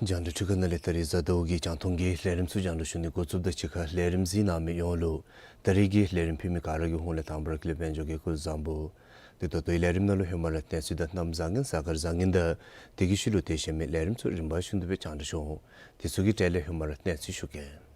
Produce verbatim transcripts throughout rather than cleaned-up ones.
རྒྱང་བསྒྲགས་འཕྲུལ་ཁང་ནང་ལས་ད་རིས་གཟའ་ཟླཝ་གི་རྒྱང་མཐོང་གི་ལས་རིམ་ཚུ་རྒྱང་བསྒྲགས་ཞུ་ནི་འགོ་བཙུགསཔ་དང་གཅིག་ཁར་ལས་རིམ་གཟིགས་གནང་མི་ཡོངས་ལུ་ད་རིས་ཀྱི་ལས་རིམ་ཕུལ་མི་ག་ར་གི་ཧོངས་ལས་དང་པ་ར་ཀུན་ལེགས་དཔལ་འབྱོར་གྱིས་སྐུ་གཟུགས་བཟང་པོ། དེ་ད་ལྟོའི་ལས་རིམ་ནང་ལུ་ཧེ་མ་ར་གནས་ཚུལ་དང་གནམ་བཟང་ངན་གཟའ་སྐར་བཟང་ངན་དང་དེ་གི་ཤུལ་ལུ་དེ་བཞིན་མི་ལས་རིམ་ཚུ་རིམ་པ་བཞིན་དུ་སྦེ་རྒྱང་བསྒྲགས་ཞུ་འོང་། དེ་ཚུ་གི་གྲས་ལས་ཧེ་མ་ར་གནས་ཚུལ་ཞུ་གེ།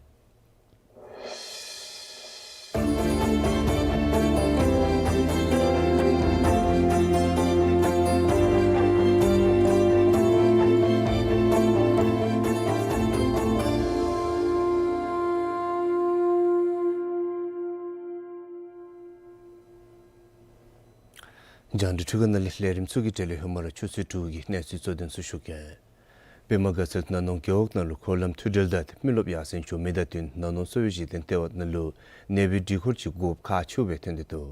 རྒྱང་བསྒྲགས་འཕྲུལ་ཁང་ནང་ལས་ལས་རིམ་ཚུ་གི་གྲས་ལས་ཧེ་མ་ར་ཆུ་ཚོད་དྲུག་གི་གནས་ཚུལ་གཙོ་དོན་ཚུ་ཞུ་གེ། པདྨ་དགའ་ཚལ་ན་ནོང་རྒེད་འོག་ནང་ལུ་འཁོར་ལམ་འཐུས་སྒྲིལ་དང་མི་རློབས་ཡར་སེང་འགྱོ་མི་དང་བསྟུན་ན་ནོང་གསོ་བའི་གཞི་རྟེན་ལྟེ་བ་ནང་ལུ་ནད་པའི་སྒྲིག་འཁོར་ཅིག་དགོཔ་ཁག་ཆེཝ་སྦེ་ཐོན་ཏེ་འདུག།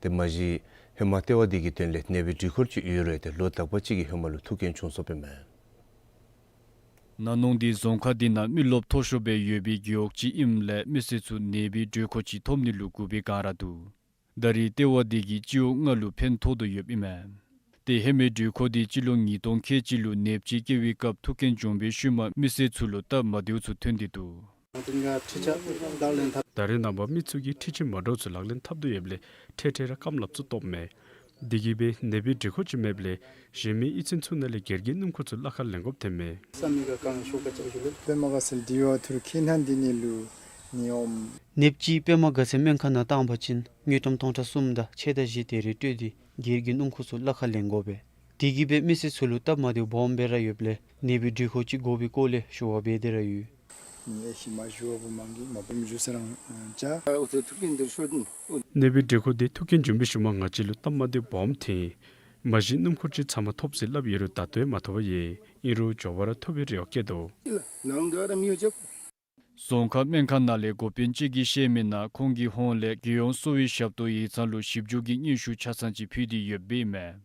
དེ་མ་གཞི་ཧེ་མ་ལྟེ་བ་འདི་གི་དོན་ལས་ནད་པའི་སྒྲིག་འཁོར་ཅིག་ཡོད་རུང་ཏེ་ལོ་དག་པ་ཅིག་གི་ཧེ་མ་ལུ་ཐུགས་འགན་བྱུང་སོཔ་ཨིན་མས། ན་ནོང་འདི་རྫོང་ཁག་འདི་ནང་མི་རློབས་མཐོ་ཤོས་སྦེ་ཡོད་པའི་རྒེད་འོག་ཅིག་ཨིནམ་ལས་མི་སེར་ཚུ་ནད་པའི་སྒྲིག་འཁོར་ཅིག་ཐོབ་ནི་ལུ་སྒུག་པའི་བསྒང་ར་འདུག། ད་རེས་ལྟེ་བ་འདི་གིས་སྤྱི་འོག་ལྔ་ལུ་ཕན་ཐོགས་དོ་ཡོདཔ་ཨིན་མས། ཏེ་ཧེ་མའི་སྒྲིག་འཁོར་འདི་སྤྱི་ལོ་ཉིས་སྟོང་ཁལ་གཅིག་ལུ་ནདཔ་ཅིག་སྐྱེ་བའི་སྐབས་ཐུགས་འགན་བྱུང་བའི་ཤུལ་མ་མི་སེར་ཚུ་ལུ་སྟབས་མ་བདེཝ་ཚུ་ཐོན་ཏེ་འདུག། ད་རེས་ནངས་པ་མི་ཚུ་གིས་འཕྲུལ་ཆས་མ་འདྲཝ་ཚུ་ལག་ལེན་འཐབ་དོ་ཡོདཔ་ལས་འཕྲལ་འཕྲལ་ར་རྐངམ་ལགཔ་ཚུ་སྟོངམ་མས། དེ་གིས་སྦེ་ནད་པའི་སྒྲིག་འཁོར་ཅིག་མེདཔ་ལས་གཞན་མི་གཡུས་ཚན་ཚུ་ནང་ལས་སྒེར་གྱི་སྣུམ་འཁོར་ཚུ་གླ་ཁར་ལེན་དགོཔ་ཐོནམ་མས། པདྨ་དགའ་ཚལ་འདི་བ་ཐུར་ཁེ་ནང་འདི་ནི་ལུ་ནི་འོང་། ནདཔ་ཅིག་པདྨ་དགའ་ཚལ་སྨན་ཁང་ནང་བཏང་པ་ཅིན་དངུལ་ཀྲམ་སྟོང་ཕྲག་གསུམ་དང་ཕྱེད་དང་བཞི་དེ་རེ་སྤྲོད་དེ་སྒེར་གྱི་སྣུམ་འཁོར་ཚུ་གླ་ཁར་ལེན་དགོ་པས། དེ་གིས་སྦེ་མི་སེར་ཚུ་ལུ་སྟབས་མ་བདེཝ་སྦོམ་སྦེ་ར་ཡོདཔ་ལས་ནད་པའི་སྒྲིག་འཁོར་ཅིག་དགོ་པའི་སྐོར་ལས་ཞུ་བ་འབད་དེ་ར་ཡོད། ནད་པའི་སྒྲིག་འཁོར་འདི་ཐུགས་འགན་བྱུང་བའི་ཤུལ་མ་ང་བཅས་ལུ་སྟབས་མ་བདེཝ་སྦོམ་ཐོན། མ་གཞི་སྣུམ་འཁོར་ཅིག་ཚབ་མ་ཐོབ་ཟེར་སླབ་ཡོད་རུང་ད་ལྟོ་ཡང་མ་ཐོབ་པས། ཨིན་རུང་མགྱོགས་པ་ར་ཐོབ་པའི་རེ་བ་བསྐྱེད་དོ། རྫོང་ཁག་སྨན་ཁང་ནང་ལས་འགོ་དཔོན་ཅིག་གིས་བཤད་མི་ནང་ཁོང་གི་ཧོངས་ལས་རྒྱལ་ཡོངས་གསོ་བའི་ཞབས་ཏོག་ཡིག་ཚང་ལུ་ཞིབ་འཇུག་གི་སྙན་ཞུ་ཆ་ཚང་ཅིག་ཕུལ་ཏེ་ཡོདཔ་ཨིན་མས།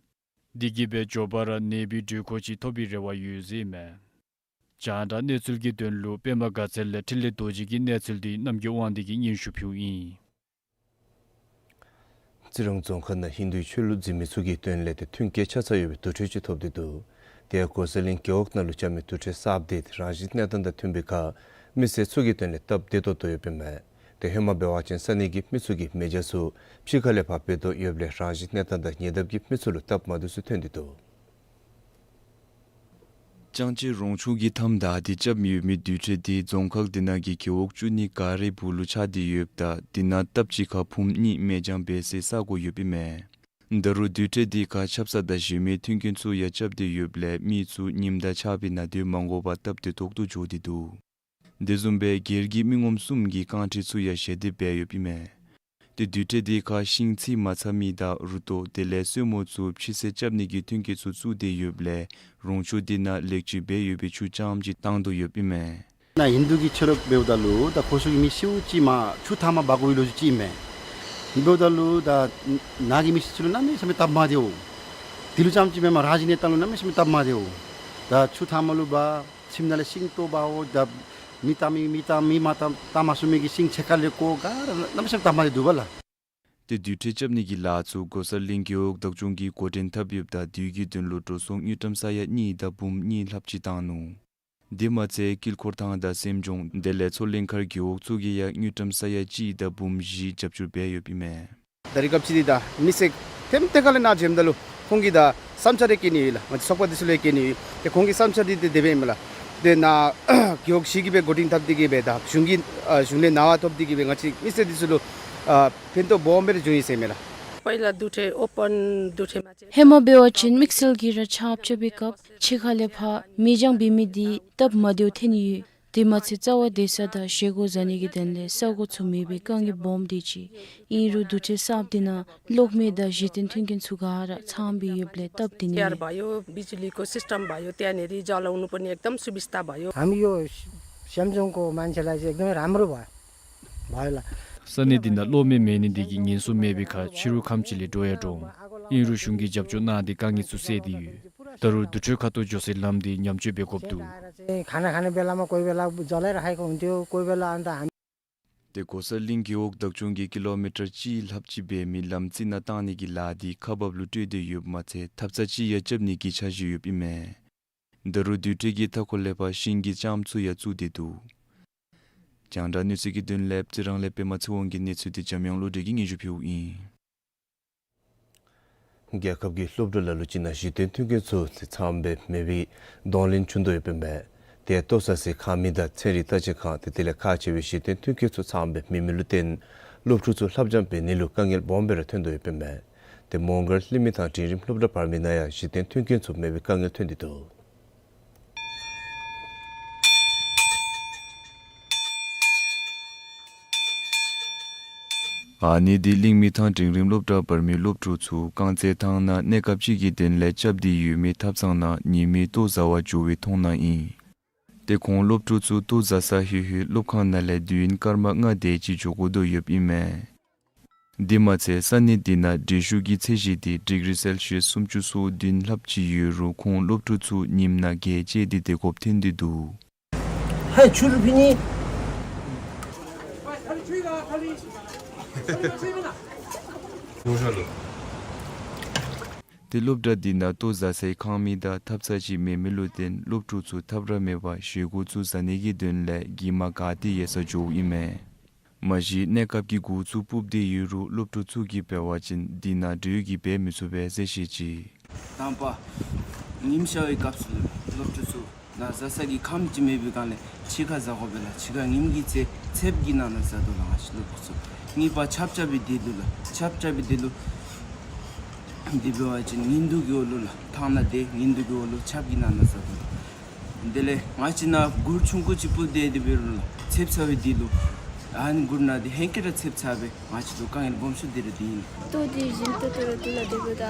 དེ་གིས་སྦེ་མགྱོགས་པ་ར་ནད་པའི་སྒྲིག་འཁོར་ཅིག་ཐོབ་པའི་རེ་བ་ཡོད་ཟེར་ཨིན་མས། རྒྱང་བསྒྲགས་གནས་ཚུལ་གྱི་དོན་ལུ་པདྨ་དགའ་ཚལ་ལས་འཕྲིན་ལས་རྡོ་རྗེ་གི་གནས་ཚུལ་འདི་རྣམ་རྒྱལ་དབང་འདུས་ཀྱིས་སྙན་ཞུ་ཕུལཝ་ཨིན། རྩི་རང་རྫོང་ཁག་ནང་ཧིན་དུའི་ཆོས་ལུགས་འཛིན་མི་ཚུ་གི་དོན་ལས་ཏེ་མཐུན་རྐྱེན་ཆ་ཚང་ཡོད་པའི་དུར་ཁྲོད་ཅིག་ཐོབ་སྟེ་འདུག། དེ་ཡང་གོ་ས་གླིང་རྒེད་འོག་ནང་ལུ་རྐྱབ་མི་དུར་ཁྲོད་གསརཔ་འདི་རང་བཞིན་གནས་སྟངས་དང་མཐུན་པའི་ཁར་མི་སེར་ཚུ་གི་དོན་ལས་སྟབས་བདེ་ཏོག་ཏོ་ཡོདཔ་ཨིན་མས། ཏེ་ཧེ་མ་འབད་བ་ཅིན་ས་གནས་ཀྱི་མི་ཚུ་གིས་མེ་སྦྱང་ཚུ་ཕྱི་ཁ་ལས་ཕར་འབད་དོ་ཡོདཔ་ལས་རང་བཞིན་གནས་སྟངས་དང་ཉེ་འདབས་ཀྱི་མི་ཚུ་ལུ་སྟབས་མ་བདེཝ་ཚུ་ཐོན་ཏེ་འདུག། ཅང་ཅེ་རོང་ཆུ་གི་མཐའམ་བདའ་སྟེ་རྐྱབ་ཡོད་མི་དུར་ཁྲོད་འདི་རྫོང་ཁག་འདི་ནང་གི་རྒེད་འོག་བཅུ་གཉིས་ག་རའི་སྦུག་ལུ་ཆགས་ཏེ་ཡོདཔ་ད་འདི་ནང་སྟབས་གཅིག་ཁར་ཕུངམ་གཉིས་མེ་སྦྱང་འབད་སའི་ས་གོ་ཡོདཔ་ཨིན་མས། ད་རུང་དུར་ཁྲོད་འདི་ཁར་ཆབ་གསང་དང་གཞན་མི་མཐུན་རྐྱེན་ཚུ་ཡང་རྐྱབ་སྟེ་ཡོདཔ་ལས་མི་ཚུ་ཉིམ་དང་ཆརཔ་གི་ནང་སྡོད་མ་དགོ་པར་སྟབས་བདེ་ཏོག་ཏོ་འགྱོ་སྟེ་འདུག། དེ་བཟུམ་སྦེ་སྒེར་གྱི་མི་ངོམ་གསུམ་གྱི་རྐང་ཁྲི་ཚུ་ཡང་ཞལ་འདེབས་འབད་ཡོདཔ་ཨིན་མས། ཏེ་དུར་ཁྲོད་འདི་ཁར་ཤིང་ཚིག་མ་ཚང་མི་དང་རུ་ཏོག་དེ་ལས་སོར་མོ་ཚུ་ཕྱི་སེལ་རྐྱབ་ནི་གི་མཐུན་རྐྱེན་ཚུ་བཙུགས་ཏེ་ཡོདཔ་ལས་རོང་ཆུ་འདི་ནང་ལེགས་བཅོས་འབད་ཡོད་པའི་ཆུ་རྐྱངམ་ཅིག་བཏང་དོ་ཡོདཔ་ཨིན་མས། ནཱ་ཧིན་དུ་གི་ཆོས་ལུགས་འབདཝ་ད་ལུ་ད་ཁོང་ཚུ་གི་མི་ཤིཝ་ཅིག་མ་ཆུ་ཐ་མ་འབག་དགོ་པའི་ལོ་རྒྱུས་ཅིག་ཨིན་མས། འབདཝ་ད་ལུ་ད་ནཱ་གི་མི་སེར་ཚུ་ལུ་གནམ་མེད་ས་མེད་སྟབས་མ་བདེཝ། དེ་ལུ་རྐྱངམ་ཅིག་མེན་པར་ར་ཇི་ནེ་ཏ་ལུ་གནམ་མེད་ས་མེད་སྟབས་མ་བདེཝ། ད་ཆུ་ཐང་མ་ལུ་འབག་ཁྱིམ་ནང་ལས་ཤིང་བཏོག་འབག་འོང་། ད་མི་བཏང་མི་མི་བཏང་མི་མ་བཏང་བཏང་མ་ཚུགས་མི་གི་ཤིང་ཕྱེད་ཀ་ལས་བཀོ། ག་ར་གནམ་མེད་ས་མེད་སྟབས་མ་བདེ་འདུག་པ་ལགས། ཏེ་རྡུལ་ཕྲན་རྐྱབ་ནི་གི་ལཱ་ཚུ་གོ་ས་གླིང་རྒེད་འོག་བདག་སྐྱོང་གིས་འགོ་འདྲེན་འཐབ་ཡོདཔ་ད་དུས་ཀྱི་དོན་ལུ་འགྲོ་སོང་དངུལ་ཀྲམ་ས་ཡ་གཉིས་དང་འབུམ་གཉིས་ལྷགཔ་ཅིག་བཏང་ནུག། དེ་མ་ཚད་དཀྱིལ་འཁོར་ཐང་དང་སེམས་ལྗོངས་དེ་ལས་མཚོ་གླིང་མཁར་རྒེད་འོག་ཚུ་གིས་ཡང་དངུལ་ཀྲམ་ས་ཡ་གཅིག་དང་འབུམ་བཞི་རྒྱབ་སྐྱོར་འབད་ཡོདཔ་ཨིན་མས། ད་རེས་སྐབས་ཅིག་འདི་ད་མི་སེར་ཐེམ་ཐེ་ཁ་ལས་ནཱ་འཛོམས་ད་ལུ་ཁོང་གིས་ད་བསམ་འཆར་རེ་བཀོད་ནི་ཡོད་ལགས། ང་བཅས་ཚོགས་པ་འདི་ཚུ་ལུ་བཀོད་ནི་ཡོད། ཏེ་ཁོང་གི་བསམ་འཆར་འདི་ཏེ་དེ་སྦེ་ཨིན་མས་ལགས། ཏེ་ནཱ་རྒེད་འོག་བཞི་གིས་སྦེ་འགོ་འདྲེན་འཐབ་སྟེ་གིས་སྦེ་ད་གཞུང་གི་ཨ་གཞུང་ལས་གནང་བ་ཐོབ་སྟེ་གིས་སྦེ་ང་བཅས་མི་སེར་འདི་ཚུ་ལུ་ཨ་ཕན་ཐོགས་སྦོམ་སྦེ་ར་བྱུང་ཡི་ཟེར་ཨིན་མས་ལགས། पहिला दुःठे ओपन दुःठेमा चाहिँ ཧེ་མ་འབད་བ་ཅིན་དམིགས་བསལ་གྱིས་ར་ཆརཔ་རྐྱབ་པའི་སྐབས་ཕྱི་ཁ་ལས་ཕར་མེ་སྦྱང་འབད་མི་འདི་སྟབས་མ་བདེཝ་ཐོན་ནི་ཡོད། དེ་མ་ཚད་རྩ་བ་སྡོད་ས་དང་བཞེས་སྒོ་བཟའ་ནི་གི་དོན་ལས་ས་གོ་ཚུ་མེད་པའི་དཀའ་ངལ་སྦོམ་སྡོད་ཅི། ཨིན་རུང་དུར་ཁྲོད་གསརཔ་འདི་ནང་གློག་མེ་དང་གཞི་རྟེན་མཐུན་རྐྱེན་ཚུ་ག་ར་ཚངམ་སྦེ་ཡོདཔ་ལས་སྟབས་བདེ་ནི་ཡོད། तयार भयो, बिजुलीको सिस्टम भयो, त्यहाँनिर जलाउनु पनि एकदम सुविस्ता भयो। हामी यो स्याम्चोङको मान्छेलाई चाहिँ एकदमै राम्रो भयो, भयो ल। ས་གནས་འདི་ནང་གློག་མེ་མེད་ནི་འདི་གིས་ངན་སོང་མེད་པའི་ཁར་ཕྱི་རུ་ཁམས་ཅིག་ལས་འགྲོ་ཡང་འགྲོ་འོང་། ཨིན་རུང་གཞུང་གིས་རྒྱབ་སྐྱོར་གནང་སྟེ་དཀའ་ངལ་ཚུ་སེལ་ཏེ་ཡོད། ད་རུང་དུར་ཁྲོད་ཁ་ཐུག་འགྱོ་སའི་ལམ་འདི་ཉམས་བཅོས་འབད་དགོཔ་འདུག། खाना खाने बेलामा कोही बेला जलाइराखेको हुन्थ्यो, कोही बेला अन्त हामी ཏེ་གོ་ས་གླིང་རྒེད་འོག་བདག་སྐྱོང་གིས་ཀི་ལོ་མི་ཊར་གཅིག་ལྷགཔ་ཅིག་འབད་མི་ལམ་རྩི་ནག་བཏང་ནི་གི་ལཱ་འདི་ཁག་འབགཔ་ལུ་སྤྲོད་དེ་ཡོདཔ་མ་ཚད་ཐབ་ཚང་ཅིག་ཡང་རྐྱབ་ནི་གི་འཆར་གཞི་ཡོདཔ་ཨིན་མས། ད་རུང་དུར་ཁྲོད་ཀྱི་མཐའ་འཁོར་ལས་ཕར་ཤིང་གི་ལྕངམ་ཚུ་ཡང་བཙུགས་ཏེ་འདུག། རྒྱང་བསྒྲགས་གནས་ཚུལ་གྱི་དོན་ལས་རྩི་རང་ལས་པདྨ་ཚེ་དབང་གི་གནས་ཚུལ་འདི་འཇམ་དབྱངས་བློ་གྲོས་ཀྱིས་སྙན་ཞུ་ཕུལཝ་ཨིན། རྒྱལ་ཁབ་ཀྱི་སློབ་གྲྭ་ལ་ལུ་ཅིག་ནང་གཞི་རྟེན་མཐུན་རྐྱེན་ཚུ་ཚངམ་སྦེ་མེད་པའི་གདོང་ལེན་བྱུང་དོ་ཡོདཔ་ཨིན་པས། དེ་ལྟོ་ཟ་སའི་ཁང་མིག་དང་ཚན་རིག་བརྟག་དཔྱད་ཁང་དེ་དེ་ལས་ཁག་ཆེ་བའི་གཞི་རྟེན་མཐུན་རྐྱེན་ཚུ་ཚངམ་སྦེ་མེད་མི་ལུ་བརྟེན་སློབ་ཕྲུག་ཚུ་ལྷབ་སྦྱང་འབད་ནི་ལུ་དཀའ་ངལ་སྦོམ་སྦེ་ར་ཐོན་དོ་ཡོདཔ་ཨིན་པས། ཏེ་མོང་སྒར་ལྷི་མི་ཐང་འབྲིང་རིམ་སློབ་གྲྭ་བར་མའི་ནང་ཡང་གཞི་རྟེན་མཐུན་རྐྱེན་ཚུ་མེད་པའི་དཀའ་ངལ་ཐོན་ཏེ་འདུག། ཨ་ནི་འདི་གླིང་མི་ཐང་འབྲིང་རིམ་སློབ་གྲྭ་བར་མའི་སློབ་ཕྲུག་ཚུ་རྐང་རྩེད་ཐང་ནང་གནས་སྐབས་ཅིག་གི་དོན་ལས་རྐྱབ་སྟེ་ཡོད་མི་ཐབ་ཚང་ནང་ཉིན་མའི་ལྟོ་ཟ་བར་འགྱོ་བའི་མཐོང་སྣང་ཨིན། ཏེ་ཁོང་སློབ་ཕྲུག་ཚུ་ལྟོ་ཟ་ས་ལྷོད་ལྷོད་སློབ་ཁང་ནང་ལས་དུས་ཡུན་སྐར་མ་ལྔ་དེ་ཅིག་འགྱོ་དགོ་དོ་ཡོདཔ་ཨིན་མས། དེ་མ་ཚད་ས་གནས་འདི་ནང་དྲོད་ཤུགས་ཀྱི་ཚད་གཞི་འདི་ཌིག་རི་སེལ་ཤི་ཡས་སུམ་ཅུ་སོ་བདུན་ལྷགཔ་ཅིག་ཡོད་རུང་ཁོང་སློབ་ཕྲུག་ཚུ་ཉིམ་ནང་གྱལ་བཅད་དེ་སྡོད་དགོཔ་ཐོན་ཏེ་འདུག། ཧའི་ཆུ་རུ་ཕི་ནི། ཏེ་སློབ་གྲྭ་འདི་ནང་ལྟོ་ཟ་སའི་ཁང་མིག་དང་ཐབ་ཚང་ཅིག་མེད་མི་ལུ་བརྟེན་སློབ་ཕྲུག་ཚུ་ཐབས་ར་མེད་པར་བཞེས་སྒོ་ཚུ་ཟ་ནི་གི་དོན་ལས་གྱིབ་མ་ག་ཏེ་ཡལ་སར་འགྱོཝ་ཨིན་མས། མ་གཞི་གནས་སྐབས་ཀྱི་འགོ་ཚུགས་སྤུབས་ཏེ་ཡོད་རུང་སློབ་ཕྲུག་ཚུ་གིས་འབད་བ་ཅིན་འདི་ནང་འགྲོས་ཀྱིས་འབད་མི་ཚུགས་པས་ཟེར་བཤད་ཅི། དང་པ་ཉིམ་ཤར་བའི་སྐབས་སུ་སློབ་ཕྲུག་ཚུ་ནཱ་ཟ་ས་གི་ཁམས་ཅིག་མེད་པའི་སྒང་ལས་ཕྱི་ཁར་ཟ་དགོ་པས་ལགས། ཕྱི་ཁར་ཉིམ་གྱི་ཚེ་ཚདཔ་གི་ནང་ན་ཟ་དོ་ལགས་ང་བཅས་སློབ་ཕྲུག་ཚུ། གཉིས་པ་ཆརཔ་རྐྱབ་པའི་དུས་ལུ་ལགས། ཆརཔ་རྐྱབ་པའི་དུས་ལུ་འདི་འབད་བ་ཅིན་ཉིན་དུ་གི་འོག་ལུ་ལགས། ཐང་ནང་དེ་ཉིན་དུ་གི་འོག་ལུ་ཆརཔ་གི་ནང་ན་ཟ་དོ་ལགས། དེ་ལས་ང་བཅས་ནཱ་གུར་ཆུང་ཀུ་ཅིག་སྤུབས་ཏེ་དེ་འབད་རུང་ལགས། ཚདཔ་ཚ་བའི་དུས་ལུ་ཨ་ནི་གུར་ནང་འདི་ཧེང་སྐལ་ར་ཚདཔ་ཚ་སྦེ་ང་བཅས་ལུ་དཀའ་ངལ་སྦོམ་ཤོས་འདི་ར་འདི་ཨིན། ལྟོ་འདི་བཞིན་ཏོག་ཏོ་ར་འདུག་ལགས། དེ་འབདཝ་ད་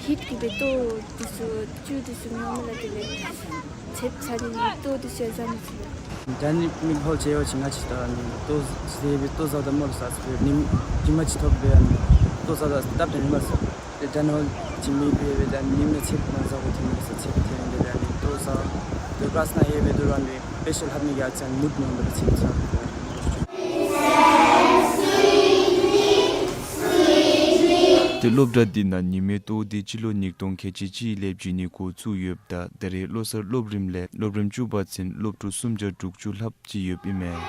ཧིཊ་གིས་སྦེ་ལྟོ་འདི་ཚུ་བཅུད་འདི་ཚུ་མི་འོང་ལགས། དེ་ལས་ཚདཔ་ཚ་ནི་ལྟོ་འདི་ཚུ་ཡང་ཟ་མི་ཚུགས་ལགས། ད་ནི་མི་ཕོ་ཅིག་ཡོད་ཅི། ང་བཅས་ད་ནི་ལྟོ་ཟ་སྦེ་ལྟོ་ཟཝ་ད་མོ་ལུ་ཟ་སྦེ་ཉིམ་གྱིབ་མ་ཅིག་ཐོབ་སྦེ་ལྟོ་ཟཝ་ད་སྟབས་དེ་ནི་མ་ཟ། ཏེ་ད་ནི་ཧོལ་ཅིག་མེད་པས་སྦེ་ད་ཉིམ་ནང་ཚདཔ་ནང་ཟ་དགོ་ཐོན་མི་ས་ཚདཔ་ཐོན་ཏེ་ད་ནི་ལྟོ་ཟ་དོ་ཀླཱས་ནང་ཡོད་པའི་དུས་ར་མི་དཔེ་ཤོ་ལྷབ་ནི་གི་ཨ་ཙི་མུཌ་མི་འོང་པས་ལགས། ཚདཔ་ཚ་སྦེ། ཏེ་སློབ་གྲྭ་འདི་ནང་ཉིན་མའི་ལྟོ་འདི་སྤྱི་ལོ་ཉིས་སྟོང་ཁལ་གཅིག་གཅིག་ལས་བྱིན་ནི་འགོ་བཙུགས་ཡོདཔ་ད་ད་རེས་བློ་གསར་སློབ་རིམ་ལས་སློབ་རིམ་བཅུ་པ་ཚུན་སློབ་ཕྲུག་སུམ་བརྒྱ་དྲུག་ཅུ་ལྷགཔ་ཅིག་ཡོདཔ་ཨིན་མས།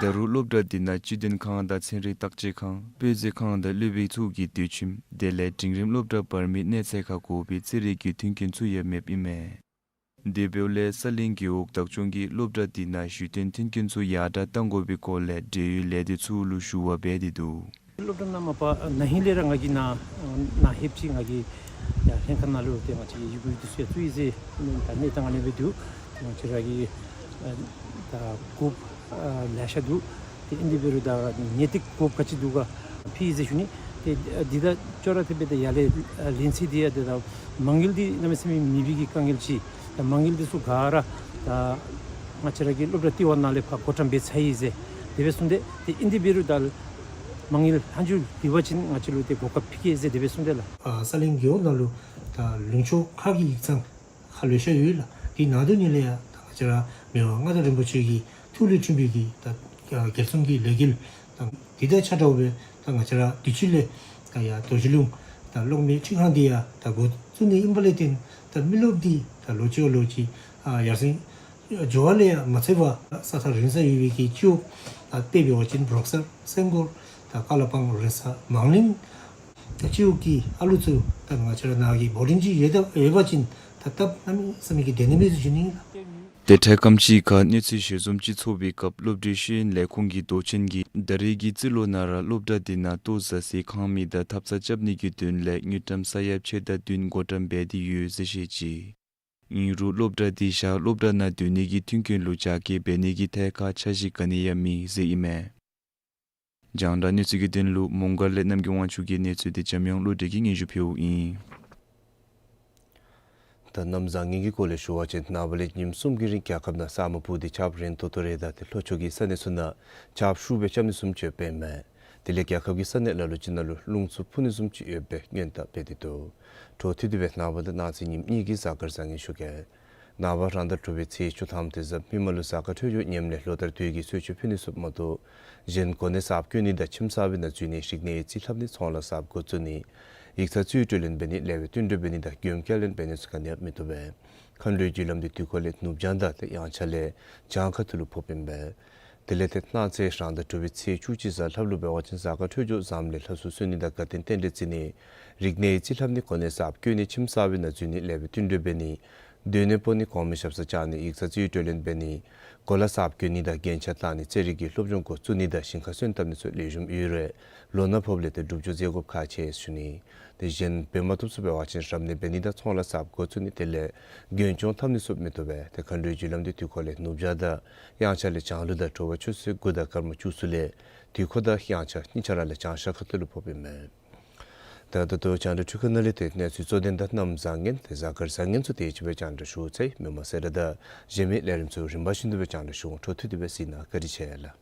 ད་རུང་སློབ་གྲྭ་འདི་ནང་སྤྱི་དོན་ཁང་དང་ཚན་རིག་བརྟག་དཔྱད་ཁང་དཔེ་མཛོད་ཁང་དང་སློབ་དཔོན་ཚུ་གི་སྡོད་ཁྱིམ་དེ་ལས་འབྲིང་རིམ་སློབ་གྲྭ་བར་མའི་གནས་ཚད་ཁར་དགོ་པའི་རྩེད་རིགས་ཀྱི་མཐུན་རྐྱེན་ཚུ་ཡང་མེདཔ་ཨིན་མས། དེ་འབདཝ་ལས་ས་གླིང་རྒེད་འོག་བདག་སྐྱོང་གིས་སློབ་གྲྭ་འདི་ནང་གཞི་རྟེན་མཐུན་རྐྱེན་ཚུ་ཡར་དྲག་གཏང་དགོ་པའི་སྐོར་ལས་འབྲེལ་ཡོད་ལས་སྡེ་ཚུ་ལུ་ཞུ་བ་འབད་དེ་འདུག། སློབ་གྲྭ་ནང་མ་པ་ན་ཧིང་ལས་ར་ང་གིས་ནཱ་ནཱ་ལྷོདཔ་ཅིག་ང་གིས་ཡར་ལྷན་ཁག་ནང་ལུ་ཏེ་ང་བཅས་ཀྱི་ཡི་གུ་འདི་ཚུ་ཡང་བཙུགས་ཡི་ཟེར་ད་གནས་སྟངས་ཨ་ནི་སྦེ་འདུག། ང་བཅས་ར་གི་ད་དགོཔ་ལེ་ཤ་འདུག། ཏེ་ཨིན་དེ་འབད་རུང་ད་ངེས་ཏིག་དགོཔ་ག་ཅི་འདུག་ག་ཕུལ་ཡི་ཟེར་ཞུ་ནི། ཏེ་འདི་ད་ཅོག་ར་འཐདཔ་སྦེ་ད་ཡར་ལས་ལེན་ཚད་འདི་ཡང་ཏེ་ད་མ་དངུལ་འདི་གནམ་མེད་ས་མེད་མེད་པའི་གི་དཀའ་ངལ་ཅིག། ད་མ་དངུལ་འདི་ཚུ་ག་ར་ད་ང་བཅས་ར་གི་སློབ་གྲྭ་ལྟེ་བ་ནང་ལས་ཕར་བགོ་བཀྲམ་འབད་ཚར་ཡི་ཟེར་དེ་སྦེ་གསུངས་ཏེ། ཏེ་ཨིན་དེ་འབད་རུང་ད་ མ་དངུལ་ལྷག་འཇུག་ལུས་པ་ཅིན་ང་བཅས་ལུ་ཏེ་གོ་སྐབས་ཕུལ་གེ་ཟེར་དེ་སྦེ་གསུངས་ཏེ་ལགས། ཨ་ས་གླིང་རྒེད་འོག་ནང་ལུ་ད་ལུང་ཕྱོགས་ཁག་གི་ཡིག་ཚང་ཁག་ལེ་ཤ་ཡོད་ལགས། དེ་ནང་དོན་ཉིད་ལས་ཡང་ད་ང་བཅས་ར་མི་དབང་མངའ་བདག་རིན་པོ་ཆེ་གི་ཐུགས་ལས་བསྐྲུན་པའི་གི་ད་རྒྱལ་གསུམ་གྱི་ལས་འགུལ་དང་དེ་དང་ཆ་འདྲཝ་སྦེ་ད་ང་བཅས་ར་དུས་ཅི་ལས་ད་ཡར་རྡོ་རྗེ་ལུང་ད་གློག་མེ་འཕྲུལ་ཁང་འདི་ཡང་ད་འགོ་བཙུགས་ནི་ཨིན་པ་ལས་བརྟེན་ད་མི་རློབས་འདི་ད་ལོ་གཅིག་ལོ་གཅིག་ཨ་ཡར་སེང་འགྱོ་བ་ལས་ཡང་མ་ཚད་པར་ས་ཐག་རིང་སར་ཡོད་པའི་གི་སྤྱི་འོག་ད་དཔེ་འབད་བ་ཅིན་འབྲོག་སར་སེང་སྒོར་ད་ཀ་ལ་པང་རེ་ས་མང་ལིང་ད་སྤྱི་འོག་གི་ཨ་ལུ་ཚུ་ད་ང་བཅས་ར་ནཱ་གི་བོ་ཊིང་ཅིག་ཡོད་ད་ཡོད་པ་ཅིན་ད་སྟབས་གནམ་མེད་ས་མེད་ཀྱི་བདེ་ནི་མས་ཟེར་ཞུ་ནི་ཨིན་ལགས། དེ་འཕྲལ་སྐམ་ཕྱེད་ཁར་གནས་ཚུལ་ཞལ་འཛོམས་ཅིག་ཚོགས་པའི་སྐབས་སློབ་གྲྭའི་ཤེས་ཡོན་ལས་ཁུངས་ཀྱི་མདོ་ཆེན་གྱིས་ད་རེས་ཀྱི་རྩིས་ལོ་ནང་ར་སློབ་གྲྭ་འདི་ནང་ལྟོ་བཟའ་སའི་ཁང་མིག་དང་ཐབ་ཚང་རྐྱབ་ནི་གི་དོན་ལས་དངུལ་ཀྲམ་ས་ཡ་ཕྱེད་དང་བདུན་བགོ་བཀྲམ་འབད་དེ་ཡོད་ཟེར་བཤད་ཅི། ཨིན་རུང་སློབ་གྲྭ་འདི་ཞག་སློབ་གྲྭ་ནང་སྡོད་ནི་གི་མཐུན་རྐྱེན་ལུ་རྒྱ་སྐྱེད་འབད་ནི་གི་ཐད་ཁར་འཆར་གཞི་ག་ནི་ཡང་མེད་ཟེར་ཨིན་མས། རྒྱང་བསྒྲགས་གནས་ཚུལ་གྱི་དོན་ལུ་མོང་སྒར་ལས་རྣམ་རྒྱལ་དབང་ཕྱུག་གི་གནས་ཚུལ་དེ་འཇམ་དབྱངས་བློ་གྲོས་ཀྱིས་སྙན་ཞུ་ཕུལཝ་ཨིན། ད་གནམ་བཟང་ངན་གྱི་སྐོར་ལས་ཞུ་བ་ཅིན་ནངས་པ་ལས་ཉིནམ་གསུམ་གྱི་རིང་རྒྱལ་ཁབ་ནང་ས་སྨུག་སྤུབས་ཏེ་ཆརཔ་རན་ཏོག་ཏོ་རེ་དང་དེ་ལྷོ་ཕྱོགས་ཀྱི་ས་གནས་ཚུ་ནང་ཆརཔ་ཤུགས་སྦེ་རྐྱབ་ནི་བཟུམ་ཅིག་ཡོདཔ་ཨིན་མས། དེ་ལས་རྒྱལ་ཁབ་ཀྱི་ས་གནས་ལ་ལུ་ཅིག་ནང་ལུ་རླུང་འཚུབ་འཕུ་ནི་བཟུམ་ཅིག་ཡོད་པའི་སྔོན་བརྡ་འབད་དེ་འདུག། འཕྲོ་མཐུད་དེ་སྦེ་ནངས་པ་དང་གནངས་ཚེ་ཉིནམ་གཉིས་ཀྱི་གཟའ་སྐར་བཟང་ངན་ཞུ་གེ། ནངས་པ་རང་ཟླ་དྲུག་པའི་ཚེས་བཅུ་ཐམ་དེ་གཟའ་མིག་དམར་ལུ་གཟའ་སྐར་འཕྲོད་སྦྱོར་ངནམ་ལས་ལོ་ལྟར་དུས་ཀྱི་གསོལ་མཆོད་ཕུལ་ནི་ཚུ་མ་གཏོགས་གཞན་གོ་གནས་གསརཔ་བསྐོ་ནི་དང་ཁྱིམ་གསར་པའི་ནང་འཛུལ་ནི་རིག་གནས་ཡིག་རྩིས་ལྷབ་ནི་ཚོང་ལཱ་གསརཔ་འགོ་བཙུགས་ནི་ཡིག་ཚང་རྩིས་སྤྲོད་ལེན་འབད་ནི་ལེགས་པའི་བསྟུན་གྲོས་འབད་ནི་དང་མགྱོནམ་བསྐྱར་ལེན་འབད་ནི་ཚུ་ག་ནི་ཡང་མི་བཏུབ་པས། མཁའ་འགྲོའི་རྒྱུ་ལམ་འདི་དུས་འཁོར་ལས་ནུབ་བྱང་དང་དེ་དབྱངས་འཆར་ལས་བྱང་ཁ་ཐུག་ལུ་ཕོགཔ་ཨིན་པས། དེ་ལས་ཏེ་གནངས་ཚེ་རང་ཟླ་དྲུག་པའི་ཚེས་བཅུ་གཅིག་གཟའ་ལྷགཔ་ལུ་འབད་བ་ཅིན་གཟའ་སྐར་འཕྲོད་སྦྱོར་བཟངམ་ལས་ལྷ་སྲུང་གསོལ་ནི་དང་དགའ་སྟོན་རྟེན་འབྲེལ་བརྩི་ནི་རིག་གནས་ཡིག་རྩིས་ལྷབ་ནི་གོ་གནས་གསརཔ་བསྐོ་ནི་ཁྱིམ་གསར་པའི་ནང་འཛུལ་ནི་ལེགས་པའི་བསྟུན་གྲོས་འབད་ནི་སྡོད་གནས་སྤོ་ནི་གོང་མའི་ཞབས་སར་བཅར་ནི་ཡིག་ཚང་རྩིས་སྤྲོད་ལེན་འབད་ནི་གོ་ལ་གསརཔ་གྱོན་ནི་དང་རྒྱན་ཆ་བཏགས་ནི་རྩེད་རིགས་ཀྱི་སློབ་སྦྱོང་འགོ་བཙུགས་ནི་དང་ཞིང་ཁར་སོན་བཏབ་ནི་ཚུ་ལེགས་ཤོམ་ཡོད་རུང་ལོ་ན་ཕོགཔ་ལས་ཏེ་སྒྲུབ་སྦྱོང་མཛད་དགོཔ་ཁག་ཆེ་ཞུ་ནི། དེ་གཞན་འབད་མ་བཏུབ་ཚུ་འབད་བ་ཅིན་རབ་གནས་འབད་ནི་དང་ཚོང་ལཱ་གསརཔ་འགོ་བཙུགས་ནི་དེ་ལས་མགྱོན་སྐྱོང་འཐབ་ནི་ཚུ་མི་བཏུབ་པས། ཏེ་མཁའ་འགྲོའི་རྒྱུ་ལམ་འདི་དུས་འཁོར་ལས་ནུབ་བྱང་དང་དབྱངས་འཆར་ལས་བྱང་ལུ་དང་དྲོ་པ་ཆུ་ཚོད་དགུ་དང་སྐར་མ་བཅུ་གསུམ་ལས་དུས་འཁོར་དང་དབྱངས་འཆར་གཉིས་ཆ་ར་ལས་བྱང་ཤར་ཁ་ཐུག་ལུ་ཕོགཔ་ཨིན་མས། ད་ད་ལྟོ་རྒྱང་བསྒྲགས་འཕྲུལ་ཁང་ནང་ལས་ཏེ་གནས་ཚུལ་གཙོ་དོན་དང་གནམ་བཟང་ངན་དེ་གཟའ་སྐར་བཟང་ངན་ཚུ་དེ་ཅིག་སྦེ་རྒྱང་བསྒྲགས་ཞུ་ཚར་ཡི། མི་མང་གསལ་བསྒྲགས་དང་གཞན་མི་ལས་རིམ་ཚུ་རིམ་པ་བཞིན་དུ་སྦེ་རྒྱང་བསྒྲགས་ཞུ་འོང་། འཕྲོ་མཐུད་དེ་སྦེ་གཟིགས་གནང་། བཀའ་དྲིན་ཆེ་ལགས།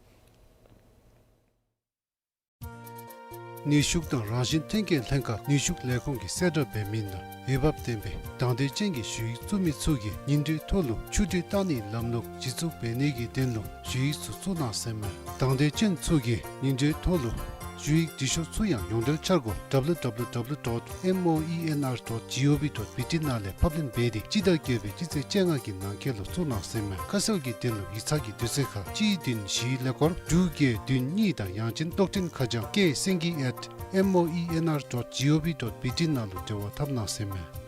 ནུས་ཤུགས་དང་རང་བཞིན་ཐོན་སྐྱེད་ལྷན་ཁག་ནུས་ཤུགས་ལས་ཁུངས་ཀྱིས་གསལ་བསྒྲགས་འབད་མི་ནང་འོས་འབབ་ལྡན་པའི་དང་འདོད་ཅན་གྱི་ཞུ་ཡིག་བཙུགས་མི་ཚུ་གིས་ཉིན་དྲོའི་ཐོག་ལུ་ཆུ་དྲོད་བཏང་ནིའི་ལམ་ལུགས་གཞི་བཙུགས་འབད་ནི་གི་དོན་ལུ་ཞུ་ཡིག་ཚུ་བཙུགས་གནང་ཟེར་མས། དང་འདོད་ཅན་ཚུ་གིས་ཉིན་དྲོའི་ཐོག་ལུ་ཞུ་ཡིག་འབྲི་ཤོག་ཚུ་ཡང་ཡོངས་འབྲེལ་འཆར་སྒོ་W W W dot moenr dot gov dot B T ནང་ལས་ཕབ་ལེན་འབད་དེ་སྤྱི་ཟླ་བརྒྱད་པའི་སྤྱི་ཚེས་བཅོ་ལྔ་གི་ནང་འཁོད་ལུ་བཙུགས་གནང་ཟེར་མས། ཁ་གསལ་གྱི་དོན་ལུ་ཡིག་ཚང་གི་དུས་ཚོད་ཁར་གཅིག་བདུན་བཞི་ཀླད་ཀོར་དྲུག་བརྒྱད་བདུན་གཉིས་དང་ཡང་ཅིན་གཏོགས་འཕྲིན་ཁ་བྱང་K Sengye at moenr dot gov dot B T ནང་ལུ་འབྲེལ་བ་འཐབ་གནང་ཟེར་མས།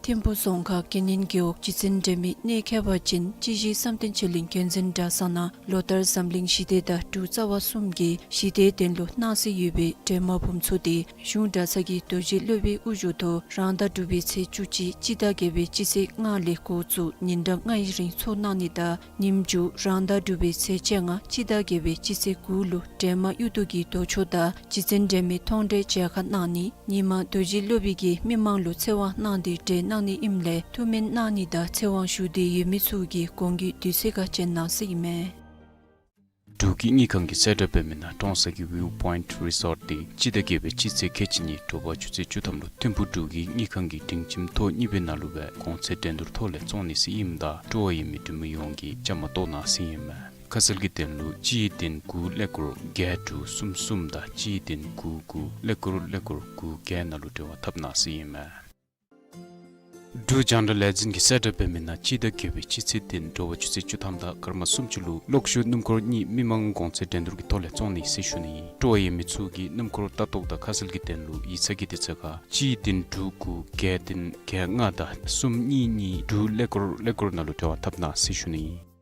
ཐིམ་ཕུ་རྫོང་ཁག་དགེ་བསྙེན་རྒེད་འོག་སྤྱི་ཚན་འབྲེལ་མི་གནས་མཁས་པ་ཅིན་སྤྱི་བཞི་བསམ་གཏན་ཆོས་གླིང་མཁྱེན་བརྩེ་གྲྭ་ཚང་ནང་ལོ་ལྟར་འཛམ་གླིང་ཞི་བདེ་དང་འབྲུག་རྩ་བ་གསུམ་གྱི་ཞི་བདེའི་དོན་ལུ་གནང་སྲོལ་ཡོད་པའི་འབྲེལ་མ་འབུམ་ཚོགས་སྡེ་གཞུང་གྲྭ་ཚང་གི་རྡོ་རྗེ་སློབ་དཔོན་དབུ་བཞུགས་ཐོག་རང་ཟླ་དྲུག་པའི་ཚེས་བཅུ་གཅིག་སྤྱི་ཟླ་བརྒྱད་པའི་སྤྱི་ཚེས་ལྔ་ལས་འགོ་བཙུགས་ཉིན་གྲངས་ལྔའི་རིང་ཚོགས་གནང་ནི་དང་ཉིནམ་མཇུག་རང་ཟླ་དྲུག་པའི་ཚེས་བཅོ་ལྔ་སྤྱི་ཟླ་བརྒྱད་པའི་སྤྱི་ཚེས་དགུ་ལུ་འབྲེལ་མ་གཡུ་རྡོ་གི་རྡོ་ཆོས་དང་སྤྱི་ཚན་འབྲེལ་མི་མཐོང་གྲོལ་མཇལ་ཁ་གནང་ནི། ཉིན་མ་རྡོ་རྗེ་སློབ་དཔོན་གྱིས་མི་མང་ལུ་ཚེ་དབང་གནང་སྟེ་གྲོལ་གནང་ནི་ཨིནམ་ལས་ཐུགས་སྨོན་གནང་ནི་དང་ཚེ་དབང་ཞུ་འདོད་ཡོད་མི་ཚུ་གིས་གོང་གི་དུས་ཚོད་ཁར་བྱོན་གནང་ཟེར་ཨིན་མས། འབྲུག་གི་དངུལ་ཁང་གིས་གསལ་བསྒྲགས་འབད་མི་ནང་ཀྲོང་གསར་གྱི་ཝིའུ་པོའིནཊ་རི་སོརཊ་འདི་སྤྱི་ཟླ་བརྒྱད་པའི་སྤྱི་ཚེས་ཁལ་གཅིག་གཉིས་དྲོ་པ་ཆུ་ཚོད་བཅུ་ཐམ་ལུ་ཐིམ་ཕུག་འབྲུག་གི་དངུལ་ཁང་གི་སྒྲིང་ཁྱིམ་ཐོག་གཉིས་པའི་ནང་ལུ་སྦེ་གོང་ཚད་འགྲན་བསྡུར་ཐོག་ལས་བཙོང་ནི་ཟེར་ཨིནམ་ད་སྤྲོ་བ་ཡོད་མི་འབྲུག་མི་ཡོངས་ཀྱིས་བཅའ་མར་གཏོགས་གནང་ཟེར་ཨིན་མས། ཁ་གསལ་གྱི་དོན་ལུ་གཅིག་བདུན་དགུ་ཀླད་ཀོར་བརྒྱད་དྲུག་གསུམ་གསུམ་དང་གཅིག་བདུན་དགུ་དགུ་ཀླད་ཀོར་ཀླད་ཀོར་དགུ་བརྒྱད་ནང་ལུ་འབྲེལ་བ་འཐབ་གནང་ཟེར་ཨིན་མས། འབྲུག་རྒྱང་བསྒྲགས་ལས་འཛིན་གྱིས་གསལ་བསྒྲགས་འབད་མི་ནང་སྤྱི་ཟླ་བརྒྱད་པའི་སྤྱི་ཚེས་བདུན་དྲོ་པ་ཆུ་ཚོད་བཅུ་ཐམ་དང་སྐར་མ་སུམ་ཅུ་ལུ་གློག་ཞུ་སྣུམ་འཁོར་གཉིས་མི་མང་གོང་ཚད་འགྲན་བསྡུར་གྱི་ཐོག་ལས་བཙོང་ནི་ཟེར་ཞུ་ནི་ཨིན། སྤྲོ་བ་ཡོད་མི་ཚུ་གིས་སྣུམ་འཁོར་ལྟ་རྟོག་དང་ཁ་གསལ་གྱི་དོན་ལུ་ཡིག་ཚང་གི་དུས་ཚོད་ཁར་གཅིག་བདུན་དྲུག་དགུ་བརྒྱད་བདུན་བརྒྱད་ལྔ་དང་གསུམ་གཉིས་གཉིས་དྲུག་ཀླད་ཀོར་ཀླད་ཀོར་ནང་ལུ་འབྲེལ་བ་འཐབ་གནང་ཟེར་ཞུ་ནི་ཨིན།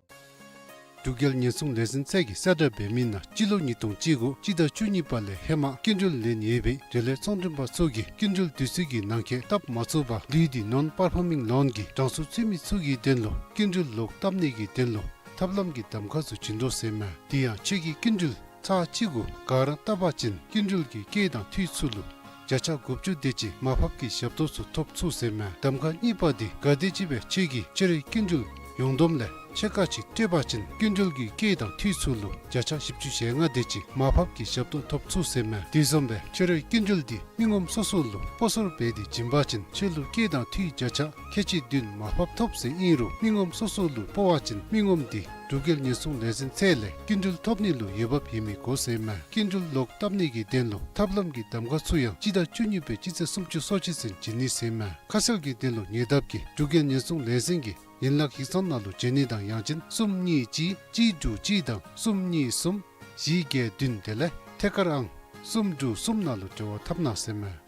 འབྲུག་རྒྱལ་ཉེན་སྲུང་ལས་འཛིན་ཚད་ཀྱིས་གསལ་བསྒྲགས་འབད་མི་ནང་སྤྱི་ལོ་ཉིས་སྟོང་བཅུ་དགུ་སྤྱི་ཟླ་བཅུ་གཉིས་པ་ལས་ཧེ་མ་སྐྱིན་འགྲུལ་ལེན་ཡོད་པའི་འབྲེལ་ཡོད་ཚོང་མགྲོན་པ་ཚུ་གིས་སྐྱིན་འགྲུལ་དུས་ཚོད་ཀྱི་ནང་འཁོད་བཏབ་མ་ཚུགས་པར་ལུས་ཏེ་ནོན་པར་ཕོར་མིང་ལོན་གྱི་གྲངས་སུ་ཚུད་མི་ཚུ་གི་དོན་ལུ་སྐྱིན་འགྲུལ་ལོག་བཏབ་ནི་གི་དོན་ལུ་ཐབས་ལམ་གྱི་གདམ་ཁ་ཚུ་བྱིན་དོ་ཟེར་མས། དེ་ཡང་ཁྱོད་ཀྱིས་སྐྱིན་འགྲུལ་ཚར་གཅིག་གུ་ག་ར་བཏབ་པ་ཅིན་སྐྱིན་འགྲུལ་གྱི་སྐྱེད་དང་འཐུས་ཚུ་ལུ་བརྒྱ་ཆ་དགུ་བཅུ་དེ་ཅིག་མར་ཕབ་ཀྱི་ཞབས་ཏོག་ཚུ་ཐོབ་ཚུགས་ཟེར་མས། གདམ་ཁ་གཉིས་པ་འདི་ག་དེམ་ཅིག་སྦེ་ཁྱོད་ཀྱིས་ཁྱོད་རའི་སྐྱིན་འགྲུལ་ཡོངས་བསྡོམས་ལས་ ཕྱེད་ཀ་ཅིག་སྤྲོད་པ་ཅིན་སྐྱིན་འགྲུལ་གྱི་སྐྱེད་དང་འཐུས་ཚུ་ལུ་བརྒྱ་ཆ་བཞི་བཅུ་ཞེ་ལྔ་དེ་ཅིག་མར་ཕབ་ཀྱི་ཞབས་ཏོག་ཐོབ་ཚུགས་ཟེར་མས། དེ་བཟུམ་སྦེ་ཁྱོད་རའི་སྐྱིན་འགྲུལ་འདི་མི་ངོམ་སོ་སོ་ལུ་སྤོ་སོར་འབད་དེ་བྱིན་པ་ཅིན་ཁྱོད་ལུ་སྐྱེད་དང་འཐུས་བརྒྱ་ཆ་ཁལ་གཅིག་བདུན་མར་ཕབ་ཐོབ་ཟེར་ཨིན་རུང་མི་ངོམ་སོ་སོ་ལུ་སྤོ་བ་ཅིན་མི་ངོམ་འདི་འབྲུག་རྒྱལ་ཉེན་སྲུང་ལས་འཛིན་ཚད་ལས་སྐྱིན་འགྲུལ་ཐོབ་ནི་ལུ་འོས་འབབ་ཡོད་མི་དགོ་ཟེར་མས། སྐྱིན་འགྲུལ་ལོག་བཏབ་ནི་གི་དོན་ལུ་ཐབས་ལམ་གྱི་གདམ་ཁ་ཚུ་ཡང་སྤྱི་ཟླ་བཅུ་གཉིས་པའི་སྤྱི་ཚེས་སུམ་ཅུ་སོ་གཅིག་ཚུན་བྱིན་ནི་ཟེར་མས། ཁ་གསལ་གྱི་དོན་ལུ་ཉེ་འདབས་ཀྱི་འབྲུག་རྒྱལ་ཉེན་སྲུང་ལས་འཛིན་གྱི་ཡན་ལག་ཡིག་ཚང་ནང་ལུ་བྱོན་ནི་དང་ཡང་ཅིན་གསུམ་གཉིས་གཅིག་གཅིག་དྲུག་གཅིག་དང་གསུམ་གཉིས་གསུམ་བཞི་བརྒྱད་བདུན་དེ་ལས་ཐད་ཀར་ཨང་གསུམ་དྲུག་གསུམ་ནང་ལུ་འབྲེལ་བ་འཐབ་གནང་ཟེར་མས།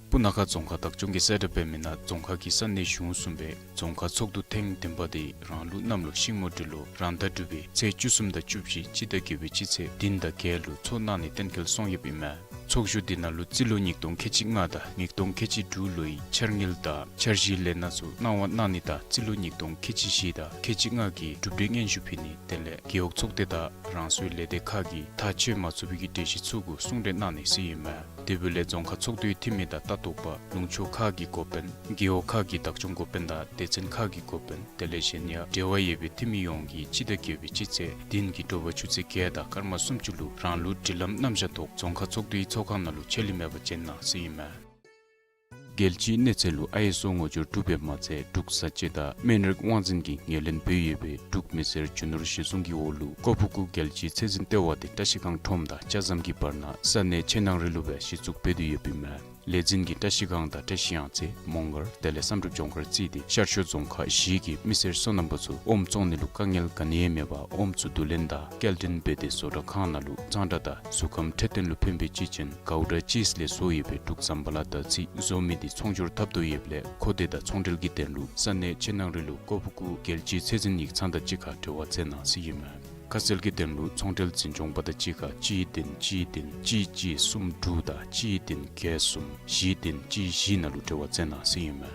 སྤུ་ན་ཁ་རྫོང་ཁག་བདག་སྐྱོང་གིས་གསལ་བསྒྲགས་འབད་མི་ནང་རྫོང་ཁག་གི་ས་གནས་གཞུང་གསུམ་པའི་རྫོང་ཁག་ཚོགས་འདུ་ཐེངས་བདུན་པ་དེ་རང་ལུགས་གནམ་ལོ་ཤིང་མོ་སྦྲུལ་ལོ་རང་ཟླ་དྲུག་པའི་ཚེས་བཅུ་གསུམ་དང་བཅུ་བཞི་སྤྱི་ཟླ་བརྒྱད་པའི་སྤྱི་ཚེས་བདུན་དང་བརྒྱད་ལུ་ཚོགས་གནང་ནི་གཏན་འཁེལ་སོང་ཡོདཔ་ཨིན་མས། ཚོགས་བཞུགས་དེ་ནང་ལུ་རྩིས་ལོ་ཉིས་སྟོང་ཁལ་གཅིག་ལྔ་དང་ཉིས་སྟོང་ཁལ་གཅིག་དྲུག་ལོའི་འཆར་དངུལ་དང་འཆར་གཞིའི་ལས་སྣ་ཚུ་གནང་བ་གནང་ནི་དང་རྩིས་ལོ་ཉིས་སྟོང་ཁལ་གཅིག་བཞི་དང་ཁལ་གཅིག་ལྔ་གི་གྲུབ་འབྲས་སྙན་ཞུ་ཕུལ་ནི་དེ་ལས་རྒེད་འོག་ཚོགས་སྡེ་དང་རང་སོའི་ལས་སྡེ་ཁག་གིས་ཐག་བཅད་མ་ཚུགས་པའི་གྲོས་གཞི་ཚུ་གུ་གསུང་གྲོས་གནང་ནི་ཟེར་ཨིན་མས། དེ་འབདཝ་ལས་རྫོང་ཁག་ཚོགས་འདུའི་འཐུས་མི་དང་ལྟ་རྟོག་པ་ལུང་ཕྱོགས་ཁག་གི་འགོ་དཔོན་རྒེད་འོག་ཁག་གི་བདག་སྐྱོང་འགོ་དཔོན་དང་སྡེ་ཚན་ཁག་གི་འགོ་དཔོན་དེ་ལས་གཞན་ཡང་འབྲེལ་བ་ཡོད་པའི་འཐུས་མི་ཡོངས་ཀྱིས་སྤྱི་ཟླ་བརྒྱད་པའི་སྤྱི་ཚེས་བདུན་གྱི་དྲོ་པ་ཆུ་ཚོད་བརྒྱད་དང་སྐར་མ་སུམ་ཅུ་ལུ་རང་ལུགས་སྒྲིག་ལམ་རྣམ་གཞག་ཐོག་རྫོང་ཁག་ཚོགས་འདུའི་ཚོགས་ཁང་ནང་ལུ་ཆད་ལུས་མེད་པར་བྱོན་གནང་ཟེར་ཨིན་མས། རྒྱལ་སྤྱིའི་གནས་ཚད་ལུ་ཨའི་ཨེསི་ཨོ་ངོ་སྦྱོར་གྲུབ་པའི་མ་ཚད་འབྲུག་བཟའ་སྤྱོད་དང་སྨན་རིགས་དབང་འཛིན་གྱིས་ངོས་ལེན་འབད་ཡོད་པའི་འབྲུག་མི་སེར་རྒྱུ་ནོར་གཞི་བཟུང་གི་འོག་ལུ་ཀོ་ཕུ་ཀུ་རྒྱལ་སྤྱིའི་ཚད་འཛིན་ལྟེ་བ་དེ་བཀྲ་ཤིས་སྒང་ཁྲོམ་དང་ལྕགས་ཟམ་གྱི་བར་ན་ས་གནས་ཆེ་ནང་རི་ལུ་སྦེ་གཞི་བཙུགས་འབད་དེ་ཡོདཔ་ཨིན་མས། ལས་འཛིན་གྱིས་བཀྲ་ཤིས་སྒང་དང་བཀྲ་ཤིས་གཡང་རྩེ་མོང་སྒར་དེ་ལས་བསམ་གྲུབ་ལྗོངས་མཁར་བརྩིས་ཏེ་ཤར་ཕྱོགས་རྫོང་ཁག་བཞི་གི་མི་སེར་སོ་ནམ་པ་ཚུ་ཨོམ་བཙོང་ནི་ལུ་དཀའ་ངལ་ག་ནི་ཡང་མེད་པར་ཨོམ་ཚུ་བསྡུ་ལེན་དང་སྐྱེལ་འདྲེན་འབད་དེ་བཟོ་གྲྭ་ཁང་ནང་ལུ་གཙང་སྦྲ་དང་གཟུགས་ཁམས་འཕྲོད་བསྟེན་ལུ་ཕན་པའི་དཔྱིད་ཅན་གའུ་ཌ་ཅིསི་ལས་བཟོ་ཡོད་པའི་འབྲུག་ཟམ་པ་ལ་དར་ཚིལ་བཟོ་མི་དེ་ཚོང་སྒྱུར་འཐབ་དོ་ཡོདཔ་ལས་མཁོ་འདོད་དང་ཚོང་འབྲེལ་གྱི་དོན་ལུ་ས་གནས་ཆེ་ནང་རི་ལུ་ཀོ་ཕུ་ཀུ་རྒྱལ་སྤྱིའི་ཚད་འཛིན་ཡིག་ཚང་དང་གཅིག་ཁར་འབྲེལ་བ་མཛད་གནང་ཟེར་ཨིན་མས། ཁ་གསལ་གྱི་དོན་ལུ་ཚོང་འབྲེལ་འཛིན་སྐྱོང་པ་དང་གཅིག་ཁར་གཅིག་བདུན་གཅིག་བདུན་གཅིག་གཅིག་གསུམ་དྲུག་དང་གཅིག་བདུན་བརྒྱད་གསུམ་བཞི་བདུན་གཅིག་བཞི་ནང་ལུ་འབྲེལ་བ་མཛད་གནང་ཟེར་ཨིན་མས།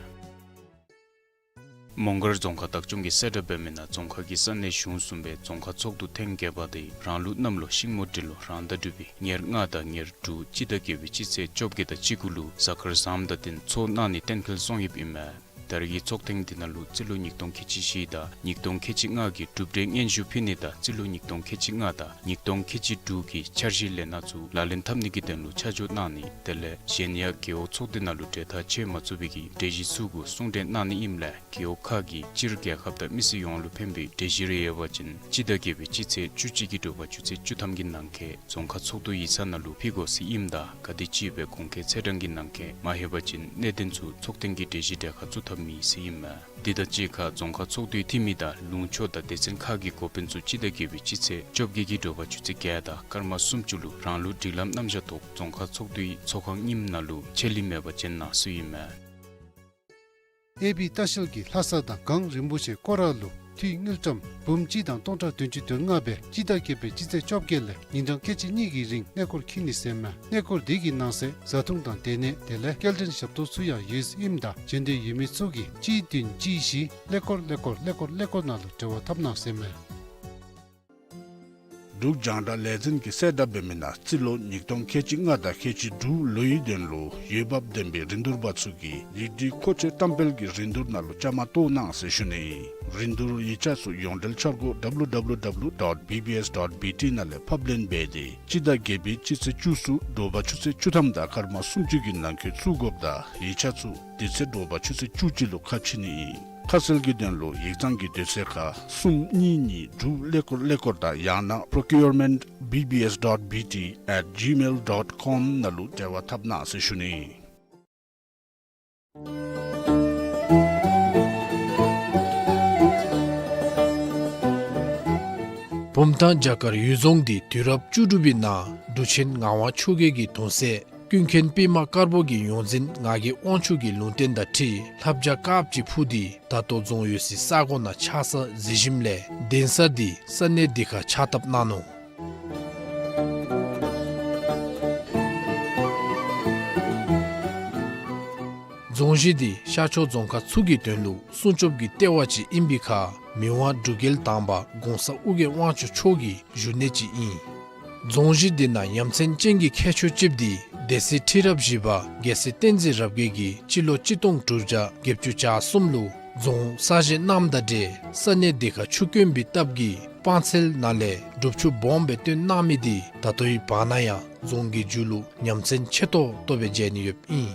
མོང་སྒར་རྫོང་ཁག་བདག་སྐྱོང་གིས་གསལ་བསྒྲགས་འབད་མི་ནང་རྫོང་ཁག་གི་ས་གནས་གཞུང་གསུམ་པའི་རྫོང་ཁག་ཚོགས་འདུ་ཐེངས་བརྒྱད་པ་དེ་རང་ལུགས་གནམ་ལོ་ཤིང་མོ་སྦྲུལ་ལོ་རང་ཟླ་དྲུག་པའི་ཉེར་ལྔ་དང་ཉེར་དྲུག་སྤྱི་ཟླ་བརྒྱད་པའི་སྤྱི་ཚེས་བཅོ་བརྒྱད་དང་བཅུ་དགུ་ལུ་གཟའ་སྐར་བཟངམ་དང་བསྟུན་ཚོགས་གནང་ནི་གཏན་འཁེལ་སོང་ཡོདཔ་ཨིན་མས། ད་རེས་ཀྱི་ཚོགས་ཐེངས་དེ་ནང་ལུ་རྩིས་ལོ་ཉིས་སྟོང་ཁལ་གཅིག་བཞི་དང་ཉིས་སྟོང་ཁལ་གཅིག་ལྔ་གི་གྲུབ་འབྲས་སྙན་ཞུ་ཕུལ་ནི་དང་རྩིས་ལོ་ཉིས་སྟོང་ཁལ་གཅིག་ལྔ་དང་ཉིས་སྟོང་ཁལ་གཅིག་དྲུག་གི་འཆར་གཞིའི་ལས་སྣ་ཚུ་ལག་ལེན་འཐབ་ནི་གི་དོན་ལུ་ཆ་འཇོག་གནང་ནི་དེ་ལས་གཞན་ཡང་རྒེད་འོག་ཚོགས་སྡེ་ནང་ལུ་གྲོས་ཐག་བཅད་མ་ཚུགས་པའི་གི་གྲོས་གཞི་ཚུ་གུ་གསུང་གྲོས་གནང་ནི་ཨིནམ་ལས་རྒེད་འོག་ཁག་གིས་སྤྱིར་རྒྱལ་ཁབ་དང་མི་སེར་ཡོངས་ལུ་ཕན་པའི་གྲོས་གཞི་རེ་ཡོད་པ་ཅིན་སྤྱི་ཟླ་བརྒྱད་པའི་སྤྱི་ཚེས་བཅུ་གཅིག་གི་དྲོ་པ་ཆུ་ཚོད་བཅུ་ཐམ་གྱི་ནང་འཁོད་རྫོང་ཁག་ཚོགས་འདུ་ཡིག་ཚང་ནང་ལུ་ཕུལ་དགོ་ཟེར་ཨིནམ་ད་ག་དེམ་ཅིག་སྦེ་གོང་འཁོད་ཚེས་གྲངས་ཀྱི་ནང་འཁོད་མ་ལྷོད་པ་ཅིན་གནད་དོན་ཚུ་ཚོགས་ཐེངས་ཀྱི་གྲོས་གཞི་གྲལ་ཁར་བཙུགས་ཐབས་མེད་ཟེར་ཨིན་མས། དེ་དང་གཅིག་ཁར་རྫོང་ཁག་ཚོགས་འདུའི་འཐུས་མི་དང་ལུང་ཕྱོགས་དང་སྡེ་ཚན་ཁག་གི་འགོ་དཔོན་ཚུ་སྤྱི་ཟླ་བརྒྱད་པའི་སྤྱི་ཚེས་བཅོ་བརྒྱད་ཀྱི་དྲོ་པ་ཆུ་ཚོད་བརྒྱད་དང་སྐར་མ་སུམ་ཅུ་ལུ་རང་ལུགས་སྒྲིག་ལམ་རྣམ་གཞག་ཐོག་རྫོང་ཁག་ཚོགས་འདུའི་ཚོགས་ཁང་རྙིངམ་ནང་ལུ་ཆད་ལུས་མེད་པར་བྱོན་གནང་ཟེར་ཨིན་མས། ཨེ་བི་ལྟ་བཤལ་གྱིས་ལྷ་ས་དང་སྒང་རིན་པོ་ཆེ་སྐོར་ར་ལུ་འཐུས་དངུལ་ཀྲམ་འབུམ་གཅིག་དང་སྟོང་ཕྲག་བདུན་ཅུ་དོན་ལྔ་སྦེ་སྤྱི་ཟླ་བརྒྱད་པའི་སྤྱི་ཚེས་བཅོ་བརྒྱད་ལས་ཉིན་གྲངས་ཁལ་གཅིག་གཉིས་ཀྱི་རིང་གནས་སྐོར་འཁྱིད་ནི་ཟེར་མས། གནས་སྐོར་དེ་གི་ནང་གསེས་བཟའ་འཐུང་དང་སྡོད་གནས་དེ་ལས་སྐྱེལ་འདྲེན་ཞབས་ཏོག་ཚུ་ཡང་ཡོད་ཟེར་ཨིནམ་ད་བྱོན་འདོད་ཡོད་མི་ཚུ་གིས་གཅིག་བདུན་གཅིག་བཞི་ཀླད་ཀོར་ཀླད་ཀོར་ཀླད་ཀོར་ཀླད་ཀོར་ནང་ལུ་འབྲེལ་བ་འཐབ་གནང་ཟེར་མས། འབྲུག་རྒྱང་བསྒྲགས་ལས་འཛིན་གྱིས་གསལ་བསྒྲགས་འབད་མི་ནང་རྩིས་ལོ་ཉིས་སྟོང་ཁལ་གཅིག་ལྔ་དང་ཁལ་གཅིག་དྲུག་ལོའི་དོན་ལུ་འོས་འབབ་ལྡན་པའི་རིན་བསྡུར་པ་ཚུ་གིས་ཡིག་སྒྲིག་མཁོ་ཆས་བཀྲམ་སྤེལ་གྱི་རིན་བསྡུར་ནང་ལུ་བཅའ་མར་གཏོགས་གནང་ཟེར་ཞུ་ནི། རིན་བསྡུར་ཡིག་ཆ་ཚུ་ཡོངས་འབྲེལ་འཆར་སྒོ་W W W dot B B S dot B T ནང་ལས་ཕབ་ལེན་འབད་དེ་སྤྱི་ཟླ་བརྒྱད་པའི་སྤྱི་ཚེས་བཅུ་གསུམ་དྲོ་པ་ཆུ་ཚོད་བཅུ་ཐམ་དང་སྐར་མ་སུམ་ཅུ་གི་ནང་འཁོད་བཙུགས་དགོཔ་དང་ཡིག་ཆ་ཚུ་དེ་ཚེ་དྲོ་པ་ཆུ་ཚོད་བཅུ་གཅིག་ལུ་ཁ་ཕྱེ་ནི་ཨིན། ཁ་གསལ་གྱི་དོན་ལུ་ཡིག་ཚང་གི་དུས་ཚོད་ཁར་གསུམ་གཉིས་གཉིས་དྲུག་ཀླད་ཀོར་ཀླད་ཀོར་དང་ཡང་ན་procurement B B S dot B T at gmail dot com ནང་ལུ་འབྲེལ་བ་འཐབ་གནང་ཟེར་ཞུ་ནི། བུམ་ཐང་བྱ་དཀར་གཡུལ་རྫོང་འདི་དུས་རབས་བཅུ་དྲུག་པའི་ནང་འབྲུག་ཆེན་ངག་དབང་ཆོས་རྒྱལ་གྱི་གདུང་སྲས་ཀུན་མཁྱེན་པདྨ་དཀར་པོ་གི་ཡོངས་འཛིན་ངག་གི་དབང་ཕྱུག་གི་ལུང་བསྟན་དང་འཁྲིལ་ལྷ་བྱ་དཀརཔོ་ཅིག་འཕུར་ཏེ་ད་ལྟོ་རྫོང་ཡོད་སའི་ས་གོ་ནང་ཆགས་ས་གཟིགས་ཞིནམ་ལས་གདན་ས་འདི་ས་གནས་འདི་ཁར་ཕྱག་བཏབ་གནང་ནུག། རྫོང་གཞི་འདི་ཤར་ཕྱོགས་རྫོང་ཁག་ཚུ་གི་དོན་ལུ་སྲུང་སྐྱོབ་ཀྱི་ལྟེ་བ་ཅིག་ཨིན་པའི་ཁར་མི་དབང་འབྲུག་རྒྱལ་དང་པ་གོང་ས་ཨོ་རྒྱན་དབང་ཕྱུག་མཆོག་གི་བཞུགས་གནས་ཅིག་ཨིན། རྫོང་གཞི་འདི་ནང་ཡ་མཚན་ཅན་གྱི་ཁྱད་ཆོས་ཅིག་འདི་སྡེ་སྲིད་ཁྲི་རབས་བཞི་པ་རྒྱལ་སྲས་བསྟན་འཛིན་རབ་རྒྱས་ཀྱིས་སྤྱི་ལོ་གཅིག་སྟོང་དྲུག་བརྒྱ་བརྒྱད་ཅུ་གྱ་གསུམ་ལུ་ རྫོང་གསར་བཞེངས་གནངམ་དང་འབྲེལ་ས་གནས་དེ་ཁར་ཆུ་དཀོན་པའི་སྟབས་ཀྱིས་སྤང་ཚལ་ནང་ལས་སྒྲུབ་ཆུ་སྦོམ་སྦེ་བཏོན་གནང་མི་དེ་ད་ལྟོའི་བར་ན་ཡང་རྫོང་གི་མཇུག་ལུ་ཉམས་ཚན་ཆེ་ཏོག་ཏོ་སྦེ་མཇལ་ནི་ཡོདཔ་ཨིན།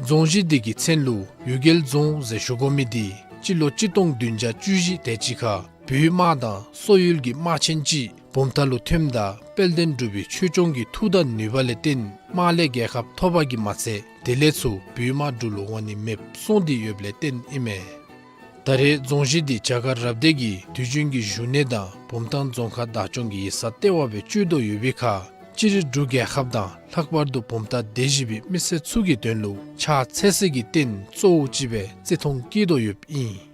རྫོང་གཞི་དེ་གི་མཚན་ལུ་གཡུལ་རྒྱལ་རྫོང་ཟེར་ཞུ་དགོ་མི་དེ་སྤྱི་ལོ་གཅིག་སྟོང་བདུན་བརྒྱ་བཅུ་བཞི་དེ་ཅིག་ཁར་བོད་དམག་དང་སོག་ཡུལ་གྱི་དམག་ཆེན་ཅིག་བུམ་ཐང་ལུ་ཐོནམ་ད་དཔལ་ལྡན་འབྲུག་པའི་ཆོས་སྐྱོང་གི་མཐུ་དང་ནུས་པ་ལས་བརྟེན་དམག་ལས་རྒྱལ་ཁ་ཐོབ་པ་གིས་མ་ཚད་དེ་ལས་ཚུར་བོད་དམག་འབྲུག་ལུ་འོང་ནི་མེདཔ་སོང་སྟེ་ཡོདཔ་ལས་བརྟེན་ཨིན་མས། ད་རེས་རྫོང་གཞི་འདི་རྒྱ་གར་རབ་སྡེ་གིས་དུས་རྒྱུན་གྱི་བཞུགས་གནས་དང་བུམ་ཐང་རྫོང་ཁག་བདག་སྐྱོང་གི་ཡིག་ཚང་ལྟེ་བ་སྦེ་སྤྱོད་དོ་ཡོད་པའི་ཁར་སྤྱིར་འབྲུག་རྒྱལ་ཁབ་དང་ལྷག་པར་དུ་བུམ་ཐང་སྡེ་བཞི་པའི་མི་སེར་ཚུ་གི་དོན་ལུ་ཕྱག་འཚལ་སའི་གི་རྟེན་གཙོ་བོ་ཅིག་སྦེ་བརྩི་མཐོང་བསྐྱེད་དོ་ཡོདཔ་ཨིན།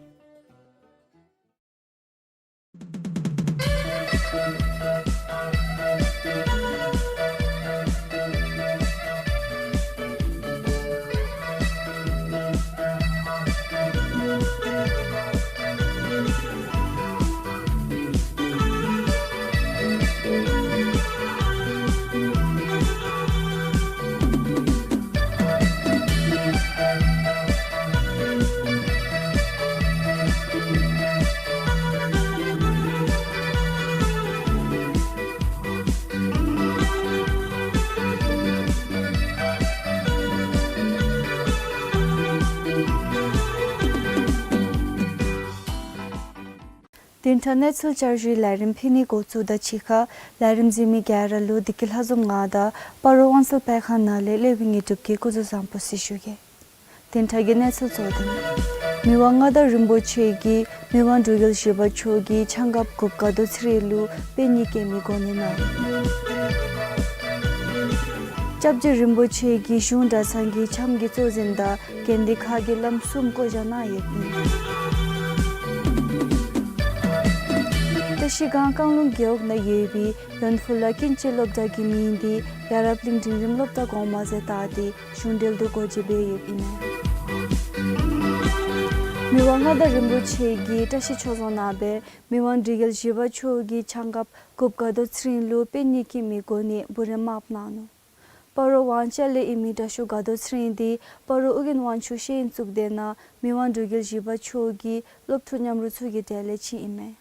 བདུན་ཕྲག་གནས་ཚུལ་བསྐྱར་ཞུའི་ལས་རིམ་ཕུལ་ནི་འགོ་བཙུགས་དང་གཅིག་ཁར་ལས་རིམ་གཟིགས་མི་ག་ར་ལུ་བདེ་སྐྱིད་ལྷ་འཛོམས་ང་དང་སྤ་རོ་དབང་གསལ་སྤེལ་ཁང་ནང་ལས་ལེགས་པའི་ངེས་སྒྲུབ་ཀྱིས་སྐུ་གཟུགས་བཟང་པོ་ཟེར་ཞུ་གེ། བདུན་ཕྲག་གི་གནས་ཚུལ་གཙོ་དོན། མི་དབང་མངའ་བདག་རིན་པོ་ཆེ་གིས་མི་དབང་འབྲུག་རྒྱལ་བཞི་པ་མཆོག་གི་ཆ་འགབ་གུབ་དགའ་རྡོར་ཚེ་རིང་ལུ་པད་ཉི་སྐྱེད་མོས་གོ་གནས་གནང་། སྐྱབས་རྗེ་རིན་པོ་ཆེ་གིས་གཞུང་གྲྭ་ཚང་གི་འཆམ་གྱི་གཙོ་འཛིན་དང་དགོན་སྡེ་ཁག་གི་བླམ་གསུམ་བསྐོ་བཞག་གནང་ཡོདཔ་ཨིན། བཀྲ་ཤིས་སྒང་བཀང་ལུང་རྒེད་འོག་ནང་ཡོད་པའི་ཡོན་ཕུ་ལ་ཀུན་སྤྱོད་སློབ་གྲྭ་གི་མིང་འདི་ཡ་རབས་གླིང་འབྲིང་རིམ་སློབ་གྲྭ་གོང་མ་ཟེར་བཏགས་ཏེ་གཞུང་འབྲེལ་དུ་སྒོ་འབྱེད་འབད་ཡོདཔ་ཨིན་མས། མི་དབང་མངའ་བདག་རིན་པོ་ཆེ་གིས་བཀྲ་ཤིས་ཆོས་རྫོང་ནང་སྦེ་མི་དབང་འབྲུག་རྒྱལ་བཞི་པ་མཆོག་གི་ཆ་འགབ་གུབ་དགའ་རྡོར་ཚེ་རིང་ལུ་པད་ཉི་སྐྱེད་མོས་གོ་གནས་འབུམ་རམས་མངགས་གནང་ནུག། སྤ་རོ་ཝང་ཅ་ལའི་ཨིན་མི་དྲག་ཤོས་དགའ་རྡོར་ཚེ་རིང་འདི་སྤ་རོ་ཨོ་རྒྱན་དབང་ཕྱུག་ཤེས་ཡོན་གཙུག་སྡེ་ནང་མི་དབང་འབྲུག་རྒྱལ་བཞི་པ་མཆོག་གི་སློབ་ཕྲུག་མཉམ་རོགས་ཚུ་གི་གྲས་ལས་ཅིག་ཨིན་མས།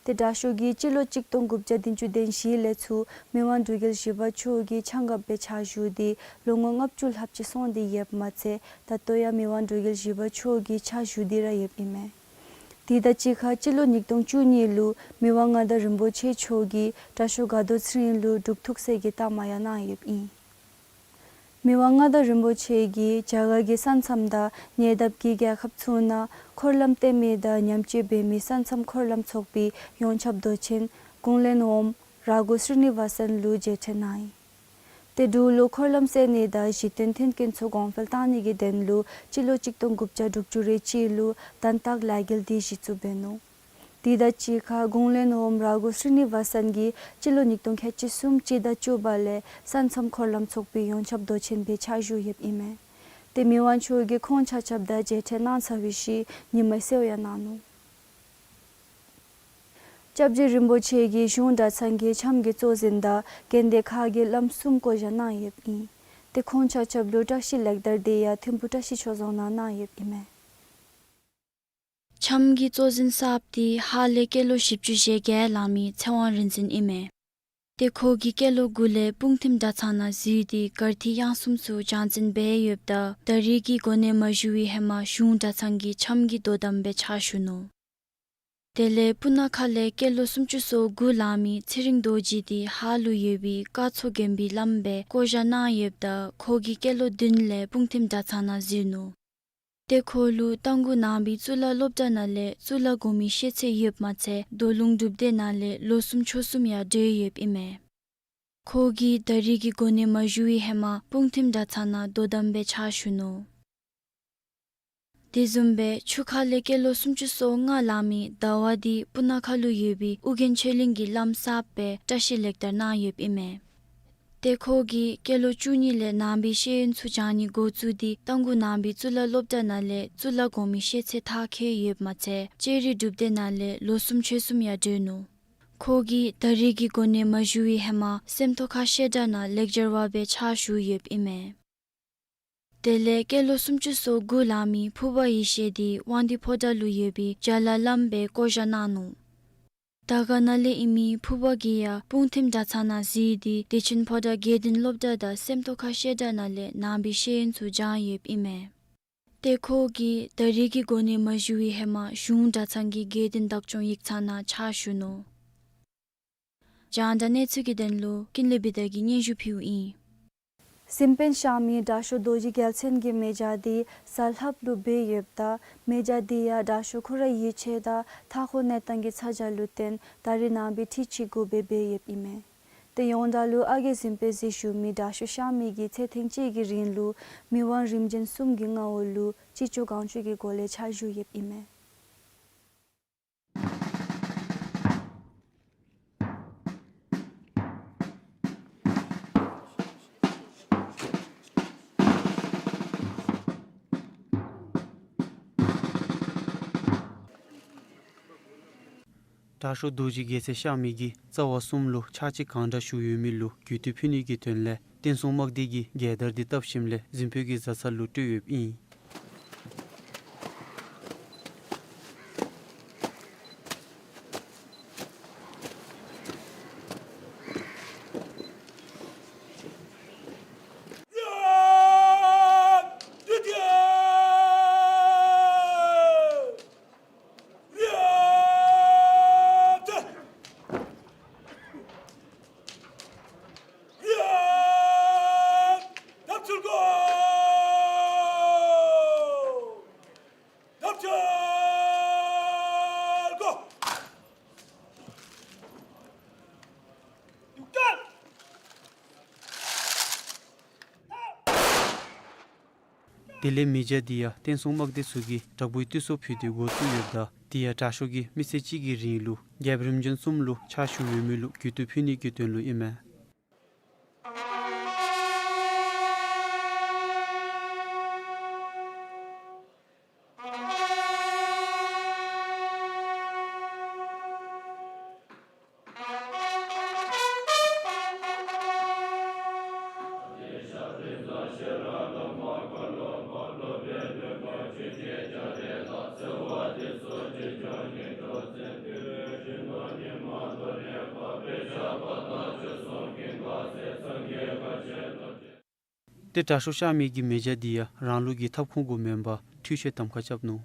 ཏེ་དྲག་ཤོས་ཀྱིས་སྤྱི་ལོ་གཅིག་སྟོང་དགུ་བརྒྱ་བདུན་ཅུ་དོན་བཞི་ལས་ཚུར་མི་དབང་འབྲུག་རྒྱལ་བཞི་པ་མཆོག་གི་ཆ་འགབ་སྦེ་ཕྱག་ཞུ་སྟེ་ལོ་ངོ་ལྔ་བཅུ་ལྷགཔ་ཅིག་སོང་སྟེ་ཡོདཔ་མ་ཚད་ད་ལྟོ་ཡང་མི་དབང་འབྲུག་རྒྱལ་བཞི་པ་མཆོག་གི་ཕྱག་ཞུ་སྟེ་ར་ཡོདཔ་ཨིན་མས། དེ་དང་གཅིག་ཁར་སྤྱི་ལོ་ཉིས་སྟོང་བཅུ་གཉིས་ལུ་མི་དབང་མངའ་བདག་རིན་པོ་ཆེ་མཆོག་གིས་དྲག་ཤོས་དགའ་རྡོར་ཚེ་རིང་ལུ་འབྲུག་ཐུགས་སྲས་ཀྱི་རྟགས་མ་ཡང་གནང་ཡོདཔ་ཨིན། མི་དབང་མངའ་བདག་རིན་པོ་ཆེ་གིས་རྒྱ་གར་གྱི་ས་མཚམས་དང་ཉེ་འདབས་ཀྱི་རྒྱལ་ཁབ་ཚུ་ནང་འཁོར་ལམ་བརྟེན་མི་དང་ཉམས་བཅོས་འབད་མི་ས་མཚམས་འཁོར་ལམ་ཚོགས་པའི་ཡོངས་ཁྱབ་མདོ་ཆེན་ཀུན་ལེགས་ཨོམ་རཱ་གོ་སི་རི་ནི་ཝ་སན་ལུ་མཇལ་འཕྲད་གནང་ཡི། ཏེ་འབྲུག་ལུ་འཁོར་ལམ་བསལ་ནི་དང་གཞི་རྟེན་མཐུན་རྐྱེན་ཚུ་གོང་འཕེལ་བཏང་ནི་གི་དོན་ལུ་སྤྱི་ལོ་གཅིག་སྟོང་དགུ་བརྒྱ་དྲུག་ཅུ་རེ་གཅིག་ལུ་དན་རྟགས་ལས་འགུལ་འདི་གཞི་བཙུགས་འབད་ནུག། དེ་དང་གཅིག་ཁར་ཀུན་ལེགས་ཨོམ་རཱ་གོ་སི་རི་ནི་ཝ་སན་གྱིས་སྤྱི་ལོ་ཉིས་སྟོང་ཁལ་གཅིག་གསུམ་སྤྱི་ཟླ་བཅུ་པ་ལས་ས་མཚམས་འཁོར་ལམ་ཚོགས་པའི་ཡོངས་ཁྱབ་མདོ་ཆེན་སྦེ་ཕྱག་ཞུ་ཡོདཔ་ཨིན་མས། ཏེ་མི་དབང་མཆོག་གིས་ཁོང་ཆ་ཁྱབ་དང་མཇལ་འཕྲད་གནང་ཚར་བའི་ཤུལ་ཉི་མའི་གསོལཝ་ཡང་གནང་ནུག། སྐྱབས་རྗེ་རིན་པོ་ཆེ་གིས་གཞུང་གྲྭ་ཚང་གི་འཆམ་གྱི་གཙོ་འཛིན་དང་དགོན་སྡེ་ཁག་གི་བླམ་གསུམ་བསྐོ་བཞག་གནང་ཡོདཔ་ཨིན། ཏེ་ཁོང་ཆ་ཁྱབ་ལུ་བཀྲ་ཤིས་ལེགས་དར་འདི་ཡང་ཐིམ་ཕུ་བཀྲ་ཤིས་ཆོས་རྫོང་ནང་གནང་ཡོདཔ་ཨིན་མས། འཆམ་གྱི་གཙོ་འཛིན་གསརཔ་འདི་ཧཱ་ལས་སྐྱེས་ལོ་བཞི་བཅུ་ཞེ་བརྒྱད་ལང་མི་ཚེ་དབང་རིག་འཛིན་ཨིན་མས། ཏེ་ཁོ་གིས་སྐྱེས་ལོ་དགུ་ལས་སྤུངས་ཐིམ་གྲྭ་ཚང་ནང་འཛུལ་ཏེ་གར་ཐིག་དབྱངས་གསུམ་ཚུ་སྦྱང་འཛིན་འབད་ཡོདཔ་ད་ད་རེས་ཀྱི་གོ་གནས་མ་ཞུ་བའི་ཧེ་མ་གཞུང་གྲྭ་ཚང་གི་འཆམ་གྱི་དོ་དམ་སྦེ་ཕྱག་ཞུ་ནུག། དེ་ལས་སྤུ་ན་ཁ་ལས་སྐྱེས་ལོ་སུམ་ཅུ་སོ་དགུ་ལང་མི་ཚེ་རིང་རྡོ་རྗེ་འདི་ཧཱ་ལུ་ཡོད་པའི་ཀ་མཚོ་དགོན་པའི་བླམ་སྦེ་བསྐོ་བཞག་གནང་ཡོདཔ་ད་ཁོ་གིས་སྐྱེས་ལོ་བདུན་ལས་སྤུངས་ཐིམ་གྲྭ་ཚང་ནང་འཛུལ་ནུག། ཏེ་ཁོ་ལུ་རྟ་མགོ་ནང་པའི་གཙུག་ལག་སློབ་གྲྭ་ནང་ལས་གཙུག་ལག་གོང་མའི་ཤེས་ཚད་ཡོདཔ་མ་ཚད་རྡོ་ལུང་སྒྲུབ་སྡེ་ནང་ལས་ལོ་གསུམ་ཕྱོགས་གསུམ་ཡང་གྲོལ་ཡོདཔ་ཨིན་མས། ཁོ་གིས་ད་རེས་ཀྱི་གོ་གནས་མ་ཞུ་བའི་ཧེ་མ་སྤུངས་ཐིམ་གྲྭ་ཚང་ནང་དོ་དམ་སྦེ་ཕྱག་ཞུ་ནུག། དེ་བཟུམ་སྦེ་ཆུ་ཁ་ལས་སྐྱེས་ལོ་སུམ་ཅུ་སོ་ལྔ་ལང་མི་ཟླ་བ་འདི་སྤུ་ན་ཁ་ལུ་ཡོད་པའི་ཨོ་རྒྱན་ཆོས་གླིང་གི་བླམ་གསརཔ་སྦེ་བཀྲ་ཤིས་ལེགས་དར་གནང་ཡོདཔ་ཨིན་མས། ཏེ་ཁོ་གིས་སྐྱེས་ལོ་བཅུ་གཉིས་ལས་ནང་པའི་ཤེས་ཡོན་ཚུ་སྦྱང་ནི་འགོ་བཙུགས་ཏེ་རྟ་མགོ་ནང་པའི་གཙུག་ལག་སློབ་གྲྭ་ནང་ལས་གཙུག་ལག་གོང་མའི་ཤེས་ཚད་མཐར་འཁྱོལ་ཡོདཔ་མ་ཚད་ལྕགས་རི་སྒྲུབ་སྡེ་ནང་ལས་ལོ་གསུམ་ཕྱོགས་གསུམ་ཡང་གྲོལ་ནུག། ཁོ་གིས་ད་རེས་ཀྱི་གོ་གནས་མ་ཞུ་བའི་ཧེ་མ་སེམས་རྟོགས་ཁ་བཤད་གྲྭ་ནང་ལེགས་སྦྱར་བ་སྦེ་ཕྱག་ཞུ་ཡོདཔ་ཨིན་མས། དེ་ལས་སྐྱེས་ལོ་སུམ་ཅུ་སོ་དགུ་ལང་མི་ཕུརཔ་ཡེ་ཤེས་འདི་དབང་འདུས་ཕོ་བྲང་ལུ་ཡོད་པའི་རྒྱ་ལ་བླམ་སྦེ་བསྐོ་བཞག་གནང་ནུག། དར་དཀར་ནང་ལས་ཨིན་མི་ཕུརཔ་གིས་ཡང་སྤུངས་ཐིམ་གྲྭ་ཚང་ནང་གཟིགས་ཏེ་བདེ་ཆེན་ཕོ་བྲང་དགེ་འདུན་སློབ་གྲྭ་དང་སེམས་རྟོགས་ཁ་བཤད་གྲྭ་ནང་ལས་ནང་པའི་ཤེས་ཡོན་ཚུ་སྦྱངས་ཡོདཔ་ཨིན་མས། ཏེ་ཁོ་གིས་ད་རེས་ཀྱི་གོ་གནས་མ་ཞུ་བའི་ཧེ་མ་གཞུང་གྲྭ་ཚང་གི་དགེ་འདུན་བདག་སྐྱོང་ཡིག་ཚང་ནང་ཕྱག་ཞུ་ནུག། རྒྱང་བསྒྲགས་གནས་ཚུལ་གྱི་དོན་ལུ་ཀུན་ལེགས་བི་དྷ་གིས་སྙན་ཞུ་ཕུལཝ་ཨིན། གཟིམ་དཔོན་གཤགས་མི་དྲག་ཤོས་རྡོ་རྗེ་རྒྱལ་མཚན་གྱི་མེ་སྦྱང་འདི་གཟའ་ལྷགཔ་ལུ་འབད་ཡོདཔ་ད་མེ་སྦྱང་འདི་ཡང་དྲག་ཤོས་ཁོ་རའི་ཡིད་ཆེས་དང་མཐའ་འཁོར་གནས་སྟངས་ཀྱི་ཚ་གྱང་ལུ་བརྟེན་ད་རེས་ནངས་པའི་ཁྲི་གཅིག་དགུ་སྦེ་འབད་ཡོདཔ་ཨིན་མས། ཏེ་ཡོངས་གྲགས་ལུ་ཨ་རྒས་གཟིམ་དཔོན་ཟེར་ཞུ་མི་དྲག་ཤོས་གཤགས་མི་གིས་ཚེ་ཐེངས་གཅིག་གི་རིང་ལུ་མི་དབང་རིམ་བྱོན་གསུམ་གྱི་མངའ་འོག་ལུ་ཅི་ལྕོགས་གང་ལྕོགས་ཀྱི་སྒོ་ལས་ཕྱག་ཞུ་ཡོདཔ་ཨིན་མས། དྲག་ཤོས་རྡོ་རྗེ་རྒྱལ་མཚན་གཤགས་མི་གིས་རྩ་བ་གསུམ་ལུ་ཕྱག་ཕྱིད་གང་དྲག་ཞུ་ཡོད་མི་ལུ་གུས་བཏུད་ཕུལ་ནི་གི་དོན་ལས་བསྟན་སྲུང་དམག་སྡེ་གིས་རྒྱལ་དར་འདི་བཏབ་ཞིནམ་ལས་གཟིམ་དཔོན་གྱི་བཟའ་ཚང་ལུ་སྤྲོད་ཡོདཔ་ཨིན། དེ་ལས་མེ་སྦྱང་འདི་ཡང་བསྟན་སྲུང་དམག་སྡེ་ཚུ་གིས་དྲག་པོའི་བཏུད་གསོག་ཕུལ་ཏེ་འགོ་བཙུགས་ཡོདཔ་ད་དེ་ཡང་དྲག་ཤོས་ཀྱིས་མི་ཚེ་གཅིག་གི་རིང་ལུ་རྒྱལཔོ་རིམ་བྱོན་གསུམ་ལུ་ཕྱག་ཞུ་ཡོད་མི་ལུ་གུས་བཏུད་ཕུལ་ནི་གི་དོན་ལུ་ཨིན་མས། ཏེ་དྲག་ཤོས་གཤགས་མི་གི་མེ་སྦྱང་འདི་ཡང་རང་ལུགས་ཀྱི་ཐབ་ཁུང་གུ་མེན་པར་འཕྲུལ་ཆས་གདམ་ཁ་རྐྱབ་ནུག།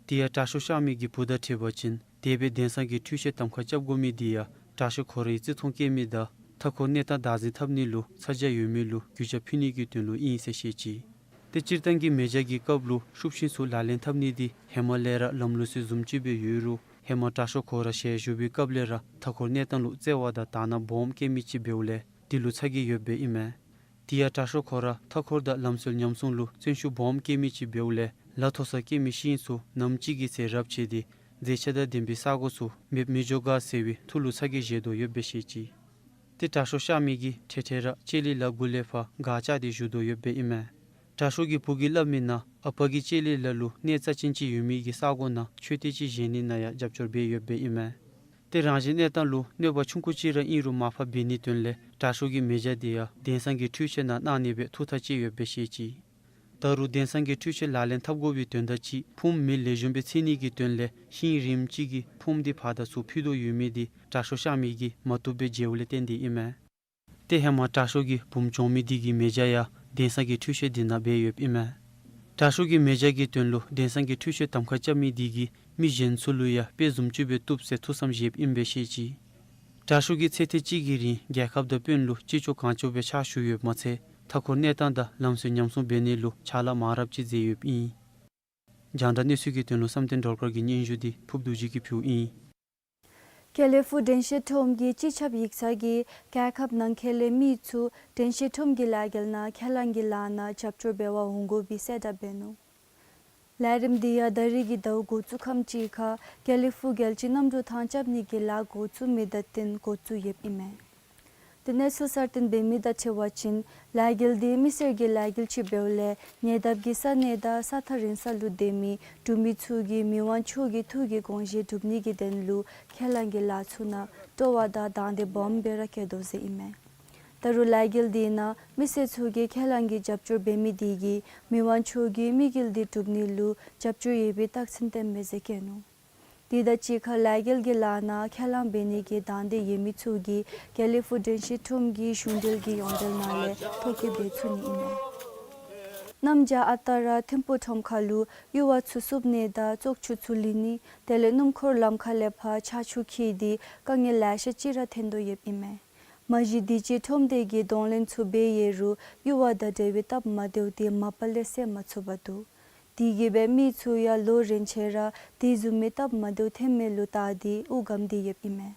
དེ་ཡང་དྲག་ཤོས་གཤགས་མི་གི་བུ་དང་འཕྲད་པ་ཅིན་དེ་སྦེ་གདན་ས་གི་འཕྲུལ་ཆས་གདམ་ཁ་རྐྱབ་དགོ་མི་འདི་ཡང་དྲག་ཤོས་ཁོ་རའི་བརྩི་མཐོང་བསྐྱེད་མི་དང་མཐའ་འཁོར་གནས་སྟངས་བདག་འཛིན་འཐབ་ནི་ལུ་ཚ་གྱང་ཡོད་མི་ལུ་གུས་ཞབས་ཕུལ་ནི་གི་དོན་ལུ་ཨིན་ཟེར་བཤད་ཅི། ཏེ་སྤྱིར་བཏང་གི་མེ་སྦྱང་གི་སྐབས་ལུ་ཤུགས་ཤིང་ཚུ་ལག་ལེན་འཐབ་ནི་འདི་ཧེ་མ་ལས་ར་ལམ་ལུགས་སྲོལ་བཟུམ་ཅིག་སྦེ་ཡོད་རུང་ཧེ་མ་དྲག་ཤོས་ཁོ་ར་ཞལ་བཞུགས་པའི་སྐབས་ལས་ར་མཐའ་འཁོར་གནས་སྟངས་ལུ་བརྩེ་བ་དང་དག་སྣང་སྦོམ་བསྐྱེད་མི་ཅིག་འབདཝ་ལས་དེ་ལུ་ཚ་གྱང་ཡོདཔ་ཨིན་མས། དེ་ཡང་དྲག་ཤོས་ཁོ་ར་མཐའ་འཁོར་དང་ལམ་སྲོལ་ཉམས་སྲུང་ལུ་བརྩོན་ཤུགས་སྦོམ་བསྐྱེད་མི་ཅིག་འབདཝ་ལས་ལ་མཐོ་སར་སྐྱེ་མི་ཤིང་ཚུ་ནམ་ཅིག་གི་ཚེ་རབ་ཆད་དེ་མཛེས་ཆ་དང་ལྡན་པའི་ས་གོ་ཚུ་མེདཔ་མི་འགྱོ་ག་ཟེར་བའི་ཐུགས་ལུ་ཚ་གྱང་བཞེས་དོ་ཡོདཔ་སྦེ་བཤད་ཅི། ཏེ་དྲག་ཤོས་གཤགས་མི་གིས་འཕྲལ་འཕྲལ་ར་ལྕེ་ལི་ལ་གུ་ལས་ཕར་སྒར་བཅག་སྟེ་བཞུགས་དོ་ཡོདཔ་ཨིན་མས། དྲག་ཤོས་ཀྱི་བུ་གིས་སླབ་མིའི་ནང་ཨ་པ་གི་ལྕེ་ལི་ལ་ལུ་གནས་རྩ་ཅན་ཅིག་ཡོད་མི་གི་ས་གོ་ནང་མཆོད་རྟེན་ཅིག་བཞེངས་ནི་ནང་ཡང་རྒྱབ་སྐྱོར་འབད་ཡོདཔ་ཨིན་མས། ཏེ་རང་བཞིན་གནས་སྟངས་ལུ་གནོད་པ་ཆུང་ཀུ་ཅིག་ར་ཨིན་རུང་མར་ཕབ་འབད་ནིའི་དོན་ལས་དྲག་ཤོས་ཀྱི་མེ་སྦྱང་འདི་ཡང་གདན་ས་གི་འཕྲུལ་ཆས་ནང་གནང་ནི་སྦེ་ཐུགས་ཐག་བཅད་ཡོདཔ་སྦེ་བཤད་ཅི། ད་རུང་གདན་ས་གི་འཕྲུལ་ཆས་ལག་ལེན་འཐབ་དགོ་པའི་དོན་དག་ཅིག་ཕུངམ་མེ་ལེགས་ཤོམ་སྦེ་འཚིག་ནི་གི་དོན་ལས་ཧིང་རིངམོ་ཅིག་གིས་ཕུངམ་འདི་ཕར་དང་ཚུར་འཕུལ་དོ་ཡོད་མི་འདི་དྲག་ཤོས་གཤགས་མི་གིས་མ་བཏུབ་སྦེ་མཇལཝ་ལས་བརྟེན་ཏེ་ཨིན་མས། ཏེ་ཧེ་མ་དྲག་ཤོས་ཀྱི་བུམོ་གྱོང་མི་འདི་གི་མེ་སྦྱང་ཡང་གདན་ས་གི་འཕྲུལ་ཆས་འདི་ནང་འབད་ཡོདཔ་ཨིན་མས། དྲག་ཤོས་ཀྱི་མེ་སྦྱང་གི་དོན་ལུ་གདན་ས་གི་འཕྲུལ་ཆས་གདམ་ཁ་རྐྱབ་མི་འདི་གིས་མི་གཞན་ཚུ་ལུ་ཡང་དཔེ་བཟུམ་ཅིག་སྦེ་བཏུབ་ཟེར་ཐུགས་བསམ་བཞེསཔ་ཨིན་པས་ཤེས་ཅི། དྲག་ཤོས་ཀྱིས་ཚེ་ཐེངས་གཅིག་གི་རིང་རྒྱལ་ཁབ་དང་དཔོན་ལུ་ཅི་ལྕོགས་གང་ལྕོགས་སྦེ་ཕྱག་ཞུ་ཡོདཔ་མ་ཚད་མཐའ་འཁོར་གནས་སྟངས་དང་ལམ་སྲོལ་ཉམས་སྲུང་འབད་ནི་ལུ་ཕྱག་ལཱ་མང་རབས་ཅིག་མཛད་ཡོདཔ་ཨིན། རྒྱང་བསྒྲགས་གནས་ཚུལ་གྱི་དོན་ལུ་བསམ་གཏན་སྒྲོལ་དཀར་གྱི་སྙན་ཞུ་འདི་ཕུབ་རྡོ་རྗེ་གིས་ཕུལཝ་ཨིན། དགེ་ལེགས་ཕུག་དྲན་ཤེས་ཁྲོམ་གྱི་སྤྱི་ཁྱབ་ཡིག་ཚང་གིས་རྒྱལ་ཁབ་ནང་འཁོད་ལས་མི་ཚུ་དྲན་ཤེས་ཁྲོམ་གྱི་ལས་འགུལ་ནང་ཁས་བླངས་ཀྱི་ལཱ་ནང་རྒྱབ་སྐྱོར་འབད་བར་འོང་དགོ་པའི་གསལ་བསྒྲགས་འབད་ནུག། ལས་རིམ་འདི་ཡང་ད་རིས་ཀྱི་ཟླཝ་འགོ་བཙུགས་ཁམས་ཅིག་ཁར་དགེ་ལེགས་ཕུག་རྒྱལ་སྤྱིའི་གནམ་གྲུ་ཐང་རྐྱབ་ནི་གི་ལཱ་འགོ་བཙུགས་མི་དང་བསྟུན་འགོ་བཙུགས་ཡོདཔ་ཨིན་མས། དེ་ནས་ཚུར་གསར་བཏོན་འབད་མི་དང་འཁྲིལ་བ་ཅིན་ལས་འགུལ་འདི་མི་སེར་གྱི་ལས་འགུལ་ཅིག་འབདཝ་ལས་ཉེ་འདབས་ཀྱི་ས་གནས་དང་ས་ཐག་རིང་ས་ལུ་སྡོད་མི་འབྲུག་མི་ཚུ་གིས་མི་དབང་མཆོག་གི་ཐུགས་ཀྱི་དགོངས་བཞེད་སྒྲུབ་ནི་གི་དོན་ལུ་ཁས་བླངས་ཀྱི་ལཱ་ཚུ་ནང་སྤྲོ་བ་དང་དང་འདོད་སྦོམ་སྦེ་ར་བསྐྱེད་དོ་ཟེར་ཨིན་མས། ད་རུང་ལས་འགུལ་དེའི་ནང་མི་སེར་ཚུ་གིས་ཁས་བླངས་ཀྱི་རྒྱབ་སྐྱོར་འབད་མི་དེ་གིས་མི་དབང་མཆོག་གི་དམིགས་ཡུལ་དེ་སྒྲུབ་ནི་ལུ་རྒྱབ་སྐྱོར་ཡོད་པའི་རྟགས་མཚན་བསྟན་མས་ཟེར་བཀོད་ནུག། དེ་དང་གཅིག་ཁར་ལས་འགུལ་གྱི་ལཱ་ནང་ཁས་བླངས་འབད་ནི་གི་དང་འདོད་ཡོད་མི་ཚུ་གིས་དགེ་ལེགས་ཕུག་དྲན་ཤེས་ཁྲོམ་གྱི་གཞུང་འབྲེལ་གྱི་ཡོངས་འབྲེལ་ནང་ལས་ཐོ་བཀོད་འབད་ཚུགས་ནི་ཨིན་མས། གནམ་བྱཱར་ཨ་རྟག་ར་ཐིམ་ཕུག་ཁྲོམ་ཁ་ལུ་ཡུར་བ་ཚུ་བསུབ་ནི་དང་བཙོག་ཆུ་ཚུ་ལུ་ནི་དེ་ལས་སྣུམ་འཁོར་ལམ་ཁ་ལས་ཕར་ཆར་ཆུ་འཁྱིལ་ཏེ་དཀའ་ངལ་ལེ་ཤ་ཅིག་ར་ཐོན་དོ་ཡོདཔ་ཨིན་མས། མ་གཞི་དུས་ཅི་ཁྲོམ་སྡེ་གིས་གདོང་ལེན་ཚུ་འབད་ཡོད་རུང་ཡུར་བ་དང་འབྲེལ་བའི་སྟབས་མ་བདེཝ་དེ་མ་པ་ལས་སེལ་མ་ཚུགས་པར་འདུག། དེ་གིས་འབད་མི་ཚུ་ཡང་ལོ་རིམ་བཞིན་ར་དེ་བཟུམ་མའི་སྟབས་མ་བདེཝ་ཐོན་མི་ལུ་བལྟ་སྟེ་དབུགས་སྒམ་སྟེ་ཡོདཔ་ཨིན་མས།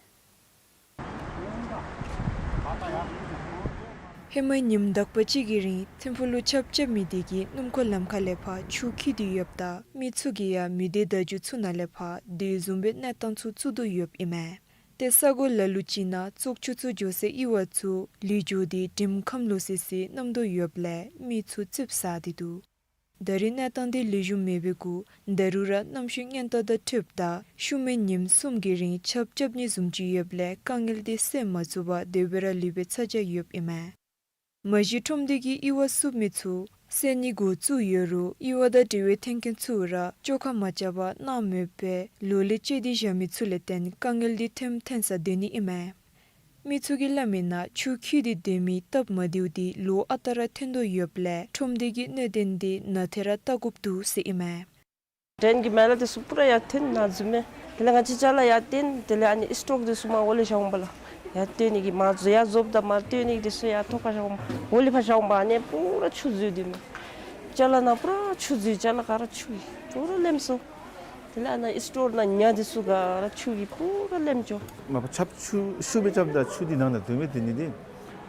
ཧེ་མའི་ཉིནམ་དག་པ་ཅིག་གི་རིང་ཐིམ་ཕུག་ལུ་ཆརཔ་རྐྱབ་མི་དེ་གིས་སྣུམ་འཁོར་ལམ་ཁ་ལས་ཕར་ཆུ་འཁྱིལ་ཏེ་ཡོདཔ་ད་མི་ཚུ་གིས་ཡང་མི་སྡེ་བརྡ་བརྒྱུད་ཚུ་ནང་ལས་ཕར་དེ་བཟུམ་མའི་གནས་སྟངས་ཚུ་བཙུགས་དོ་ཡོདཔ་ཨིན་མས། ཏེ་ས་གོ་ལ་ལུ་ཅིག་ནང་བཙོག་ཆུ་ཚུ་འགྱོ་སའི་ཡུར་བ་ཚུ་ལུད་འགྱོ་སྟེ་དྲིམ་ཁམས་ལོག་སི་སི་མནམ་དོ་ཡོདཔ་ལས་མི་ཚུ་ཙིགཔ་ཟ་སྟེ་འདུག། ད་རེས་གནས་སྟངས་དེ་ལེགས་ཤོམ་མེད་པའི་གུ་ད་རུང་ར་གནམ་གཤིས་ཉེན་བརྡ་དང་འཁྲིལཝ་ད་ཤུལ་མའི་ཉིནམ་གསུམ་གྱི་རིང་ཆརཔ་རྐྱབ་ནི་བཟུམ་ཅིག་ཡོདཔ་ལས་དཀའ་ངལ་དེ་སེལ་མ་ཚུགས་པར་དེ་སྦེ་ར་ལུས་པའི་ཚ་གྱང་ཡོདཔ་ཨིན་མས། མ་གཞི་ཁྲོམ་སྡེ་གིས་ཡུར་བ་བསུབ་མི་ཚུ་སེལ་ནི་འགོ་བཙུགས་ཡོད་རུང་ཡུར་བ་དང་འབྲེལ་བའི་མཐུན་རྐྱེན་ཚུ་ར་བཅོ་ཁ་མ་རྐྱབ་པར་གནང་མེདཔ་སྦེ་ལོ་ལས་བཅད་དེ་བཞག་མི་ཚུ་ལས་བརྟེན་དཀའ་ངལ་དེ་ཐོནམ་ཐོན་ས་སྡོད་ནི་ཨིན་མས། མི་ཚུ་གིས་སླབ་མིའི་ནང་ཆུ་འཁྱིལ་ཏེ་སྡོད་མི་སྟབས་མ་བདེཝ་དེ་ལོ་ཨ་རྟག་ར་ཐོན་དོ་ཡོདཔ་ལས་ཁྲོམ་སྡེ་གིས་གནད་དོན་དེ་ནན་ཏན་ར་བལྟ་དགོཔ་འདུག་ཟེར་ཨིན་མས། ཌེན་གི་མེ་ལ་དེ་ཚུ་པུ་ར་ཡར་ཐོན་ནཱ་བཟུམ་མས། དེ་ལས་ང་བཅས་ཅ་ལ་ཡར་བཏོན། དེ་ལས་ཨ་ནི་སི་ཊོག་དེ་ཚུ་མར་འོག་ལས་བཞག་འོང་པ་ལགས། ཡར་བཏོན་ནི་གི་མར་ཡར་བཟོཝ་ད་མར་བཏོན་ནི་གི་དེ་ཚུ་ཡར་ཐོག་ཁར་བཞག་འོང་པ། འོག་ལས་ཕར་བཞག་འོང་པ། ཨ་ནི་པུ་ར་ཆུ་འཛུལ་དེ་མས། ཅ་ལ་ནང་པུ་ར་ཆུ་འཛུལ། ཅ་ལ་ག་ར་ཆུ་གིས་པུ་ར་ལེམ་སོང་། དེ་ལས་ཨ་ནཱ་སི་ཊོག་ནང་ཉ་དེ་ཚུ་ག་ར་ཆུ་གིས་པུ་ར་ལེམ་འགྱོ། མ་པ་ཆརཔ་ཆུ་ཤུགས་སྦེ་རྐྱབ་ད་ཆུ་དེ་ནང་ན་སྡོད་མི་དེ་ནི་དེ།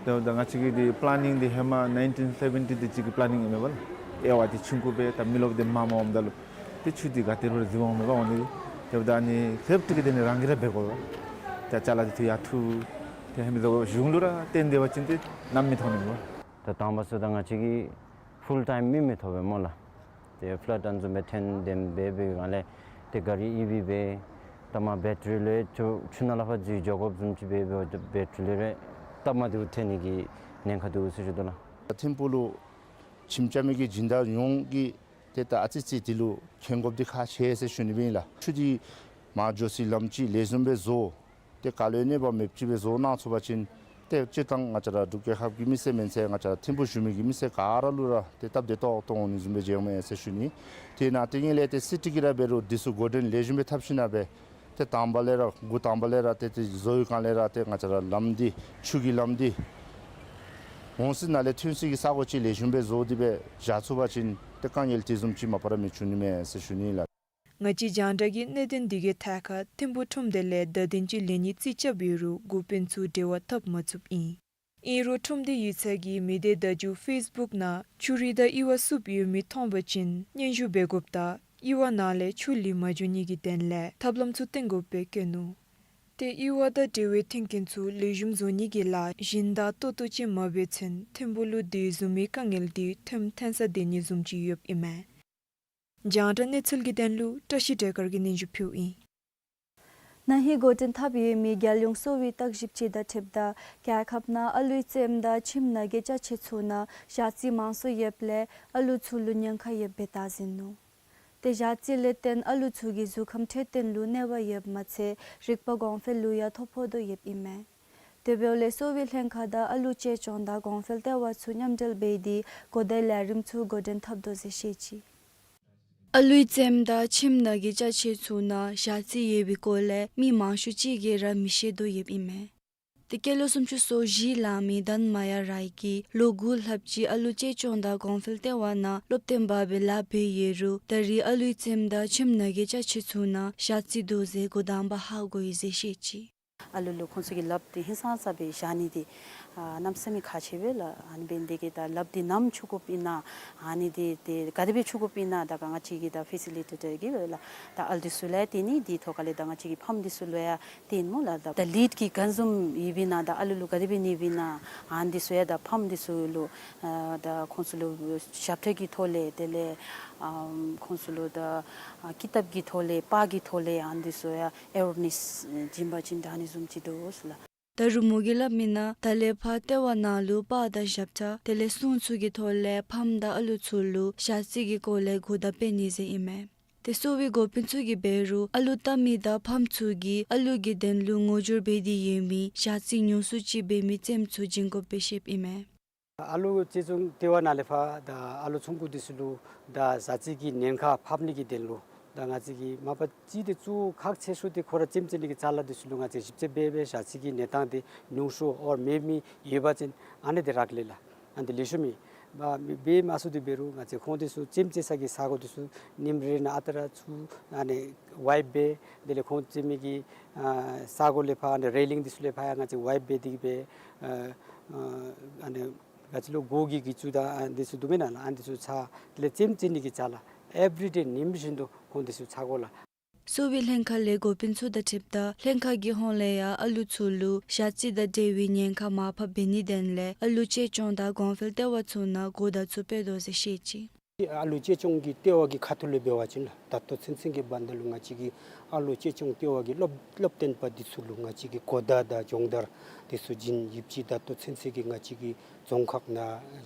ད་ད་ང་བཅས་ཀྱི་དེ་པི་ལེ་ནིང་དེ་ཧེ་མ་ནའིན་ཊིན་སེ་བེན་ཊི་དེ་ཅིག་གི་པི་ལེ་ནིང་ཨིན་མས་པ་ལགས། དབྱེ་བ་དེ་ཆུང་ཀུ་སྦེ་ད་མི་རློབས་དེ་མངམ་འོངམ་ད་ལུ་དེ་ཆུ་དེ་ག་ཏེ་རུང་འཛུལ་འོང་མས་པ་འོང་ནི་དེ། དེ་འབདཝ་ད་ཨ་ནི་ལྷོདཔ་ཅིག་གི་དེ་ནི་རང་གིས་ར་འབད་དགོ་པས། ད་ཅ་ལ་དེ་ཚུ་ཡར་འཐུ། དེ་ཧེ་མ་ཚུ་གཞུང་ལུ་ར་བཏོན་སྡོད་པ་ཅིན་དེ་ནམ་མི་ཐོབ་ནི་མས་པ། ད་དང་པ་ཚུ་ད་ང་བཅས་ཀྱིས་ཕུལ་ཊའིམ་མི་མི་ཐོབ་པས་སྨོ་ལགས། ཏེ་ཕི་ལཱཌ་ཨ་ནི་བཟུམ་སྦེ་ཐོན་དེམ་འབད་བའི་སྒང་ལས་ཏེ་ག་རི་ཨི་བི་སྦེ་ད་མར་བེ་ཊ་རི་ལུ་ཆུ་ཆུ་ནང་ལས་ཕར་འཛུལ་འགྱོ་དགོཔ་བཟུམ་ཅིག་འབད་བའི་བེ་ཊ་རི་ལུ་ར་སྟབས་མ་བདེཝ་ཐོན་ནི་གི་ཉེན་ཁ་འདུག་ཟེར་ཞུ་དོ་ལགས། ཐིམ་ཕུག་ལུ་ཁྱིམ་རྐྱབ་མི་གི་སྦྱིན་བདག་ཡོངས་ཀྱིས་ཏེ་ད་ཨ་ཙི་ཙི་དེ་ལུ་མཁྱེན་དགོཔ་དེ་ཁག་ཆེ་ཟེར་ཞུ་ནི་སྦེ་ཨིན་ལགས། ཆུ་དེ་མར་འགྱོ་སའི་ལམ་ཅིག་ལེགས་ཤོམ་སྦེ་བཟོ། ཏེ་ག་ལུ་ཡང་གནོད་པ་མེདཔ་ཅིག་སྦེ་བཟོ་གནང་ཚུགས་པ་ཅིན་ཏེ་སྤྱིར་བཏང་ང་བཅས་ར་འབྲུག་རྒྱལ་ཁབ་ཀྱི་མི་སེར་མེན་ཚེ་ང་བཅས་ར་ཐིམ་ཕུག་བཞུགས་མི་གི་མི་སེར་ག་ར་ལུ་ར་ཏེ་སྟབས་བདེ་ཏོག་ཏོ་འོང་ནི་བཟུམ་སྦེ་མཇལཝ་མས་ཟེར་ཞུ་ནི། དེ་ནང་དེ་ཉིད་ལས་ཏེ་སི་ཊི་གིས་ར་འབད་རུང་དེ་ཚུ་འགོ་འདྲེན་ལེགས་ཤོམ་སྦེ་འཐབ་ཞིནམ་ལས་ཏེ་དང་པ་ལས་ར་འགོ་དང་པ་ལས་ར་ཏེ་དེ་བཟོ་བའི་སྒང་ལས་ར་ཏེ་ང་བཅས་ར་ལམ་འདི་ཆུ་གི་ལམ་འདི་འོང་སའི་ནང་ལས་ཐོན་སའི་གི་ས་གོ་ཅིག་ལེགས་ཤོམ་སྦེ་བཟོ་སྟེ་སྦེ་བཞག་ཚུགས་པ་ཅིན་ཏེ་དཀའ་ངལ་དེ་བཟུམ་ཅིག་མ་པ་ར་མི་འབྱུང་ནི་མས་ཟེར་ཞུ་ནི་ལགས། ང་བཅས་རྒྱང་བསྒྲགས་ཀྱིས་གནད་དོན་འདི་གི་ཐད་ཁར་ཐིམ་ཕུག་ཁྲོམ་སྡེ་ལས་བརྡ་དོན་ཅིག་ལེན་ནི་རྩིས་རྐྱབ་ཡོད་རུང་འགོ་དཔོན་ཚུ་འབྲེལ་བ་འཐབ་མ་ཚུགསཔ་ཨིན། ཨིན་རུང་ཁྲོམ་སྡེ་ཡིག་ཚང་གིས་མི་སྡེ་བརྡ་བརྒྱུད་ཕེསི་བུཀ་ནང་ཆུ་རུད་དང་ཡུར་བ་བསུབ་ཡོད་མི་མཐོང་པ་ཅིན་སྙན་ཞུ་འབད་དགོཔ་དང་ཡུར་བ་ནང་ལས་ཆུ་ལུད་མ་འགྱོ་ནི་གི་དོན་ལས་ཐབས་ལམ་ཚུ་བཏོན་དགོཔ་སྦེ་བཀོད་ནུག། ཏེ་ཡུར་བ་དང་འབྲེལ་བའི་མཐུན་རྐྱེན་ཚུ་ལེགས་ཤོམ་བཟོ་ནི་གི་ལཱ་སྦྱིན་བདག་ཏོག་ཏོ་ཅིག་མ་འབད་ཚུན་ཐིམ་ཕུག་ལུ་དེ་བཟུམ་མའི་དཀའ་ངལ་དེ་ཐོནམ་ཐོན་ས་སྡོད་ནི་བཟུམ་ཅིག་ཡོདཔ་ཨིན་མས། རྒྱང་བསྒྲགས་གནས་ཚུལ་གྱི་དོན་ལུ་བཀྲ་ཤིས་སྒྲོལ་དཀར་གྱིས་སྙན་ཞུ་ཕུལཝ་ཨིན། ན་ཧིང་འགོ་འདྲེན་འཐབ་ཡོད་མི་རྒྱལ་ཡོངས་གསོ་བའི་བརྟག་ཞིབ་ཅིག་དང་འཁྲིལཝ་ད་རྒྱལ་ཁབ་ནང་ཨ་ལུའི་རྩེདམོ་དང་ཁྱིམ་ནང་གི་ཅ་ཆས་ཚུ་ནང་ཞ་རྩི་མང་སུ་ཡོདཔ་ལས་ཨ་ལུ་ཚུ་ལུ་ཉེན་ཁ་ཡོདཔ་སྦེ་བརྡ་མཛད་ནུག། ཏེ་ཞ་རྩི་ལས་བརྟེན་ཨ་ལུ་ཚུ་གི་གཟུགས་ཁམས་འཕྲོད་བསྟེན་ལུ་གནོད་པ་ཡོདཔ་མ་ཚད་རིག་པ་གོང་འཕེལ་ལུ་ཡང་ཐོ་ཕོག་དོ་ཡོདཔ་ཨིན་མས། དེ་འབདཝ་ལས་གསོ་བའི་ལྷན་ཁག་དང་ཨ་ལུ་གཅེས་སྐྱོང་དང་གོང་འཕེལ་ལྟེ་བ་ཚུ་མཉམ་འབྲེལ་འབད་དེ་གོ་བརྡའི་ལས་རིམ་ཚུ་འགོ་འདྲེན་འཐབ་དོ་ཟེར་བཤད་ཅི། ཨ་ལུའི་རྩེདམོ་དང་ཁྱིམ་ནང་གི་ཅ་ཆས་ཚུ་ནང་ཞ་རྩི་ཡོད་པའི་སྐོར་ལས་མི་མང་ཤོས་ཅིག་གིས་ར་མི་ཤེས་དོ་ཡོདཔ་ཨིན་མས། ཏེ་སྐྱེས་ལོ་སུམ་ཅུ་སོ་བཞི་ལང་མི་དཱན་མ་ཡ་རའི་གིས་ལོ་དགུ་ལྷགཔ་ཅིག་ཨ་ལུ་གཅེས་སྐྱོང་དང་གོང་འཕེལ་ལྟེ་བ་ནང་སློབ་སྟོན་པ་སྦེ་ལཱ་འབད་ཡོད་རུང་ད་རེས་ཨ་ལུའི་རྩེདམོ་དང་ཁྱིམ་ནང་གི་ཅ་ཆས་ཚུ་ནང་ཞ་རྩི་འདུག་ཟེར་འགོ་དང་པ་ཧ་གོ་ཡི་ཟེར་བཤད་ཅི། ཨ་ལུ་ལུ་ཁོང་ཚུ་གི་ལགཔ་འདི་ཧིང་སངས་ས་སྦེ་བཞག་ནི་འདི་ཨ་གནམ་མེད་ས་མེད་ཁག་ཆེ་བས་ལགས། ཨ་ནི་འབད་ནི་འདི་གིས་ད་ལགཔ་འདི་ནམ་འཁྱུ་དགོཔ་ཨིན་ན་ཨ་ནི་འདི་ཏེ་ག་དེ་སྦེ་འཁྱུ་དགོཔ་ཨིན་ན་ད་ག་ང་བཅས་ཀྱི་ད་ཕེ་སི་ལི་ཊེ་ཊར་གིས་སྦེ་ལགས་ད་ཨ་ལུ་འདི་ཚུ་ལུ་ཡང་སྟོན་ནི། དེའི་ཐོག་ཁ་ལས་ད་ང་བཅས་ཀྱི་ཕམ་འདི་ཚུ་ལུ་ཡང་སྟོནམ་སྨོ་ལགས། ད་ད་ལིཌ་ཀྱིས་ག་བཟུམ་ཡོདཔ་ཨིན་ན་ད་ཨ་ལུ་ལུ་ག་དེ་སྦེ་གནོདཔ་ཨིན་ན་ཨ་ནི་འདི་ཚུ་ཡང་ད་ཕམ་འདི་ཚུ་ལུ་ཨ་ད་ཁོང་ཚུ་ལུ་ཞབས་ཁྲ་གི་ཐོག་ལས་དེ་ལས་ཨམ་ཁོང་ཚུ་ལུ་ད་ཨ་ཀི་ཏབ་ཀྱི་ཐོག་ལས་པར་གྱི་ཐོག་ལས་ཨ་ནི་འདི་ཚུ་ཡང་ཨེ་ཝེར་ནེསི་བྱིན་པ་ཅིན་དྲག་ནི་བཟུམ་ཅིག་འདུག་ཟེར་ལགས། ད་རུང་མོ་གིས་སླབ་མི་ནང་ད་ལས་ཕར་ལྟེ་བ་ནང་ལུ་པར་དང་ཞབས་ཁྲ་དེ་ལས་སྲུང་ཚུ་གི་ཐོག་ལས་ཕམ་དང་ཨ་ལུ་ཚུ་ལུ་ཞ་རྩི་གི་སྐོར་ལས་གོ་བརྡ་སྤེལ་ནི་ཟེར་ཨིན་མས། ཏེ་གསོ་བའི་འགོ་དཔོན་ཚུ་གིས་འབད་རུང་ཨ་ལུ་བལྟ་མི་དང་ཕམ་ཚུ་གིས་ཨ་ལུ་གི་དོན་ལུ་ངོ་སྦྱོར་འབད་དེ་ཡོད་མི་ཞ་རྩི་ཉུང་སུ་ཅིག་འབད་མི་རྩེདམོ་ཚུ་བྱིན་དགོཔ་སྦེ་བཤདཔ་ཨིན་མས། ཨ་ལུ་གཅེས་སྐྱོང་ལྟེ་བ་ནང་ལས་ཕར་ད་ཨ་ལུ་ཆུང་ཀུ་འདི་ཚུ་ལུ་ད་ཞ་རྩི་གི་ཉེན་ཁ་ཕམ་ནི་གི་དོན་ལུ་ད་ང་བཅས་ཀྱིས་མ་པ་ཅིག་ཏེ་གཙོ་བོ་ཁག་ཆེ་ཤོས་འདི་ཁོ་ར་རྩེདམོ་རྩེ་ནི་གི་ཅ་ལ་འདི་ཚུ་ལུ་ང་བཅས་ཞིབ་དཔྱད་འབད་འབད་ཞ་རྩི་གི་གནས་སྟངས་འདི་ཉུང་སུ་ཨོ་མེད་མི་ཡོད་པ་ཅིན་ཨ་ནི་འདི་རག་ལས་ལགས། ཨ་ནི་འདི་ལེགས་ཤོམ་ཨིན། མ་འབད་མ་ཚུགས་དེ་འབད་རུང་ང་བཅས་ཁོང་འདི་ཚུ་རྩེདམོ་རྩེ་ས་གི་ས་གོ་འདི་ཚུ་ཉིནམ་རེ་ནང་ཨ་རྟག་ར་ཚུར་ཨ་ནི་ཝའིཔ་འབད། དེ་ལས་ཁོང་རྩེད་མི་གི་ཨ་ས་གོ་ལས་ཕར་ཨ་ནི་རེ་ལིང་འདི་ཚུ་ལས་ཕར་ཡང་ང་བཅས་ཝའིཔ་འབད་དེ་གིས་འབད། ཨ་ཨ་ཨ་ནི་ང་བཅས་ལུ་མགུ་གི་གི་ཅུ་དང་ཨ་འདི་ཚུ་འདུག་མེན་ན་ལགས། ཨ་འདི་ཚུ་ཚ། དེ་ལས་རྩེདམོ་རྩེ་ནི་གི་ཅ་ལ་ཨེབ་རི་ཌེ་ཉིནམ་བཞིན་དུ་ཁོང་འདི་ཚུ་ཚ་དགོ་ལགས། གསོ་བའི་ལྷན་ཁག་ལས་འགོ་དཔོན་ཚུ་དང་འཁྲིལཝ་ད་ལྷན་ཁག་གི་ཧོངས་ལས་ཡང་ཨ་ལུ་ཚུ་ལུ་ཞ་རྩི་དང་འབྲེལ་བའི་ཉེན་ཁ་མར་ཕབ་འབད་ནིའི་དོན་ལས་ཨ་ལུ་གཅེས་སྐྱོང་དང་གོང་འཕེལ་ལྟེ་བ་ཚུ་ནང་གོ་བརྡ་ཚུ་སྤེལ་དོ་ཟེར་བཤད་ཅི། ཨ་ལུ་གཅེས་སྐྱོང་གི་ལྟེ་བ་གི་ཁ་ཐུག་ལས་འབད་བ་ཅིན་ལགས་ད་ལྟོ་ཚུན་ཚོད་ཀྱི་བར་ན་ལུ་ང་བཅས་ཀྱིས་ཨ་ལུ་གཅེས་སྐྱོང་ལྟེ་བ་གི་སློབ་སློབ་སྟོན་པ་འདི་ཚུ་ལུ་ང་བཅས་ཀྱིས་གོ་བརྡ་དང་སྦྱོང་བརྡར་འདི་ཚུ་བྱིན་ཡོདཔ་ཅིག་ད་ལྟོ་ཚུན་ཚོད་ཀྱི་ང་བཅས་ཀྱི་རྫོང་ཁག་ནང་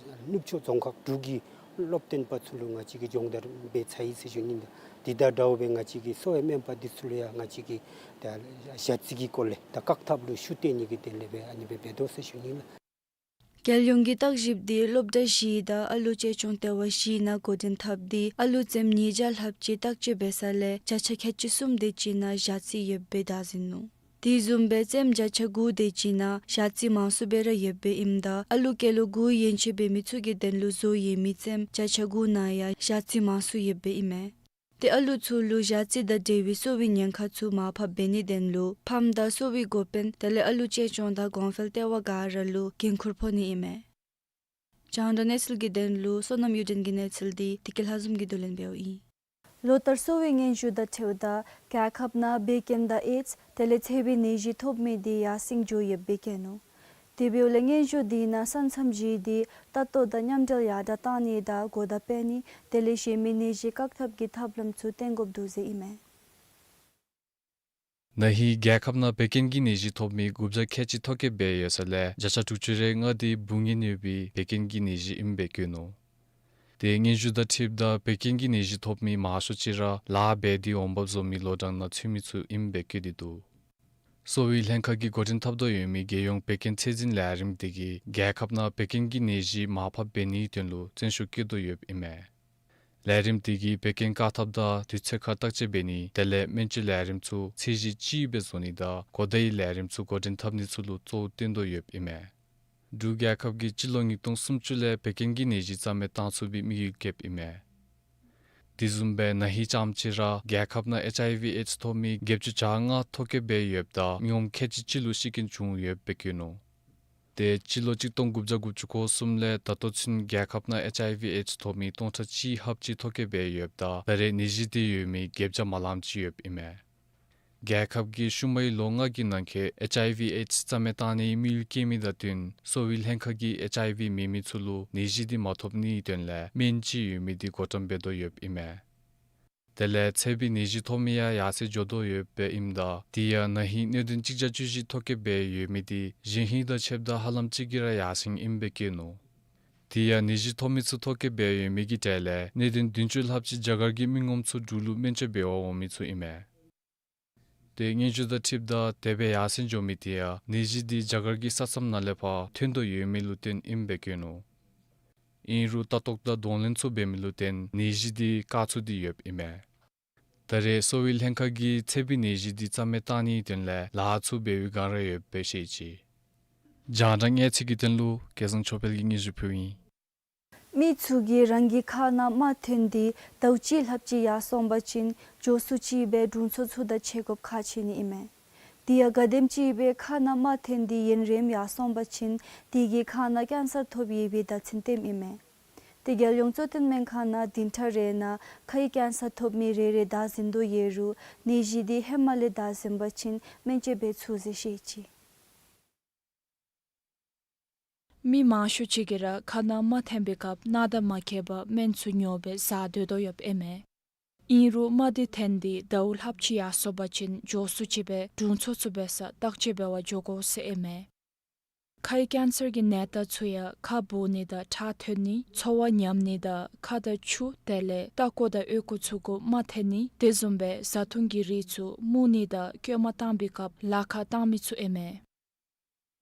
ནུབ་ཕྱོགས་རྫོང་ཁག་དྲུག་གི་སློབ་སྟོན་པ་ཚུ་ལུ་ང་བཅས་ཀྱིས་སྦྱོང་བརྡར་འབད་ཚར་ཡི་ཟེར་ཞུ་ནི་ཨིན། ད་དེ་དང་འདྲཝ་སྦེ་ང་བཅས་ཀྱི་གསོ་བའི་སྨན་པ་འདི་ཚུ་ལུ་ཡང་ང་བཅས་ཀྱིས་ད་ཞ་རྩི་གི་སྐོར་ལས་ད་བཀག་ཐབས་ལུ་ཤུགས་བཏོན་ནི་གི་དོན་ལས་སྦེ་ཨ་ནི་སྦེ་འབད་དོ་ཟེར་ཞུ་ནི་ཨིན་ལགས། རྒྱལ་ཡོངས་ཀྱི་བརྟག་ཞིབ་འདི་སློབ་གྲྭ་བཞི་དང་ཨ་ལུ་གཅེས་སྐྱོང་ལྟེ་བ་བཞི་ནང་འགོ་འདྲེན་འཐབ་སྟེ་ཨ་ལུ་རྩེདམོ་ཉིས་བརྒྱ་ལྷགཔ་ཅིག་བརྟག་དཔྱད་འབད་ས་ལས་བརྒྱ་ཆ་ཁལ་གཅིག་གསུམ་དེ་ཅིག་ནང་ཞ་རྩི་ཡོདཔ་སྦེ་བདའ་ཟིན་ནུག། དེ་བཟུམ་སྦེ་རྩེདམོ་བརྒྱ་ཆ་དགུ་དེ་ཅིག་ནང་ཞ་རྩི་མང་སུ་སྦེ་ར་ཡོདཔ་སྦེ་ཨིནམ་ད་ཨ་ལུ་སྐྱེས་ལོ་དགུ་ཡན་ཆད་འབད་མི་ཚུ་གི་དོན་ལུ་བཟོ་ཡོད་མི་རྩེདམོ་བརྒྱ་ཆ་དགུ་ནང་ཡང་ཞ་རྩི་མང་སུ་ཡོདཔ་སྦེ་ཨིན་མས། ཏེ་ཨ་ལུ་ཚུ་ལུ་ཞ་རྩི་དང་འབྲེལ་བའི་གསོ་བའི་ཉེན་ཁ་ཚུ་མར་ཕབ་འབད་ནིའི་དོན་ལུ་ཕམ་དང་གསོ་བའི་འགོ་དཔོན་དེ་ལས་ཨ་ལུ་གཅེས་སྐྱོང་དང་གོང་འཕེལ་ལྟེ་བ་ག་ར་ལུ་འགན་ཁུར་ཕོག་ནི་ཨིན་མས། རྒྱང་བསྒྲགས་གནས་ཚུལ་གྱི་དོན་ལུ་བསོད་ནམས་གཡུ་སྒྲོན་གྱི་གནས་ཚུལ་འདི་བདེ་སྐྱིད་ལྷ་འཛོམས་ཀྱིས་བསྡུ་ལེན་འབདཝ་ཨིན། ལོ་ལྟར་གསོ་བའི་སྙན་ཞུ་དང་འཁྲིལཝ་ད་རྒྱལ་ཁབ་ནང་བད་ཀན་དང་ཨེཌསི་དེ་ལས་ཚད་པའི་ནད་གཞི་ཐོབ་མི་འདི་ཡར་སེང་འགྱོ་ཡོདཔ་སྦེ་བཀོད་ནུག། དེ་འབདཝ་ལས་སྙན་ཞུ་འདི་ནང་ས་མཚམས་བརྗེ་སྟེ་ལྟ་རྟོག་དང་མཉམ་འབྲེལ་ཡར་དྲག་གཏང་ནི་དང་གོ་བརྡ་སྤེལ་ནི་དེ་ལས་གཞན་མི་ནད་གཞི་བཀག་ཐབས་ཀྱི་ཐབས་ལམ་ཚུ་བསྟེན་དགོཔ་འདུག་ཟེར་ཨིན་མས། ན་ཧིང་རྒྱལ་ཁབ་ནང་བད་ཀན་གྱི་ནད་གཞི་ཐོབ་མི་དགུ་བརྒྱ་ཁལ་གཅིག་ཐོ་བཀོད་འབད་ཡོད་ས་ལས་བརྒྱ་ཆ་དྲུག་ཅུ་རེ་ལྔ་འདི་འབུ་ངན་ཡོད་པའི་བད་ཀན་གྱི་ནད་གཞི་ཨིནམ་སྦེ་བཀོད་ནུག། ཏེ་སྙན་ཞུ་དང་འཁྲིལཝ་ད་བད་ཀན་གྱི་ནད་གཞི་ཐོབ་མི་མང་ཤོས་ཅིག་ར་ལཱ་འབད་དེ་འོང་འབབ་བཟོ་མི་ལོ་གྲངས་ནང་ཚུད་མི་ཚུ་ཨིནམ་སྦེ་བཀོད་དེ་འདུག། གསོ་བའི་ལྷན་ཁག་གིས་འགོ་འདྲེན་འཐབ་དོ་ཡོད་མི་རྒྱལ་ཡོངས་བད་ཀན་ཚད་འཛིན་ལས་རིམ་འདི་གིས་རྒྱལ་ཁབ་ནང་བད་ཀན་གྱི་ནད་གཞི་མར་ཕབ་འབད་ནིའི་དོན་ལུ་བརྩོན་ཤུགས་བསྐྱེད་དོ་ཡོདཔ་ཨིན་མས། ལས་རིམ་འདི་གིས་བད་ཀན་བཀག་ཐབས་དང་དུས་ཚོད་ཁར་བརྟག་དཔྱད་འབད་ནི་དེ་ལས་སྨན་བཅོས་ལས་རིམ་ཚུ་ཚད་གཞི་ལྕི་སྦེ་བཟོ་ནི་དང་གོ་བརྡའི་ལས་རིམ་ཚུ་འགོ་འདྲེན་འཐབ་ནི་ཚུ་ལུ་གཙོ་བོ་བཏོན་དོ་ཡོདཔ་ཨིན་མས། འབྲུག་རྒྱལ་ཁབ་ཀྱིས་སྤྱི་ལོ་ཉིས་སྟོང་སུམ་ཅུ་ལས་བད་ཀན་གྱི་ནད་གཞི་རྩ་མེད་བཏང་ཚུགས་པའི་དམིགས་ཡུལ་བསྐྱེདཔ་ཨིན་མས། དེ་བཟུམ་སྦེ་ན་ཧིང་རྐྱངམ་ཅིག་ར་རྒྱལ་ཁབ་ནང་ཨེཆ་ཨའི་ཝི་ཨེཌསི་ཐོབ་མི་བརྒྱད་ཅུ་གྱ་ལྔ་ཐོ་བཀོད་འབད་ཡོདཔ་ད་མི་ངོམ་ཁལ་གཅིག་གཅིག་ལུ་ཤི་རྐྱེན་བྱུང་ཡོདཔ་སྦེ་བཀོད་ནུག། ཏེ་སྤྱི་ལོ་གཅིག་སྟོང་དགུ་བརྒྱ་དགུ་བཅུ་གོ་གསུམ་ལས་ད་ལྟོ་ཚུན་རྒྱལ་ཁབ་ནང་ཨེཆ་ཨའི་ཝི་ཨེཌསི་ཐོབ་མི་སྟོང་ཕྲག་གཅིག་ལྷགཔ་ཅིག་ཐོ་བཀོད་འབད་ཡོདཔ་ད་ད་རེས་ནད་གཞི་འདི་ཡོད་མི་བརྒྱད་བརྒྱ་མ་ལངམ་ཅིག་ཡོདཔ་ཨིན་མས། རྒྱལ་ཁབ་ཀྱིས་ཤུལ་མའི་ལོ་ལྔ་གི་ནང་འཁོད་ཨེཆ་ཨའི་ཝི་ཨེཌསི་རྩ་མེད་བཏང་ནིའི་དམིགས་ཡུལ་བསྐྱེད་མི་དང་བསྟུན་གསོ་བའི་ལྷན་ཁག་གིས་ཨེཆ་ཨའི་ཝི་མེད་མི་ཚུ་ལུ་ནད་གཞི་འདི་མ་ཐོབ་ནིའི་དོན་ལས་སྨན་ཅིག་ཡོད་མི་འདི་བགོ་བཀྲམ་འབད་དོ་ཡོདཔ་ཨིན་མས། དེ་ལས་ཚད་པའི་ནད་གཞི་ཐོབ་མི་ཡང་ཡར་སེང་འགྱོ་དོ་ཡོདཔ་སྦེ་ཨིནམ་ད་དེ་ཡང་ན་ཧིང་སྣོད་ལྡན་གཅིག་བརྒྱ་བཅུ་བཞི་ཐོ་བཀོད་འབད་ཡོད་མི་འདི་གཞེས་ཧིང་དང་ཕྱདཔ་ད་ཧ་ལམ་གཅིག་གིས་ར་ཡར་སེང་ཨིནམ་སྦེ་བཀོད་ནུག། དེ་ཡང་ནད་གཞི་ཐོབ་མི་ཚུ་ཐོ་བཀོད་འབད་ཡོད་མི་གི་གྲས་ལས་སྣོད་ལྡན་བདུན་ཅུ་ལྷགཔ་ཅིག་རྒྱ་གར་གྱི་མི་ངོམ་ཚུ་འབྲུག་ལུ་སྨན་བཅོས་འབད་བར་འོང་མི་ཚུ་ཨིན་མས། ཏེ་སྙན་ཞུ་དང་འཁྲིལཝ་ད་དེ་སྦེ་ཡར་སེང་འགྱོ་མི་དེ་ཡང་ནད་གཞི་འདི་རྒྱ་གར་གྱི་ས་མཚམས་ནང་ལས་ཕར་ཐོན་དོ་ཡོད་མི་ལུ་བརྟེན་ཨིནམ་སྦེ་བཀོད་ནུག། ཨིན་རུང་ལྟ་རྟོག་དང་གདོང་ལེན་ཚུ་འབད་མི་ལུ་བརྟེན་ནད་གཞི་འདི་བཀག་ཚུགས་ཏེ་ཡོདཔ་ཨིན་མས། ད་རེས་གསོ་བའི་ལྷན་ཁག་གིས་ཚད་པའི་ནད་གཞི་འདི་རྩ་མེད་བཏང་ནིའི་དོན་ལས་ལཱ་ཚུ་འབད་བའི་བསྒང་ར་ཡོདཔ་སྦེ་བཤད་ཅི། རྒྱང་བསྒྲགས་གནས་ཚུལ་གྱི་དོན་ལུ་སྐལ་བཟང་ཆོས་འཕེལ་གྱིས་སྙན་ཞུ་ཕུལཝ་ཨིན། མི་ཚུ་གིས་རང་གི་ཁ་ནང་རྨ་ཐོན་ཏེ་ཟླཝ་གཅིག་ལྷགཔ་ཅིག་ཡར་སོང་པ་ཅིན་མགྱོགས་སུ་ཅིག་སྦེ་དྲུང་འཚོ་ཚུ་དང་ཕྱད་དགོཔ་ཁག་ཆེ་ནི་ཨིན་མས། དེ་ཡང་ག་དེམ་ཅིག་སྦེ་ཁ་ནང་རྨ་ཐོན་ཏེ་ཡུན་རིངམོ་ཡར་སོང་པ་ཅིན་དེ་གིས་ཁ་ནང་ཀེན་སར་ཐོབ་ཡོད་པའི་བརྡ་མཚོན་སྟོནམ་ཨིན་མས། ཏེ་རྒྱལ་ཡོངས་གཙོ་བསྟེན་སྨན་ཁང་ནང་བདུན་ཕྲག་རེ་ནང་ཁའི་ཀེན་སར་ཐོབ་མི་རེ་རེ་བདའ་ཟིན་དོ་ཡོད་རུང་ནད་གཞི་དེ་ཧེ་མ་ལས་བདའ་ཟིན་པ་ཅིན་སྨན་བཅོས་འབད་ཚུགས་ཟེར་བཤད་ཅི། མི་མང་ཤོས་ཅིག་གིས་ར་ཁ་ནང་རྨ་འཐེན་པའི་སྐབས་སྣ་དང་མ་འཁེལ་བར་སྨན་ཚུ་ཉོ་སྦེ་བཟའ་སྡོད་དོ་ཡོདཔ་ཨིན་མས། ཨིན་རུང་རྨ་འདི་འཐོན་ཏེ་ཟླཝ་ལྷགཔ་ཅིག་ཡར་སོ་བ་ཅིན་མགྱོགས་སུ་ཅིག་སྦེ་དྲུང་འཚོ་ཚུགས་པའི་ས་བརྟག་དཔྱད་འབད་བར་འགྱོ་དགོ་ཟེར་ཨིན་མས། ཁའི་ཀེན་སར་གྱི་ནད་རྟགས་ཚུ་ཡང་ཁ་སྦུབ་ནི་དང་ཁྲག་ཐོན་ནི། ཚོར་བ་ཉམས་ནི་དང་ཁ་དང་མཆུ་དེ་ལས་ལྟག་ཀོ་དང་ཨོལ་ཀོ་ཚུ་གུ་རྨ་འཐོན་ནི། དེ་བཟུམ་སྦེ་བཟའ་འཐུང་གི་རིགས་ཚུ་མུར་ནི་དང་སྐྱོ་མ་བཏང་པའི་སྐབས་ལ་ཁ་བཏང་མི་ཚུ་ཨིན་མས།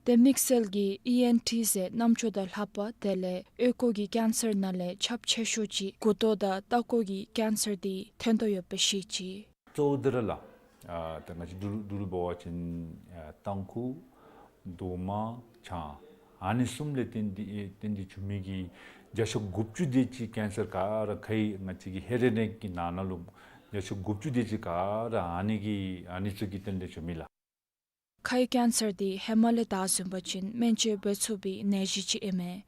ཏེ་དམིགས་བསལ་གྱིས་ཨི་ཨེན་ཊི་ཟེར་རྣམ་ཅོ་དང་ལྷ་པ་དེ་ལས་ཨོལ་ཀོ་གི་ཀེན་སར་ནང་ལས་ཁྱབ་ཆེ་ཤོས་ཅིག་མགུ་ཏོ་དང་ལྟག་ཀོ་གི་ཀེན་སར་འདི་ཐོན་དོ་ཡོདཔ་སྦེ་བཤད་ཅི། གཙོ་བོ་འདི་ར་ལགས། ཨ་ད་ང་བཅས་འབྲུག་ལུ་འབད་བ་ཅིན་ཨ་ཏམ་ཁུ་རྡོག་མ་ཆང་ཨ་ནི་གསུམ་ལས་བརྟེན་ཏེ་ཨེ་བརྟེན་ཏེ་བྱུང་མི་གི་བརྒྱ་ཆ་དགུ་བཅུ་དེ་ཅིག་ཀེན་སར་ག་ར་ཁའི་ང་བཅས་ཀྱི་ཧེ་རེ་ནེག་གི་ནང་ན་ལུ་བརྒྱ་ཆ་དགུ་བཅུ་དེ་ཅིག་ག་ར་ཨ་ནི་གི་ཨ་ནི་ཚུ་གིས་བརྟེན་ཏེ་བྱུང་མི་ལགས། ཁའི་ཀེན་སར་འདི་ཧེ་མ་ལས་བདའ་ཟུན་པ་ཅིན་སྨན་བཅོས་འབད་ཚུགས་པའི་ནད་གཞི་ཅིག་ཨིན་མས།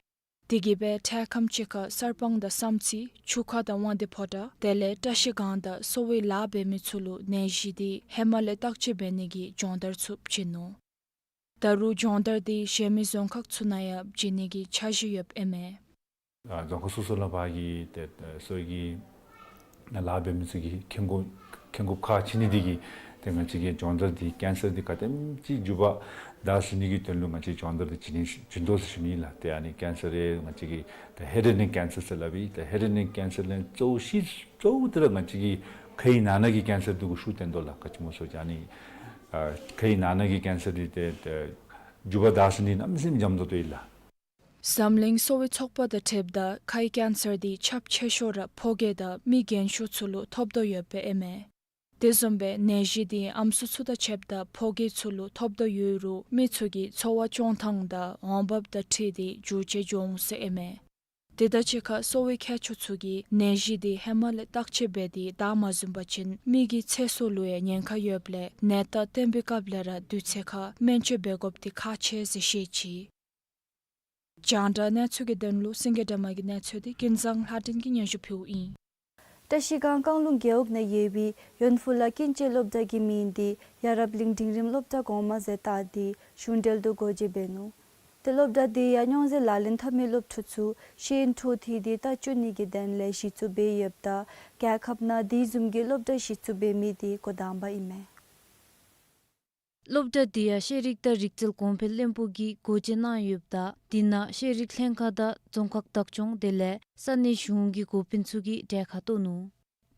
དེ་གིས་སྦེ་འཕྲལ་ཁམས་ཅིག་ཁར་གསར་སྤང་དང་བསམ་རྩེ་ཆུ་ཁ་དང་དབང་འདུས་ཕོ་བྲང་དེ་ལས་བཀྲིས་སྒང་དང་གསོ་བའི་ལཱ་འབད་མི་ཚུ་ལུ་ནད་གཞི་འདི་ཧེ་མ་ལས་བརྟག་དཔྱད་འབད་ནི་གི་སྦྱོང་བརྡར་ཚུ་བྱིན་ནུག། ད་རུང་སྦྱོང་བརྡར་འདི་གཞན་མི་རྫོང་ཁག་ཚུ་ནང་ཡང་བྱིན་ནི་གི་འཆར་གཞི་ཡོདཔ་ཨིན་མས། ཨ་རྫོང་ཁག་སོ་སོ་ནང་ཕར་གྱི་ཏེ་ཨ་གསོ་བའི་གི་ལཱ་འབད་མི་ཚུ་གིས་མཁྱེན་དགོ་མཁྱེན་དགོཔ་ཁག་ཆེ་ནི་འདི་གིས་ཏེ་ང་བཅས་ཀྱིས་སྦྱོང་བརྡར་འདི་ཀེན་སར་འདི་ག་དེམ་ཅིག་འགྱོ་བ་བདའ་ཟུན་ནི་གི་དོན་ལུ་ང་བཅས་སྦྱོང་བརྡར་འདི་བྱིན་ནི་བྱིན་དོ་ཟེར་ཞུ་ནི་ལགས། ཏེ་ཨ་ནི་ཀེན་སར་རེ་ང་བཅས་ཀྱིས་ཏེ་ཧེ་རེ་ནེག་ཀེན་སར་ཟེར་སླབ་ཨིན། ཏེ་ཧེ་རེ་ནེག་ཀེན་སར་ལས་གཙོ་བོ་ཤི་གཙོ་བོ་འདི་ར་ང་བཅས་ཀྱི་ཁའི་ནང་ན་གི་ཀེན་སར་འདི་གུ་ཤུགས་བཏོན་དོ་ལགས། ག་ཅི་སྨོ་ཟེར་བ་ཅིན་ཨ་ནི་ཨ་ཁའི་ནང་ན་གི་ཀེན་སར་འདི་ཏེ་ཏེ་འགྱོ་བ་བདའ་ཟུན་ནི་གནམ་མེད་ས་མེད་འཇམ་ཏོང་ཏོ་ཨིན་ལགས། འཛམ་གླིང་གསོ་བའི་ཚོགས་པ་དང་འཁྲིལཝ་ད་ཁའི་ཀེན་སར་འདི་ཁྱབ་ཆེ་ཤོས་ར་ཕོ་སྐྱེས་དང་མི་རྒན་ཤོས་ཚུ་ལུ་ཐོབ་དོ་ཡོདཔ་ཨིན་མས། དེ་བཟུམ་སྦེ་ནད་གཞི་འདི་ཨམ་སྲུ་ཚུ་དང་ཕྱདཔ་ད་ཕོ་སྐྱེས་ཚུ་ལུ་ཐོབ་དོ་ཡོད་རུང་མི་ཚུ་གི་འཚོ་བ་སྐྱོང་ཐངས་དང་འོང་འབབ་དང་འཁྲིལ་ཏེ་འགྱུར་བཅོས་འབྱུང་འོང་ཟེར་ཨིན་མས། དེ་དང་གཅིག་ཁར་གསོ་བའི་མཁས་མཆོག་ཚུ་གིས་ནད་གཞི་འདི་ཧེ་མ་ལས་བརྟག་དཔྱད་འབད་དེ་བདའ་མ་ཟུན་པ་ཅིན་མི་གི་ཚེ་སྲོག་ལུ་ཡང་ཉེན་ཁ་ཡོདཔ་ལས་ནད་རྟགས་སྟོན་པའི་སྐབས་ལས་ར་དུས་ཚོད་ཁར་སྨན་བཅོས་འབད་དགོཔ་འདི་ཁག་ཆེ་ཟེར་བཤད་ཅི། རྒྱང་བསྒྲགས་གནས་ཚུལ་གྱི་དོན་ལུ་སེང་གེ་སྒྲོལ་མ་གི་གནས་ཚུལ་འདི་ཀུན་བཟང་ལྷ་སྒྲོན་གྱིས་སྙན་ཞུ་ཕུལཝ་ཨིན། བཀྲིས་སྒང་རྐང་ལུང་རྒེད་འོག་ནང་ཡོད་པའི་ཡོན་ཕུ་ལ་ཀུན་སྤྱོད་སློབ་གྲྭ་གི་མིང་འདི་ཡ་རབས་གླིང་འབྲིང་རིམ་སློབ་གྲྭ་གོང་མ་ཟེར་བཏགས་ཏེ་གཞུང་འབྲེལ་དུ་སྒོ་འབྱེད་འབད་ནུག། ཏེ་སློབ་གྲྭ་འདི་ཡང་སྙོག་འཛིང་ལག་ལེན་འཐབ་མི་སློབ་ཕྲུག་ཚུ་ཤེས་ཡོན་འཕྲོ་མཐུད་དེ་ལྟ་སྐྱོང་ནི་གི་དོན་ལས་གཞི་བཙུགས་འབད་ཡོདཔ་ད་རྒྱལ་ཁབ་ནང་དེ་བཟུམ་གྱི་སློབ་གྲྭ་གཞི་བཙུགས་འབད་མི་འདི་འགོ་དང་པ་ཨིན་མས། སློབ་གྲྭ་འདི་ཡང་ཤེས་རིག་དང་རིག་རྩལ་གོང་འཕེལ་བློན་པོ་གིས་སྒོ་འབྱེད་གནང་ཡོདཔ་ད་འདི་ནང་ཤེས་རིག་ལྷན་ཁག་དང་རྫོང་ཁག་བདག་སྐྱོང་དེ་ལས་ས་གནས་གཞུང་གི་འགོ་དཔོན་ཚུ་གིས་གྲལ་ཁར་གཏོགས་ནུག།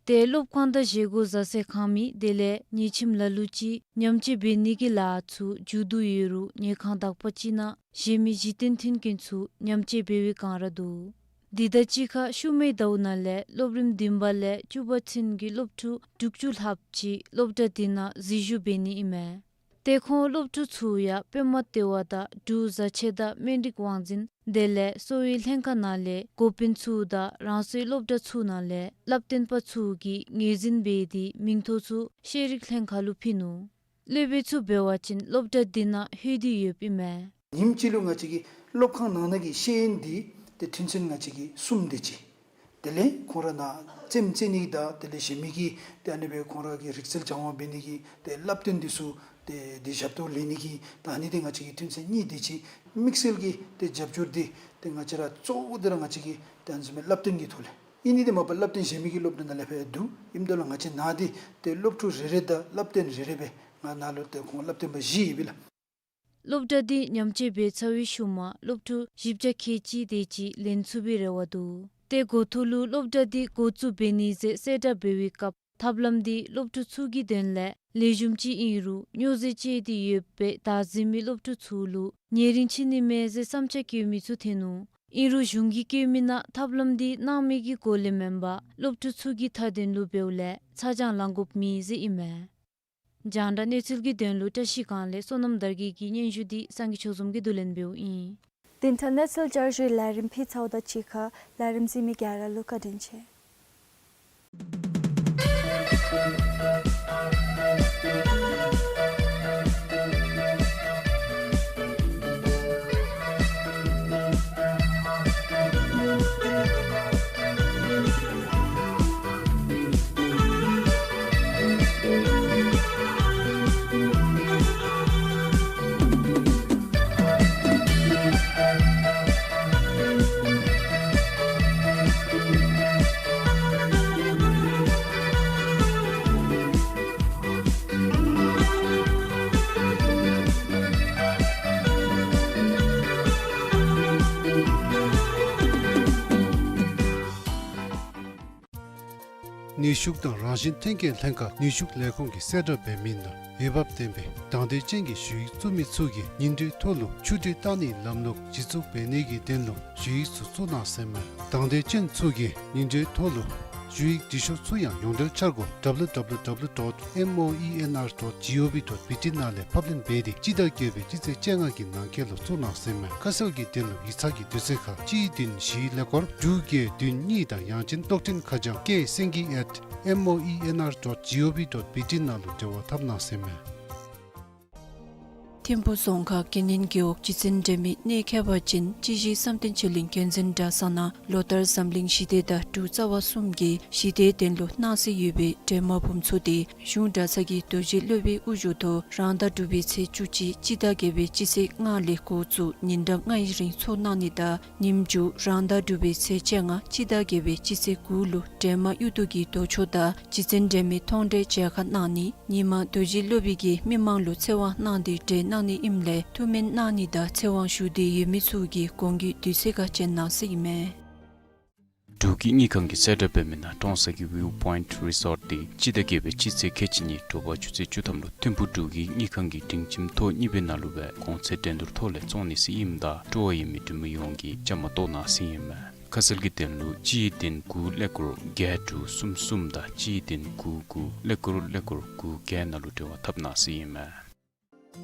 ཏེ་སློབ་ཁང་དང་བཞེས་སྒོ་བཟའ་ཚང་ཁང་མིག་དེ་ལས་ཉེས་ཁྲིམས་ལ་ལུ་ཅིག་ཉམས་བཅོས་འབད་ནི་གི་ལཱ་ཚུ་མཇུག་བསྡུ་ཡོད་རུང་ཉལ་ཁང་དག་པ་ཅིག་ནང་གཞན་མི་གཞི་རྟེན་མཐུན་རྐྱེན་ཚུ་ཉམས་བཅོས་འབད་བའི་བསྒང་ར་འདུག། འདི་དང་གཅིག་ཁར་ཤུལ་མའི་ཟླཝ་ནང་ལས་སློབ་རིམ་བདུན་པ་ལས་བཅུ་པ་ཚུན་གྱི་སློབ་ཕྲུག་དྲུག་ཅུ་ལྷགཔ་ཅིག་སློབ་གྲྭ་འདི་ནང་འཛུལ་ཞུགས་འབད་ནི་ཨིན་མས། ཏེ་ཁོང་སློབ་ཕྲུག་ཚུ་ཡང་པདྨ་ལྟེ་བ་དང་འབྲུག་བཟའ་ཆས་དང་སྨན་རིགས་དབང་འཛིན་དེ་ལས་གསོ་བའི་ལྷན་ཁག་ནང་ལས་འགོ་དཔོན་ཚུ་དང་རང་སོའི་སློབ་གྲྭ་ཚུ་ནང་ལས་བསླབ་སྟོན་པ་ཚུ་གིས་ངོས་འཛིན་འབད་དེ་མིང་ཐོ་ཚུ་ཤེས་རིག་ལྷན་ཁག་ལུ་ཕུལ་ནུག། སློབ་དཔོན་ཚུ་འབད་བ་ཅིན་སློབ་གྲྭ་འདི་ནང་ལྷོད་དེ་ཡོདཔ་ཨིན་མས། ཉིནམ་གཅིག་ལུ་ང་བཅས་ཀྱི་སློབ་ཁང་ནང་ན་གི་ཤེས་ཡོན་འདི་ཏེ་ཐུན་ཚན་ང་བཅས་ཀྱི་གསུམ་དེ་ཅིག། དེ་ལས་ཁོང་ར་ནཱ་རྩེདམོ་རྩེ་ནི་དང་དེ་ལས་གཞན་མི་གི་ཏེ་ཨ་ནི་སྦེ་ཁོང་ར་གི་རིག་རྩལ་སྦྱང་བ་འབད་ནི་གི་ཏེ་བསླབ་སྟོན་འདི་ཚུ་ཏེ་འདི་ཞབས་ཏོག་ལེན་ནི་གི་ད་ཨ་ནི་འདི་ང་བཅས་ཀྱི་ཐུན་ཚན་གཉིས་དེ་ཅིག། དམིགས་བསལ་གྱི་ཏེ་རྒྱབ་སྐྱོར་འདི་ཏེ་ང་བཅས་ར་གཙོ་བོ་འདི་ར་ང་བཅས་ཀྱི་ཏེ་ཨ་ནི་བཟུམ་མའི་བསླབ་སྟོན་གྱི་ཐོག་ལས་ཨིན་ནི་འདི་མ་པ་བསླབ་སྟོན་གཞན་མི་གི་སློབ་གྲྭ་ནང་ལས་ཕར་འདུག། ཨིནམ་ད་ལུ་ང་བཅས་ནཱ་འདི་ཏེ་སློབ་ཕྲུག་རེ་རེ་དང་བསླབ་སྟོན་རེ་རེ་སྦེ་ང་ནཱ་ལུ་ཏེ་ཁོང་བསླབ་སྟོན་པ་བཞི་ཡོད་པས་ལགས། སློབ་གྲྭ་འདི་ཉམས་བཅོས་འབད་ཚར་བའི་ཤུལ་མ་སློབ་ཕྲུག་བཞི་བརྒྱ་ཁལ་གཅིག་དེ་ཅིག་ལེན་ཚུགས་པའི་རེ་བ་འདུག། ཏེ་འགོ་ཐོག་ལུ་སློབ་གྲྭ་འདི་འགོ་བཙུགས་འབད་ནི་ཟེར་གསལ་བསྒྲགས་འབད་བའི་སྐབས་ཐབས་ལམ་འདི་སློབ་ཕྲུག་ཚུ་གི་དོན་ལས་ལེགས་ཤོམ་ཅིག་ཨིན་རུང་རྙོག་འཛིང་ཅིག་ཏེ་ཡོདཔ་སྦེ་བདའ་ཟུན་མི་སློབ་ཕྲུག་ཚུ་ལུ་ཉེ་རིང་ཕྱིན་ནི་མས་ཟེར་བསམ་འཆར་བཀོད་མི་ཚུ་ཐོན་ནུག། ཨིན་རུང་གཞུང་གིས་བཀོད་མི་ནང་ཐབས་ལམ་འདི་སྣང་མེད་ཀྱི་སྒོ་ལས་མེན་པར་སློབ་ཕྲུག་ཚུ་གི་མཐའ་དོན་ལུ་འབདཝ་ལས་ཚ་གྱང་ལང་དགོཔ་མེད་ཟེར་ཨིན་མས། རྒྱང་བསྒྲགས་གནས་ཚུལ་གྱི་དོན་ལུ་བཀྲིས་སྒང་ལས་བསོད་ནམས་དར་རྒྱས་ཀྱི་སྙན་ཞུ་འདི་སངས་རྒྱས་ཆོས་འཛོམས་ཀྱིས་བསྡུ་ལེན་འབདཝ་ཨིན། དེ་ལྟར་གནས་ཚུལ་བསྐྱར་ཞུའི་ལས་རིམ་ཕུལ་ཚརཝ་དང་གཅིག་ཁར་ལས་རིམ་གཟིགས་མི་ག་ར་ལུ་བཀའ་དྲིན་ཆེ། ནུས་ཤུགས་དང་རང་བཞིན་ཐོན་སྐྱེད་ལྷན་ཁག་ནུས་ཤུགས་ལས་ཁུངས་ཀྱི་གསལ་བསྒྲགས་འབད་མི་ནང་འོས་འབབ་ལྡན་པའི་དང་འདོད་ཅན་གྱི་ཞུ་ཡིག་བཙུགས་མི་ཚུ་གིས་ཉིན་དྲོའི་ཐོག་ལུ་ཆུ་འདྲེན་བཏང་ནིའི་ལམ་ལུགས་གཞི་བཙུགས་འབད་ནིའི་དོན་ལུ་ཞུ་ཡིག་ཚུ་བཙུགས་གནང་ཟེར་མས། དང་འདོད་ཅན་ཚུ་གིས་ཉིན་དྲོའི་ཐོག་ལུ་ཞུ་ཡིག་འབྲི་ཤོག་ཚུ་ཡང་ཡོངས་འབྲེལ་འཆར་སྒོ་W W W dot moenr dot gov dot B T ནང་ལས་ཕབ་ལེན་འབད་དེ་སྤྱི་ཟླ་བརྒྱད་པའི་སྤྱི་ཚེས་བཅོ་ལྔ་གི་ནང་འཁོད་ལུ་བཙུགས་གནང་ཟེར་མས། ཁ་གསལ་གྱི་དོན་ལུ་ཡིག་ཚང་གི་དུས་ཚོད་ཁར་གཅིག་བདུན་བཞི་ཀླད་ཀོར་དྲུག་བརྒྱད་བདུན་གཉིས་དང་ཡང་ཅིན་གློག་འཕྲིན་ཁ་བྱང་ཀེ་སེང་གེ་at moenr dot gov dot B T ནང་ལུ་འབྲེལ་བ་འཐབ་གནང་ཟེར་མས། ཐིམ་ཕུ་རྫོང་ཁག་དགེ་བསྙེན་རྒེད་འོག་སྤྱི་ཚན་འབྲེལ་མི་གནས་མཁས་པ་ཅན་སྤྱི་བཞི་བསམ་གཏན་ཆོས་གླིང་འགན་འཛིན་གྲྭ་ཚང་ནང་ལོ་ལྟར་འཛམ་གླིང་ཞི་བདེ་དང་འབྲུག་རྩ་བ་གསུམ་གྱི་ཞི་བདེའི་དོན་ལུ་གནང་སྲོལ་ཡོད་པའི་སྒྲོལ་མ་འབུམ་ཚོགས་དེ་གཞུང་གྲྭ་ཚང་གི་རྡོ་རྗེ་སློབ་དཔོན་དབུ་བཞུགས་ཐོག་རང་ཟླ་དྲུག་པའི་ཚེས་བཅུ་གཅིག་སྤྱི་ཟླ་བརྒྱད་པའི་སྤྱི་ཚེས་ལྔ་ལས་འགོ་བཙུགས་ཉིན་གྲངས་ལྔའི་རིང་ཚོགས་གནང་ནི་དང་ཉིནམ་མཇུག་རང་ཟླ་དྲུག་པའི་ཚེས་བཅོ་ལྔ་སྤྱི་ཟླ་བརྒྱད་པའི་སྤྱི་ཚེས་དགུ་ལུ་སྒྲོལ་མ་གཡུ་རྡོ་གི་རྡོ་ཆོས་དང་སྤྱི་ཚན་འབྲེལ་མི་མཐོང་གྲོལ་མཇལ་ཁ་གནང་ནི། ཉིན་མ་རྡོ་རྗེ་སློབ་དཔོན་གྱིས་མི་མང་ལུ་ཚེ་དབང་གནང་སྟེ་གྲོལ་གནང་ནི་ཨིནམ་ལས་ཐུགས་སྨོན་གནང་ནི་དང་ཚེ་དབང་ཞུ་འདོད་ཡོད་མི་ཚུ་གིས་གོང་གི་དུས་ཚོད་ཁར་བྱོན་གནང་ཟེར་ཨིན་མས། འབྲུག་གི་དངུལ་ཁང་གི་གསལ་བསྒྲགས་འབད་མི་ནང་ཀྲོང་གསར་གྱི་ཝིའུ་པོའིནཊ་རི་སོརཊ་དེ་སྤྱི་ཟླ་བརྒྱད་པའི་སྤྱི་ཚེས་ཁལ་གཅིག་ཉིན་དྲོ་པ་ཆུ་ཚོད་བཅུ་ཐམ་ལུ་ཐིམ་ཕུ་འབྲུག་གི་དངུལ་ཁང་གི་སྒྲིང་ཁྱིམ་ཐོག་གཉིས་པའི་ནང་ལུ་སྦེ་གོང་ཚད་འགྲན་བསྡུར་ཐོག་ལས་བཙོང་ནི་ཟེར་ཨིནམ་ད་སྤྲོ་བ་ཡོད་མི་འབྲུག་མི་ཡོངས་ཀྱིས་བཅའ་མར་གཏོགས་གནང་ཟེར་ཨིན་མས། ཁ་གསལ་གྱི་དོན་ལུ་གཅིག་བདུན་དགུ་ཀླད་ཀོར་བརྒྱད་དྲུག་གསུམ་གསུམ་དང་གཅིག་བདུན་དགུ་དགུ་ཀླད་ཀོར་ཀླད་ཀོར་དགུ་བརྒྱད་ནང་ལུ་འབྲེལ་བ་འཐབ་གནང་ཟེར་ཨིན་མས།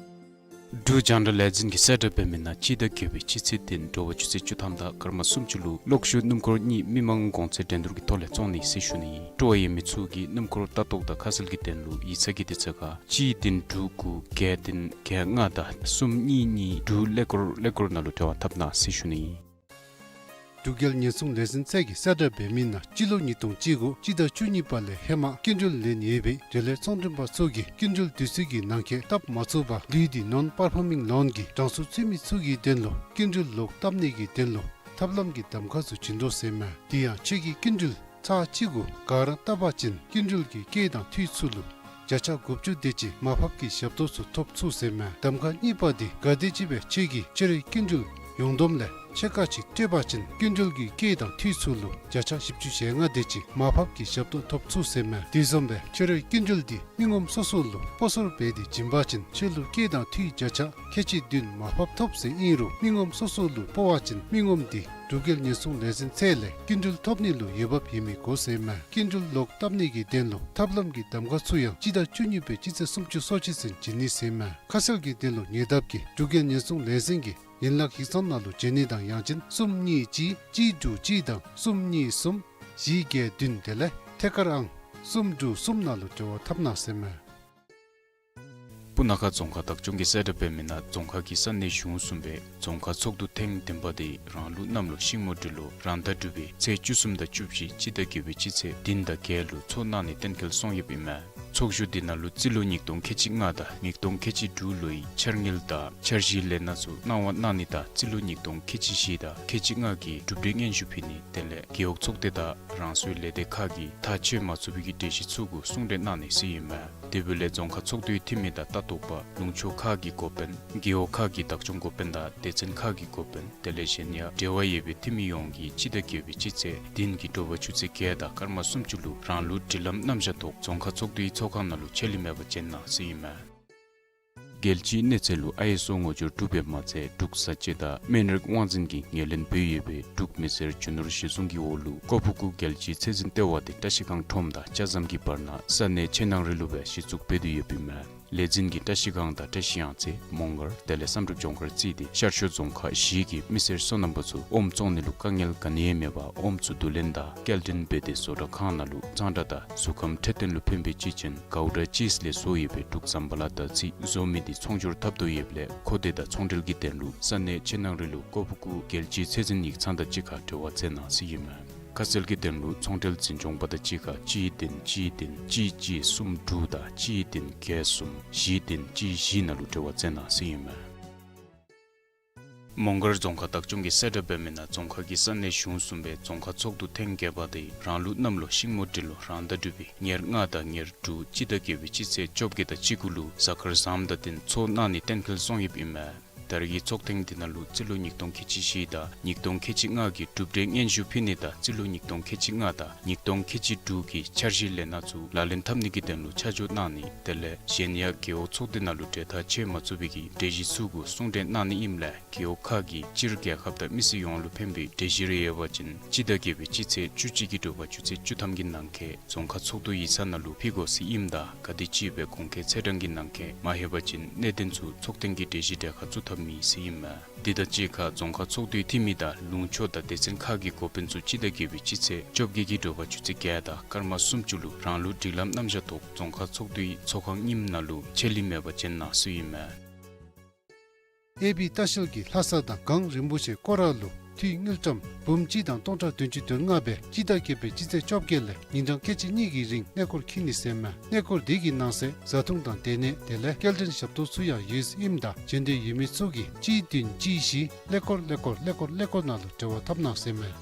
འབྲུག་རྒྱང་བསྒྲགས་ལས་འཛིན་གྱི་གསལ་བསྒྲགས་འབད་མི་ནང་སྤྱི་ཟླ་བརྒྱད་པའི་སྤྱི་ཚེས་བདུན་དྲོ་པ་ཆུ་ཚོད་བཅུ་ཐམ་དང་སྐར་མ་སུམ་ཅུ་ལུ་གློག་ཤུགས་སྣུམ་འཁོར་གཉིས་མི་མང་གོང་ཚད་འགྲན་བསྡུར་གྱི་ཐོག་ལས་བཙོང་ནི་ཟེར་ཞུ་ནི་ཨིན། སྤྲོ་བ་ཡོད་མི་ཚུ་གིས་སྣུམ་འཁོར་ལྟ་རྟོག་དང་ཁ་གསལ་གྱི་དོན་ལུ་ཡིག་ཚང་གི་དུས་ཚོད་ཁར་གཅིག་བདུན་དྲུག་དགུ་བརྒྱད་བདུན་བརྒྱད་ལྔ་དང་གསུམ་གཉིས་གཉིས་དྲུག་ཀླད་ཀོར་ཀླད་ཀོར་ནང་ལུ་འབྲེལ་བ་འཐབ་གནང་ཟེར་ཞུ་ནི་ཨིན། འབྲུག་རྒྱལ་ཉེན་སྲུང་ལས་འཛིན་ཚད་ཀྱི་གསལ་བསྒྲགས་འབད་མི་ནང་སྤྱི་ལོ་ཉིས་སྟོང་བཅུ་དགུ་སྤྱི་ཟླ་བཅུ་གཉིས་པ་ལས་ཧེ་མ་སྐྱིན་འགྲུལ་ལེན་ཡོད་པའི་འབྲེལ་ཡོད་ཚོང་མགྲོན་པ་ཚུ་གིས་སྐྱིན་འགྲུལ་དུས་ཚོད་ཀྱི་ནང་འཁོད་བཏབ་མ་ཚུགས་པར་ལུས་ཏེ་ནོན་པར་ཕོར་མིང་ལོན་གྱི་གྲངས་སུ་ཚུད་མི་ཚུ་གི་དོན་ལུ་སྐྱིན་འགྲུལ་ལོག་བཏབ་ནི་གི་དོན་ལུ་ཐབས་ལམ་གྱི་གདམ་ཁ་ཚུ་བྱིན་དོ་ཟེར་མས། དེ་ཡང་ཁྱོད་ཀྱིས་སྐྱིན་འགྲུལ་ཚར་གཅིག་གུ་ག་ར་བཏབ་པ་ཅིན་སྐྱིན་འགྲུལ་གྱི་སྐྱེད་དང་འཐུས་ཚུ་ལུ་བརྒྱ་ཆ་དགུ་བཅུ་དེ་ཅིག་མར་ཕབ་ཀྱི་ཞབས་ཏོག་ཚུ་ཐོབ་ཚུགས་ཟེར་མས། གདམ་ཁ་གཉིས་པ་དེ་གལ་ཏེ་ཅིག་སྦེ་ཁྱོད་ཀྱིས་ཁྱོད་རའི་སྐྱིན་འགྲུལ་ཡོངས་བསྡོམས་ལས་ཕྱེད་ཀ་ཅིག་སྤྲོད་པ་ཅིན་སྐྱིན་འགྲུལ་གྱི་སྐྱེད་དང་འཐུས་ཚུ་ལུ་བརྒྱ་ཆ་བཞི་བཅུ་ཞེ་ལྔ་དེ་ཅིག་མར་ཕབ་ཀྱི་ཞབས་ཏོག་ཐོབ་ཚུགས་ཟེར་མས། དེ་བཟུམ་སྦེ་ཁྱོད་རའི་སྐྱིན་འགྲུལ་དེ་མི་ངོམ་སོ་སོ་ལུ་སྤོ་སོར་འབད་དེ་བྱིན་པ་ཅིན་ཁྱོད་ལུ་སྐྱེད་དང་འཐུས་བརྒྱ་ཆ་ཁལ་གཅིག་བདུན་མར་ཕབ་ཐོབ་ཟེར་ཨིན་རུང་མི་ངོམ་སོ་སོ་ལུ་སྤོ་བ་ཅིན་མི་ངོམ་དེ་འབྲུག་རྒྱལ་ཉེན་སྲུང་ལས་འཛིན་ཚད་ལས་སྐྱིན་འགྲུལ་ཐོབ་ནི་ལུ་འོས་འབབ་ཡོད་མི་དགོ་ཟེར་མས། སྐྱིན་འགྲུལ་ལོག་བཏབ་ནི་གི་དོན་ལུ་ཐབས་ལམ་གྱི་གདམ་ཁ་ཚུ་ཡང་སྤྱི་ཟླ་བཅུ་གཉིས་པའི་སྤྱི་ཚེས་སུམ་ཅུ་སོ་གཅིག་ཚུན་བྱིན་ནི་ཟེར་མས། ཁ་གསལ་གྱི་དོན་ལུ་ཉེ་འདབས་ཀྱི་འབྲུག་རྒྱལ་ཉེན་སྲུང་ལས་འཛིན་གྱི་ཡན་ལག་ཡིག་ཚང་ནང་ལུ་བྱོན་ནི་དང་ཡང་ཅིན་གསུམ་གཉིས་གཅིག་གཅིག་དྲུག་གཅིག་དང་གསུམ་གཉིས་གསུམ་བཞི་བརྒྱད་བདུན་དེ་ལས་ཐད་ཀར་ཨང་གསུམ་དྲུག་གསུམ་ནང་ལུ་འབྲེལ་བ་འཐབ་གནང་ཟེར་མས། སྤུ་ན་ཁ་རྫོང་ཁག་བདག་སྐྱོང་གི་གསལ་བསྒྲགས་འབད་མི་ནང་རྫོང་ཁག་གི་ས་གནས་གཞུང་གསུམ་པའི་རྫོང་ཁག་ཚོགས་འདུ་ཐེངས་བདུན་པ་དེ་རང་ལུགས་གནམ་ལོ་ཤིང་མོ་སྦྲུལ་ལོ་རང་ཟླ་དྲུག་པའི་ཚེས་བཅུ་གསུམ་དང་བཅུ་བཞི་སྤྱི་ཟླ་བརྒྱད་པའི་སྤྱི་ཚེས་བདུན་དང་བརྒྱད་ལུ་ཚོགས་གནང་ནི་གཏན་འཁེལ་སོང་ཡོདཔ་ཨིན་མས། ཚོགས་བཞུགས་དེ་ནང་ལུ་རྩིས་ལོ་ཉིས་སྟོང་ཁལ་གཅིག་ལྔ་དང་ཉིས་སྟོང་ཁལ་གཅིག་དྲུག་ལོའི་འཆར་དངུལ་དང་འཆར་གཞིའི་ལས་སྣ་ཚུ་གནང་བ་གནང་ནི་དང་རྩིས་ལོ་ཉིས་སྟོང་ཁལ་གཅིག་བཞི་དང་ཁལ་གཅིག་ལྔ་གི་གྲུབ་འབྲས་སྙན་ཞུ་ཕུལ་ནི་དེ་ལས་རྒེད་འོག་ཚོགས་སྡེ་དང་རང་སོའི་ལས་སྡེ་ཁག་གིས་ཐག་ཆོད་མ་ཚུགས་པའི་གི་གྲོས་གཞི་ཚུ་གུ་གསུང་གྲོས་གནང་ནི་ཟེར་ཨིན་མས། དེ་འབདཝ་ལས་རྫོང་ཁག་ཚོགས་འདུའི་འཐུས་མི་དང་ལྟ་རྟོག་པ་ལུང་ཕྱོགས་ཁག་གི་འགོ་དཔོན་རྒེད་འོག་ཁག་གི་བདག་སྐྱོང་འགོ་དཔོན་དང་སྡེ་ཚན་ཁག་གི་འགོ་དཔོན་དེ་ལས་གཞན་ཡང་འབྲེལ་བ་ཡོད་པའི་འཐུས་མི་ཡོངས་ཀྱིས་སྤྱི་ཟླ་བརྒྱད་པའི་སྤྱི་ཚེས་བདུན་གྱི་དྲོ་པ་ཆུ་ཚོད་བརྒྱད་དང་སྐར་མ་སུམ་ཅུ་ལུ་རང་ལུགས་སྒྲིག་ལམ་རྣམ་གཞག་ཐོག་རྫོང་ཁག་ཚོགས་འདུའི་ཚོགས་ཁང་ནང་ལུ་ཆད་ལུས་མེད་པར་བྱོན་གནང་ཟེར་ཨིན་མས། རྒྱལ་སྤྱིའི་གནས་ཚད་ལུ་ཨའི་ཨེསི་ཨོ་ངོ་སྦྱོར་གྲུབ་པའི་མ་ཚད་འབྲུག་བཟའ་སྤྱོད་དང་སྨན་རིགས་དབང་འཛིན་གྱི་ངོས་ལེན་འབད་ཡོད་པའི་འབྲུག་མི་སེར་རྒྱུ་ནོར་གཞི་བཟུང་གི་འོག་ལུ་ཀོ་ཕུ་ཀུ་རྒྱལ་སྤྱིའི་ཚད་འཛིན་ལྟེ་བ་དེ་བཀྲིས་སྒང་ཁྲོམ་དང་ལྕགས་ཟམ་གྱི་བར་ན་ས་གནས་ཆེ་ནང་རི་ལུ་སྦེ་གཞི་བཙུགས་འབད་དེ་ཡོདཔ་ཨིན་མས། ལས་འཛིན་གྱིས་བཀྲིས་སྒང་དང་བཀྲིས་གཡང་རྩེ་མོང་སྒར་དེ་ལས་བསམ་གྲུབ་ལྗོངས་མཁར་བརྩིས་ཏེ་ཤར་ཕྱོགས་རྫོང་ཁག་བཞི་གི་མི་སེར་སོ་ནམ་པ་ཚུ་ཨོམ་བཙོང་ནི་ལུ་དཀའ་ངལ་ག་ནི་ཡང་མེད་པར་ཨོམ་ཚུ་བསྡུ་ལེན་དང་སྐྱེལ་འདྲེན་འབད་དེ་བཟོ་གྲྭ་ཁང་ནང་ལུ་གཙང་སྦྲ་དང་གཟུགས་ཁམས་འཕྲོད་བསྟེན་ལུ་ཕན་པའི་གཅེས་ཅན་གའུ་ཌ་ཅིསི་ལས་བཟོ་ཡོད་པའི་འབྲུག་ཟམ་པ་ལ་དར་ཚི་བཟོ་མི་དེ་ཚོང་སྒྱུར་འཐབ་དོ་ཡོདཔ་ལས་མཁོ་འདོད་དང་ཚོང་འབྲེལ་གྱི་དོན་ལུ་ས་གནས་ཆེ་ནང་རི་ལུ་ཀོ་ཕུ་ཀུ་རྒྱལ་སྤྱིའི་ཚད་འཛིན་ཡིག་ཚང་དང་གཅིག་ཁར་འབྲེལ་བ་འཚོལ་གནང་ཟེར་ཨིན་མས། ཁ་གསལ་གྱི་དོན་ལུ་ཚོང་འབྲེལ་འཛིན་སྐྱོང་པ་དང་གཅིག་ཁར་གཅིག་བདུན་གཅིག་བདུན་གཅིག་གཅིག་གསུམ་དྲུག་དང་གཅིག་བདུན་བརྒྱད་གསུམ་བཞི་བདུན་གཅིག་བཞི་ནང་ལུ་འབྲེལ་བ་འཚོལ་གནང་ཟེར་ཨིན་མས། མོང་སྒར་རྫོང་ཁག་བདག་སྐྱོང་གི་གསལ་བསྒྲགས་འབད་མི་ནང་རྫོང་ཁག་གི་ས་གནས་གཞུང་གསུམ་པའི་རྫོང་ཁག་ཚོགས་འདུ་ཐེངས་བརྒྱད་པ་དེ་རང་ལུགས་གནམ་ལོ་ཤིང་མོ་སྦྲུལ་ལོ་རང་ཟླ་དྲུག་པའི་ཉེར་ལྔ་དང་ཉེར་དྲུག་སྤྱི་ཟླ་བརྒྱད་པའི་སྤྱི་ཚེས་བཅོ་བརྒྱད་དང་གཅིག་དགུ་ལུ་གཟའ་སྐར་བཟངམ་དང་བསྟུན་ཚོགས་གནང་ནི་གཏན་འཁེལ་སོང་ཡོདཔ་ཨིན་མས། ད་རེས་ཀྱི་ཚོགས་ཐེངས་འདི་ནང་ལུ་རྩིས་ལོ་ཉིས་སྟོང་ཁལ་གཅིག་བཞི་དང་ཉིས་སྟོང་ཁལ་གཅིག་ལྔ་གི་གྲུབ་འབྲས་སྙན་ཞུ་ཕུལ་ནི་དང་རྩིས་ལོ་ཉིས་སྟོང་ཁལ་གཅིག་ལྔ་དང་ཉིས་སྟོང་ཁལ་གཅིག་དྲུག་གི་འཆར་གཞི་ལས་སྣ་ཚུ་ལག་ལེན་འཐབ་ནི་གི་དོན་ལུ་ཆ་འཇོག་གནང་ནི་དེ་ལས་གཞན་ཡང་རྒེད་འོག་ཚོགས་སྡེ་ནང་ལུ་གྲོས་ཐག་བཅད་མ་ཚུགས་པའི་གི་གྲོས་གཞི་ཚུ་གུ་གསུང་གྲོས་གནང་ནི་ཨིནམ་ལས་རྒེད་འོག་ཁག་གི་སྤྱིར་རྒྱལ་ཁབ་དང་མི་སེར་ཡོངས་ལུ་ཕན་པའི་གྲོས་གཞི་རེ་ཡོད་པ་ཅིན་སྤྱི་ཟླ་བརྒྱད་པའི་སྤྱི་ཚེས་བཅུ་གཅིག་གི་དྲོ་པ་ཆུ་ཚོད་བཅུ་ཐམ་གྱི་ནང་འཁོད་རྫོང་ཁག་ཚོགས་འདུ་ཡིག་ཚང་ནང་ལུ་ཕུལ་དགོ་ཟེར་ཨིནམ་ད་ག་དེ་ཅིག་སྦེ་གོང་འཁོད་ཚེས་གྲངས་ཀྱི་ནང་འཁོད་མ་ལྷོད་པ་ཅིན་གནད་དོན་ཚུ་ཚོགས་ཐེངས་ཀྱི་གྲོས་གཞི་གྲལ་ཁར་བཙུགས་ཐབས་མེད་ཟེར་ཨིན་མས། དེ་དང་གཅིག་ཁར་རྫོང་ཁག་ཚོགས་འདུའི་འཐུས་མི་དང་ལུང་ཕྱོགས་དང་སྡེ་ཚན་ཁག་གི་འགོ་དཔོན་ཚུ་སྤྱི་ཟླ་བརྒྱད་པའི་སྤྱི་ཚེས་བཅོ་བརྒྱད་ཀྱི་དྲོ་པ་ཆུ་ཚོད་བརྒྱད་དང་སྐར་མ་སུམ་ཅུ་ལུ་རང་ལུགས་སྒྲིག་ལམ་རྣམ་གཞག་ཐོག་རྫོང་ཁག་ཚོགས་འདུའི་ཚོགས་ཁང་རྙིངམ་ནང་ལུ་ཆད་ལུས་མེད་པར་བྱོན་གནང་ཟེར་ཨིན་མས། ཨེ་བི་ལྟ་བཤལ་གྱིས་ལྷ་ས་དང་གངས་རིན་པོ་ཆེ་སྐོར་ར་ལུ་འཐུས་དངུལ་ཀྲམ་འབུམ་གཅིག་དང་སྟོང་ཕྲག་བདུན་ཅུ་དོན་ལྔ་སྦེ་སྤྱི་ཟླ་བརྒྱད་པའི་སྤྱི་ཚེས་བཅོ་བརྒྱད་ལས་ཉིན་གྲངས་ཁལ་གཅིག་གཉིས་ཀྱི་རིང་གནས་སྐོར་འཁྱིད་ནི་ཟེར་མས། གནས་སྐོར་དེ་གི་ནང་གསེས་བཟའ་འཐུང་དང་སྡོད་གནས་དེ་ལས་སྐྱེལ་འདྲེན་ཞབས་ཏོག་ཚུ་ཡང་ཡོད་ཟེར་ཨིནམ་ད་འབྱོན་འདོད་ཡོད་མི་ཚུ་གིས་གཅིག་བདུན་གཅིག་བཞི་ཀླད་ཀོར་ཀླད་ཀོར་ཀླད་ཀོར་ཀླད་ཀོར་ནང་ལུ་འབྲེལ་བ་འཐབ་གནང་ཟེར་མས།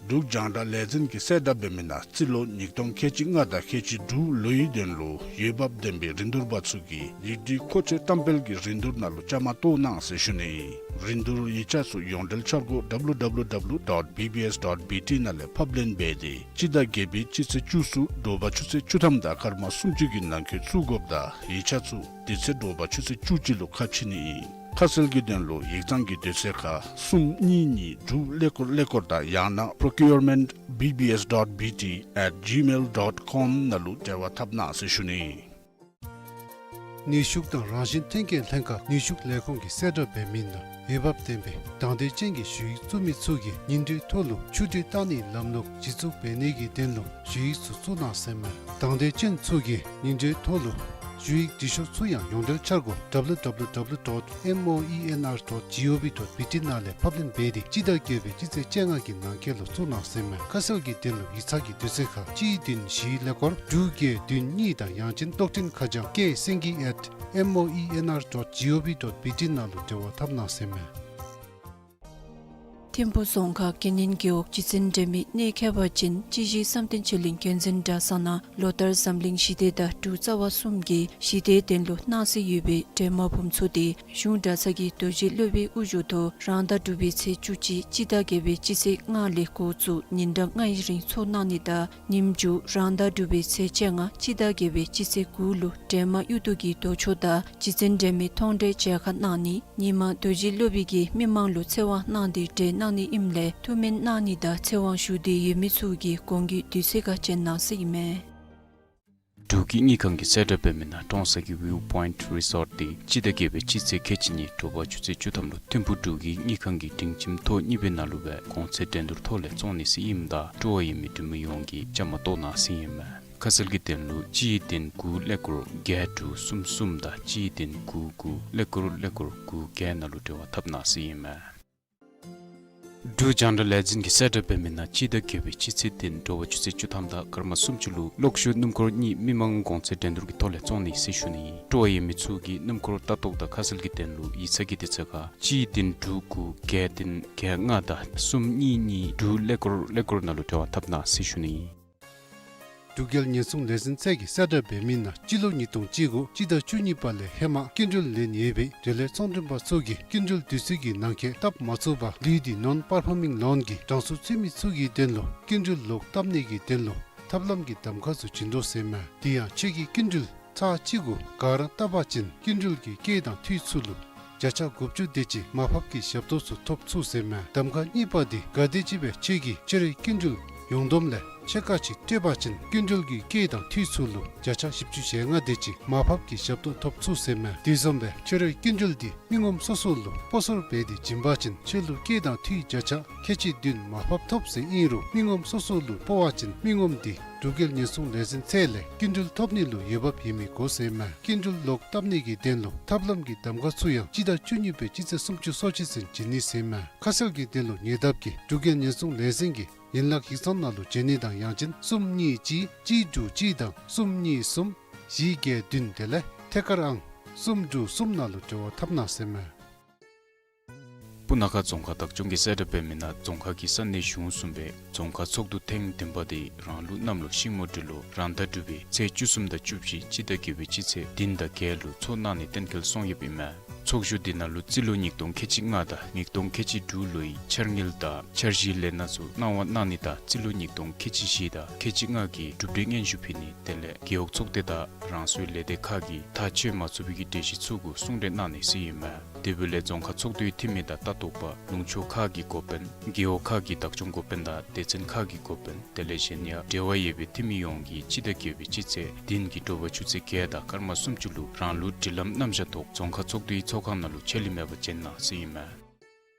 འབྲུག་རྒྱང་བསྒྲགས་ལས་འཛིན་གྱིས་གསལ་བསྒྲགས་འབད་མི་ནང་རྩིས་ལོ་ཉིས་སྟོང་ཁལ་གཅིག་ལྔ་དང་ཁལ་གཅིག་དྲུག་ལོའི་དོན་ལུ་འོས་འབབ་ལྡན་པའི་རིན་བསྡུར་པ་ཚུ་གིས་ཡིག་སྒྲིག་མཁོ་ཆས་བཀྲམ་སྤེལ་གྱི་རིན་བསྡུར་ནང་ལུ་བཅའ་མར་གཏོགས་གནང་ཟེར་ཞུ་ནི། རིན་བསྡུར་ཡིག་ཆ་ཚུ་ཡོངས་འབྲེལ་འཆར་སྒོ་W W W dot B B S dot B T ནང་ལས་ཕབ་ལེན་འབད་དེ་སྤྱི་ཟླ་བརྒྱད་པའི་སྤྱི་ཚེས་བཅུ་གསུམ་དྲོ་པ་ཆུ་ཚོད་བཅུ་ཐམ་དང་སྐར་མ་སུམ་ཅུ་གི་ནང་འཁོད་བཙུགས་དགོཔ་དང་ཡིག་ཆ་ཚུ་དེ་ཚེ་དྲོ་པ་ཆུ་ཚོད་བཅུ་གཅིག་ལུ་ཁ་ཕྱེ་ནི་ཨིན། ཁ་གསལ་གྱི་དོན་ལུ་ཡིག་ཚང་གི་དུས་ཚོད་ཁར་གསུམ་གཉིས་གཉིས་དྲུག་ཀླད་ཀོར་ཀླད་ཀོར་དང་ཡང་ན་procurement B B S dot B T at gmail dot com ནང་ལུ་འབྲེལ་བ་འཐབ་གནང་ཟེར་ཞུ་ནི། ནུས་ཤུགས་དང་རང་བཞིན་ཐོན་སྐྱེད་ལྷན་ཁག་ནུས་ཤུགས་ལས་ཁུངས་ཀྱིས་གསལ་བསྒྲགས་འབད་མི་ནང་འོས་འབབ་ལྡན་པའི་དང་འདོད་ཅན་གྱི་ཞུ་ཡིག་བཙུགས་མི་ཚུ་གིས་ཉིན་དྲོད་ཐོག་ལུ་ཆུ་དྲོད་བཏང་ནིའི་ལམ་ལུགས་གཞི་བཙུགས་འབད་ནི་གི་དོན་ལུ་ཞུ་ཡིག་ཚུ་བཙུགས་གནང་ཟེར་མས། དང་འདོད་ཅན་ཚུ་གིས་ཉིན་དྲོད་ཐོག་ལུ་ཞུ་ཡིག་འབྲི་ཤོག་ཚུ་ཡང་ཡོངས་འབྲེལ་འཆར་སྒོ་W W W dot moenr dot gov dot B T ནང་ལས་ཕབ་ལེན་འབད་དེ་སྤྱི་ཟླ་བརྒྱད་པའི་སྤྱི་ཚེས་བཅོ་ལྔ་གི་ནང་འཁོད་ལུ་བཙུགས་གནང་ཟེར་མས། ཁ་གསལ་གྱི་དོན་ལུ་ཡིག་ཚང་གི་དུས་ཚོད་ཁར་གཅིག་བདུན་བཞི་ཀླད་ཀོར་དྲུག་བརྒྱད་བདུན་གཉིས་དང་ཡང་ཅིན་གློག་འཕྲིན་ཁ་བྱང་ཀེ་སེང་གེ་at moenr dot gov dot B T ནང་ལུ་འབྲེལ་བ་འཐབ་གནང་ཟེར་མས། ཐིམ་ཕུག་རྫོང་ཁག་དགེ་བསྙེན་རྒེད་འོག་སྤྱི་ཚན་འབྲེལ་མི་གནས་འཁེལ་བ་ཅིན་སྤྱི་བཞི་བསམ་གཏན་ཆོས་གླིང་མཁན་ཆེན་གྲྭ་ཚང་ནང་ལོ་ལྟར་འཛམ་གླིང་ཞི་བདེ་དང་འབྲུག་རྩ་བ་གསུམ་གྱི་ཞི་བདེའི་དོན་ལུ་གནང་སྲོལ་ཡོད་པའི་སྒྲོལ་མ་འབུམ་ཚོགས་འདི་གཞུང་གྲྭ་ཚང་གི་རྡོ་རྗེ་སློབ་དཔོན་དབུ་བཞུགས་ཐོག་རང་ཟླ་དྲུག་པའི་ཚེས་བཅུ་གཅིག་སྤྱི་ཟླ་བརྒྱད་པའི་སྤྱི་ཚེས་ལྔ་ལས་འགོ་བཙུགས་ཉིན་གྲངས་ལྔའི་རིང་ཚོགས་གནང་ནི་དང་ཉིནམ་མཇུག་རང་ཟླ་དྲུག་པའི་ཚེས་བཅོ་ལྔ་སྤྱི་ཟླ་བརྒྱད་པའི་སྤྱི་ཚེས་དགུ་ལུ་སྒྲོལ་མ་གཡུ་རྡོ་གི་རྡོ་ཆོས་དང་སྤྱི་ཚན་འབྲེལ་མི་མཐོང་གྲོལ་མཇལ་ཁ་གནང་ནི། ཉིན་མ་རྡོ་རྗེ་སློབ་དཔོན་གྱིས་མི་མང་ལུ་ཚེ་དབང་གནང་སྟེ་གྲོལ་གནང་ནི་ཨིནམ་ལས་ཐུགས་སྨོན་གནང་ནི་དང་ཚེ་དབང་ཞུ་འདོད་ཡོད་མི་ཚུ་གིས་གོང་གི་དུས་ཚོད་ཁར་བྱོན་གནང་ཟེར་ཨིན་མས། འབྲུག་གི་དངུལ་ཁང་གིས་གསལ་བསྒྲགས་འབད་མི་ནང་ཀྲོང་གསར་གྱི་ཝིའུ་པོའིནཊ་རི་སོརཊ་འདི་སྤྱི་ཟླ་བརྒྱད་པའི་སྤྱི་ཚེས་ཁལ་གཅིག་གཉིས་དྲོ་པ་ཆུ་ཚོད་བཅུ་ཐམ་ལུ་ཐིམ་ཕུག་འབྲུག་གི་དངུལ་ཁང་གི་སྒྲིང་ཁྱིམ་ཐོག་གཉིས་པའི་ནང་ལུ་སྦེ་གོང་ཚད་འགྲན་བསྡུར་ཐོག་ལས་བཙོང་ནི་ཟེར་ཨིནམ་ད་སྤྲོ་བ་ཡོད་མི་འབྲུག་མི་ཡོངས་ཀྱིས་བཅའ་མར་གཏོགས་གནང་ཟེར་ཨིན་མས། ཁ་གསལ་གྱི་དོན་ལུ་གཅིག་བདུན་དགུ་ཀླད་ཀོར་བརྒྱད་དྲུག་གསུམ་གསུམ་དང་གཅིག་བདུན་དགུ་དགུ་ཀླད་ཀོར་ཀླད་ཀོར་དགུ་བརྒྱད་ནང་ལུ་འབྲེལ་བ་འཐབ་གནང་ཟེར་ཨིན་མས། འབྲུག་རྒྱང་བསྒྲགས་ལས་འཛིན་གྱིས་གསལ་བསྒྲགས་འབད་མི་ནང་སྤྱི་ཟླ་བརྒྱད་པའི་སྤྱི་ཚེས་བདུན་དྲོ་པ་ཆུ་ཚོད་བཅུ་ཐམ་དང་སྐར་མ་སུམ་ཅུ་ལུ་གློག་ཤུགས་སྣུམ་འཁོར་གཉིས་མི་མང་གོང་ཚད་འགྲན་བསྡུར་གྱི་ཐོག་ལས་བཙོང་ནི་ཟེར་ཞུ་ནི་ཨིན། སྤྲོ་བ་ཡོད་མི་ཚུ་གིས་སྣུམ་འཁོར་ལྟ་རྟོག་དང་ཁ་གསལ་གྱི་དོན་ལུ་ཡིག་ཚང་གི་དུས་ཚོད་ཁར་གཅིག་བདུན་དྲུག་དགུ་བརྒྱད་བདུན་བརྒྱད་ལྔ་དང་གསུམ་གཉིས་གཉིས་དྲུག་ཀླད་ཀོར་ཀླད་ཀོར་ནང་ལུ་འབྲེལ་བ་འཐབ་གནང་ཟེར་ཞུ་ནི་ཨིན། འབྲུག་རྒྱལ་ཉེན་སྲུང་ལས་འཛིན་ཚད་ཀྱིས་གསལ་བསྒྲགས་འབད་མི་ནང་སྤྱི་ལོ་ཉིས་སྟོང་བཅུ་དགུ་སྤྱི་ཟླ་བཅུ་གཉིས་པ་ལས་ཧེ་མ་སྐྱིན་འགྲུལ་ལེན་ཡོད་པའི་འབྲེལ་ཡོད་ཚོང་མགྲོན་པ་ཚུ་གིས་སྐྱིན་འགྲུལ་དུས་ཚོད་ཀྱི་ནང་འཁོད་བཏབ་མ་ཚུགས་པར་ལུས་ཏེ་ནོན་པར་ཕོར་མིང་ལོན་གྱི་གྲངས་སུ་ཚུད་མི་ཚུ་གི་དོན་ལུ་སྐྱིན་འགྲུལ་ལོག་བཏབ་ནི་གི་དོན་ལུ་ཐབས་ལམ་གྱི་གདམ་ཁ་ཚུ་བྱིན་དོ་ཟེར་མས། དེ་ཡང་ཁྱོད་ཀྱིས་སྐྱིན་འགྲུལ་ཚར་གཅིག་གུ་ག་ར་བཏབ་པ་ཅིན་སྐྱིན་འགྲུལ་གྱི་སྐྱེད་དང་འཐུས་ཚུ་ལུ་བརྒྱ་ཆ་དགུ་བཅུ་དེ་ཅིག་མར་ཕབ་ཀྱི་ཞབས་ཏོག་ཚུ་ཐོབ་ཚུགས་ཟེར་མས། གདམ་ཁ་གཉིས་པ་འདི་ག་དེམ་ཅིག་སྦེ་ཁྱོད་ཀྱིས་ཁྱོད་རའི་སྐྱིན་འགྲུལ་ཡོངས་བསྡོམས་ལས་ཕྱེད་ཀ་ཅིག་སྤྲོད་པ་ཅིན་སྐྱིན་འགྲུལ་གྱི་སྐྱེད་དང་འཐུས་ཚུ་ལུ་བརྒྱ་ཆ་བཞི་བཅུ་ཞེ་ལྔ་དེ་ཅིག་མར་ཕབ་ཀྱི་ཞབས་ཏོག་ཐོབ་ཚུགས་ཟེར་མས། དེ་བཟུམ་སྦེ་ཁྱོད་རའི་སྐྱིན་འགྲུལ་འདི་མི་ངོམ་སོ་སོ་ལུ་སྤོ་སོར་འབད་དེ་བྱིན་པ་ཅིན་ཁྱོད་ལུ་སྐྱེད་དང་འཐུས་བརྒྱ་ཆ་ཁལ་གཅིག་བདུན་མར་ཕབ་ཐོབ་ཟེར་ཨིན་རུང་མི་ངོམ་སོ་སོ་ལུ་སྤོ་བ་ཅིན་མི་ངོམ་འདི་འབྲུག་རྒྱལ་ཉེན་སྲུང་ལས་འཛིན་ཚད་ལས་སྐྱིན་འགྲུལ་ཐོབ་ནི་ལུ་འོས་འབབ་ཡོད་མི་དགོ་ཟེར་མས། སྐྱིན་འགྲུལ་ལོག་བཏབ་ནི་གི་དོན་ལུ་ཐབས་ལམ་གྱི་གདམ་ཁ་ཚུ་ཡང་སྤྱི་ཟླ་བཅུ་གཉིས་པའི་སྤྱི་ཚེས་སུམ་ཅུ་སོ་གཅིག་ཚུན་བྱིན་ནི་ཟེར་མས། ཁ་གསལ་གྱི་དོན་ལུ་ཉེ་འདབས་ཀྱི་འབྲུག་རྒྱལ་ཉེན་སྲུང་ལས་འཛིན་གྱི་ཡན་ལག་ཡིག་ཚང་ནང་ལུ་བྱོན་ནི་དང་ཡང་ཅིན་གསུམ་གཉིས་གཅིག་གཅིག་དྲུག་གཅིག་དང་གསུམ་གཉིས་གསུམ་བཞི་བརྒྱད་བདུན་དེ་ལས་ཐད་ཀར་ཨང་གསུམ་དྲུག་གསུམ་ནང་ལུ་འབྲེལ་བ་འཐབ་གནང་ཟེར་མས། སྤུ་ན་ཁ་རྫོང་ཁག་བདག་སྐྱོང་གིས་གསལ་བསྒྲགས་འབད་མི་ནང་རྫོང་ཁག་གི་ས་གནས་གཞུང་གསུམ་པའི་རྫོང་ཁག་ཚོགས་འདུ་ཐེངས་བདུན་པ་དེ་རང་ལུགས་གནམ་ལོ་ཤིང་མོ་འབྲི་ལོ་རང་ཟླ་དྲུག་པའི་ཚེས་བཅུ་གསུམ་དང་བཅུ་བཞི་སྤྱི་ཟླ་བརྒྱད་པའི་སྤྱི་ཚེས་བདུན་དང་བརྒྱད་ལུ་ཚོགས་གནང་ནི་གཏན་འཁེལ་སོང་ཡོདཔ་ཨིན་མས། ཚོགས་བཞུགས་དེ་ནང་ལུ་རྩིས་ལོ་ཉིས་སྟོང་ཁལ་གཅིག་ལྔ་དང་ཉིས་སྟོང་ཁལ་གཅིག་དྲུག་ལོའི་འཆར་དངུལ་དང་འཆར་གཞིའི་ལས་སྣ་ཚུ་གནང་བ་གནང་ནི་དང་རྩིས་ལོ་ཉིས་སྟོང་ཁལ་གཅིག་བཞི་དང་ཁལ་གཅིག་ལྔ་གི་གྲུབ་འབྲས་སྙན་ཞུ་ཕུལ་ནི་དེ་ལས་རྒེད་འོག་ཚོགས་སྡེ་དང་རང་སོའི་ལས་སྡེ་ཁག་གིས་ཐག་བཅད་མ་ཚུགས་པའི་གྲོས་གཞི་ཚུ་གུ་གསུང་གྲོས་གནང་ནི་ཟེར་ཨིན་མས། དེ་འབདཝ་ལས་རྫོང་ཁག་ཚོགས་འདུའི་འཐུས་མི་དང་ལྟ་རྟོག་པ་ལུང་ཕྱོགས་ཁག་གི་འགོ་དཔོན་རྒེད་འོག་ཁག་གི་བདག་སྐྱོང་འགོ་དཔོན་དང་སྡེ་ཚན་ཁག་གི་འགོ་དཔོན་དེ་ལས་གཞན་ཡང་འབྲེལ་བ་ཡོད་པའི་འཐུས་མི་ཡོངས་ཀྱིས་སྤྱི་ཟླ་བརྒྱད་པའི་སྤྱི་ཚེས་བདུན་གྱི་དྲོ་པ་ཆུ་ཚོད་བརྒྱད་དང་སྐར་མ་སུམ་ཅུ་ལུ་རང་ལུགས་སྒྲིག་ལམ་རྣམ་གཞག་ཐོག་རྫོང་ཁག་ཚོགས་འདུའི་ཚོགས་ཁང་ནང་ལུ་ཆད་ལུས་མེད་པར་བྱོན་གནང་ཟེར་ཨིན་མས།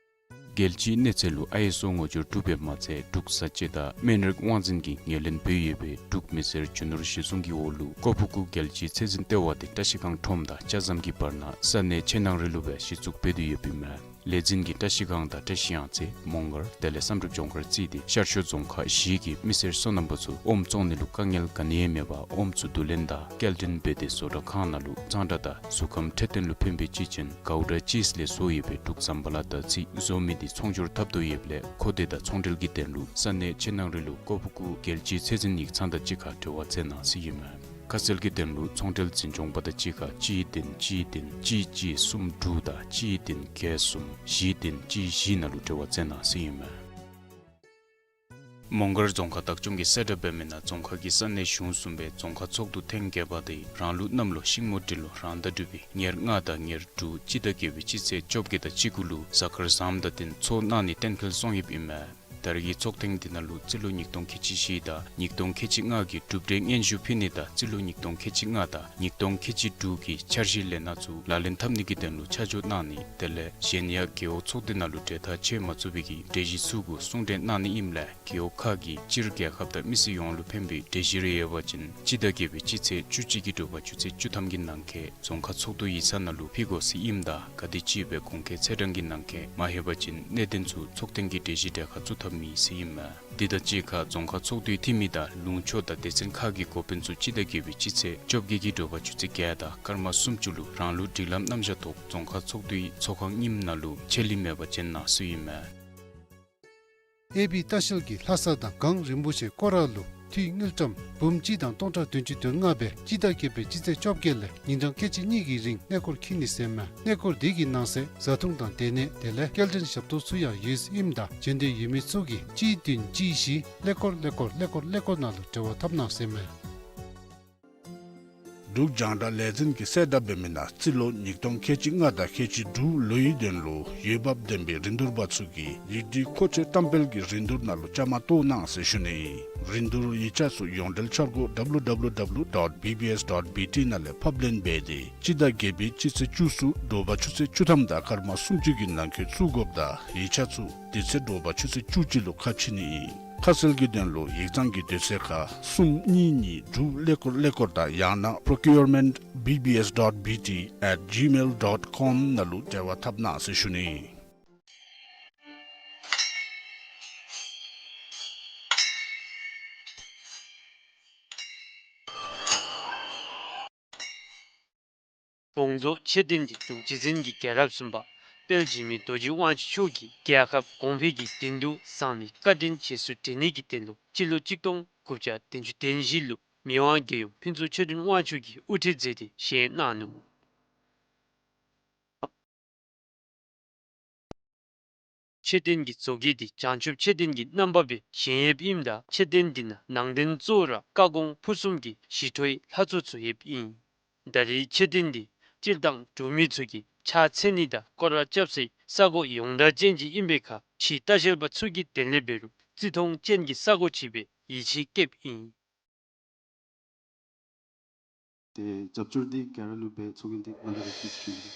རྒྱལ་སྤྱིའི་གནས་ཚད་ལུ་ཨའི་ཨེསི་ཨོ་ངོ་སྦྱོར་གྲུབ་པའི་མ་ཚད་འབྲུག་བཟའ་སྤྱོད་དང་སྨན་རིགས་དབང་འཛིན་གྱིས་ངོས་ལེན་འབད་ཡོད་པའི་འབྲུག་མི་སེར་རྒྱུ་ནོར་གཞི་བཟུང་གི་འོག་ལུ་ཀོ་ཕུ་ཀུ་རྒྱལ་སྤྱིའི་ཚད་འཛིན་ལྟེ་བ་དེ་བཀྲ་ཤིས་སྒང་ཁྲོམ་དང་ལྕགས་ཟམ་གྱི་བར་ན་ས་གནས་ཆེ་ནང་རི་ལུ་སྦེ་གཞི་བཙུགས་འབད་དེ་ཡོདཔ་ཨིན་མས། ལས་འཛིན་གྱིས་བཀྲ་ཤིས་སྒང་དང་བཀྲ་ཤིས་གཡང་རྩེ་མོང་སྒར་དེ་ལས་བསམ་གྲུབ་ལྗོངས་མཁར་བརྩིས་ཏེ་ཤར་ཕྱོགས་རྫོང་ཁག་བཞི་གི་མི་སེར་སོ་ནམ་པ་ཚུ་ཨོམ་བཙོང་ནི་ལུ་དཀའ་ངལ་ག་ནི་ཡང་མེད་པར་ཨོམ་ཚུ་བསྡུ་ལེན་དང་སྐྱེལ་འདྲེན་འབད་དེ་བཟོ་གྲྭ་ཁང་ནང་ལུ་གཙང་སྦྲ་དང་གཟུགས་ཁམས་འཕྲོད་བསྟེན་ལུ་ཕན་པའི་སྤྱི་ཆིངས་གའུ་ཌ་ཅིས་ལས་བཟོ་ཡོད་པའི་འབྲུག་ཟམ་པ་ལ་དར་ཚིལ་བཟོ་མི་དེ་ཚོང་སྦྱོར་འཐབ་དོ་ཡོདཔ་ལས་མཁོ་འདོད་དང་ཚོང་འབྲེལ་གྱི་དོན་ལུ་ས་གནས་ཆེ་ནང་རི་ལུ་ཀོ་ཕུ་ཀུ་རྒྱལ་སྤྱིའི་ཚད་འཛིན་ཡིག་ཚང་དང་གཅིག་ཁར་འབྲེལ་བ་མཛད་གནང་ཟེར་ཨིན་མས། ཁ་གསལ་གྱི་དོན་ལུ་ཚོང་འབྲེལ་འཛིན་སྐྱོང་པ་དང་གཅིག་ཁར་གཅིག་བདུན་གཅིག་བདུན་གཅིག་གཅིག་གསུམ་དྲུག་དང་གཅིག་བདུན་བརྒྱད་གསུམ་བཞི་བདུན་གཅིག་བཞི་ནང་ལུ་འབྲེལ་བ་མཛད་གནང་ཟེར་ཨིན་མས། མོང་སྒར་རྫོང་ཁག་བདག་སྐྱོང་གིས་གསལ་བསྒྲགས་འབད་མི་ནང་རྫོང་ཁག་གི་ས་གནས་གཞུང་གསུམ་པའི་རྫོང་ཁག་ཚོགས་འདུ་ཐེངས་བརྒྱད་པ་དེ་རང་ལུགས་གནམ་ལོ་ཤིང་མོ་འབྲི་ལོ་རང་ཟླ་དྲུག་པའི་ཉེར་ལྔ་དང་ཉེར་དྲུག་སྤྱི་ཟླ་བརྒྱད་པའི་སྤྱི་ཚེས་བཅོ་བརྒྱད་དང་གཅིག་དགུ་ལུ་གཟའ་སྐར་བཟངམ་དང་བསྟུན་ཚོགས་གནང་ནི་གཏན་འཁེལ་སོང་ཡོདཔ་ཨིན་མས། ད་རེས་ཀྱི་ཚོགས་ཐེངས་དེ་ནང་ལུ་རྩིས་ལོ་ཉིས་སྟོང་ཁལ་གཅིག་བཞི་དང་ཉིས་སྟོང་ཁལ་གཅིག་ལྔ་གི་གྲུབ་འབྲས་སྙན་ཞུ་ཕུལ་ནི་དང་རྩིས་ལོ་ཉིས་སྟོང་ཁལ་གཅིག་ལྔ་དང་ཉིས་སྟོང་ཁལ་གཅིག་དྲུག་གི་འཆར་གཞིའི་ལས་སྣ་ཚུ་ལག་ལེན་འཐབ་ནི་གི་དོན་ལུ་ཆ་འཇོག་གནང་ནི་དེ་ལས་གཞན་ཡང་རྒེད་འོག་ཚོགས་སྡེ་ནང་ལུ་གྲོས་ཐག་བཅད་མ་ཚུགས་པའི་གི་གྲོས་གཞི་ཚུ་གུ་གསུང་གྲོས་གནང་ནི་ཨིནམ་ལས་རྒེད་འོག་ཁག་གིས་སྤྱིར་རྒྱལ་ཁབ་དང་མི་སེར་ཡོངས་ལུ་ཕན་པའི་གྲོས་གཞི་རེ་ཡོད་པ་ཅིན་སྤྱི་ཟླ་བརྒྱད་པའི་སྤྱི་ཚེས་བཅུ་གཅིག་གི་དྲོ་པ་ཆུ་ཚོད་བཅུ་ཐམ་གྱི་ནང་འཁོད་རྫོང་ཁག་ཚོགས་འདུ་ཡིག་ཚང་ནང་ལུ་ཕུལ་དགོ་ཟེར་ཨིནམ་ད་ག་དེམ་ཅིག་སྦེ་གོང་འཁོད་ཚེས་གྲངས་ཀྱི་ནང་འཁོད་མ་ལྷོད་པ་ཅིན་གནད་དོན་ཚུ་ཚོགས་ཐེངས་ཀྱི་གྲོས་གཞི་གྲལ་ཁར་བཙུགས་ཐབས་མེད་ཟེར་ཨིན་མས། དེ་དང་གཅིག་ཁར་རྫོང་ཁག་ཚོགས་འདུའི་འཐུས་མི་དང་ལུང་ཕྱོགས་དང་སྡེ་ཚན་ཁག་གི་འགོ་དཔོན་ཚུ་སྤྱི་ཟླ་བརྒྱད་པའི་སྤྱི་ཚེས་བཅོ་བརྒྱད་ཀྱི་དྲོ་པ་ཆུ་ཚོད་བརྒྱད་དང་སྐར་མ་སུམ་ཅུ་ལུ་རང་ལུགས་སྒྲིག་ལམ་རྣམ་གཞག་ཐོག་རྫོང་ཁག་ཚོགས་འདུའི་ཚོགས་ཁང་རྙིངམ་ནང་ལུ་ཆད་ལུས་མེད་པར་བྱོན་གནང་ཟེར་ཨིན་མས། ཨེ་པི་ལྟ་བཤལ་གྱིས་ལྷ་ས་དང་གངས་རིན་པོ་ཆེ་སྐོར་ར་ལུ་འཐུས་དངུལ་ཀྲམ་འབུམ་གཅིག་དང་སྟོང་ཕྲག་བདུན་ཅུ་དོན་ལྔ་སྦེ་སྤྱི་ཟླ་བརྒྱད་པའི་སྤྱི་ཚེས་བཅོ་བརྒྱད་ལས་ཉིན་གྲངས་ཁལ་གཅིག་གཉིས་ཀྱི་རིང་གནས་སྐོར་འཁྱིད་ནི་ཟེར་མས། གནས་སྐོར་དེ་གི་ནང་གསེས་བཟའ་འཐུང་དང་སྡོད་གནས་དེ་ལས་སྐྱེལ་འདྲེན་ཞབས་ཏོག་ཚུ་ཡང་ཡོད་ཟེར་ཨིནམ་ད་འབྱོན་འདོད་ཡོད་མི་ཚུ་གིས་གཅིག་བདུན་གཅིག་བཞི་ཀླད་ཀོར་ཀླད་ཀོར་ཀླད་ཀོར་ནང་ལུ་འབྲེལ་བ་འཐབ་གནང་ཟེར་མས། འབྲུག་རྒྱང་བསྒྲགས་ལས་འཛིན་གྱིས་གསལ་བསྒྲགས་འབད་མི་ནང་རྩིས་ལོ་ཉིས་སྟོང་ཁལ་གཅིག་ལྔ་དང་ཁལ་གཅིག་དྲུག་ལོའི་དོན་ལུ་འོས་འབབ་ལྡན་པའི་རིན་བསྡུར་པ་ཚུ་གིས་ཡིག་སྒྲིག་མཁོ་ཆས་བཀྲམ་སྤེལ་གྱི་རིན་བསྡུར་ནང་ལུ་བཅའ་མར་གཏོགས་གནང་ཟེར་ཞུ་ནི། རིན་བསྡུར་ཡིག་ཆ་ཚུ་ཡོངས་འབྲེལ་འཆར་སྒོ་W W W dot B B S dot B T ནང་ལས་ཕབ་ལེན་འབད་དེ་སྤྱི་ཟླ་བརྒྱད་པའི་སྤྱི་ཚེས་བཅུ་གསུམ་དྲོ་པ་ཆུ་ཚོད་བཅུ་ཐམ་དང་སྐར་མ་སུམ་ཅུ་གི་ནང་འཁོད་བཙུགས་དགོཔ་དང་ཡིག་ཆ་ཚུ་དེ་ཚེ་དྲོ་པ་ཆུ་ཚོད་བཅུ་གཅིག་ལུ་ཁ་ཕྱེ་ནི་ཨིན། ཁ་གསལ་གྱི་དོན་ལུ་ཡིག་ཚང་གི་དུས་ཚོད་ཁར་གསུམ་གཉིས་གཉིས་དྲུག་ཀླད་ཀོར་ཀླད་ཀོར་དང་ཡང་ན་procurement B B S dot B T at gmail dot com ནང་ལུ་འབྲེལ་བ་འཐབ་གནང་ཟེར་ཞུ་ནི། དགོངས་རྫོགས་མཆོད་རྟེན་འདི་འབྲུག་རྗེ་བཙུན་གྱི་རྒྱལ་རབས་གསུམ་པ་དཔལ་འཇིགས་མེད་རྡོ་རྗེ་དབང་ཕྱུག་མཆོག་གིས་རྒྱལ་ཁབ་གོང་འཕེལ་གྱི་དོན་དུ་བསང་ནི་བཀའ་དྲིན་རྗེས་སུ་དྲན་ནི་གི་དོན་ལུ་སྤྱི་ལོ་གཅིག་སྟོང་དགུ་བརྒྱ་བདུན་ཅུ་དོན་བཞི་ལུ་མི་དབང་རྒྱལ་ཡུམ་ཕུན་ཚོགས་ཆོས་སྒྲོན་དབང་ཕྱུག་གིས་དབུ་ཁྲིད་མཛད་དེ་བཞེངས་གནང་ནུག། མཆོད་རྟེན་གྱི་བཟོ་བཀོད་འདི་བྱང་ཆུབ་མཆོད་རྟེན་གྱི་རྣམ་པ་སྦེ་བཞེངས་ཡོདཔ་ཨིནམ་ད་མཆོད་རྟེན་འདི་ནང་ནང་རྟེན་གཙོ་བོ་ར་བཀའ་དགོངས་ཕུར་གསུམ་གྱི་ཞི་ཁྲོའི་ལྷ་ཚོགས་ཚུ་ཡོདཔ་ཨིན། ད་རེས་མཆོད་རྟེན་འདི་སྤྱིར་བཏང་འབྲུག་མི་ཚུ་གིས་ཕྱག་འཚལ་ནི་དང་སྐོར་ར་རྐྱབ་སའི་ས་གོ་ཡོངས་གྲགས་ཅན་ཅིག་ཨིན་པའི་ཁར་ཕྱིའི་ལྟ་བཤལ་པ་ཚུ་གིས་དེ་ལས་འབད་རུང་བརྩི་མཐོང་ཅན་གྱི་ས་གོ་ཅིག་སྦེ་ཡིད་ཆེས་བསྐྱེདཔ་ཨིན། ཏེ་རྒྱབ་སྐྱོར་འདི་ག་ར་ལུ་འབད་ཚུགས་མི་འདི་ང་ལུ་རེ་ཅིག་ཞུ་ཡི།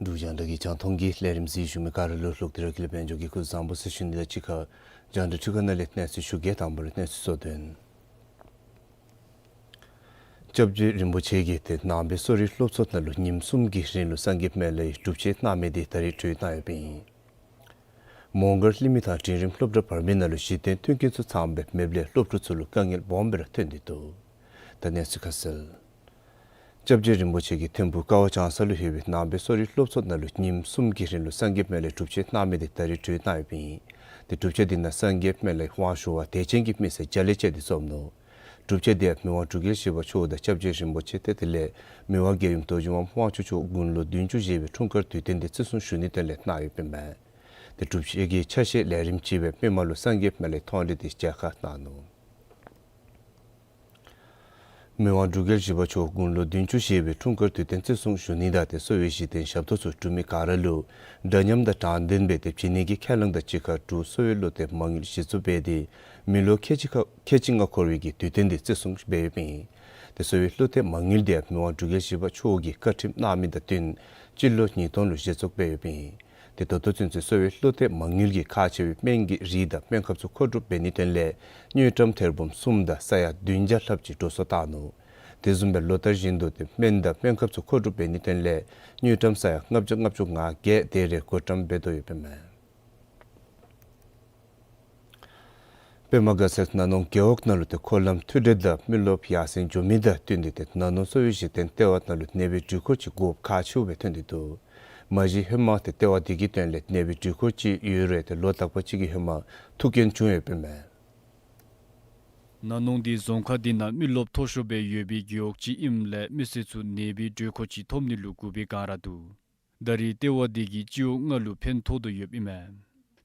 འབྲུག་རྒྱང་བསྒྲགས་ཀྱི་རྒྱང་མཐོང་གི་ལས་རིམ་གཟིགས་བཞུགས་མི་ག་ར་ལུ་ལོག་སྟེ་ར་དགེ་ལེགས་དཔལ་འབྱོར་གྱིས་སྐུ་གཟུགས་བཟང་པོ་ཟེར་ཞུ་ནི་དང་གཅིག་ཁར་རྒྱང་བསྒྲགས་འཕྲུལ་ཁང་ནང་ལས་གནས་ཚུལ་ཞུ་གེ། དང་པ་ར་གནས་ཚུལ་གཙོ་དོན། སྐྱབས་རྗེ་རིན་པོ་ཆེ་གིས་ཏེ་ནང་པའི་གསོ་རིག་སློབ་ཚོགས་ནང་ལུ་ཉིནམ་གསུམ་གྱི་རིང་ལུ་སངས་རྒྱས་སྨན་བླའི་སྒྲུབ་བྱེད་གནང་མི་དེ་ད་རིས་གྲོལ་གནང་ཡོདཔ་ཨིན། མོང་སྒར་གླིང་མི་ཐང་འབྲིང་རིམ་སློབ་གྲྭ་བར་མའི་ནང་ལུ་གཞི་རྟེན་མཐུན་རྐྱེན་ཚུ་ཚངམ་སྦེ་མེདཔ་ལས་སློབ་ཕྲུག་ཚུ་ལུ་དཀའ་ངལ་སྦོམ་སྦེ་ར་ཐོན་ཏེ་འདུག། ད་གནས་ཚུལ་ཁ་གསལ། སྐྱབས་རྗེ་རིན་པོ་ཆེ་གིས་ཐིམ་ཕུག་ཀ་བ་བྱང་ས་ལུ་ཡོད་པའི་ནང་པའི་གསོ་རིག་སློབ་ཚོགས་ནང་ལུ་ཉིནམ་གསུམ་གྱི་རིང་ལུ་སངས་རྒྱས་སྨན་བླའི་སྒྲུབ་བྱེད་གནང་མི་དེ་ད་རིས་གྲོལ་གནང་ཡོདཔ་ཨིན། ཏེ་སྒྲུབ་བྱེད་དེ་ནང་སངས་རྒྱས་སྨན་བླའི་དབང་ཞུ་བ་དད་ཅན་གྱི་མི་སེར་བརྒྱ་ལས་བཅད་དེ་འཛོམས་ནུག། སྒྲུབ་བྱེད་དེ་ཡང་མི་དབང་འབྲུག་རྒྱལ་བཞི་པ་མཆོག་དང་སྐྱབས་རྗེ་རིན་པོ་ཆེ་ཏེ་དེ་ལས་མི་དབང་རྒྱལ་ཡུམ་རྡོ་རྗེ་དབང་དབང་ཕྱུག་མཆོག་དགུང་ལོ་བདུན་ཅུ་བཞེས་པའི་འཁྲུངས་སྐར་དུས་སྟོན་དེ་བརྩི་སྲུང་ཞུ་ནིའི་དོན་ལས་གནང་ཡོདཔ་ཨིན་མས། ཏེ་སྒྲུབ་བྱེད་ཀྱི་ཆ་ཤས་ལས་རིམ་ཅིག་སྦེ་མི་མང་ལུ་སངས་རྒྱས་སྨན་བླའི་ཐོག་ལས་དེ་མཇལ་ཁ་གནང་ནུག། མི་དབང་འབྲུག་རྒྱལ་བཞི་པ་མཆོག་དགུང་ལོ་བདུན་ཅུ་བཞེས་པའི་འཁྲུངས་སྐར་དུས་སྟོན་བརྩི་སྲུང་ཞུ་ནི་དང་ཏེ་གསོ་བའི་གཞི་རྟེན་ཞབས་ཏོག་ཚུ་འབྲུག་མི་ག་ར་ལུ་འདྲ་མཉམ་དང་དྲང་བདེན་སྦེ་ཏེ་བྱིན་ནི་གི་ཁས་བླངས་དང་གཅིག་ཁར་འབྲུག་གསོ་བའི་བློ་གཏད་མ་དངུལ་གཞི་བཙུགས་འབད་དེ་མི་ལོ་ཁལ་གཅིག་ཁ་ཁལ་གཅིག་ལྔ་འཁོར་བའི་གི་དུས་སྟོན་དེ་བརྩི་སྲུང་འབད་ཡོདཔ་ཨིན། ཏེ་གསོ་བའི་བློ་གཏད་མ་དངུལ་དེ་ཡང་མི་དབང་འབྲུག་རྒྱལ་བཞི་པ་མཆོག་གིས་བཀའ་ཁྲིམས་གནང་མི་དང་བསྟུན་སྤྱི་ལོ་ཉིས་སྟོང་ལུ་གཞི་བཙུགས་འབད་ཡོདཔ་ཨིན། ཏེ་ད་ལྟོ་ཚུན་ཚོད་གསོ་བའི་བློ་གཏད་མ་དངུལ་གྱིས་ཁག་ཆེ་བའི་སྨན་གྱི་རིགས་དང་སྨན་ཁབ་ཚུ་མཁོ་སྒྲུབ་འབད་ནིའི་དོན་ལས་དངུལ་ཀྲམ་ཐེར་འབུམ་གསུམ་དང་ས་ཡ་བདུན་བརྒྱ་ལྷགཔ་ཅིག་འགྲོ་སོང་བཏང་ནུག། དེ་བཟུམ་སྦེ་ལོ་ལྟར་བཞིན་དུ་ཏེ་སྨན་དང་སྨན་ཁབ་ཚུ་མཁོ་སྒྲུབ་འབད་ནིའི་དོན་ལས་དངུལ་ཀྲམ་ས་ཡ་ལྔ་བརྒྱ་ལྔ་བཅུ་ང་བརྒྱད་དེ་རེ་བགོ་བཀྲམ་འབད་དོ་ཡོདཔ་ཨིན་མས། པདྨ་དགའ་ཚལ་ན་ནོང་རྒེད་འོག་ནང་ལུ་ཏེ་འཁོར་ལམ་མཐུད་སྦྲེལ་དང་མི་རློབས་ཡར་སེང་འགྱོ་མི་དང་བསྟུན་ཏེ་ཏེ་ན་ནོང་གསོ་བའི་གཞི་རྟེན་ལྟེ་བ་ནང་ལུ་ནད་པའི་སྒྲིག་འཁོར་ཅིག་དགོཔ་ཁག་ཆེཝ་སྦེ་ཐོན་ཏེ་འདུག། མ་གཞི་ཧེ་མ་ཏེ་ལྟེ་བ་དེ་གི་དོན་ལས་ནད་པའི་སྒྲིག་འཁོར་ཅིག་ཡོད་རུང་ཏེ་ལོ་དག་པ་ཅིག་གི་ཧེ་མ་ཐུག་རྐྱེན་བྱུང་ཡོདཔ་ཨིན་མས། ན་ནོང་འདི་རྫོང་ཁག་འདི་ནང་མི་རློབས་མཐོ་ཤོས་སྦེ་ཡོད་པའི་རྒེད་འོག་ཅིག་ཨིནམ་ལས་མི་སེར་ཚུ་ནད་པའི་སྒྲིག་འཁོར་ཅིག་ཐོབ་ནི་ལུ་སྒུག་པའི་བསྒང་ར་འདུག། ད་རེས་ལྟེ་བ་འདི་གིས་སྤྱི་འོག་ལྔ་ལུ་ཕན་ཐོགས་དོ་ཡོདཔ་ཨིན་མས།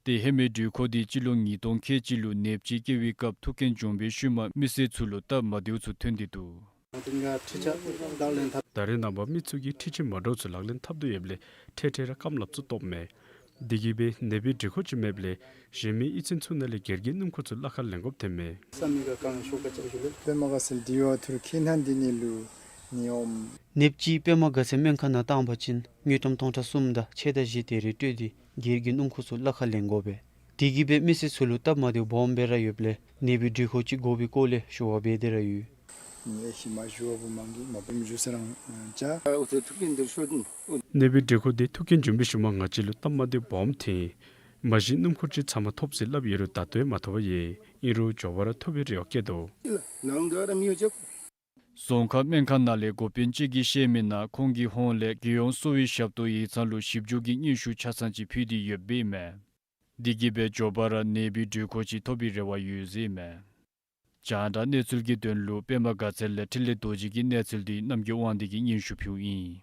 ཏེ་ཧེ་མའི་སྒྲིག་འཁོར་འདི་སྤྱི་ལོ་ཉིས་སྟོང་ཁལ་གཅིག་ལུ་ནདཔ་ཅིག་སྐྱེ་བའི་སྐབས་ཐུག་རྐྱེན་བྱུང་བའི་ཤུལ་མ་མི་སེར་ཚུ་ལུ་སྟབས་མ་བདེཝ་ཚུ་ཐོན་ཏེ་འདུག། ད་རེས་ནངས་པ་མི་ཚུ་གིས་འཕྲུལ་ཆས་མ་འདྲཝ་ཚུ་ལག་ལེན་འཐབ་དོ་ཡོདཔ་ལས་འཕྲལ་འཕྲལ་ར་རྐངམ་ལགཔ་ཚུ་སྟོངམ་མས། དེ་གིས་སྦེ་ནད་པའི་སྒྲིག་འཁོར་ཅིག་མེདཔ་ལས་གཞན་མི་གཡུས་ཚན་ཚུ་ནང་ལས་སྒེར་གྱི་སྣུམ་འཁོར་ཚུ་གླ་ཁར་ལེན་དགོཔ་ཐོནམ་མས། པདྨ་དགའ་ཚལ་འདི་བ་ཐུར་ཁེ་ནང་འདི་ནི་ལུ་ནི་ཨོམ། ནདཔ་ཅིག་པདྨ་དགའ་ཚལ་སྨན་ཁང་ནང་བཏང་པ་ཅིན་དངུལ་ཀྲམ་སྟོང་ཕྲག་གསུམ་དང་ཕྱེད་དང་བཞི་དེ་རེ་སྤྲོད་དེ་སྒེར་གྱི་སྣུམ་འཁོར་ཚུ་གླ་ཁར་ལེན་དགོ་པས། དེ་གིས་སྦེ་མི་སེར་ཚུ་ལུ་སྟབས་མ་བདེཝ་སྦོམ་སྦེ་ར་ཡོདཔ་ལས་ནད་པའི་སྒྲིག་འཁོར་ཅིག་དགོ་པའི་སྐོར་ལས་ཞུ་བ་འབད་དེ་ར་ཡོད། ནད་པའི་སྒྲིག་འཁོར་འདི་ཐུག་རྐྱེན་བྱུང་བའི་ཤུལ་མ་ང་བཅས་ལུ་སྟབས་མ་བདེཝ་སྦོམ་ཐོན། མ་གཞི་སྣུམ་འཁོར་ཅིག་ཚབ་མ་ཐོབ་ཟེར་སླབ་ཡོད་རུང་ད་ལྟོ་ཡང་མ་ཐོབ་པས། ཨིན་རུང་མགྱོགས་པ་ར་ཐོབ་པའི་རེ་བ་བསྐྱེད་དོ། རྫོང་ཁག་སྨན་ཁང་ནང་ལས་འགོ་དཔོན་ཅིག་གིས་བཤད་མི་ནང་ཁོང་གི་ཧོངས་ལས་རྒྱལ་ཡོངས་གསོ་བའི་ཞབས་ཏོག་ཡིག་ཚང་ལུ་ཞིབ་འཇུག་གི་སྙན་ཞུ་ཆ་ཚང་ཅིག་ཕུལ་ཏེ་ཡོདཔ་ཨིན་མས། དེ་གིས་སྦེ་མགྱོགས་པ་ར་ནད་པའི་སྒྲིག་འཁོར་ཅིག་ཐོབ་པའི་རེ་བ་ཡོད་ཟེར་ཨིན་མས། རྒྱང་བསྒྲགས་གནས་ཚུལ་གྱི་དོན་ལུ་པདྨ་དགའ་ཚལ་ལས་འཕྲིན་ལས་རྡོ་རྗེ་གི་གནས་ཚུལ་འདི་རྣམ་རྒྱལ་དབང་འདུས་ཀྱིས་སྙན་ཞུ་ཕུལཝ་ཨིན།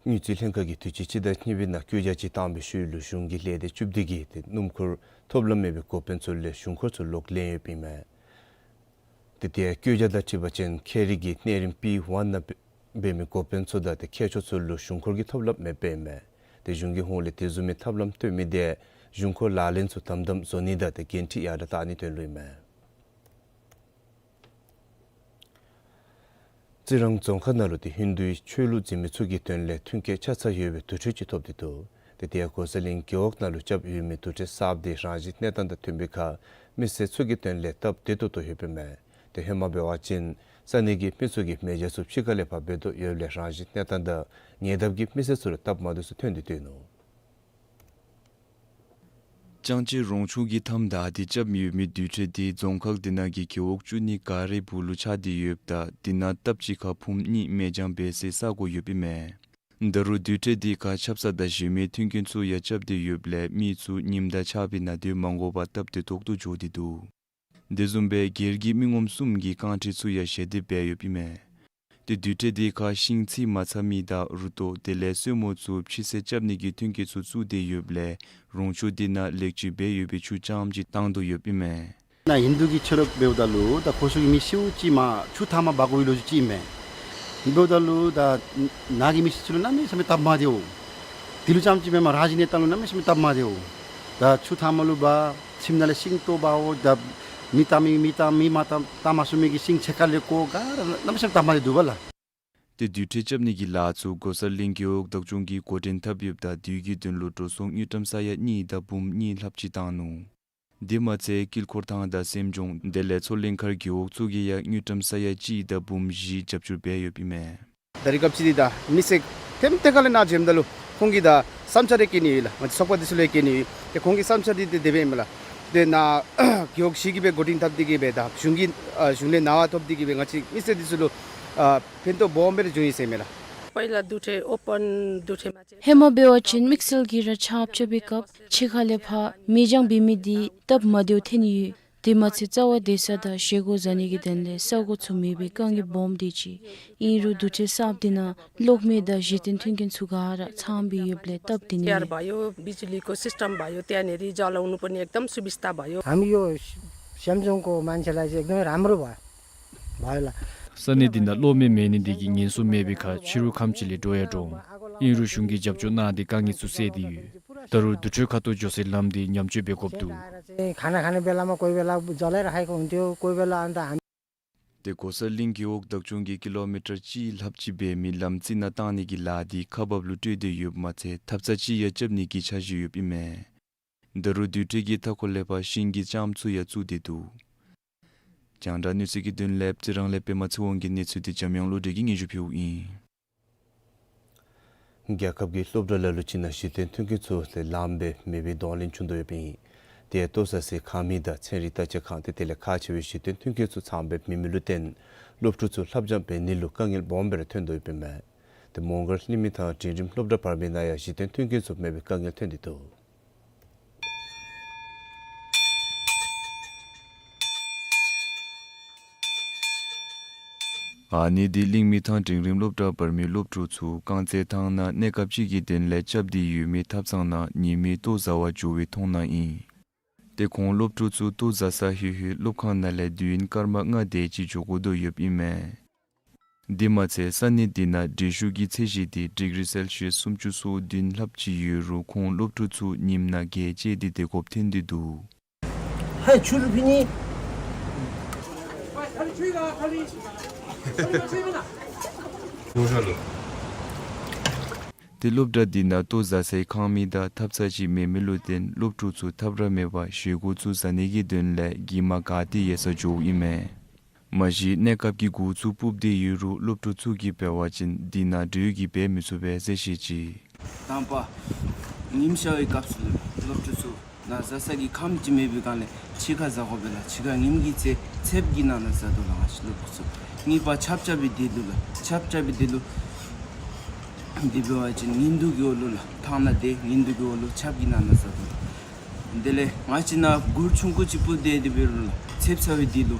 དངུལ་རྩིས་ལྷན་ཁག་གིས་དུས་ཅི་སྤྱི་ཟླ་གཉིས་པའི་ནང་བཀོད་རྒྱ་ཅིག་བཏང་བའི་ཤུལ་ལུ་གཞུང་གི་ལས་སྡེ་བཅུ་བདུན་གྱིས་ཏེ་སྣུམ་འཁོར་ཐོབ་ལམ་མེད་པའི་འགོ་དཔོན་ཚུ་ལས་གཞུང་འཁོར་ཚུ་ལོག་ལེན་ཡོདཔ་ཨིན་མས། ཏེ་དེ་བཀོད་རྒྱ་དང་འཁྲིལ་བ་ཅིན་ཁྱད་རིག་གི་གནས་རིམ་པི་ཝན་ནང་འབད་མི་འགོ་དཔོན་ཚུ་དང་ཏེ་མཁས་མཆོག་ཚུ་ལུ་གཞུང་འཁོར་གྱི་ཐོབ་ལམ་མེདཔ་ཨིན་མས། ཏེ་གཞུང་གི་ཧོངས་ལས་དེ་བཟུམ་མའི་ཐབས་ལམ་སྟོན་མི་དེ་གཞུང་འཁོར་ལག་ལེན་ཚུ་དམ་དམ་བཟོ་ནི་དང་ཏེ་འགན་འཁྲི་ཡར་དྲག་བཏང་ནིའི་དོན་ལུ་ཨིན་མས། རྩི་རང་རྫོང་ཁག་ནང་ལུ་ཏེ་ཧིན་དུའི་ཆོས་ལུགས་འཛིན་མི་ཚུ་གི་དོན་ལས་མཐུན་རྐྱེན་ཆ་ཚང་ཡོད་པའི་དུར་ཁྲོད་ཅིག་ཐོབ་སྟེ་འདུག། ཏེ་དེ་ཡང་གོ་ས་གླིང་རྒེད་འོག་ནང་ལུ་རྐྱབ་ཡོད་མི་དུར་ཁྲོད་གསརཔ་དེ་རང་བཞིན་གནས་སྟངས་དང་མཐུན་པའི་ཁར་མི་སེར་ཚུ་གི་དོན་ལས་སྟབས་བདེ་ཏོག་ཏོ་ཡོདཔ་ཨིན་མས། ཏེ་ཧེ་མ་འབད་བ་ཅིན་ས་གནས་ཀྱི་མི་ཚུ་གིས་མེ་སྦྱང་ཚུ་ཕྱི་ཁ་ལས་ཕར་འབད་དོ་ཡོདཔ་ལས་རང་བཞིན་གནས་སྟངས་དང་ཉེ་འདབས་ཀྱི་མི་སེར་ཚུ་ལུ་སྟབས་མ་བདེཝ་ཚུ་ཐོན་ཏེ་འདུག་ནུག། ལྕང་སྤྱོད་རོང་ཆུ་གི་མཐའམ་བདའ་སྟེ་རྐྱབ་ཡོད་མི་དུར་ཁྲོད་དེ་རྫོང་ཁག་དེ་ནང་གི་རྒེད་འོག་བཅུ་གཉིས་ག་རའི་སྦུག་ལུ་ཆགས་ཏེ་ཡོདཔ་ད་དེ་ནང་སྟབས་གཅིག་ཁར་ཕུངམ་གཉིས་མེ་སྦྱང་འབད་སའི་ས་གོ་ཡོདཔ་ཨིན་མས། ད་རུང་དུར་ཁྲོད་དེ་ཁར་ཆབ་གསང་དང་གཞན་མི་མཐུན་རྐྱེན་ཚུ་ཡང་རྐྱབ་སྟེ་ཡོདཔ་ལས་མི་ཚུ་ཉིམ་དང་ཆར་པའི་ནང་སྡོད་མ་དགོ་པར་སྟབས་བདེ་ཏོག་ཏོ་འགྱོ་སྟེ་འདུག། དེ་བཟུམ་སྦེ་སྒེར་གྱི་མི་ངོམ་གསུམ་གྱི་རྐང་ཁྲི་ཚུ་ཡང་ཞལ་འདེབས་འབད་ཡོདཔ་ཨིན་མས། ཏེ་དུར་ཁྲོད་དེ་ཁར་ཤིང་ཚིག་མ་ཚང་མི་དང་རུ་ཏོག་དེ་ལས་སོར་མོ་ཚུ་ཕྱི་སེལ་རྐྱབ་ནི་གི་མཐུན་རྐྱེན་ཚུ་བཙུགས་ཏེ་ཡོདཔ་ལས་རོང་ཆུ་དེ་ནང་ལེགས་བཅོས་འབད་ཡོད་པའི་ཆུ་རྐྱངམ་ཅིག་བཏང་དོ་ཡོདཔ་ཨིན་མས། ནཱ་ཧིན་དུ་གི་ཆོས་ལུགས་འབདཝ་ད་ལུ་ད་ཁོང་ཚུ་གི་མི་ཤིཝ་ཅིག་མ་ཆུ་ཐང་མར་འབག་དགོ་པའི་ལོ་རྒྱུས་ཅིག་ཨིན་མས། འབདཝ་ད་ལུ་ད་ནཱ་གི་མི་སེར་ཚུ་ལུ་གནམ་མེད་ས་མེད་སྟབས་མ་བདེཝ། དེ་ལུ་རྐྱངམ་ཅིག་མེན་པར་རང་བཞིན་གནས་སྟངས་ལུ་གནམ་མེད་ས་མེད་སྟབས་མ་བདེཝ། ད་ཆུ་ཐང་མར་ལུ་འབག་ཁྱིམ་ནང་ལས་ཤིང་བཏོག་འབག་འོང་། ད་མེ་བཏང་མི་མེ་བཏང་མེ་མ་བཏང་བཏང་མ་ཚུགས་མི་གིས་ཤིང་ཕྱེད་ཀ་ལས་བཀོ་ག་ར་གནམ་མེད་ས་མེད་སྟབས་མ་བདེཝ་འདུག་པ་ལགས། ཏེ་དུར་ཁྲོད་རྐྱབ་ནི་གི་ལཱ་ཚུ་གོ་ས་གླིང་རྒེད་འོག་བདག་སྐྱོང་གིས་འགོ་འདྲེན་འཐབ་ཡོདཔ་ད་དུས་ཀྱི་དོན་ལུ་འགྲོ་སོང་དངུལ་ཀྲམ་ས་ཡ་གཉིས་དང་འབུམ་གཉིས་ལྷགཔ་ཅིག་བཏང་ནུག། དེ་མ་ཚད་དཀྱིལ་འཁོར་ཐང་དང་སེམས་ལྗོངས་དེ་ལས་མཚོ་གླིང་མཁར་རྒེད་འོག་ཚུ་གི་ཡང་དངུལ་ཀྲམ་ས་ཡ་གཅིག་དང་འབུམ་བཞི་རྒྱབ་སྐྱོར་འབད་ཡོདཔ་ཨིན་མས། ད་རིས་སྐབས་ཅིག་འདི་ད་མི་སེར་ཐེམ་ཐེ་ཁ་ལས་ནཱ་འཛོམས་ད་ལུ་ཁོང་གིས་ད་བསམ་འཆར་རེ་བཀོད་ནི་ཡོད་ལགས། ང་བཅས་ཚོགས་པ་འདི་ཚུ་ལུ་བཀོད་ནི་ཡོད། ཏེ་ཁོང་གི་བསམ་འཆར་འདི་ཏེ་དེ་སྦེ་ཨིན་མས་ལགས། ཏེ་ནཱ་རྒེད་འོག་བཞི་གིས་སྦེ་འགོ་འདྲེན་འཐབ་སྟེ་གིས་སྦེ་ད་གཞུང་གི་ཨ་གཞུང་ལས་གནང་བ་ཐོབ་སྟེ་གིས་སྦེ་ང་བཅས་མི་སེར་འདི་ཚུ་ལུ་ཨ་ཕན་ཐོགས་སྦོམ་སྦེ་ར་འབྱུང་ཡི་ཟེར་ཨིན་མས་ལགས། पहिला दुई ठे ओपन दुई ठे मा चाहिँ ཧེ་མ་འབད་བ་ཅིན་དམིགས་བསལ་གྱིས་ར་ཆརཔ་རྐྱབ་པའི་སྐབས་ཕྱི་ཁ་ལས་ཕར་མེ་སྦྱང་འབད་མི་འདི་སྟབས་མ་བདེཝ་ཐོན་ཡོད། དེ་མ་ཚད་རྩ་བ་སྡོད་ས་དང་བཞེས་སྒོ་བཟའ་ནི་གི་དོན་ལས་ས་གོ་ཚུ་མེད་པའི་དཀའ་ངལ་སྦོམ་སྡོད་ཅི། ཨིན་རུང་དུར་ཁྲོད་གསརཔ་འདི་ནང་གློག་མེ་དང་གཞི་རྟེན་མཐུན་རྐྱེན་ཚུ་ག་ར་ཚངམ་སྦེ་ཡོདཔ་ལས་སྟབས་བདེ་ནི་तयार ཨིན། भयो, बिजुलीको सिस्टम भयो, त्यहाँनिर जलाउनु पनि एकदम सुविस्ता भयो। हामी यो स्याम्चोङको मान्छेलाई चाहिँ एकदमै राम्रो भयो, भयो ला। ས་གནས་འདི་ནང་གློག་མེ་མེད་ནི་འདི་གིས་ངན་སོང་མེད་པའི་ཁར་ཕྱི་རུ་ཁམས་ཅིག་ལས་འགྲོ་ཡང་འགྲོ་འོང་། ཨིན་རུང་གཞུང་གིས་རྒྱབ་སྐྱོར་གནང་སྟེ་དཀའ་ངལ་ཚུ་སེལ་ཏེ་ཡོད། ད་རུང་དུར་ཁྲོད་ཁ་ཐུག་འགྱོ་སའི་ལམ་འདི་ཉམས་བཅོས་འབད་དགོཔ་འདུག། खाना खाने बेलामा कोही बेला जलाइराखेको हुन्थ्यो, कोही बेला अन्त हामी ཏེ་གོ་ས་གླིང་རྒེད་འོག་བདག་སྐྱོང་གིས་ཀི་ལོ་མི་ཊར་གཅིག་ལྷགཔ་ཅིག་འབད་མི་ལམ་རྩེ་ནང་བཏང་ནི་གི་ལཱ་འདི་ཁག་འབགཔ་ལུ་སྤྲོད་དེ་ཡོདཔ་མ་ཚད་ཐབ་ཚང་ཅིག་ཡང་རྐྱབ་ནི་གི་འཆར་གཞི་ཡོདཔ་ཨིན་མས། ད་རུང་དུར་ཁྲོད་ཀྱི་མཐའ་འཁོར་ལས་ཕར་ཤིང་གི་ལྕངམ་ཚུ་ཡང་བཙུགས་ཏེ་འདུག། རྒྱང་བསྒྲགས་གནས་ཚུལ་གྱི་དོན་ལས་རྩི་རང་ལས་པདྨ་ཚེ་དབང་གི་གནས་ཚུལ་འདི་འཇམ་དབྱངས་བློ་གྲོས་ཀྱིས་སྙན་ཞུ་ཕུལཝ་ཨིན། རྒྱལ་ཁབ་ཀྱིས་སློབ་གྲྭ་ལ་ལུ་ཅིག་ནང་གཞི་རྟེན་མཐུན་རྐྱེན་ཚུ་ལས་ལངམ་སྦེ་མེད་པའི་གདོང་ལེན་བྱུང་དོ་ཡོདཔ་ཨིན། ཏེ་ལྟོ་བཟའ་སའི་ཁང་མིག་དང་ཚན་རིག་བརྟག་དཔྱད་ཁང་ཏེ་དེ་ལས་ཁག་ཆེ་བའི་གཞི་རྟེན་མཐུན་རྐྱེན་ཚུ་ཚངམ་སྦེ་མེད་མི་ལུ་བརྟེན་སློབ་ཕྲུག་ཚུ་ལྷབ་སྦྱང་འབད་ནི་ལུ་དཀའ་ངལ་སྦོམ་སྦེ་ར་ཐོན་དོ་ཡོདཔ་ཨིན་མས། ཏེ་མོང་སྒར་གླིང་མི་ཐང་འབྲིང་རིམ་སློབ་གྲྭ་བར་མའི་ནང་ཡང་གཞི་རྟེན་མཐུན་རྐྱེན་ཚུ་མེད་པའི་དཀའ་ངལ་ཐོན་ཏེ་འདུག། ཨ་ནི་འདི་གླིང་མི་ཐང་འབྲིང་རིམ་སློབ་གྲྭ་བར་མའི་སློབ་ཕྲུག་ཚུ་རྐང་རྩེད་ཐང་ནང་གནས་སྐབས་ཅིག་གི་དོན་ལས་རྐྱབ་སྟེ་ཡོད་མི་ཐབ་ཚང་ནང་ཉིན་མའི་ལྟོ་བཟའ་བར་འགྱོ་བའི་མཐོང་སྣང་ཨིན། ཏེ་ཁོང་སློབ་ཕྲུག་ཚུ་ལྟོ་བཟའ་ས་ལྷོད་ལྷོད་སློབ་ཁང་ནང་ལས་དུས་ཡུན་སྐར་མ་ལྔ་དེ་ཅིག་འགྱོ་དགོ་དོ་ཡོདཔ་ཨིན་མས། དེ་མ་ཚད་ས་གནས་འདི་ནང་འགྲུལ་བཞུད་ཀྱི་ཚད་གཞི་འདི་ཌིག་རི་སེལ་ཤི་ཡས་སུམ་ཅུ་སོ་བདུན་ལྷགཔ་ཅིག་ཡོད་རུང་ཁོང་སློབ་ཕྲུག་ཚུ་ཉིནམ་ནང་གྱལ་བཅད་དེ་སྡོད་དགོཔ་ཐོན་ཏེ་འདུག། ཧེ་ཆུ་རུ་ཕི་ནི། ཏེ་སློབ་གྲྭ་འདི་ནང་ལྟོ་བཟའ་སའི་ཁང་མིག་དང་ཐབ་ཚང་ཅིག་མེད་མི་ལུ་བརྟེན་སློབ་ཕྲུག་ཚུ་ཐབས་ར་མེད་པར་བཞེས་སྒོ་ཚུ་བཟའ་ནི་གི་དོན་ལས་གྱིབ་མ་ག་ཏེ་ཡང་བཟའ་འགྱོཝ་ཨིན་མས། མ་གཞི་གནས་སྐབས་ཀྱི་འགོ་བཙུགས་སྤུབས་ཏེ་ཡོད་རུང་སློབ་ཕྲུག་ཚུ་གིས་འབད་བ་ཅིན་འདི་ནང་འགྲུལ་གྱིས་འབད་མི་ཚུགས་པས་ཟེར་བཤད་ཅི། དང་པ་ཉིམ་ཤར་བའི་སྐབས་སུ་སློབ་ཕྲུག་ཚུ་ནཱ་བཟའ་ས་གི་ཁང་ཅིག་མེད་པའི་སྒང་ལས་ཕྱི་ཁར་བཟའ་དགོ་པས་ལགས། ཕྱི་ཁར་ཉིམ་གི་ཚེ་ཚདཔ་གི་ནང་ན་བཟའ་དོ་ལགས་ང་བཅས་སློབ་ཕྲུག་ཚུ། གཉིས་པ་ཆརཔ་རྐྱབ་པའི་དུས་ལུ་ལགས། ཆརཔ་རྐྱབ་པའི་དུས་ལུ་འདི་འབད་བ་ཅིན་ཉིན་དུ་གི་འོག་ལུ་ལགས། ཐང་ནང་དེ་ཉིན་དུ་གི་འོག་ལུ་ཆརཔ་གི་ནང་ན་བཟའ་དོ་ལགས། དེ་ལས་ང་བཅས་ནཱ་གུར་ཆུང་ཀུ་ཅིག་སྤུབས་ཏེ་དེ་འབད་རུང་ལགས། ཚདཔ་ཚ་བའི་དུས་ལུ་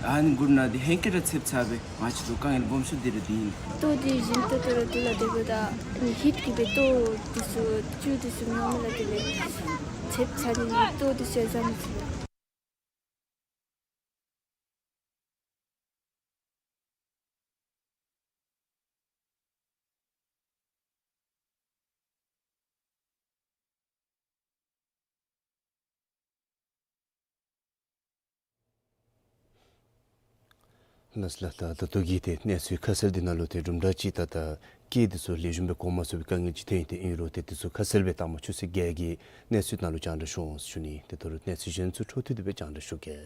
ཨ་ནི་གུར་ནང་དེ་ཧེང་སྐལ་ར་ཚདཔ་ཚ་སྦེ་ང་བཅས་ལུ་དཀའ་ངལ་སྦོམ་ཤོས་དེ་ར་འདི་ཨིན། ལྟོ་འདི་བཞིན་ཏོག་ཏོ་ར་འདུག་ལགས། དེ་འབདཝ་ད་ཧིཊ་གིས་སྦེ་ལྟོ་འདི་ཚུ་བཅུད་འདི་ཚུ་མི་འོང་མས་ལགས། དེ་ལས་ཚདཔ་ཚ་ནི་ལྟོ་འདི་ཚུ་ཡང་བཟའ་མི་ཚུགས། ལགས་སོ་ལགས། ད་ད་ལྟོ་གི་ཏེ་གནས་ཚུལ་ཁ་གསལ་འདི་ནང་ལུ་ཏེ་དུམ་གྲ་ཅིག་ད་ད་སྐད་འདི་ཚུ་ལེགས་ཤོམ་སྦེ་གོ་མ་ཚུགས་པའི་དཀའ་ངལ་ཅིག་ཐོན་ཡི། ཏེ་ཨིན་རུང་ཏེ་འདི་ཚུ་ཁ་གསལ་སྦེ་ལྟ་མ་ཆུ་ཚོད་བརྒྱད་ཀྱི་གནས་ཚུལ་ནང་ལུ་རྒྱང་བསྒྲགས་ཞུ་འོང་ཟེར་ཞུ་ནི། ཏེ་ད་རུང་གནས་ཚུལ་གཞན་ཚུ་འཕྲོ་མཐུད་དེ་སྦེ་རྒྱང་བསྒྲགས་ཞུ་གེ།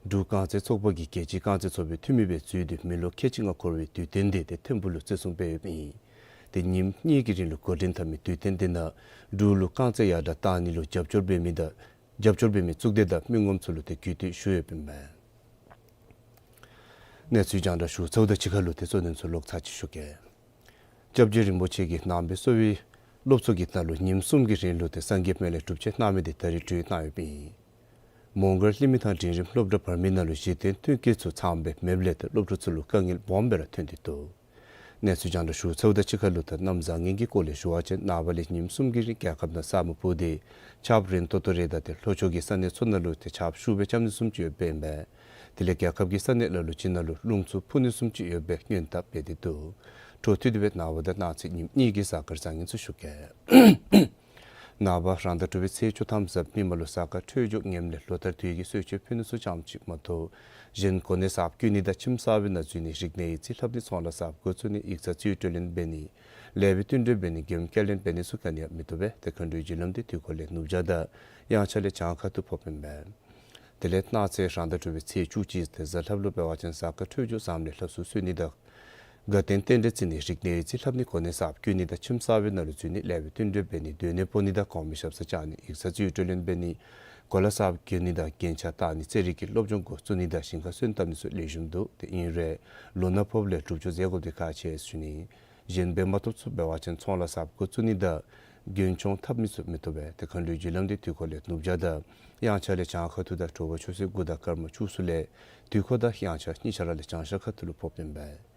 འབྲུག་རྐང་རྩེད་ཚོགས་པ་གིས་རྒྱལ་སྤྱིའི་རྐང་རྩེད་ཚོགས་པའི་འཐུས་མི་སྦེ་འཛུལ་ཏེ་མི་ལོ་ཁལ་གཅིག་ལྔ་འཁོར་བའི་དུས་སྟོན་འདི་ཏེ་ཐིམ་ཕུག་ལུ་བརྩི་སྲུང་འབད་ཡོདཔ་ཨིན། ཏེ་ཉིནམ་གཉིས་ཀྱི་རིང་ལུ་འགོ་འདྲེན་འཐབ་མི་དུས་སྟོན་འདི་ནང་འབྲུག་ལུ་རྐང་རྩེད་ཡར་དྲག་གཏང་ནི་ལུ་རྒྱབ་སྐྱོར་འབད་མི་དང་རྒྱབ་སྐྱོར་འབད་མི་གཙུག་སྡེ་དང་མི་ངོམ་ཚུ་ལུ་ཏེ་གུས་བཏུད་ཞུ་ཡོདཔ་ཨིན་མས། གནས་ཚུལ་རྒྱང་བསྒྲགས་ཞུ་ཚརཝ་དང་གཅིག་ཁར་ལུ་ཏེ་གཙོ་དོན་ཚུ་ལོག་ཚར་གཅིག་ཞུ་གེ། སྐྱབས་རྗེ་རིན་པོ་ཆེ་གིས་ནང་པའི་གསོ་བའི་སློབ་གཙོ་གི་ནང་ལུ་ཉིནམ་གསུམ་གྱི་རིང་ལུ་ཏེ་སངས་རྒྱས་སྨན་བླའི་སྒྲུབ་ཆེན་གནང་མི་འདི་ད་རིས་གྲོལ་གནང་ཡོདཔ་ཨིན། མོང་སྒར་གླིང་མི་ཐང་འབྲིང་རིམ་སློབ་གྲྭ་བར་མའི་ནང་ལུ་གཞི་རྟེན་མཐུན་རྐྱེན་ཚུ་ཚངམ་སྦེ་མེདཔ་ལས་ཏེ་སློབ་ཕྲུག་ཚུ་ལུ་དཀའ་ངལ་སྦོམ་སྦེ་ར་ཐོན་ཏེ་འདུག། གནས་ཚུལ་རྒྱང་བསྒྲགས་ཞུ་ཚརཝ་དང་གཅིག་ཁར་ལུ་ད་གནམ་བཟང་ངན་གྱི་སྐོར་ལས་ཞུ་བ་ཅིན་ནངས་པ་ལས་ཉིནམ་གསུམ་གྱི་རིང་རྒྱལ་ཁབ་ནང་ས་སྨུག་སྤུབས་ཏེ་ཆརཔ་རན་ཏོག་ཏོ་རེ་དང་ཏེ་ལྷོ་ཕྱོགས་ཀྱི་ས་གནས་ཚུ་ནང་ལུ་ཏེ་ཆརཔ་ཤུགས་སྦེ་རྐྱབ་ནི་བཟུམ་ཅིག་ཡོདཔ་ཨིན་པས། དེ་ལས་རྒྱལ་ཁབ་ཀྱི་ས་གནས་ལ་ལུ་ཅིག་ནང་ལུ་རླུང་འཚུབ་འཕུ་ནི་བཟུམ་ཅིག་ཡོད་པའི་སྔོན་དཔག་འབད་དེ་འདུག། འཕྲོ་མཐུད་དེ་སྦེ་ནངས་པ་དང་གནངས་ཚེ་ཉིནམ་གཉིས་ཀྱི་གཟའ་སྐར་བཟང་ངན་ཚུ་ཞུ་གེ། ནངས་པ་རང་ཟླ་དྲུག་པའི་ཚེས་བཅུ་ཐམ་གཟའ་མིག་དམར་ལུ་ས་ག་འཕྲོད་སྦྱོར་ངནམ་ལས་ལོ་ལྟར་དུས་ཀྱི་གསོལ་མཆོད་ཕུལ་ནི་ཚུ་ཙམ་ཅིག་མ་གཏོགས་གཞན་གོ་གནས་གསརཔ་བསྐོ་ནི་དང་ཁྱིམ་གསར་པའི་ནང་འཛུལ་ནི་རིག་གནས་ཡིག་རྩིས་ལྷབ་ནི་ཚོང་ལཱ་གསརཔ་འགོ་བཙུགས་ནི་ཡིག་ཚང་རྩིས་སྤྲོད་ལེན་འབད་ནི་ལས་བྱེད་བསྟུན་གྲོས་འབད་ནི་མགྱོནམ་བསྐྱར་ལེན་འབད་ནི་ཚུ་ག་ནི་ཡང་མི་བཏུབ་པས། དེ་མཁའ་འགྲོའི་རྒྱུ་ལམ་འདི་དུས་འཁོར་ལས་ནུབ་བྱང་དང་དབྱངས་འཆར་ལས་བྱང་ཁ་ཐུག་ཕོགཔ་ཨིན་པས། དེ་ལས་གནངས་ཚེ་རང་ཟླ་དྲུག་པའི་ཚེས་བཅུ་གཅིག་དེ་གཟའ་ལྷགཔ་ལུ་འབད་བ་ཅིན་ས་ག་འཕྲོད་སྦྱོར་ཟམ་ལས་ལྷབ་ཚུ་གསོལ་ནི་དང་དགའ་སྟོན་རྟེན་འབྲེལ་བརྩི་ནི་རིག་གནས་ཡིག་རྩིས་ལྷབ་ནི་གོ་གནས་གསརཔ་བསྐོ་ནི་དང་ཁྱིམ་གསར་པའི་ནང་ལུ་འཛུལ་ནི་ལས་བྱེད་བསྟུན་གྲོས་འབད་ནི་སྡོད་གནས་སྤོ་ནི་དང་གོང་མའི་ཞབས་སར་བཅར་ནི་ཡིག་ཚང་རྩིས་སྤྲོད་ལེན་འབད་ནི་གོ་ལ་གསརཔ་གྱོན་ནི་དང་རྒྱན་ཆ་བཏགས་ནི་རྩེད་རིགས་ཀྱི་སློབ་སྦྱོང་འགོ་བཙུགས་ནི་དང་ཞིང་ཁར་སོན་བཏབ་ནི་ཚུ་ལེགས་ཤོམ་འདུག། དེ་ཨིན་རུང་ལོ་ན་ཕོགཔ་ལས་སྒྲུབ་སྦྱོར་མཛད་དགོཔ་འདི་ཁག་ཆེ་ཟེར་ཞུ་ནི། གཞན་འབད་མ་བཏུབ་ཚུ་འབད་བ་ཅིན་ཚོང་ལཱ་གསརཔ་འགོ་བཙུགས་ནི་དང་རྒྱུན་སྐྱོང་འཐབ་ནི་ཚུ་མི་བཏུབ་པས། དེ་མཁའ་འགྲོའི་རྒྱུ་ལམ་འདི་དུས་འཁོར་ལས་ནུབ་བྱང་དང་དབྱངས་འཆར་ལས་བྱང་ཁ་ཐུག་དང་དྲོ་པ་ཆུ་ཚོད་དགུ་དང་སྐར་མ་བཅུ་གསུམ་ལས་དུས་འཁོར་དང་དབྱངས་འཆར་གཉིས་ཆ་ར་ལས་བྱང་ཤར་ཁ་ཐུག་ལུ་ཕོགཔ་ཨིན་པས།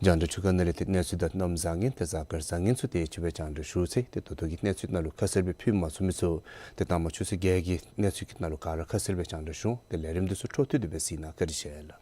རྒྱང་བསྒྲགས་འཕྲུལ་ཁང་ནང་ལས་ཏེ་གནས་ཚུལ་དང་གནམ་བཟང་ངན་དེ་གཟའ་སྐར་བཟང་ངན་ཚུ་དེ་ཅིག་སྦེ་རྒྱང་བསྒྲགས་ཞུ་ཚར་ཡི། ཏེ་ད་ལྟོ་གི་གནས་ཚུལ་ནང་ལུ་ཁ་གསལ་སྦེ་ཕུལ་མ་ཚུགས་མི་ཚུ་ཏེ་ད་མ་ཆུ་ཚོད་བརྒྱད་ཀྱི་གནས་ཚུལ་གྱི་ནང་ལུ་ག་ར་ཁ་གསལ་སྦེ་རྒྱང་བསྒྲགས་ཞུ། ཏེ་ལས་རིམ་འདི་ཚུ་འཕྲོ་མཐུད་དེ་སྦེ་གཟིགས་གནང། བཀའ་དྲིན་ཆེ་ལགས།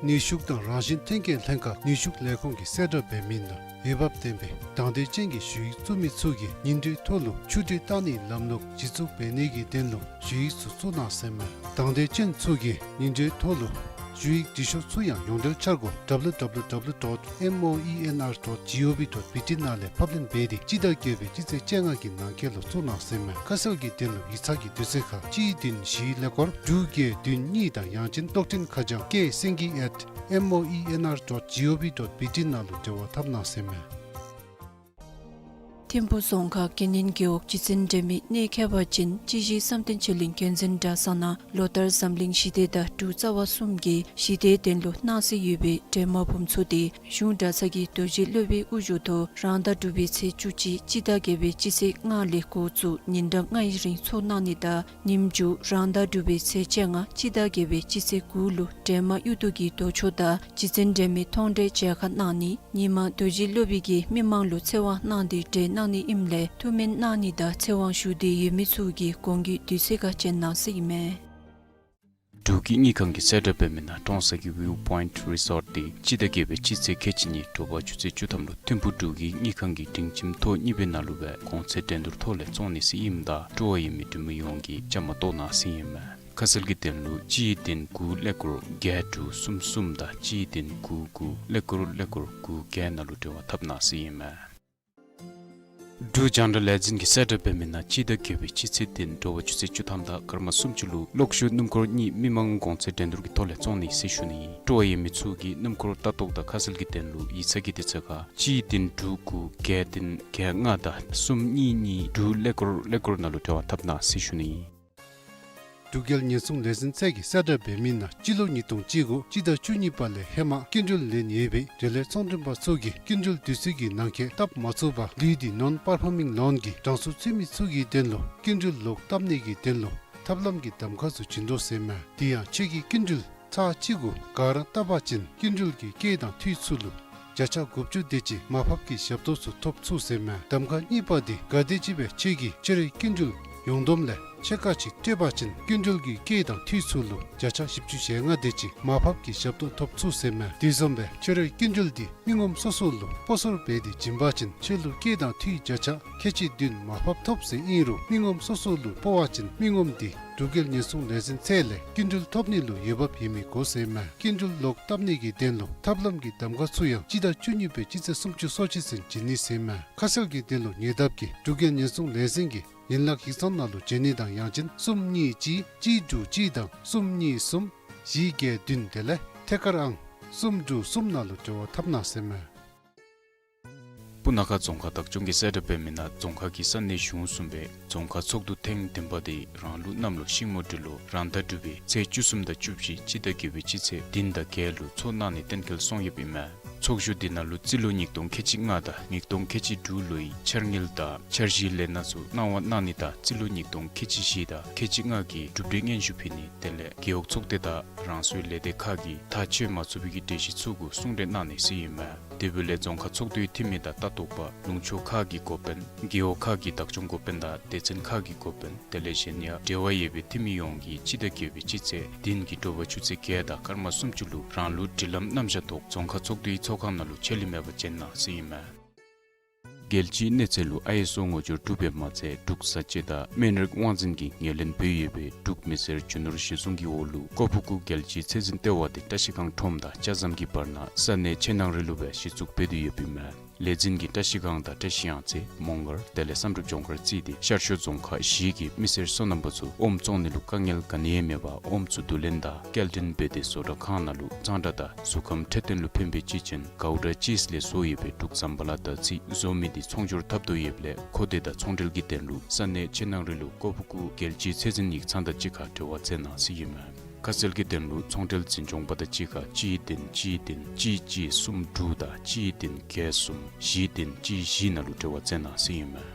ནུས་ཤུགས་དང་རང་བཞིན་ཐོན་སྐྱེད་ལྷན་ཁག་ནུས་ཤུགས་ལས་ཁུངས་ཀྱིས་གསལ་བསྒྲགས་འབད་མི་ནང་འོས་འབབ་ལྡན་པའི་དང་འདོད་ཅན་གྱི་ཞུ་ཡིག་བཙུགས་མི་ཚུ་གིས་ཉིན་དྲོའི་ཐོག་ལུ་ཆུ་འདྲེན་བཏང་ནིའི་ལམ་ལུགས་གཞི་བཙུགས་འབད་ནིའི་དོན་ལུ་ཞུ་ཡིག་ཚུ་བཙུགས་གནང་ཟེར་མས། དང་འདོད་ཅན་ཚུ་གིས་ཉིན་དྲོའི་ཐོག་ལུ་ཞུ་ཡིག་འབྲི་ཤོག་ཚུ་ཡང་ཡོངས་འབྲེལ་འཆར་སྒོ་W W W dot moenr dot gov dot B T ནང་ལས་ཕབ་ལེན་འབད་དེ་སྤྱི་ཟླ་བརྒྱད་པའི་སྤྱི་ཚེས་བཅོ་ལྔ་གི་ནང་འཁོད་ལུ་བཙུགས་གནང་ཟེར་མས། ཁ་གསལ་གྱི་དོན་ལུ་ཡིག་ཚང་གི་དུས་ཚོད་ཁར་གཅིག་བདུན་བཞི་ཀླད་ཀོར་དྲུག་བརྒྱད་བདུན་གཉིས་དང་ཡང་ཅིན་གློག་འཕྲིན་ཁ་བྱང་ཀེ་སེང་གེ་at moenr dot gov dot B T ནང་ལུ་འབྲེལ་བ་འཐབ་གནང་ཟེར་མས། ཐིམ་ཕུ་རྫོང་ཁག་དགེ་བསྙེན་རྒེད་འོག་སྤྱི་ཚན་འབྲེལ་མི་གནས་མཁས་པ་ཅན་སྤྱི་གཞི་བསམ་གཏན་ཆོས་གླིང་དགོན་འཛིན་གྲྭ་ཚང་ནང་ལོ་ལྟར་འཛམ་གླིང་ཞི་བདེ་དང་འབྲུག་རྩ་བ་གསུམ་གྱི་ཞི་བདེའི་དོན་ལུ་གནང་སྲོལ་ཡོད་པའི་འདྲེས་མ་འབུམ་ཚོགས་འདི་གཞུང་གྲྭ་ཚང་གི་རྡོ་རྗེ་སློབ་དཔོན་དབུ་བཞུགས་ཐོག་རང་ཟླ་དྲུག་པའི་ཚེས་བཅུ་གཅིག་སྤྱི་ཟླ་བརྒྱད་པའི་སྤྱི་ཚེས་ལྔ་ལས་འགོ་བཙུགས་ཉིན་གྲངས་ལྔའི་རིང་ཚོགས་གནང་ནི་དང་ཉིནམ་མཇུག་རང་ཟླ་དྲུག་པའི་ཚེས་བཅོ་ལྔ་སྤྱི་ཟླ་བརྒྱད་པའི་སྤྱི་ཚེས་དགུ་ལུ་འདྲེས་མ་གཡུ་རྡོ་གི་མདོ་ཆོག་དང་སྤྱི་ཚན་འབྲེལ་མི་མཐོང་གྲོལ་མཇལ་ཁ་གནང་ནི། ཉིན་མ་རྡོ་རྗེ་སློབ་དཔོན་གྱིས་མི་མང་ལུ་ཚེ་དབང་གནང་སྟེ་གྲོལ་གནང་ནི་ཨིནམ་ལས་ཐུགས་སྨོན་གནང་ནི་དང་ཚེ་དབང་ཞུ་འདོད་ཡོད་མི་ཚུ་གིས་གོང་གི་དུས་ཚོད་ཁར་བྱོན་གནང་ཟེར་ཨིན་མས། འབྲུག་གི་དངུལ་ཁང་གིས་གསལ་བསྒྲགས་འབད་མི་ནང་ཀྲོང་གསར་གྱི་ཝིའུ་པོའིནཊ་རི་སོརཊ་འདི་སྤྱི་ཟླ་བརྒྱད་པའི་སྤྱི་ཚེས་ཁལ་གཅིག་གཉིས་དྲོ་པ་ཆུ་ཚོད་བཅུ་ཐམ་ལུ་ཐིམ་ཕུ་འབྲུག་གི་དངུལ་ཁང་གི་སྒྲིང་ཁྱིམ་ཐོག་གཉིས་པའི་ནང་ལུ་སྦེ་གོང་ཚད་འགྲན་བསྡུར་ཐོག་ལས་བཙོང་ནི་ཟེར་ཨིནམ་ད་སྤྲོ་བ་ཡོད་མི་འབྲུག་མི་ཡོངས་ཀྱིས་བཅའ་མར་གཏོགས་གནང་ཟེར་ཨིན་མས། ཁ་གསལ་གྱི་དོན་ལུ་གཅིག་བདུན་དགུ་ཀླད་ཀོར་བརྒྱད་དྲུག་གསུམ་གསུམ་དང་གཅིག་བདུན་དགུ་དགུ་ཀླད་ཀོར་ཀླད་ཀོར་དགུ་བརྒྱད་ནང་ལུ་འབྲེལ་བ་འཐབ་གནང་ཟེར་ཨིན་མས། འབྲུག་རྒྱང་བསྒྲགས་ལས་འཛིན་གྱིས་གསལ་བསྒྲགས་འབད་མི་ནང་སྤྱི་ཟླ་བརྒྱད་པའི་སྤྱི་ཚེས་བདུན་དྲོ་པ་ཆུ་ཚོད་བཅུ་ཐམ་དང་སྐར་མ་སུམ་ཅུ་ལུ་གློག་ཤུགས་སྣུམ་འཁོར་གཉིས་མི་མང་གོང་ཚད་འགྲན་བསྡུར་གྱི་ཐོག་ལས་བཙོང་ནི་ཟེར་ཞུ་ནི་ཨིན། སྤྲོ་བ་ཡོད་མི་ཚུ་གིས་སྣུམ་འཁོར་ལྟ་རྟོག་དང་ཁ་གསལ་གྱི་དོན་ལུ་ཡིག་ཚང་གི་དུས་ཚོད་ཁར་གཅིག་བདུན་དྲུག་དགུ་བརྒྱད་བདུན་བརྒྱད་ལྔ་དང་གསུམ་གཉིས་གཉིས་དྲུག་ཀླད་ཀོར་ཀླད་ཀོར་ནང་ལུ་འབྲེལ་བ་འཐབ་གནང་ཟེར་ཞུ་ནི་ཨིན། འབྲུག་རྒྱལ་ཉེན་སྲུང་ལས་འཛིན་ཚད་ཀྱིས་གསལ་བསྒྲགས་འབད་མི་ནང་སྤྱི་ལོ་ཉིས་སྟོང་བཅུ་དགུ་སྤྱི་ཟླ་བཅུ་གཉིས་པ་ལས་ཧེ་མ་སྐྱིན་འགྲུལ་ལེན་ཡོད་པའི་འབྲེལ་ཡོད་ཚོང་མགྲོན་པ་ཚུ་གིས་སྐྱིན་འགྲུལ་དུས་ཚོད་ཀྱི་ནང་འཁོད་བཏབ་མ་ཚུགས་པར་ལུས་ཏེ་ནོན་པར་ཕོར་མིང་ལོན་གྱི་གྲངས་སུ་ཚུད་མི་ཚུ་གི་དོན་ལུ་སྐྱིན་འགྲུལ་ལོག་བཏབ་ནི་གི་དོན་ལུ་ཐབས་ལམ་གྱི་གདམ་ཁ་ཚུ་བྱིན་དོ་ཟེར་མས། དེ་ཡང་ཁྱོད་ཀྱིས་སྐྱིན་འགྲུལ་ཚར་གཅིག་གུ་ག་ར་བཏབ་པ་ཅིན་སྐྱིན་འགྲུལ་གྱི་སྐྱེད་དང་འཐུས་ཚུ་ལུ་བརྒྱ་ཆ་དགུ་བཅུ་དེ་ཅིག་མར་ཕབ་ཀྱི་ཞབས་ཏོག་ཚུ་ཐོབ་ཚུགས་ཟེར་མས། གདམ་ཁ་གཉིས་པ་འདི་ག་དེམ་ཅིག་སྦེ་ཁྱོད་ཀྱིས་ཁྱོད་རའི་སྐྱིན་འགྲུལ་ཡོངས་བསྡོམས་ལས་ཕྱེད་ཀ་ཅིག་སྤྲོད་པ་ཅིན་སྐྱིན་འགྲུལ་གྱི་སྐྱེད་དང་འཐུས་ཚུ་ལུ་བརྒྱ་ཆ་བཞི་བཅུ་ཞེ་ལྔ་དེ་ཅིག་མར་ཕབ་ཀྱི་ཞབས་ཏོག་ཐོབ་ཚུགས་ཟེར་མས། དེ་བཟུམ་སྦེ་ཁྱོད་རའི་སྐྱིན་འགྲུལ་འདི་མི་ངོམ་སོ་སོ་ལུ་སྤོ་སོར་འབད་དེ་བྱིན་པ་ཅིན་ཁྱོད་ལུ་སྐྱེད་དང་འཐུས་བརྒྱ་ཆ་ཁལ་གཅིག་བདུན་མར་ཕབ་ཐོབ་ཟེར་ཨིན་རུང་མི་ངོམ་སོ་སོ་ལུ་སྤོ་བ་ཅིན་མི་ངོམ་འདི་ འབྲུག་རྒྱལ་ཉེན་སྲུང་ལས་འཛིན་ཚད་ལས་སྐྱིན་འགྲུལ་ཐོབ་ནི་ལུ་འོས་འབབ་ཡོད་མི་དགོ་ཟེར་མས། སྐྱིན་འགྲུལ་ལོག་བཏབ་ནི་གི་དོན་ལུ་ཐབས་ལམ་གྱི་གདམ་ཁ་ཚུ་ཡང་སྤྱི་ཟླ་བཅུ་གཉིས་པའི་སྤྱི་ཚེས་སུམ་ཅུ་སོ་གཅིག་ཚུན་བྱིན་ནི་ཟེར་མས། ཁ་གསལ་གྱི་དོན་ལུ་ཉེ་འདབས་ཀྱི་འབྲུག་རྒྱལ་ཉེན་སྲུང་ལས་འཛིན་གྱི་ཡན་ལག་ཡིག་ཚང་ནང་ལུ་བྱོན་ནི་དང་ཡང་ཅིན་གསུམ་གཉིས་གཅིག་གཅིག་དྲུག་གཅིག་དང་གསུམ་གཉིས་གསུམ་བཞི་བརྒྱད་བདུན་དེ་ལས་ཐད་ཀར་ཨང་གསུམ་དྲུག་གསུམ་ནང་ལུ་འབྲེལ་བ་འཐབ་གནང་ཟེར་མས། སྤུ་ན་ཁ་རྫོང་ཁག་བདག་སྐྱོང་གིས་གསལ་བསྒྲགས་འབད་མི་ནང་རྫོང་ཁག་གི་ས་གནས་གཞུང་གསུམ་པའི་རྫོང་ཁག་ཚོགས་འདུ་ཐེངས་བདུན་པ་དེ་རང་ལུགས་གནམ་ལོ་ཤིང་མོ་འབྲུག་ལོ་རང་ཟླ་དྲུག་པའི་ཚེས་བཅུ་གསུམ་དང་བཅུ་བཞི་སྤྱི་ཟླ་བརྒྱད་པའི་སྤྱི་ཚེས་བདུན་དང་བརྒྱད་ལུ་ཚོགས་གནང་ནི་གཏན་འཁེལ་སོང་ཡོདཔ་ཨིན་མས། ཚོགས་བཞུགས་འདི་ནང་ལུ་རྩིས་ལོ་ཉིས་སྟོང་ཁལ་གཅིག་ལྔ་དང་ཉིས་སྟོང་ཁལ་གཅིག་དྲུག་ལོའི་འཆར་དངུལ་དང་འཆར་གཞིའི་ལས་སྣ་ཚུ་གནང་བ་གནང་ནི་དང་རྩིས་ལོ་ཉིས་སྟོང་ཁལ་གཅིག་བཞི་དང་ཁལ་གཅིག་ལྔ་གི་གྲུབ་འབྲས་སྙན་ཞུ་ཕུལ་ནི་དེ་ལས་རྒེད་འོག་ཚོགས་སྡེ་དང་རང་སོའི་ལས་སྡེ་ཁག་གིས་ཐག་ཆོད་མ་ཚུགས་པའི་གི་གྲོས་གཞི་ཚུ་གུ་གསུང་གྲོས་གནང་ནི་ཟེར་ཨིན་མས། དེ་འབདཝ་ལས་རྫོང་ཁག་ཚོགས་འདུའི་འཐུས་མི་དང་ལྟ་རྟོག་པ་ལུང་ཕྱོགས་ཁག་གི་འགོ་དཔོན་རྒེད་འོག་ཁག་གི་བདག་སྐྱོང་འགོ་དཔོན་དང་སྡེ་ཚན་ཁག་གི་འགོ་དཔོན་དེ་ལས་གཞན་ཡང་འབྲེལ་བ་ཡོད་པའི་འཐུས་མི་ཡོངས་ཀྱིས་སྤྱི་ཟླ་བརྒྱད་པའི་སྤྱི་ཚེས་བདུན་གྱི་དྲོ་པ་ཆུ་ཚོད་བརྒྱད་དང་སྐར་མ་སུམ་ཅུ་ལུ་རང་ལུགས་སྒྲིག་ལམ་རྣམ་གཞག་ཐོག་རྫོང་ཁག་ཚོགས་འདུའི་ཚོགས་ཁང་ནང་ལུ་ཆད་ལུས་མེད་པར་བྱོན་གནང་ཟེར་ཨིན་མས། རྒྱལ་སྤྱིའི་གནས་ཚད་ལུ་ཨའི་ཨེསི་ཨོ་ངོ་སྦྱོར་གྲུབ་པའི་མ་ཚད་འབྲུག་བཟའ་སྤྱོད་དང་སྨན་རིགས་དབང་འཛིན་གྱིས་ངོས་ལེན་འབད་ཡོད་པའི་འབྲུག་མི་སེར་རྒྱུ་ནོར་གཞི་བཟུང་གི་འོག་ལུ་ཀོ་ཕུ་ཀུ་རྒྱལ་སྤྱིའི་ཚད་འཛིན་ལྟེ་བ་དེ་བཀྲིས་སྒང་ཁྲོམ་དང་ལྕགས་ཟམ་གྱི་བར་ན་ས་གནས་ཆེད་ནང་རི་ལུ་སྦེ་གཞི་བཙུགས་འབད་དེ་ཡོདཔ་ཨིན་མས། ལས་འཛིན་གྱིས་བཀྲིས་སྒང་དང་བཀྲིས་གཡང་རྩེ་མོང་སྒར་དེ་ལས་བསམ་གྲུབ་ལྗོངས་མཁར་བརྩིས་ཏེ་ཤར་ཕྱོགས་རྫོང་ཁག་བཞི་གི་མི་སེར་སོ་ནམ་པ་ཚུ་ཨོམ་བཙོང་ནི་ལུ་དཀའ་ངལ་ག་ནི་ཡང་མེད་པར་ཨོམ་ཚུ་བསྡུ་ལེན་དང་སྐྱེལ་འདྲེན་འབད་དེ་བཟོ་གྲྭ་ཁང་ནང་ལུ་གཙང་སྦྲ་དང་གཟུགས་ཁམས་འཕྲོད་བསྟེན་ལུ་ཕན་པའི་དཔྱིད་ཅན་གའུ་ཌ་ཅིསི་ལས་བཟོ་ཡོད་པའི་འབྲུག་ཟམ་པ་ལ་དང་རྩིས་བཟོ་མི་དེ་ཚོང་སྒྱུར་འཐབ་དོ་ཡོདཔ་ལས་མཁོ་འདོད་དང་ཚོང་འབྲེལ་གྱི་དོན་ལུ་ས་གནས་ཆེད་ནང་རི་ལུ་ཀོ་ཕུ་ཀུ་རྒྱལ་སྤྱིའི་ཚད་འཛིན་ཡིག་ཚང་དང་གཅིག་ཁར་འབྲེལ་བ་མཛད་གནང་ཟེར་ཨིན་མས། ཁ་གསལ་གྱི་དོན་ལུ་ཚོང་འབྲེལ་འཛིན་སྐྱོང་པ་དང་གཅིག་ཁར་གཅིག་བདུན་གཅིག་བདུན་གཅིག་གཅིག་གསུམ་དྲུག་དང་གཅིག་བདུན་བརྒྱད་གསུམ་བཞི་བདུན་གཅིག་བཞི་ནང་ལུ་འབྲེལ་བ་མཛད་གནང་ཟེར་ཨིན་མས།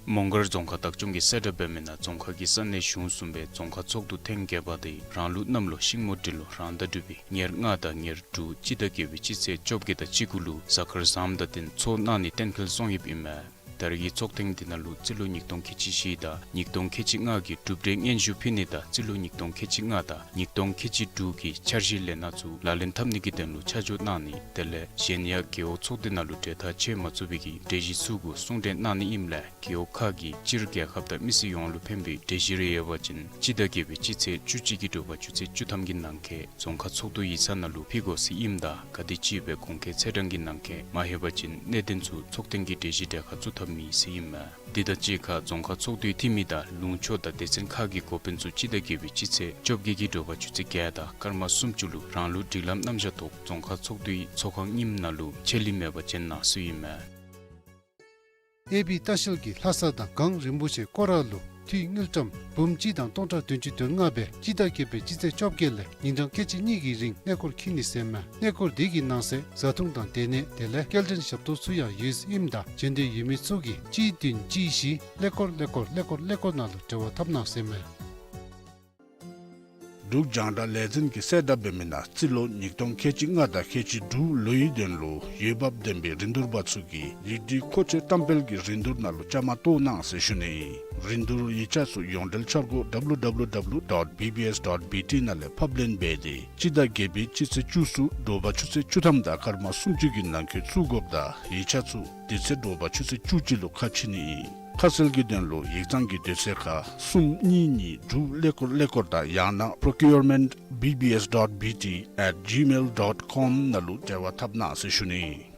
མོང་སྒར་རྫོང་ཁག་བདག་སྐྱོང་གིས་གསལ་བསྒྲགས་འབད་མི་ནང་རྫོང་ཁག་གི་ས་གནས་གཞུང་གསུམ་པའི་རྫོང་ཁག་ཚོགས་འདུ་ཐེངས་བརྒྱད་པ་དེ་རང་ལུགས་གནམ་ལོ་ཤིང་མོ་འབྲུག་ལོ་རང་ཟླ་དྲུག་པའི་ཉེར་ལྔ་དང་ཉེར་དྲུག་སྤྱི་ཟླ་བརྒྱད་པའི་སྤྱི་ཚེས་བཅོ་བརྒྱད་དང་གཅིག་དགུ་ལུ་གཟའ་སྐར་བཟངམ་དང་བསྟུན་ཚོགས་གནང་ནི་གཏན་འཁེལ་སོང་ཡོདཔ་ཨིན་མས། ད་རེས་ཀྱི་ཚོགས་ཐེངས་འདི་ནང་ལུ་རྩིས་ལོ་ཉིས་སྟོང་ཁལ་གཅིག་བཞི་དང་ཉིས་སྟོང་ཁལ་གཅིག་ལྔ་གི་གྲུབ་འབྲས་སྙན་ཞུ་ཕུལ་ནི་དང་རྩིས་ལོ་ཉིས་སྟོང་ཁལ་གཅིག་ལྔ་དང་ཉིས་སྟོང་ཁལ་གཅིག་དྲུག་གི་འཆར་གཞིའི་ལས་སྣ་ཚུ་ལག་ལེན་འཐབ་ནི་གི་དོན་ལུ་ཆ་འཇོག་གནང་ནི་དེ་ལས་གཞན་ཡང་རྒེད་འོག་ཚོགས་སྡེ་ནང་ལུ་གྲོས་ཐག་ཆོད་མ་ཚུགས་པའི་གི་གྲོས་གཞི་ཚུ་གུ་གསུང་གྲོས་གནང་ནི་ཨིནམ་ལས་རྒེད་འོག་ཁག་གིས་སྤྱིར་རྒྱལ་ཁབ་དང་མི་སེར་ཡོངས་ལུ་ཕན་པའི་གྲོས་གཞི་རེ་ཡོད་པ་ཅིན་སྤྱི་ཟླ་བརྒྱད་པའི་སྤྱི་ཚེས་བཅུ་གཅིག་གི་དྲོ་པ་ཆུ་ཚོད་བཅུ་ཐམ་གྱི་ནང་འཁོད་རྫོང་ཁག་ཚོགས་འདུ་ཡིག་ཚང་ནང་ལུ་ཕུལ་དགོ་ཟེར་ཨིནམ་ད་ག་དེམ་ཅིག་སྦེ་གོང་འཁོད་ཚེས་གྲངས་ཀྱི་ནང་འཁོད་མ་ལྷོད་པ་ཅིན་གནད་དོན་ཚུ་ཚོགས་ཐེངས་ཀྱི་གྲོས་གཞི་གྲལ་ཁར་བཙུགས་ཐབས་མེད་ཟེར་ཨིན་མས། དེ་དང་གཅིག་ཁར་རྫོང་ཁག་ཚོགས་འདུའི་འཐུས་མི་དང་ལུང་ཕྱོགས་དང་སྡེ་ཚན་ཁག་གི་འགོ་དཔོན་ཚུ་སྤྱི་ཟླ་བརྒྱད་པའི་སྤྱི་ཚེས་བཅོ་བརྒྱད་ཀྱི་དྲོ་པ་ཆུ་ཚོད་བརྒྱད་དང་སྐར་མ་སུམ་ཅུ་ལུ་རང་ལུགས་སྒྲིག་ལམ་རྣམ་གཞག་ཐོག་རྫོང་ཁག་ཚོགས་འདུའི་ཚོགས་ཁང་རྙིངམ་ནང་ལུ་ཆད་ལུས་མེད་པར་བྱོན་གནང་ཟེར་ཨིན་མས། ཨེ་པི་ལྟ་བཤལ་གྱིས་ལྷ་ས་དང་གངས་རིན་པོ་ཆེ་སྐོར་ར་ལུ་འཐུས་དངུལ་ཀྲམ་འབུམ་གཅིག་དང་སྟོང་ཕྲག་བདུན་ཅུ་དོན་ལྔ་སྦེ་སྤྱི་ཟླ་བརྒྱད་པའི་སྤྱི་ཚེས་བཅོ་བརྒྱད་ལས་ཉིན་གྲངས་ཁལ་གཅིག་གཉིས་ཀྱི་རིང་གནས་སྐོར་འཁྱིད་ནི་ཟེར་མས། གནས་སྐོར་འདི་གི་ནང་གསེས་བཟའ་འཐུང་དང་སྡོད་གནས་དེ་ལས་སྐྱེལ་འདྲེན་ཞབས་ཏོག་ཚུ་ཡང་ཡོད་ཟེར་ཨིནམ་ད་བྱོན་འདོད་ཡོད་མི་ཚུ་གིས་གཅིག་བདུན་གཅིག་བཞི་ཀླད་ཀོར་ཀླད་ཀོར་ཀླད་ཀོར་ཀླད་ཀོར་ནང་ལུ་འབྲེལ་བ་འཐབ་གནང་ཟེར་མས། འབྲུག་རྒྱང་བསྒྲགས་ལས་འཛིན་གྱིས་གསལ་བསྒྲགས་འབད་མི་ནང་རྩིས་ལོ་ཉིས་སྟོང་ཁལ་གཅིག་ལྔ་དང་ཁལ་གཅིག་དྲུག་ལོའི་དོན་ལུ་འོས་འབབ་ལྡན་པའི་རིན་བསྡུར་པ་ཚུ་གིས་ཡིག་སྒྲིག་མཁོ་ཆས་བཀྲམ་སྤེལ་གྱི་རིན་བསྡུར་ནང་ལུ་བཅའ་མར་གཏོགས་གནང་ཟེར་ཞུ་ནི། རིན་བསྡུར་ཡིག་ཆ་ཚུ་ཡོངས་འབྲེལ་འཆར་སྒོ་W W W dot B B S dot B T ནང་ལས་ཕབ་ལེན་འབད་དེ་སྤྱི་ཟླ་བརྒྱད་པའི་སྤྱི་ཚེས་བཅུ་གསུམ་དྲོ་པ་ཆུ་ཚོད་བཅུ་ཐམ་དང་སྐར་མ་སུམ་ཅུ་གི་ནང་འཁོད་བཙུགས་དགོཔ་དང་ཡིག་ཆ་ཚུ་དེ་ཚེ་དྲོ་པ་ཆུ་ཚོད་བཅུ་གཅིག་ལུ་ཁ་ཕྱེ་ནི་ཨིན། ཁ་གསལ་གྱི་དོན་ལུ་ཡིག་ཚང་གི་དུས་ཚོད་ཁར་གསུམ་གཉིས་གཉིས་དྲུག་ཀླད་ཀོར་ཀླད་ཀོར་དང་ཡང་ན་procurement B B S dot B T at gmail dot com ནང་ལུ་འབྲེལ་བ་འཐབ་གནང་ཟེར་ཞུ་ནི།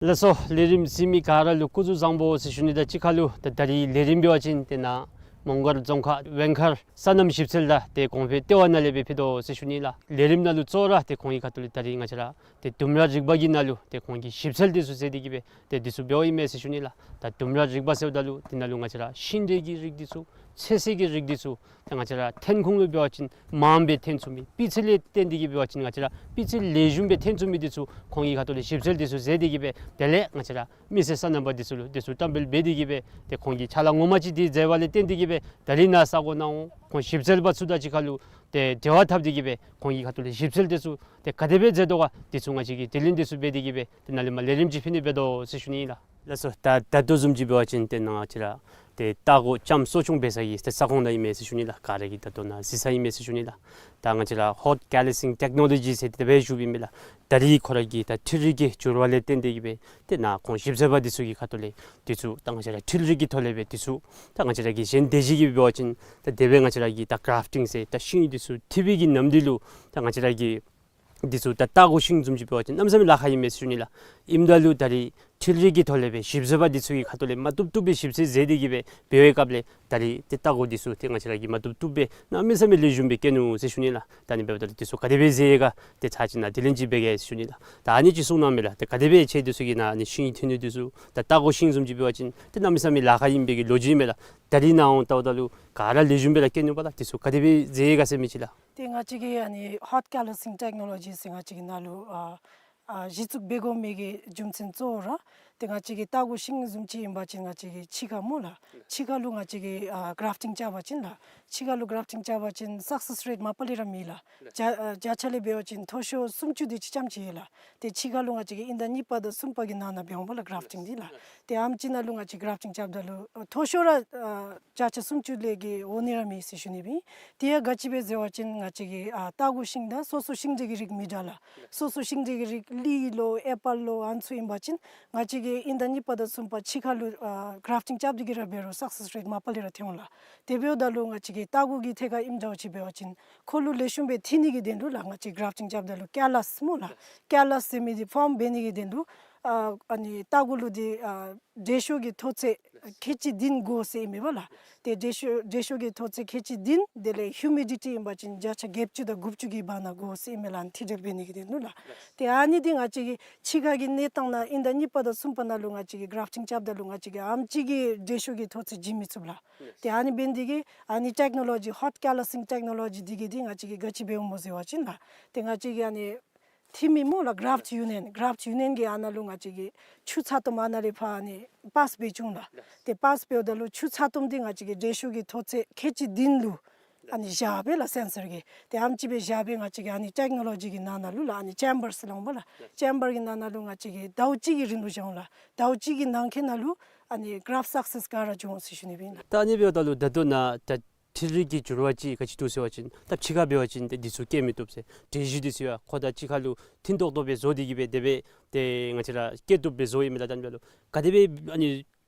ལགས་སོ། ལས་རིམ་གཟིགས་མི་ག་ར་ལུ་སྐུ་གཟུགས་བཟང་པོ་ཟེར་ཞུ་ནི་དང་གཅིག་ཁར་ལུ་ད་ད་རིས་ལས་རིམ་འབད་བ་ཅིན་དེ་ནང་མོང་སྒར་རྫོང་ཁག་ཝེང་མཁར་སོ་ནམ་ཞིབ་འཚོལ་དང་ཏེ་གོང་འཕེལ་ལྟེ་བ་ནང་ལས་སྦེ་ཕུལ་དོ་ཟེར་ཞུ་ནི་ལགས། ལས་རིམ་ནང་ལུ་གཙོ་བོ་ར་ཏེ་ཁོང་གི་ཁ་ཐུག་ལས་ད་རིས་ང་བཅས་ར་ཏེ་ལྡུམ་ར་རིག་པ་གི་ནང་ལུ་ཏེ་ཁོང་གིས་ཞིབ་འཚོལ་འདི་ཚུ་མཛད་དེ་གི་སྦེ་ཏེ་འདི་ཚུ་འབདཝ་ཨིན་མས་ཟེར་ཞུ་ནི་ལགས། ད་ལྡུམ་ར་རིག་པ་ཟེརཝ་ད་ལུ་དེ་ནང་ལུ་ང་བཅས་ར་ཤིང་འབྲས་ཀྱི་རིགས་འདི་ཚུ་ ཚོད་བསྲེ་གི་རིགས་འདི་ཚུ་ཏེ་ང་བཅས་ར་ཐོན་ཁུངས་ལུ་འབད་བ་ཅིན་མངམ་སྦེ་ཐོན་ཚུགས་མི། སྤུས་ཚད་ལས་བརྟེན་ཏེ་གིས་འབད་བ་ཅིན་ང་བཅས་ར་སྤུས་ཚད་ལེགས་ཤོམ་སྦེ་ཐོན་ཚུགས་མི་འདི་ཚུ་ཁོང་གི་ཁ་ཐུག་ལས་ཞིབ་འཚོལ་འདི་ཚུ་མཛད་དེ་གིས་སྦེ་དེ་ལས་ང་བཅས་ར་མི་སེར་སོ་ནམ་པ་འདི་ཚུ་ལུ་འདི་ཚུ་བཀྲམ་སྤེལ་འབད་དེ་གིས་སྦེ་ཏེ་ཁོང་གིས་ཕྱག་ལཱ་ངོ་མ་ཅིག་འདི་མཛད་པ་ལས་བརྟེན་ཏེ་གིས་སྦེ་ད་རིས་ནཱ་ས་གོ་ནང་འོང་ཁོང་ཞིབ་འཚོལ་པ་ཚུ་དང་གཅིག་ཁར་ལུ་ཏེ་འབྲེལ་བ་འཐབ་སྟེ་གིས་སྦེ་ཁོང་གི་ཁ་ཐུག་ལས་ཞིབ་འཚོལ་འདི་ཚུ་ཏེ་ག་དེ་སྦེ་མཛད་དོ་ག་འདི་ཚུ་ང་བཅས་ཀྱིས་དྲི་ལན་འདི་ཚུ་འབད་དེ་གིས་སྦེ་ཏེ་ནཱ་ལས་མར་ལས་རིམ་ཅིག་ཕུལ་ནི་འབད་དོ་ཟེར་ཞུ་ནི་ཨིན་ལགས། ལགས་སོ། ད་ད་ལྟོ་བཟུམ་ཅིག་འབད་བ་ཅིན་ཏེ་ནཱ་ང་བཅས་ར་ཏེ་ལྟག་གོ་ལྕངམ་གསོ་སྐྱོང་འབད་ས་གི་ཏེ་ས་ཁོངས་ནང་ཨིན་མས་ཟེར་ཞུ་ནི་ལགས། ག་ར་གིས་ད་ལྟོ་ནཱ་གཟིགས་ས་ཨིན་མས་ཟེར་ཞུ་ནི་ལགས། ད་ང་བཅས་ར་ཧོཊ་ཀེ་ལི་སིང་ཊེཀ་ནོ་ལོ་ཇི་ཟེར་དེ་སྦེ་ཞུཝ་ཨིན་མས་ལགས། ད་རིས་ཁོ་ར་གི་ད་འཕྲུལ་རིག་གི་འགྱུར་བ་ལས་བརྟེན་ཏེ་གིས་སྦེ་ཏེ་ནཱ་ཁོང་ཞིབ་འཚོལ་པ་འདི་ཚུ་གི་ཁ་ཐུག་ལས་འདི་ཚུ་ད་ང་བཅས་ར་འཕྲུལ་རིག་གི་ཐོག་ལས་སྦེ་འདི་ཚུ་ད་ང་བཅས་ར་གི་གཞན་སྡེ་བཞི་གིས་འབད་བ་ཅིན་ད་དེ་སྦེ་ང་བཅས་ར་གི་ད་གརཱཕ་ཊིང་ཟེར་ད་ཤིང་འདི་ཚུ་འཐུ་བའི་གི་ནམ་དུས་ལུ་ད་ང་བཅས་ར་གི་འདི་ཚུ་ད་ལྟག་གོ་ཤིང་བཟུམ་ཅིག་འབད་བ་ཅིན་གནམ་མེད་ས་མེད་ལཱ་ཁག་ཨིན་མས་ཟེར་ཞུ་ནི་ལགས། ཨིནམ་ད་ལུ་ད་རིས་འཕྲུལ་རིག་གི་ཐོག་ལས་སྦེ་ཞིབ་འཚོལ་པ་འདི་ཚུ་གི་ཁ་ཐུག་ལས་མ་བཏུབ་བཏུབ་སྦེ་ཞིབ་འཚོལ་མཛད་དེ་གིས་སྦེ་འབད་བའི་སྐབས་ལས་ད་རིས་ཏེ་ལྟག་གོ་འདི་ཚུ་ཏེ་ང་བཅས་ར་གིས་མ་བཏུབ་བཏུབ་སྦེ་གནམ་མེད་ས་མེད་ལེགས་ཤོམ་སྦེ་སྐྱེས་ནུག་ཟེར་ཞུ་ནི་ལགས། ད་ཨ་ནི་འབདཝ་ད་ལུ་འདི་ཚུ་ག་དེ་སྦེ་མཛད་ཡི་ག་ཏེ་ཚར་གཅིག་ནཱ་དྲི་ལན་ཅིག་འབད་གེ་ཟེར་ཞུ་ནི་ལགས། ད་ཨ་ནི་ཅིག་གསུང་གནང་མས་ལགས། ཏེ་ག་དེ་སྦེ་ཁྱེད་འདི་ཚུ་གིས་ནཱ་ཨ་ནི་ཤིང་འཐུ་ནི་འདི་ཚུ་ད་ལྟག་གོ་ཤིང་བཟུམ་ཅིག་འབད་བ་ཅིན་ཏེ་གནམ་མེད་ས་མེད་ལཱ་ཁག་ཨིན་པའི་གི་ལོ་རྒྱུས་མས་ལགས། ད་རིས་ནཱ་འོང་ལྟཝ་ད་ལུ་ག་ར་ལེགས་ཤོམ་སྦེ་ར་སྐྱེས་ནུག་པ་ལགས། འདི་ཚུ་ག་དེ་སྦེ་མཛད་ཡི་ག་ཟེར་མི་ཅིག་ལགས། ཏེ་ང་བཅས་ཀྱི་ཨ་ནི་ཧོཊ་ཀེ་ལི་སིང་ཊེཀ་ནོ་ལོ་ཇི་ཟེར་ང་བཅས་ཀྱི་ནང་ལུ་ཨ་ཨ་གཞི་བཙུགས་འབད་དགོ་མི་གི་རྒྱུ་མཚན་གཙོ་བོ་ར་ཏེ་ང་བཅས་ཀྱི་ལྟག་གོ་ཤིང་བཟུམ་ཅིག་ཨིན་པ་ཅིན་ང་བཅས་ཀྱི་ཕྱི་ཁར་སྨོ་ལགས། ཕྱི་ཁར་ལུ་ང་བཅས་ཀྱིས་ཨ་གརཱཕ་ཊིང་རྐྱབ་པ་ཅིན་ལགས། ཕྱི་ཁར་ལུ་གརཱཕ་ཊིང་རྐྱབ་པ་ཅིན་སག་སེསི་རེཊ་མ་པ་ལས་ར་མེད་ལགས། བརྒྱ་ཨ་བརྒྱ་ཆ་ལས་འབད་བ་ཅིན་མཐོ་ཤོས་སུམ་ཅུ་དེ་ཅིག་ཙམ་ཅིག་ཡོད་ལགས། ཏེ་ཕྱི་ཁར་ལུ་ང་བཅས་ཀྱིས་དབྱིན་ཟླ་གཉིས་པ་དང་གསུམ་པ་གི་ནང་ན་འབད་འོང་པ་ལགས་གརཱཕ་ཊིང་འདི་ལགས། ཏེ་ཨ་ནེམ་ཅིག་ནང་ལུ་ང་བཅས་གརཱཕ་ཊིང་རྐྱབ་ད་ལུ་ཨ་མཐོ་ཤོས་ར་ཨ་བརྒྱ་ཆ་སུམ་ཅུ་ལས་བརྒལ་འོང་ནི་ར་མེད་ཟེར་ཞུ་ནི་སྦེ་ཨིན། དེ་ཡང་ག་ཅི་སྦེ་ཟེར་བ་ཅིན་ང་བཅས་ཀྱི་ཨ་ལྟག་གོ་ཤིང་དང་སོ་སོ་ཤིང་འབྲས་ཀྱི་རིགས་མི་འདྲ་ལགས། སོ་སོ་ཤིང་འབྲས་ཀྱི་རིགས་ལི་ལོ་ཨེ་པཱལ་ལོ་ཨ་ནི་ཚུ་ཨིན་པ་ཅིན་ང་བཅས་ཀྱིས་དབྱིན་ཟླ་གཉིས་པ་དང་གསུམ་པ་ཕྱི་ཁར་ལུ་ཨ་གརཱཕ་ཊིང་རྐྱབ་སྟེ་གིས་ར་འབད་རུང་སག་སེསི་རེཊ་མ་པ་ལས་ར་ཐོན་འོང་ལགས། དེ་འབདཝ་ད་ལུ་ང་བཅས་ཀྱི་ལྟག་གོ་གི་ཐད་ཁར་ཨིནམ་འདྲཝ་ཅིག་འབད་བ་ཅིན་ཁོ་ལུ་ལེགས་ཤོམ་སྦེ་འཐུ་ནི་གི་དོན་ལུ་ལགས་ང་བཅས་གརཱཕ་ཊིང་རྐྱབ་ད་ལུ་ཀེ་ལཱས་སྨོ་ལགས། ཀེ་ལཱས་ཟེར་མི་འདི་ཕོརམ་འབད་ནི་གི་དོན་ལུ་ཨ་ཨ་ནི་ལྟག་གོ་ལུ་འདི་ཨ་འབྲས་ཤོག་གི་མཐོ་ཚད་ཁལ་གཅིག་བདུན་དགོ་ཟེར་ཨིན་མས་པ་ལགས། ཏེ་འབྲས་ཤོག་འབྲས་ཤོག་གི་མཐོ་ཚད་ཁལ་གཅིག་བདུན་དེ་ལས་ཧིའུ་མི་ཌི་ཊི་ཨིན་པ་ཅིན་བརྒྱ་ཆ་བརྒྱད་ཅུ་དང་དགུ་བཅུ་གི་བར་ན་དགོ་ཟེར་ཨིན་མས་ལགས། ཨ་ནི་འཐུ་སྦྲེལ་འབད་ནི་གི་དོན་ལུ་ལགས། ཏེ་ཨ་ནི་འདི་ང་བཅས་ཀྱི་ཕྱི་ཁར་གྱི་གནས་སྟངས་ནང་དབྱིན་ཟླ་གཉིས་པ་དང་གསུམ་པ་ནང་ལུ་ང་བཅས་ཀྱིས་གརཱཕ་ཊིང་རྐྱབ་ད་ལུ་ང་བཅས་ཀྱིས་ཨ་ནེམ་ཅིག་གིས་འབྲས་ཤོག་གི་མཐོ་ཚད་བྱིན་མི་ཚུགས་ལགས། ཏེ་ཨ་ནི་འབད་ནི་འདི་གིས་ཨ་ནི་ཊེཀ་ནོ་ལོ་ཇི་ཧོཊ་ཀེ་ལཱ་སིང་ཊེཀ་ནོ་ལོ་ཇི་འདི་གིས་འདི་ང་བཅས་ཀྱིས་ག་ཅི་འབད་འོང་སྨོ་ཟེར་བ་ཅིན་ལགས། ཏེ་ང་བཅས་ཀྱི་ཨ་ནི་འཐུ་མི་སྨོ་ལགས་གརཱཕཊ་ཡུ་ནི་ཡན་གརཱཕཊ་ཡུ་ནི་ཡན་གྱི་ཨ་ནཱ་ལུ་ང་བཅས་ཀྱིས་ཆུ་ཚ་ཏོམ་ཨ་ནཱ་ལས་ཕར་ཨ་ནི་པཱསི་འབད་བཅུག་ལགས། ཏེ་པཱསི་འབདཝ་ད་ལུ་ཆུ་ཚ་ཏོམ་འདི་ང་བཅས་ཀྱིས་འབྲས་ཤོག་གི་མཐོ་ཚད་ཁལ་གཅིག་བདུན་ལུ་ཨ་ནི་བཞག་སྦེ་ལགས་སེན་སར་གྱིས། ཏེ་ཨ་ནེམ་ཅིག་སྦེ་བཞག་སྦེ་ང་བཅས་ཀྱིས་ཨ་ནི་ཊེཀ་ནོ་ལོ་ཇི་གི་ནང་ན་ལུ་ལགས་ཨ་ནི་ཅེམ་བར་ཟེར་སླབ་འོང་པ་ལགས། ཅེམ་བར་གྱི་ནང་ན་ལུ་ང་བཅས་ཀྱིས་ཟླཝ་གཅིག་གི་རིང་ལུ་བཞག་འོང་ལགས། ཟླཝ་གཅིག་གི་ནང་འཁོད་ནང་ལུ་ཨ་ནི་གརཱཕཊ་སག་སེསི་ག་ར་འབྱུང་འོང་ཟེར་ཞུ་ནི་སྦེ་ཨིན་ལགས། ད་ཨ་ནི་འབདཝ་ད་ལུ་ད་ལྟོ་ནཱ་ད་འཕྲུལ་རིག་གི་འགྱུར་བ་ཅིག་ག་ཅི་འདུག་ཟེར་བ་ཅིན་ད་ཕྱི་ཁར་འབད་བ་ཅིན་ཏེ་འདི་ཚུ་སྐྱེ་མི་བཏུབ་ཟེར། འབྲས་བཞི་འདི་ཚུ་ཡང་ཁོ་དང་གཅིག་ཁར་ལུ་མཐུན་ཏོག་ཏོ་སྦེ་བཟོ་སྟེ་གིས་སྦེ་དེ་སྦེ་ཏེ་ང་བཅས་ར་སྐྱེ་བཏུབ་སྦེ་བཟོཝ་ཨིན་མས་ལགས། ད་ཨ་ནི་འབདཝ་ད་ལུ་ག་དེ་སྦེ་ཨ་ནི་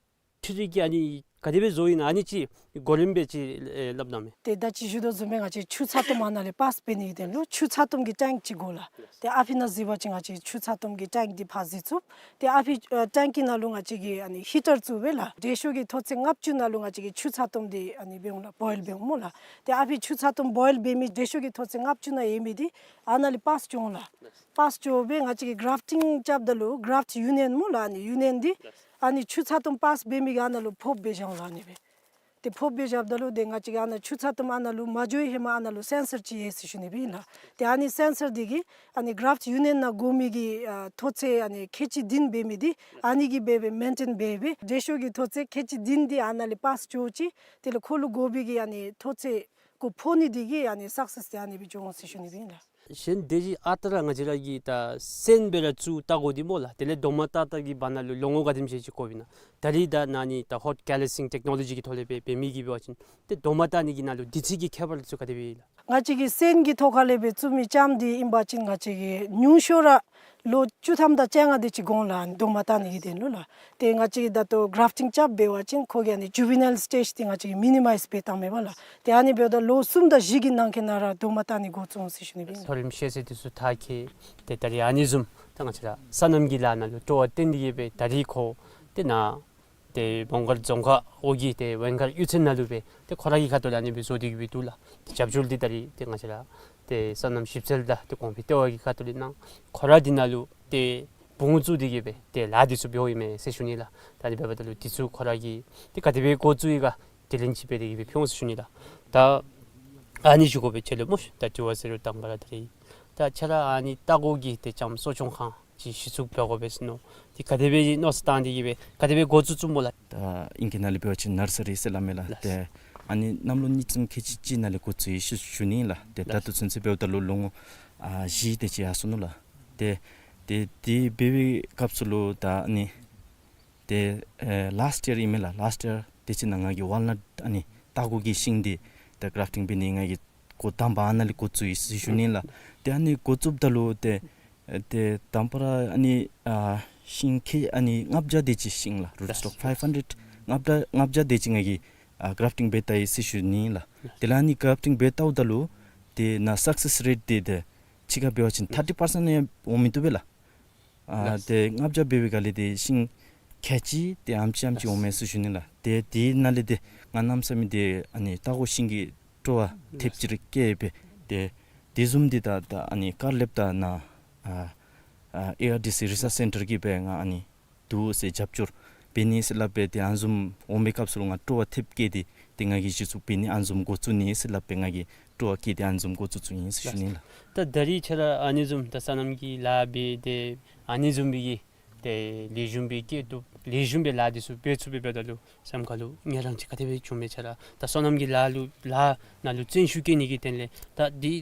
འཕྲུལ་རིག་གིས་ཨ་ནི་ག་དེ་སྦེ་བཟོཝ་ཨིན་ན་ཨ་ནི་ཅིག་གོ་རིམ་སྦེ་ཅིག་ཨེ་སླབ་གནང་མས། ཏེ་ད་ཅི་ཞུ་དོ་བཟུམ་སྦེ་ང་བཅས་ཆུ་ཚ་ཏོམ་ཨ་ནཱ་ལས་པཱསི་འབད་ནི་གི་དོན་ལུ་ཆུ་ཚ་ཏོམ་གྱི་ཊེངཀ་ཅིག་དགོ་ལགས། ཏེ་ཨ་ཕི་ནང་གཟིགས་པ་ཅིན་ང་བཅས་ཆུ་ཚ་ཏོམ་གྱི་ཊེངཀ་འདི་ཕར་གཟིགས་ཚུགས། ཏེ་ཨ་ཕི་ཨ་ཊེངཀ་གི་ནང་ལུ་ང་བཅས་ཀྱིས་ཨ་ནི་ཧི་ཊར་བཙུགས་སྦེ་ལགས་འབྲས་ཤོག་གི་མཐོ་ཚད་ལྔ་བཅུ་ནང་ལུ་ང་བཅས་ཀྱིས་ཆུ་ཚ་ཏོམ་འདི་ཨ་ནི་འབད་འོང་ལགས་བོའིལ་འབད་འོང་སྨོ་ལགས། ཏེ་ཨ་ཕི་ཆུ་ཚ་ཏོམ་བོའིལ་འབད་མི་འབྲས་ཤོག་གི་མཐོ་ཚད་ལྔ་བཅུ་ནང་ཡོད་མི་འདི་ཨ་ནཱ་ལས་པཱསི་འགྱོ་འོང་ལགས། པཱསི་འགྱོ་སྦེ་ང་བཅས་ཀྱིས་གརཱཕཊིང་རྐྱབ་ད་ལུ་གརཱཕཊ་ཡུ་ནི་ཡན་སྨོ་ལགས་ཨ་ནི་ཡུ་ནི་ཡན་འདི་ཨ་ནི་ཆུ་ཚ་ཏོམ་པཱསི་འབད་མི་གི་ཨ་ནཱ་ལུ་ཕོགཔ་སྦེ་བཞག་འོང་ལགས་ཨ་ནི་སྦེ། ཏེ་ཕོགཔ་སྦེ་བཞགཔ་ད་ལུ་ཏེ་ང་བཅས་ཀྱིས་ཨ་ནཱ་ཆུ་ཚ་ཏོམ་ཨ་ནཱ་ལུ་མ་འགྱོ་བའི་ཧེ་མ་ཨ་ནཱ་ལུ་སེན་སར་ཅིག་ཡོད་ཟེར་ཞུ་ནི་སྦེ་ཨིན་ལགས། ཏེ་ཨ་ནི་སེན་སར་འདི་གིས་ཨ་ནི་གརཱཕཊ་ཡུ་ནི་ཡན་ནང་དགོ་མི་གི་ཨ་མཐོ་ཚད་ཨ་ནི་ཁལ་གཅིག་བདུན་འབད་མི་འདི་ཨ་ནི་གིས་འབད་སྦེ་མེན་ཊེན་འབད་སྦེ་འབྲས་ཤོག་གི་མཐོ་ཚད་ཁལ་གཅིག་བདུན་འདི་ཨ་ནཱ་ལས་པཱསི་འགྱོ་ཅི། དེ་ལས་ཁོ་ལུ་དགོ་པའི་གི་ཨ་ནི་མཐོ་ཚད་གུ་ཕོག་ནི་འདི་གིས་ཨ་ནི་སག་སེསི་འདི་ཨ་ནི་སྦེ་འགྱོ་འོང་ཟེར་ཞུ་ནི་སྦེ་ཨིན་ལགས། གཞན་སྡེ་བཞི་ཨ་རྟག་ར་ང་བཅས་ར་གིས་ད་སོན་སྦེ་ར་བཙུགས་ལྟ་དགོ་འདི་སྨོ་ལགས། དེ་ལས་རྡོག་མ་བཏགས་བཏགས་ཀྱི་བར་ན་ལུ་ལོ་ངོ་ག་དེམ་ཅིག་ཅིག་འགོརཝ་ཨིན་ན། ད་རིས་ད་ཨ་ནི་ད་ཧོཊ་ཀེ་ལི་སིང་ཊེཀ་ནོ་ལོ་ཇི་གི་ཐོག་ལས་སྦེ་འབད་མི་གིས་འབད་བ་ཅིན་ཏེ་རྡོག་མ་བཏགས་ནི་གི་ནང་ལུ་དུས་ཚོད་ཀྱི་ཁྱད་པར་ཚུ་ག་དེ་སྦེ་ཨིན་ལགས། ང་བཅས་ཀྱིས་སོན་གྱི་ཐོག་ཁ་ལས་སྦེ་བཙུགས་མི་ཙམ་འདི་ཨིན་པ་ཅིན་ང་བཅས་ཀྱིས་ཉུང་ཤོས་ར་ལོ་བཅུ་ཐམ་དང་བཅོ་ལྔ་དེ་ཅིག་འགོར་འོང་ལགས་རྡོག་མ་བཏགས་ནི་གི་དོན་ལུ་ལགས། ཏེ་ང་བཅས་ཀྱིས་ད་ལྟོ་གརཱཕཊིང་རྐྱབ་འབད་བ་ཅིན་ཁོ་གི་ཨ་ནི་ཇུ་ཝི་ནཱའིལ་སི་ཊེཇ་འདི་ང་བཅས་ཀྱིས་མི་ནི་མའིཛ་འབད་བཏང་མས་པ་ལགས། ཏེ་ཨ་ནི་འབདཝ་ད་ལོ་གསུམ་དང་བཞི་གི་ནང་འཁོད་ནང་ར་རྡོག་མ་བཏགས་ནི་འགོ་བཙུགས་འོང་ཟེར་ཞུ་ནི་སྦེ་ཨིན། མཐོ་རིམ་ཤེས་ཚད་འདི་ཚུ་མཐར་འཁྱོལ། ཏེ་ད་རིས་ཨ་ནི་བཟུམ་ད་ང་བཅས་ར་སོ་ནམ་གྱི་ལཱ་ནང་ལུ་སྤྲོ་བ་བཏོན་ཏེ་གིས་སྦེ་ད་རིས་ཁོ་ཏེ་ནཱ་ཏེ་མོང་སྒར་རྫོང་ཁག་འོག་གི་ཏེ་ཝེང་མཁར་གཡུས་ཚན་ནང་ལུ་སྦེ་ཏེ་ཁོ་ར་གི་ཁ་ཐུག་ལས་ཨ་ནི་སྦེ་བཟོ་སྟེ་གིས་སྦེ་འདུག་ལགས། ཏེ་རྒྱབ་སྐྱོར་འདི་ད་རིས་ཏེ་ང་བཅས་ར་ཏེ་སོ་ནམ་ཞིབ་འཚོལ་དང་ཏེ་གོང་འཕེལ་ལྟེ་བ་གི་ཁ་ཐུག་ལས་གནང་། ཁོ་ར་འདི་ནང་ལུ་ཏེ་བུ་ངོ་བཙུགས་ཏེ་གིས་སྦེ་ཏེ་ལཱ་འདི་ཚུ་འབདཝ་ཨིན་མས་ཟེར་ཞུ་ནི་ལགས། ད་ཨ་ནི་འབདཝ་ད་ལུ་འདི་ཚུ་ཁོ་ར་གིས་ཏེ་ག་དེ་སྦེ་འགོ་བཙུགས་ཡི་ག་ དེ་ལས་ཅིག་འབད་དེ་གི་སྦེ་ཕུལ་འོང་ཟེར་ཞུ་ནི་ལགས། ད་ཨ་ནི་ཞུ་དགོ་པས་ཁྱེད་ལུ་སྨོ་ཤ། ད་དྲི་བ་ཟེར་རུང་དང་པ་ར་ད་རིས་ད་ཁྱེད་ར་ཨ་ནི་ལྟ་སྐོར་གྱི་ཏེ་ལྕངམ་གསོ་སྐྱོང་ཁང་ཅིག་གཞི་བཙུགས་འབད་དགོ་པས་ཟེར་མནོ། ཏེ་ག་དེ་སྦེ་མནོ་བསམ་བཏང་སྟེ་གི་སྦེ་ག་དེ་སྦེ་འགོ་བཙུགས་བཙུགསཔ་སྨོ་ལགས། ད་ཨིང་སྐད་ནང་ལས་འབད་བ་ཅིན་ནར་སི་རི་ཟེར་སླབ་མས་ལགས། ལགས། ཏེ་ཨ་ནི་གནམ་ལོ་གཉིས་ཙམ་ཁལ་གཅིག་གཅིག་ནང་ལས་འགོ་བཙུགས་ཡི་ཟེར་ཞུ་ནི་ལགས། ཏེ་ད་ལགས། ལྟོ་ཚུན་ཚོད་འབདཝ་ད་ལུ་ལོ་ངོ་ཨ་བཞི་དེ་ཅིག་ཡར་སོ་ནུག་ལགས། ཏེ་ཏེ་དེ་འབད་བའི་སྐབས་སུ་ལུ་ད་ཨ་ནི་ཏེ་ཨེ་ལཱསཊ་ཡར་ཨིན་མས་ལགས། ལཱསཊ་ཡར་དེ་ཅིག་ནང་ང་གིས་ཝཱལ་ནཊ་ཨ་ནི་ལྟ་སྐོར་གྱི་ཤིང་འདི་ད་གརཱཕ་ཊིང་འབད་ནི་ང་གིས་འགོ་དང་པ་ཨ་ནཱ་ལས་འགོ་བཙུགས་ཡི་ཟེར་ཞུ་ནི་ལགས། ཏེ་ཨ་ནི་འགོ་བཙུགསཔ་ད་ལུ་ཏེ་ཨེ་ཏེ་དང་པ་ར་ཨ་ནི་ཨ་ཤིང་ཁལ་ཨ་ནི་ལྔ་བརྒྱ་དེ་ཅིག་ཤིང་ལགས། རུཊ་སི་ཊོག་ཕའིབ་ཧན་ཌེཌ་ལྔ་བརྒྱ་ལྔ་བརྒྱ་དེ་ཅིག་ང་གིས་ཨ་གརཱཕ་ཊིང་འབད་བལྟ་ཡི་ཟེར་ཞུ་ནི་ལགས། དེ་ལས་ཨ་ནི་གརཱཕ་ཊིང་འབད་བལྟཝ་ད་ལུ་ཏེ་ནཱ་སག་སེསི་རེཊ་འདི་ཏེ་ཕྱི་ཁར་འབད་བ་ཅིན་ཐར་ཊི་པར་སེནཊ་ཡང་འོང་མི་བཏུབ་པས་ལགས། ཨ་ལགས། ཏེ་ལྔ་བརྒྱ་འབད་བའི་སྒང་ལས་ཏེ་ཤིང་ཁལ་གཅིག་ཏེ་ཨ་ཙི་ཨ་ཙི་ལགས། འོང་མས་ཟེར་ཞུ་ནི་ལགས། ཏེ་དེ་ནང་ལས་ཏེ་ང་གནམ་མེད་ས་མེད་ཏེ་ཨ་ནི་ལྟ་སྐོར་ཤིང་གི་སྤྲོ་བ་ཐེབས་ཅིག་ར་སྐྱེས་སྦེ་ཏེ་དེ་བཟུམ་འདི་ད་ད་ཨ་ནི་ཀར་ལེབ་ད་ནཱ་ཨ་ཨ་ཨེ་ཨར་ཌི་སི་རི་སརཆ་སེན་ཊར་གྱིས་སྦེ་ང་ཨ་ནི་འདུག་ཟེར་རྒྱབ་སྐྱོར་འབད་ནི་ཟེར་སླབ་སྦེ་ཏེ་ཨ་ནི་བཟུམ་འོང་བའི་སྐབས་སུ་ལུ་ང་སྤྲོ་བ་ཐེབས་སྐྱེས་ཏེ་ཏེ་ང་གིས་གཞི་བཙུགས་འབད་ནི་ཨ་ནི་བཟུམ་འགོ་བཙུགས་ནི་ཟེར་སླབ་སྦེ་ང་གིས་སྤྲོ་བ་སྐྱེས་ཏེ་ཨ་ནི་བཟུམ་འགོ་བཙུགས་བཙུགས་ཨིན་ཟེར་ཞུ་ནི་ལགས། ད་ད་རིས་ཁྱེད་ར་ཨ་ནི་བཟུམ་ད་སོ་ནམ་གྱི་ལཱ་འབད་དེ་ཨ་ནི་བཟུམ་སྦེ་གི་ཏེ་ལེགས་ཤོམ་སྦེ་སྐྱེ་བཏུབ་ལེགས་ཤོམ་སྦེ་ལཱ་འདི་ཚུ་འབད་ཚུགས་པས་འབདཝ་ད་ལུ་སེམས་ཁ་ལུ་ངལ་རངས་ཅིག་ག་དེ་སྦེ་བྱུངམ་མས། ཁྱེད་ར་ད་སོ་ནམ་གྱི་ལཱ་ལུ་ལཱ་ནང་ལུ་བརྩོན་ཤུགས་བསྐྱེད་ནི་གི་དོན་ལས་ད་འདི་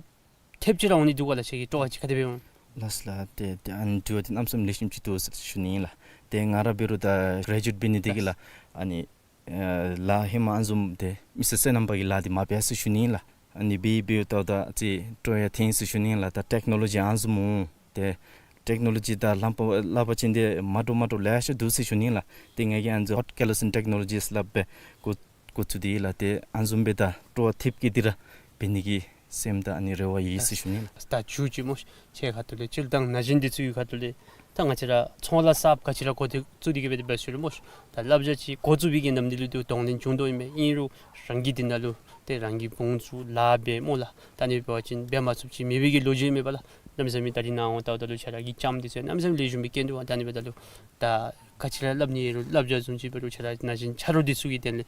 ཐེབས་ཅིག་ར་འོང་ནི་འདུག་ག་ལགས། ཁྱེད་ཀྱི་སྤྲོ་བ་ཅིག་ག་དེ་སྦེ་འོང་། ལགས་ལགས། ཏེ་ཏེ་ཨ་ནི་དྲི་བ་འདི་གནམ་མེད་ས་མེད་ལེགས་ཤོམ་ཅིག་འདུག་ཟེར་ཞུ་ནི་ཨིན་ལགས། ཏེ་ང་ར་འབད་རུང་ད་གྲེ་ཇུ་ཨེཊ་འབད་ནི་དེ་གིས་ལགས་ཨ་ནི་ཨེ་ལཱ་ཧེ་མ་ཨ་ནི་བཟུམ་ཏེ་མི་སེར་སོ་ནམ་པ་གི་ལཱ་འདི་མ་འབད་ཟེར་ཞུ་ནི་ཨིན་ལགས། ཨ་ནི་འབད་འབདཝ་ད་ད་ཅིག་སྤྲོ་ཡང་ཐོན་ཟེར་ཞུ་ནི་ཨིན་ལགས། ད་ཊེཀ་ནོ་ལོ་ཇི་ཨ་ནི་བཟུམ་འོང་ཏེ་ཊེཀ་ནོ་ལོ་ཇི་ད་ལམ་པ་སླབ་པ་ཅིན་ཏེ་མ་འདྲཝ་མ་འདྲཝ་ལེ་ཤ་འདུག་ཟེར་ཞུ་ནི་ཨིན་ལགས། ཏེ་ང་གིས་ཨ་ནི་ཧོཊ་ཀེ་རོ་སིན་ཊེཀ་ནོ་ལོ་ཇི་ཟེར་སླབ་སྦེ་འགོ་འགོ་བཙུགས་ཏེ་ལགས། ཏེ་ཨ་ནི་བཟུམ་སྦེ་ད་སྤྲོ་བ་ཐེབས་སྐྱེས་ཏེ་ར་འབད་ནི་གི་སེམས་དང་ཨ་ནི་རེ་བ་ཡོད་ཟེར་ཞུ་ནི་ལགས། ད་མཇུག་ཅིག་སྨོ་ཤ། ཁྱེད་ཁ་ཐུག་ལས་སྤྱིར་བཏང་ན་གཞོན་འདི་ཚུ་གི་ཁ་ཐུག་ལས་ད་ང་བཅས་ར་ཚོང་ལཱ་གསརཔ་ག་ཅི་ར་འགོ་འདི་བཙུགས་ཏེ་གི་སྦེ་འབད་ཞུ་རུང་སྨོ་ཤ། ད་བསླབ་བྱ་ཅིག་འགོ་བཙུགས་པའི་གི་ནམ་དུས་ལུ་ཏེ་གདོང་ལེན་བྱུང་དོ་ཨིན་མས། ཨིན་རུང་རང་གིས་འདི་ནང་ལུ་ཏེ་རང་གིས་འབུངས་ཚུགས་ལཱ་འབད་སྨོ་ལགས། ད་ཨ་ནི་འབད་བ་ཅིན་འབད་མ་ཚུགསཔ་ཅིག་མེད་པའི་གི་ལོ་རྒྱུས་མེད་པ་ལགས། གནམ་མེད་ས་མེད་ད་རིས་ནཱ་འོང་ལྟཝ་ད་ལུ་ཁྱེད་ར་གི་ལྕངམ་འདི་ཚུ་གནམ་མེད་ས་མེད་ལེགས་ཤོམ་སྦེ་སྐྱེས་འདུག་པ། ད་ཨ་ནི་འབདཝ་ད་ལུ་ད་ག་ཅི་ར་སླབ་ནི་ཡོད་རུང་བསླབ་བྱ་བཟུམ་ཅིག་འབད་རུང་ཁྱེད་ར་ན་གཞོན་ཆ་རོགས་འདི་ཚུ་གི་དོན་ལས་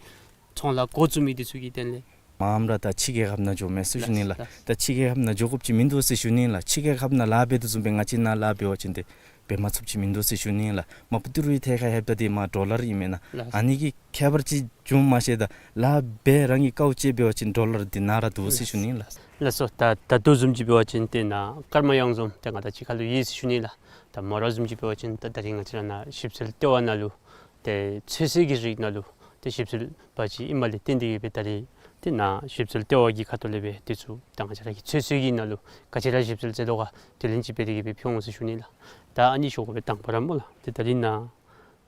ཚོང་ལཱ་འགོ་བཙུགས་མི་འདི་ཚུ་གི་དོན་ལས། མངམ་ར་ད་ཕྱི་རྒྱལ་ཁབ་ནང་འགྱོཝ་མས་ཟེར་ཞུ་ནི་ལགས། ལགས། ད་ཕྱི་རྒྱལ་ཁབ་ནང་འགྱོ་དགོཔ་ཅིག་མིན་འདུག་ཟེར་ཞུ་ནི་ལགས། ཕྱི་རྒྱལ་ཁབ་ནང་ལཱ་འབད་དོ་བཟུམ་སྦེ་ང་བཅས་ནཱ་ལཱ་འབད་བ་ཅིན་ཏེ་འབད་མ་ཚུགསཔ་ཅིག་མིན་འདུག་ཟེར་ཞུ་ནི་ལགས། མ་པ་ཏི་རུའི་ཐད་ཁར་ལྷོདཔ་ད་འདི་མར་ཌོ་ལར་ཨིན་མས་ན། ལགས། ཨ་ནི་གི་ཁྱད་པར་ཅིག་འབྱུངམ་མ་ཤེས། ད་ལཱ་འབད་རང་གི་དཀའཝ་སྤྱད་འབད་བ་ཅིན་ཌོ་ལར་འདི་ནཱ་ར་འདུག་ཟེར་ཞུ་ནི་ལགས། ལགས་སོ། ད་ད་ལྟོ་བཟུམ་ཅིག་འབད་བ་ཅིན་ཏེ་ནཱ་ཀརྨ་གཡང་འཛོམས་ཏེ་ང་དང་གཅིག་ཁར་ལུ་ཡོད་ཟེར་ཞུ་ནི་ལགས། ད་མོ་ར་བཟུམ་ཅིག་འབད་བ་ཅིན་ད་ད་རིས་ང་བཅས་ར་ནཱ་ཞིབ་འཚོལ་ལྟེ་བ་ནང་ལུ་ཏེ་ཚོད་བསྲེ་གི་རིགས་ནང་ལུ་ཏེ་ཞིབ་འཚོལ་པ་ཅིག་ཨིནམ་ལས་བརྟེན་ཏེ་གི་སྦེ་ད་རིས་ཏེ་ནཱ་ཞིབ་འཚོལ་ལྟེ་བ་གི་ཁ་ཐུག་ལས་སྦེ་དེ་ཚུ་ད་ང་བཅས་ར་གི་ཚོད་བསྲེ་གི་ནང་ལུ་ག་ཅི་ར་ཞིབ་འཚོལ་མཛད་དོ་ག་དེ་ལས་ཅིག་འབད་དེ་གི་སྦེ་ཕུལ་འོང་ཟེར་ཞུ་ནི་ལགས། ད་ཨ་ནི་ཞུ་དགོ་པའི་དང་པ་ར་སྨོ་ལགས། ཏེ་ད་རིས་ནཱ་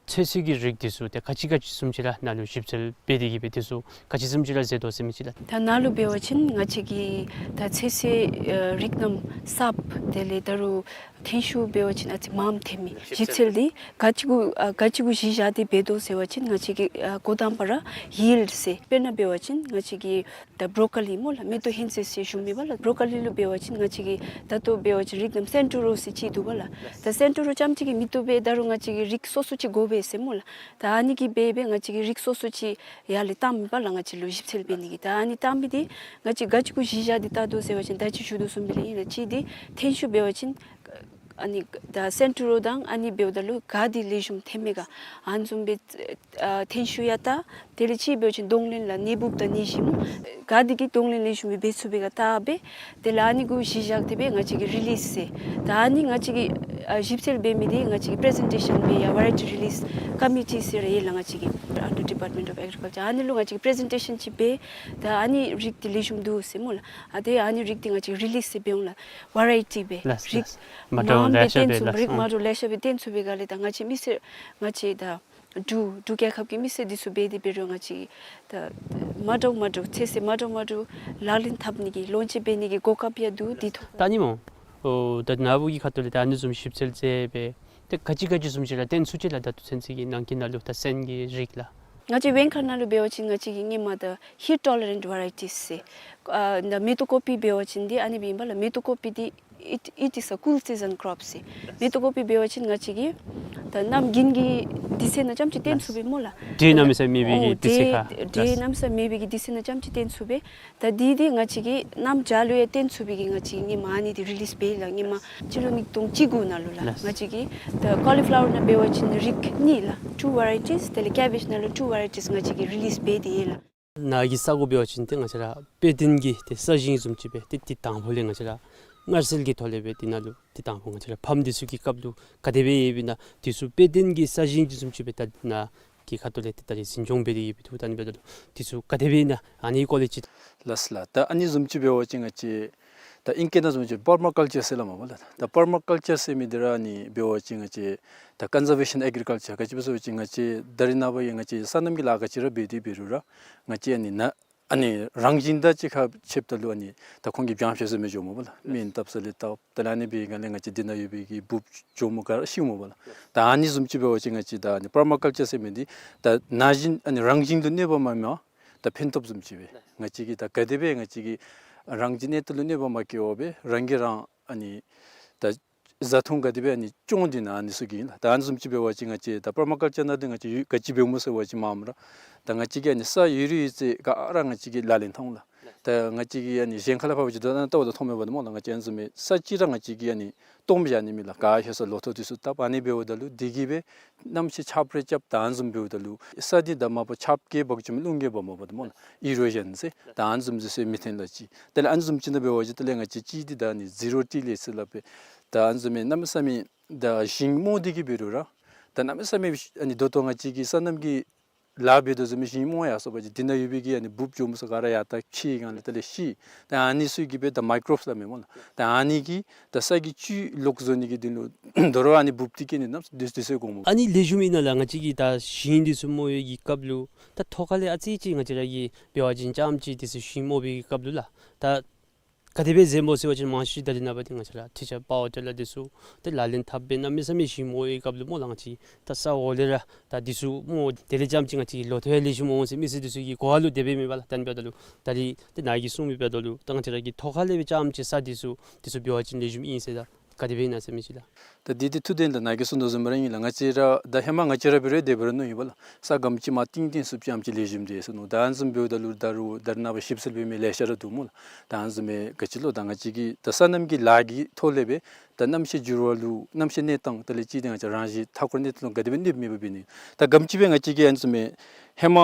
ཚོད་བསྲེ་གི་རིགས་དེ་ཚུ་ཏེ་ག་ཅི་ག་ཅི་བཟུམ་ཅིག་ར་ནཱ་ལུ་ཞིབ་འཚོལ་འབད་དེ་གི་སྦེ་དེ་ཚུ་ག་ཅི་བཟུམ་ཅིག་ར་མཛད་དོ་ཟེར་མི་ཅིག་ལགས། ད་ནཱ་ལུ་འབད་བ་ཅིན་ང་བཅས་ཀྱིས་ད་ཚོད་བསྲེ་ཨ་རིགས་རྣམ་གསརཔ་དེ་ལས་ད་རུང་ཐོན་ཤུགས་འབད་བ་ཅིན་ཨ་ཙི་མངམ་ཐོན་མི་ཞིབ་འཚོལ་འདི་ག་ཅི་གུ་ཨ་ག་ཅི་གུ་གཞི་བཞག་སྟེ་འབད་དོ་ཟེར་བ་ཅིན་ང་བཅས་ཀྱིས་ཨ་འགོ་དང་པ་ར་ཡིལཌ་ཟེར་དཔེར་ན་འབད་བ་ཅིན་ང་བཅས་ཀྱིས་ད་བོ་རོ་ཀོ་ལི་སྨོ་ལགས། མེ་ཏོག་ཧོན་ཚོད་ཟེར་ཞུ་མི་པ་ལགས། བོ་རོ་ཀོ་ལི་ལུ་འབད་བ་ཅིན་ང་བཅས་ཀྱིས་ད་ལྟོ་འབད་བ་ཅིན་རིགས་རྣམ་སེན་ཊོ་རོ་ཟེར་ཅིག་འདུག་པ་ལགས། ད་སེན་ཊོ་རོ་རྐྱངམ་གཅིག་གིས་མི་བཏུབ་པས། ད་རུང་ང་བཅས་ཀྱིས་རིགས་སོ་སོ་ཅིག་དགོ་པས་ཟེར་སྨོ་ལགས། ད་ཨ་ནི་གིས་འབད་འབད་ང་བཅས་ཀྱིས་རིགས་སོ་སོ་ཅིག་ཡར་ལས་བཏང་མི་པ་ལགས། ང་བཅས་ལུ་ཞིབ་འཚོལ་འབད་ནི་གི་ད་ཨ་ནི་བཏང་མི་འདི་ང་བཅས་ག་ཅི་གུ་གཞི་བཞག་སྟེ་བལྟ་དོ་ཟེར་བ་ཅིན་ད་ཅི་ཞུ་དོ་བཟུམ་སྦེ་ལགས། ཨིན་ལགས། གཅིག་འདི་ཐོན་ཤུགས་འབད་བ་ཅིན་ཨ་ནི་ད་སེན་ཊོ་རོ་དང་ཨ་ནི་འབདཝ་ད་ལུ་ག་འདི་ལེགས་ཤོམ་ཐོན་མས་ག་ཨ་ནི་བཟུམ་སྦེ་ཨ་ཐོན་ཤུགས་ཡང་བལྟ། དེ་ལས་གཅིག་འབད་བ་ཅིན་གདོང་ལེན་ལགས་ནད་འབུཔ་དང་ནད་གཞི་སྨོ་ག་འདི་གིས་གདོང་ལེན་ལེགས་ཤོམ་སྦེ་འབད་ཚུགས་པས་ག་བལྟ་སྦེ། དེ་ལས་ཨ་ནི་གུ་གཞི་བཞག་སྟེ་སྦེ་ང་བཅས་ཀྱིས་རི་ལིསི་ཟེར་ད་ཨ་ནི་ང་བཅས་ཀྱིས་ཨ་ཞིབ་འཚོལ་འབད་མི་འདི་ང་བཅས་ཀྱིས་པི་རི་ཛེན་ཊེ་ཤཱན་འབད་ཡང་ཝེ་རའི་ཊི་རི་ལིསི་ཀོ་མི་ཊི་ཟེར་ཡོད་ལགས། ང་བཅས་ཀྱི་ཨན་ཌར་ཌི་པཱརཊ་མེནཊ་ཨོཕ་ཨེག་རི་ཀལ་ཅར། ཨ་ནི་ལུ་ང་བཅས་ཀྱིས་པི་རི་ཛེན་ཊེ་ཤཱན་ཅིག་འབད། ད་ཨ་ནི་རིགས་འདི་ལེགས་ཤོམ་འདུག་ཟེར་སྨོ་ལགས། ཨ་ཏེ་ཨ་ནི་རིགས་འདི་ང་བཅས་ཀྱིས་རི་ལིསི་ཟེར་འབད་འོང་ལགས། ཝེ་རའི་ཊི་སྦེ་ལགས། རིགས་ལགས། མ་འདྲཝ་མངམ་སྦེ་ལེ་ཤ་སྦེ་སྟོན་ཚུགས། ལགས། རིགས་མ་འདྲཝ་ལེ་ཤ་སྦེ་སྟོན་ཚུགས་པའི་སྒང་ལས་ད་ང་བཅས་མི་སེར་ང་བཅས་ད་འབྲུག་འབྲུག་རྒྱལ་ཁབ་ཀྱི་མི་སེར་འདི་ཚུ་འབད་དེ་འབད་རུང་ང་བཅས་ད་མ་འདྲཝ་མ་འདྲཝ་ཚོད་བསྲེ་མ་འདྲཝ་མ་འདྲཝ་ལག་ལེན་འཐབ་ནི་གི་ལོན་ཅིག་འབད་ནི་གི་གོ་སྐབས་ཡང་འདུག། འདི་ཐོབ། ད་ཨ་ནི་སྨོ། ཨོ་ད་ནཱ་བུ་གི་ཁ་ཐུག་ལས་ད་ཨ་ནི་བཟུམ་ཞིབ་འཚོལ་མཛད་སྦེ་ཏེ་ག་ཅི་ག་ཅི་བཟུམ་ཅིག་ར་སྟོན་ཚུགས་ཅི་ལགས། ད་ལྟོ་ཚུན་ཚོད་ཀྱི་ནང་འཁོད་ནང་ལུ་ད་སོན་གྱི་རིགས་ལགས། ང་བཅས་བེང་ཁ་ནང་ལུ་འབད་བ་ཅིན་ང་བཅས་ཀྱིས་སྔོན་མ་ད་heat tolerant varieties ཟེར། ཨ་ད་མེ་ཏོག་ཀོ་པི་འབད་བ་ཅིན་འདི་ཨ་ནི་སྦེ་ཨིན་པས་ལགས། མེ་ཏོག་ཀོ་པི་འདི་it, it is a cool season crop ཟེར། མེ་ཏོག་ཀོ་པི་འབད་བ་ཅིན་ང་བཅས་ཀྱིས་ད་གནམ་དགུན་གྱི་དུས་ཚོད་ནང་རྐྱངམ་ཅིག་བཏོན་ཚུགས་པས་སྨོ་ལགས། འདྲེ་གནམ་མེད་ས་མེད་མེད་པའི་གི་དུས་ཚོད་ཁར། འདྲེ་གནམ་མེད་ས་མེད་མེད་པའི་གི་དུས་ཚོད་ནང་རྐྱངམ་ཅིག་བཏོན་ཚུགས་པས། ད་འདི་འདི་ང་བཅས་ཀྱིས་གནམ་བྱཱར་ལུ་ཡང་བཏོན་ཚུགས་པའི་གི་ང་བཅས་ཀྱིས་སྔོན་མ་ཨ་ནི་འདི་རི་ལིསི་འབད་ཡི་ལགས། སྔོན་མ་སྤྱི་ལོ་ཉིས་སྟོང་བཅུ་དགུ་ནང་ལུ་ལགས། ལགས། ང་བཅས་ཀྱིས་ད་ཀོ་ལི་ཕ་ལ་ཝར་ནང་འབད་བ་ཅིན་རིགས་གཉིས་ལགས། two varieties། དེ་ལས་ཀེ་བེཇ་ནང་ལུ་two varieties ང་བཅས་ཀྱིས་རི་ལིསི་འབད་དེ་ཡོད་ལགས། ནཱ་གི་ས་གོ་འབད་བ་ཅིན་ཏེ་ང་བཅས་ར་དཔེ་སྟོན་གྱི་ཏེ་ས་ཞིང་བཟུམ་ཅིག་སྦེ་ཏེ་ཏེ་དང་ཕུ་ལས་ང་བཅས་ར་མངར་སེལ་གྱི་ཐོག་ལས་སྦེ་ཏེ་ནཱ་ལུ་ཏེ་དང་ཕུ་ང་བཅས་ར་ཕམ་འདི་ཚུ་གི་སྐབས་ལུ་ག་དེ་སྦེ་ཡོདཔ་ཨིན་ན་འདི་ཚུ་དཔེ་སྟོན་གྱི་ས་ཞིང་འདི་བཟུམ་ཅིག་སྦེ་ད་ནཱ་གི་ཁ་ཐུག་ལས་ཏེ་ད་རིས་འཛིན་སྐྱོང་འབད་དེ་ཡོདཔ་འདུག། ད་ཨ་ནི་འབདཝ་ད་ལུ་འདི་ཚུ་ག་དེ་སྦེ་ཨིན་ན་ཨ་ནི་སྐོར་ལས་ཅིག། ལགས་ལགས། ད་ཨ་ནི་བཟུམ་ཅིག་འབད་བ་ཅིན་ང་བཅས་ད་ཨིང་སྐད་ནང་བཟུམ་ཅིག་པར་མ་ཀཱལ་ཅར་ཟེར་སླབ་མས་པ་ལགས། ད་པར་མ་ཀཱལ་ཅར་ཟེར་མི་འདི་ར་ཨ་ནི་འབད་བ་ཅིན་ང་བཅས་ད་ཀོན་ཟར་ཝེ་ཤཱན་ཨེག་རི་ཀཱལ་ཅར། ག་ཅི་སྦེ་ཟེར་བ་ཅིན་ང་བཅས་ད་རེས་ནངས་པ་ཡང་ང་བཅས་སོ་ནམ་གྱི་ལཱ་ག་ཅི་ར་འབད་དེ་འབད་རུང་ར་ང་བཅས་ཨ་ནི་ནཱ་ཨ་ནི་རང་བཞིན་དང་གཅིག་ཁར་ཕྱདཔ་ད་ལུ་ཨ་ནི་ད་ཁོང་གིས་བྱང་ཤ་ཟེར་མི་འགྱོཝ་མས་པ་ལགས། སྨན་བཏབ་ས་ལས་བཏབ། དེ་ལས་ཨ་ནི་འབད་བའི་སྒང་ལས་ང་བཅས་འདི་ནང་ཡོད་པའི་གི་འབུཔ་གྱོགམོ་ག་ར་ཤིཝ་མས་པ་ལགས། ད་ཨ་ནི་བཟུམ་ཅིག་འབད་བ་ཅིན་ང་བཅས་ད་ཨ་ནི་པར་མ་ཀཱལ་ཅར་ཟེར་མི་འདི་ད་ན་གཞོན་ཨ་ནི་རང་བཞིན་དུ་གནོད་པ་མ་མེད་པར་ད་ཕན་ཐོགས་བཟུམ་ཅིག་སྦེ་ང་བཅས་ཀྱིས་ད་ག་དེ་སྦེ་ང་བཅས་ཀྱིས་རང་བཞིན་གནས་སྟངས་ལུ་གནོད་པ་མ་བཀལ་བར་སྦེ་རང་གིས་རང་ཨ་ནི་ད་བཟའ་འཐུང་ག་དེ་སྦེ་ཨ་ནི་སྐྱོང་སྟེ་ན་ཨ་ནི་ཚུ་གི་ཨིན་ལགས། ད་ཨ་ནི་བཟུམ་ཅིག་འབད་བ་ཅིན་ང་བཅས་ད་པར་མ་ཀཱལ་ཅར་ནང་འདི་ང་བཅས་ཡོད་ག་ཅི་འབདཝ་སྨོ་ཟེར་བ་ཅིན་མར་མར་ར་ད་ང་བཅས་ཀྱིས་ཨ་ནི་ས་ཡོད་རིགས་ཡོད་ཚད་ག་ར་ང་བཅས་ཀྱིས་ལག་ལེན་འཐབ་འོང་ལགས། ད་ང་བཅས་ཀྱིས་ཨ་ནི་གཞན་ཁ་ལས་ཕར་འབད་བ་ཅིན་ད་ལྟོ་བ་ད་མཐོངམ་མས་པ་སྨོ་ལགས། ང་བཅས་ཨ་ནི་བཟུམ་མའི་ས་ཅིག་ར་ང་བཅས་ཀྱིས་ཨ་ནི་སྟོངམ་བཞག་ནི་མེད་ལགས། ག་ཤེས་ས་ལོ་ཐོག་འདི་ཚུ་བཏབ། ཨ་ནི་འབདཝ་ད་ལུ་འདི་གིས་སྦེ་གནམ་གཤིས་ཆརཔ་རེ་རྐྱབ་ད་ཨ་ནི་བཟུམ་འབདཝ་ད་ལུ་ས་འདི་ད་མ་པ་ཆརཔ་བཀལ་འབག་བཅུག་མི་རླུང་བཀལ་འབག་མ་པ་ད་སྨོ་ལགས། ཨི་རོ་ཞཱན་ཟེར་ད་ཨ་ནི་བཟུམ་འདི་ཚུ་མི་ཐོན་ལགས་ཅིག། དེ་ལས་ཨ་ནི་བཟུམ་ཅིག་ནང་འབད་བ་ཅིན་དེ་ལས་ང་བཅས་ཅིག་འདི་ད་ཨ་ནི་ཟི་རོ་ཊི་ལེཊ་ཟེར་སླབ་པས། ད་ཨ་ནི་བཟུམ་མའི་གནམ་མེད་ས་མེད་ད་ཞིང་རྨོ་སྟེ་གི་འབད་རུང་ར་ད་གནམ་མེད་ས་མེད་ཨ་ནི་ད་ལྟོ་ང་བཅས་ཀྱིས་སོ་ནམ་གྱི་ལཱ་འབད་དོ་བཟུམ་མའི་ཞིང་རྨོ་ཡར་སོང་པ་ཅིན་འདི་ནང་ཡོད་པའི་གི་ཨ་ནི་འབུཔ་གྱོགམོ་ཚུ་ག་ར་ཡར་ད་ཕྱེ་སྒང་ལས་དེ་ལས་ཤི། ད་ཨ་ནི་ཚུ་གིས་སྦེ་ད་མའི་ཀོརོབསི་སླབ་མས་སྨོ་ལགས། ད་ཨ་ནི་གིས་ད་ས་གི་བཅུད་ལོག་བཟོ་ནི་གི་དོན་ལུ་དོ་རུང་ཨ་ནི་འབུཔ་འདི་གིས་ཨ་ནི་གནམ་མེད་ས་མེད་དུས་ཚོད་འགོརཝ་མས། ཨ་ནི་ལེགས་ཤོམ་ཨིན་ན་ལགས། ང་བཅས་ཀྱིས་ད་ཞིང་འདི་ཚུ་རྨོ་བའི་གི་སྐབས་ལུ་ད་ཐོག་ཁ་ལས་ཨ་ཙི་ཅིག་ང་བཅས་ར་གིས་འབད་བ་ཅིན་རྐྱངམ་ཅིག་འདི་ཚུ་ཞིང་རྨོ་བའི་གི་སྐབས་ལུ་ལགས། ད་ག་དེ་སྦེ་འཛེམ་དགོ་ཟེར་བ་ཅིན་མང་ཤོས་ཅིག་ད་རེས་ནངས་པ་འདི་ང་བཅས་ར་ཊི་ཅར་པ་ཝར་ཊི་ལར་འདི་ཚུ་ཏེ་ལག་ལེན་འཐབ་སྦེ་གནམ་མེད་ས་མེད་ཞིང་རྨོ་བའི་སྐབས་ལུ་སྨོ་ལགས། ང་བཅས་ད་ས་འོག་ལས་ར་ད་འདི་ཚུ་རྨོ། དེ་ལས་རྐྱངམ་ཅིག་ང་བཅས་ལོ་ཐོག་ཡང་ལེགས་ཤོམ་འོང་ཟེར་མི་སེར་འདི་ཚུ་གི་གོ་བ་ལུ་དེ་སྦེ་མེད་པ་ལགས། ད་ཨ་ནི་འབདཝ་ད་ལུ་ད་རིས་ཏེ་ནཱ་གིས་གསུངས་མི་འབདཝ་ད་ལུ་ད་ང་བཅས་ར་གིས་ཐོག་ཁ་ལས་སྦེ་རྐྱངམ་ཅིག་ས་འདི་ཚུ་འདི་ཚུ་འབད་བ་ཅིན་ལེགས་ཤོམ་ཨིན་ཟེར་ད་ག་དེ་སྦེ་ཨིན་ན་ཟེར་མི་ཅིག་ལགས། ད་འདི་འདི་ཐུགས་བདེན་ད་ནཱ་གིས་གསུངས་དོ་བཟུམ་ར་ཨིན་ལགས། ང་བཅས་ར་ད་ཧེ་མ་ང་བཅས་ར་འབད་རུང་དེ་འབད་རུང་མནོ་ཡི་པ་ལགས། ས་ག་དེམ་ཅིག་མར་བཏིང་བཏིང་ཚུགསཔ་ཅིག་ཨ་ནེམ་ཅིག་ལེགས་ཤོམ་འདུག་ཟེར་མནོ། ད་ཨ་ནི་བཟུམ་འབདཝ་ད་ལུ་ད་རུང་ད་རེས་ནངས་པ་ཞིབ་འཚོལ་འབད་མི་ལེ་ཤ་ར་འདུག་སྨོ་ལགས། ད་ཨ་ནི་བཟུམ་མའི་ག་ཅི་ལོ་ད་ང་བཅས་ཀྱིས་ད་སོ་ནམ་གྱི་ལཱ་གི་ཐོག་ལས་སྦེ་ད་གནམ་གཤིས་འགྱུར་བ་ལུ་གནམ་གཤིས་གནས་སྟངས་དེ་ལས་ཅིག་ཏེ་ང་བཅས་རང་བཞིན་མཐའ་འཁོར་གནས་སྟངས་ལུ་ག་དེ་སྦེ་གནོདཔ་མེད་པ་འབད་ནི། ད་ག་དེམ་ཅིག་སྦེ་ང་བཅས་ཀྱིས་ཨ་ནི་བཟུམ་མའི་ཧེ་མ་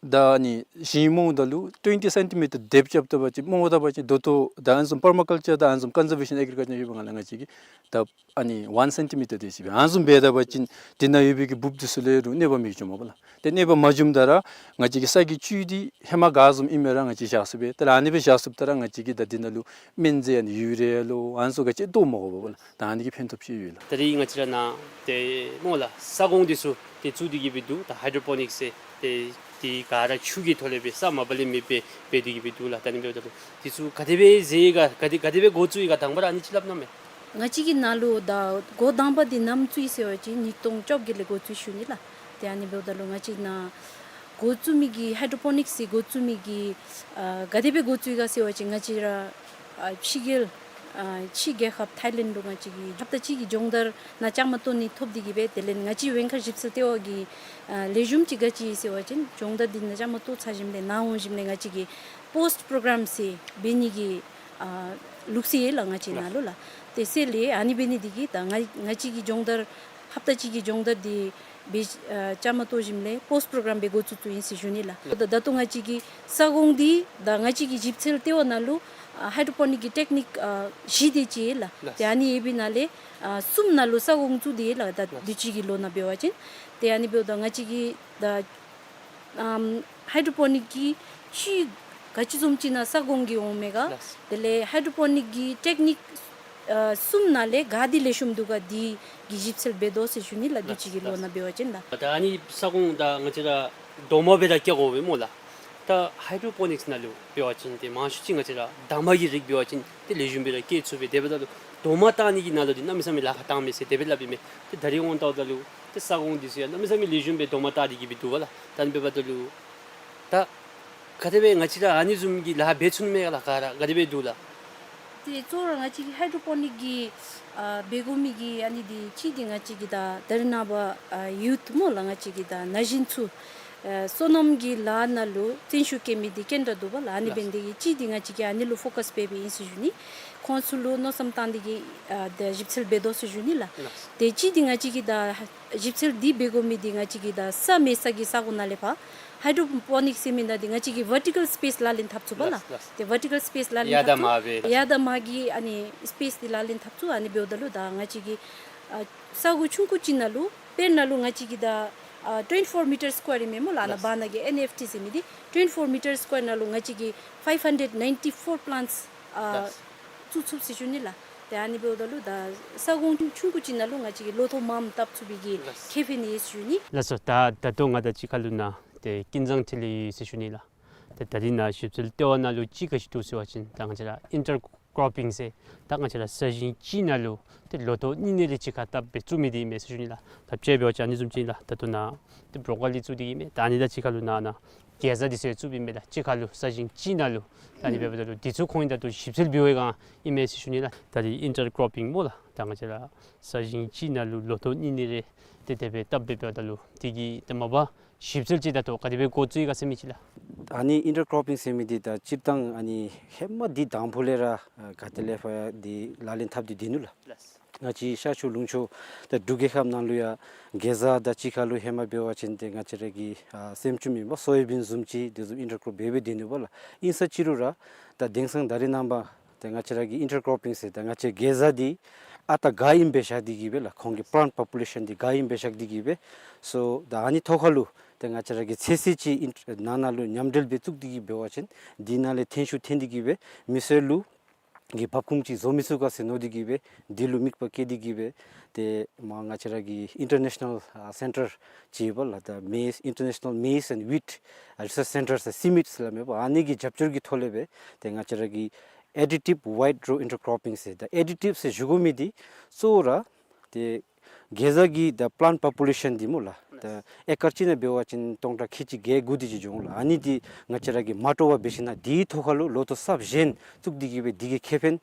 ད་ཨ་ནི་ཞིང་རྨོཝ་ད་ལུ་ཊུ་ཝེན་ཊི་སེན་ཊི་མི་ཊར་དེབ་རྐྱབ་ད་པ་ཅིན་རྨོཝ་ད་པ་ཅིན་ད་ལྟོ་ད་ཨ་ནི་བཟུམ་པར་མ་ཀཱལ་ཅར་དང་ཨ་ནི་བཟུམ་ཀོན་ཟར་ཝེ་ཤཱན་ཨེག་རི་ཀཱལ་ཅར་ཡོད་པའི་སྒང་ལས་ང་བཅས་ཀྱིས་ད་ཨ་ནི་ཝན་སེན་ཊི་མི་ཊར་དེ་ཅིག་སྦེ་ཨ་ནི་བཟུམ་འབད་ད་པ་ཅིན་འདི་ནང་ཡོད་པའི་གི་འབུཔ་འདི་ཚུ་ལུ་རུང་གནོད་པ་མི་འབྱུངམ་པ་ལགས། ཏེ་གནོད་པ་མ་འབྱུངམ་ད་ར་ང་བཅས་ཀྱི་ས་གི་བཅུད་འདི་ཧེ་མ་ག་བཟུམ་ཨིན་མི་ར་ང་བཅས་བཞག་ཚུགས་པས། ད་ཨ་ནི་སྦེ་བཞག་ཚུགསཔ་ད་ར་ང་བཅས་ཀྱིས་ད་འདི་ནང་ལུ་སྨན་རྫས་ཨ་ནི་ཡུ་རི་ཡ་ལོ་ཨ་ནི་ཚུ་ག་ཅི་བཏོག་མ་དགོ་པས་ལགས། ད་ཨ་ནི་གི་ཕན་ཐོགས་ཅིག་ཡོད་ལགས། ད་རིས་ང་བཅས་ར་ནཱ་ཏེ་སྨོ་ལགས་ས་གོང་འདི་ཚུ་ཏེ་བཙུགས་ཏེ་གི་སྦེ་འདུག། ད་ཧའི་ཌྲོ་པོ་ནིཀསི་ཟེར་ཏེ་འདི་ག་ར་ཆུ་གི་ཐོག་ལས་སྦེ་ས་མ་པ་ལས་མེདཔ་སྦེ་འབད་དེ་གི་སྦེ་འདུག་ལགས། ད་ཨ་ནི་འབདཝ་ད་ལུ་འདི་ཚུ་ག་དེ་སྦེ་ཟེར་ག་ག་དེ་ག་དེ་སྦེ་འགོ་བཙུགས་ཡི་ག་དང་པ་ར་ཨ་ནི་ཅིག་སླབ་གནང་མས། ང་བཅས་ཀྱི་ནང་ལུ་ད་འགོ་དང་པ་འདི་ནམ་བཙུགས་ཡི་ཟེར་བ་ཅིན་ཉིས་སྟོང་བཅོ་བརྒྱད་ལས་འགོ་བཙུགས་ཞུ་ནི་ལགས། ཏེ་ཨ་ནི་འབདཝ་ད་ལུ་ང་བཅས་ནཱ་འགོ་བཙུགས་མི་གི་ཧའི་ཌྲོ་པོ་ནིཀསི་འགོ་བཙུགས་མི་གི་ཨ་ག་དེ་སྦེ་འགོ་བཙུགས་ཡི་ག་ཟེར་བ་ཅིན་ང་བཅས་ར་ཨ་ཕྱི་རྒྱལ་ཨ་ཕྱི་རྒྱལ་ཁབ་ཐའི་ལེནཌ་ལུ་ང་བཅས་ཀྱིས་ཧབ་ཏ་གཅིག་གི་སྦྱོང་བརྡར་ནང་བཅའ་མར་གཏོགས་ནི་ཐོབ་སྟེ་གི་སྦེ་དེ་ལས་ང་བཅས་བེང་ཁ་ཞིབ་འཚོལ་ལྟེ་བ་གི་ཨ་ལེགས་ཤོམ་ཅིག་ག་ཅི་ཨིན་ཟེར་བ་ཅིན་སྦྱོང་བརྡར་འདི་ནང་བཅའ་མར་གཏོགས་ཚར་ཞིནམ་ལས་ནཱ་འོང་ཞིནམ་ལས་ང་བཅས་ཀྱིས་པོསཊ་པོརོ་གརམ་ཟེར་འབད་ནི་གི་ཨ་ལུགས་སྲོལ་ཡོད་ལགས་ང་བཅས་ནང་ལུ་ལགས། དེ་ཟེར་ལས་ཨ་ནི་འབད་ནི་འདི་གིས་ད་ང་ང་བཅས་ཀྱི་སྦྱོང་བརྡར་ཧབ་ཏ་གཅིག་གི་སྦྱོང་བརྡར་འདི་སྦེ་ཨ་བཅའ་མར་གཏོགས་ཞིནམ་ལས་པོསཊ་པོརོ་གརམ་སྦེ་འགོ་བཙུགས་བཙུགསཔ་ཨིན་ཟེར་ཞུ་ནི་ལགས། ད་ད་ལྟོ་ང་བཅས་ཀྱི་ས་གོང་འདི་ད་ང་བཅས་ཀྱི་ཞིབ་འཚོལ་ལྟེ་བ་ནང་ལུ་ཨ་ཧའི་ཌྲོ་པོ་ནིཀ་གི་ཊེཀ་ནིཀ་ཨ་བཞི་དེ་ཅིག་ཡོད་ལགས། ལགས། ཏེ་ཨ་ནི་ཡོད་པའི་ནང་ལས་ཨ་གསུམ་ནང་ལུ་ས་གོང་བཙུགས་ཏེ་ཡོད་ལགས། ད་ལགས། དུས་ཅི་གི་ལོ་ནང་འབད་བ་ཅིན་ཏེ་ཨ་ནི་འབདཝ་ད་ང་བཅས་ཀྱི་ད་ཨམ་ཧའི་ཌྲོ་པོ་ནིཀ་གི་ཅིག་ག་ཅི་བཟུམ་ཅིག་ནང་ས་གོང་གི་འོང་མས་ག། ལགས། དེ་ལས་ཧའི་ཌྲོ་པོ་ནིཀ་གི་ཊེཀ་ནིཀ་ཨ་གསུམ་ནང་ལས་ག་འདི་ལེགས་ཤོམ་འདུག་ག་འདི་གི་ཞིབ་འཚོལ་འབད་དོ་ཟེར་ཞུ་ནི་ལགས། ལགས། དུས་ཅི་གི་ལོ་ནང་འབད་བ་ཅིན་ལགས། ད་ཨ་ནི་ས་གོང་ད་ང་བཅས་ར་རྡོག་མ་སྦེ་ར་བཀལ་དགོ་པས་སྨོ་ལགས། ད་ཧའི་ཌྲོ་པོ་ནིཀསི་ནང་ལུ་འབད་བ་ཅིན་ཏེ་མང་ཤོས་ཅིག་ང་བཅས་ར་འདབ་མ་གི་རིགས་འབད་བ་ཅིན་ཏེ་ལེགས་ཤོམ་སྦེ་ར་བཀལ་ཚུགས་པས། དེ་འབདཝ་ད་ལུ་རྡོག་མ་བཏང་ནི་གི་ནང་ལུ་འདི་གནམ་མེད་ས་མེད་ལཱ་ཁག་བཏང་མས་ཟེར་དེ་སྦེ་སླབ་ཨིན་མས། ཏེ་ད་རིས་འོང་ལྟཝ་ད་ལུ་ ས་ཁོངས་འདི་ཚུ་ཡང་གནམ་མེད་ས་མེད་ལེགས་ཤོམ་སྦེ་རྡོག་མ་བཏགས་ཏེ་གི་སྦེ་འདུག་པ་ལགས། ད་ཨ་ནི་འབདཝ་ད་ལུ་ད་ག་དེ་སྦེ་ང་བཅས་ར་ཨ་ནི་བཟུམ་གྱི་ལཱ་འབད་ཚུགས་ནི་མས་ག་ལགས། ག་ར་ག་དེ་སྦེ་འདུག་ལགས། ཏེ་གཙོ་བོ་ར་ང་བཅས་ཀྱི་ཧའི་ཌྲོ་པོ་ནིཀ་གི་ཨ་འབད་དགོ་མི་གི་ཨ་ནི་འདི་གཅིག་འདི་ང་བཅས་ཀྱི་ད་ད་རེས་ནངས་པ་ཨ་ཡུཐ་སྨོ་ལགས། ང་བཅས་ཀྱི་ད་ན་གཞོན་ཚུ་ཨ་སོ་ནམ་གྱི་ལཱ་ནང་ལུ་བརྩོན་ཤུགས་བསྐྱེད་མི་འདི་ཀེན་དྲག་འདུག་པ་ལགས། ཨ་ནི་ལགས། འབད་ནི་དེ་གིས་གཅིག་འདི་ང་བཅས་ཀྱིས་ཨ་ནི་ལུ་ཕོ་ཀཱས་འབད་འབདཝ་ཨིན་ཟེར་ཞུ་ནི། ཁོང་ཚུ་ལུ་མནོ་བསམ་བཏང་སྟེ་གི་ཨ་ད་ཞིབ་འཚོལ་འབད་དོ་ཟེར་ཞུ་ནི་ལགས། ལགས། ཏེ་གཅིག་འདི་ང་བཅས་ཀྱིས་ད་ཞིབ་འཚོལ་འདི་འབད་དགོ་མི་འདི་ང་བཅས་ཀྱིས་ད་ས་མེད་ས་གི་ས་གོ་ནང་ལས་ཕར་ཧའི་ཌྲོ་པོ་ནིཀ་ཟེར་མི་ནང་འདི་ང་བཅས་ཀྱིས་ཝར་ཊི་ཀཱལ་སི་པེསི་ལག་ལེན་འཐབ་ཚུགས་པ་ལགས། ལགས། ལགས། ཏེ་ཝར་ཊི་ཀཱལ་སི་པེསི་ལག་ལེན་ཡར་དང་འཐབ་ཚུགས། མར་སྦེ་ཡར་དང་མར་གྱི་ཨ་ནི་སི་པེསི་འདི་ལག་ལེན་འཐབ་ཚུགས། ཨ་ནི་འབདཝ་ད་ལུ་ད་ང་བཅས་ཀྱིས་ཨ་ས་གོ་ཆུང་ཀུ་ཅིག་ནང་ལུ་དཔེར་ན་ལུ་ང་བཅས་ཀྱིས་ད་ཨ་ཊུ་ཝེན་ཊི་ཕོར་མི་ཊར་སི་ཀོ་ཡར་ཨིན་མས་སྨོ་ལགས། ཨ་ནཱ་ལགས། བར་ན་གི་ཨེན་ཨེཕ་ཊི་ཟེར་མི་འདི་ཊུ་ཝེན་ཊི་ཕོར་མི་ཊར་སི་ཀོ་ཡར་ནང་ལུ་ང་བཅས་ཀྱིས་ཕའིབ་ཧན་ཌེཌ་ནའིན་ཊི་ཕོར་པི་ལཱནཊསི་ཨ་ལགས། བཙུགས་ཚུགས་ཟེར་ཞུ་ནི་ལགས། ཏེ་ཨ་ནི་འབདཝ་ད་ལུ་ད་ས་ཁོངས་ཆུང་ཆུང་ཀུ་ཅིག་ནང་ལུ་ང་བཅས་ཀྱིས་ལོ་ཐོག་མངམ་བཏབ་ཚུགས་པའི་གི་ལགས། ཁེ་ཕན་ཡོད་ཟེར་ཞུ་ནི། ལགས་སོ། ད་ད་ལྟོ་ང་དང་གཅིག་ཁར་ལུ་ནཱ་ཏེ་ཀུན་བཟང་འཕྲིན་ལས་ཡོད་ཟེར་ཞུ་ནི་ལགས། ཏེ་ད་རིས་ནཱ་ཞིབ་འཚོལ་ལྟེ་བ་ནང་ལུ་ཅིག་ག་ཅི་འདུག་ཟེར་བ་ཅིན་ད་ང་བཅས་ར་ཨིན་ཊར་ཀོ་རོ་པིང་ཟེར་ད་ང་བཅས་ར་ས་ཞིང་གཅིག་ནང་ལུ་ཏེ་ལོ་ཐོག་གཉིས་གཉིས་རེ་གཅིག་ཁར་བཏབ་སྦེ་བཙུགས་མི་འདི་ཨིན་མས་ཟེར་ཞུ་ནི་ལགས། ད་དཔྱེ་འབད་བ་ཅིན་ཨ་ནི་བཟུམ་ཅིག་ལགས། ད་ལྟོ་ནཱ་ཏེ་བོ་རོ་ཀོ་ལི་བཙུགས་ཏེ་གི་མས། ད་ཨ་ནི་དང་གཅིག་ཁར་ལུ་ནཱ་ནཱ་གེ་ཟ་འདི་ཚུ་ཡང་བཙུགས་པའི་མས་ལགས། གཅིག་ཁར་ལུ་ས་ཞིང་གཅིག་ནང་ལུ། ད་ཨ་ནི་འབདཝ་ད་ལུ་འདི་ཚུ་ཁོང་གིས་ད་ལྟོ་ཞིབ་འཚོལ་འབད་བའི་སྒང་ཨིན་མས་ཟེར་ཞུ་ནི་ལགས། ད་རིས་ཨིན་ཊར་ཀོ་རོ་པིང་སྨོ་ལགས། ད་ང་བཅས་ར་ས་ཞིང་གཅིག་ནང་ལུ་ལོ་ཐོག་གཉིས་གཉིས་རེ་ཏེ་དེ་སྦེ་བཏབ་སྦེ་འབདཝ་ད་ལུ་དེ་གི་ཏེ་མ་པ་ཞིབ་འཚོལ་ཅིག་ད་ལྟོ་ག་དེ་སྦེ་འགོ་བཙུགས་ཡི་ག་ཟེར་མི་ཅིག་ལགས། ཨ་ནི་ཨིན་ཊར་ཀོ་རོ་པིང་ཟེར་མི་འདི་ད་སྤྱིར་བཏང་ཨ་ནི་ཧེ་མ་འདི་དང་ཕུ་ལས་ར་ཨ་ག་ཏེ་ལས་ཕར་འདི་ལག་ལེན་འཐབ་སྟེ་སྡོད་ནུག་ལགས། ལགས། ང་བཅས་ཤར་ཕྱོགས་ལུང་ཕྱོགས་ད་འབྲུག་རྒྱལ་ཁབ་ནང་ལུ་ཡང་གེ་ཟ་དང་གཅིག་ཁར་ལུ་ཧེ་མ་འབད་བ་ཅིན་ཏེ་ང་བཅས་ར་གི་ཨ་སེམ་ཅུང་མེན་པར་སོ་ཡ་བིན་བཟུམ་ཅིག་དེ་བཟུམ་ཨིན་ཊར་ཀོ་རོ་པིང་འབད་སྦེ་སྡོད་ནུག་པ་ལགས། ཨིན་ས་ཅི་རུང་ར་ད་དེང་སང་ད་རེས་ནངས་པ་ཏེ་ང་བཅས་ར་གི་ཨིན་ཊར་ཀོ་རོ་པིང་ཟེར་ད་ང་བཅས་གེ་ཟ་འདི་ཨ་རྟག་ག་ཨིནམ་སྦེ་བཞག་སྟེ་གི་སྦེ་ལགས། ཁོང་གི་པི་ལཱནཊ་པོ་པུ་ལེ་ཤཱན་འདི་ག་ཨིནམ་སྦེ་བཞག་སྟེ་གི་སྦེ་སོ་ད་ཨ་ནི་ཐོག་ཁར་ལུ་ཏེ་ང་བཅས་ར་གི་ཚོད་བསྲེ་ཅིག་ཨིན་ནང་ན་ལུ་མཉམ་འབྲེལ་སྦེ་བཙུགས་ཏེ་གི་འབད་བ་ཅིན་འདི་ནང་ལས་ཐོན་ཤུགས་ཐོན་ཏེ་གི་སྦེ་མི་སེར་ལུ་གི་འབབ་ཁུངས་ཅིག་བཟོ་མི་ཚུགས་ག་ཟེར་མནོ་སྟེ་གི་སྦེ་འདི་ལུ་དམིགས་པ་བསྐྱེད་དེ་གི་སྦེ་ཏེ་མར་ང་བཅས་ར་གི་ཨིན་ཊར་ནེ་ཤ་ནཱལ་ཨ་སེན་ཊར་ཅིག་ཡོད་པ་ལགས། ད་མེ་ཨིན་ཊར་ནེ་ཤ་ནཱལ་མེ་ཛི་ཨེནཌ་ཝིཊ་ཨ་རི་སརཆ་སེན་ཊར་ཟེར་སི་མིཊ་ཟེར་སླབ་མས་པ། ཨ་ནི་གི་རྒྱབ་སྐྱོར་གྱི་ཐོག་ལས་སྦེ་ཏེ་ང་བཅས་ར་གི་ཨེ་ཌི་ཊིབ་ཝའིཌ་རོ་ཨིན་ཊར་ཀོ་རོ་པིང་ཟེར་ད་ཨེ་ཌི་ཊིབ་ཟེར་ཞུ་དགོ་མི་འདི་གཙོ་བོ་ར་ཏེ་གེ་ཟ་གི་ད་པི་ལཱནཊ་པོ་པུ་ལེ་ཤཱན་འདི་སྨོ་ལགས། ད་ཨེ་ཀར་གཅིག་ནང་འབད་བ་ཅིན་སྟོང་ཕྲག་ཁལ་གཅིག་བརྒྱད་དགུ་དེ་ཅིག་འགྱོ་འོང་ལགས། ཨ་ནི་འདི་ང་བཅས་ར་གིས་མ་སྤྲོ་བར་འབད་ཞིན་ན་དེའི་ཐོག་ཁར་ལུ་ལོ་ཐོག་གསརཔ་གཞན་བཙུགས་ཏེ་གི་སྦེ་དེ་གི་ཁེ་ཕན་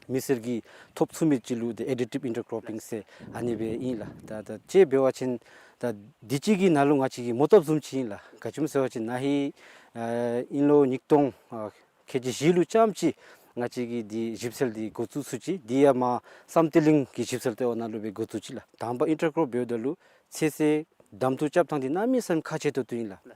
མི་སེར་གྱིས་ཐོབ་ཚུགས་མི་ཅིག་ལུ་ཏེ་ཨེ་ཌི་ཊིབ་ཨིན་ཊར་ཀོ་རོ་པིང་ཟེར་ཨ་ནི་སྦེ་ཨིན་ལགས། ད་ད་དཔྱེ་འབད་བ་ཅིན་ད་འདི་གཅིག་གི་ནང་ལུ་ང་བཅས་ཀྱི་མོ་བཏབ་བཟུམ་ཅིག་ཨིན་ལགས། ག་ཅི་སྨོ་ཟེར་བ་ཅིན་ན་ཧིང་ཨ་དབྱིན་ལོ་ཉིས་སྟོང་ཨ་ཁལ་གཅིག་བཞི་ལུ་རྐྱངམ་ཅིག་ང་བཅས་ཀྱིས་འདི་ཞིབ་འཚོལ་འདི་འགོ་བཙུགས་ཚུགས་ཅི། འདི་ཡང་མར་བསམ་གཏན་གླིང་གི་ཞིབ་འཚོལ་ལྟེ་བ་ནང་ལུ་སྦེ་འགོ་བཙུགས་ཅི་ལགས། དང་པ་ཨིན་ཊར་ཀོ་རོ་པིང་འབདཝ་ད་ལུ་ཚོད་བསྲེ་གདམ་འཐུ་རྐྱབ་ཐངས་འདི་གནམ་མེད་ས་མེད་ཁག་ཆེ་ཏོག་ཏོ་ཨིན་ལགས།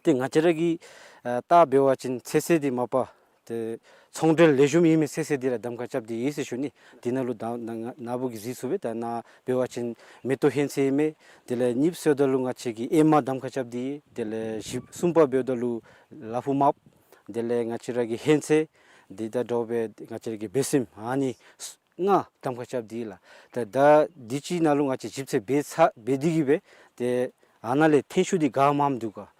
ཏེ་ང་བཅས་ར་གིས་ཨ་བལྟ་འབད་བ་ཅིན་ཚོད་བསྲེ་འདི་མ་པ་ཏེ་ཚོང་འབྲེལ་ལེགས་ཤོམ་ཨིན་མི་ཚོད་བསྲེ་འདི་ར་གདམ་ཁ་རྐྱབ་སྟེ་ཡོད་ཟེར་ཞུ་ནི། འདི་ནང་ལུ་ད་ན་ན་ན་བུ་གིས་གཟིགས་ཚུགས་པས། ད་ནཱ་འབད་བ་ཅིན་མེ་ཏོག་ཧོན་ཚོད་ཨིན་མས། དེ་ལས་གཉིས་པ་ཟེརཝ་ད་ལུ་ང་བཅས་ཀྱིས་ཨེ་མ་གདམ་ཁ་རྐྱབ་སྟེ་ཡོད། དེ་ལས་བཞི་གསུམ་པ་འབདཝ་ད་ལུ་ལ་ཕུག་མརཔ། དེ་ལས་ང་བཅས་ར་གི་ཧོན་ཚོད། དེ་དང་འདྲཝ་སྦེ་ང་བཅས་ར་གི་བེ་སྲེམ། ཨ་ནི་ལྔ་གདམ་ཁ་རྐྱབ་སྟེ་ཡོད་ལགས། ད་ད་འདི་ཅིག་ནང་ལུ་ང་བཅས་ཞིབ་འཚོལ་འབད་ཚར་འབད་དེ་གི་སྦེ་ཏེ་ཨ་ནཱ་ལས་ཐོན་ཤུགས་འདི་ག་མངམ་འདུག་ག།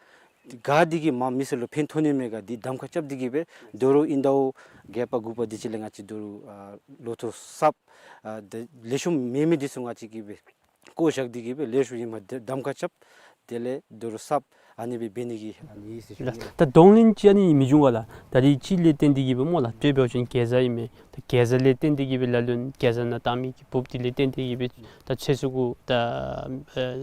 ག་འདི་གིས་མར་མི་སེར་ལུ་ཕན་ཐོགས་ནི་མས་ག། འདི་གདམ་ཁ་རྐྱབ་སྟེ་གི་སྦེ་ད་རུང་ཨིན་ཟླཝ་བརྒྱད་པ་དགུ་པ་འདི་ཅིག་ལས་ང་བཅས་ད་རུང་ཨ་ལོ་ཐོག་གསརཔ་ཨ་ད་ལེགས་ཤོམ་མེད་མི་འདི་ཚུ་ང་བཅས་ཀྱིས་སྦེ་བཀོ་བཞག་སྟེ་གི་སྦེ་ལེགས་ཤོམ་ཨིནམ་གདམ་ཁ་རྐྱབ། དེ་ལས་ད་རུང་གསརཔ་ཨ་ནི་སྦེ་འབད་ནི་གི་ཨ་ནི་ཨིན་ཟེར་ཞུ་ནི་ལགས། ད་གདོང་ལེན་ཅིག་ཨ་ནི་མི་འབྱུང་ག་ལགས། ད་རིས་ཅིག་ལས་བརྟེན་ཏེ་གི་སྦེ་སྨོ་ལགས། དཔེ་འབད་བ་ཅིན་གེ་ཛ་ཨིན་མས། ད་གེ་ཛ་ལས་བརྟེན་ཏེ་གི་སྦེ་ལ་ལུ་གེ་ཛ་ནང་བཏང་མི་གི་འབུཔ་འདི་ལས་བརྟེན་ཏེ་གི་སྦེ་ད་ཚོད་བསྲེ་གུ་ད་ཨ་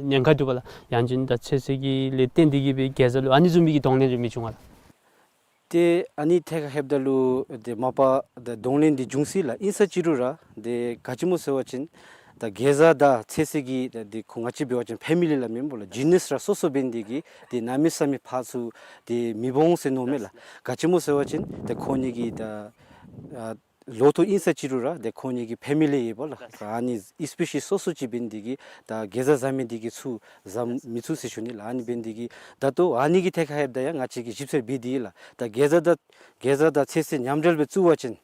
ཉེན་ཁ་འདུག་པ་ལགས། ཡང་ཅིན་ད་ཚོད་བསྲེ་གི་ལས་བརྟེན་ཏེ་གི་སྦེ་གེ་ཛ་ལུ་ཨ་ནི་བཟུམ་མའི་གི་གདོང་ལེན་རེ་མི་འབྱུང་ག་ལགས། ཏེ་ཨ་ནི་ཐད་ཁར་ལྷོདཔ་ད་ལུ་ཏེ་མ་པ་ད་གདོང་ལེན་འདི་འབྱུང་སྲིད་ལགས། ཨིན་ས་ཅི་རུང་ར་ཏེ་ག་ཅི་སྨོ་ཟེར་བ་ཅིན་ད་གེ་ཛ་དང་ཚོད་བསྲེ་གི་ད་ཏེ་ཁོང་ང་བཅས་འབད་བ་ཅིན་ཕེ་མི་ལི་སླབ་མི་སྨོ་ལགས། ཇི་ནསི་ར་སོ་སོ་འབད་ནི་དེ་གིས་ཏེ་གནམ་མེད་ས་མེད་ཕར་ཚུར་ཏེ་མི་འོང་ཟེར་མནོཝ་མས་ལགས། ག་ཅི་སྨོ་ཟེར་བ་ཅིན་ཏེ་ཁོང་གཉིས་ཀྱི་ད་ཨ་ལོ་ཐོག་ཨིན་ས་ཅི་རུང་ར་ཏེ་ཁོང་གཉིས་ཀྱི་ཕེ་མི་ལི་ཡོད་པ་ལགས། ཨ་ནི་སི་པེ་ཤིས་སོ་སོ་ཅིག་འབད་ནི་དེ་གིས་ད་གེ་ཛ་བཟའ་མི་དེ་གིས་ཚུར་བཟའ་མི་ཚུགས་ཟེར་ཞུ་ནི་ལགས། ཨ་ནི་འབད་ནི་དེ་གིས་ད་ལྟོ་ཨ་ནི་གི་ཐད་ཁར་ལྷོདཔ་ད་ཡང་ང་བཅས་ཀྱིས་ཞིབ་འཚོལ་འབད་དེ་ཡོད་ལགས། ད་གེ་ཛ་དང་གེ་ཛ་དང་ཚོད་བསྲེ་མཉམ་འབྲེལ་སྦེ་བཙུགས་པ་ཅིན་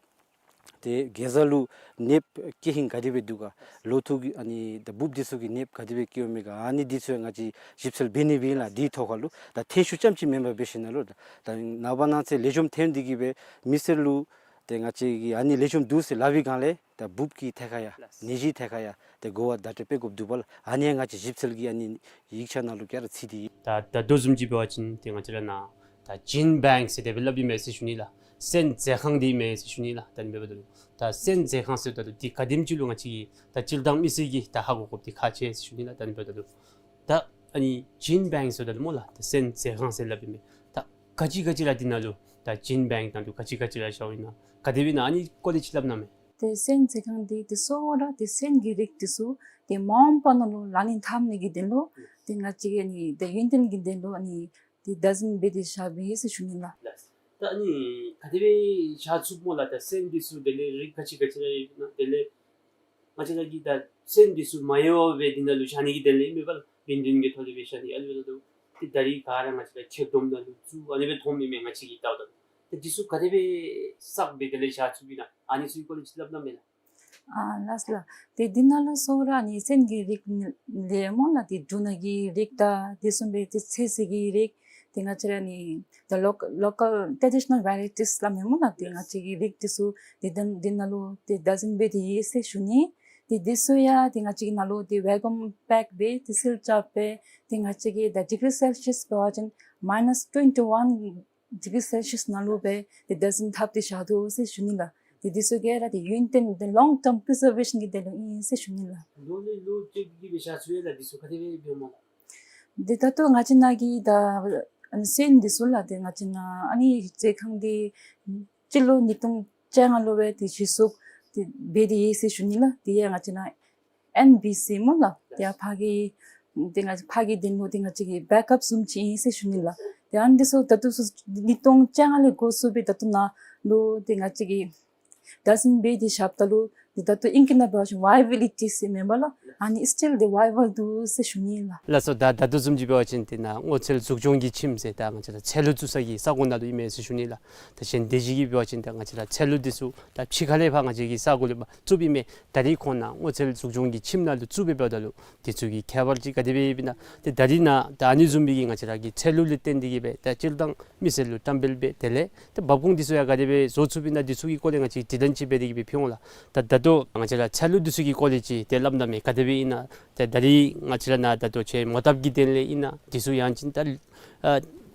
ཏེ་གེ་ཛ་ལུ་ནདཔ་སྐྱེ་ཧིང་ག་དེ་སྦེ་འདུག་ག། ལོ་ཐོག་གི་ཨ་ནི་ད་འབུཔ་འདི་ཚུ་གི་ནདཔ་ག་དེ་སྦེ་སྐྱེཝ་མས་ག། ཨ་ནི་འདི་ཚུ་ཡང་ང་བཅས་ཞིབ་འཚོལ་འབད་ནི་སྦེ་ཨིན་ལགས། དེའི་ཐོག་ཁར་ལུ་ད་ཐོན་ཤུགས་རྐྱངམ་ཅིག་མེན་པར་འབད་ཞིན་ན་ལུ་ད་ནངས་པ་གནངས་ཚེ་ལེགས་ཤོམ་ཐོན་ཏེ་གི་སྦེ་མི་སེར་ལུ་ཏེ་ང་བཅས་ཀྱིས་ཨ་ནི་ལེགས་ཤོམ་འདུག་ཟེར་སླབ་པའི་སྒང་ལས་ ད་འབུཔ་གི་ཐད་ཁར་ཡང་ནད་གཞིའི་ཐད་ཁར་ཡང་ཏེ་གོ་བ་བརྡ་སྤྲོད་འབད་དགོཔ་འདུག་པ་ལགས། ཨ་ནི་ཡང་ང་བཅས་ཞིབ་འཚོལ་གྱི་ཨ་ནི་ཡིག་ཆ་ནང་ལུ་ག་ར་ཚུད་དེ་ཡོད། ད་ད་ལྟོ་བཟུམ་ཅིག་འབད་བ་ཅིན་ཏེ་ང་བཅས་ར་ནཱ་ད་ཇིན་བེངཀ་ཟེར་དེ་སྦེ་སླབ་ཨིན་མས་ཟེར་ཞུ་ནི་ལགས། སོན་མཛོད་ཁང་འདི་ཨིན་མས་ཟེར་ཞུ་ནི་ལགས། ད་ཨ་ནི་འབདཝ་ད་ལུ་ད་སོན་མཛོད་ཁང་ཟེརཝ་ད་ལུ་འདི་ག་དེམ་ཅིག་ལུ་ང་བཅས་ཀྱི་ད་སྤྱིར་བཏང་མི་སེར་གྱིས་ད་ཧ་གོ་དགོཔ་འདི་ཁག་ཆེ་ཟེར་ཞུ་ནི་ལགས། ད་ཨ་ནི་འབདཝ་ད་ལུ་ད་ཨ་ནི་ཇིན་བེངཀ་ཟེརཝ་ད་ལུ་སྨོ་ལགས། ད་སོན་མཛོད་ཁང་ཟེར་སླབ་ཨིན་མས། ད་ག་ཅི་ག་ཅི་ར་འདི་ནང་ལུ་ད་ཇིན་བེངཀ་ནང་ལུ་ག་ཅི་ག་ཅི་ར་བཞགཔ་ཨིན་ན་ག་དེ་སྦེ་ཨིན་ན་ཨ་ནི་སྐོར་ལས་ཅིག་སླབ་གནང་མས། ཏེ་སོན་མཛོད་ཁང་འདི་ཏེ་གཙོ་བོ་ར་ཏེ་སོན་གྱི་རིགས་འདི་ཚུ་ཏེ་མ་འོངས་པ་ནང་ལུ་ལག་ལེན་འཐབ་ནི་གི་དོན་ལུ་ཏེ་ང་བཅས་ཀྱིས་ཨ་ནི་ཏེ་ཡུན་བརྟན་གྱི་དོན་ལུ་ཨ་ནི་ཏེ་བདག་འཛིན་འབད་དེ་བཞགཔ་ཨིན་ཟེར་ཞུ་ནི་ལགས། ལགས། ད་ཨ་ནི་ག་དེ་སྦེ་བཞག་ཚུགས་སྨོ་ལགས། ད་སོན་འདི་ཚུ་དེ་ལས་རིགས་ག་ཅི་ག་ཅི་ར་ཡོད་ན་དེ་ལས་ང་བཅས་ར་གིས་ད་སོན་འདི་ཚུ་མ་ཡལ་བར་སྦེ་འདི་ནང་ལུ་བཞག་ནི་གི་དོན་ལས་ཨིན་མས་པ་ལགས། ཡུན་བརྟན་གྱི་ཐོག་ལས་སྦེ་བཞག་ནི། ཨ་ནི་འབདཝ་ད་ལུ་ཏེ་ད་རིས་ག་ར་ང་བཅས་ར་ཆེག་སྒྲོམ་ནང་ལུ་བཙུགས་ཨ་ནི་སྦེ་མཐོངམ་ཨིན་མས། ང་བཅས་ཀྱིས་བལྟཝ་ད་ལུ་ཏེ་འདི་ཚུ་ག་དེ་སྦེ་བསགས་སྦེ་དེ་ལས་བཞག་ཚུགསཔ་ཨིན་ན་ཨ་ནི་ཚུ་གི་སྐོར་ལས་ཅིག་སླབ་གནང་མས་ལགས། ཨ་ལགས་ལགས། ཏེ་འདི་ནང་ལུ་གཙོ་བོ་ར་ཨ་ནི་སོན་གྱི་རིགས་ལས་སྨོ་ལགས། ཏེ་འབྲུ་སྣ་གི་རིགས་དང་དེ་བཟུམ་སྦེ་ཏེ་ཚོད་བསྲེ་གི་རིགས་ཏེ་ང་བཅས་ར་ཨ་ནི་the loc- local traditional varieties སླབ་མས་སྨོ་ལགས། ཏེ་ང་བཅས་ཀྱི་རིགས་འདི་ཚུ་ཏེ་ད་འདི་ནང་ལུ་ཏེ་བདག་འཛིན་འབད་དེ་ཡོད་ཟེར་ཞུ་ནི། ཏེ་འདི་ཚུ་ཡང་ཏེ་ང་བཅས་ཀྱི་ནང་ལུ་ཏེ་ཝེ་ཀུམ་པེཀ་སྦེ་ཏེ་སིལ་རྐྱབ་སྦེ་ཏེ་ང་བཅས་ཀྱི་ད་ཌིག་རི་སེལ་ཤི་ཡཱས་འབད་བ་ཅིན་མའི་ནཱས་ཊུ་ཝེན་ཊི་ཝན་ཌིག་རི་སེལ་ཤི་ཡཱས་ནང་ལུ་སྦེ་ཏེ་བདག་འཛིན་འཐབ་སྟེ་བཞག་དོ་ཟེར་ཞུ་ནི་ལགས། ཏེ་འདི་ཚུ་ག་ར་ཏེ་ཡུན་བརྟན་ཏེ་ལོང་ཊརམ་པི་རི་ཛར་ཝེ་ཤཱན་གྱི་དོན་ལུ་ཨིན་ཟེར་ཞུ་ནི་ལགས། ལོ་ལས་ལོ་ཅིག་གི་སྦེ་བཞག་ཚུགས་ཡོད་ལགས། འདི་ཚུ་ག་དེ་སྦེ་འབདཝ་སྨོ་ལགས། ཏེ་ད་ལྟོ་ང་བཅས་ནཱ་གི་ད་ཨ་ནི་སོན་འདི་ཚུ་ལགས། ཏེ་ང་བཅས་ནཱ་ཨ་ནི་མཛོད་ཁང་འདི་སྤྱི་ལོ་ཉིས་སྟོང་བཅོ་ལྔ་ལུ་སྦེ་ཏེ་གཞི་བཙུགས་ཏེ་འབད་དེ་ཡོད་ཟེར་ཞུ་ནི་ལགས། ཏེ་ཡང་ང་བཅས་ནཱ་ཨེན་བི་སི་སྨོ་ལགས། ཏེ་ཡང་ཕར་གྱི་ཏེ་ང་ཕར་གྱི་དོན་ལུ་ཏེ་ང་བཅས་ཀྱི་བེཀ་ཨཔ་བཟུམ་ཅིག་ཨིན་ཟེར་ཞུ་ནི་ལགས། ཏེ་ཨ་ནི་འདི་ཚུ་ད་ལྟོ་ཚུ་ཉིས་སྟོང་བཅོ་ལྔ་ལས་འགོ་བཙུགས་སྦེ་ད་ལྟོ་ནཱ་ལུ་ཏེ་ང་བཅས་ཀྱིས་བདག་འཛིན་འབད་དེ་བཞགཔ་ད་ལུ་ཏེ་ད་ལྟོ་ཨིང་སྐད་ནང་འབད་བ་ཅིན་ཝའི་བི་ལི་ཊི་ཟེར་མེན་པ་ལགས། ཨ་ནི་སི་ཊིལ་ཏེ་ཝའི་བཱལ་འདུག་ཟེར་ཞུ་ནི་ལགས། ལགས་སོ། ད་ད་ལྟོ་བཟུམ་ཅིག་འབད་བ་ཅིན་ཏེ་ནཱ་སྔོ་ཚལ་འཛུགས་སྐྱོང་གི་ཁྱིམ་ཟེར་ད་ང་བཅས་ར་ཚལ་ལུ་བཙུགས་ས་གི་ས་གོ་ནང་ལུ་ཨིན་མས་ཟེར་ཞུ་ནི་ལགས། ད་གཞན་སྡེ་བཞི་གིས་འབད་བ་ཅིན་ད་ང་བཅས་ར་ཚལ་ལུ་འདི་ཚུ་ད་ཕྱི་ཁ་ལས་ཕར་ང་བཅས་ཀྱི་ས་གོ་ལས་ཕར་བཙུགསཔ་ཨིན་མས། ད་རིས་ཁོང་ནཱ་སྔོ་ཚལ་འཛུགས་སྐྱོང་གི་ཁྱིམ་ནང་ལུ་བཙུགས་སྦེ་འབདཝ་ད་ལུ་འདི་ཚུ་གི་ཁྱད་པར་ཅིག་ག་དེ་སྦེ་ཨིན་ན། ཏེ་ད་རིས་ནཱ་ད་ཨ་ནི་བཟུམ་སྦེ་གི་ང་བཅས་ར་གི་ཚལ་ལུ་ལས་བརྟེན་ཏེ་གི་སྦེ་ད་སྤྱིར་བཏང་མི་སེར་ལུ་བཀྲམ་སྤེལ་འབད་དེ་ལས་ཏེ་འབབ་ཁུངས་འདི་ཚུ་ཡང་ག་དེ་སྦེ་བཟོ་ཚུགསཔ་ཨིན་ན་འདི་ཚུ་གི་སྐོར་ལས་ང་བཅས་དྲི་ལན་ཅིག་འབད་དེ་གི་སྦེ་ཕུལ་འོང་ལགས། ད་ད་ལྟོ་ང་བཅས་ར་ཚལ་ལུ་འདི་ཚུ་གི་སྐོར་ལས་ཅིག་ཏེ་སླབ་གནང་མས། ག་དེ་སྦེ་ཨིན་ན། ཏེ་ད་རིས་ང་བཅས་ར་ནཱ་ད་ལྟོ་ཁྱེད་མོ་བཏབ་ཀྱི་དོན་ལས་ཨིན་ན་འདི་ཚུ་ཡང་ཅིན་ད་ཨ་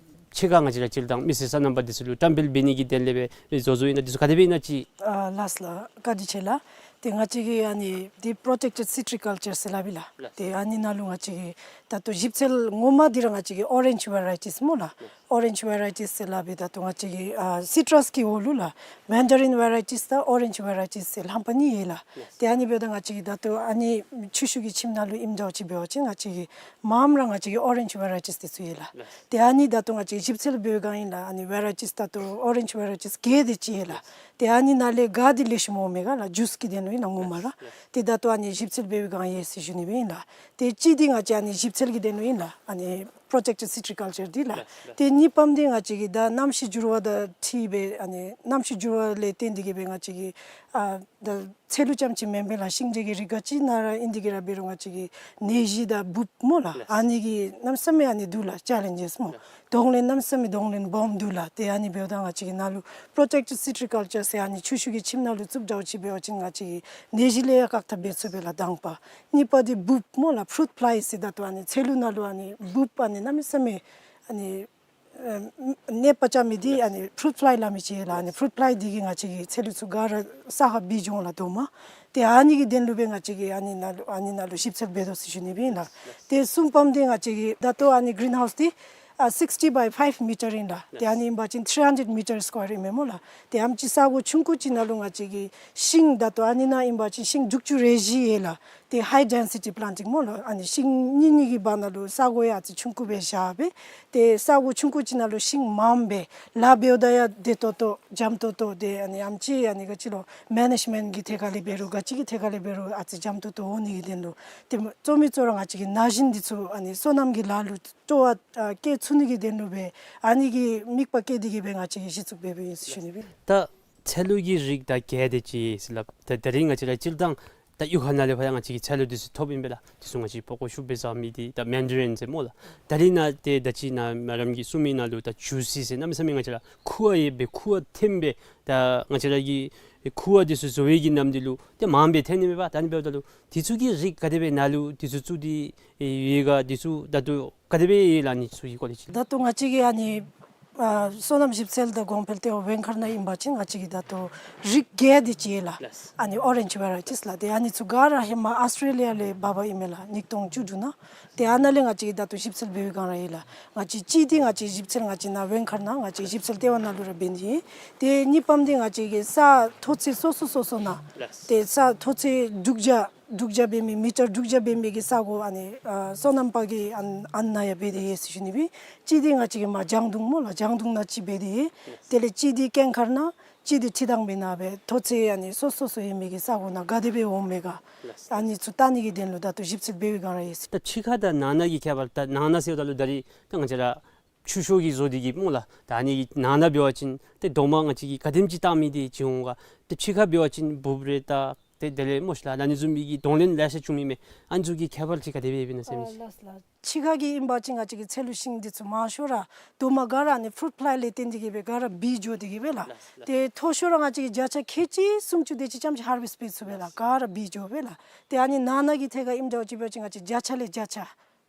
ཕྱི་ཁར་ང་བཅས་ར་སྤྱིར་བཏང་མི་སེར་སོ་ནམ་པ་འདི་ཚུ་ལུ་བཀྲམ་སྤེལ་འབད་ནི་གི་དོན་ལས་སྦེ་བཟོ་བཟོཝ་ཨིན་ན་འདི་ཚུ་ག་དེ་སྦེ་ཨིན་ན་ཅིག། ཨ་ལགས་ལགས། བཀའ་དྲིན་ཆེ་ལགས། ཏེ་ང་བཅས་ཀྱིས་ཨ་ནི་འདི་པྲོ་ཊེཀ་ཊེཌ་སི་ཊི་རི་ཀཱལ་ཅར་ཟེར་སླབ་ཨིན་ལགས། ཏེ་ཨ་ནི་ནང་ལུ་ང་བཅས་ཀྱིས་ད་ལྟོ་ཞིབ་འཚོལ་ངོ་མ་འདི་ར་ང་བཅས་ཀྱིས་ཨོ་རེནཇ་ཝེ་རའི་ཊིས་སྨོ་ལགས། ཨོ་རེནཇ་ཝེ་རའི་ཊིས་ཟེར་སླབ་སྦེ་ད་ལྟོ་ང་བཅས་ཀྱིས་ཨ་སི་ཊྲས་ཀྱི་འོག་ལུ་ལགས་མེན་ཌ་རིན་ཝེ་རའི་ཊིས་དང་ཨོ་རེནཇ་ཝེ་རའི་ཊིས་ཟེར་རྣམ་པ་གཉིས་ཡོད་ལགས། ཏེ་ཨ་ནི་འབདཝ་ད་ང་བཅས་ཀྱིས་ད་ལྟོ་ཨ་ནི་ཆུ་ཤུགས་ཀྱི་ཁྱིམ་ནང་ལུ་ཨིནམ་འདྲཝ་ཅིག་འབད་བ་ཅིན་ང་བཅས་ཀྱིས་མངམ་ར་ང་བཅས་ཀྱིས་ཨོ་རེནཇ་ཝེ་རའི་ཊིས་འདི་ཚུ་ཡོད་ལགས། ཏེ་ཨ་ནི་ད་ལྟོ་ང་བཅས་ཞིབ་འཚོལ་འབད་བའི་སྒང་ཨིན་ལགས། ཨ་ནི་ཝེ་རའི་ཊིས་ད་ལྟོ་ཨོ་རེནཇ་ཝེ་རའི་ཊིས་བརྒྱད་དེ་ཅིག་ཡོད་ལགས། ཏེ་ཨ་ནི་ནང་ལས་ག་འདི་ལེགས་ཤོམ་འོང་མས་ག་ལགས། ཇུས་ཀྱི་དོན་ལུ་ཨིན་ན་ངོ་མ་ར། ཏེ་ད་ལྟོ་ཨ་ནི་ཞིབ་འཚོལ་འབད་བའི་སྒང་ཡོད་ཟེར་ཞུ་ནི་སྦེ་ཨིན་ལགས། ཏེ་གཅིག་འདི་ང་བཅས་ཨ་ནི་ཞིབ་འཚོལ་གྱི་དོན་ལུ་ཨིན་ལགས། ཨ་ནི་པྲོ་ཊེཀ་ཊེཌ་སི་ཊི་རི་ཀཱལ་ཅར་འདི་ལགས། ཏེ་གཉིས་པམ་འདི་ང་བཅས་ཀྱིས་ད་གནམ་གཤིས་འགྱུར་བ་དང་འཁྲིལ་སྦེ་ཨ་ནི་གནམ་གཤིས་འགྱུར་བ་ལས་བརྟེན་ཏེ་གི་སྦེ་ང་བཅས་ཀྱིས་ཨ་ད་ཚལ་ལུ་རྐྱངམ་ཅིག་མེན་པར་ལགས་ཤིང་འབྲས་ཀྱི་རིགས་ག་ཅི་ནང་ར་ཨིན་ཏེ་གི་ར་འབད་རུང་ང་བཅས་ཀྱིས་ནད་གཞི་དང་འབུཔ་སྨོ་ལགས། ཨ་ནི་གི་གནམ་མེད་ས་མེད་ཨ་ནི་འདུག་ལགས། ཅེ་ལེནཇེས་སྨོ། གདོང་ལེན་གནམ་མེད་ས་མེད་གདོང་ལེན་སྦོམ་འདུག་ལགས། ཏེ་ཨ་ནི་འབདཝ་ད་ང་བཅས་ཀྱིས་ནཱ་ལུ་པྲོ་ཊེཀ་ཊེཌ་སི་ཊི་རི་ཀཱལ་ཅར་ཟེར་ཨ་ནི་ཆུ་ཤུགས་ཀྱི་ཁྱིམ་ནང་ལུ་བཙུགསཔ་འདྲཝ་ཅིག་འབད་བ་ཅིན་ང་བཅས་ཀྱིས་ནད་གཞི་ལས་ཡང་བཀག་ཐབས་འབད་ཚུགས་པས་ལགས་དང་པ། གཉིས་པ་འདི་འབུཔ་སྨོ་ལགས། ཕུ་རུཊ་ཕླའི་ཟེར་ད་ལྟོ་ཨ་ནི་ཚལ་ལུ་ནང་ལུ་ཨ་ནི་འབུཔ་ཨ་ནི་གནམ་མེད་ས་མེད་ཨ་ནི་ཨ་ནདཔ་རྐྱབ་མི་འདི་ཨ་ནི་ཕུ་རུཊ་ཕླའི་སླབ་མི་ཅིག་ཡོད་ལགས། ཨ་ནི་ཕུ་རུཊ་ཕླའི་འདི་གིས་ང་བཅས་ཀྱི་ཚལ་ལུ་ཚུ་ག་ར་ས་ཁར་སྦེ་འགྱོ་འོང་ལགས་རྡོག་མ། ཏེ་ཨ་ནི་གི་དོན་ལུ་སྦེ་ང་བཅས་ཀྱིས་ཨ་ནི་ནང་ལུ་ཨ་ནི་ནང་ལུ་ཞིབ་འཚོལ་འབད་དོ་ཟེར་ཞུ་ནི་སྦེ་ཨིན་ལགས། ཏེ་གསུམ་པམ་འདི་ང་བཅས་ཀྱི་ད་ལྟོ་ཨ་ནི་གི་རིན་ཧའུསི་འདི་ཨ་སིགསི་ཊི་བའི་ཕའིབ་མི་ཊར་ཨིན་ལགས། ཏེ་ཨ་ནི་ཨིན་པ་ཅིན་ཐྲི་ཧན་ཌེཌ་མི་ཊར་སི་ཀོ་ཡར་ཨིན་མས་སྨོ་ལགས། ཏེ་ཨ་ནེམ་ཅིག་ས་གོ་ཆུང་ཀུ་ཅིག་ནང་ལུ་ང་བཅས་ཀྱིས་ཤིང་ད་ལྟོ་ཨ་ནི་ནང་ཨིན་པ་ཅིན་ཤིང་དྲུག་ཅུ་རེ་བཞི་ཡོད་ལགས། ཏེ་ཧའི་ཌེན་སི་ཊི་པི་ལཱན་ཊིང་སྨོ་ལགས། ཨ་ནི་ཤིང་གཉིས་གཉིས་ཀྱི་བར་ན་ལུ་ས་གོ་ཡང་ཨ་ཙི་ཆུང་ཀུ་སྦེ་བཞག་སྦེ་ཏེ་ས་གོ་ཆུང་ཀུ་ཅིག་ནང་ལུ་ཤིང་མངམ་སྦེ་ལཱ་འབདཝ་ད་ཡང་བདེ་ཏོག་ཏོ་འཇམ་ཏོག་ཏོ་ཏེ་ཨ་ནི་ཨ་ནེམ་ཅིག་ཨ་ནི་ག་ཅི་ལོ་མེ་ནེཇ་མེནཊ་གི་ཐད་ཁར་ལས་འབད་རུང་ག་ཅི་གི་ཐད་ཁར་ལས་འབད་རུང་ཨ་ཙི་འཇམ་ཏོག་ཏོ་འོང་ནི་གི་དོན་ལུ་ཏེ་གཙོ་མི་གཙོ་ར་ང་བཅས་ཀྱིས་ན་གཞོན་འདི་ཚུ་ཨ་ནི་སོ་ནམ་གྱི་ལཱ་ལུ་སྤྲོ་བ་ཨ་བསྐྱེད་ཚུགས་ནི་གི་དོན་ལུ་སྦེ་ཨ་ནི་གི་དམིགས་པ་བསྐྱེད་དེ་གི་སྦེ་ང་བཅས་ཀྱིས་གཞི་བཙུགས་འབད་འབདཝ་ཨིན་ཟེར་ཞུ་ནི་སྦེ། ད་ཚལ་ལུ་གི་རིགས་ད་ག་དེ་ཅིག་ཟེར་སླབ། ད་ད་རིས་ང་བཅས་ར་སྤྱིར་བཏང་ ད་གཡུས་ཁ་ནང་ལས་ཕར་ཡང་ང་བཅས་ཀྱིས་ཚལ་ལུ་འདི་ཚུ་ཐོབ་ཨིན་པས་ལགས། འདི་ཚུ་ང་བཅས་ཕོར་གོ་ཤུགས་སྦེ་བཟའ་མི་འདི་ད་མེན་ཌ་རིན་ཟེར་སྨོ་ལགས། ད་རིས་ནཱ་ཏེ་ད་ཅི་ནཱ་མ་རམ་གྱིས་གསུངས་མི་ནང་ལུ་ད་ཇུ་སི་ཟེར་གནམ་མེད་ས་མེད་ང་བཅས་ར་ཁུ་བ་ཡོད་པའི་ཁུ་བ་ཐོན་སྦེ་ད་ང་བཅས་ར་གི་ཁུ་བ་འདི་ཚུ་བཟོ་བའི་གི་ནམ་འདི་ལུ་ཏེ་མངམ་སྦེ་ཐོན་ནི་མས་པ། ད་ཨ་ནི་འབདཝ་ད་ལུ་འདི་ཚུ་གི་རིགས་ག་དེ་སྦེ་ནཱ་ལུ་འདི་ཚུ་བཙུགས་ཏེ་ཡོད་ག། འདི་ཚུ་ད་ལྟོ་ག་དེ་སྦེ་ཡོད་ལགས། ཨ་ནི་ཚུ་གི་སྐོར་ལས་ཅིག། ད་ལྟོ་ང་བཅས་ཀྱི་ཨ་ནི་ཨ་སོ་ནམ་ཞིབ་འཚོལ་དང་གོང་འཕེལ་ལྟེ་བ་བེང་མཁར་ནང་ཨིན་པ་ཅིན་ང་བཅས་ཀྱི་ད་ལྟོ་རིགས་བརྒྱད་དེ་ཅིག་ཡོད་ལགས། ལགས། ཨ་ནི་ཨོ་རེནཇ་ཝེ་རའི་ཊིས་ལགས། ཏེ་ཨ་ནི་ཚུ་ག་ར་ཧེ་མ་ཨཱོས་ཊྲེ་ལི་ཡ་ལས་འབག་འབགཔ་ཨིན་མས་ལགས། ཉིས་སྟོང་བཅུ་དྲུག་ནང་། ཏེ་ཨ་ནཱ་ལས་ང་བཅས་ཀྱིས་ད་ལྟོ་ཞིབ་འཚོལ་འབད་བའི་སྒང་ར་ཡོད་ལགས། ང་བཅས་གཅིག་འདི་ང་བཅས་ཞིབ་འཚོལ་ང་བཅས་ནཱ་བེང་མཁར་ནང་ང་བཅས་ཞིབ་འཚོལ་ལྟེ་བ་ནང་ལུ་ར་འབད་ནི་ཨིན། ཏེ་གཉིས་པམ་འདི་ང་བཅས་ཀྱི་ས་མཐོ་ཚད་སོ་སོ་སོ་སོ་ནང་། ལགས། ཏེ་ས་མཐོ་ཚད་དྲུག་བརྒྱ་དྲུག་བརྒྱ་འབད་མི་མི་ཊར་དྲུག་བརྒྱ་འབད་མི་གི་ས་གོ་ཨ་ནི་ཨ་སོ་ནམ་པ་གིས་ཨ་ནི་ཨ་ནཱ་ཡང་འབད་དེ་ཡོད་ཟེར་ཞུ་ནི་སྦེ། གཅིག་འདི་ང་བཅས་ཀྱི་མར་ལྗང་མདོག་སྨོ་ལགས། ལྗང་མདོག་ནང་གཅིག་འབད་དེ་ཡོད། དེ་ལས་གཅིག་འདི་སྐྱེངས་མཁར་ནང་གཅིག་འདི་ཁྲི་ཐང་སྦེ་ནཱ་སྦེ་མཐོ་ཚད་ཨ་ནི་སོ་སོ་སོ་ཡོད་མི་གི་ས་གོ་ནང་ག་དེ་སྦེ་འོངམ་མས་ག། ཨ་ནི་ཚུ་བལྟ་ནི་གི་དོན་ལུ་ད་ལྟོ་ཞིབ་འཚོལ་འབད་བའི་སྒང་ར་ཡོད་ཟེར། ད་ཕྱི་ཁ་དང་ནང་ན་གི་ཁྱད་པར། ད་ནང་ན་ཟེརཝ་ད་ལུ་ད་རིས་ད་ང་བཅས་ར་ཆུ་ཤོག་གིས་བཟོ་སྟེ་གི་སྨོ་ལགས། ད་ཨ་ནི་གི་ནང་ན་འབད་བ་ཅིན་ཏེ་རྡོག་མ་ང་བཅས་ཀྱིས་ག་དེམ་ཅིག་བཏགས་མི་འདི་ཅིག་འོང་ག། ཏེ་ཕྱི་ཁ་འབད་བ་ཅིན་འབུབ་རེ་བཏགས། ཏེ་དེ་ལས་སྨོ་ཤིག་ལགས་ཨ་ནི་བཟུམ་མའི་གི་གདོང་ལེན་ལེ་ཤ་བྱུང་མི་མས། ཨ་ནི་ཚུ་གི་ཁྱད་པར་ཅིག་ག་དེ་སྦེ་ཡོདཔ་ཨིན་ན་ཟེར་མི་ཅིག། ཨ་ལགས་ལགས། ཕྱི་ཁ་གི་ཨིན་པ་ཅིན་ང་བཅས་ཀྱི་ཚལ་ལུ་ཤིང་འདི་ཚུ་མང་ཤོས་ར་རྡོག་མ་ག་ར་ཨ་ནི་ཕུ་རུཊ་ཕླའི་ལས་བརྟེན་ཏེ་གི་སྦེ་ག་ར་བིལ་འགྱོ་སྟེ་གི་སྦེ་ལགས། ལགས་ལགས། ཏེ་མཐོ་ཤོས་ར་ང་བཅས་ཀྱིས་བརྒྱ་ཆ་ཁལ་གཅིག་སུམ་ཅུ་དེ་ཅིག་ཙམ་ཅིག་ཧར་ཝེསཊ་འབད་ཚུགས་པས་ལགས། ག་ར་བིལ་འགྱོ་སྦེ་ལགས། ཏེ་ཨ་ནི་ནང་ན་གི་ཐད་ཁར་ཨིནམ་འདྲཝ་ཅིག་འབད་བ་ཅིན་ང་བཅས་བརྒྱ་ཆ་ལས་བརྒྱ་ཆ་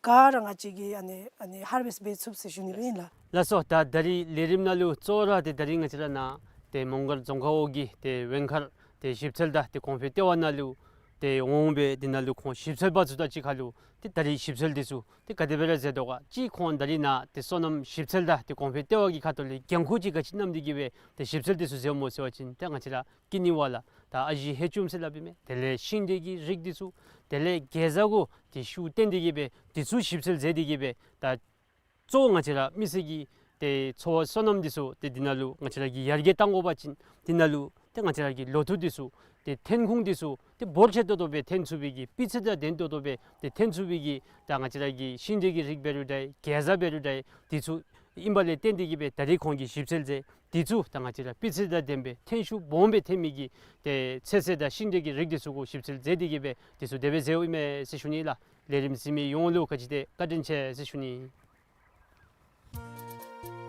ག་ར་ང་བཅས་ཀྱིས་ཨ་ནི་ཨ་ནི་ཧར་ཝེསཊ་འབད་ཚུགས་ཟེར་ཞུ་ནི་སྦེ་ཨིན་ལགས། ལགས་སོ། ད་ད་རིས་ལས་རིམ་ནང་ལུ་གཙོ་བོ་ར་ཏེ་ད་རིས་ང་བཅས་ར་ནཱ་ཏེ་མོང་སྒར་རྫོང་ཁག་འོག་གི་ཏེ་བེང་མཁར་ཏེ་ཞིབ་འཚོལ་དང་ཏེ་གོང་འཕེལ་ལྟེ་བ་ནང་ལུ་ཏེ་འོང་སྦེ་དེ་ནང་ལུ་ཁོང་ཞིབ་འཚོལ་པ་ཚུ་དང་གཅིག་ཁར་ལུ་ཏེ་ད་རིས་ཞིབ་འཚོལ་འདི་ཚུ་ཏེ་ག་དེ་སྦེ་ར་མཛད་དོ་ག། གཅིག་ཁོང་ད་རིས་ནཱ་ཏེ་སོ་ནམ་ཞིབ་འཚོལ་དང་ཏེ་གོང་འཕེལ་ལྟེ་བ་གི་ཁ་ཐུག་ལས་འགན་ཁུར་ཅིག་ག་ཅི་བསྣམས་ཏེ་གི་སྦེ་ཏེ་ཞིབ་འཚོལ་འདི་ཚུ་མཛདཔ་སྨོ་ཟེར་བ་ཅིན་ཏེ་ང་བཅས་ར་ཀི་ནི་ཝ་ལ་ད་ཨ་ཞེ་ཧེ་ཅུམ་ཟེར་སླབ་ཨིན་མས། དེ་ལས་ཤིང་འབྲས་ཀྱི་རིགས་འདི་ཚུ་དེ་ལས་གེ་ཛ་གུ་ཏེ་ཤུགས་བཏོན་ཏེ་གི་སྦེ་འདི་ཚུ་ཞིབ་འཚོལ་མཛད་དེ་གི་སྦེ་ད་གཙོ་བོ་ང་བཅས་ར་མི་སེར་གྱི་ཏེ་འཚོ་བ་སོ་ནམ་འདི་ཚུ་ཏེ་འདི་ནང་ལུ་ང་བཅས་ར་གིས་ཡར་རྒྱས་གཏང་དགོ་པ་ཅིན་འདི་ནང་ལུ་ཏེ་ང་བཅས་ར་གི་ལོ་ཐོག་འདི་ཚུ་ཏེ་ཐོན་ཁུངས་འདི་ཚུ་ཏེ་འབོར་ཆེ་ཏོག་ཏོ་སྦེ་ཐོན་ཚུགས་པའི་གི་སྤུས་ཚད་དང་ལྡན་ཏོག་ཏོ་སྦེ་ཏེ་ཐོན་ཚུགས་པའི་གི་ད་ང་བཅས་ར་གི་ཤིང་འབྲས་ཀྱི་རིགས་འབད་རུང་འདྲ་གེ་ཛ་འབད་རུང་འདྲ་འདི་ཚུ་ཨིན་པ་ལས་བརྟེན་ཏེ་གི་སྦེ་ད་རིས་ཁོང་གིས་ཞིབ་འཚོལ་མཛད། འདི་ཚུ་ད་ང་བཅས་ར་སྤུས་ཚད་དང་ལྡན་པའི་ཐོན་ཤུགས་སྦོམ་སྦེ་ཐོན་མི་གི་ཏེ་ཚོད་བསྲེ་དང་ཤིང་འབྲས་ཀྱི་རིགས་འདི་ཚུ་གུ་ཞིབ་འཚོལ་མཛད་དེ་གི་སྦེ་འདི་ཚུ་དེ་སྦེ་མཛདཔ་ཨིན་མས་ཟེར་ཞུ་ནི་ལགས། ལས་རིམ་གཟིགས་མི་ཡོངས་ལུ་ག་ཅི་དེ་བཀའ་དྲིན་ཆེ་ཟེར་ཞུ་ནི།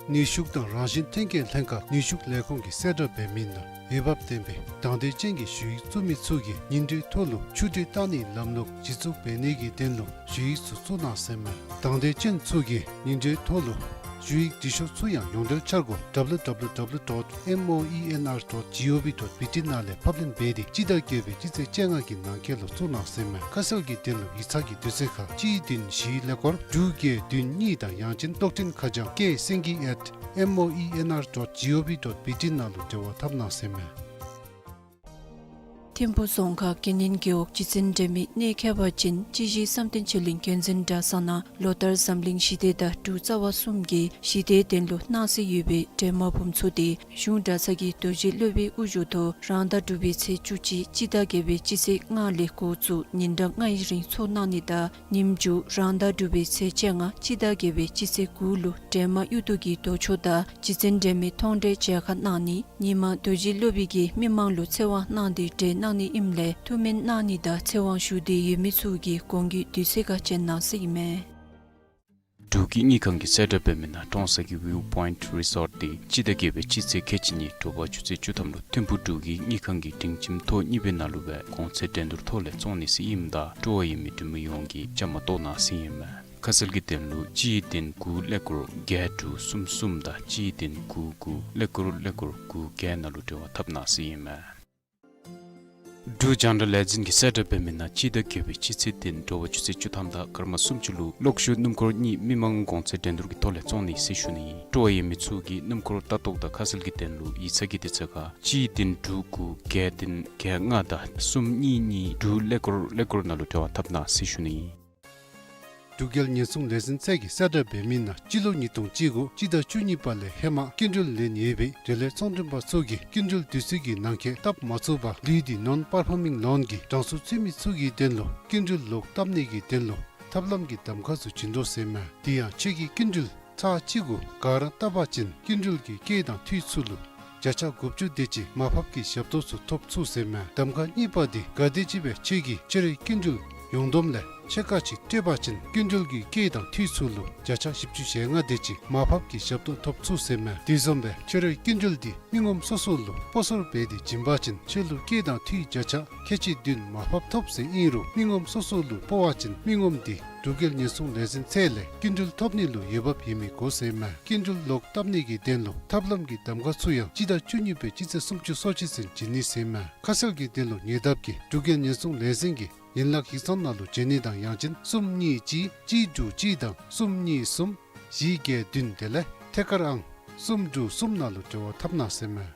ནུས་ཤུགས་དང་རང་བཞིན་ཐོན་སྐྱེད་ལྷན་ཁག་ནུས་ཤུགས་ལས་ཁུངས་ཀྱིས་གསལ་བསྒྲགས་འབད་མི་ནང་འོས་འབབ་ལྡན་པའི་དང་འདོད་ཅན་གྱི་ཞུ་ཡིག་བཙུགས་མི་ཚུ་གིས་ཉིན་དྲོད་ཐོག་ལུ་ཆུ་དྲོད་བཏང་ནིའི་ལམ་ལུགས་གཞི་བཙུགས་འབད་ནི་གི་དོན་ལུ་ཞུ་ཡིག་ཚུ་བཙུགས་གནང་ཟེར་མས། དང་འདོད་ཅན་ཚུ་གིས་ཉིན་དྲོད་ཐོག་ལུ་ཞུ་ཡིག་འབྲི་ཤོག་ཚུ་ཡང་ཡོངས་འབྲེལ་འཆར་སྒོ་W W W dot moenr dot gov dot B T ནང་ལས་ཕབ་ལེན་འབད་དེ་སྤྱི་ཟླ་བརྒྱད་པའི་སྤྱི་ཚེས་བཅོ་ལྔ་གི་ནང་འཁོད་ལུ་བཙུགས་གནང་ཟེར་མས། ཁ་གསལ་གྱི་དོན་ལུ་ཡིག་ཚང་གི་དུས་ཚོད་ཁར་གཅིག་བདུན་བཞི་ཀླད་ཀོར་དྲུག་བརྒྱད་བདུན་གཉིས་དང་ཡང་ཅིན་གློག་འཕྲིན་ཁ་བྱང་K Singye at moenr dot gov dot B T ནང་ལུ་འབྲེལ་བ་འཐབ་གནང་ཟེར་མས། ཐིམ་ཕུ་རྫོང་ཁག་དགེ་བསྙེན་རྒེད་འོག་སྤྱི་ཚན་འབྲེལ་མི་གནས་མཁས་པ་ཅིན་སྤྱི་བཞི་བསམ་གཏན་ཆོས་གླིང་རྒྱལ་འཛིན་གྲྭ་ཚང་ནང་ལོ་ལྟར་འཛམ་གླིང་ཞི་བདེ་དང་འབྲུག་རྩ་བ་གསུམ་གྱི་ཞི་བདེའི་དོན་ལུ་གནང་སྲོལ་ཡོད་པའི་འདྲེས་མ་འབུམ་ཚོགས་འདི་གཞུང་གྲྭ་ཚང་གི་རྡོ་རྗེ་སློབ་དཔོན་དབུ་བཞུགས་ཐོག་རང་ཟླ་དྲུག་པའི་ཚེས་བཅུ་གཅིག་སྤྱི་ཟླ་བརྒྱད་པའི་སྤྱི་ཚེས་ལྔ་ལས་འགོ་བཙུགས་ཉིན་གྲངས་ལྔའི་རིང་ཚོགས་གནང་ནི་དང་ཉིནམ་མཇུག་རང་ཟླ་དྲུག་པའི་ཚེས་བཅོ་ལྔ་སྤྱི་ཟླ་བརྒྱད་པའི་སྤྱི་ཚེས་དགུ་ལུ་འདྲེས་མ་གཡུ་རྡོ་གི་རྡོ་ཆོག་དང་སྤྱི་ཚན་འབྲེལ་མི་མཐོང་གྲོལ་མཇལ་ཁ་གནང་ནི། ཉིན་མ་རྡོ་རྗེ་སློབ་དཔོན་གྱིས་མི་མང་ལུ་ཚེ་དབང་གནང་སྟེ་གྲོལ་གནང་ནི་ཨིནམ་ལས་ཐུགས་སྨོན་གནང་ནི་དང་ཚེ་དབང་ཞུ་འདོད་ཡོད་མི་ཚུ་གིས་གོང་གི་དུས་ཚོད་ཁར་བྱོན་གནང་ཟེར་ཨིན་མས། འབྲུག་གི་དངུལ་ཁང་གིས་གསལ་བསྒྲགས་འབད་མི་ནང་ཀྲོང་གསར་གྱི་ཝིའུ་པོའིནཊ་རི་སོརཊ་འདི་སྤྱི་ཟླ་བརྒྱད་པའི་སྤྱི་ཚེས་ཁལ་གཅིག་གཉིས་དྲོ་པ་ཆུ་ཚོད་བཅུ་ཐམ་ལུ་ཐིམ་ཕུ་འབྲུག་གི་དངུལ་ཁང་གི་སྒྲིང་ཁྱིམ་ཐོག་གཉིས་པའི་ནང་ལུ་སྦེ་གོང་ཚད་འགྲན་བསྡུར་ཐོག་ལས་བཙོང་ནི་ཟེར་ཨིནམ་ད་སྤྲོ་བ་ཡོད་མི་འབྲུག་མི་ཡོངས་ཀྱིས་བཅའ་མར་གཏོགས་གནང་ཟེར་ཨིན་མས། ཁ་གསལ་གྱི་དོན་ལུ་གཅིག་བདུན་དགུ་ཀླད་ཀོར་བརྒྱད་དྲུག་གསུམ་གསུམ་དང་གཅིག་བདུན་དགུ་དགུ་ཀླད་ཀོར་ཀླད་ཀོར་དགུ་བརྒྱད་ནང་ལུ་འབྲེལ་བ་འཐབ་གནང་ཟེར་ཨིན་མས། འབྲུག་རྒྱང་བསྒྲགས་ལས་འཛིན་གྱིས་གསལ་བསྒྲགས་འབད་མི་ནང་སྤྱི་ཟླ་བརྒྱད་པའི་སྤྱི་ཚེས་བདུན་དྲོ་པ་ཆུ་ཚོད་བཅུ་ཐམ་དང་སྐར་མ་སུམ་ཅུ་ལུ་གློག་ཤུགས་སྣུམ་འཁོར་གཉིས་མི་མང་གོང་ཚད་འགྲན་བསྡུར་གྱི་ཐོག་ལས་བཙོང་ནི་ཟེར་ཞུ་ནི། སྤྲོ་བ་ཡོད་མི་ཚུ་གིས་སྣུམ་འཁོར་ལྟ་རྟོག་དང་ཁ་གསལ་གྱི་དོན་ལུ་ཡིག་ཚང་གི་དུས་ཚོད་ཁར་གཅིག་བདུན་དྲུག་དགུ་བརྒྱད་བདུན་བརྒྱད་ལྔ་དང་གསུམ་གཉིས་གཉིས་དྲུག་ཀླད་ཀོར་ཀླད་ཀོར་ནང་ལུ་འབྲེལ་བ་འཐབ་གནང་ཟེར་ཞུ་ནི། འབྲུག་རྒྱལ་ཉེན་སྲུང་ལས་འཛིན་ཚད་ཀྱིས་གསལ་བསྒྲགས་འབད་མི་ནང་སྤྱི་ལོ་ཉིས་སྟོང་བཅུ་དགུ་སྤྱི་ཟླ་བཅུ་གཉིས་པ་ལས་ཧེ་མ་སྐྱིན་འགྲུལ་ལེན་ཡོད་པའི་འབྲེལ་ཡོད་ཚོང་མགྲོན་པ་ཚུ་གིས་སྐྱིན་འགྲུལ་དུས་ཚོད་ཀྱི་ནང་འཁོད་བཏབ་མ་ཚུགས་པར་ལུས་ཏེ་ནོན་པར་ཕོ་མིང་ལོན་གྱི་གྲངས་སུ་ཚུད་མི་ཚུ་གི་དོན་ལུ་སྐྱིན་འགྲུལ་ལོག་བཏབ་ནི་གི་དོན་ལུ་ཐབས་ལམ་གྱི་གདམ་ཁ་ཚུ་བྱིན་དོ་ཟེར་མས། དེ་ཡང་ཁྱོད་ཀྱིས་སྐྱིན་འགྲུལ་ཚར་གཅིག་གུ་ག་ར་བཏབ་པ་ཅིན་སྐྱིན་འགྲུལ་གྱི་སྐྱེད་དང་འཐུས་ཚུ་ལུ་ བརྒྱ་ཆ་དགུ་བཅུ་དེ་ཅིག་མར་ཕབ་ཀྱི་ཞབས་ཏོག་ཚུ་ཐོབ་ཚུགས་ཟེར་མས། གདམ་ཁ་གཉིས་པ་འདི་ག་དེམ་ཅིག་སྦེ་ཁྱོད་ཀྱིས་ཁྱོད་རའི་སྐྱིན་འགྲུལ་ཡོངས་བསྡོམས་ལས་ཕྱེད་ཀ་ཅིག་སྤྲོད་པ་ཅིན་སྐྱིན་འགྲུལ་གྱི་སྐྱེད་དང་འཐུས་ཚུ་ལུ་བརྒྱ་ཆ་བཞི་བཅུ་ཞེ་ལྔ་དེ་ཅིག་མར་ཕབ་ཀྱི་ཞབས་ཏོག་ཐོབ་ཚུགས་ཟེར་མས། དེ་བཟུམ་སྦེ་ཁྱོད་རའི་སྐྱིན་འགྲུལ་འདི་མི་ངོམ་སོ་སོ་ལུ་སྤོ་སོར་འབད་དེ་བྱིན་པ་ཅིན་ཁྱོད་ལུ་སྐྱེད་དང་འཐུས་བརྒྱ་ཆ་ཁལ་གཅིག་བདུན་མར་ཕབ་ཐོབ་ཟེར་ཨིན་རུང་མི་ངོམ་སོ་སོ་ལུ་སྤོ་བ་ཅིན་མི་ངོམ་འདི་འབྲུག་རྒྱལ་ཉེན་སྲུང་ལས་འཛིན་ཚད་ལས་སྐྱིན་འགྲུལ་ཐོབ་ནི་ལུ་འོས་འབབ་ཡོད་མི་དགོ་ཟེར་མས། སྐྱིན་འགྲུལ་ལོག་བཏབ་ནི་གི་དོན་ལུ་ཐབས་ལམ་གྱི་གདམ་ཁ་ཚུ་ཡང་སྤྱི་ཟླ་བཅུ་གཉིས་པའི་སྤྱི་ཚེས་སུམ་ཅུ་སོ་གཅིག་ཚུན་བྱིན་ནི་ཟེར་མས། ཁ་གསལ་གྱི་དོན་ལུ་ཉེ་འདབས་ཀྱི་འབྲུག་རྒྱལ་ཉེན་སྲུང་ལས་འཛིན་གྱི་ཡན་ལག་ཡིག་ཚང་ནང་ལུ་བྱོན་ནི་དང་ཡང་ཅིན་གསུམ་གཉིས་གཅིག་གཅིག་དྲུག་གཅིག་དང་གསུམ་གཉིས་གསུམ་བཞི་བརྒྱད་བདུན་དེ་ལས་ཐད་ཀར་ཨང་གསུམ་དྲུག་གསུམ་ནང་ལུ་འབྲེལ་བ་འཐབ་གནང་ཟེར་མས།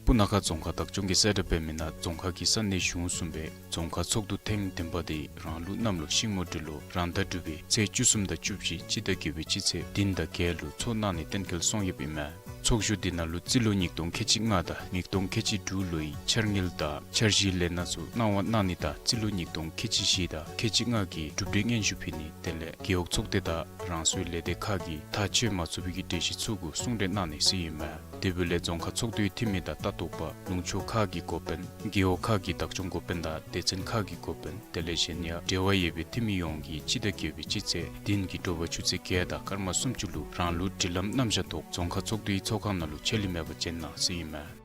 སྤུ་ན་ཁ་རྫོང་ཁག་བདག་སྐྱོང་གིས་གསལ་བསྒྲགས་འབད་མི་ནང་རྫོང་ཁག་གི་ས་གནས་གཞུང་གསུམ་པའི་རྫོང་ཁག་ཚོགས་འདུ་ཐེངས་བདུན་པ་དེ་རང་ལུགས་གནམ་ལོ་ཤིང་མོ་སྦྲུལ་ལོ་རང་ཟླ་དྲུག་པའི་ཚེས་བཅུ་གསུམ་དང་བཅུ་བཞི་སྤྱི་ཟླ་བརྒྱད་པའི་སྤྱི་ཚེས་བདུན་དང་བརྒྱད་ལུ་ཚོགས་གནང་ནི་གཏན་འཁེལ་སོང་ཡོདཔ་ཨིན་མས། ཚོགས་བཞུགས་དེ་ནང་ལུ་རྩིས་ལོ་ཉིས་སྟོང་ཁལ་གཅིག་ལྔ་དང་ཉིས་སྟོང་ཁལ་གཅིག་དྲུག་ལོའི་འཆར་དངུལ་དང་འཆར་གཞིའི་ལས་སྣ་ཚུ་གནང་བ་གནང་ནི་དང་རྩིས་ལོ་ཉིས་སྟོང་ཁལ་གཅིག་བཞི་དང་ཁལ་གཅིག་ལྔ་གི་གྲུབ་འབྲས་སྙན་ཞུ་ཕུལ་ནི་དེ་ལས་རྒེད་འོག་ཚོགས་སྡེ་དང་རང་སོའི་ལས་སྡེ་ཁག་གིས་ཐག་བཅད་མ་ཚུགས་པའི་གི་གྲོས་གཞི་ཚུ་གུ་གསུང་གྲོས་གནང་ནི་ཟེར་ཨིན་མས། དེ་འབདཝ་ལས་རྫོང་ཁག་ཚོགས་འདུའི་འཐུས་མི་དང་ལྟ་རྟོག་པ་ལུང་ཕྱོགས་ཁག་གི་འགོ་དཔོན་རྒེད་འོག་ཁག་གི་བདག་སྐྱོང་འགོ་དཔོན་དང་སྡེ་ཚན་ཁག་གི་འགོ་དཔོན་དེ་ལས་གཞན་ཡང་འབྲེལ་བ་ཡོད་པའི་འཐུས་མི་ཡོངས་ཀྱིས་སྤྱི་ཟླ་བརྒྱད་པའི་སྤྱི་ཚེས་བདུན་གྱི་དྲོ་པ་ཆུ་ཚོད་བརྒྱད་དང་སྐར་མ་སུམ་ཅུ་ལུ་རང་ལུགས་སྒྲིག་ལམ་རྣམ་གཞག་ཐོག་རྫོང་ཁག་ཚོགས་འདུའི་ཚོགས་ཁང་ནང་ལུ་ཆད་ལུས་མེད་པར་བྱོན་གནང་ཟེར་ཨིན་མས།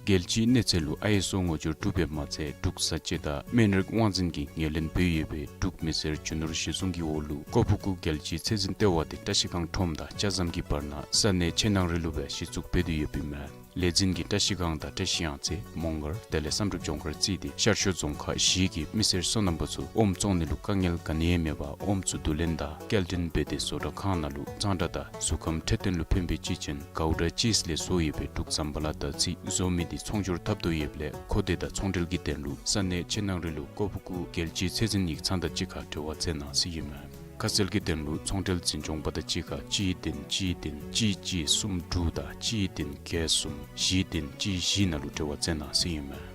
རྒྱལ་སྤྱིའི་གནས་ཚད་ལུ་ཨའི་ཨེསི་ཨོ་ངོ་སྦྱོར་གྲུབ་པའི་མ་ཚད་འབྲུག་བཟའ་སྤྱོད་དང་སྨན་རིགས་དབང་འཛིན་གྱིས་ངོས་ལེན་འབད་ཡོད་པའི་འབྲུག་མི་སེར་རྒྱུ་ནོར་གཞི་བཟུང་གི་འོག་ལུ་ཀོ་ཕུ་ཀུ་རྒྱལ་སྤྱིའི་ཚད་འཛིན་ལྟེ་བ་དེ་བཀྲ་ཤིས་སྒང་ཁྲོམ་དང་ལྕགས་ཟམ་གྱི་བར་ན་ས་གནས་ཆེ་ནང་རི་ལུ་སྦེ་གཞི་བཙུགས་འབད་དེ་ཡོདཔ་ཨིན་མས། ལས་འཛིན་གྱིས་བཀྲ་ཤིས་སྒང་དང་བཀྲ་ཤིས་གཡང་རྩེ་མོང་སྒར་དེ་ལས་བསམ་གྲུབ་ལྗོངས་མཁར་བརྩིས་ཏེ་ཤར་ཕྱོགས་རྫོང་ཁག་བཞི་གི་མི་སེར་སོ་ནམ་པ་ཚུ་ཨོམ་བཙོང་ནི་ལུ་དཀའ་ངལ་ག་ནི་ཡང་མེད་པར་ཨོམ་ཚུ་བསྡུ་ལེན་དང་སྐྱེལ་འདྲེན་འབད་དེ་བཟོ་གྲྭ་ཁང་ནང་ལུ་གཙང་སྦྲ་དང་གཟུགས་ཁམས་འཕྲོད་བསྟེན་ལུ་ཕན་པའི་གཅེས་ཅན་གའུ་ཌ་ཅིས་ལས་བཟོ་ཡོད་པའི་འབྲུག་ཟམ་པ་ལ་དར་ཚི་བཟོ་མི་དེ་ཚོང་སྒྱུར་འཐབ་དོ་ཡོདཔ་ལས་ཁོ་དེ་དང་ཚོང་འབྲེལ་གྱི་དོན་ལུ་ས་གནས་ཆེ་ནང་རི་ལུ་ཀོ་ཕུ་ཀུ་རྒྱལ་སྤྱིའི་ཚད་འཛིན་ཡིག་ཚང་དང་གཅིག་ཁར་འབྲེལ་བ་མཛད་གནང་ཟེར་ཨིན་མས། ཁ་གསལ་གྱི་དོན་ལུ་ཚོང་འབྲེལ་འཛིན་སྐྱོང་པ་དང་གཅིག་ཁར་གཅིག་བདུན་གཅིག་བདུན་གཅིག་གཅིག་གསུམ་དྲུག་དང་གཅིག་བདུན་བརྒྱད་གསུམ་བཞི་བདུན་གཅིག་བཞི་ནང་ལུ་འབྲེལ་བ་མཛད་གནང་ཟེར་ཨིན་མས།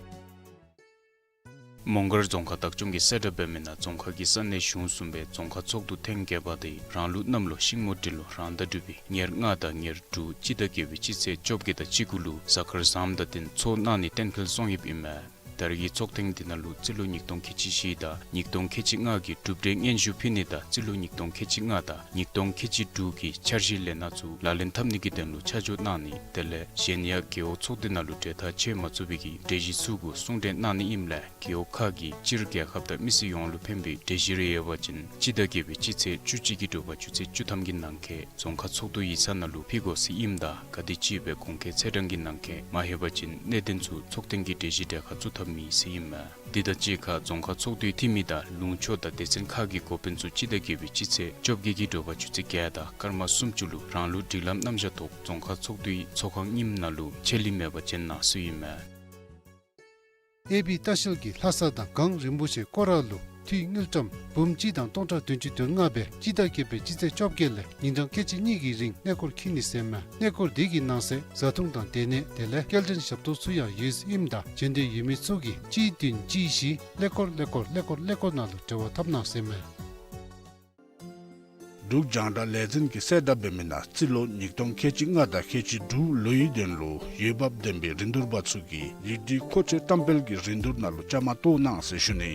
མོང་སྒར་རྫོང་ཁག་བདག་སྐྱོང་གིས་གསལ་བསྒྲགས་འབད་མི་ནང་རྫོང་ཁག་གི་ས་གནས་གཞུང་གསུམ་པའི་རྫོང་ཁག་ཚོགས་འདུ་ཐེངས་བརྒྱད་པ་དེ་རང་ལུགས་གནམ་ལོ་ཤིང་མོ་སྦྲུལ་ལོ་རང་ཟླ་དྲུག་པའི་ཉེར་ལྔ་དང་ཉེར་དྲུག་སྤྱི་ཟླ་བརྒྱད་པའི་སྤྱི་ཚེས་བཅོ་བརྒྱད་དང་བཅུ་དགུ་ལུ་གཟའ་སྐར་བཟངམ་དང་བསྟུན་ཚོགས་གནང་ནི་གཏན་འཁེལ་སོང་ཡོདཔ་ཨིན་མས། ད་རེས་ཀྱི་ཚོགས་ཐེངས་དེ་ནང་ལུ་རྩིས་ལོ་ཉིས་སྟོང་ཁལ་གཅིག་བཞི་དང་ཉིས་སྟོང་ཁལ་གཅིག་ལྔ་གི་གྲུབ་འབྲས་སྙན་ཞུ་ཕུལ་ནི་དང་རྩིས་ལོ་ཉིས་སྟོང་ཁལ་གཅིག་ལྔ་དང་ཉིས་སྟོང་ཁལ་གཅིག་དྲུག་གི་འཆར་གཞིའི་ལས་སྣ་ཚུ་ལག་ལེན་འཐབ་ནི་གི་དོན་ལུ་ཆ་འཇོག་གནང་ནི་དེ་ལས་གཞན་ཡང་རྒེད་འོག་ཚོགས་སྡེ་ནང་ལུ་གྲོས་ཐག་བཅད་མ་ཚུགས་པའི་གི་གྲོས་གཞི་ཚུ་གུ་གསུང་གྲོས་གནང་ནི་ཨིནམ་ལས་རྒེད་འོག་ཁག་གིས་སྤྱིར་རྒྱལ་ཁབ་དང་མི་སེར་ཡོངས་ལུ་ཕན་པའི་གྲོས་གཞི་རེ་ཡོད་པ་ཅིན་སྤྱི་ཟླ་བརྒྱད་པའི་སྤྱི་ཚེས་བཅུ་གཅིག་གི་དྲོ་པ་ཆུ་ཚོད་བཅུ་ཐམ་གྱི་ནང་འཁོད་རྫོང་ཁག་ཚོགས་འདུ་ཡིག་ཚང་ནང་ལུ་ཕུལ་དགོ་ཟེར་ཨིནམ་ད་ག་དེམ་ཅིག་སྦེ་གོང་འཁོད་ཚེས་གྲངས་ཀྱི་ནང་འཁོད་མ་ལྷོད་པ་ཅིན་གནད་དོན་ཚུ་ཚོགས་ཐེངས་ཀྱི་གྲོས་གཞི་གྲལ་ཁར་བཙུགས་ཐབས་མེད་ཟེར་ཨིན་མས། དེ་དང་གཅིག་ཁར་རྫོང་ཁག་ཚོགས་འདུའི་འཐུས་མི་དང་ལུང་ཕྱོགས་དང་སྡེ་ཚན་ཁག་གི་འགོ་དཔོན་ཚུ་སྤྱི་ཟླ་བརྒྱད་པའི་སྤྱི་ཚེས་བཅོ་བརྒྱད་ཀྱི་དྲོ་པ་ཆུ་ཚོད་བརྒྱད་དང་སྐར་མ་སུམ་ཅུ་ལུ་རང་ལུགས་སྒྲིག་ལམ་རྣམ་གཞག་ཐོག་རྫོང་ཁག་ཚོགས་འདུའི་ཚོགས་ཁང་རྙིངམ་ནང་ལུ་ཆད་ལུས་མེད་པར་བྱོན་གནང་ཟེར་ཨིན་མས། ཨེ་བི་ལྟ་བཤལ་གྱིས་ལྷ་ས་དང་སྒང་རིན་པོ་ཆེ་སྐོར་ར་ལུ་འཐུས་དངུལ་ཀྲམ་འབུམ་གཅིག་དང་སྟོང་ཕྲག་བདུན་ཅུ་དོན་ལྔ་སྦེ་སྤྱི་ཟླ་བརྒྱད་པའི་སྤྱི་ཚེས་བཅོ་བརྒྱད་ལས་ཉིན་གྲངས་ཁལ་གཅིག་གཉིས་ཀྱི་རིང་གནས་སྐོར་འཁྱིད་ནི་ཟེར་མས། གནས་སྐོར་དེ་གི་ནང་གསེས་བཟའ་འཐུང་དང་སྡོད་གནས་དེ་ལས་སྐྱེལ་འདྲེན་ཞབས་ཏོག་ཚུ་ཡང་ཡོད་ཟེར་ཨིནམ་ད་བྱོན་འདོད་ཡོད་མི་ཚུ་གིས་གཅིག་བདུན་གཅིག་བཞི་ཀླད་ཀོར་ཀླད་ཀོར་ཀླད་ཀོར་ཀླད་ཀོར་ནང་ལུ་འབྲེལ་བ་འཐབ་གནང་ཟེར་མས། འབྲུག་རྒྱང་བསྒྲགས་ལས་འཛིན་གྱིས་གསལ་བསྒྲགས་འབད་མི་ནང་རྩིས་ལོ་ཉིས་སྟོང་ཁལ་གཅིག་ལྔ་དང་ཁལ་གཅིག་དྲུག་ལོའི་དོན་ལུ་འོས་འབབ་ལྡན་པའི་རིན་བསྡུར་པ་ཚུ་གིས་ཡིག་སྒྲིག་མཁོ་ཆས་བཀྲམ་སྤེལ་གྱི་རིན་བསྡུར་ནང་ལུ་བཅའ་མར་གཏོགས་གནང་ཟེར་ཞུ་ནི།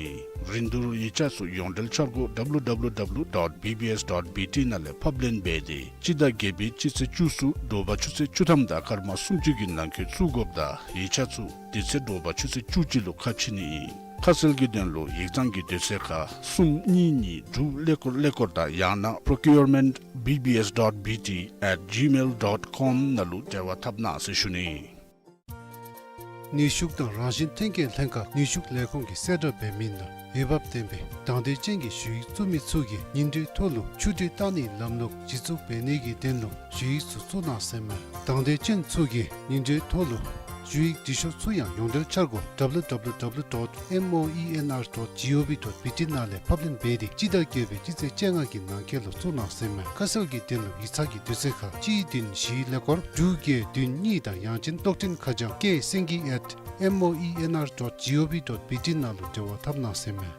རིན་བསྡུར་ཡིག་ཆ་ཚུ་ཡོངས་འབྲེལ་འཆར་སྒོ་W W W dot B B S dot B T ནང་ལས་ཕབ་ལེན་འབད་དེ་སྤྱི་ཟླ་བརྒྱད་པའི་སྤྱི་ཚེས་བཅུ་གསུམ་དྲོ་པ་ཆུ་ཚོད་བཅུ་ཐམ་དང་སྐར་མ་སུམ་ཅུ་གི་ནང་འཁོད་བཙུགས་དགོཔ་ད་ཡིག་ཆ་ཚུ་དེ་ཚེ་དྲོ་པ་ཆུ་ཚོད་བཅུ་གཅིག་ལུ་ཁ་ཕྱེ་ནི་ཨིན། ཁ་གསལ་གྱི་དོན་ལུ་ཡིག་ཚང་གི་དུས་ཚོད་ཁར་གསུམ་གཉིས་གཉིས་དྲུག་ཀླད་ཀོར་ཀླད་ཀོར་དང་ཡང་ན་procurement B B S dot B T at gmail dot com ནང་ལུ་འབྲེལ་བ་འཐབ་གནང་ཟེར་ཞུ་ནི། ནུས་ཤུགས་དང་རང་བཞིན་ཐོན་སྐྱེད་ལྷན་ཁག་ནུས་ཤུགས་ལས་ཁུངས་ཀྱིས་གསལ་བསྒྲགས་འབད་མི་ནང་འོས་འབབ་ལྡན་པའི་དང་འདོད་ཅན་གྱི་ཞུ་ཡིག་བཙུགས་མི་ཚུ་གིས་ཉིན་དྲོའི་ཐོག་ལུ་ཆུ་དྲོད་བཏང་ནིའི་ལམ་ལུགས་གཞི་བཙུགས་འབད་ནི་གི་དོན་ལུ་ཞུ་ཡིག་ཚུ་བཙུགས་གནང་ཟེར་མས། དང་འདོད་ཅན་ཚུ་གིས་ཉིན་དྲོའི་ཐོག་ལུ་ཞུ་ཡིག་འབྲི་ཤོག་ཚུ་ཡང་ཡོངས་འབྲེལ་འཆར་སྒོ་W W W dot moenr dot gov dot B T ནང་ལས་ཕབ་ལེན་འབད་དེ་སྤྱི་ཟླ་བརྒྱད་པའི་སྤྱི་ཚེས་བཅོ་ལྔ་གི་ནང་འཁོད་ལུ་བཙུགས་གནང་ཟེར་མས། ཁ་གསལ་གྱི་དོན་ལུ་ཡིག་ཚང་གི་དུས་ཚོད་ཁར་གཅིག་བདུན་བཞི་ཀླད་ཀོར་དྲུག་བརྒྱད་བདུན་གཉིས་དང་ཡང་ཅིན་གློག་འཕྲིན་ཁ་བྱང་K Singye at moenr dot gov dot B T ནང་ལུ་འབྲེལ་བ་འཐབ་གནང་ཟེར་མས།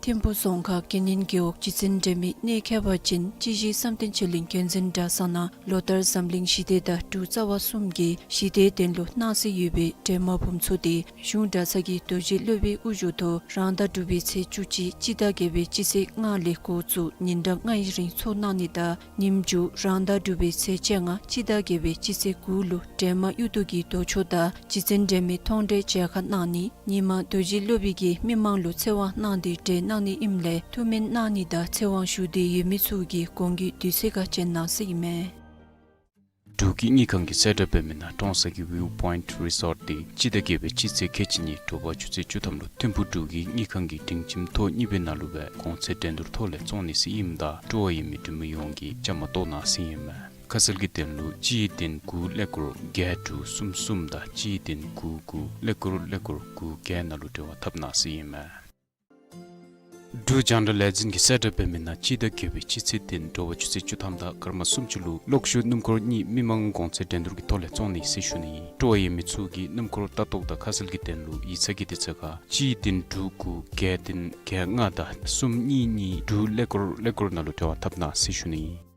ཐིམ་ཕུ་རྫོང་ཁག་དགེ་བསྙེན་རྒེད་འོག་སྤྱི་འཛིན་འབྲེལ་མི་གནས་མཁས་པ་ཅན་སྤྱི་གཞི་བསམ་གཏན་ཆོས་གླིང་འགན་འཛིན་གྲྭ་ཚང་ནང་ལོ་ལྟར་འཛམ་གླིང་ཞི་བདེ་དང་འབྲུག་རྩ་བ་གསུམ་གྱི་ཞི་བདེའི་དོན་ལུ་གནང་སྲོལ་ཡོད་པའི་སྒྲོལ་མ་འབུམ་ཚོགས་དེ་གཞུང་གྲྭ་ཚང་གི་རྡོ་རྗེ་སློབ་དཔོན་དབུ་བཞུགས་ཐོག་རང་ཟླ་དྲུག་པའི་ཚེས་བཅུ་གཅིག་སྤྱི་ཟླ་བརྒྱད་པའི་སྤྱི་ཚེས་ལྔ་ལས་འགོ་བཙུགས་ཉིན་གྲངས་ལྔའི་རིང་ཚོགས་གནང་ནི་དང་ཉིནམ་མཇུག་རང་ཟླ་དྲུག་པའི་ཚེས་བཅོ་ལྔ་སྤྱི་ཟླ་བརྒྱད་པའི་སྤྱི་ཚེས་དགུ་ལུ་སྒྲོལ་མ་གཡུ་རྡོ་གི་རྡོ་ཆོས་དང་སྤྱི་འཛིན་འབྲེལ་མི་མཐོང་གྲོལ་མཇལ་ཁ་གནང་ནི། ཉིན་མ་རྡོ་རྗེ་སློབ་དཔོན་གྱིས་མི་མང་ལུ་ཚེ་དབང་གནང་སྟེ་གྲོལ་གནང་ནི་ཨིནམ་ལས་ཐུགས་སྨོན་གནང་ནི་དང་ཚེ་དབང་ཞུ་འདོད་ཡོད་མི་ཚུ་གིས་གོང་གི་དུས་ཚོད་ཁར་བྱོན་གནང་ཟེར་ཨིན་མས། འབྲུག་གི་དངུལ་ཁང་གིས་གསལ་བསྒྲགས་འབད་མི་ནང་ཀྲོང་གསར་གྱི་ཝིའུ་པོའིནཊ་རི་སོརཊ་དེ་སྤྱི་ཟླ་བརྒྱད་པའི་སྤྱི་ཚེས་ཁལ་གཅིག་གཉིས་དྲོ་པ་ཆུ་ཚོད་བཅུ་ཐམ་ལུ་ཐིམ་ཕུ་འབྲུག་གི་དངུལ་ཁང་གི་སྒྲིང་ཁྱིམ་ཐོག་གཉིས་པའི་ནང་ལུ་སྦེ་གོང་ཚད་འགྲན་བསྡུར་ཐོག་ལས་བཙོང་ནི་ཟེར་ཨིནམ་ད་སྤྲོ་བ་ཡོད་མི་འབྲུག་མི་ཡོངས་ཀྱིས་བཅའ་མར་གཏོགས་གནང་ཟེར་ཨིན་མས། ཁ་གསལ་གྱི་དོན་ལུ་གཅིག་བདུན་དགུ་ཀླད་ཀོར་བརྒྱད་དྲུག་གསུམ་གསུམ་དང་གཅིག་བདུན་དགུ་དགུ་ཀླད་ཀོར་ཀླད་ཀོར་དགུ་བརྒྱད་ནང་ལུ་འབྲེལ་བ་འཐབ་གནང་ཟེར་ཨིན་མས། འབྲུག་རྒྱང་བསྒྲགས་ལས་འཛིན་གྱིས་གསལ་བསྒྲགས་འབད་མི་ནང་སྤྱི་ཟླ་བརྒྱད་པའི་སྤྱི་ཚེས་བདུན་དྲོ་པ་ཆུ་ཚོད་བཅུ་ཐམ་དང་སྐར་མ་སུམ་ཅུ་ལུ་གློག་ཤུགས་སྣུམ་འཁོར་གཉིས་མི་མང་གོང་ཚད་འགྲན་བསྡུར་གྱི་ཐོག་ལས་བཙོང་ནི་ཟེར་ཞུ་ནི་ཨིན། སྤྲོ་བ་ཡོད་མི་ཚུ་གིས་སྣུམ་འཁོར་ལྟ་རྟོག་དང་ཁ་གསལ་གྱི་དོན་ལུ་ཡིག་ཚང་གི་དུས་ཚོད་ཁར་གཅིག་བདུན་དྲུག་དགུ་བརྒྱད་བདུན་བརྒྱད་ལྔ་དང་གསུམ་གཉིས་གཉིས་དྲུག་ཀླད་ཀོར་ཀླད་ཀོར་ནང་ལུ་འབྲེལ་བ་འཐབ་གནང་ཟེར་ཞུ་ནི་ཨིན།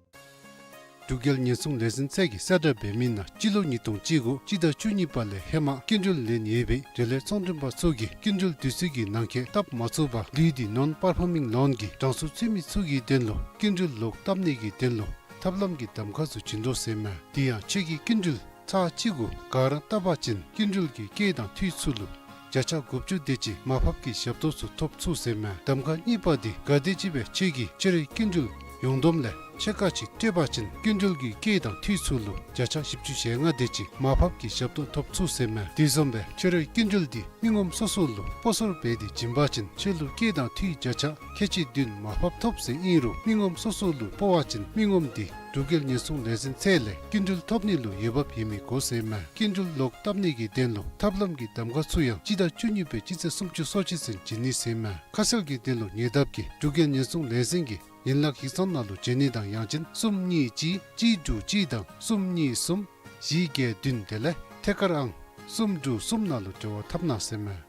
འབྲུག་རྒྱལ་ཉེན་སྲུང་ལས་འཛིན་ཚད་ཀྱིས་གསལ་བསྒྲགས་འབད་མི་ནང་སྤྱི་ལོ་ཉིས་སྟོང་བཅུ་དགུ་སྤྱི་ཟླ་བཅུ་གཉིས་པ་ལས་ཧེ་མ་སྐྱིན་འགྲུལ་ལེན་ཡོད་པའི་འབྲེལ་ཡོད་ཚོང་མགྲོན་པ་ཚུ་གིས་སྐྱིན་འགྲུལ་དུས་ཚོད་ཀྱི་ནང་འཁོད་བཏབ་མ་ཚུགས་པར་ལུས་ཏེ་ནོན་པར་ཕོར་མིང་ལོན་གྱི་གྲངས་སུ་ཚུད་མི་ཚུ་གི་དོན་ལུ་སྐྱིན་འགྲུལ་ལོག་བཏབ་ནི་གི་དོན་ལུ་ཐབས་ལམ་གྱི་གདམ་ཁ་ཚུ་བྱིན་དོ་ཟེར་མས། དེ་ཡང་ཁྱོད་ཀྱིས་སྐྱིན་འགྲུལ་ཚར་གཅིག་གུ་ག་ར་བཏབ་པ་ཅིན་སྐྱིན་འགྲུལ་གྱི་སྐྱེད་དང་འཐུས་ཚུ་ལུ་བརྒྱ་ཆ་དགུ་བཅུ་དེ་ཅིག་མར་ཕབ་ཀྱི་ཞབས་ཏོག་ཚུ་ཐོབ་ཚུགས་ཟེར་མས། གདམ་ཁ་གཉིས་པ་དེ་ག་དེམ་ཅིག་སྦེ་ཁྱོད་ཀྱིས་ཁྱོད་རའི་སྐྱིན་འགྲུལ་ཡོངས་བསྡོམས་ལས་ཕྱེད་ཀ་ཅིག་སྤྲོད་པ་ཅིན་སྐྱིན་འགྲུལ་གྱི་སྐྱེད་དང་འཐུས་ཚུ་ལུ་བརྒྱ་ཆ་བཞི་བཅུ་ཞེ་ལྔ་དེ་ཅིག་མར་ཕབ་ཀྱི་ཞབས་ཏོག་ཐོབ་ཚུགས་ཟེར་མས། དེ་བཟུམ་སྦེ་ཁྱོད་རའི་སྐྱིན་འགྲུལ་དེ་མི་ངོམ་སོ་སོ་ལུ་སྤོ་སོར་འབད་དེ་བྱིན་པ་ཅིན་ཁྱོད་ལུ་སྐྱེད་དང་འཐུས་བརྒྱ་ཆ་ཁལ་གཅིག་བདུན་མར་ཕབ་ཐོབ་ཟེར་ཨིན་རུང་མི་ངོམ་སོ་སོ་ལུ་སྤོ་བ་ཅིན་མི་ངོམ་དེ་འབྲུག་རྒྱལ་ཉེན་སྲུང་ལས་འཛིན་ཚད་ལས་སྐྱིན་འགྲུལ་ཐོབ་ནི་ལུ་འོས་འབབ་ཡོད་མི་དགོ་ཟེར་མས། སྐྱིན་འགྲུལ་ལོག་བཏབ་ནི་གི་དོན་ལུ་ཐབས་ལམ་གྱི་གདམ་ཁ་ཚུ་ཡང་སྤྱི་ཟླ་བཅུ་གཉིས་པའི་སྤྱི་ཚེས་སུམ་ཅུ་སོ་གཅིག་ཚུན་བྱིན་ནི་ཟེར་མས། ཁ་གསལ་གྱི་དོན་ལུ་ཉེ་འདབས་ཀྱི་འབྲུག་རྒྱལ་ཉེན་སྲུང་ལས་འཛིན་གྱི་ཡན་ལག་ཡིག་ཚང་ནང་ལུ་བྱོན་ནི་དང་ཡང་ཅིན་གསུམ་གཉིས་གཅིག་གཅིག་དྲུག་གཅིག་དང་གསུམ་གཉིས་གསུམ་བཞི་བརྒྱད་བདུན་དེ་ལས་ཐད་ཀར་ཨང་གསུམ་དྲུག་གསུམ་ནང་ལུ་འབྲེལ་བ་འཐབ་གནང་ཟེར་མས།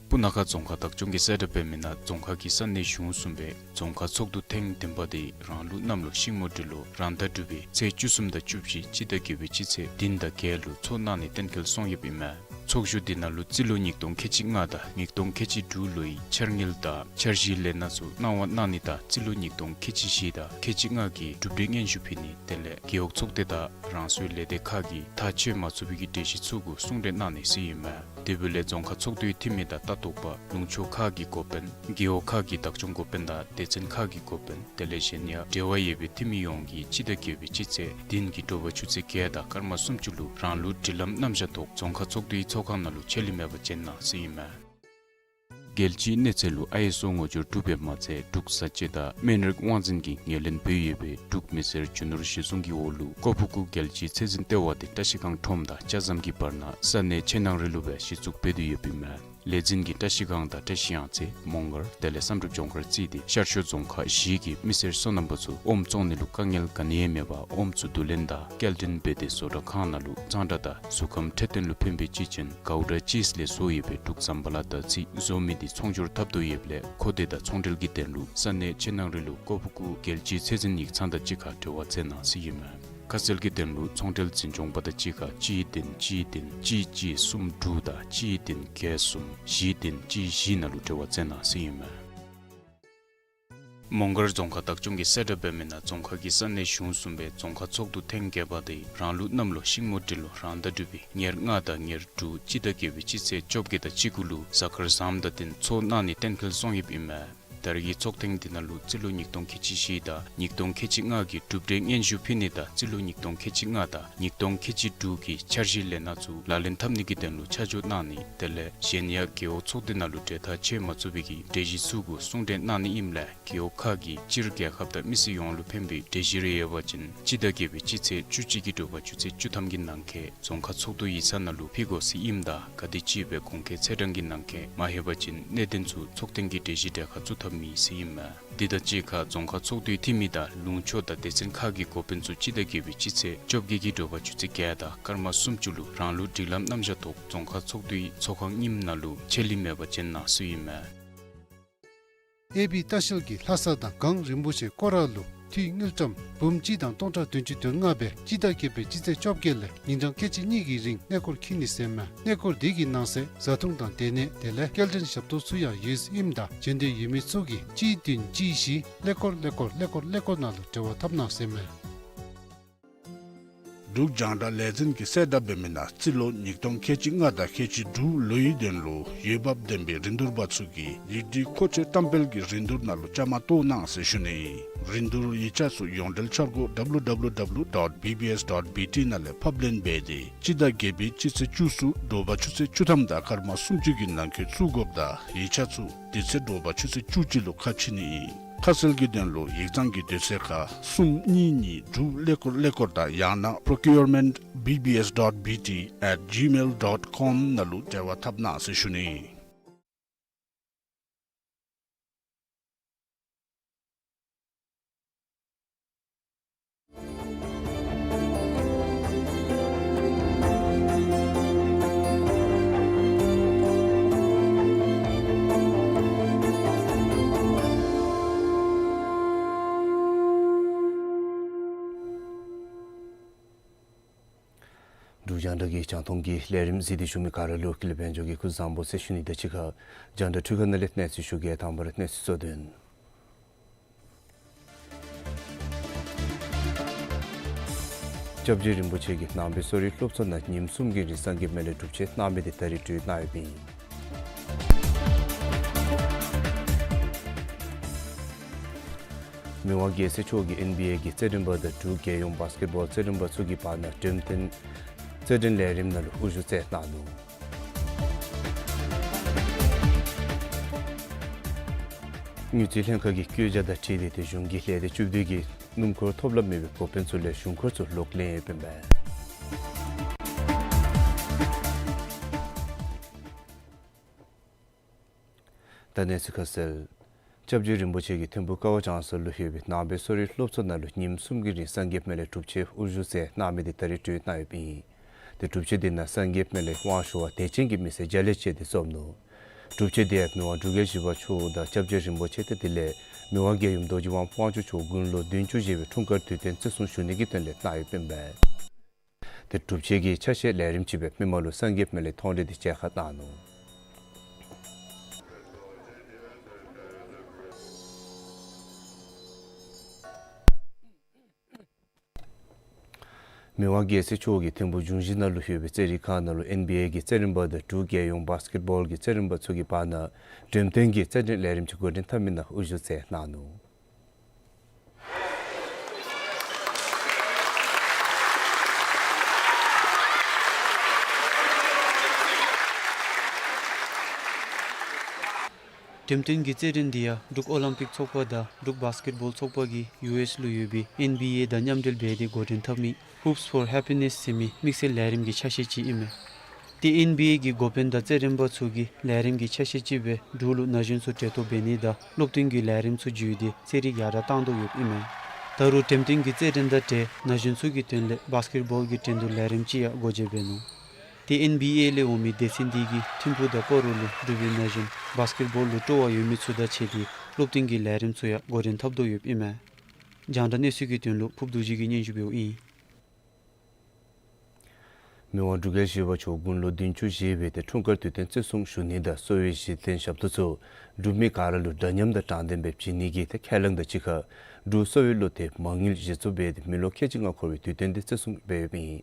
སྤུ་ན་ཁ་རྫོང་ཁག་བདག་སྐྱོང་གིས་གསལ་བསྒྲགས་འབད་མི་ནང་རྫོང་ཁག་གི་ས་གནས་གཞུང་གསུམ་པའི་རྫོང་ཁག་ཚོགས་འདུ་ཐེངས་བདུན་པ་དེ་རང་ལུགས་གནམ་ལོ་ཤིང་མོ་སྦྲུལ་ལོ་རང་ཟླ་དྲུག་པའི་ཚེས་བཅུ་གསུམ་དང་བཅུ་བཞི་སྤྱི་ཟླ་བརྒྱད་པའི་སྤྱི་ཚེས་བདུན་དང་བརྒྱད་ལུ་ཚོགས་གནང་ནི་གཏན་འཁེལ་སོང་ཡོདཔ་ཨིན་མས། ཚོགས་བཞུགས་དེ་ནང་ལུ་རྩིས་ལོ་ཉིས་སྟོང་ཁལ་གཅིག་ལྔ་དང་ཉིས་སྟོང་ཁལ་གཅིག་དྲུག་ལོའི་འཆར་དངུལ་དང་འཆར་གཞིའི་ལས་སྣ་ཚུ་གནང་བ་གནང་ནི་དང་རྩིས་ལོ་ཉིས་སྟོང་ཁལ་གཅིག་བཞི་དང་ཁལ་གཅིག་ལྔ་གི་གྲུབ་འབྲས་སྙན་ཞུ་ཕུལ་ནི་དེ་ལས་རྒེད་འོག་ཚོགས་སྡེ་དང་རང་སོའི་ལས་སྡེ་ཁག་གིས་ཐག་བཅད་མ་ཚུགས་པའི་གི་གྲོས་གཞི་ཚུ་གུ་གསུང་གྲོས་གནང་ནི་ཟེར་ཨིན་མས། དེ་འབདཝ་ལས་རྫོང་ཁག་ཚོགས་འདུའི་འཐུས་མི་དང་ལྟ་རྟོག་པ་ལུང་ཕྱོགས་ཁག་གི་འགོ་དཔོན་རྒེད་འོག་ཁག་གི་བདག་སྐྱོང་འགོ་དཔོན་དང་སྡེ་ཚན་ཁག་གི་འགོ་དཔོན་དེ་ལས་གཞན་ཡང་འབྲེལ་བ་ཡོད་པའི་འཐུས་མི་ཡོངས་ཀྱིས་སྤྱི་ཟླ་བརྒྱད་པའི་སྤྱི་ཚེས་བདུན་གྱི་དྲོ་པ་ཆུ་ཚོད་བརྒྱད་དང་སྐར་མ་སུམ་ཅུ་ལུ་རང་ལུགས་སྒྲིག་ལམ་རྣམ་གཞག་ཐོག་རྫོང་ཁག་ཚོགས་འདུའི་ཚོགས་ཁང་ནང་ལུ་ཆད་ལུས་མེད་པར་བྱོན་གནང་ཟེར་ཨིན་མས། རྒྱལ་སྤྱིའི་གནས་ཚད་ལུ་ཨའི་ཨེསི་ཨོ་ངོ་སྦྱོར་གྲུབ་པའི་མ་ཚད་འབྲུག་བཟའ་བཅའ་དང་སྨན་རིགས་དབང་འཛིན་གྱི་ངོས་ལེན་འབད་ཡོད་པའི་འབྲུག་མི་སེར་རྒྱུ་ནོར་གཞི་བཟུང་གི་འོག་ལུ་ཀོ་ཕུ་ཀུ་རྒྱལ་སྤྱིའི་ཚད་འཛིན་ལྟེ་བ་དེ་བཀྲ་ཤིས་སྒང་ཁྲོམ་དང་ལྕགས་ཟམ་གྱི་བར་ན་ས་གནས་ཆེ་ནང་རི་ལུ་སྦེ་གཞི་བཙུགས་འབད་དེ་ཡོདཔ་ཨིན་མས། ལས་འཛིན་གྱིས་བཀྲ་ཤིས་སྒང་དང་བཀྲ་ཤིས་གཡང་རྩེ་མོང་སྒར་དེ་ལས་བསམ་གྲུབ་ལྗོངས་མཁར་བརྩིས་ཏེ་ཤར་ཕྱོགས་རྫོང་ཁག་བཞི་གི་མི་སེར་སོ་ནམ་པ་ཚུ་ཨོམ་བཙོང་ནི་ལུ་དཀའ་ངལ་ག་ནི་ཡང་མེད་པར་ཨོམ་ཚུ་བསྡུ་ལེན་དང་སྐྱེལ་འདྲེན་འབད་དེ་བཟོ་གྲྭ་ཁང་ནང་ལུ་གཙང་སྦྲ་དང་གཟུགས་ཁམས་འཕྲོད་བསྟེན་ལུ་ཕན་པའི་སྤྱི་ཅན་གའུ་ཌ་ཅིས་ལས་བཟོ་ཡོད་པའི་འབྲུག་ཟམ་པ་ལ་དར་ཚི་བཟོ་མི་དེ་ཚོང་སྒྱུར་འཐབ་དོ་ཡོདཔ་ལས་མཁོ་འདོད་དང་ཚོང་འབྲེལ་གྱི་དོན་ལུ་ས་གནས་ཆེ་ནང་རི་ལུ་ཀོ་ཕུ་ཀུ་རྒྱལ་སྤྱིའི་ཚད་འཛིན་ཡིག་ཚང་དང་གཅིག་ཁར་འབྲེལ་བ་མཛད་གནང་ཟེར་ཨིན་མས། ཁ་གསལ་གྱི་དོན་ལུ་ཚོང་འབྲེལ་འཛིན་སྐྱོང་པ་དང་གཅིག་ཁར་གཅིག་བདུན་གཅིག་བདུན་གཅིག་གཅིག་གསུམ་དྲུག་དང་གཅིག་བདུན་བརྒྱད་གསུམ་བཞི་བདུན་གཅིག་བཞི་ནང་ལུ་འབྲེལ་བ་མཛད་གནང་ཟེར་ཨིན་མས། མོང་སྒར་རྫོང་ཁག་བདག་སྐྱོང་གིས་གསལ་བསྒྲགས་འབད་མི་ནང་རྫོང་ཁག་གི་ས་གནས་གཞུང་གསུམ་པའི་རྫོང་ཁག་ཚོགས་འདུ་ཐེངས་བརྒྱད་པ་དེ་རང་ལུགས་གནམ་ལོ་ཤིང་མོ་སྦྲུལ་ལོ་རང་ཟླ་དྲུག་པའི་ཉེར་ལྔ་དང་ཉེར་དྲུག་སྤྱི་ཟླ་བརྒྱད་པའི་སྤྱི་ཚེས་བཅོ་བརྒྱད་དང་བཅུ་དགུ་ལུ་གཟའ་སྐར་བཟངམ་དང་བསྟུན་ཚོགས་གནང་ནི་གཏན་འཁེལ་སོང་ཡོདཔ་ཨིན་མས། ད་རེས་ཀྱི་ཚོགས་ཐེངས་དེ་ནང་ལུ་རྩིས་ལོ་ཉིས་སྟོང་ཁལ་གཅིག་བཞི་དང་ཉིས་སྟོང་ཁལ་གཅིག་ལྔ་གི་གྲུབ་འབྲས་སྙན་ཞུ་ཕུལ་ནི་དང་རྩིས་ལོ་ཉིས་སྟོང་ཁལ་གཅིག་ལྔ་དང་ཉིས་སྟོང་ཁལ་གཅིག་དྲུག་གི་འཆར་གཞིའི་ལས་སྣ་ཚུ་ལག་ལེན་འཐབ་ནི་གི་དོན་ལུ་ཆ་འཇོག་གནང་ནི་དེ་ལས་གཞན་ཡང་རྒེད་འོག་ཚོགས་སྡེ་ནང་ལུ་གྲོས་ཐག་ཆོད་མ་ཚུགས་པའི་གི་གྲོས་གཞི་ཚུ་གུ་གསུང་གྲོས་གནང་ནི་ཨིནམ་ལས་རྒེད་འོག་ཁག་གིས་སྤྱིར་རྒྱལ་ཁབ་དང་མི་སེར་ཡོངས་ལུ་ཕན་པའི་གྲོས་གཞི་རེ་ཡོད་པ་ཅིན་སྤྱི་ཟླ་བརྒྱད་པའི་སྤྱི་ཚེས་བཅུ་གཅིག་གི་དྲོ་པ་ཆུ་ཚོད་བཅུ་ཐམ་གྱི་ནང་འཁོད་རྫོང་ཁག་ཚོགས་འདུ་ཡིག་ཚང་ནང་ལུ་ཕུལ་དགོ་ཟེར་ཨིནམ་ད་ག་དེམ་ཅིག་སྦེ་གོང་འཁོད་ཚེས་གྲངས་ཀྱི་ནང་འཁོད་མ་ལྷོད་པ་ཅིན་གནད་དོན་ཚུ་ཚོགས་ཐེངས་ཀྱི་གྲོས་གཞི་གྲལ་ཁར་བཙུགས་ཐབས་མེད་ཟེར་ཨིན་མས། དེ་དང་གཅིག་ཁར་རྫོང་ཁག་ཚོགས་འདུའི་འཐུས་མི་དང་ལུང་ཕྱོགས་དང་སྡེ་ཚན་ཁག་གི་འགོ་དཔོན་ཚུ་སྤྱི་ཟླ་བརྒྱད་པའི་སྤྱི་ཚེས་བཅོ་བརྒྱད་ཀྱི་དྲོ་པ་ཆུ་ཚོད་བརྒྱད་དང་སྐར་མ་སུམ་ཅུ་ལུ་རང་ལུགས་སྒྲིག་ལམ་རྣམ་གཞག་ཐོག་རྫོང་ཁག་ཚོགས་འདུའི་ཚོགས་ཁང་རྙིངམ་ནང་ལུ་ཆད་ལུས་མེད་པར་བྱོན་གནང་ཟེར་ཨིན་མས། ཨེ་བི་ལྟ་བཤལ་གྱིས་ལྷ་ས་དང་གངས་རིན་པོ་ཆེ་སྐོར་ར་ལུ་འཐུས་དངུལ་ཀྲམ་འབུམ་གཅིག་དང་སྟོང་ཕྲག་བདུན་ཅུ་དོན་ལྔ་སྦེ་སྤྱི་ཟླ་བརྒྱད་པའི་སྤྱི་ཚེས་བཅོ་བརྒྱད་ལས་ཉིན་གྲངས་ཁལ་གཅིག་གཉིས་ཀྱི་རིང་གནས་སྐོར་འཁྱིད་ནི་ཟེར་མས། གནས་སྐོར་འདི་གི་ནང་གསེས་བཟའ་འཐུང་དང་སྡོད་གནས་དེ་ལས་སྐྱེལ་འདྲེན་ཞབས་ཏོག་ཚུ་ཡང་ཡོདཔ་ཨིནམ་ད་འབྱོན་འདོད་ཡོད་མི་ཚུ་གིས་གཅིག་བདུན་གཅིག་བཞི་ཀླད་ཀོར་ཀླད་ཀོར་ཀླད་ཀོར་ཀླད་ཀོར་ནང་ལུ་འབྲེལ་བ་འཐབ་གནང་ཟེར་མས། འབྲུག་རྒྱང་བསྒྲགས་ལས་འཛིན་གྱིས་གསལ་བསྒྲགས་འབད་མི་ནང་རྩིས་ལོ་ཉིས་སྟོང་ཁལ་གཅིག་ལྔ་དང་ཁལ་གཅིག་དྲུག་ལོའི་དོན་ལུ་འོས་འབབ་ལྡན་པའི་རིན་བསྡུར་པ་ཚུ་གིས་ཡིག་སྒྲིག་མཁོ་ཆས་བཀྲམ་སྤེལ་གྱི་རིན་བསྡུར་ནང་ལུ་བཅའ་མར་གཏོགས་གནང་ཟེར་ཞུ་ནི། རིན་བསྡུར་ཡིག་ཆ་ཚུ་ཡོངས་འབྲེལ་འཆར་སྒོ་W W W dot B B S dot B T ནང་ལས་ཕབ་ལེན་འབད་དེ་སྤྱི་ཟླ་བརྒྱད་པའི་སྤྱི་ཚེས་བཅུ་གསུམ་དྲོ་པ་ཆུ་ཚོད་བཅུ་ཐམ་དང་སྐར་མ་སུམ་ཅུ་གི་ནང་འཁོད་བཙུགས་དགོཔ་ད་ཡིག་ཆ་ཚུ་དེ་ཚེ་དྲོ་པ་ཆུ་ཚོད་བཅུ་གཅིག་ལུ་ཁ་ཕྱེ་ནི་ཨིན། ཁ་གསལ་གྱི་དོན་ལུ་ཡིག་ཚང་གི་དུས་ཚོད་ཁར་གསུམ་གཉིས་གཉིས་དྲུག་ཀླད་ཀོར་ཀླད་ཀོར་དང་ཡང་ན་procurement B B S dot B T at gmail dot com ནང་ལུ་འབྲེལ་བ་འཐབ་གནང་ཟེར་ཞུ་ནི། འབྲུག་རྒྱང་བསྒྲགས་ཀྱི་རྒྱང་མཐོང་གི་ལས་རིམ་གཟིགས་ཏེ་བཞུགས་མི་ག་ར་ལུ་ཀུན་ལེགས་དཔལ་འབྱོར་གྱི་སྐུ་གཟུགས་བཟང་པོ་ཟེར་ཞུ་ནི་དང་གཅིག་ཁར་རྒྱང་བསྒྲགས་འཕྲུལ་ཁང་ནང་ལས་གནས་ཚུལ་ཞུ་གེ། དང་པ་ར་གནས་ཚུལ་གཙོ་དོན། སྐྱབས་རྗེ་རིན་པོ་ཆེ་གིས་ནང་པའི་གསོ་རིག་སློབ་ཚོགས་ནང་ཉིནམ་གསུམ་གྱི་རིང་སངས་རྒྱས་སྨན་བླའི་སྒྲུབ་མཆོད་གནང་མི་དེ་ད་རིས་གྲོལ་གནང་ཡོདཔ་ཨིན། མི་དབང་རྒྱལ་སྲས་མཆོག་གིས་ཨེན་བི་ཨེ་གི་རྩེད་འགྲན་པ་དང་འབྲུག་རྒྱལ་ཡོངས་བཱསི་ཀེཊ་བཱོལ་རྩེད་འགྲན་པ་ཚུ་གི་བར་ན་འགྲེམས་སྟོན་རྩེད་འགྲན་ལས་རིམ་ནང་ལུ་དབུ་བཞུགས་མཛད་གནང་ནུག། དངུལ་རྩིས་ལྷན་ཁག་གིས་བཀོད་རྒྱ་དང་འཁྲིལ་ཏེ་དེ་གཞུང་གི་ལས་སྡེ་བཅུ་བདུན་གྱི་སྣུམ་འཁོར་ཐོབ་ལམ་མེད་པའི་འགོ་དཔོན་ཚུ་ལས་གཞུང་འཁོར་ཚུ་ལོག་ལེན་ཡོདཔ་ཨིན་པས། ད་གནས་ཚུལ་ཁ་གསལ། སྐྱབས་རྗེ་རིན་པོ་ཆེ་གིས་ཐིམ་ཕུག་ཀ་བ་ལྗང་ས་ལུ་ཡོད་པའི་ནང་པའི་གསོ་རིག་སློབ་ཚོགས་ནང་ལུ་ཉིནམ་གསུམ་གྱི་རིང་སངས་རྒྱས་སྨན་བླའི་སྒྲུབ་མཆོད་དབུ་བཞུགས་མཛད་གནང་མི་དེ་ད་རིས་གྲོལ་གནང་ཡོདཔ་ཨིན། དེ་སྒྲུབ་མཆོད་དེ་ནང་སངས་རྒྱས་སྨན་བླའི་དབང་ཞུ་བ་དད་ཅན་གྱི་མི་སེར་བརྒྱ་ལས་བཅད་དེ་འཛོམས་ནུག། སྒྲུབ་མཆོད་དེ་ཡང་མི་དབང་འབྲུག་རྒྱལ་བཞི་པ་མཆོག་དང་སྐྱབས་རྗེ་རིན་པོ་ཆེ་དང་དེ་ལས་མི་དབང་རྒྱལ་ཡུམ་རྡོ་རྗེ་དབང་དབང་ཕྱུག་མཆོག་དགུང་ལོ་བདུན་ཅུ་བཞེས་པའི་འཁྲུངས་སྐར་དུས་སྟོན་བརྩི་སྲུང་ཞུ་ནི་གི་དོན་ལས་གནང་ཡོདཔ་ཨིན་པས། དེ་སྒྲུབ་མཆོད་ཀྱི་ཆ་ཤས་ལས་རིམ་ཅིག་སྦེ་མི་མང་ལུ་སངས་རྒྱས་སྨན་བླའི་མཐོང་གྲོལ་དེ་མཇལ་ཁ་གནང་ནུག། མི་དབང་རྒྱལ་སྲས་མཆོག་གིས་ཐིམ་ཕུག་འབྱུང་བཞི་ནང་ལུ་ཡོད་པའི་རྩེད་རིགས་ཁང་ནང་ལུ་ཨེན་བི་ཨེ་གི་རྩེད་འགྲན་པ་དང་འབྲུག་རྒྱལ་ཡོངས་བཱསི་ཀེཊ་བཱོལ་གྱི་རྩེད་འགྲན་པ་ཚུ་གི་བར་ན་འགྲེམས་སྟོན་གྱི་རྩེད་འགྲན་ལས་རིམ་ཅིག་འགོ་འདྲེན་འཐབ་མི་ནང་དབུ་བཞུགས་མཛད་གནང་ནུག། འགྲེམས་སྟོན་གྱི་རྩེད་འགྲན་འདི་ཡང་འབྲུག་ཨོ་ལིམ་པིག་ཚོགས་པ་དང་འབྲུག་བཱསི་ཀེཊ་བཱོལ་ཚོགས་པ་གིས་ཡུ་ཨེསི་ལུ་ཡོད་པའི་ཨེན་བི་ཨེ་དང་མཉམ་འབྲེལ་འབད་དེ་འགོ་འདྲེན་འཐབ་མི་Hoops for Happiness ཟེར་མི་དམིགས་བསལ་ལས་རིམ་གྱི་ཆ་ཤས་ཅིག་ཨིན་མས། ཏེ་ཨེན་བི་ཨེ་གི་འགོ་དཔོན་དང་རྩེད་འགྲན་པ་ཚུ་གིས་ལས་རིམ་གྱི་ཆ་ཤས་ཅིག་སྦེ་འབྲུག་ལུ་ན་གཞོན་ཚུ་གྲལ་གཏོགས་འབད་ནི་དང་སློབ་སྟོན་གྱི་ལས་རིམ་ཚུ་བརྒྱུད་དེ་རྩེད་རིགས་ཡར་དྲག་བཏང་དོ་ཡོདཔ་ཨིན་མས། ད་རུང་འགྲེམས་སྟོན་གྱི་རྩེད་འགྲན་དང་འབྲེལ་ན་གཞོན་ཚུ་གི་དོན་ལས་བཱསི་ཀེཊ་བཱོལ་གྱི་འགྲན་བསྡུར་ལས་རིམ་ཅིག་ཡང་སྒོ་འབྱེད་འབད་ནུག། ཏེ་ཨེན་བི་ཨེ་ལས་འོང་མི་སྡེ་ཚན་འདི་གིས་ཐིམ་ཕུག་དང་སྤ་རོ་ལུ་འབྲུག་པའི་ན་གཞོན་བཱསི་ཀེཊ་བཱོལ་ལུ་སྤྲོ་བ་ཡོད་མི་ཚུ་དང་ཕྱད་དེ་སློབ་སྟོན་གྱི་ལས་རིམ་ཚུ་ཡང་འགོ་འདྲེན་འཐབ་དོ་ཡོདཔ་ཨིན་མས། རྒྱང་བསྒྲགས་གནས་ཚུལ་གྱི་དོན་ལུ་ཕུརབ་རྡོ་རྗེ་གིས་སྙན་ཞུ་འབདཝ་ཨིན། མི་དབང་འབྲུག་རྒྱལ་བཞི་པ་མཆོག་དགུང་ལོ་བདུན་ཅུ་བཞེས་པའི་ཏེ་འཁྲུངས་སྐར་དུས་སྟོན་བརྩི་སྲུང་ཞུ་ནི་དང་གསོ་བའི་གཞི་རྟེན་ཞབས་ཏོག་ཚུ་འབྲུག་མི་ག་ར་ལུ་འདྲ་མཉམ་དང་དྲང་བདེན་སྦེ་བྱིན་ནི་གི་ཏེ་ཁས་བླངས་དང་གཅིག་ཁར་འབྲུག་གསོ་བའི་བློ་གཏད་མ་དངུལ་གཞི་བཙུགས་འབད་དེ་མི་ལོ་ཁལ་གཅིག་ལྔ་འཁོར་བའི་དུས་སྟོན་དེ་བརྩི་སྲུང་འབད་ཡོདཔ་ཨིན།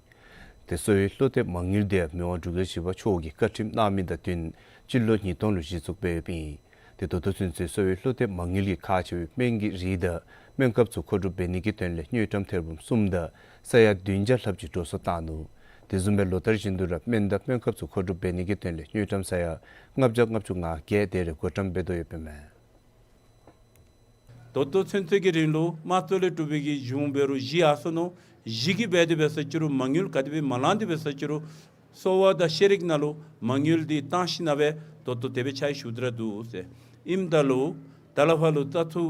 ཏེ་གསོ་བའི་བློ་གཏད་མ་དངུལ་དེ་ཡང་མི་དབང་འབྲུག་རྒྱལ་བཞི་པ་མཆོག་གིས་བཀའ་ཁྲིམས་གནང་མི་དང་བསྟུན་སྤྱི་ལོ་ཉིས་སྟོང་ལུ་གཞི་བཙུགས་འབད་ཡོདཔ་ཨིན། ཏེ་ད་ལྟོ་ཚུན་ཚོད་གསོ་བའི་བློ་གཏད་མ་དངུལ་གྱི་ཁག་ཆེ་བའི་སྨན་གྱི་རིགས་དང་སྨན་ཁབ་ཚུ་མཁོ་སྒྲུབ་འབད་ནི་གི་དོན་ལས་དངུལ་ཀྲམ་ཐེར་འབུམ་གསུམ་དང་ས་ཡ་བདུན་བརྒྱ་ལྷགཔ་ཅིག་འགྲོ་སོང་བཏང་ནུག། དེ་བཟུམ་སྦེ་ལོ་ལྟར་བཞིན་དུ་ར་སྨན་དང་སྨན་ཁབ་ཚུ་མཁོ་སྒྲུབ་འབད་ནི་གི་དོན་ལས་དངུལ་ཀྲམ་ས་ཡ་ལྔ་བརྒྱ་ལྔ་བཅུ་ང་བརྒྱད་དེ་རེ་བགོ་བཀྲམ་འབད་དོ་ཡོདཔ་ཨིན་མས། ད་ལྟོ་ཚུན་ཚོད་ཀྱི་རིང་ལུ་དམངས་གཙོ་ལས་གྲུབ་པའི་གི་གཞུང་འབད་རུང་བཞི་ཡར་སོ་ནུག། བཞི་གིས་འབད་དེ་འབད་ས་ཅི་རུང་མ་དངུལ་ག་དེ་སྦེ་མ་ལང་དེ་འབད་ས་ཅི་རུང་གསོ་བ་དང་ཤེས་རིག་ནང་ལུ་མ་དངུལ་འདི་བཏང་ཞིནམ་སྦེ་ད་ལྟོ་དེ་སྦེ་ཕྱག་ཞུ་སྟེ་ར་འདུག་ཟེར། ཨིནམ་ད་ལུ་ད་ལས་ཕར་ལུ་བཙག་འཐུ་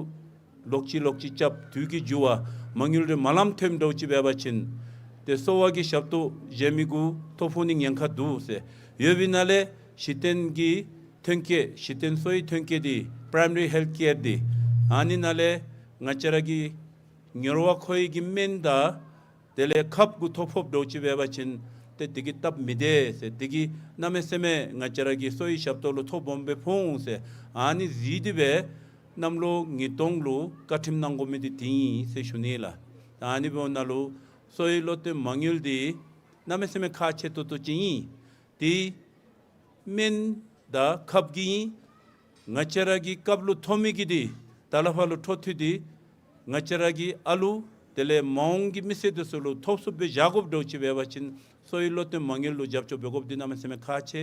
ལོག་ཅི་ལོག་ཅི་རྐྱབ་དུས་ཀྱི་འགྱུར་བ་མ་དངུལ་རེ་མ་ལངམ་ཐོནམ་འདྲཝ་ཅིག་འབད་བ་ཅིན་ཏེ་གསོ་བ་གི་ཞབས་ཏོག་གཞན་མི་གུ་ཐོ་ཕོག་ནི་ཉེན་ཁ་འདུག་ཟེར། ཡོད་པའི་ནང་ལས་གཞི་རྟེན་གྱི་ཐོན་སྐྱེད་གཞི་རྟེན་གསོ་བའི་ཐོན་སྐྱེད་འདི་ པྲའི་མ་རི་ཧེལཐ་ཀེར་འདི་ཨ་ནི་ནང་ལས་ང་བཅས་ར་གི་མྱུར་བ་མཁོ་བའི་གི་སྨན་དང་དེ་ལས་ཁབ་གུ་ཐོ་ཕོགཔ་འདྲཝ་ཅིག་འབད་བ་ཅིན་ཏེ་འདི་གིས་སྟབས་མི་བདེ་ཟེར། འདི་གིས་གནམ་མེད་ས་མེད་ང་བཅས་ར་གི་གསོ་བའི་ཞབས་ཏོག་ལུ་ཐོ་སྦོམ་སྦེ་ཕོག་འོང་ཟེར། ཨ་ནི་གཟིགས་ཏེ་སྦེ་གནམ་ལོ་ཉིས་སྟོང་ལུ་བཀའ་ཁྲིམས་གནང་དགོ་མི་འདི་འདི་ཨིན་ཟེར་ཞུ་ནི་ལགས། ཨ་ནི་འབདཝ་ད་ལུ་གསོ་བའི་བློ་བརྟན་མ་དངུལ་འདི་གནམ་མེད་ས་མེད་ཁག་ཆེ་ཏོག་ཏོ་ཅིག་ཨིན། ཏེ་སྨན་དང་ཁབ་ཀྱིས་ང་བཅས་ར་གི་རྐངམ་ལུ་ཐོབ་མི་གི་འདི་ད་ལས་ཕར་ལུ་འཕྲོ་མཐུད་དེ་ང་བཅས་ར་གི་ཨ་ལུ་དེ་ལས་མ་འོངས་ཀྱི་མི་སེར་འདི་ཚུ་ལུ་ཐོབ་ཚུགསཔ་སྦེ་བཞག་དགོཔ་འདྲཝ་ཅིག་འབད་བ་ཅིན་གསོ་བའི་བློ་བརྟན་མ་དངུལ་ལུ་རྒྱབ་སྐྱོར་འབད་དགོཔ་འདི་གནམ་མེད་ས་མེད་ཁག་ཆེ།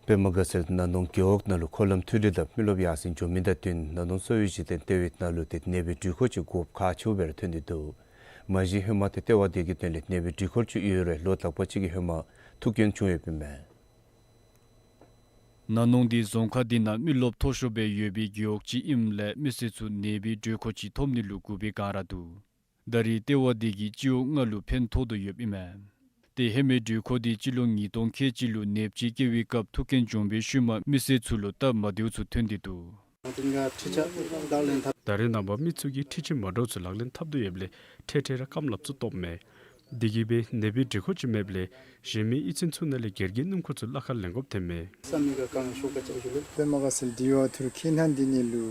པདྨ་དགའ་ཚལ་ན་ནོང་རྒེད་འོག་ནང་ལུ་འཁོར་ལམ་མཐུད་རིམ་དང་མི་རློབས་ཡར་སེང་འགྱོ་མི་དང་བསྟུན་ན་ནོང་གསོ་བའི་གཞི་རྟེན་ལྟེ་བའི་ནང་ལུ་ཏེ་ནད་པའི་འགྲུལ་འཁོར་ཅིག་དགོཔ་ཁག་ཆེཝ་སྦེ་ར་ཐོན་ཏེ་འདུག། མ་གཞི་ཧེ་མ་ཏེ་ལྟེ་བ་འདི་གི་དོན་ལས་ནད་པའི་འགྲུལ་འཁོར་ཅིག་ཡོད་རུང་ལོ་དག་པ་ཅིག་གི་ཧེ་མ་ཐུག་རྐྱེན་བྱུང་ཡོདཔ་ཨིན་མས། ན་ནོང་འདི་རྫོང་ཁག་འདི་ནང་མི་རློབས་མཐོ་ཤོས་སྦེ་ཡོད་པའི་རྒེད་འོག་ཅིག་ཨིནམ་ལས་མི་སེར་ཚུ་ནད་པའི་འགྲུལ་འཁོར་ཅིག་ཐོབ་ནི་ལུ་སྒུག་པའི་བསྒང་ར་འདུག། ད་རེས་ལྟེ་བ་འདི་གིས་སྤྱི་འོག་ལྔ་ལུ་ཕན་ཐོགས་དོ་ཡོདཔ་ཨིན་མས། ཏེ་ཧེ་མའི་འགྲུལ་འཁོར་འདི་སྤྱི་ལོ་ཉིས་སྟོང་ཁལ་གཅིག་ལུ་ནདཔ་ཅིག་སྐྱེ་བའི་སྐབས་ཐུག་རྐྱེན་བྱུང་བའི་ཤུལ་མ་མི་སེར་ཚུ་ལུ་སྟབས་མ་བདེཝ་ཚུ་ཐོན་ཏེ་འདུག། ད་རེས་ནངས་པ་མི་ཚུ་གིས་འཕྲུལ་ཆས་མ་འདྲཝ་ཚུ་ལག་ལེན་འཐབ་དོ་ཡོདཔ་ལས་འཕྲལ་འཕྲལ་ར་རྐངམ་ལགཔ་ཚུ་སྟོངམ་མས། དེ་གིས་སྦེ་ནད་པའི་འགྲུལ་འཁོར་ཅིག་མེདཔ་ལས་གཞན་མི་གཡུས་ཚན་ཚུ་ནང་ལས་སྒེར་གྱི་སྣུམ་འཁོར་ཚུ་གླ་ཁར་ལེན་དགོཔ་ཐོནམ་མས། པདྨ་དགའ་ཚལ་འདི་བ་ཐུར་ཁེ་ནང་འདི་ནི་ལུ་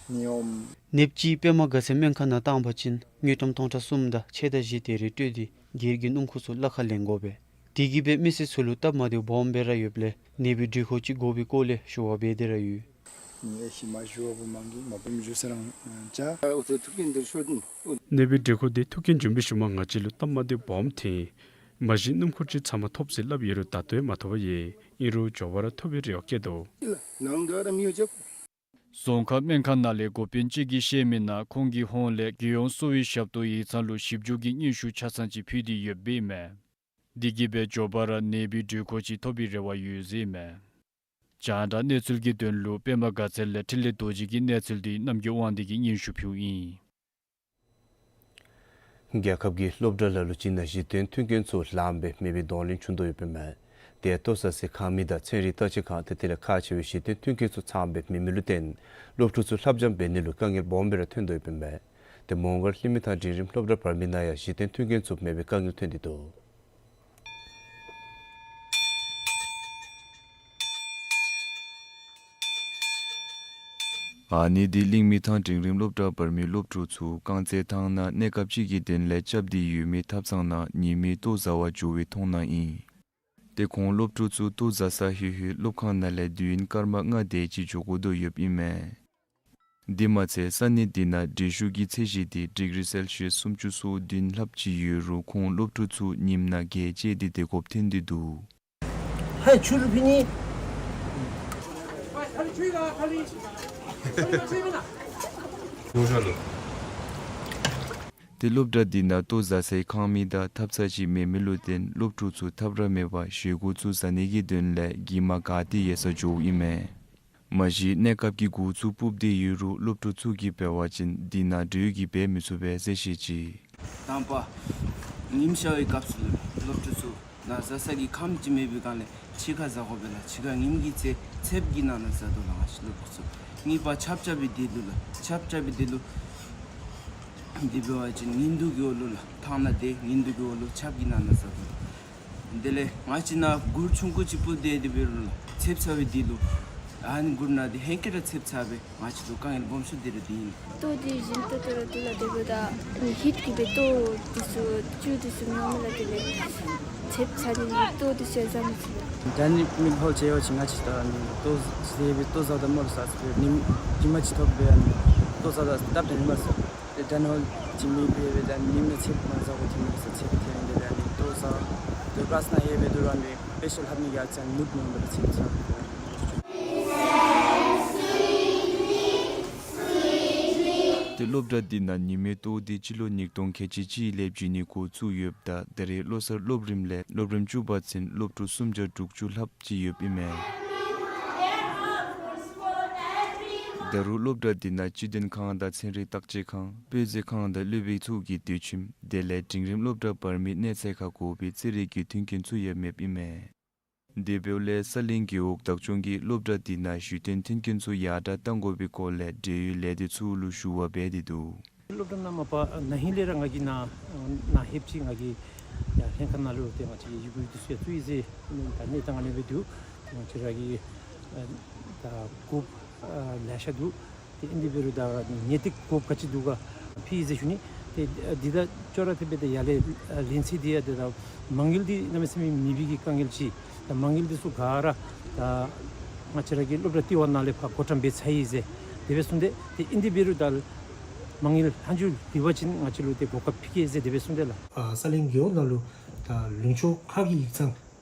ནི་འོང་། ནདཔ་ཅིག་པདྨ་དགའ་ཚལ་སྨན་ཁང་ནང་བཏང་པ་ཅིན་དངུལ་ཀྲམ་སྟོང་ཕྲག་གསུམ་དང་ཕྱེད་དང་བཞི་དེ་རེ་སྤྲོད་དེ་སྒེར་གྱི་སྣུམ་འཁོར་ཚུ་གླ་ཁར་ལེན་དགོ་པས། དེ་གིས་སྦེ་མི་སེར་ཚུ་ལུ་སྟབས་མ་བདེཝ་སྦོམ་སྦེ་ར་ཡོདཔ་ལས་ནད་པའི་འགྲུལ་འཁོར་ཅིག་དགོ་པའི་སྐོར་ལས་ཞུ་བ་འབད་དེ་ར་ཡོད། ནི་ཨེ་ཤི་མ་ཞུ་བ་བུ་མང་གི་མ་བུམ་ཞུ་ས་རང་ཅ། ནད་པའི་འགྲུལ་འཁོར་འདི་ཐུག་རྐྱེན་བྱུང་བའི་ཤུལ་མ་ང་བཅས་ལུ་སྟབས་མ་བདེཝ་སྦོམ་ཐོན། མ་གཞི་སྣུམ་འཁོར་ཅིག་ཚབ་མ་ཐོབ་ཟེར་སླབ་ཡོད་རུང་ད་ལྟོ་ཡང་མ་ཐོབ་པས། ཨིན་རུང་མགྱོགས་པ་ར་ཐོབ་པའི་རེ་བ་བསྐྱེད་དོ། རྫོང་ཁག་སྨན་ཁང་ནང་ལས་འགོ་དཔོན་ཅིག་གིས་བཤད་མི་ནང་ཁོང་གི་ཧོངས་ལས་རྒྱལ་ཡོངས་གསོ་བའི་ཞབས་ཏོག་ཡིག་ཚང་ལུ་ཞིབ་འཇུག་གི་སྙན་ཞུ་ཆ་ཚང་ཅིག་ཕུལ་ཏེ་ཡོདཔ་ཨིན་མས། དེ་གིས་སྦེ་མགྱོགས་པ་ར་ནད་པའི་འགྲུལ་འཁོར་ཅིག་ཐོབ་པའི་རེ་བ་ཡོད་ཟེར་ཨིན་མས། རྒྱང་བསྒྲགས་གནས་ཚུལ་གྱི་དོན་ལུ་པདྨ་དགའ་ཚལ་ལས་འཕྲིན་ལས་རྡོ་རྗེ་གི་གནས་ཚུལ་འདི་རྣམ་རྒྱལ་དབང་འདུས་ཀྱིས་སྙན་ཞུ་ཕུལཝ་ཨིན། རྒྱལ་ཁབ་ཀྱིས་སློབ་གྲྭ་ལ་ལུ་ཅིག་ནང་གཞི་རྟེན་མཐུན་རྐྱེན་ཚུ་ལངམ་སྦེ་མེད་པའི་གདོང་ལེན་བྱུང་དོ་ཡོདཔ་ཨིན་མས། དེ་ལྟོ་བཟའ་སའི་ཁང་མིག་དང་ཚན་རིག་བརྟག་དཔྱད་ཁང་དེ་དེ་ལས་ཁག་ཆེ་བའི་གཞི་རྟེན་མཐུན་རྐྱེན་ཚུ་ཚངམ་སྦེ་མེད་མི་ལུ་བརྟེན་སློབ་ཕྲུག་ཚུ་ལྷབ་སྦྱང་འབད་ནི་ལུ་དཀའ་ངལ་སྦོམ་སྦེ་ར་ཐོན་དོ་ཡོདཔ་ཨིན་མས། དེ་མོང་སྒར་ལྷི་མི་ཐང་འབྲིང་རིམ་སློབ་གྲྭ་བར་མའི་ནང་ཡང་གཞི་རྟེན་མཐུན་རྐྱེན་ཚུ་མེད་པའི་དཀའ་ངལ་ཐོན་ཏེ་འདུག། ཨ་ནི་འདི་ལྷི་མི་ཐང་འབྲིང་རིམ་སློབ་གྲྭ་བར་མའི་སློབ་ཕྲུག་ཚུ་རྐང་རྩེད་ཐང་ནང་གནས་སྐབས་ཅིག་གི་དོན་ལས་རྐྱབ་སྟེ་ཡོད་མི་ཐབ་ཚང་ནང་ཉིན་མའི་ལྟོ་བཟའ་བར་འགྱོ་བའི་མཐོང་སྣང་ཨིན། ཏེ་ཁོང་སློབ་ཕྲུག་ཚུ་ལྟོ་བཟའ་ས་ལྷོད་ལྷོད་སློབ་ཁང་ནང་ལས་དུས་ཡུན་སྐར་མ་ལྔ་དེ་ཅིག་འགྱོ་དགོ་དོ་ཡོདཔ་ཨིན་མས། དེ་མ་ཚད་ས་གནས་དེ་ནང་འགྲུལ་བཞུད་ཀྱི་ཚད་གཞི་དེ་ཌིག་རི་སེལ་ཤི་ཡཱས་སུམ་ཅུ་སོ་བདུན་ལྷགཔ་ཅིག་ཡོད་རུང་ཁོང་སློབ་ཕྲུག་ཚུ་ཉིམ་ནང་གྱལ་བཅད་དེ་སྡོད་དགོཔ་ཐོན་ཏེ་འདུག། ཧའི་ཆུ་རུ་ཕི་ནི། ཏེ་སློབ་གྲྭ་འདི་ནང་ལྟོ་བཟའ་སའི་ཁང་མིག་དང་ཐབ་ཚང་ཅིག་མེད་མི་ལུ་བརྟེན་སློབ་ཕྲུག་ཚུ་ཐབས་ར་མེད་པར་བཞེས་སྒོ་ཚུ་བཟའ་ནི་གི་དོན་ལས་གྱིབ་མ་ག་ཏེ་ཡོད་སར་འགྱོཝ་ཨིན་མས། མ་གཞི་གནས་སྐབས་ཀྱི་འགོ་ཚུགས་སྤུབས་ཏེ་ཡོད་རུང་སློབ་ཕྲུག་ཚུ་གིས་འབད་བ་ཅིན་འདི་ནང་འགྲུལ་གྱིས་འབད་མི་ཚུགས་པས་ཟེར་བཤད་ཅི། དང་པ་ཉིམ་ཤར་བའི་སྐབས་སུ་ལུ་སློབ་ཕྲུག་ཚུ་ནཱ་བཟའ་ས་གི་ཁང་མིག་ཅིག་མེད་པའི་སྒང་ལས་ཕྱི་ཁར་བཟའ་དགོ་པས་ལགས། ཕྱི་ཁར་ཉིམ་གྱི་ཚེ་ཚདཔ་གི་ནང་ན་བཟའ་དོ་ལགས་ང་བཅས་སློབ་ཕྲུག་ཚུ། གཉིས་པ་ཆརཔ་རྐྱབ་པའི་དུས་ལུ་ལགས། ཆརཔ་རྐྱབ་པའི་དུས་ལུ་འདི་འབད་བ་ཅིན་ཉིན་དུ་གི་འོག་ལུ་ལགས་ཐང་ནང་དེ་ཉིན་དུ་གི་འོག་ལུ་ཆརཔ་གི་ནང་ན་བཟའ་དོ་ལགས། དེ་ལས་ང་བཅས་ནཱ་གུར་ཆུང་ཀུ་ཅིག་སྤུབས་ཏེ་དེ་འབད་རུང་ལགས་ཚདཔ་ཚ་བའི་དུས་ལུ་ཨ་ནི་གུར་ནང་དེ་ཧེང་སྐལ་ར་ཚདཔ་ཚ་སྦེ་ང་བཅས་ལུ་དཀའ་ངལ་སྦོམ་ཤོས་དེ་ར་དེ་ཨིན། ལྟོ་དེ་བཞིན་ཏོག་ཏོ་ར་འདུག་ལགས། དེ་འབདཝ་ད་ཧིཊ་གིས་སྦེ་ལྟོ་དེ་ཚུ་བཅུད་དེ་ཚུ་མི་འོང་མས་ལགས། དེ་ལས་ཚདཔ་ཚ་ནི་ལྟོ་དེ་ཚུ་ཡང་བཟའ་མི་ཚུགས་ལགས། ཌའི་ནེ་མིག་ཧོལ་ཅིག་ཡོད་པ་ཅིན་ང་བཅས་ད་ཨ་ནི་ལྟོ་བཟའ་སྦེ་ལྟོ་བཟའཝ་ད་མོ་ར་ཟ་ཚུགས་པས། ཉིམ་ཉིམ་ཅིག་ཐོབ་སྦེ་ཨ་ནི་ལྟོ་བཟའཝ་ད་སྟབས་བདེ་ནི་མས་ཟེར། ཏེ་ཌའི་ནེ་ཧོལ་ཅིག་མེད་པའི་སྦེ་ད་ཉིམ་ནང་ཚདཔ་མ་བཟའ་དགོཔ་ཐོན་མས་ཟེར། ཚདཔ་ཐོན་དེ་ལས་ཨ་ནི་ལྟོ་བཟའ་དེ་ཀླཱས་ནང་ཡོད་པའི་དུས་ར་ཨ་ནི་དཔེ་ཤོག་ལྷབ་ནི་གི་ཨ་ཙི་མུཌ་མི་འོང་པས་ལགས། ཚདཔ་ཚ་ཏེ་སློབ་གྲྭ་འདི་ནང་ཉིན་མའི་ལྟོ་འདི་སྤྱི་ལོ་ཉིས་སྟོང་ཁལ་གཅིག་གཅིག་ལས་བྱིན་ནི་འགོ་བཙུགས་ཡོདཔ་ད་ད་རེས་བློ་གསར་སློབ་རིམ་ལས་སློབ་རིམ་བཅུ་པ་ཚུན་སློབ་ཕྲུག་སུམ་བརྒྱ་དྲུག་ཅུ་ལྷགཔ་ཅིག་ཡོདཔ་ཨིན་མས། ད་རུང་སློབ་གྲྭ་འདི་ནང་སྤྱི་དོན་ཁང་དང་ཚན་རིག་བརྟག་དཔྱད་ཁང་དཔེ་མཛོད་ཁང་དང་སློབ་དཔོན་ཚུ་གི་སྡོད་ཁྱིམ་དེ་ལས་འབྲིང་རིམ་སློབ་གྲྭ་བར་མའི་གནས་ཚད་ཁར་དགོ་པའི་རྩེད་རིགས་ཀྱི་མཐུན་རྐྱེན་ཚུ་ཡང་མེདཔ་ཨིན་མས། དེ་འབདཝ་ལས་ས་གླིང་རྒེད་འོག་བདག་སྐྱོང་གིས་སློབ་གྲྭ་འདི་ནང་བཞུགས་གདན་མཐུན་རྐྱེན་ཚུ་ཡར་དྲག་གཏང་དགོ་པའི་སྐོར་ལས་འབྲེལ་ཡོད་ལས་སྡེ་ཚུ་ལུ་ཞུ་བ་འབད་དེ་འདུག། སློབ་གྲྭ་ནང་མ་པ་ན་ཧིང་ལས་ར་ང་གིས་ནཱ་ནཱ་ལྷོདཔ་ཅིག་ང་གིས་ཡར་ལྷན་ཁག་ནང་ལུ་ཏེ་ང་བཅས་ཀྱི་ཡི་གུ་འདི་ཚུ་ཡང་བཙུགས་ཡི་ཟེར་ད་གནས་སྟངས་ཨ་ནི་སྦེ་འདུག། ང་བཅས་ར་གི་ད་དགོཔ་ལེ་ཤ་འདུག། ཏེ་ཨིན་དེ་འབད་རུང་ད་ངེས་ཏིག་དགོཔ་ག་ཅི་འདུག་ག་ཕུལ་ཡི་ཟེར་ཞུ་ནི། ཏེ་འདི་དང་ཅོག་ར་འཐདཔ་སྦེ་ཏེ་ཡར་ལས་ལེན་ཚད་འདི་ཡང་ཏེ་ད་མ་དངུལ་འདི་གནམ་མེད་ས་མེད་མེད་པའི་གི་དཀའ་ངལ་ཅིག། ད་མ་དངུལ་འདི་ཚུ་ག་ར་ད་ང་བཅས་ར་གི་སློབ་གྲྭ་ལྟེ་བ་ནང་ལས་ཕར་བགོ་བཀྲམ་འབད་ཚར་ཡི་ཟེར་དེ་སྦེ་གསུངས་ཏེ། ཏེ་ཨིན་དེ་འབད་རུང་ད་མ་དངུལ་ལྷག་འཕྲོ་ཡོད་པ་ཅིན་ང་བཅས་ལུ་ཏེ་གོ་སྐབས་ཕུལ་གེ་ཟེར་དེ་སྦེ་གསུངས་ཏེ་ལགས། ཨ་ས་གླིང་རྒེད་འོག་ནང་ལུ་ད་ལུང་ཕྱོགས་ཁག་གི་ཡིག་ཚང་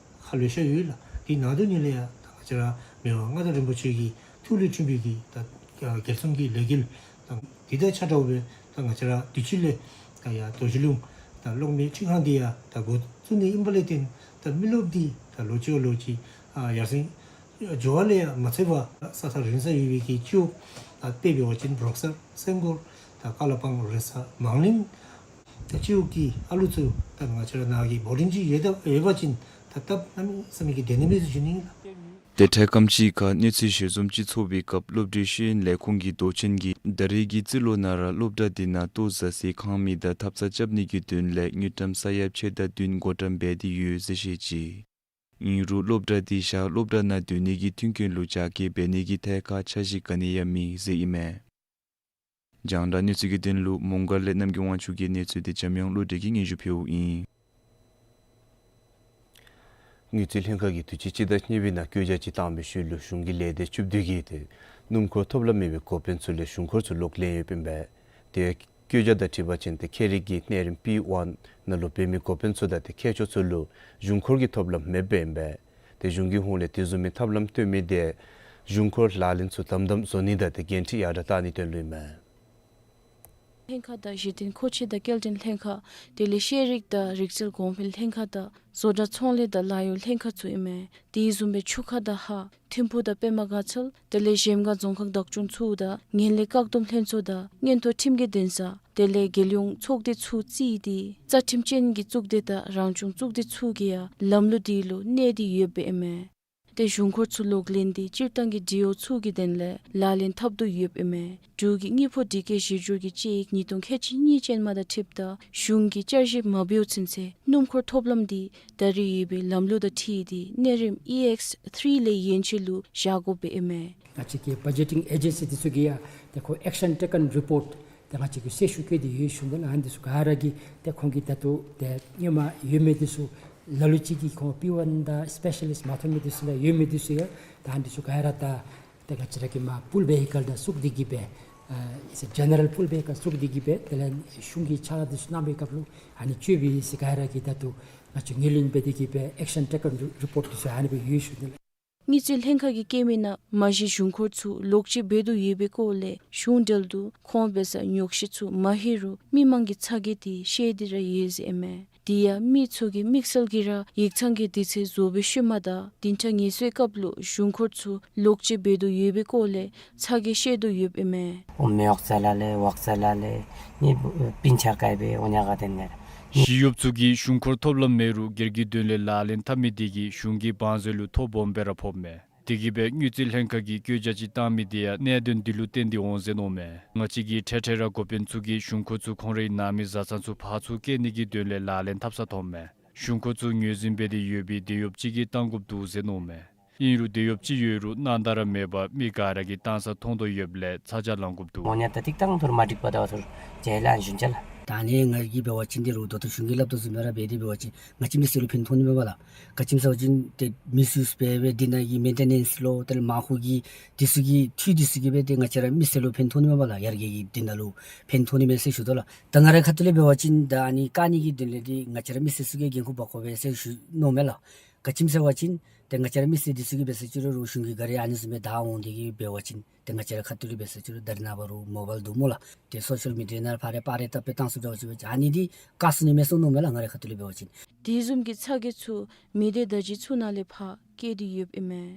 ཁག་ལེ་ཤ་ཡོད་ལགས། དེ་ནང་དོན་ཉིད་ལས་ཡང་ད་ང་བཅས་ར་མི་དབང་མངའ་བདག་རིན་པོ་ཆེ་གི་ཐུགས་ལུ་འཁྲུངས་པའི་གི་ད་རྒྱལ་ཚབ་ཀྱི་ལས་འགུལ་དང་དེ་དང་ཆ་འདྲཝ་སྦེ་ད་ང་བཅས་ར་དུས་ཅི་ལས་ད་ཡར་རྡོ་རྗེ་ལུང་ད་གློག་མེ་འཕྲུལ་ཁང་འདི་ཡང་ད་འགོ་བཙུགས་ནི་ཨིན་པ་ལས་བརྟེན་ད་མི་རློབས་འདི་ད་ལོ་གཅིག་ལོ་གཅིག་ཨ་ཡར་སེང་འགྱོ་བ་ལས་ཡང་མ་ཚད་པར་ས་ཐག་རིང་ས་ཡོད་པའི་གི་སྤྱི་འོག་ད་དཔེ་འབད་བ་ཅིན་པྲོག་གསར་སེང་སྐོར་ད་ཀ་ལ་པང་རེ་ས་མང་གླིང་ད་སྤྱི་འོག་གི་ཨ་ལུ་ཚུ་ད་ང་བཅས་ར་ནཱ་གི་བོར་ཌིང་ཅིག་ཡོད་ད་ཡོད་པ་ཅིན་ད་སྟབས་གནམ་མེད་ས་མེད་ཀྱི་བདེ་ནི་མས་ཟེར་ཞུ་ནི་ཨིན་ལགས། དེ་འཕྲལ་སྐམ་ཕྱེད་ཁར་གནས་ཚུལ་ཞལ་འཛོམས་ཅིག་ཚོགས་པའི་སྐབས་སློབ་གྲྭའི་ཤེས་ཡོན་ལས་ཁུངས་ཀྱི་མདོ་ཆེན་གྱིས་ད་རེས་ཀྱི་རྩིས་ལོ་ནང་ར་སློབ་གྲྭ་འདི་ནང་ལྟོ་བཟའ་སའི་ཁང་མིག་དང་ཐབ་ཚང་རྐྱབ་ནི་གི་དོན་ལས་དངུལ་ཀྲམ་ས་ཡ་ཕྱེད་དང་བདུན་བགོ་བཀྲམ་འབད་དེ་ཡོད་ཟེར་བཤད་ཅི། ཨིན་རུང་སློབ་གྲྭ་འདི་ཞག་སློབ་གྲྭ་ནང་སྡོད་ནི་གི་མཐུན་རྐྱེན་ལུ་རྒྱ་སྐྱེད་འབད་ནི་གི་ཐད་ཁར་འཆར་གཞི་ག་ནི་ཡང་མེད་ཟེར་ཨིན་མས། རྒྱང་བསྒྲགས་གནས་ཚུལ་གྱི་དོན་ལུ་མོང་སྒར་ལས་རྣམ་རྒྱལ་དབང་ཕྱུག་གི་གནས་ཚུལ་དེ་འཇམ་དབྱངས་བློ་གྲོས་ཀྱིས་སྙན་ཞུ་ཕུལཝ་ཨིན། དངུལ་རྩིས་ལྷན་ཁག་གིས་དུས་ཅི་སྤྱི་ཟླ་གཉིས་པའི་ནང་བཀོད་རྒྱ་ཅིག་བཏང་བའི་ཤུལ་ལུ་གཞུང་གི་ལས་སྡེ་བཅུ་བདུན་གྱིས་ཏེ་སྣུམ་འཁོར་ཐོབ་ལམ་མེད་པའི་འགོ་དཔོན་ཚུ་ལས་གཞུང་འཁོར་ཚུ་ལོག་ལེན་ཡོདཔ་ཨིན་པས། དེ་བཀོད་རྒྱ་དང་འཁྲིལ་བ་ཅིན་ཏེ་ཁྱད་རིག་གི་གནས་རིམ་པི་ཝན་ནང་ལུ་འབད་མི་འགོ་དཔོན་ཚུ་དང་ཏེ་མཁས་མཆོག་ཚུ་ལུ་གཞུང་འཁོར་གྱི་ཐོབ་ལམ་མེདཔ་ཨིན་པས། ཏེ་གཞུང་གི་ཧོངས་ལས་དེ་བཟུམ་མའི་ཐབས་ལམ་སྟོན་མི་དེ་གཞུང་འཁོར་ལག་ལེན་ཚུ་དམ་དམ་བཟོ་ནི་དང་ཏེ་འགན་འཁྲི་ཡར་དྲག་བཏང་ནིའི་དོན་ལུ་ཨིན་མས། ལྷན་ཁག་དང་གཞི་རྟེན་མཁོ་ཆས་དང་སྐྱེལ་འདྲེན་ལྷན་ཁག་དེ་ལས་ཤེས་རིག་དང་རིག་རྩལ་གོང་འཕེལ་ལྷན་ཁག་དང་བཟོ་གྲྭ་ཚོང་ལས་དང་ལཱ་གཡོག་ལྷན་ཁག་ཚུ་ཨིན་མས། དེ་བཟུམ་སྦེ་ཆུ་ཁ་དང་ཧཱ་ཐིམ་ཕུག་དང་པདྨ་དགའ་ཚལ་དེ་ལས་གཞལམ་སྒང་རྫོང་ཁག་བདག་སྐྱོང་ཚུ་དང་ངན་ལྷད་བཀག་སྡོམ་ལྷན་ཚོགས་དང་མངོན་མཐོ་ཁྲིམས་ཀྱི་འདུན་ས་དེ་ལས་རྒྱལ་ཡོངས་ཚོགས་སྡེ་ཚུ་བརྩིས་ཏེ་རྩ་ཁྲིམས་ཅན་གྱི་གཙུག་སྡེ་དང་རང་བྱུང་གཙུག་སྡེ་ཚུ་གིས་ཡང་ལམ་ལུགས་དེ་ལུ་གནས་ཏེ་ཡོདཔ་ཨིན་མས། ཏེ་གཞུང་འཁོར་ཚུ་ལོག་ལེན་འདི་སྤྱིར་བཏང་གི་འབྲེལ་ཡོད་ཚུ་གི་དོན་ལས་ལག་ལེན་འཐབ་དོ་ཡོདཔ་ཨིན་མས། འབྲུག་གི་དངུལ་ཕོགས་སྒྲིག་བཀོད་གཞི་འགྱུར་གྱི་དཔྱད་ཡིག་ཉིས་སྟོང་ཁལ་གཅིག་གཉིས་ཅན་མ་དང་འཁྲིལཝ་ད་གཞུང་གིས་བསྐྱར་ཞིབ་མ་འབདཝ་ཚུན་ཚོད་སྣུམ་འཁོར་ཐོབ་ལམ་འདི་ད་རེས་ཡོད་པའི་ལམ་ལུགས་དང་འཁྲིལ་ཏེ་གནས་རིམ་ཨི་ཨེགསི་ཐིརི་ལས་ཡན་ཆད་ལུ་བཞག་དགོཔ་ཨིན་མས། ང་བཅས་ཀྱི་བ་ཇེ་ཊིང་ཨེ་ཇེན་སི་འདི་ཚུ་གིས་ཡང་ཏེ་ཁོང་ཨེག་ཤན་ཊེ་ཀེན་རི་པོརཊ་ཏེ་ང་བཅས་ཀྱིས་གསལ་ཞུ་བཀོད་དེ་ཡོད་ཞུ་ནི་ལགས། ཨ་ནི་འདི་ཚུ་ག་ར་གིས་ཏེ་ཁོང་གིས་ད་ལྟོ་ཏེ་སྔོན་མ་ཡོད་མི་འདི་ཚུ་ལ་ལུ་ཅིག་གིས་ཁོང་པི་ཝན་དང་སི་པེ་ཤ་ལིསཊ་མ་ཐོབ་མི་འདི་ཚུ་ལགས་ཡོད་མི་འདི་ཚུ་ཡང་ད་ཨ་ནི་འདི་ཚུ་ག་ར་ད་ཏེ་ང་བཅས་ར་གི་མར་པུལ་བེ་ཧི་ཀལ་དང་བཙུགས་ཏེ་གིས་སྦེ་ཨ་ཨི་ཟེར་ཇེ་ནེ་རལ་པུལ་བེ་ཧི་ཀལ་བཙུགས་ཏེ་གིས་སྦེ་དེ་ལས་གཞུང་གི་ཕྱག་ལཱ་འདི་ཚུ་གནང་བའི་སྐབས་ལུ་ཨ་ནི་སྤྱོད་པའི་ཟེར་ག་ར་གིས་ད་ལྟོ་ང་བཅས་ངོས་ལེན་འབད་དེ་གིས་སྦེ་ཨེག་ཤན་ཊེ་ཀེན་རི་པོརཊ་འདི་ཚུ་ཨ་ནི་སྦེ་ཡོད་ཞུ་ནི་ལགས། དངུལ་རྩིས་ལྷན་ཁག་གིས་བཀོད་མི་ནང་མ་གཞི་གཞུང་འཁོར་ཚུ་ལོག་སྤྱོད་འབད་དོ་ཡོད་པའི་སྐོར་ལས་གཞུང་འབྲེལ་དུ་ཁོང་འབད་སར་ཉོགས་བཤད་ཚུ་མ་ལྷོད་རུང་མི་མང་གི་ཚ་གྱང་འདི་བཤད་དེ་ར་ཡོད་ཟེར་ཨིན་མས། དེ་ཡང་མི་ཚུ་གིས་དམིགས་བསལ་གྱིས་ར་ཡིག་ཚང་གི་དུས་ཚོད་རྫོགས་པའི་ཤུལ་མ་དང་བདུན་ཕྲག་ངལ་གསོའི་སྐབས་ལུ་གཞུང་འཁོར་ཚུ་ལོག་སྤྱོད་འབད་དོ་ཡོད་པའི་སྐོར་ལས་ཚ་གྱང་བཤད་དོ་ཡོདཔ་ཨིན་མས། ཨོ་མེ་འོག་ཙ་ལ་ལས་འོག་ཙ་ལ་ལས་ནི་པིན་ཆ་ཀའི་བེ་འོ་ཉ་ག་དེན་ངེར། ཞི་གཡོགཔ་ཚུ་གིས་གཞུང་འཁོར་ཐོབ་ལམ་མེད་རུང་སྒེར་གྱི་དོན་ལས་ལག་ལེན་འཐབ་མི་དེ་གིས་གཞུང་གི་བང་མཛོད་ལུ་ཐོ་སྦོམ་སྦེ་ར་ཕོགཔ་མས། དེ་གིས་སྦེ་དངུལ་རྩིས་ལྷན་ཁག་གིས་བཀོད་རྒྱ་ཅིག་བཏང་མི་དེ་ཡང་གནད་དོན་འདི་ལུ་བརྟེན་ཏེ་འོང་ཟེར་མནོཝ་མས། ང་བཅས་ཀྱིས་འཕྲལ་འཕྲལ་ར་འགོ་དཔོན་ཚུ་གིས་གཞུང་འཁོར་ཚུ་ཁོང་རའི་ནང་མི་བཟའ་ཚང་ཚུ་ཕར་ཚུར་སྐྱེལ་ནི་གི་དོན་ལས་ལག་ལེན་འཐབ་ས་མཐོངམ་མས། གཞུང་འཁོར་ཚུ་ངོས་འཛིན་འབད་དེ་ཡོད་པའི་དེད་གཡོགཔ་ཅིག་གིས་བཏང་དགོཔ་འདུག་ཟེར་མནོཝ་མས། ཨིན་རུང་དེད་གཡོགཔ་ཅིག་ཡོད་རུང་སྣང་དག་ར་མེད་པར་མི་ག་ར་གིས་བཏང་ས་མཐོང་དོ་ཡོདཔ་ལས་ཚ་གྱང་ལང་དགོཔ་འདུག། འོ་ཉ་ད་ཏིག་ཏང་ཐུར་མ་འགྲིག་པ་ད་བ་ཐུར་ཇེ་ལ་ཨན་ཞུན་ཅ་ལགས། ད་ཨ་ནི་ང་གིས་འབད་བ་ཅིན་འདི་རུང་ད་ལྟོ་གཞུང་གིས་སླབ་དོ་བཟུམ་སྦེ་ར་འབད་དེ་འབད་བ་ཅིན་ང་བཅས་མི་སེར་ལུ་ཕན་ཐོགས་ནི་མས་པ་ལགས། ག་ཅི་སྨོ་ཟེར་བ་ཅིན་ཏེ་མི་སུ་སྦེ་འབད་དེ་ནཱ་གི་མེན་ཊེ་ནེནསི་ལུ་དེ་ལས་མ་ཧོ་གི་འདི་ཚུ་གི་འཐུས་འདི་ཚུ་གིས་འབད་དེ་ང་བཅས་ར་མི་སེར་ལུ་ཕན་ཐོགས་ནི་མས་པ་ལགས། ཡར་རྒྱས་ཀྱི་དོན་དག་ལུ་ཕན་ཐོགས་ནི་མས་ཟེར་ཞུ་དོ་ལགས། ད་ང་རའི་ཁ་ཐུག་ལས་འབད་བ་ཅིན་ད་ཨ་ནི་བཀག་ནི་གི་དོན་ལས་འདི་ང་བཅས་ར་མི་སེར་ཚུ་གིས་འགན་ཁུར་འབག་དགོ་པས་ཟེར་ཞུ་མནོཝ་མས་ལགས། ག་ཅི་སྨོ་ཟེར་བ་ཅིན་ཏེ་ང་བཅས་ར་མི་སེར་འདི་ཚུ་གིས་འབད་ས་ཅིག་རུང་རུང་གཞུང་གིས་ག་ར་ཨ་ནི་བཟུམ་སྦེ་བདའ་འོང་དེ་གིས་འབད་བ་ཅིན་ཏེ་ང་བཅས་ར་ཁ་ཐུག་ལས་འབད་ས་ཅིག་རུང་ད་རེས་ནངས་པ་རུང་མོ་བཱའིལ་འདུག་སྨོ་ལགས། ཏེ་སོ་ཤལ་མི་ཌི་ཡ་ནང་ཕར་རེ་པར་རེ་བཏབ་སྦེ་བཏང་ཚུགས་འདྲཝ་ཅིག་འབད་བ་ཅིན་ཨ་ནི་འདི་བཀག་ཚུགས་ནི་མས་ཟེར་མནོཝ་མས་ལགས། ང་རའི་ཁ་ཐུག་ལས་འབད་བ་ཅིན། དེ་བཟུམ་གྱི་ཚ་གྱང་ཚུ་མི་སྡེ་བརྡ་བརྒྱུད་ཚུ་ནང་ལས་ཕར་བཀོད་དེ་ཡོདཔ་ཨིན་མས།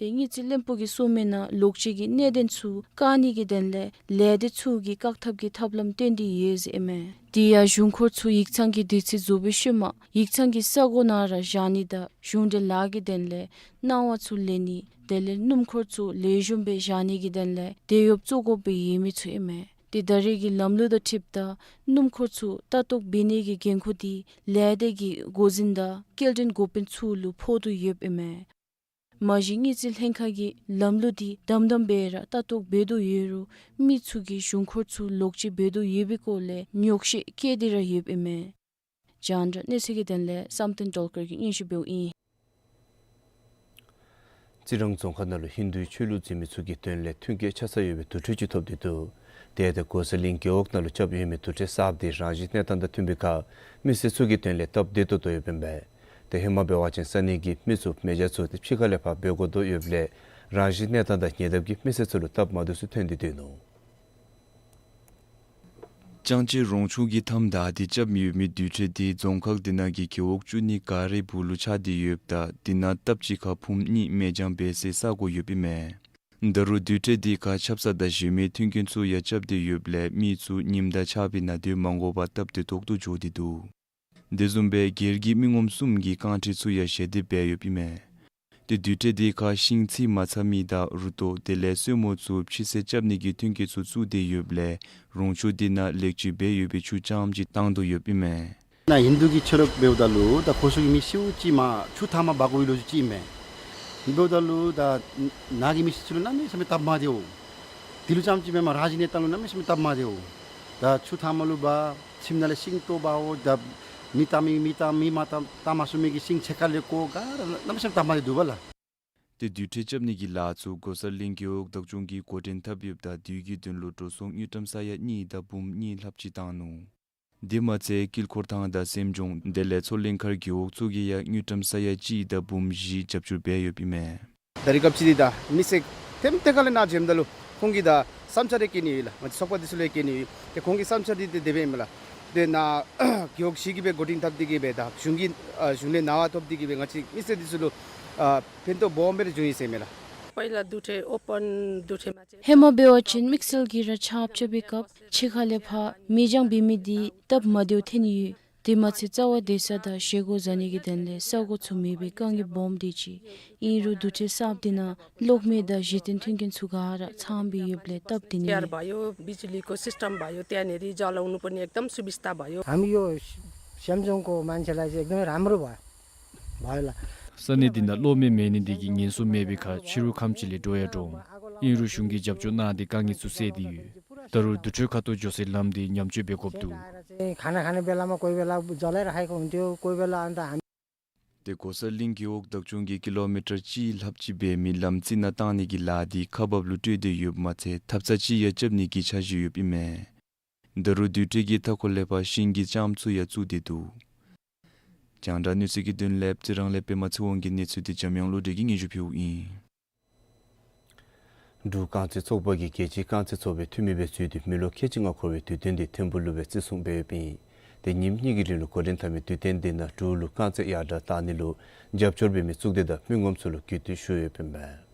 དེ་དངུལ་རྩིས་བློན་པོ་གིས་གསུངས་མི་ནང་ལོག་སྤྱོད་ཀྱི་གནད་དོན་ཚུ་བཀག་ནི་གི་དོན་ལས་ལས་སྡེ་ཚུ་གིས་བཀག་ཐབས་ཀྱི་ཐབས་ལམ་བཏོན་ཏེ་ཡོད་ཟེར་ཨིན་མས། དེ་ཡང་གཞུང་འཁོར་ཚུ་ཡིག་ཚང་གི་དུས་ཚོད་རྫོགས་པའི་ཤུལ་མ་ཡིག་ཚང་གི་ས་གོ་ནང་ར་བཞག་ནི་དང་གཞུང་འབྲེལ་ལཱ་གི་དོན་ལས་གནང་བ་ཚུ་ལེན་ནི་དེ་ལས་སྣུམ་འཁོར་ཚུ་ལེགས་ཤོམ་སྦེ་བཞག་ནི་གི་དོན་ལས་དེད་གཡོགཔ་བཙུགས་དགོཔ་སྦེ་ཡོད་མི་ཚུ་ཨིན་མས། དེ་ད་རེས་ཀྱི་ལམ་ལུགས་དང་འཁྲིལཝ་ད་སྣུམ་འཁོར་ཚུ་ལྟ་རྟོག་འབད་ནི་གི་འགན་ཁུར་དེ་ལས་སྡེ་གི་འགོ་འཛིན་དང་སྐྱེལ་འདྲེན་འགོ་དཔོན་ཚུ་ལུ་ཕོག་སྟེ་ཡོདཔ་ཨིན་མས། མ་གཞི་དངུལ་རྩིས་ལྷན་ཁག་གིས་ལམ་ལུགས་འདི་དམ་དམ་སྦེ་ར་ལྟ་རྟོག་འབད་དོ་ཡོད་རུང་མི་ཚུ་གིས་གཞུང་འཁོར་ཚུ་ལོག་སྤྱོད་འབད་དོ་ཡོད་པའི་སྐོར་ལས་ཉོགས་བཤད་བཀོད་དེ་ར་ཡོདཔ་ཨིན་མས། རྒྱང་བསྒྲགས་གནས་ཚུལ་གྱི་དོན་ལས་བསམ་གཏན་སྒྲོལ་དཀར་གྱིས་སྙན་ཞུ་འབདཝ་ཨིན། རྩི་རང་རྫོང་ཁག་ནང་ལུ་ཧིན་དུའི་ཆོས་ལུགས་འཛིན་མི་ཚུ་གི་དོན་ལས་མཐུན་རྐྱེན་ཆ་ཚང་ཡོད་པའི་དུར་ཁྲོད་ཅིག་ཐོབ་སྟེ་འདུག། དེ་ཡང་ཏེ་གོ་ས་ལིང་རྒེད་འོག་ནང་ལུ་རྐྱབ་ཡོད་མི་དུར་ཁྲོད་གསརཔ་འདི་རང་བཞིན་གནས་སྟངས་དང་མཐུན་པའི་ཁར་མི་སེར་ཚུ་གི་དོན་ལས་སྟབས་བདེ་ཏོག་ཏོ་ཡོདཔ་ཨིན་པས། ཏེ་ཧེ་མ་འབད་བ་ཅིན་ས་གནས་ཀྱི་མི་ཚུ་མེ་སྦྱང་ཚུ་ཏེ་ཕྱི་ཁ་ལས་ཕར་འབད་དགོ་དོ་ཡོདཔ་ལས་རང་བཞིན་གནས་སྟངས་དང་ཉེ་འདབས་ཀྱི་མི་སེར་ཚུ་ལུ་སྟབས་མ་བདེཝ་ཚུ་ཐོན་ཏེ་འདུག་ནུག། ཅང་ཅེ་རོང་ཆུ་གི་མཐའམ་བདའ་སྟེ་རྐྱབ་ཡོད་མི་དུར་ཁྲོད་འདི་རྫོང་ཁག་འདི་ནང་གི་རྒེད་འོག་བཅུ་གཉིས་ག་རའི་སྦུག་ལུ་ཆགས་ཏེ་ཡོདཔ་ད་འདི་ནང་སྟབས་གཅིག་ཁར་ཕུངམ་གཉིས་མེ་སྦྱང་འབད་སའི་ས་གོ་ཡོདཔ་ཨིན་མས། ད་རུང་དུར་ཁྲོད་འདི་ཁར་ཆབ་གསང་དང་གཞན་མི་མཐུན་རྐྱེན་ཚུ་ཡང་རྐྱབ་སྟེ་ཡོདཔ་ལས་མི་ཚུ་ཉིམ་དང་ཆརཔ་གི་ནང་སྡོད་མ་དགོ་པར་སྟབས་བདེ་ཏོག་ཏོ་འགྱོ་སྟེ་འདུག། དེ་བཟུམ་སྦེ་སྒེར་གྱི་མི་ངོམ་གསུམ་གྱི་རྐང་ཁྲི་ཚུ་ཡང་ཞལ་འདེབས་འབད་ཡོདཔ་ཨིན་མས། ཏེ་དུར་ཁྲོད་འདི་ཁར་ཤིང་ཚིག་མ་ཚང་མི་དང་རུ་ཏོ་དེ་ལས་སོར་མོ་ཚུ་ཕྱི་སེལ་རྐྱབ་ནི་གི་མཐུན་རྐྱེན་ཚུ་བཙུགས་ཏེ་ཡོདཔ་ལས་རོང་ཆུ་འདི་ནང་ལེགས་བཅོས་འབད་ཡོད་པའི་ཆུ་རྐྱངམ་ཅིག་བཏང་དོ་ཡོདཔ་ཨིན་མས། ནཱ་ཧིན་དུ་གི་ཆོས་ལུགས་འབདཝ་ད་ལུ་ད་ཁོ་ཚུ་གི་མི་སེར་ཅིག་མར་ཆུ་ཐང་མར་འབག་དགོ་པའི་ལོ་རྒྱུས་ཅིག་ཨིན་མས། འབདཝ་ད་ལུ་ད་ནཱ་གི་མི་སེར་ཚུ་ལུ་གནམ་མེད་ས་མེད་སྟབས་མ་བདེཝ། དེ་ལུ་རྐྱངམ་ཅིག་མེན་པར་རང་བཞིན་གནས་སྟངས་ལུ་གནམ་མེད་ས་མེད་སྟབས་མ་བདེཝ། ད་ཆུ་ཐང་མར་ལུ་འབག་ཁྱིམ་ནང་ལས་ཤིང་བཏོག་འབག་འོང་། ད་མེ་བཏང་མི་མེ་བཏང་མེ་མ་བཏང་བཏང་མ་ཚུགས་མི་གིས་ཤིང་ཕྱེད་ཀ་ལས་བཀོ་ག་ར་གནམ་མེད་ས་མེད་སྟབས་མ་བདེ་འདུག་པ་ལགས། ཏེ་དུར་ཁྲོད་རྐྱབ་ནི་གི་ལཱ་ཚུ་གོ་ས་ལིང་རྒེད་འོག་བདག་སྐྱོང་གིས་འགོ་འདྲེན་འཐབ་ཡོདཔ་ད་དུས་ཀྱི་དོན་ལུ་འགྲོ་སོང་དངུལ་ཀྲམ་ས་ཡ་གཉིས་དང་འབུམ་གཉིས་ལྷགཔ་ཅིག་བཏང་ནུག། དེ་མ་ཚད་དཀྱིལ་འཁོར་ཐང་དང་སེམས་ལྗོངས་དེ་ལས་མཚོ་གླིང་མཁར་རྒེད་འོག་ཚུ་གིས་ཡང་དངུལ་ཀྲམ་ས་ཡ་གཅིག་དང་འབུམ་བཞི་རྒྱབ་སྐྱོར་འབད་ཡོདཔ་ཨིན་མས། ད་རེས་སྐབས་ཅིག་འདི་ད་མི་སེར་ཐེམ་ཐེ་ཁ་ལས་ནཱ་འཛོམས་ད་ལུ་ཁོང་གིས་ད་བསམ་འཆར་རེ་བཀོད་ནི་ཡོད་ལགས། ང་བཅས་ཚོགས་པ་འདི་ཚུ་ལུ་ཡང་བཀོད་ནི་ཡོད། ཏེ་ཁོང་གི་བསམ་འཆར་འདི་ཏེ་དེ་སྦེ་ཨིན་མས་ལགས། ཏེ་ནཱ་རྒེད་འོག་བཞི་གིས་སྦེ་འགོ་འདྲེན་འཐབ་སྟེ་གིས་སྦེ་ད་གཞུང་གི་ཨ་གཞུང་ལས་གནང་བ་ཐོབ་སྟེ་གིས་སྦེ་ང་བཅས་མི་སེར་འདི་ཚུ་ལུ་ཨ་ཕན་ཐོགས་སྦོམ་སྦེ་ར་བྱུང་ཡི་ཟེར་མས་ལགས། पहिला दुर्टे ओपन दुर्टे मा चाहिँ ཧེ་མ་འབད་བ་ཅིན་དམིགས་བསལ་གྱིས་ར་ཆརཔ་རྐྱབ་པའི་སྐབས་ཕྱི་ཁ་ལས་ཕར་མེ་སྦྱང་འབད་མི་འདི་སྟབས་མ་བདེཝ་ཐོན་ཡི། དེ་མ་ཚད་རྩ་བ་སྡོད་ས་དང་བཞེས་སྒོ་བཟའ་ནི་གི་དོན་ལས་ས་གོ་ཚུ་མེད་པའི་དཀའ་ངལ་སྦོམ་དེ་ཅིག། ཨིན་རུང་དུར་ཁྲོད་གསརཔ་འདི་ནང་གློག་མེ་དང་གཞི་རྟེན་མཐུན་རྐྱེན་ཚུ་ག་ར་ཚངམ་སྦེ་ཡོདཔ་ལས་སྟབས་བདེ་ནི་ཨིན། टेयर भयो, बिजुलीको सिस्टम भयो, त्यहाँनिर जलाउनु पनि एकदम सुविस्ता भयो। हामी यो स्याम्चोङको मान्छेलाई चाहिँ एकदमै राम्रो भयो, भयो ल। ས་གནས་འདི་ནང་གློག་མེ་མེད་ནི་འདི་གིས་ངན་སོང་མེད་པའི་ཁར་ཕྱི་རུ་ཁམས་ཅིག་ལས་འགྲོ་ཡང་འགྲོ་འོང་། ཨིན་རུང་གཞུང་གིས་རྒྱབ་སྐྱོར་གནང་སྟེ་དཀའ་ངལ་ཚུ་སེལ་ཏེ་ཡོད། ད་རུང་དུར་ཁྲོད་ཁ་ཐུག་འགྱོ་སའི་ལམ་འདི་ཉམས་བཅོས་འབད་དགོཔ་འདུག། खाना खाने बेलामा कोही बेला जलाइराखेको हुन्थ्यो, कोही बेला अन्त हामी ཏེ་གོ་ས་ལིང་རྒེད་འོག་བདག་སྐྱོང་གིས་ཀི་ལོ་མི་ཊར་གཅིག་ལྷགཔ་ཅིག་འབད་མི་ལམ་རྩི་ནག་བཏང་ནི་གི་ལཱ་འདི་ཁག་འབགཔ་ལུ་སྤྲོད་དེ་ཡོདཔ་མ་ཚད་ཐབ་ཚང་ཅིག་ཡང་རྐྱབ་ནི་གི་འཆར་གཞི་ཡོདཔ་ཨིན་མས། ད་རུང་དུར་ཁྲོད་ཀྱི་མཐའ་འཁོར་ལས་ཕར་ཤིང་གི་ལྕངམ་ཚུ་ཡང་བཙུགས་ཏེ་འདུག། རྒྱང་བསྒྲགས་གནས་ཚུལ་གྱི་དོན་ལས་རྩི་རང་ལས་པདྨ་ཚེ་དབང་གིས་གནས་ཚུལ་འདི་འཇམ་དབྱངས་བློ་གྲོས་ཀྱིས་སྙན་ཞུ་ཕུལཝ་ཨིན། འབྲུག་རྐང་རྩེད་ཚོགས་པ་གིས་རྒྱལ་སྤྱིའི་རྐང་རྩེད་ཚོགས་པའི་འཐུས་མི་སྦེ་ཚུད་དེ་མི་ལོ་ཁལ་གཅིག་ལྔ་འཁོར་བའི་དུས་སྟོན་འདི་ཐིམ་ཕུག་ལུ་སྦེ་བརྩི་སྲུང་འབད་ཡོདཔ་ཨིན། ཏེ་ཉིནམ་གཉིས་ཀྱི་རིང་ལུ་འགོ་འདྲེན་འཐབ་མི་དུས་སྟོན་འདི་ནང་འབྲུག་ལུ་རྐང་རྩེད་ཡར་དྲག་གཏང་ནི་ལུ་རྒྱབ་སྐྱོར་འབད་མི་གཙུག་སྡེ་དང་མི་ངོམ་ཚུ་ལུ་གུས་བཏུད་ཞུ་ཡོདཔ་ཨིན་པས།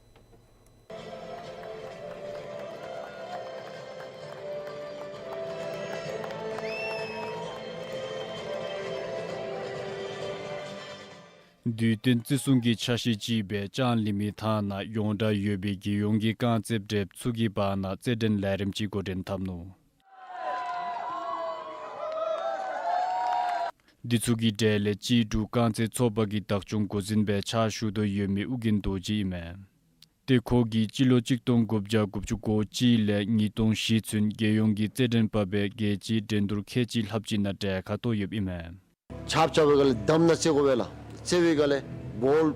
དུས་སྟོན་བརྩི་སྲུང་གི་འཆར་གཞི་ཅིག་སྦེ་ལྕང་གླིང་མི་ཐང་ནང་ཡོངས་གྲགས་ཡོད་པའི་རྒྱལ་ཡོངས་ཀྱི་རྐང་རྩེད་སྤྲེལཔ་ཚུ་གི་བར་ན་རྩེད་འགྲན་ལས་རིམ་ཅིག་འགོ་འདྲེན་འཐབ་ནུག། འདི་ཚུ་གི་གྲས་ལས་གཅིག་འབྲུག་རྐང་རྩེད་ཚོགས་པ་གི་བདག་སྐྱོང་འགོ་འཛིན་སྦེ་ཕྱག་ཞུ་དོ་ཡོད་མི་ཨོ་རྒྱན་རྡོ་རྗེ་ཨིན་མས། ཏེ་ཁོ་གིས་སྤྱི་ལོ་གཅིག་སྟོང་དགུ་བརྒྱ་དགུ་བཅུ་གོ་གཅིག་ལས་ཉིས་སྟོང་བཞི་ཚུན་རྒྱལ་ཡོངས་ཀྱི་རྩེད་འགྲན་པ་སྦེ་རྒྱལ་སྤྱིའི་འགྲན་བསྡུར་ཁལ་གཅིག་ལྷགཔ་ཅིག་ནང་གྲལ་ཁར་གཏོགས་ཡོདཔ་ཨིན་མས། ཆརཔ་རྐྱབ་པའི་སྒང་ལས་དམ་ནང་རྩེད་དགོ་པས་ལགས། རྩེད་པའི་སྒང་ལས་བཱོལ་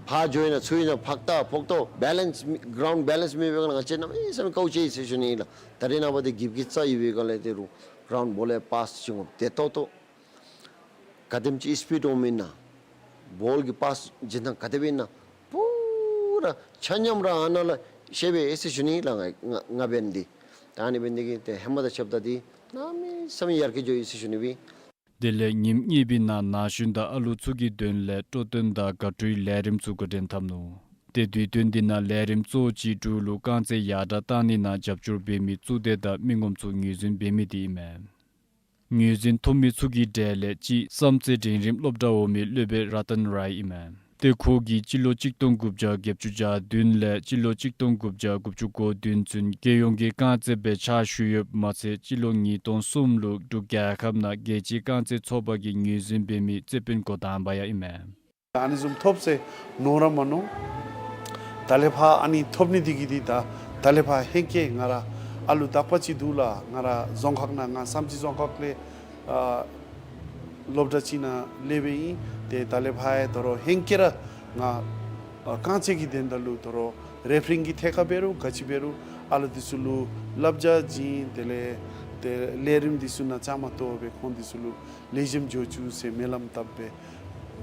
ཕར་འགྱོ་ཡི་ན་ཚུར་ཡི་ན་ཕར་བལྟ་ཕར་བལྟ་བཱ་ལེནསི་གི་རའུནཌ་བཱ་ལེནསི་མེད་པའི་སྒང་ལས་ང་བཅས་གནམ་མེད་ས་མེད་དཀའཝ་སྤྱད་ཡི་ཟེར་ཞུ་ནི་ཨིན་ལགས། ད་རེས་ནངས་པ་འདི་འགྱིབ་ཀྱི་རྩ་ཡོད་པའི་སྒང་ལས་ཏེ་རུང་གི་རའུནཌ་བཱོལ་ལས་པཱསི་བྱིན་དགོཔ་དེ་ཏོག་ཏོ། ག་དེམ་ཅིག་སི་པིཌ་འོངམ་ཨིན་ན་བཱོལ་གྱི་པཱསི་བྱིན་ཐངས་ག་དེ་སྦེ་ཨིན་ན་པུ་ར་ཆ་མཉམ་ར་ཨ་ནཱ་ལས་ཤེས་པས་ཟེར་ཞུ་ནི་ལགས། ང་ང་འབདན་འདི་ད་ཨ་ནི་འབདན་འདི་གིས་ཏེ་ཧེ་མ་དང་ཕྱདཔ་ད་འདི་གནམ་མེད་ས་མེད་ཡར་རྒྱས་འགྱོ་ཡི་ཟེར་ཞུ་ནི་སྦེ། དེ་ལས་ཉིནམ་གཉིས་པའི་ནང་ན་གཞོན་དང་ཨ་ལུ་ཚུ་གི་དོན་ལས་སྤྲོ་སྟོན་དང་དགའ་སྤྲོའི་ལས་རིམ་ཚུ་འགོ་འདྲེན་འཐབ་ནུག། ཏེ་དུས་སྟོན་འདི་ནང་ལས་རིམ་གཙོ་བོ་ཅིག་འབྲུག་ལུ་རྐང་རྩེད་ཡར་དྲགས་བཏང་ནི་ནང་རྒྱབ་སྐྱོར་འབད་མི་གཙུག་སྡེ་དང་མི་ངོམ་ཚུ་ངོས་འཛིན་འབད་མི་འདི་ཨིན་མས། ངོས་འཛིན་ཐོབ་མི་ཚུ་གི་གྲས་ལས་གཅིག་བསམ་རྩེ་འབྲིང་རིམ་སློབ་གྲྭ་འོག་མའི་སློབ་དཔོན་ར་ཏན་རའི་ཨིན་མས། ཏེ་ཁོ་གིས་སྤྱི་ལོ་གཅིག་སྟོང་དགུ་བརྒྱ་བརྒྱད་ཅུ་གྱ་བདུན་ལས་སྤྱི་ལོ་གཅིག་སྟོང་དགུ་བརྒྱ་དགུ་བཅུ་གོ་བདུན་ཚུན་རྒྱལ་ཡོངས་ཀྱི་རྐང་རྩེད་པའི་ཕྱག་ཞུ་ཡོདཔ་མ་ཚད་སྤྱི་ལོ་ཉིས་སྟོང་གསུམ་ལུ་འབྲུག་རྒྱལ་ཁབ་ནང་རྒྱལ་སྤྱིའི་རྐང་རྩེད་ཚོགས་པ་གི་ངོས་འཛིན་འབད་མི་རྩེད་དཔོན་འགོ་དང་པ་ཡང་ཨིན་མས། ཨ་ནི་བཟུམ་ཐོབ་ཟེར་མནོ་ར་མ་མནོ། ད་ལས་ཕར་ཨ་ནི་ཐོབ་ནི་འདི་གིས་འདི་ད་ད་ལས་ཕར་ཧེང་སྐལ་ང་ར་ཨ་ལུ་དག་པ་ཅིག་འདུག་ལགས། ང་ར་རྫོང་ཁག་ནང་ང་བསམ་རྩེ་རྫོང་ཁག་ལས་ཨ་སློབ་གྲྭ་ཅིག་ནང་སློབ་སྦེ་ཨིན། ཏེ་ད་ལས་ཕར་ཡང་དོ་རུང་ཧེང་སྐལ་ར་ང་ཨ་རྐང་རྩེད་ཀྱི་དོན་དག་ལུ་དོ་རུང་རེ་ཕེ་རིང་གི་ཐད་ཁར་འབད་རུང་ག་ཅི་འབད་རུང་ཨ་ལུ་འདི་ཚུ་ལུ་བསླབ་བྱ་བྱིན། དེ་ལས་ཏེ་ལས་རིམ་འདི་ཚུ་ནང་བཅའ་མར་གཏོགས་སྦེ་ཁོང་འདི་ཚུ་ལུ་ལེགས་ཤོམ་འགྱོ་བཅུག་ཟེར་སྨོན་ལམ་བཏབ་སྦེ་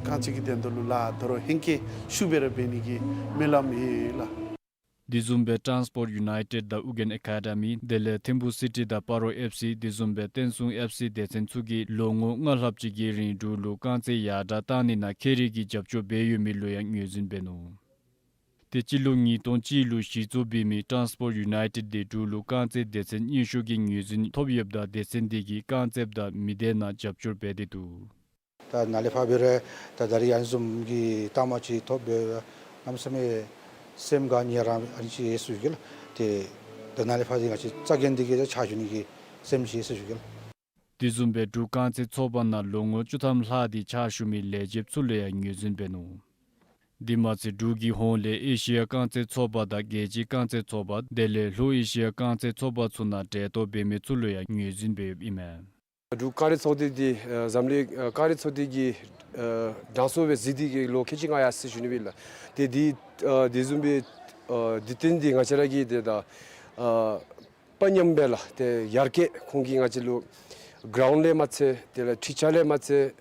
རྐང་རྩེད་ཀྱི་དོན་དག་ལུ་ལཱ་དོ་རུང་ཧེང་སྐལ་ཤུགས་སྦེ་ར་འབད་ནི་གི་སྨོན་ལམ་ཡོད་ལགས། དེ་བཟུམ་སྦེ་ཊཱནསི་པོརཊ་ཡུ་ནའི་ཊེཌ་དང་ཨུ་རྒྱན་ཨེ་ཀ་ཌི་མི་དེ་ལས་ཐིམ་ཕུ་སི་ཊི་དང་སྤ་རོ་ཨེཕ་སི་དེ་བཟུམ་སྦེ་བསྟན་སྲུང་ཨེཕ་སི་སྡེ་ཚན་ཚུ་གིས་ལོ་ངོ་ལྔ་ལྷགཔ་ཅིག་གི་རིང་འབྲུག་ལུ་རྐང་རྩེད་ཡར་དྲགས་བཏང་ནི་ནང་ཁྱད་རིག་གི་རྒྱབ་སྐྱོར་འབད་ཡོད་མི་ལུ་ཡང་ངོས་འཛིན་འབད་ནུག། ཏེ་སྤྱི་ལོ་ཉིས་སྟོང་གཅིག་ལུ་གཞི་བཙུགས་འབད་མི་ཊཱནསི་པོརཊ་ཡུ་ནའི་ཊེཌ་འདི་འབྲུག་ལུ་རྐང་རྩེད་སྡེ་ཚན་རྙིང་ཤོས་ཀྱི་ངོས་འཛིན་ཐོབ་ཡོདཔ་ད་སྡེ་ཚན་འདི་གིས་རྐང་རྩེདཔ་དང་མི་སྡེ་ནང་རྒྱབ་སྐྱོར་འབད་དེ་འདུག། ད་ནཱ་ལས་ཕར་འབད་རུང་ད་ད་རིས་ཨ་ནི་བཟུམ་གྱི་རྟགས་མ་ཅིག་ཐོབ་འབད་རུང་གནམ་མེད་ས་མེད་སེམས་དགའ་ནི་ར་ཨ་ནི་ཅིག་ཡོད་ཟེར་ཞུ་གེ་ལགས། ཏེ་ད་ནཱ་ལས་ཕར་འདི་ང་བཅས་རྩ་འགེངས་འདི་གིས་ད་ཕྱག་ཞུ་ནི་གི་སེམས་ཅིག་ཡོད་ཟེར་ཞུ་གེ་ལགས། དེ་བཟུམ་སྦེ་འབྲུག་རྐང་རྩེད་ཚོགས་པ་ནང་ལོ་ངོ་བཅུ་ཐམ་ལྷག་སྟེ་ཕྱག་ཞུ་མི་ལས་བྱེདཔ་ཚུ་ལུ་ཡང་ངོས་འཛིན་འབད་ནུག། དེ་མ་ཚད་འབྲུག་གི་ཧོངས་ལས་ཨེ་ཤི་ཡ་རྐང་རྩེད་ཚོགས་པ་དང་རྒྱལ་སྤྱིའི་རྐང་རྩེད་ཚོགས་པ་དེ་ལས་ལྷོ་ཨེ་ཤི་ཡ་རྐང་རྩེད་ཚོགས་པ་ཚུ་ནང་གྲལ་གཏོགས་འབད་མི་ཚུ་ལུ་ཡང་ངོས་འཛིན་འབད་ཡོདཔ་ཨིན་མས། འབྲུག་རྐང་རྩེད་ཚོགས་སྡེ་འདི་ཨ་འཛམ་གླིང་ཨ་རྐང་རྩེད་ཚོགས་སྡེ་གི་ཨ་གྲངས་སུ་སྦེ་གཟིགས་ཏེ་གི་ལོ་ཁལ་གཅིག་ལྔ་ཡར་སོ་ཡི་ཟེར་ཞུ་ནི་ཨིན་ལགས། ཏེ་འདི་ཨ་དེ་བཟུམ་སྦེ་ཨ་དུས་སྟོན་འདི་ང་བཅས་ར་གི་ཏེ་ད་ཨ་དཔའ་ཉམས་སྦེ་ལགས། ཏེ་ཡར་རྒྱས་ཁོང་གིས་ང་བཅས་ལུ་གྲའུནཌ་ལས་མ་ཚད་དེ་ལས་ཁྲིག་ཆ་ལས་མ་ཚད་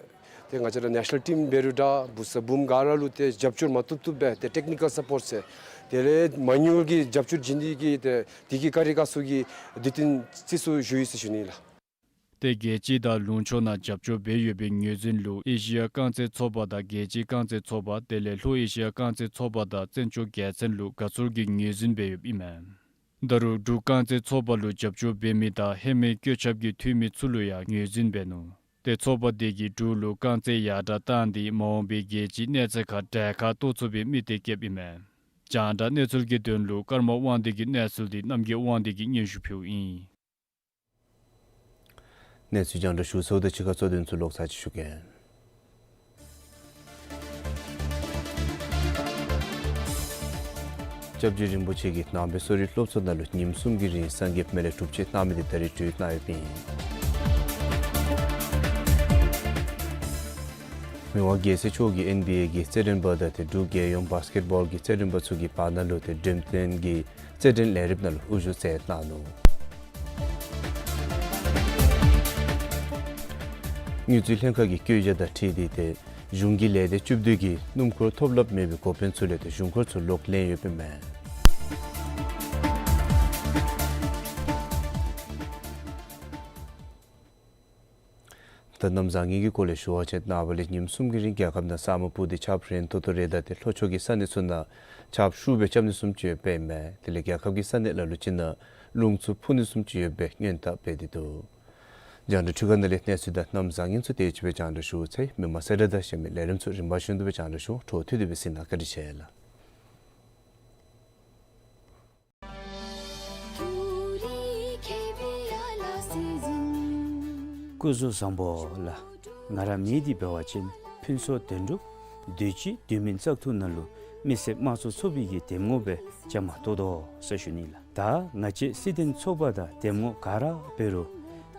ཏེ་ང་བཅས་ར་ནེ་ཤ་ནཱལ་ཊིམ་འབད་རུང་འདྲ་བུ་ཚ་བུམོ་ག་ར་ལུ་ཏེ་རྒྱབ་སྐྱོར་མ་བཏུབ་བཏུབ་སྦེ་ཏེ་ཊེཀ་ནི་ཀཱལ་སཔོརཊ་ཟེར་དེ་ལས་མེ་ནུ་ཨལ་གྱི་རྒྱབ་སྐྱོར་བྱིན་ཏེ་གི་ཏེ་དེ་གི་ཁར་ར་ཁ་ཚུ་གི་དུས་སྟོན་རྩིས་སུ་ཞུ་ཡི་ཟེར་ཞུ་ནི་ཨིན་ལགས། ཏེ་རྒྱལ་སྤྱི་དང་ལུང་ཕྱོགས་ནང་རྒྱབ་སྐྱོར་འབད་ཡོད་པའི་ངོས་འཛིན་ལུ་ཨེ་ཤི་ཡ་རྐང་རྩེད་ཚོགས་པ་དང་རྒྱལ་སྤྱིའི་རྐང་རྩེད་ཚོགས་པ་དེ་ལས་ལྷོ་ཨེ་ཤི་ཡ་རྐང་རྩེད་ཚོགས་པ་དང་བཙན་བྱོལ་རྒྱལ་མཚན་ལུ་དགའ་ཚོར་གྱི་ངོས་འཛིན་འབད་ཡོདཔ་ཨིན་མས། ད་རུང་འབྲུག་རྐང་རྩེད་ཚོགས་པ་ལུ་རྒྱབ་སྐྱོར་འབད་མི་དང་ཧེ་མའི་བཀོད་ཁྱབ་ཀྱི་འཐུས་མི་ཚུ་ལུ་ཡང་ངོས་འཛིན་འབད་ནུག། ཏེ་ཚོགས་པ་དེ་གིས་འབྲུག་ལུ་རྐང་རྩེད་ཡར་དྲགས་བཏང་སྟེ་མ་འོངས་པའི་རྒྱལ་སྤྱིའི་གནས་ཚད་ཁར་གྲལ་ཁར་གཏོགས་ཚུགས་པའི་དམིགས་གཏད་བསྐྱེདཔ་ཨིན་མས། རྒྱང་བསྒྲགས་གནས་ཚུལ་གྱི་དོན་ལུ་ཀརྨ་དབང་འདུས་ཀྱི་གནས་ཚུལ་འདི་རྣམ་རྒྱལ་དབང་འདུས་ཀྱིས་སྙན་ཞུ་ཕུལཝ་ཨིན། གནས་ཚུལ་རྒྱང་བསྒྲགས་ཞུ་ཚརཝ་དང་གཅིག་ཁར་གཙོ་དོན་ཚུ་ལོག་ཚར་ཅིག་ཞུ་གེ། སྐྱབས་རྗེ་རིན་པོ་ཆེ་གིས་ནང་པའི་གསོ་རིག་སློབ་ཚོགས་ནང་ལུ་ཉིནམ་གསུམ་གྱི་རིང་སངས་རྒྱས་པད་མ་ལས་སྒྲུབ་མཆོད་གནང་མི་དེ་ད་རིས་གྲོལ་གནང་ཡོདཔ་ཨིན། མི་དབང་རྒྱལ་སྲས་མཆོག་གིས་ཨེན་བི་ཨེ་གི་རྩེད་འགྲན་པ་དང་ཏེ་འབྲུག་རྒྱལ་ཡོངས་བཱསི་ཀེཊ་བཱོལ་གྱི་རྩེད་འགྲན་པ་ཚུ་གི་བར་ན་ལུ་ཏེ་འགྲེམས་སྟོན་གྱི་རྩེད་འགྲན་ལས་རིམ་ནང་ལུ་དབུ་བཞུགས་མཛད་གནང་ནུག། དངུལ་རྩིས་ལྷན་ཁག་གི་བཀོད་རྒྱ་དང་འཁྲིལ་ཏེ་ཏེ་གཞུང་གི་ལས་སྡེ་བཅུ་བདུན་གྱིས་སྣུམ་འཁོར་ཐོབ་ལམ་མེད་པའི་འགོ་དཔོན་ཚུ་ལས་ཏེ་གཞུང་འཁོར་ཚུ་ལོག་ལེན་ཡོདཔ་ཨིན་མས། ད་གནམ་བཟང་ངན་གྱི་སྐོར་ལས་ཞུ་བ་ཅིན་ནངས་པ་ལས་ཉིནམ་གསུམ་གྱི་རིང་རྒྱལ་ཁབ་ནང་ས་སྨུག་སྤུབས་ཏེ་ཆརཔ་རན་ཏོག་ཏོ་རེ་དང་ཏེ་ལྷོ་ཕྱོགས་ཀྱི་ས་གནས་ཚུ་ནང་ཆརཔ་ཤུགས་སྦེ་རྐྱབ་ནི་བཟུམ་ཅིག་ཡོདཔ་ཨིན་མས། དེ་ལས་རྒྱལ་ཁབ་ཀྱི་ས་གནས་ལ་ལུ་ཅིག་ནང་རླུང་འཚུབ་འཕུ་ནི་བཟུམ་ཅིག་ཡོད་པའི་སྔོན་བརྡ་འབད་དེ་འདུག། རྒྱང་བསྒྲགས་འཕྲུལ་ཁང་ནང་ལས་གནས་ཚུལ་དང་གནམ་བཟང་ངན་ཚུ་དེ་ཅིག་སྦེ་རྒྱང་བསྒྲགས་ཞུ་ཚར་ཡི། མི་མང་གསལ་བསྒྲགས་དང་གཞན་མི་ལས་རིམ་ཚུ་རིམ་པ་བཞིན་དུ་སྦེ་རྒྱང་བསྒྲགས་ཞུ། འཕྲོ་མཐུད་དེ་སྦེ་གཟིགས་གནང་། བཀའ་དྲིན་ཆེ་ལགས། སྐུ་གཟུགས་བཟང་པོ་ལགས། ང་ར་མི་འདི་འབད་བ་ཅིན་ཕུན་ཚོགས་དོན་གྲུབ་དུས་ཅི་དུས་མིན་བཙག་འཐུ་ནང་ལུ་མི་སེར་དམངས་གཙོ་ཚོགས་པའི་གི་འདེམས་ངོ་སྦེ་བཅའ་མར་གཏོགས་དོ་ཟེར་ཞུ་ནི་ལགས། ད་ང་བཅས་སྲིད་དོན་ཚོགས་པ་དང་འདེམས་ངོ་ག་ར་འབད་རུང་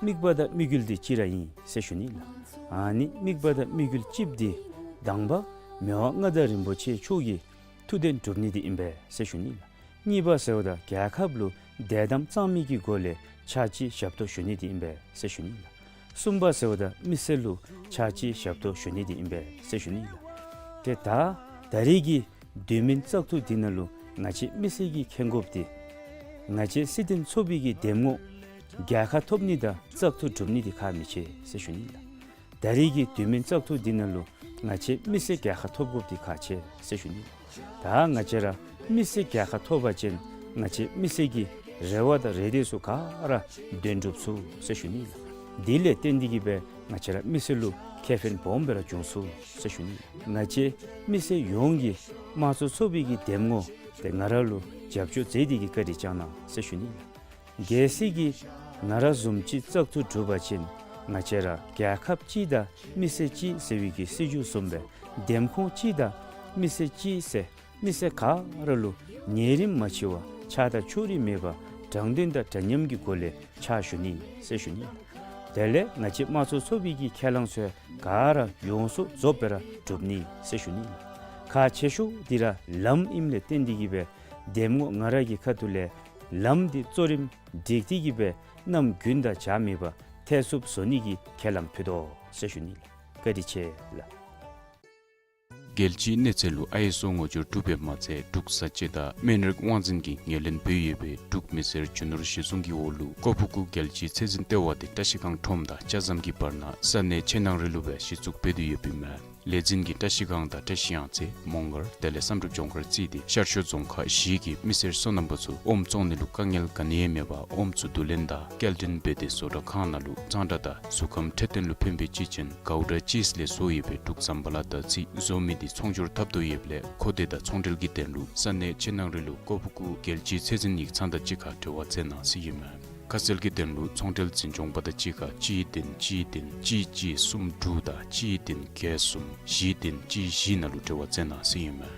དམིགས་པ་དང་དམིགས་ཡུལ་འདི་གཅིག་ར་ཨིན་ཟེར་ཞུ་ནི་ལགས། ཨ་ནི་དམིགས་པ་དང་དམིགས་ཡུལ་གཅིག་འདི་དང་པ་མི་དབང་མངའ་བདག་རིན་པོ་ཆེ་མཆོག་གི་ཐུགས་དོན་སྒྲུབ་ནི་འདི་ཨིན་པས་ཟེར་ཞུ་ནི་ལགས། གཉིས་པ་ཟེརཝ་ད་རྒྱལ་ཁབ་ལུ་བདེ་དམ་གཙང་མི་གི་སྒོ་ལས་ཕྱག་ཕྱི་ཞབས་ཏོག་ཞུ་ནི་འདི་ཨིན་པས་ཟེར་ཞུ་ནི་ལགས། གསུམ་པ་ཟེརཝ་ད་མི་སེར་ལུ་ཕྱག་ཕྱི་ཞབས་ཏོག་ཞུ་ནི་འདི་ཨིན་པས་ཟེར་ཞུ་ནི་ལགས། ཏེ་ད་ད་རིས་ཀྱི་དུས་མིན་བཙག་འཐུ་འདི་ནང་ལུ་ང་བཅས་མི་སེར་གྱིས་མཁྱེན་དགོཔ་འདི་ང་བཅས་སྲིད་དོན་ཚོགས་པའི་གི་འདེམས་ངོ་རྒྱལ་ཁ་ཐོབ་ནི་དང་བཙག་འཐུ་གྲུབ་ནི་འདི་ཁག་མི་ཆེ་ཟེར་ཞུ་ནི་ལགས། ད་རིས་ཀྱི་དུས་མིན་བཙག་འཐུ་འདི་ནང་ལུ་ ང་བཅས་མི་སེར་རྒྱལ་ཁ་ཐོབ་དགོཔ་འདི་ཁག་ཆེ་ཟེར་ཞུ་ནི། ད་ང་བཅས་ར་མི་སེར་རྒྱལ་ཁ་ཐོབ་པ་ཅིན་ང་བཅས་མི་སེར་གྱི་རེ་བ་དང་རེ་འདོད་ཚུ་ག་ར་དོན་འགྲུབ་ཚུགས་ཟེར་ཞུ་ནི། དེ་ལས་བརྟེན་ཏེ་གིས་སྦེ་ང་བཅས་ར་མི་སེར་ལུ་ཁེ་ཕན་སྦོམ་སྦེ་ར་འབྱུང་ཚུགས་ཟེར་ཞུ་ནི། ང་བཅས་མི་སེར་ཡོངས་ཀྱིས་དམངས་གཙོ་ཚོགས་པའི་གི་འདེམས་ངོ་དེ་ང་ར་ལུ་རྒྱབ་སྐྱོར་མཛད་དེ་གིས་བཀའ་དྲིན་བསྐྱང་གནང་ཟེར་ཞུ་ནི། གལ་སྲིད་ཀྱི་ང་ར་བཟུམ་ཅིག་བཙག་འཐུ་གྲུབ་པ་ཅིན་ང་བཅས་ར་རྒྱལ་ཁབ་གཅིག་དང་མི་སེར་གཅིག་ཟེར་བའི་གི་སྲིད་བྱུས་བཟུམ་སྦེ་འདེམས་ཁོངས་གཅིག་དང་མི་སེར་གཅིག་ཟེར་མི་སེར་ག་ར་ལུ་ཉེ་རིང་མ་ཕྱེ་བར་ཆགས་སྡང་ཕྱོགས་རིས་མེད་པར་དྲང་བདེན་དང་འདྲ་མཉམ་གྱི་སྒོ་ལས་ཕྱག་ཞུ་ནི་ཟེར་ཞུ་ནི། དེ་ལས་ང་བཅས་དམངས་གཙོ་ཚོགས་པའི་གི་ཁས་བླངས་ཚུ་ག་ར་ཡོངས་སུ་རྫོགསཔ་སྦེ་ར་གྲུབ་ནི་ཟེར་ཞུ་ནི། ཁག་ཆེ་ཤོས་འདི་ར་ལམ་ཨིནམ་ལས་བརྟེན་ཏེ་གིས་སྦེ་འདེམས་ངོ་ང་ར་གི་ཁ་ཐུག་ལས་ལམ་འདི་གཙོ་རིམ་སྒྲིག་སྟེ་གིས་སྦེ་གནམ་དགུན་དང་བྱ་མེད་པར་ཐེག་ཚུགསཔ་བཟོ་ནི་གི་ཁས་བླངས་ཕུལ་དོ་ཟེར་ཞུ་ནི་ལགས། བཀའ་དྲིན་ཆེ་ལགས། རྒྱལ་སྤྱིའི་གནས་ཚད་ལུ་ཨའི་ཨེསི་ཨོ་ངོ་སྦྱོར་གྲུབ་པའི་མ་ཚད་འབྲུག་བཟའ་སྤྱོད་དང་སྨན་རིགས་དབང་འཛིན་གྱིས་ངོས་ལེན་འབད་ཡོད་པའི་འབྲུག་མི་སེར་རྒྱུ་ནོར་གཞི་བཟུང་གི་འོག་ལུ་ཀོ་ཕུ་ཀུ་རྒྱལ་སྤྱིའི་ཚད་འཛིན་ལྟེ་བ་དེ་བཀྲ་ཤིས་སྒང་ཁྲོམ་དང་ལྕགས་ཟམ་གྱི་བར་ན་ས་གནས་ཆེ་ནང་རི་ལུ་སྦེ་གཞི་བཙུགས་འབད་དེ་ཡོདཔ་ཨིན་མས། ལས་འཛིན་གྱིས་བཀྲ་ཤིས་སྒང་དང་བཀྲ་ཤིས་གཡང་རྩེ་མོང་སྒར་དེ་ལས་བསམ་གྲུབ་ལྗོངས་མཁར་བརྩིས་ཏེ་ཤར་ཕྱོགས་རྫོང་ཁག་བཞི་གི་མི་སེར་སོ་ནམ་པ་ཚུ་ཨོམ་བཙོང་ནི་ལུ་དཀའ་ངལ་ག་ནི་ཡང་མེད་པར་ཨོམ་ཚུ་བསྡུ་ལེན་དང་སྐྱེལ་འདྲེན་འབད་དེ་བཟོ་གྲྭ་ཁང་ནང་ལུ་གཙང་སྦྲ་དང་གཟུགས་ཁམས་འཕྲོད་བསྟེན་ལུ་ཕན་པའི་གཅེས་ཅན་གའུ་ཌ་ཅིསི་ལས་བཟོ་ཡོད་པའི་འབྲུག་ཟམ་པ་ལ་དང་རྩིས་བཟོ་མི་འདི་ཚོང་སྒྱུར་འཐབ་དོ་ཡོདཔ་ལས་མཁོ་འདོད་དང་ཚོང་འབྲེལ་གྱི་དོན་ལུ་ས་གནས་ཆེ་ནང་རི་ལུ་ཀོ་ཕུ་ཀུ་རྒྱལ་སྤྱིའི་ཚད་འཛིན་ཡིག་ཚང་དང་གཅིག་ཁར་འབྲེལ་བ་མཛད་གནང་ཟེར་ཨིན་མས། ཁ་གསལ་གྱི་དོན་ལུ་ཚོང་འབྲེལ་འཛིན་སྐྱོང་པ་དང་གཅིག་ཁར་གཅིག་བདུན་གཅིག་བདུན་གཅིག་གཅིག་གསུམ་དྲུག་དང་གཅིག་བདུན་བརྒྱད་གསུམ་བཞི་བདུན་གཅིག་བཞི་ནང་ལུ་འབྲེལ་བ་མཛད་གནང་ཟེར་ཨིན་མས།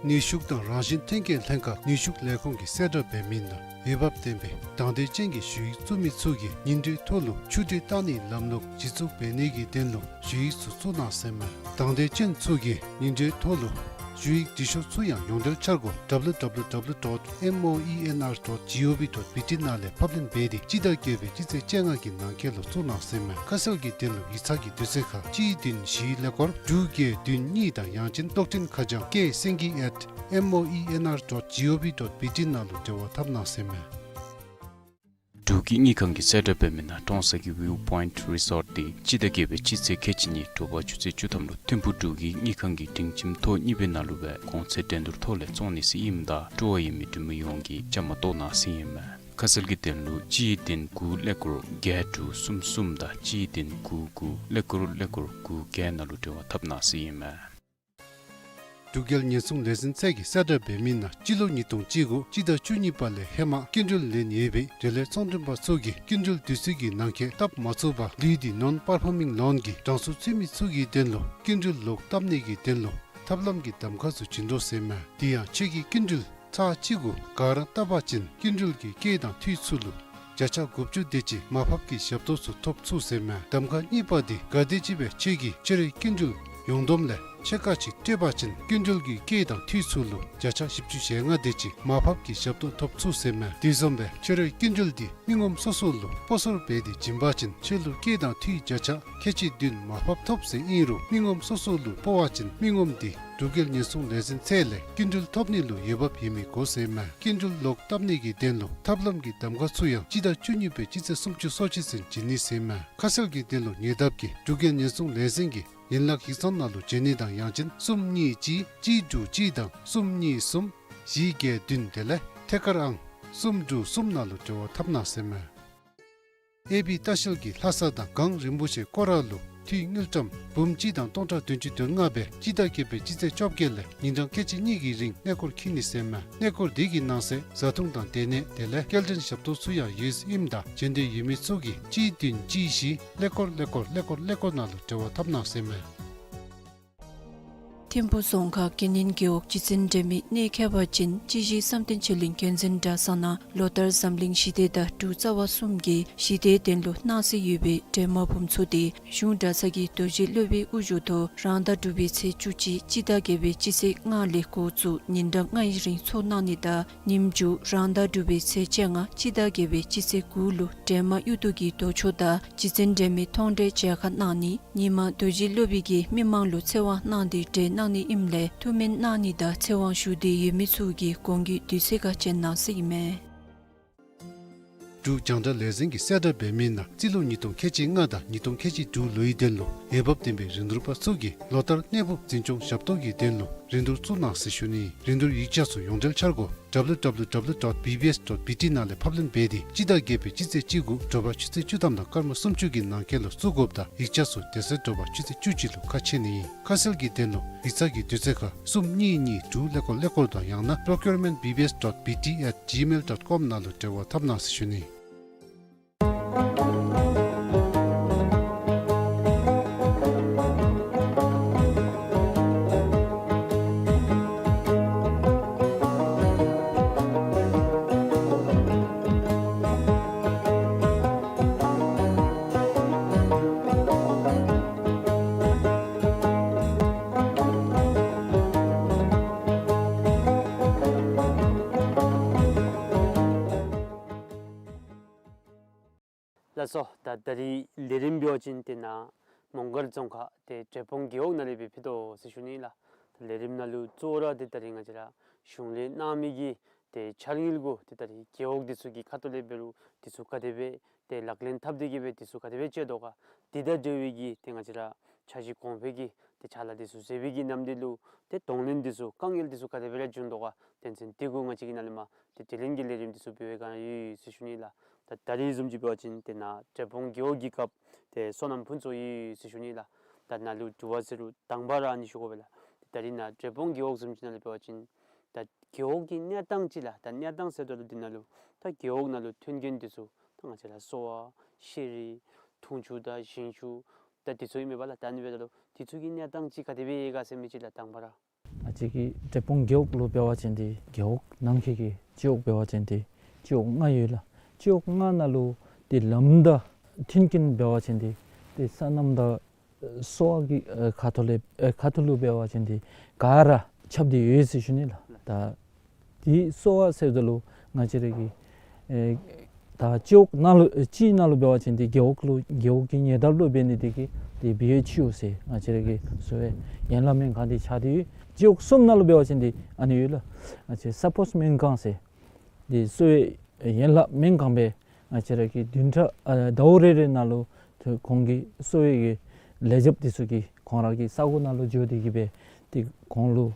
ནུས་ཤུགས་དང་རང་བཞིན་ཐོན་སྐྱེད་ལྷན་ཁག་ནུས་ཤུགས་ལས་ཁུངས་ཀྱིས་གསལ་བསྒྲགས་འབད་མི་ནང་འོས་འབབ་ལྡན་པའི་དང་འདོད་ཅན་གྱི་ཞུ་ཡིག་བཙུགས་མི་ཚུ་གིས་ཉིན་དྲོད་ཐོག་ལུ་ཆུ་དྲོད་བཏང་ནིའི་ལམ་ལུགས་གཞི་བཙུགས་འབད་ནིའི་དོན་ལུ་ཞུ་ཡིག་ཚུ་བཙུགས་གནང་ཟེར་ཨིན་མས། དང་འདོད་ཅན་ཚུ་གིས་ཉིན་དྲོད་ཐོག་ལུ་ཞུ་ཡིག་འབྲི་ཤོག་ཚུ་ཡང་ཡོངས་འབྲེལ་འཆར་སྒོ་W W W dot moenr dot gov dot B T ནང་ལས་ཕབ་ལེན་འབད་དེ་སྤྱི་ཟླ་བརྒྱད་པའི་སྤྱི་ཚེས་བཅོ་ལྔ་གི་ནང་འཁོད་ལུ་བཙུགས་གནང་ཟེར་ཨིན་མས། ཁ་གསལ་གྱི་དོན་ལུ་ཡིག་ཚང་གི་དུས་ཚོད་ཁར་གཅིག་བདུན་བཞི་ཀླད་ཀོར་དྲུག་བརྒྱད་བདུན་གཉིས་དང་ཡང་ཅིན་གློག་འཕྲིན་ཁ་བྱང་ཀེ་སེང་གེ་at moenr dot gov dot B T ནང་ལུ་འབྲེལ་བ་འཐབ་གནང་ཟེར་ཨིན་མས། འབྲུག་གི་དངུལ་ཁང་གིས་གསལ་བསྒྲགས་འབད་མི་ནང་ཀྲོང་གསར་གྱི་ཝིའུ་པོའིནཊ་རི་སོརཊ་འདི་སྤྱི་ཟླ་བརྒྱད་པའི་སྤྱི་ཚེས་ཁལ་གཅིག་གཉིས་དྲོ་པ་ཆུ་ཚོད་བཅུ་ཐམ་ལུ་ཐིམ་ཕུག་འབྲུག་གི་དངུལ་ཁང་གི་སྒྲིང་ཁྱིམ་ཐོག་གཉིས་པའི་ནང་ལུ་སྦེ་གོང་ཚད་འགྲན་བསྡུར་ཐོག་ལས་བཙོང་ནི་ཟེར་ཨིནམ་ད་སྤྲོ་བ་ཡོད་མི་འབྲུག་མི་ཡོངས་ཀྱིས་བཅའ་མར་གཏོགས་གནང་ཟེར་ཨིན་མས། ཁ་གསལ་གྱི་དོན་ལུ་གཅིག་བདུན་དགུ་ཀླད་ཀོར་བརྒྱད་དྲུག་གསུམ་གསུམ་དང་གཅིག་བདུན་དགུ་དགུ་ཀླད་ཀོར་ཀླད་ཀོར་དགུ་བརྒྱད་ནང་ལུ་འབྲེལ་བ་འཐབ་གནང་ཟེར་ཨིན་མས། འབྲུག་རྒྱལ་ཉེན་སྲུང་ལས་འཛིན་ཚད་ཀྱིས་གསལ་བསྒྲགས་འབད་མི་ནང་སྤྱི་ལོ་ཉིས་སྟོང་བཅུ་དགུ་སྤྱི་ཟླ་བཅུ་གཉིས་པ་ལས་ཧེ་མ་སྐྱིན་འགྲུལ་ལེན་ཡོད་པའི་འབྲེལ་ཡོད་ཚོང་མགྲོན་པ་ཚུ་གིས་སྐྱིན་འགྲུལ་དུས་ཚོད་ཀྱི་ནང་འཁོད་བཏབ་མ་ཚུགས་པར་ལུས་ཏེ་ནོན་པར་ཕམ་མིང་ལོན་གྱི་གྲངས་སུ་ཚུད་མི་ཚུ་གི་དོན་ལུ་སྐྱིན་འགྲུལ་ལོག་བཏབ་ནི་གི་དོན་ལུ་ཐབས་ལམ་གྱི་གདམ་ཁ་ཚུ་བྱིན་དོ་ཟེར་ཨིན་མས། དེ་ཡང་ཁྱོད་ཀྱིས་སྐྱིན་འགྲུལ་ཚར་གཅིག་གུ་ག་ར་བཏབ་པ་ཅིན་སྐྱིན་འགྲུལ་གྱི་སྐྱེད་དང་འཐུས་ཚུ་ལུ་བརྒྱ་ཆ་དགུ་བཅུ་དེ་ཅིག་མར་ཕབ་ཀྱི་ཞབས་ཏོག་ཚུ་ཐོབ་ཚུགས་ཟེར་ཨིན་མས། གདམ་ཁ་གཉིས་པ་འདི་གལ་སྲིད་ཅིག་སྦེ་ཁྱོད་ཀྱིས་ཕྱི་རོལ་སྐྱིན་འགྲུལ་ཡོངས་བསྡོམས་ལས་ཕྱེད་ཀ་ཅིག་སྤྲོད་པ་ཅིན་སྐྱིན་འགྲུལ་གྱི་སྐྱེད་དང་འཐུས་ཚུ་ལུ་བརྒྱ་ཆ་བཞི་བཅུ་ཞེ་ལྔ་དེ་ཅིག་མར་ཕབ་ཀྱི་ཞབས་ཏོག་ཐོབ་ཚུགས་ཟེར་ཨིན་མས། དེ་བཟུམ་སྦེ་ཕྱི་རོལ་སྐྱིན་འགྲུལ་འདི་མི་ངོམ་སོ་སོ་ལུ་སྤོ་སོར་འབད་དེ་བྱིན་པ་ཅིན་ཁྱོད་ལུ་སྐྱེད་དང་འཐུས་བརྒྱ་ཆ་ཁལ་གཅིག་བདུན་མར་ཕབ་ཐོབ་ཟེར་ཨིན་རུང་མི་ངོམ་སོ་སོ་ལུ་སྤོ་བ་ཅིན་མི་ངོམ་འདི་འབྲུག་རྒྱལ་ཉེན་སྲུང་ལས་འཛིན་ཚད་ལས་སྐྱིན་འགྲུལ་ཐོབ་ནི་ལུ་འོས་འབབ་ཡོད་མི་དགོ་ཟེར་ཨིན་མས། སྐྱིན་འགྲུལ་ལོག་བཏབ་ནི་གི་དོན་ལུ་ཐབས་ལམ་གྱི་གདམ་ཁ་ཚུ་ཡང་སྤྱི་ཟླ་བཅུ་གཉིས་པའི་སྤྱི་ཚེས་སུམ་ཅུ་སོ་གཅིག་ཚུན་བྱིན་ནི་ཟེར་ཨིན་མས། ཁ་གསལ་གྱི་དོན་ལུ་ཉེ་འདབས་ཀྱི་འབྲུག་རྒྱལ་ཉེན་སྲུང་ལས་འཛིན་གྱི་ཡན་ལག་ཡིག་ཚང་ནང་ལུ་བྱོན་ནི་དང་ཡང་ཅིན་གསུམ་གཉིས་གཅིག་གཅིག་དྲུག་གཅིག་དང་གསུམ་གཉིས་གསུམ་བཞི་བརྒྱད་བདུན་དེ་ལས་ཐད་ཀར་ཨང་གསུམ་དྲུག་གསུམ་ནང་ལུ་འབྲེལ་བ་འཐབ་གནང་ཟེར་ཨིན་མས། ཨེ་བི་ལྟ་བཤལ་གྱིས་ལྷ་ས་དང་གངས་རིན་པོ་ཆེ་སྐོར་ར་ལུ་འཐུས་དངུལ་ཀྲམ་འབུམ་གཅིག་དང་སྟོང་ཕྲག་བདུན་ཅུ་དོན་ལྔ་སྦེ་སྤྱི་ཟླ་བརྒྱད་པའི་སྤྱི་ཚེས་བཅོ་བརྒྱད་ལས་ཉིན་གྲངས་ཁལ་གཅིག་གཉིས་ཀྱི་རིང་གནས་སྐོར་འཁྱིད་ནི་ཟེར་ཨིན་མས། གནས་སྐོར་འདི་གི་ནང་གསེས་བཟའ་འཐུང་དང་སྡོད་གནས་དེ་ལས་སྐྱེལ་འདྲེན་ཞབས་ཏོག་ཚུ་ཡང་ཡོད་ཟེར་ཨིནམ་ད་བྱོན་འདོད་ཡོད་མི་ཚུ་གིས་གཅིག་བདུན་གཅིག་བཞི་ཀླད་ཀོར་ཀླད་ཀོར་ཀླད་ཀོར་ཀླད་ཀོར་ནང་ལུ་འབྲེལ་བ་འཐབ་གནང་ཟེར་ཨིན་མས། ཐིམ་ཕུག་རྫོང་ཁག་དགེ་བསྙེན་རྒེད་འོག་སྤྱི་ཚན་འབྲེལ་མི་གནས་མཁས་པ་ཅན་སྤྱི་གཞི་བསམ་གཏན་ཆོས་གླིང་མཁྱེན་བརྩེ་གྲྭ་ཚང་ནང་ལོ་ལྟར་འཛམ་གླིང་ཞི་བདེ་དང་འབྲུག་རྩ་བ་གསུམ་གྱི་ཞི་བདེའི་དོན་ལུ་གནང་སྲོལ་ཡོད་པའི་འདྲེས་མ་འབུམ་ཚོགས་དེ་གཞུང་གྲྭ་ཚང་གི་རྡོ་རྗེ་སློབ་དཔོན་དབུ་བཞུགས་ཐོག་རང་ཟླ་དྲུག་པའི་ཚེས་བཅུ་གཅིག་སྤྱི་ཟླ་བརྒྱད་པའི་སྤྱི་ཚེས་ལྔ་ལས་འགོ་བཙུགས་ཉིན་གྲངས་ལྔའི་རིང་ཚོགས་གནང་ནི་དང་ཉིནམ་མཇུག་རང་ཟླ་དྲུག་པའི་ཚེས་བཅོ་ལྔ་སྤྱི་ཟླ་བརྒྱད་པའི་སྤྱི་ཚེས་དགུ་ལུ་འདྲེས་མ་གཡུ་རྡོ་གི་རྡོ་ཆོས་དང་སྤྱི་ཚན་འབྲེལ་མི་མཐོང་གྲོལ་མཇལ་ཁ་གནང་ནི། ཉིན་མ་རྡོ་རྗེ་སློབ་དཔོན་གྱིས་མི་མང་ལུ་ཚེ་དབང་གནང་སྟེ་གྲོལ་གནང་ནི་ཨིནམ་ལས་ཐུགས་སྨོན་གནང་ནི་དང་ཚེ་དབང་ཞུ་འདོད་ཡོད་མི་ཚུ་གིས་གོང་གི་དུས་ཚོད་ཁར་བྱོན་གནང་ཟེར་ཨིན་མས། འབྲུག་རྒྱང་བསྒྲགས་ལས་འཛིན་གྱིས་གསལ་བསྒྲགས་འབད་མི་ནང་རྩིས་ལོ་ཉིས་སྟོང་ཁལ་གཅིག་ལྔ་དང་ཉིས་སྟོང་ཁལ་གཅིག་དྲུག་ལོའི་དོན་ལུ་འོས་འབབ་ལྡན་པའི་རིན་བསྡུར་པ་ཚུ་གིས་ལོ་ལྟར་གནས་སྤོ་འཛིན་སྐྱོང་ཞབས་ཏོག་གི་དོན་ལུ་རིན་བསྡུར་བཙུགས་གནང་ཟེར་ཞུ་ནི། རིན་བསྡུར་ཡིག་ཆ་ཚུ་ཡོངས་འབྲེལ་འཆར་སྒོ་W W W dot B B S dot B T ནང་ལས་ཕབ་ལེན་འབད་དེ་སྤྱི་ཟླ་བརྒྱད་པའི་སྤྱི་ཚེས་གཅིག་དགུ་དྲོ་པ་ཆུ་ཚོད་བཅུ་ཐམ་དང་སྐར་མ་སུམ་ཅུ་གི་ནང་འཁོད་ལུ་བཙུགས་དགོཔ་དང་ཡིག་ཆ་ཚུ་དེ་ཚེ་དྲོ་པ་ཆུ་ཚོད་བཅུ་གཅིག་ལུ་ཁ་ཕྱེ་ནི་ཨིན། ཁ་གསལ་གྱི་དོན་ལུ་ཡིག་ཚང་གི་དུས་ཚོད་ཁར་གསུམ་གཉིས་གཉིས་དྲུག་ཀླད་ཀོར་ཀླད་ཀོར་དང་ཡང་ན་procurement B B S dot B T at gmail dot com ནང་ལུ་འབྲེལ་བ་འཐབ་གནང་ཟེར་ཞུ་ནི། ལགས་སོ། ད་ད་རིས་ལས་རིམ་འབད་བ་ཅིན་ཏེ་ནཱ་མོང་སྒར་རྫོང་ཁག་ཏེ་འབྲས་སྤུངས་རྒེད་འོག་ནང་ལས་སྦེ་ཕུལ་དོ་ཟེར་ཞུ་ནི་ལགས། ད་ལས་རིམ་ནང་ལུ་གཙོ་བོ་ར་ཏེ་ད་རིས་ང་བཅས་ར་གཞུང་ལས་གནང་མི་གི་ཏེ་འཆར་དངུལ་གུ་ཏེ་ད་རིས་རྒེད་འོག་འདི་ཚུ་གི་ཁ་ཐུག་ལས་འབད་རུང་འདི་ཚུ་ག་དེ་སྦེ་ཏེ་ལག་ལེན་འཐབ་སྟེ་གི་སྦེ་འདི་ཚུ་ག་དེ་སྦེ་སྤྱོད་དོ་ག། དེ་དང་འབྲེལ་བའི་གི་ཏེ་ང་བཅས་ར་འཆར་གཞི་གོང་འཕེལ་གྱི་ཏེ་ཕྱག་ལཱ་འདི་ཚུ་མཛད་པའི་གི་ནམ་དུས་ལུ་ཏེ་གདོང་ལེན་འདི་ཚུ་དཀའ་ངལ་འདི་ཚུ་ག་དེ་སྦེ་ར་བྱུང་དོ་ག། དོན་ཚན་འདི་གུ་ང་བཅས་ཀྱིས་ནཱ་ལས་མར་ཏེ་དྲི་ལན་གྱི་ལས་རིམ་འདི་ཚུ་འབད་བའི་བསྒང་ཡོད་ཟེར་ཞུ་ནི་ལགས། ད་ད་རིས་བཟུམ་ཅིག་འབད་བ་ཅིན་ཏེ་ནཱ་འབྲས་སྤུངས་རྒེད་འོག་གི་སྐབས་ཏེ་སོ་ནམ་ཕུན་ཚོགས་ཡོད་ཟེར་ཞུ་ནི་ལགས། ད་ནཱ་ལུ་དྲི་བ་ཟེར་རུང་དང་པ་ར་ཨ་ནི་ཞུ་དགོ་པས་ལགས། ད་རིས་ནཱ་འབྲས་སྤུངས་རྒེད་འོག་བཟུམ་ཅིག་ནང་ལུ་འབད་བ་ཅིན་ད་རྒེད་འོག་གི་གནས་སྟངས་ཅིག་ལགས། ད་གནས་སྟངས་ཟེརཝ་ད་ལུ་འདི་ནང་ལུ་ད་རྒེད་འོག་ནང་ལུ་ཐོན་སྐྱེད་འདི་ཚུ་ད་ང་བཅས་ར་སོ་བ་ཤེས་རིག་འཐུང་ཆུ་དང་ཞིང་ཆུ་ད་འདི་ཚུ་ཨིན་མས་པ་ལགས། ད་ཨ་ནི་འབདཝ་ད་ལུ་འདི་ཚུ་གི་གནས་སྟངས་ཅིག་ག་དེ་སྦེ་ཡོད་ག་ཟེར་མི་ཅིག་ལགས་དང་པ་ར། ང་བཅས་ཀྱི་འབྲས་སྤུངས་རྒེད་འོག་ལུ་འབད་བ་ཅིན་ཏེ་རྒེད་འོག་ནང་འཁོད་ཀྱི་སྤྱི་འོག་འབད་བ་ཅིན་ཏེ་སྤྱི་འོག་ལྔ་ཡོད་ལགས། སྤྱི་འོག་ལྔ་ནང་ལུ་ཏེ་ལམ་དང་མཐུན་རྐྱེན་འབད་བ་ཅིན་ཏེ་ཏེ་སོ་ནམ་དང་གསོ་བ་གི་ཨེ་ཁ་ཐུག་ལས་ཨེ་ཁ་ཐུག་ལུ་འབད་བ་ཅིན་ཏེ་ག་ར་ཁྱབ་སྟེ་ཡོད་ཟེར་ཞུ་ནི་ལགས། ད་དེ་གསོ་བ་ཟེརཝ་ད་ལུ་ང་བཅས་ར་གི་ཨེ་ད་སྤྱི་འོག་ནང་ལུ་ཨེ་སྤྱི་ནང་ལུ་འབད་བ་ཅིན་ཏེ་རྒེད་འོག་ལུ་རྒེད་འོག་གི་ཉེ་འདབས་ལུ་འབད་ནི་དེ་གིས་ཏེ་བི་ཨེཆ་ཡུ་ཟེར་ང་བཅས་ར་གི་གསོ་བའི་ཡན་ལག་སྨན་ཁང་འདི་ཆགས་ཏེ་ཡོད། སྤྱི་འོག་གསུམ་ནང་ལུ་འབད་བ་ཅིན་ཏེ་ཨ་ནི་ཡོད་ལགས། ང་བཅས་ས་སྤོས་སྨན་ཁང་ཟེར་ཏེ་གསོ་བའི་ཡན་ལག་སྨན་ཁང་སྦེ་ང་བཅས་ར་གི་བདུན་ཕྲག་ཨ་ཟླཝ་རེ་རེ་ནང་ལུ་ཏེ་ཁོང་གི་གསོ་བའི་གི་ལས་བྱེདཔ་འདི་ཚུ་གིས་ཁོང་ར་གི་ས་གོ་ནང་ལུ་འགྱོ་སྟེ་གི་སྦེ་ཏེ་ཁོང་ལུ་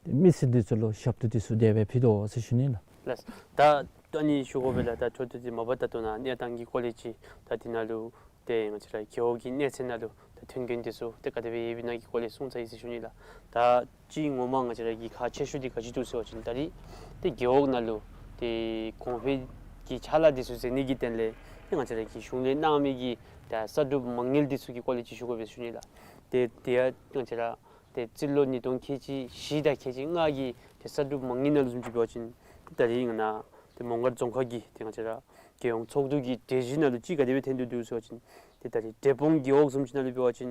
ཏེ་མི་སེར་འདི་ཚུ་ལུ་ཞབས་ཏོག་འདི་ཚུ་དེ་སྦེ་ཕུལ་དོ་ཟེར་ཞུ་ནི་ལགས། ལགས། ད་ད་ཨ་ནི་ཞུ་དགོ་པས་ལགས། ད་ད་ལྟོ་འདི་མ་པ་ད་ལྟོ་ནཱ་གནས་སྟངས་ཀྱི་སྐོར་ལས་ཅིག་ད་འདི་ནང་ལུ་ཏེ་ང་བཅས་ར་རྒེད་འོག་གི་གནས་ཚད་ནང་ལུ་ད་ཐོན་སྐྱེད་འདི་ཚུ་ཏེ་ག་དེ་སྦེ་ཡོདཔ་ཨིན་ན་གི་སྐོར་ལས་གསུངས་ཚར་ཡི་ཟེར་ཞུ་ནི་ལགས། ད་ཅིག་ངོ་མ་ང་བཅས་ར་གི་ཁག་ཆེ་ཤོས་འདི་ག་ཅི་འདུག་ཟེར་བ་ཅིན་ད་རིས་ཏེ་རྒེད་འོག་ནང་ལུ་ཏེ་གོང་འཕེལ་གྱི་ཕྱག་ལཱ་འདི་ཚུ་མཛད་ནི་གི་དོན་ལས་ཏེ་ང་བཅས་ར་གི་གཞུང་ལས་གནང་མི་གི་ད་གསར་སྒྲུབ་མ་དངུལ་འདི་ཚུ་གི་སྐོར་ལས་ཅིག་ཞུ་དགོ་པས་ཟེར་ཞུ་ནི་ལགས། ཏེ་དེ་ཡང་ང་བཅས་ར་ཏེ་རྩིས་ལོ་ཉིས་སྟོང་ཁལ་གཅིག་བཞི་དང་ཁལ་གཅིག་ལྔ་གི་ཏེ་གསར་སྒྲུབ་མ་དངུལ་ནང་ལུ་བཟུམ་ཅིག་འབད་བ་ཅིན་ད་རིས་ང་ནཱ་ཏེ་མོང་སྒར་རྫོང་ཁག་གི་ཏེ་ང་བཅས་ར་རྒྱལ་ཡོངས་ཚོགས་འདུ་གི་གྲོས་གཞི་ནང་ལུ་ཅིག་ག་དེ་སྦེ་ཐོན་ཏེ་འདུག་ཟེར་བ་ཅིན་ཏེ་ད་རིས་འབྲས་སྤུངས་རྒེད་འོག་བཟུམ་ཅིག་ནང་ལུ་འབད་བ་ཅིན་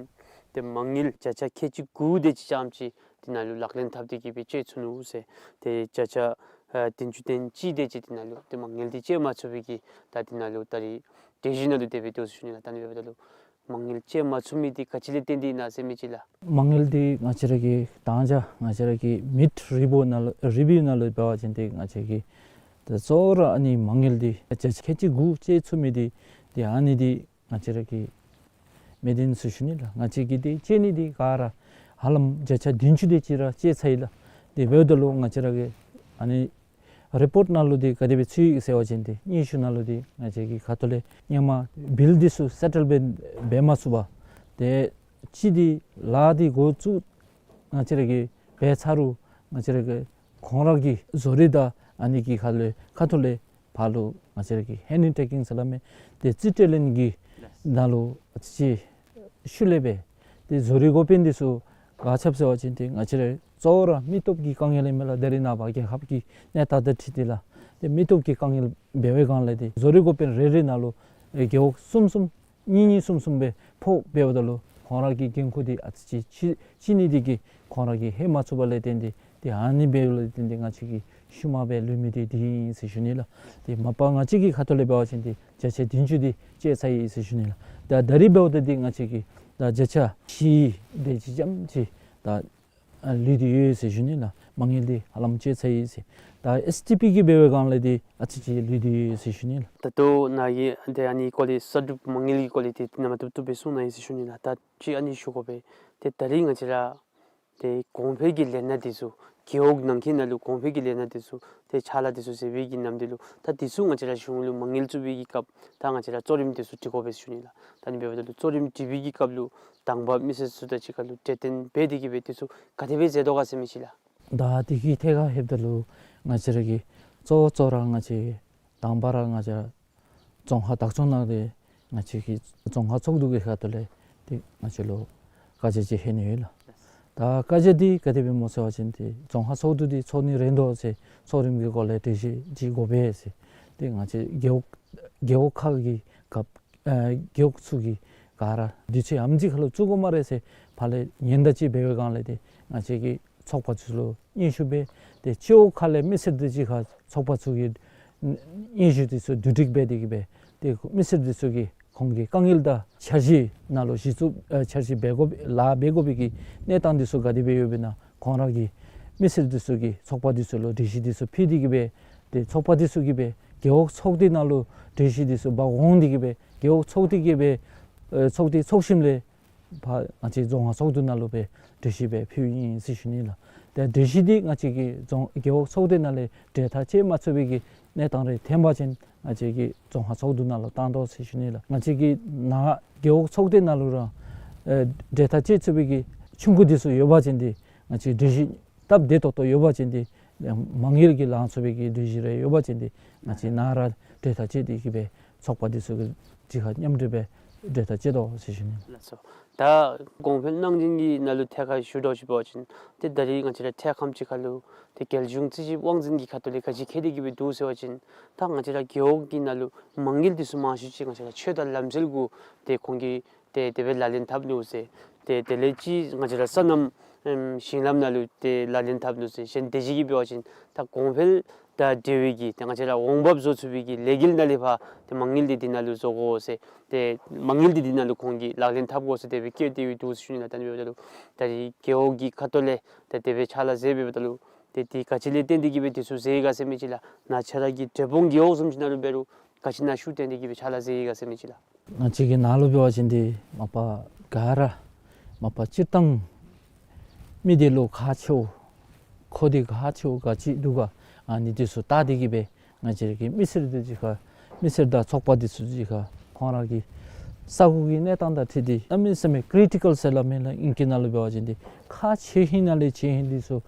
ཏེ་མ་དངུལ་བརྒྱ་ཆ་ཁལ་གཅིག་དགུ་དེ་ཅིག་ཙམ་ཅིག་འདི་ནང་ལུ་ལག་ལེན་འཐབ་སྟེ་གི་སྦེ་སྤྱོད་ཚུགས་ནུག་ཟེར། ཏེ་བརྒྱ་ཆ་ཨ་བདུན་ཅུ་དོན་གཅིག་དེ་ཅིག་འདི་ནང་ལུ་ཏེ་མ་དངུལ་འདི་སྤྱོད་མ་ཚུགས་པའི་གི་ད་འདི་ནང་ལུ་ད་རིས་གྲོས་གཞི་ནང་ལུ་དེ་སྦེ་འདུག་ཟེར་ཞུ་ནི་ལགས། ད་ཨ་ནི་འབདཝ་ད་ལུ་མ་དངུལ་སྤྱོད་མ་ཚུགས་མི་འདི་ག་ཅི་ལས་བརྟེན་ཏེ་ཨིན་ན་ཟེར་མི་ཅིག་ལགས། མ་དངུལ་འདི་ང་བཅས་ར་གི་དང་ཅ་ང་བཅས་ར་གི་མིཌ་རི་བིའུ་ནང་ལུ་རི་བིའུ་ནང་ལུ་འབད་བ་ཅིན་ཏེ་ང་བཅས་ཀྱིས་ཏེ་གཙོ་བོ་ར་ཨ་ནི་མ་དངུལ་འདི་བརྒྱ་ཆ་ཁལ་གཅིག་དགུ་སྤྱོད་ཚུགས་མི་འདི་ཏེ་ཨ་ནི་འདི་ང་བཅས་ར་གི་མེད་དེ་ཨིན་ཟེར་ཞུ་ནི་ལགས། ང་བཅས་ཀྱིས་འདི་སྤྱོད་ནི་འདི་ག་ར་ཧ་ལམ་བརྒྱ་ཆ་བདུན་ཅུ་དེ་ཅིག་ར་སྤྱོད་ཚར་ཡི་ལགས། དེ་འབདཝ་ད་ལུ་ང་བཅས་ར་གི་ཨ་ནི་རི་པོརཊ་ནང་ལུ་འདི་ག་དེ་སྦེ་ཚུད་ཡི་ཟེར་བ་ཅིན་ཏེ་སྙན་ཞུ་ནང་ལུ་འདི་ང་བཅས་ཀྱི་ཁ་ཐུག་ལས་ཧེ་མ་བིལ་འདི་ཚུ་སེ་ཊལ་འབད་འབད་མ་ཚུགས་པར་ཏེ་ཅིག་འདི་ལཱ་འདི་འགོ་བཙུགས་ང་བཅས་ར་གིས་འབད་ཚར་རུང་ང་བཅས་ར་གི་ཁོང་ར་གི་བཟོ་རིག་དང་ཨ་ནི་གི་ཁ་ལས་ཁ་ཐུག་ལས་ཕར་ལུ་ང་བཅས་ར་གི་ཧེན་ཌི་ཊེ་ཀིང་ཟེར་སླབ་མི་འདི་རྩིས་སྤྲོད་ལེན་གྱི་ནང་ལུ་ཨ་ཙི་ཅིག་ཤུལ་ལས་སྦེ་ཏེ་བཟོ་རིག་འགོ་དཔོན་འདི་ཚུ་ག་ཅི་འབད་ཟེར་བ་ཅིན་ཏེ་ང་བཅས་ར་གཙོ་བོ་ར་མི་སྟོབས་ཀྱི་དཀའ་ངལ་ཨིན་མས་ལགས། ད་རིས་ནངས་པ་རྒྱལ་ཁབ་ཀྱི་གནས་སྟངས་དང་འཁྲིལ་ཏེ་ལགས། ཏེ་མི་སྟོབས་ཀྱི་དཀའ་ངལ་འབད་བའི་སྒང་ལས་ཏེ་བཟོ་རིག་འགོ་དཔོན་རེ་རེ་ནང་ལུ་ཨེ་རྒེད་འོག་གསུམ་གསུམ་གཉིས་གཉིས་གསུམ་གསུམ་སྦེ་ཕོག་འབདཝ་ད་ལུ་ཁོང་ར་གི་འགན་ཁུར་འདི་ཨ་ཙི་ཅིག་ཅིག་ཅིག་ནི་འདི་གིས་ཁོང་ར་གིས་ལྷོད་མ་ཚུགས་པ་ལས་བརྟེན་ཏེ་ཏེ་ཨ་ནི་འབདཝ་ལས་བརྟེན་ཏེ་ང་བཅས་ཀྱི་ཤུལ་མ་སྦེ་ལུས་མི་འདི་འདི་ཨིན་ཟེར་ཞུ་ནི་ལགས། ཏེ་མ་པ་ང་བཅས་ཀྱི་ཁ་ཐུག་ལས་འབད་བ་ཅིན་ཏེ་བརྒྱ་ཆ་བདུན་ཅུ་འདི་སྤྱོད་ཚར་ཡི་ཟེར་ཞུ་ནི་ལགས། ད་ད་རིས་འབདཝ་ད་འདི་ང་བཅས་ཀྱིས་ད་བརྒྱ་ཆ་བཞི་དེ་ཅིག་ཙམ་ཅིག་ད་ ཨ་ལུས་ཏེ་ཡོད་ཟེར་ཞུ་ནི་ལགས། མ་དངུལ་འདི་ཧ་ལམ་བཅད་ཚར་ཡི་ཟེར། ད་ཨེསི་ཊི་པི་གི་འབད་བའི་སྒང་ལས་འདི་ཨ་ཙི་ཅིག་ལུས་ཏེ་ཡོད་ཟེར་ཞུ་ནི་ལགས། ད་ལྟོ་ནཱ་གི་ཏེ་ཨ་ནི་སྐོར་ལས་གསར་སྒྲུབ་མ་དངུལ་གྱི་སྐོར་ལས་ཏེ་ནཱ་མ་བཏུབ་བཏུབ་སྦེ་གསུང་གནང་ཡི་ཟེར་ཞུ་ནི་ལགས། ད་ཅིག་ཨ་ནི་ཞུ་དགོ་པས། ཏེ་ད་རིས་ང་བཅས་ར་ཏེ་གོང་འཕེལ་གྱི་ལས་སྣ་འདི་ཚུ་རྒེད་འོག་ནང་གི་ནང་ལུ་གོང་འཕེལ་གྱི་ལས་སྣ་འདི་ཚུ་ཏེ་ཕྱག་ལཱ་འདི་ཚུ་མཛད་པའི་གི་ནམ་དུས་ལུ་ད་འདི་ཚུ་ང་བཅས་ར་གཞུང་ལུ་མ་དངུལ་བཙུགས་པའི་གི་སྐབས་ད་ང་བཅས་ར་གཙོ་རིམ་འདི་ཚུ་སྒྲིག་དགོ་པས་ཟེར་ཞུ་ནི་ལགས། ད་ཨ་ནི་འབདཝ་ད་ལུ་གཙོ་རིམ་སྒྲིག་པའི་གི་སྐབས་ལུ་དང་པ་མི་སེར་ཚུ་དང་གཅིག་ཁར་ལུ་གྲོས་བསྟུན་འབད་དེ་གི་སྦེ་འདི་ཚུ་ག་དེ་སྦེ་མཛད་དོ་ག་ཟེར་མི་ཅིག་ལགས། ད་འདི་གི་ཐད་ཁར་ལྷོདཔ་ད་ལུ་ང་བཅས་ར་གི་གཙོ་བོ་གཙོ་ར་ང་བཅས་དང་པ་ར་ང་བཅས་རྫོང་ཁག་བདག་སྐྱོང་ནང་ལས་ང་བཅས་ཀྱི་རྫོང་ཁག་ཚོགས་འདུ་གི་ཁ་ཐུག་ལས་ཏེ་ང་བཅས་ལུ་བཀའ་རྒྱ་ཅིག་ལྷོད་ནི་ཡོད་ལགས། ད་བཀའ་རྒྱ་འདི་ག་དེ་སྦེ་སྨོ་ཟེར་བ་ཅིན་ཏེ་རྫོང་ཁག་ཚོགས་འདུ་འདི་ཚོགས་ནི་རན་དོ་ཟེར་ཚོགས་རིམ་གྱི་སྐོར་ལས་གྲོས་གཞི་ཅིག་དགོ་པས་ཟེར། ཏེ་ང་བཅས་རྒེད་འོག་རྒེད་འོག་ཁག་གི་སྐབས་ཨ་རྒེད་འོག་ཚུ་གིས་ག་ར་དུས་ཚོད་ཨེམ་ཅིག་ཁར་ལུ་བཙུགས་དགོ་སྨ་རེ་ཟེར་ཕར་ལས་ཉེན་བརྡ་ཅིག་འབད་བའི་སྒང་ལས་ཏེ་ང་བཅས་ཀྱི་ཚོགས་པ་ཚུ་ལུ་སྙན་ཞུ་འབད། ཏེ་སྤྱི་འོག་ཁ་ལས་མི་སེར་དང་གཅིག་ཁར་ཚོགས་པ་ཚུ་གིས་སྙན་ཞུ་འདི་ཚུ་བསྡུ་སྒྲིག་འབད་དེ་གི་སྦེ་ཏེ་མི་སེར་འདི་ཚུ་གིས་ཁོང་གི་དཀའ་ངལ་དང་འཆར་གཞི་ནང་ལུ་གཞི་བཙུགས་ཨ་འཆར་གཞི་འབད་དགོ་ལཱ་འབད་དགོ་པའི་གི་གནས་སྟངས་འདི་ཚུ་ག་དེ་སྦེ་ཡོདཔ་ཨིན་ན་ཁོང་ར་གིས་མི་སེར་འདི་ཚུ་གིས་ཚོགས་པ་འདི་ཚུ་ལུ་གྲོས་གཞི་འདི་ཚུ་ཕུལ་ཏེ་གི་སྦེ་ཏེ་ཚོགས་པ་འདི་ཚུ་གིས་སྦེ་རྒེད་འོག་ཚོགས་སྡེ་ནང་ལུ་གྲོས་གཞི་འདི་ཚུ་འབག་འོང་སྟེ་གི་སྦེ་རྒེད་འོག་ཚོགས་སྡེ་གིས་སྦེ་ཨེ་ཚོགས་སྡེ་ཚོགས་ཞིནམ་ལས་ཕར་ང་བཅས་རྫོང་ཁག་ཚོགས་འདུ་ནང་ལུ་སྦེ་གྲོས་གཞི་སྦེ་ཕུལཝ་ཨིན་ཟེར་ཞུ་ནི་ལགས། ཏེ་གྲོས་གཞི་འདི་ང་བཅས་ཀྱི་རྫོང་རྒེད་འོག་ཚོགས་སྡེ་ནང་ལས་གྲོས་ཐག་བཅད་མ་ཚུགས་པའི་གི་གནས་སྟངས་རེ་ཐོན་པ་ཅིན་ང་བཅས་ཀྱི་རྫོང་ཁག་ཚོགས་འདུ་ནང་ལུ་བཏང་དོ་ཟེར་ཞུ་ནི་ལགས། ང་བཅས་ཀྱི་ནཱ་རྒེད་འོག་ཚོགས་སྡེ་ནང་ལུ་ར་ཨེ་གྲོས་ཐག་བཅད་ཚུགས་པའི་གི་ཆུང་ཀུ་འདི་ཚུ་ཡོད་པ་ཅིན་ཏེ་ང་བཅས་གྲོས་གཞི་སྟབས་བདེ་ཏོག་ཏོ་ཡོད་པ་ཅིན་ཏེ་མ་དངུལ་གྱི་ལང་ཚུགས་པའི་གི་གྲོས་གཞི་རེ་ཡོད་པ་ཅིན་ཏེ་ང་བཅས་ནཱ་ར་གྲོས་ཐག་བཅད་དེ་གི་སྦེ་ཚོགས་པ་འདི་ཚུ་གི་གཅིག་ཁར་མཉམ་འབྲེལ་སྦེ་གྲོས་ཐག་བཅད་དོ་ཟེར་ཞུ་ནི། ལགས་སོ། ད་གོང་འཕེལ་གནང་སྦྱིན་གྱི་ནང་ལུ་ཐད་ཁར་ཞུ་དོ་ཞུ་བ་ཅིན་ཏེ་ད་རིས་ང་བཅས་ར་ཐད་ཁམས་ཅིག་ཁར་ལུ་ཏེ་རྒྱལ་གཞུང་རྩིས་ཞིབ་དབང་འཛིན་གྱི་ཁ་ཐུག་ལས་ག་ཅི་འཁོད་དེ་གི་སྦེ་འདུག་ཟེར་བ་ཅིན་ད་ང་བཅས་ར་རྒེད་འོག་གི་ནང་ལུ་མ་དངུལ་འདི་ཚུ་མང་ཤོས་ཅིག་ང་བཅས་ར་ཆོས་དང་ལམ་སྲོལ་གུ་ཏེ་ཁོང་གིས་ཏེ་དེ་སྦེ་ལག་ལེན་འཐབ་ནུག་ཟེར། ཏེ་དེ་ལས་ཅིག་ང་བཅས་ར་སོ་ནམ་ཨེམ་ཞིང་ལམ་ནང་ལུ་ཏེ་ལག་ལེན་འཐབ་ནུག་ཟེར། གཞན་དེ་ཅིག་གིས་འབད་བ་ཅིན་ད་གོང་འཕེལ་དང་འབྲེལ་བའི་གི་ཏེ་ང་བཅས་ར་འོང་འབབ་བཟོ་ཚུགས་པའི་གི་ལས་འགུལ་ནང་ལས་ཕར་ཏེ་མ་དངུལ་འདི་འདི་ནང་ལུ་བཟོ་དགོ་ཟེར། ཏེ་མ་དངུལ་འདི་འདི་ནང་ལུ་ཁོང་གིས་ལག་ལེན་འཐབ་དགོ་ཟེར་དེ་སྦེ་བཀོད་དེ་ཡོད་འདུག་ཟེར་ཞུ་ནི་ལགས། ད་ཨ་ནི་འབདཝ་ད་ལུ་ད་རིས་རྒེད་འོག་གི་ཁ་ཐུག་ལས་ཏེ་དེ་སྦེ་ཕྱག་ལཱ་མཛད་འབདཝ་ད་ལུ་ཏེ་འདི་ག་ཅི་ལས་བརྟེན་ཏེ་གི་སྦེ་འདི་ཚུ་མཛད་ཡི་ག་ཟེར་མི་ཅིག་ལགས། ནཱ་ཁྱེད་ར་གི་འབྲས་སྤུངས་རྒེད་འོག་བཟུམ་ཅིག་ནང་ལུ་འབད་རུང་ག་ཅི་ནང་ཤུགས་བཏོན་ཏེ་གི་སྦེ་ཕྱག་ལཱ་མཛད་ཡི་ག་ཟེར་མི་ཅིག་ལགས། ང་བཅས་ཀྱི་ནང་ལུ་འབད་བ་ཅིན་ཏེ་མ་པ་ག་ར་མ་པ་སྤྱིར་བཏང་མི་སྡེ་ལུ་ཁག་ཆེཝ་ཁོ་སྡེ་ཁག་ཆེཝ་ག་ཅི་འདུག་ག་ཨ་ནི་འདི་ཚུ་བལྟ་སྟེ་གི་སྦེ་ང་བཅས་ཀྱི་མི་སེར་འདི་གཅིག་ཁར་མི་སེར་དང་ཚོགས་པ་འདི་ཚུ་གཅིག་ཁར་ཁོང་ར་གི་ས་གོ་གི་གནས་སྟངས་དང་འཁྲིལ་ཏེ་གནམ་མེད་ས་མེད་ཀི་རི་ཊི་ཀཱལ་ཟེར་སླབ་མི་ལགས། ཨིང་སྐད་ནང་ལུ་འབད་བ་ཅིན་ཏེ་ཁག་ཆེ་ཧིང་ནང་ལས་ཆེ་ཧིང་འདི་ཚུ་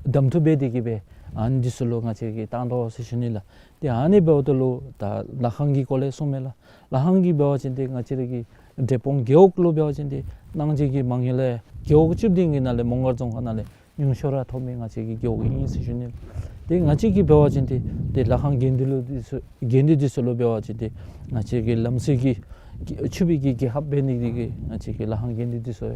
གདམ་འཐུ་འབད་དེ་གི་སྦེ་ཨ་ནི་འདི་ཚུ་ལུ་ང་བཅས་ཀྱིས་བཏང་དོ་ཟེར་ཞུ་ནི་ལགས། ཏེ་ཨ་ནི་འབདཝ་ད་ལུ་ད་ལ་ཁང་གི་སྐོར་ལས་གསུངམ་མས་ལགས། ལ་ཁང་གི་འབད་བ་ཅིན་ཏེ་ང་བཅས་ར་གི་འབྲས་སྤུངས་རྒེད་འོག་ལུ་འབད་བ་ཅིན་ཏེ་གནང་སྦྱིན་གྱི་མ་དངུལ་ལས་རྒེད་འོག་བཅུ་བདུན་གྱི་ནང་ལས་མོང་སྒར་རྫོང་ཁག་ནང་ལས་ཉུང་ཤོས་ར་ཐོབ་མི་ང་བཅས་ཀྱི་རྒེད་འོག་ཨིན་ཟེར་ཞུ་ནི་ལགས། ཏེ་ང་བཅས་ཀྱིས་འབད་བ་ཅིན་ཏེ་ཏེ་ལ་ཁང་འགན་འདི་ལུ་འདི་ཚུ་འགན་འདི་འདི་ཚུ་ལུ་འབད་བ་ཅིན་ཏེ་ང་བཅས་ཀྱི་ལམ་སྲོལ་གྱི་ཕྱུག་པའི་གི་རྒྱལ་ཁབ་འབད་ནི་འདི་གིས་ང་བཅས་ཀྱི་ལ་ཁང་འགན་འདི་འདི་ཚུ་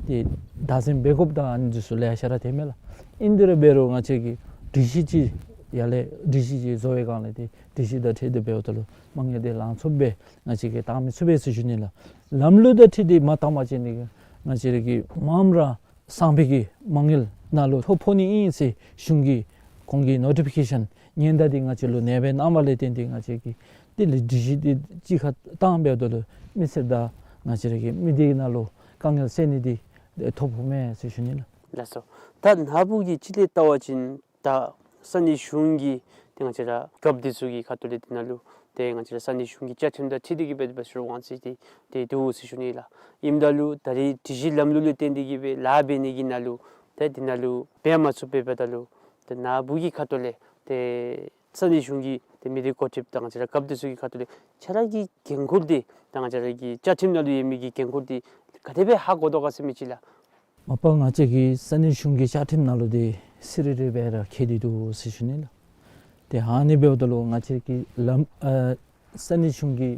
ཏེ་བདག་འཛིན་འབད་དགོཔ་དང་ཨ་ནི་འདི་ཚུ་ལེ་ཤ་ར་ཐོནམ་མས་ལགས། ཨིན་དེ་ར་འབད་རུང་ང་བཅས་ཀྱིས་སྒྲིག་གཞི་ཅིག་ཡར་ལས་སྒྲིག་གཞི་ཅིག་བཟོ་བའི་སྒང་ལས་ཏེ་སྒྲིག་གཞི་དང་འཁྲིལ་ཏེ་འབདཝ་ད་ལུ་མ་དངུལ་འདི་ལང་ཚུགསཔ་སྦེ་ང་བཅས་ཀྱིས་བཏང་མི་ཚུགས་པས་ཟེར་ཞུ་ནི་ལགས། ལམ་ལུགས་དང་འཁྲིལ་ཏེ་མ་བཏང་པ་ཅིན་ཏེ་ང་བཅས་ར་གི་མངམ་ར་སང་ཕོད་ཀྱི་མ་དངུལ་ནང་ལུ་ཐོ་ཕོག་ནི་ཨིན་ཟེར་གཞུང་གིས་ཁོང་གིས་ནོ་ཊི་ཕི་ཀེ་ཤཱན་ཉེན་བརྡ་འདི་ང་བཅས་ལུ་ནེ་སྦེ་གནང་བ་ལས་བརྟེན་ཏེ་ང་བཅས་ཀྱིས་དེ་ལས་སྒྲིག་གཞི་འདི་གཅིག་ཁར་བཏང་འབདཝ་ད་ལུ་མི་སེར་དང་ང་བཅས་ར་གི་མི་སྡེ་ནང་ལུ་དཀའ་ངལ་སེལ་ནི་འདི་ཐོ་ཕོགཔ་མས་ཟེར་ཞུ་ནི་ལགས། ལགས་སོ། ད་ནཱ་བུ་གིས་ཅིག་ལས་བལྟ་བ་ཅིན་ད་ས་གནས་གཞུང་གི་ཏེ་ང་བཅས་ར་རྒཔོ་འདི་ཚུ་གི་ཁ་ཐུག་ལས་འདི་ནང་ལུ་ཏེ་ང་བཅས་ར་ས་གནས་གཞུང་གི་བཅའ་ཁྲིམས་དང་འཁྲིལ་ཏེ་གི་སྦེ་འབད་ས་ར་དབང་ཚད་འདི་ཏེ་འདུག་ཟེར་ཞུ་ནི་ལགས། ཨིནམ་ད་ལུ་ད་རིས་སྒྲིག་གཞི་ལམ་ལུགས་ལུ་བརྟེན་ཏེ་གི་སྦེ་ལཱ་འབད་ནི་གི་ནང་ལུ་ཏེ་འདི་ནང་ལུ་འབད་མ་ཚུགས་པས། འབདཝ་ད་ལུ་ཏེ་ནཱ་བུ་གི་ཁ་ཐུག་ལས་ཏེ་ས་གནས་གཞུང་གི་ཏེ་མི་སྡེ་འགོ་ཁྲིདཔ་དང་ང་བཅས་ར་རྒཔོ་འདི་ཚུ་གི་ཁ་ཐུག་ལས་ཁྱེད་ར་གི་འགན་ཁུར་འདི་དང་ང་བཅས་ར་གི་བཅའ་ཁྲིམས་ནང་ལུ་ཡོད་མི་གི་འགན་ཁུར་འདི་ག་དེ་སྦེ་ཧ་གོ་དོ་ག་ཟེར་མི་ཅིག་ལགས། མ་པ་ང་བཅས་ཀྱི་ས་གནས་གཞུང་གི་བཅའ་ཁྲིམས་ནང་ལུ་འདི་སི་རི་རི་སྦེ་ར་འཁོད་དེ་འདུག་ཟེར་ཞུ་ནི་ལགས། ཏེ་ཨ་ནི་འབདཝ་ད་ལུ་ང་བཅས་ཀྱི་ལམ་ཨ་ས་གནས་གཞུང་གི་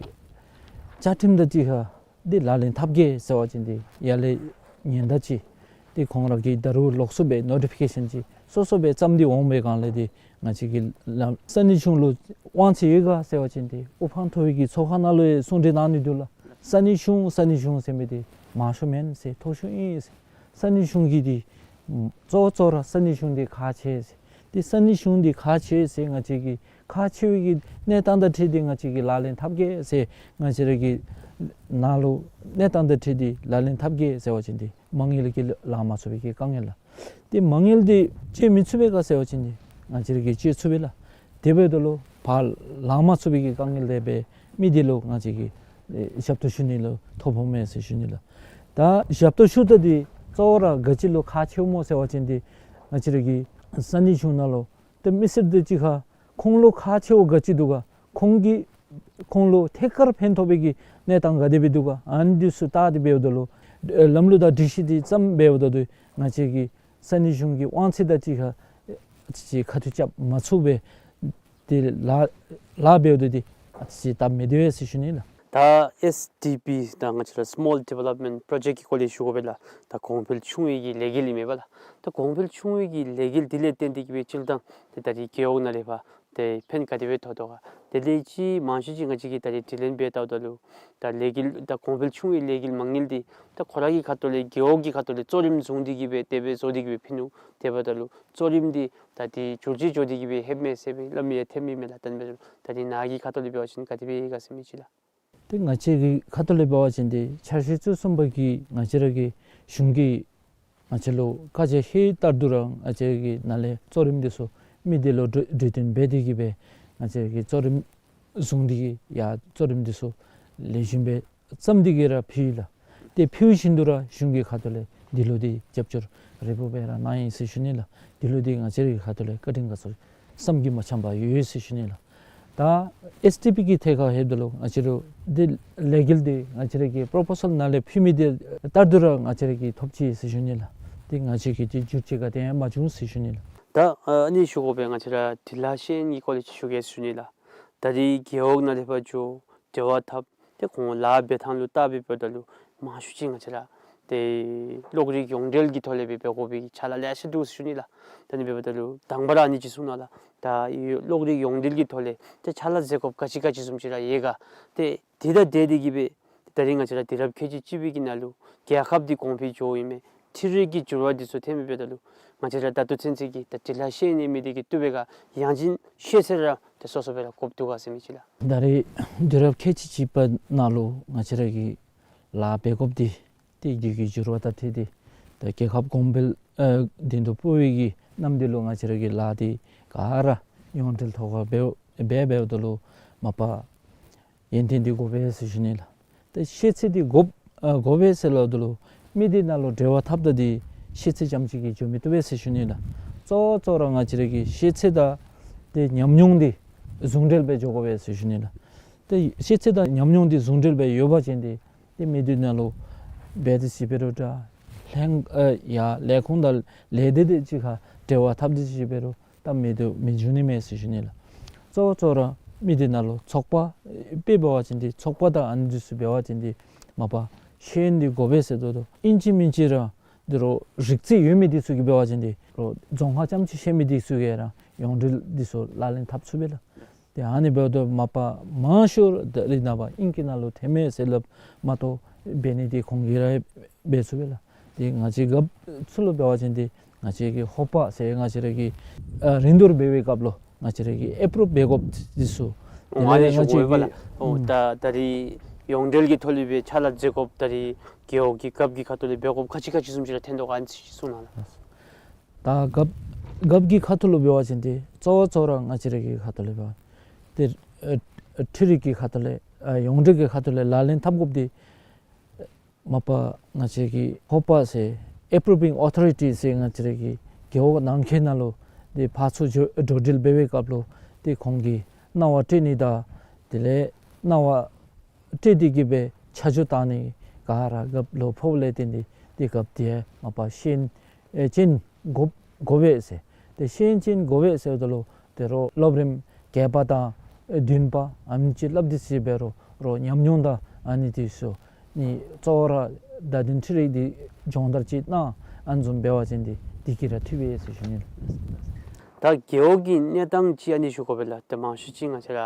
བཅའ་ཁྲིམས་དང་གཅིག་ཁར་འདི་ལག་ལེན་འཐབ་གེ་ཟེར་བ་ཅིན་འདི་ཡར་ལས་ཉེན་བརྡ་ཅིག་ཏེ་ཁོང་ར་གིས་ད་རུང་ལོགས་སུ་སྦེ་ནོ་ཊི་ཕི་ཀེ་ཤཱན་ཅིག་སོ་སོ་སྦེ་བརྩམས་ཏེ་འོང་པའི་སྒང་ལས་འདི་ང་བཅས་ཀྱི་ལམ་ས་གནས་གཞུང་ལུ་དབང་ཚད་ཡོད་ག་ཟེར་བ་ཅིན་འདི་དབུ་འཕང་མཐོ་བའི་གི་ཚོགས་ཁང་ནང་ལུ་ཡང་གསུང་གྲོས་གནང་ནི་འདུག་ལགས། ས་གནས་གཞུང་ས་གནས་གཞུང་ཟེར་མི་འདི་མང་ཤོས་མེན་ཟེར། མཐོ་ཤོས་ཨིན་ཟེར། ས་གནས་གཞུང་གིས་འདི་ གཙོ་བོ་གཙོ་བོ་ར་ས་གནས་གཞུང་འདི་ཁག་ཆེ་ཟེར། ཏེ་ས་གནས་གཞུང་འདི་ཁག་ཆེ་ཟེར་ང་བཅས་ཀྱིས་ཁག་ཆེ་བའི་གི་གནས་སྟངས་དང་འཁྲིལ་ཏེ་ང་བཅས་ཀྱིས་ལག་ལེན་འཐབ་གེ་ཟེར། ང་བཅས་ར་གི་ནང་ལུ་གནས་སྟངས་དང་འཁྲིལ་ཏེ་ལག་ལེན་འཐབ་གེ་ཟེར་བ་ཅིན་ཏེ་མ་དངུལ་གྱིས་ལང་མ་ཚུགས་པའི་གི་དཀའ་ངལ་ལགས། ཏེ་མ་དངུལ་འདི་བཅད་མི་ཚུགས་པས་ག་ཟེར་བ་ཅིན་ཏེ་ང་བཅས་ར་གིས་བཅད་ཚུགས་པས་ལགས། དེ་འབདཝ་ད་ལུ་ཕར་ལང་མ་ཚུགས་པའི་གི་དཀའ་ངལ་འདི་འབད་མི་འདི་ལུ་ང་བཅས་ཀྱིས་ཨེ་ཞབས་ཏོག་ཞུ་ནི་ལུ་ཐོ་ཕོག་མས་ཟེར་ཞུ་ནི་ལགས། ད་ཞབས་ཏོག་ཞུ་ད་འདི་གཙོ་བོ་ར་ག་ཅི་ལུ་ཁག་ཆེཝ་སྨོ་ཟེར་བ་ཅིན་ཏེ་ང་བཅས་ར་གི་ས་གནས་གཞུང་ནང་ལུ་ཏེ་མི་སེར་འདི་གཅིག་ཁར་ཁོང་ལུ་ཁག་ཆེཝ་ག་ཅི་འདུག་ག། ཁོང་གིས་ཁོང་ལུ་ཐད་ཀར་ཕན་ཐོགས་པའི་གི་གནས་སྟངས་ག་དེ་སྦེ་འདུག་ག། ཨ་ནི་འདི་ཚུ་བལྟ་སྟེ་འབདཝ་ད་ལུ་ཨེ་ལམ་ལུགས་དང་སྒྲིག་གཞི་འདི་བརྩམས་འབདཝ་ད་ལུ་ང་བཅས་ཀྱི་ས་གནས་གཞུང་གི་དབང་ཚད་དང་གཅིག་ཁར་ཨེ་ཅིག་ཁ་ཐུག་རྐྱབ་མ་ཚུགས་པས། ཏེ་ལཱ་ལཱ་འབདཝ་ད་འདི་ཨ་ཙི་སྟབས་མི་བདེ་བས་ཟེར་ཞུ་ནི་ལགས། ད་ཨེསི་ཌི་པི་ད་ང་བཅས་ར་སི་མོལ་ཌི་ཝེ་ལོབ་མེནཊ་པྲོ་ཇེཀཊ་ཀྱི་སྐོར་ལས་ཞུ་དགོ་པས་ལགས། ད་གོང་འཕེལ་ཆུང་བའི་གི་ལས་འགུལ་ཨིན་མས་པ་ལགས། ད་གོང་འཕེལ་ཆུང་བའི་གི་ལས་འགུལ་འདི་ལས་བརྟེན་ཏེ་གི་སྦེ་སྤྱིར་བཏང་ཏེ་ད་རེས་རྒེད་འོག་ནང་ལས་ཕར་ཏེ་ཕན་ག་དེ་སྦེ་ཐོགས་དོ་ག། དེ་ལས་ཅིག་མང་ཤོས་ཅིག་ང་བཅས་ཀྱིས་ད་རེས་དྲི་ལན་འབད་བལྟཝ་ད་ལུ་ད་ལས་འགུལ་ད་གོང་འཕེལ་ཆུང་བའི་ལས་འགུལ་མ་དངུལ་འདི་ད་ཁོ་ར་གི་ཁ་ཐུག་ལས་རྒེད་འོག་གི་ཁ་ཐུག་ལས་གཙོ་རིམ་བཟུང་སྟེ་གི་སྦེ་དེ་སྦེ་བཟོ་སྟེ་གི་སྦེ་ཕུལ་ནུག། དེ་འབདཝ་ད་ལུ་གཙོ་རིམ་འདི་ད་འདི་འགྱུར་བཅོས་འགྱོ་སྟེ་གི་སྦེ་ལྷོདཔ་མས་ཟེར་སྦེ་སླབ་མི་ཡང་ཐོན་མི་མས་ལགས། ད་འབད་རུང་ད་འདི་ནཱ་གི་ཁ་ཐུག་ལས་འབད་བ་ཅིན་ག་དེ་སྦེ་ཡོད་ག་ཟེར་མི་ཅིག་ལགས། ཏེ་ང་བཅས་ཀྱི་ཁ་ཐུག་ལས་འབད་བ་ཅིན་ཏེ་འཆར་གཞི་བཅུ་གསུམ་པ་གིས་ང་བཅས་ར་གི་གཞུང་གིས་ང་བཅས་ལུ་བཀའ་རྒྱ་ཧེ་ལྟར་དུ་ར་ང་བཅས་ཀྱི་ནང་ལས་གཙོ་རིམ་འདི་ཚུ་མི་སྡེ་ལུ་གྲོས་གྲོས་བསྟུན་འབད་དེ་གི་སྦེ་ང་བཅས་ཀྱི་གཙོ་རིམ་བཟུང་སྟེ་གི་ཡར་གཙོ་རིམ་འདི་ཚུ་ལེགས་ཤོམ་སྦེ་བརྩམས་ཏེ་གི་ར་ཕུལ་ཡི་ལགས། ཏེ་ཕུལ་བཞིན་དུ་ར་གཞུང་གི་ཁ་ཐུག་ལས་འདི་ལུ་འདི་རྒྱབ་སྐྱོར་རེ་སྤུ་སྦེ་ར་གནང་ཡི་ཟེར་ཞུ་ནི་ལགས། འདི་ལུ་འདི་ང་བཅས་ར་གི་ཁ་ཐུག་ལས་བཀའ་དྲིན་དགའ་ཚོར་བསམ་གྱིས་མ་ཁྱབ་པ་ཡོད་ཟེར་ཞུ་ནི་ལགས། ད་ཨེསི་ཌི་པི་གི་ཐད་ཁར་ལྷོདཔ་ད་ལུ་ང་བཅས་ར་འདི་ལས་འགུལ་འདི་ང་བཅས་ར་གི་པྲོ་པོ་སཱལ་ནང་ལས་ཕུལ་མི་འདི་ལྟར་དུ་ར་ང་བཅས་ར་གིས་ཐོབ་ཅི་ཟེར་ཞུ་ནི་ལགས། འདི་ང་བཅས་ཀྱིས་འདི་བསྒྱུར་བཅོས་ག་དེ་ཡང་མ་བྱུང་ཟེར་ཞུ་ནི་ལགས། ད་ཨ་ནི་ཞུ་དགོ་པས། ང་བཅས་ར་འབྲི་ལྷག་ཤེས་ཡོན་གྱི་སྐོར་ལས་ཅིག་ཞུ་གེ་ཟེར་ཞུ་ནི་ལགས། ད་རེས་རྒེད་འོག་ནང་ལས་ཕར་འགྱོ་འབྲེལ་བ་འཐབ་སྟེ་ཁོང་ལཱ་འབད་ཐངས་ལུ་བལྟ་སྦེ་འབདཝ་ད་ལུ་མང་ཤོས་ཅིག་ང་བཅས་ར་ཏེ་གློག་རིག་ཡོངས་འབྲེལ་གྱི་ཐོག་ལས་སྦེ་འབད་དགོ་པའི་ཕྱག་ལཱ་ལེ་ཤ་འདུག་ཟེར་ཞུ་ནི་ལགས། ད་ཨ་ནི་འབདཝ་ད་ལུ་དང་པ་ར་ཨ་ནི་ཅིག་གསུང་གནང་ལགས། ད་གློག་རིག་ཡོངས་འབྲེལ་གྱི་ཐོག་ལས་ཏེ་ཕྱག་ལཱ་མཛད་དགོཔ་ག་ཅི་ག་ཅི་བཟུམ་ཅིག་ར་ཡོད་ག། ཏེ་འདི་དང་འབྲེལ་ཏེ་གི་སྦེ་ད་རེས་ང་བཅས་ར་དུས་རབས་ཁལ་གཅིག་གཅིག་པའི་གི་ནང་ལུ་རྒྱལ་ཁབ་འདི་གོང་འཕེལ་འགྱོཝ་ཨིན་མས། འཕྲུལ་རིག་གི་འགྱུར་བ་འདི་ཚུ་ཐོན་སྦེ་འབདཝ་ད་ལུ་ང་བཅས་ར་ད་ལྟོ་ཚུན་ཚོད་ཀྱི་ད་འབྲི་ལྷག་ཤེས་ཡོན་ཨིན་མི་འདི་གིས་བཏུབ་པས་ག། ཡང་ཅིན་ཤེས་ཚད་ར་ཏེ་སོ་སོ་སྦེ་ར་དགོཔ་འདུག་ག་ཟེར་མི་ཅིག་ལགས། ད་རེས་དུས་རབས་ཁལ་གཅིག་གཅིག་པ་ནང་ལུ་ང་བཅས་ར་གིས་ལཱ་འབད་དགོཔ་འདི་ཏེ་དུས་ཀྱི་འགྱུར་བ་དང་འཁྲིལ་ཏེ་ད་རྒྱལ་ཁབ་གོང་འཕེལ་ཨེ་དོན་དུ་སྤོ་བའི་གི་གནམ་དུས་ལུ་ང་བཅས་ར་གི་ལཱ་འདི་ག་ར་ཡོངས་འབྲེལ་ཐོག་ཁར་འབད་འབད་འབདཝ་ད་ལུ་མ་པ་ཡོན་ཏན་འདི་དགོ་པས་ཟེར་ཞུ་ནི་ལགས། ཏེ་ཤེས་ཚད་འདི་དགོ་ཨ་དགོ་པས་ཟེར་སླབ་ད་ལུ་མི་སྡེ་ནང་ལུ་འབྲེལ་བ་འཐབ་ད་འདི་ཤེས་ཚད་རྐྱངམ་ཅིག་གིས་འགྱོ་མི་བཏུབ་པས་ཟེར་ཞུ་ནི་ལགས། གཙོ་བོ་གཙོ་བོ་ར་ང་བཅས་ར་གི་ཤེས་ཚད་དང་ཏེ་ཉམས་མྱོང་འདི་ཟུང་འབྲེལ་སྦེ་འགྱོ་དགོ་པས་ཟེར་ཞུ་ནི་ལགས། ཏེ་ཤེས་ཚད་དང་ཉམས་མྱོང་འདི་ཟུང་འབྲེལ་སྦེ་ཡོད་པ་ཅིན་ཏེ་ཏེ་མི་སྡེ་ནང་ལུ་འབད་དེ་ཅིག་འབད་རུང་འདྲ་ལྷན་ཨ་ཡར་ལས་ཁུངས་དང་ལས་སྡེ་དེ་ཅིག་ཁར་འབྲེལ་བ་འཐབ་དེ་ཅིག་འབད་རུང་ད་མི་སྡེ་མི་འགྱུར་ནི་མས་ཟེར་ཞུ་ནི་ལགས། གཙོ་བོ་གཙོ་བོ་ར་མི་སྡེ་ནང་ལུ་ཚོགས་པ་དཔེ་འབད་བ་ཅིན་ཏེ་ཚོགས་པ་དང་ཨ་ནི་འདི་ཚུ་འབད་བ་ཅིན་ཏེ་མ་པ་ཤེས་ཡོན་འདི་དགོ་པས་ཟེར་དོ་དོ་ཨིན་ཅི་མིན་ཅི་ར་འདི་རུ་རིག་རྩལ་ཡོད་མི་འདི་ཚུ་གིས་འབད་བ་ཅིན་ཏེ་རོགས་རྫོང་ཁ་རྐྱངམ་ཅིག་ཤེས་མི་འདི་ཚུ་གིས་ར་ཡོངས་འབྲེལ་འདི་ཚུ་ལག་ལེན་འཐབ་ཚུགས་པས་ལགས། ཏེ་ཨ་ནི་འབདཝ་ད་མ་པ་མང་ཤོས་ད་རེས་ནངས་པ་ཨིང་སྐད་ནང་ལུ་ཐོན་མས་ཟེར་སླབ་མ་གཏོགས་འབད་ནི་འདི་ཁོང་གིས་ར་འབད་ཚུགས་པས་ལགས། ཏེ་ང་བཅས་རྒཔོ་ཚུ་ལུ་འབད་བ་ཅིན་ཏེ་ང་བཅས་ཀྱི་ཧོ་པ་ཟེར་ང་བཅས་ར་གི་ཨ་རིན་བསྡུར་འབད་བའི་སྐབས་ལུ་ང་བཅས་ར་གིས་ཨེ་པུ་རུབ་འབད་དགོཔ་འདི་ཚུ། ཨོ་ཨ་ནི་ཞུ་དགོ་པས་ལགས། ཨོ་ཨུམ་ད་ད་རེས་ཡོངས་འབྲེལ་གྱི་ཐོག་ལས་སྦེ་ཕྱག་ལཱ་མཛད་དགོཔ་ད་རེས་རྒེད་འོག་གི་རྒཔོ་གི་ཁ་ཐུག་ལས་འབད་དགོཔ་ག་ཅི་ག་ཅི་བཟུམ་ཅིག་ར་ཐོན་དོ་ག་ཨ་ནི་ཅིག་གསུང་གནང་ལགས། ད་རྒཔོ་རྒཔོ་གི་ཁ་ཐུག་ལུ་འབད་བ་ཅིན་ཏེ་གཙོ་བོ་གཙོ་བོ་ར་ང་བཅས་ར་གི་ཁ་ཐུག་ལས་འབད་བ་ཏེ་ཨ་འཕྲུལ་རིག་གི་ཁ་ཐུག་ལས་ཨ་ཡོངས་འབྲེལ་གྱི་ཁ་ཐུག་ལས་ལག་ལེན་འཐབ་དགོཔ་འདི་མ་པ་ང་བཅས་ཀྱི་ཧོ་པ་ཟེར་ཨེ་པུ་རུབ་བིང་ཨོ་ཐོ་རི་ཊི་ཟེར་ང་བཅས་ར་གི་རྒེད་འོག་ནང་འཁོད་ནང་ལུ་ཏེ་ཕར་ཚུར་འགྲོ་འགྲོ་འགྲུལ་འབད་བའི་སྐབས་ལུ་ཏེ་ཁོང་གིས་གནང་བ་སྤྲོད་ནི་དང་དེ་ལས་གནང་བ་སྤྲོད་དེ་གི་སྦེ་ཆ་འཇོག་བཏང་ནི་ག་ར་རྒཔོ་ལུ་ཕོགཔ་ལས་བརྟེན་ཏེ་ཏེ་རྒཔོ་འདི་མ་པ་ཤེས་ཡོན་ཅན་དགོ་དགོ་པས་ཟེར། ཏེ་ཤེས་ཡོན་ཅན་དགོ་པས་ཟེརཝ་ད་ལུ་ཏེ་རོགས་སློབ་རིམ་བརྒྱད་པ་དང་བདུན་པ་ཨ་ནི་ཅིག་སླབ་དེ་ཅིག་འབད་རུང་རོགས་ཉམས་མྱོང་དང་ཨ་ནི་འདི་ཚུ་ནི་གཙོ་བོ་ར་བརྡ་དོན་འཕྲུལ་རིག་འདི་སྦྱོང་བརྡར་ཅིག་གནང་ཨ་ནི་བཟུམ་འབད་བ་ཅིན་ཏེ་འདི་གིས་ར་འཐུས་པས་ཟེར་ཞུ་ནི་ལགས། ད་རྒེད་འོག་གི་གནས་སྟངས་ཅིག་ཨ་ནི་ཞུ་དགོ་པས་ལགས། ཏེ་མང་ཤོས་ཅིག་ང་བཅས་ར་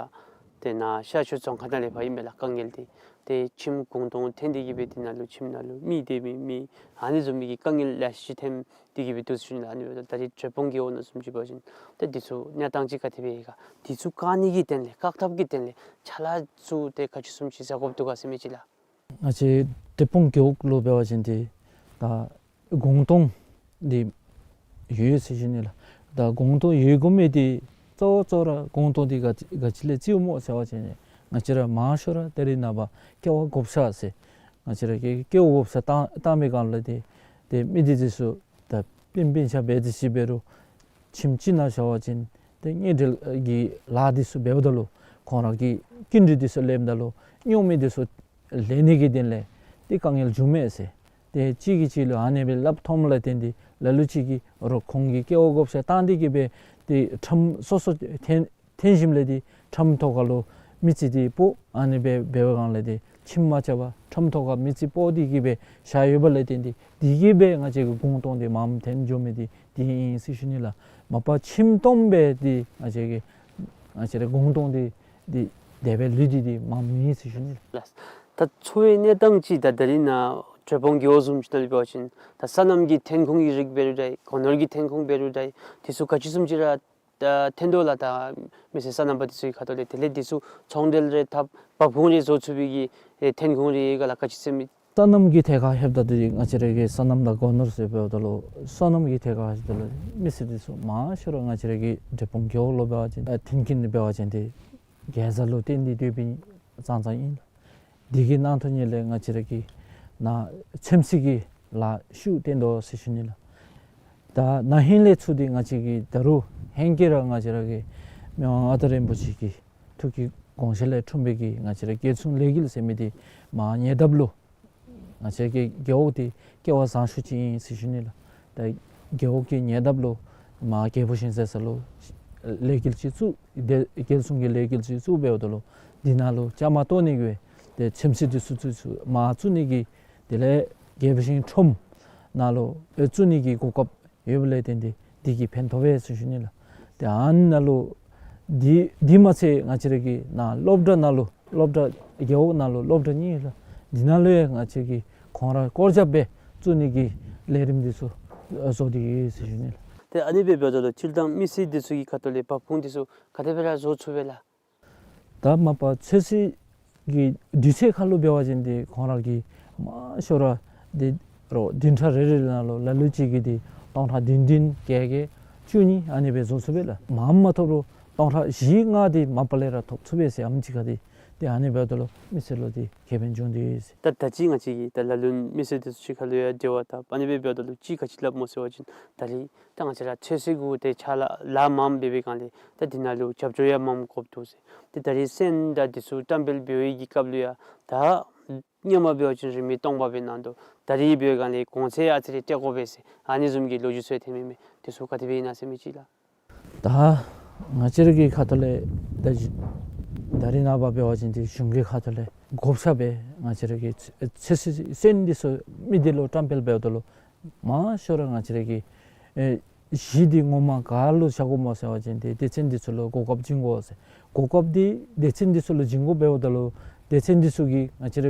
ཏེ་ནཱ་ཤར་ཕྱོགས་རྫོང་ཁག་ནང་ལས་ཕར་ཨིན་པས་ལགས། དཀའ་ངལ་འདི་ ཏེ་ཁྱིམ་གུང་སྟོང་འཐེན་ཏེ་གི་སྦེ་དེ་ནང་ལུ་ཁྱིམ་ནང་ལུ་མི་སྡོད་མི་མེད། ཨ་ནི་བཟུམ་མའི་གི་དཀའ་ངལ་ལེ་ཤ་ཅིག་ཐོན་ཏེ་གི་སྦེ་འདུག་ཟེར་ཞུ་ནི་ལགས། ཨ་ནི་འབདཝ་ད་ད་རེས་འབྲས་སྤུངས་རྒེད་འོག་ནང་བཟུམ་ཅིག་འབད་བ་ཅིན་ཏེ་འདི་ཚུ་གནས་སྟངས་ཅིག་ག་དེ་སྦེ་ཡོད་ག། འདི་ཚུ་བཀག་ནི་གི་དོན་ལས་བཀག་ཐབས་ཀྱི་དོན་ལས་ཅ་ལ་ཚུ་ཏེ་ག་ཅི་བཟུམ་ཅིག་བཟའ་དགོཔ་འདུག་ག་ཟེར་མི་ཅིག་ལགས། ང་བཅས་འབྲས་སྤུངས་རྒེད་འོག་ལུ་འབད་བ་ཅིན་ཏེ་ད་གུང་སྟོང་འདི་ཡོད་ཟེར་ཞུ་ནི་ལགས། ད་གུང་སྟོང་ཡོད་དགོ་མི་འདི་གཙོ་བོ་གཙོ་བོ་ར་གུང་སྟོང་འདི་ག་ག་ཅི་ལས་རྩིཝ་སྨོ་ཟེར་བ་ཅིན་ང་བཅས་ར་མང་ཤོས་ར་ད་རེས་ནངས་པ་ཀེ་བ་བགོ་བཤའ་ཟེར་ང་བཅས་ར་གི་ཀེ་བ་བགོ་བཤའ་བཏང་བཏང་པའི་སྒང་ལས་ཏེ་ཏེ་མི་སྡེ་འདི་ཚུ་ད་སྤུན་སྤུན་ཆ་འབད་དེ་ཅིག་འབད་རུང་ཁྱིམ་གཅིག་ནང་བཞག་པ་ཅིན་ཏེ་དངུལ་འབྲེལ་གྱི་ལཱ་འདི་ཚུ་འབདཝ་ད་ལུ་ཁོང་ར་གི་སྐྱིན་འགྲུལ་འདི་ཚུ་ལེནམ་ད་ལུ་རྙོག་མི་འདི་ཚུ་ལེན་ནི་གི་དོན་ལས་ཏེ་དཀའ་ངལ་འབྱུངམ་མས་ཟེར། ཏེ་གཅིག་གིས་གཅིག་ལུ་ཨ་ནི་སྦེ་སླབ་འཐོནམ་ལས་བརྟེན་ཏེ་ལ་ལུ་ཅིག་གིས་རོགས་ཁོང་གིས་ཀེ་བ་བགོ་བཤའ་བཏང་སྟེ་གི་སྦེ་ཏེ་ཁྲམ་སོ་སོ་འཐེན་འཐེན་ཞིནམ་ལས་ཏེ་ཁྲམ་ཐོག་ཁ་ལུ་མི་རྩིས་འདི་སྤོ། ཨ་ནི་སྦེ་འབད་བའི་སྒང་ལས་ཏེ་ཁྱིམ་མ་ཆགས་པར་ཁྲམ་ཐོག་ཁར་མི་རྩིས་སྤོ་སྟེ་གི་སྦེ་བཞག་ཡོདཔ་ལས་བརྟེན་ཏེ་དེ་གིས་སྦེ་ང་བཅས་ཀྱི་གུང་སྟོང་འདི་མངམ་འཐོན་འགྱོ་མི་འདི་དེ་ཨིན་ཟེར་ཞུ་ནི་ལགས། མ་པ་ཁྱིམ་སྟོངམ་སྦེ་ཏེ་ང་བཅས་ཀྱི་ང་བཅས་ར་གུང་སྟོང་འདི་འདི་དེ་སྦེ་ལུས་ཏེ་འདི་མངམ་ཨིན་ཟེར་ཞུ་ནི་ལགས། ད་འཚོ་བའི་གནས་སྟངས་ཅིག་ད་ད་རེས་ནཱ་འབྲས་སྤུངས་རྒེད་འོག་བཟུམ་ཅིག་ནང་ལུ་འབད་བ་ཅིན་ད་སོ་ནམ་གྱི་ཐོན་ཁུངས་ཀྱི་རིགས་འབད་རུང་འདྲ་སྒོ་ནོར་གྱི་ཐོན་ཁུངས་འབད་རུང་འདྲ་འདི་ཚུ་ག་ཅི་བཟུམ་ཅིག་ར་ད་ཐོན་དོ་ལགས། ད་མི་སེར་སོ་ནམ་པ་འདི་ཚུ་གི་ཁ་ཐུག་ལས་དེ་ལས་འདི་ཚུ་ཚོང་འབྲེལ་རེ་འཐབ་འབབ་ཁུངས་རེ་བཟོ་ཚུགས་པའི་གི་ཨེ་ཐོན་ཁུངས་རེ་ཡོད་ག་ལགས། ག་ཅི་ཟེར་མི། སོ་ནམ་གྱི་ཐད་ཁར་ལྷོདཔ་ད་འདི་ང་བཅས་ར་གི་སོ་ནམ་དང་སྒོ་ནོར་ཟེར་འབདཝ་ད་ལུ་སོ་ནམ་གྱི་ཐད་ཁར་ལྷོདཔ་ད་ལུ་མི་སེར་འདི་ཚུ་མང་ཤོས་ར་ང་བཅས་ར་གི་འབྲས་སྤུངས་རྒེད་འོག་ལུ་འབད་བ་ཅིན་ཨ་ཐོན་སྐྱེད་འདི་འབད་བ་ཅིན་ཏེ་གེ་ཛ་ལུ་བརྟེན་ཏེ་སྡོད་པའི་ཙང་ཙང་ཨིན་ལགས། འདི་གི་ནང་དོན་ཉིད་ལས་ང་བཅས་ར་གི་ནཱ་ཚོད་བསྲེ་གི་ལཱ་ཤུགས་བཏོན་དོ་ཟེར་ཞུ་ནི་ལགས། ད་ན་ཧིང་ལས་ཚུར་འདི་ང་བཅས་ཀྱི་ད་རུང་ཧེང་སྐལ་ར་ང་བཅས་ར་གི་མི་དབང་མངའ་བདག་རིན་པོ་ཆེ་གི་ཐུགས་ཀྱི་དགོངས་བཞེད་ལས་འཁྲུངས་པའི་གི་ང་བཅས་ར་རྒྱལ་སྲུང་ལས་འགུལ་ཟེར་མི་འདི་མར་ཉེ་འདབས་ལུ་ང་བཅས་ཀྱི་རྒེད་འོག་འདི་སྐལ་བ་བཟང་ཤོས་ཅིག་ཨིན་ཟེར་ཞུ་ནི་ལགས། ད་རྒེད་འོག་གི་ཉེ་འདབས་ལུ་མར་རྒྱལ་པོ་ཤིང་ཟེར་ས་ལུ་ལས་འགུལ་ཅིག་བཙུགས་ཏེ་རྒྱལ་སྲུང་གི་ལས་འགུལ་ཅིག་བཙུགས་འབདཝ་ད་ལུ་འདི་ནང་ལུ་བཅའ་མར་གཏོགས་ནི་གི་ཏེ་ཚོད་བསྲེ་འདི་ཚུ་ཚུ་ཚུ་མར་བཙུགས་ནི་གི་དེ་ལས་རྒྱལ་པོ་ཤིང་ཁྲོམ་ནང་ལུ་ཨེ་བཙུགས་ནི་གི་གོ་སྐབས་ཡོདཔ་ལས་བརྟེན་ཏེ་འདི་གིས་ཕན་ཐོགས་པས་ཟེར་ཞུ་ནི་ལགས། ཏེ་ཨ་ནཱ་ལུ་འདི་འདི་མ་ཚད་ང་བཅས་ར་གི་ནཱ་སློབ་གྲྭ་ནང་ལུ་སློབ་གྲྭ་རྒེད་འོག་ནང་ལུ་སློབ་གྲྭ་གཉིས་ལགས། འདི་ནང་ལུ་ཡང་ང་བཅས་ཀྱིས་ཁོང་ར་སྐོར་རྒྱབ་སྦེ་བཙུགས་ནི་གི་ལས་རིམ་འདི་ཚུ་བཟོ་སྟེ་ཡོད་ཟེར་ཞུ་ནི་ལགས། ཏེ་ཨ་ནི་སྦེ་འབདཝ་ད་ལུ་སྤྱིར་བཏང་མི་སེར་འདི་ཚུ་གི་ཁ་ཐུག་ལས་འབབ་ཁུངས་འདི་ཚུ་ག་དེ་སྦེ་ར་བཟོ་ཚུགས་པས་ལགས། ད་མ་པ་ཚོད་བསྲེ་གི་དུས་ཚོད་ཁར་ལུ་འབད་བ་ཅིན་ཏེ་ཁོང་ར་གིས་མང་ཤོས་ར་འདི་རོགས་བདུན་ཕྲག་རེ་རེ་ནང་ལུ་ལ་ལུ་ཅིག་གིས་ཏེ་སྟོང་ཕྲག་བདུན་བདུན་བརྒྱད་བརྒྱད་བཅུ་གཉིས་ཨ་ནི་སྦེ་བཟོ་ཚུགས་པས་ལགས། མངམ་མ་ཐོབ་རུང་སྟོང་ཕྲག་བཞི་ལྔ་འདི་མ་པ་ལས་ར་ཐོབ་ཚུགས་པས་ཟེར་ཨ་ནེམ་ཅིག་ཁར་ཏེ་ཏེ་ཨ་ནི་འབདཝ་ད་ལུ་མི་སེར་ལུ་ཏེ་ཁེ་ཕན་བྱུང་སྟེ་ཡོད་ཟེར། ད་ད་ཅི་ང་བཅས་ཀྱིས་ད་ལ་ལུ་མི་སེར་འདི་ཚུ་གཅིག་ཁར་ལུ་ཡང་འབྲེལ་བ་འཐབ་ཨ་ནི་སྦེ་འབདཝ་ད་ལུ་ཅིག་ག་ཅི་སླབ་སྨོ་ཟེར་བ་ཅིན་ད་རེས་ད་ང་བཅས་ར་ཚོད་བསྲེ་གུ་ཏེ་ཅ་ལ་ལཱ་མངམ་འབད་བའི་སྒང་ལས་ད་འདི་ནང་ལུ་རྒྱབ་སྐྱོར་ཡང་མངམ་དགོཔ་འདུག་ཟེར། ཏེ་ད་རེས་སོན་དང་འདི་ཚུ་བཀྲམ་སྤེལ་འབད་བའི་གི་སྐབས་ལུ་ཡང་ད་སྔོན་མ་འབད་བ་ཅིན་རིན་མེད་སྟོང་པ་སྦེ་གནང་དོ། ད་རེས་འབད་བའི་སྒང་ལས་གོང་ཚད་ཨ་ཙི་རེ་སྤྲོད་དགོ་པས་ཟེར་ཨ་ནི་བཟུམ་གྱི་ལོ་རྒྱུས་ཚུ་ཡང་ཐོན་མི་མས། འདི་ཚུ་ག་དེ་སྦེ་ཨིན་ན་ཟེར་མི་ཅིག་ལགས། ད་ང་བཅས་ར་གི་ཁ་ཐུག་ལས་ད་ད་རེས་ནངས་པ་འབད་བ་ཅིན་ཏེ་གཞུང་གི་ཁ་ཐུག་ལས་བགོ་བཤའ་སྦེ་ང་བཅས་ར་གི་ཚོད་བསྲེ་སོན་འདི་ཚུ་མི་སྡེ་ལུ་བཀྲམ་སྤེལ་འབདཝ་ད་ལུ་མང་ཤོས་ར་ང་བཅས་ར་གི་ཨེ་གཞི་འདི་ངོ་མ་ག་ལུ་བཞག་དགོཔ་སྨོ་ཟེར་བ་ཅིན་ཏེ་སྡེ་ཚན་འདི་ཚུ་ལུ་གོ་སྐབས་བྱིན་དགོ་ཟེར། གོ་སྐབས་འདི་སྡེ་ཚན་འདི་ཚུ་ལུ་བྱིན་དགོཔ་འབདཝ་ད་ལུ་སྡེ་ཚན་འདི་ཚུ་གིས་ང་བཅས་ར་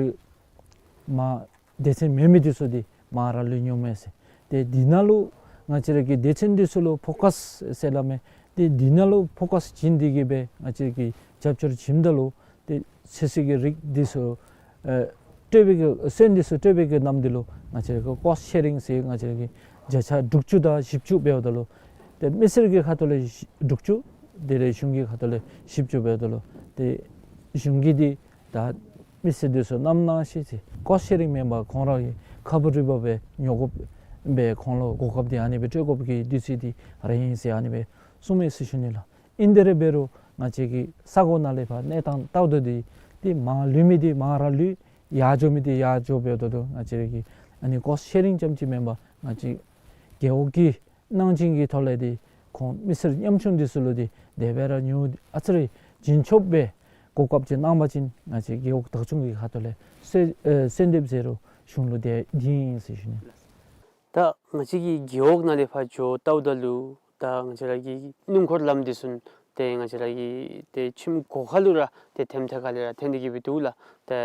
མར་སྡེ་ཚན་མེད་མི་འདི་ཚུ་འདི་མར་ར་ལུས་འགྱོཝ་མས་ཟེར། ཏེ་འདི་ནང་ལུ་ང་བཅས་ར་གི་སྡེ་ཚན་འདི་ཚུ་ལུ་ཕོ་ཀཱས་ཟེར་སླབ་མས། ཏེ་འདི་ནང་ལུ་ཕོ་ཀཱས་བྱིན་ཏེ་གི་སྦེ་ང་བཅས་ཀྱིས་རྒྱབ་སྐྱོར་བྱིནམ་ད་ལུ་ཏེ་ཚོད་བསྲེ་གི་རིགས་འདི་ཚུ་ཨེ་སྤྲོད་པའི་གི་སོན་འདི་ཚུ་སྤྲོད་པའི་གི་ནམ་འདི་ལུ་ང་བཅས་ཀྱིས་ཀོསཊ་ཤེ་རིང་ཟེར་ང་བཅས་ཀྱིས་བརྒྱ་ཆ་དྲུག་ཅུ་དང་བཞི་བཅུ་འབདཝ་ད་ལུ་ཏེ་མི་སེར་གྱི་ཁ་ཐུག་ལས་དྲུག་ཅུ་དེ་ལས་གཞུང་གི་ཁ་ཐུག་ལས་བཞི་བཅུ་འབདཝ་ད་ལུ་ཏེ་གཞུང་གིས་འདི་ད་མི་སེར་འདི་ཚུ་ནམ་ནང་ཤེས་ཚེ་ཀོསཊ་ཤེ་རིང་མེན་པར་ཁོང་ར་གིས་ཁ་བུབ་རི་བུབ་སྦེ་ཉོ་དགོཔ་སྦེ་ཁོང་ལུ་གོ་སྐབས་འདི་ཨ་ནི་སྦེ་སྤྲོད་དགོཔ་གི་དུས་ཚོད་འདི་རན་ཡི་ཟེར་ཨ་ནི་སྦེ་གསུངམ་མས་ཟེར་ཞུ་ནི་ལགས། ཨིན་དེ་རེ་འབད་རུང་ང་བཅས་ཀྱི་ས་གོ་ནང་ལས་ཕར་གནས་སྟངས་ལྟཝ་ད་འདི་ཏེ་མར་ལུས་མི་འདི་མར་ར་ལུས་ཡར་འགྱོ་མི་འདི་ཡར་འགྱོ་འབདཝ་ད་ལུ་ང་བཅས་ཀྱི་ཨ་ནི་ཀོསཊ་ཤེ་རིང་ཙམ་ཅིག་མེན་པར་ང་བཅས་རྒེད་འོག་གི་གནང་སྦྱིན་གྱི་ཐོག་ལས་འདི་ཁོང་མི་སེར་ཉམ་ཆུང་འདི་ཚུ་ལུ་འདི་དེ་སྦེ་ར་ཉོ་ཨ་ཙི་རེ་བྱིན་ཆོགཔ་སྦེ་གོ་སྐབས་ཅིག་གནང་པ་ཅིན་ང་བཅས་རྒེད་འོག་བདག་སྐྱོང་གི་ཁ་ཐུག་ལས་གསོལ་ཨེ་གསོལ་འདེབས་ཟེར་རུང་གཞུང་ལུ་དེ་འདི་ཨིན་ཟེར་ཞུ་ནི། ད་ང་བཅས་ཀྱི་རྒེད་འོག་ནང་ལས་ཕར་འགྱོ་ལྟཝ་ད་ལུ་ད་ང་བཅས་ར་གི་སྣུམ་འཁོར་ལམ་འདི་ཚུ་ ཏེ་ང་བཅས་ར་གི་ཏེ་ཁྱིམ་སྒོ་ཁ་ལུ་ར་ཏེ་ཐེམ་ཐེ་ཁ་ལས་ར་ཐོན་ཏེ་གི་སྦེ་འདུག་ལགས། ཏེ་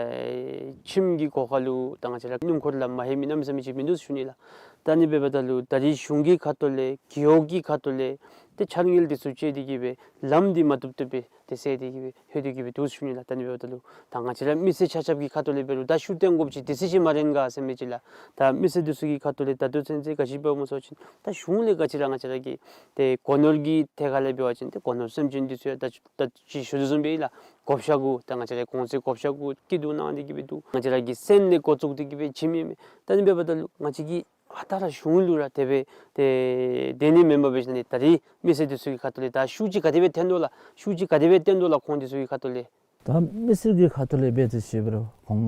ཁྱིམ་གྱི་སྒོ་ཁ་ལུ་ད་ང་བཅས་ར་སྣུམ་འཁོར་ལམ་མ་ལྷོད་མི་གནམ་མེད་ས་མེད་ཅིག་མིན་འདུག་ཟེར་ཞུ་ནི་ལགས། ད་ཨ་ནི་འབདཝ་ད་ལུ་ད་རེས་གཞུང་གི་ཁ་ཐུག་ལས་རྒེད་འོག་གི་ཁ་ཐུག་ལས་ཏེ་འཆར་དངུལ་འདི་ཚུ་བཅོལ་ཏེ་གི་སྦེ་ལམ་འདི་མ་བཏུབ་བཏུབ་སྦེ་ཏེ་སེལ་ཏེ་གི་སྦེ་ལྷོད་དེ་གི་སྦེ་འདུག་ཟེར་ཞུ་ནི་ལགས། ད་ཨ་ནི་འབདཝ་ད་ལུ་ད་ང་བཅས་ར་མི་སེར་ཆ་ཁྱབ་ཀྱི་ཁ་ཐུག་ལས་འབད་རུང་ད་ཤུགས་བཏོན་དགོཔ་ཅིག་དུས་ཚོད་ཅིག་མ་རན་ག་ཟེར་མི་ཅིག་ལགས། ད་མི་སེར་འདི་ཚུ་གི་ཁ་ཐུག་ལས་ད་ལྟོ་ཚུན་ཚོད་ག་ཅི་འབདཝ་སྨོ་ཟེར་བ་ཅིན་ད་གཞུང་ལས་ག་ཅི་ར་ང་བཅས་ར་གི་ཏེ་སྒོ་ནོར་གྱི་ཐད་ཁ་ལས་འབད་བ་ཅིན་ཏེ་སྒོ་ནོར་སེམས་ཅན་འདི་ཚུ་ཡང་ད་ད་ཅི་ཞུ་དོ་བཟུམ་སྦེ་ལགས། བགོ་བཤའ་གུ་ད་ང་བཅས་ར་གོང་ཚད་བགོ་བཤའ་གུ་སྐྱིད་སྡུག་གནང་སྟེ་གི་སྦེ་འདུག། ང་བཅས་ར་གི་སོན་ལས་འགོ་བཙུགས་ཏེ་གི་སྦེ་བྱིནམ་ཨིན་མས། ད་ཨ་ནི་འབདཝ་ད་ལུ་ང་བཅས་ཀྱི་ཨ་རྟག་ར་གཞུང་ལུ་ར་དེ་སྦེ་ཏེ་དེ་ནི་མེན་པར་འབད་ཞིནམ་ལས་ད་རེས་མི་སེར་འདི་ཚུ་གི་ཁ་ཐུག་ལས་ད་ཤུགས་ཅིག་ག་དེ་སྦེ་བཏོན་དོ་ལགས། ཤུགས་ཅིག་ག་དེ་སྦེ་བཏོན་དོ་ལགས། ཁོང་འདི་ཚུ་གི་ཁ་ཐུག་ལས། ད་མི་སེར་གྱི་ཁ་ཐུག་ལས་འབད་དེ་ཞུ་བ་ར་ཁོང་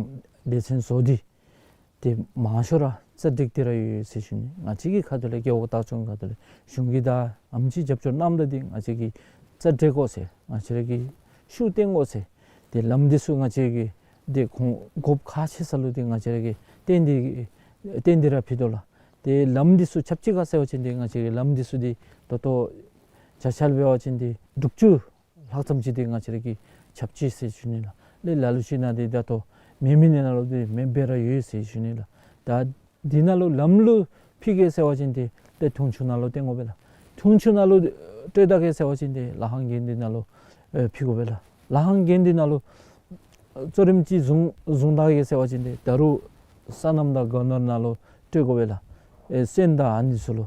སྡེ་ཚན་བཟོ་སྟེ་ཏེ་མང་ཤོས་ར་ཙ་འགྲིག་སྟེ་ར་ཡོད་ཟེར་ཞུ་ནི། ང་བཅས་ཀྱི་ཁ་ཐུག་ལས་རྒེད་འོག་བདག་སྐྱོང་ཁ་ཐུག་ལས་གཞུང་གིས་ད་ཨེམ་ཅིག་རྒྱབ་སྐྱོར་གནངམ་ད་འདི་ང་བཅས་ཀྱིས་ཙ་འགྲིག་དགོ་ཟེར་ང་བཅས་ར་གིས་ཤུགས་བཏོན་དགོ་ཟེར། ཏེ་ལམ་འདི་ཚུ་ང་བཅས་ཀྱིས་ཏེ་ཁོང་དགོཔ་ཁག་ཆེ་ས་ལུ་ཏེ་ང་བཅས་ར་གིས་བཏོན་ཏེ་བཏོན་ཏེ་ར་ཕུལ་དོ་ལགས། ཏེ་ལམ་འདི་ཚུ་ཆབ་ཅིག་ག་ཟེར་བ་ཅིན་ཏེ་ང་བཅས་ཀྱི་ལམ་འདི་ཚུ་འདི་ད་ལྟོ་བརྒྱ་ཆ་ལུ་འབད་བ་ཅིན་ཏེ་དྲུག་ཅུ་ལྷག་ཙམ་ཅིག་འདི་ང་བཅས་ར་གི་ཆབ་ཅིག་ཟེར་ཞུ་ནི་ལགས། ལས་ལ་ལུ་ཅིག་ནང་འདི་ད་ལྟོ་མེད་མི་ནང་ལུ་འདི་མེདཔ་སྦེ་ར་ཡོད་ཟེར་ཞུ་ནི་ལགས། ད་འདི་ནང་ལུ་ལམ་ལུ་ཕུལ་གེ་ཟེར་བ་ཅིན་ཏེ་ཏེ་འཐུང་ཆུ་ནང་ལུ་བཏོན་དགོ་པས་ལགས། འཐུང་ཆུ་ནང་ལུ་སྤྲོད་ད་གེ་ཟེར་བ་ཅིན་ཏེ་ལ་ཧང་གན་འདི་ནང་ལུ་ཨེ་ཕུལ་དགོ་པས་ལགས། ལ་ཧང་གན་འདི་ནང་ལུ་གཙོ་རིམ་ཅིག་བཟུང་བཟུང་ད་གེ་ཟེར་བ་ཅིན་ཏེ་ད་རུང་སོ་ནམ་དང་སྒོ་ནོར་ནང་ལུ་སྤྲོད་དགོ་པས་ལགས། ཨེ་སོན་དང་ཨ་ནི་ཚུ་ལུ།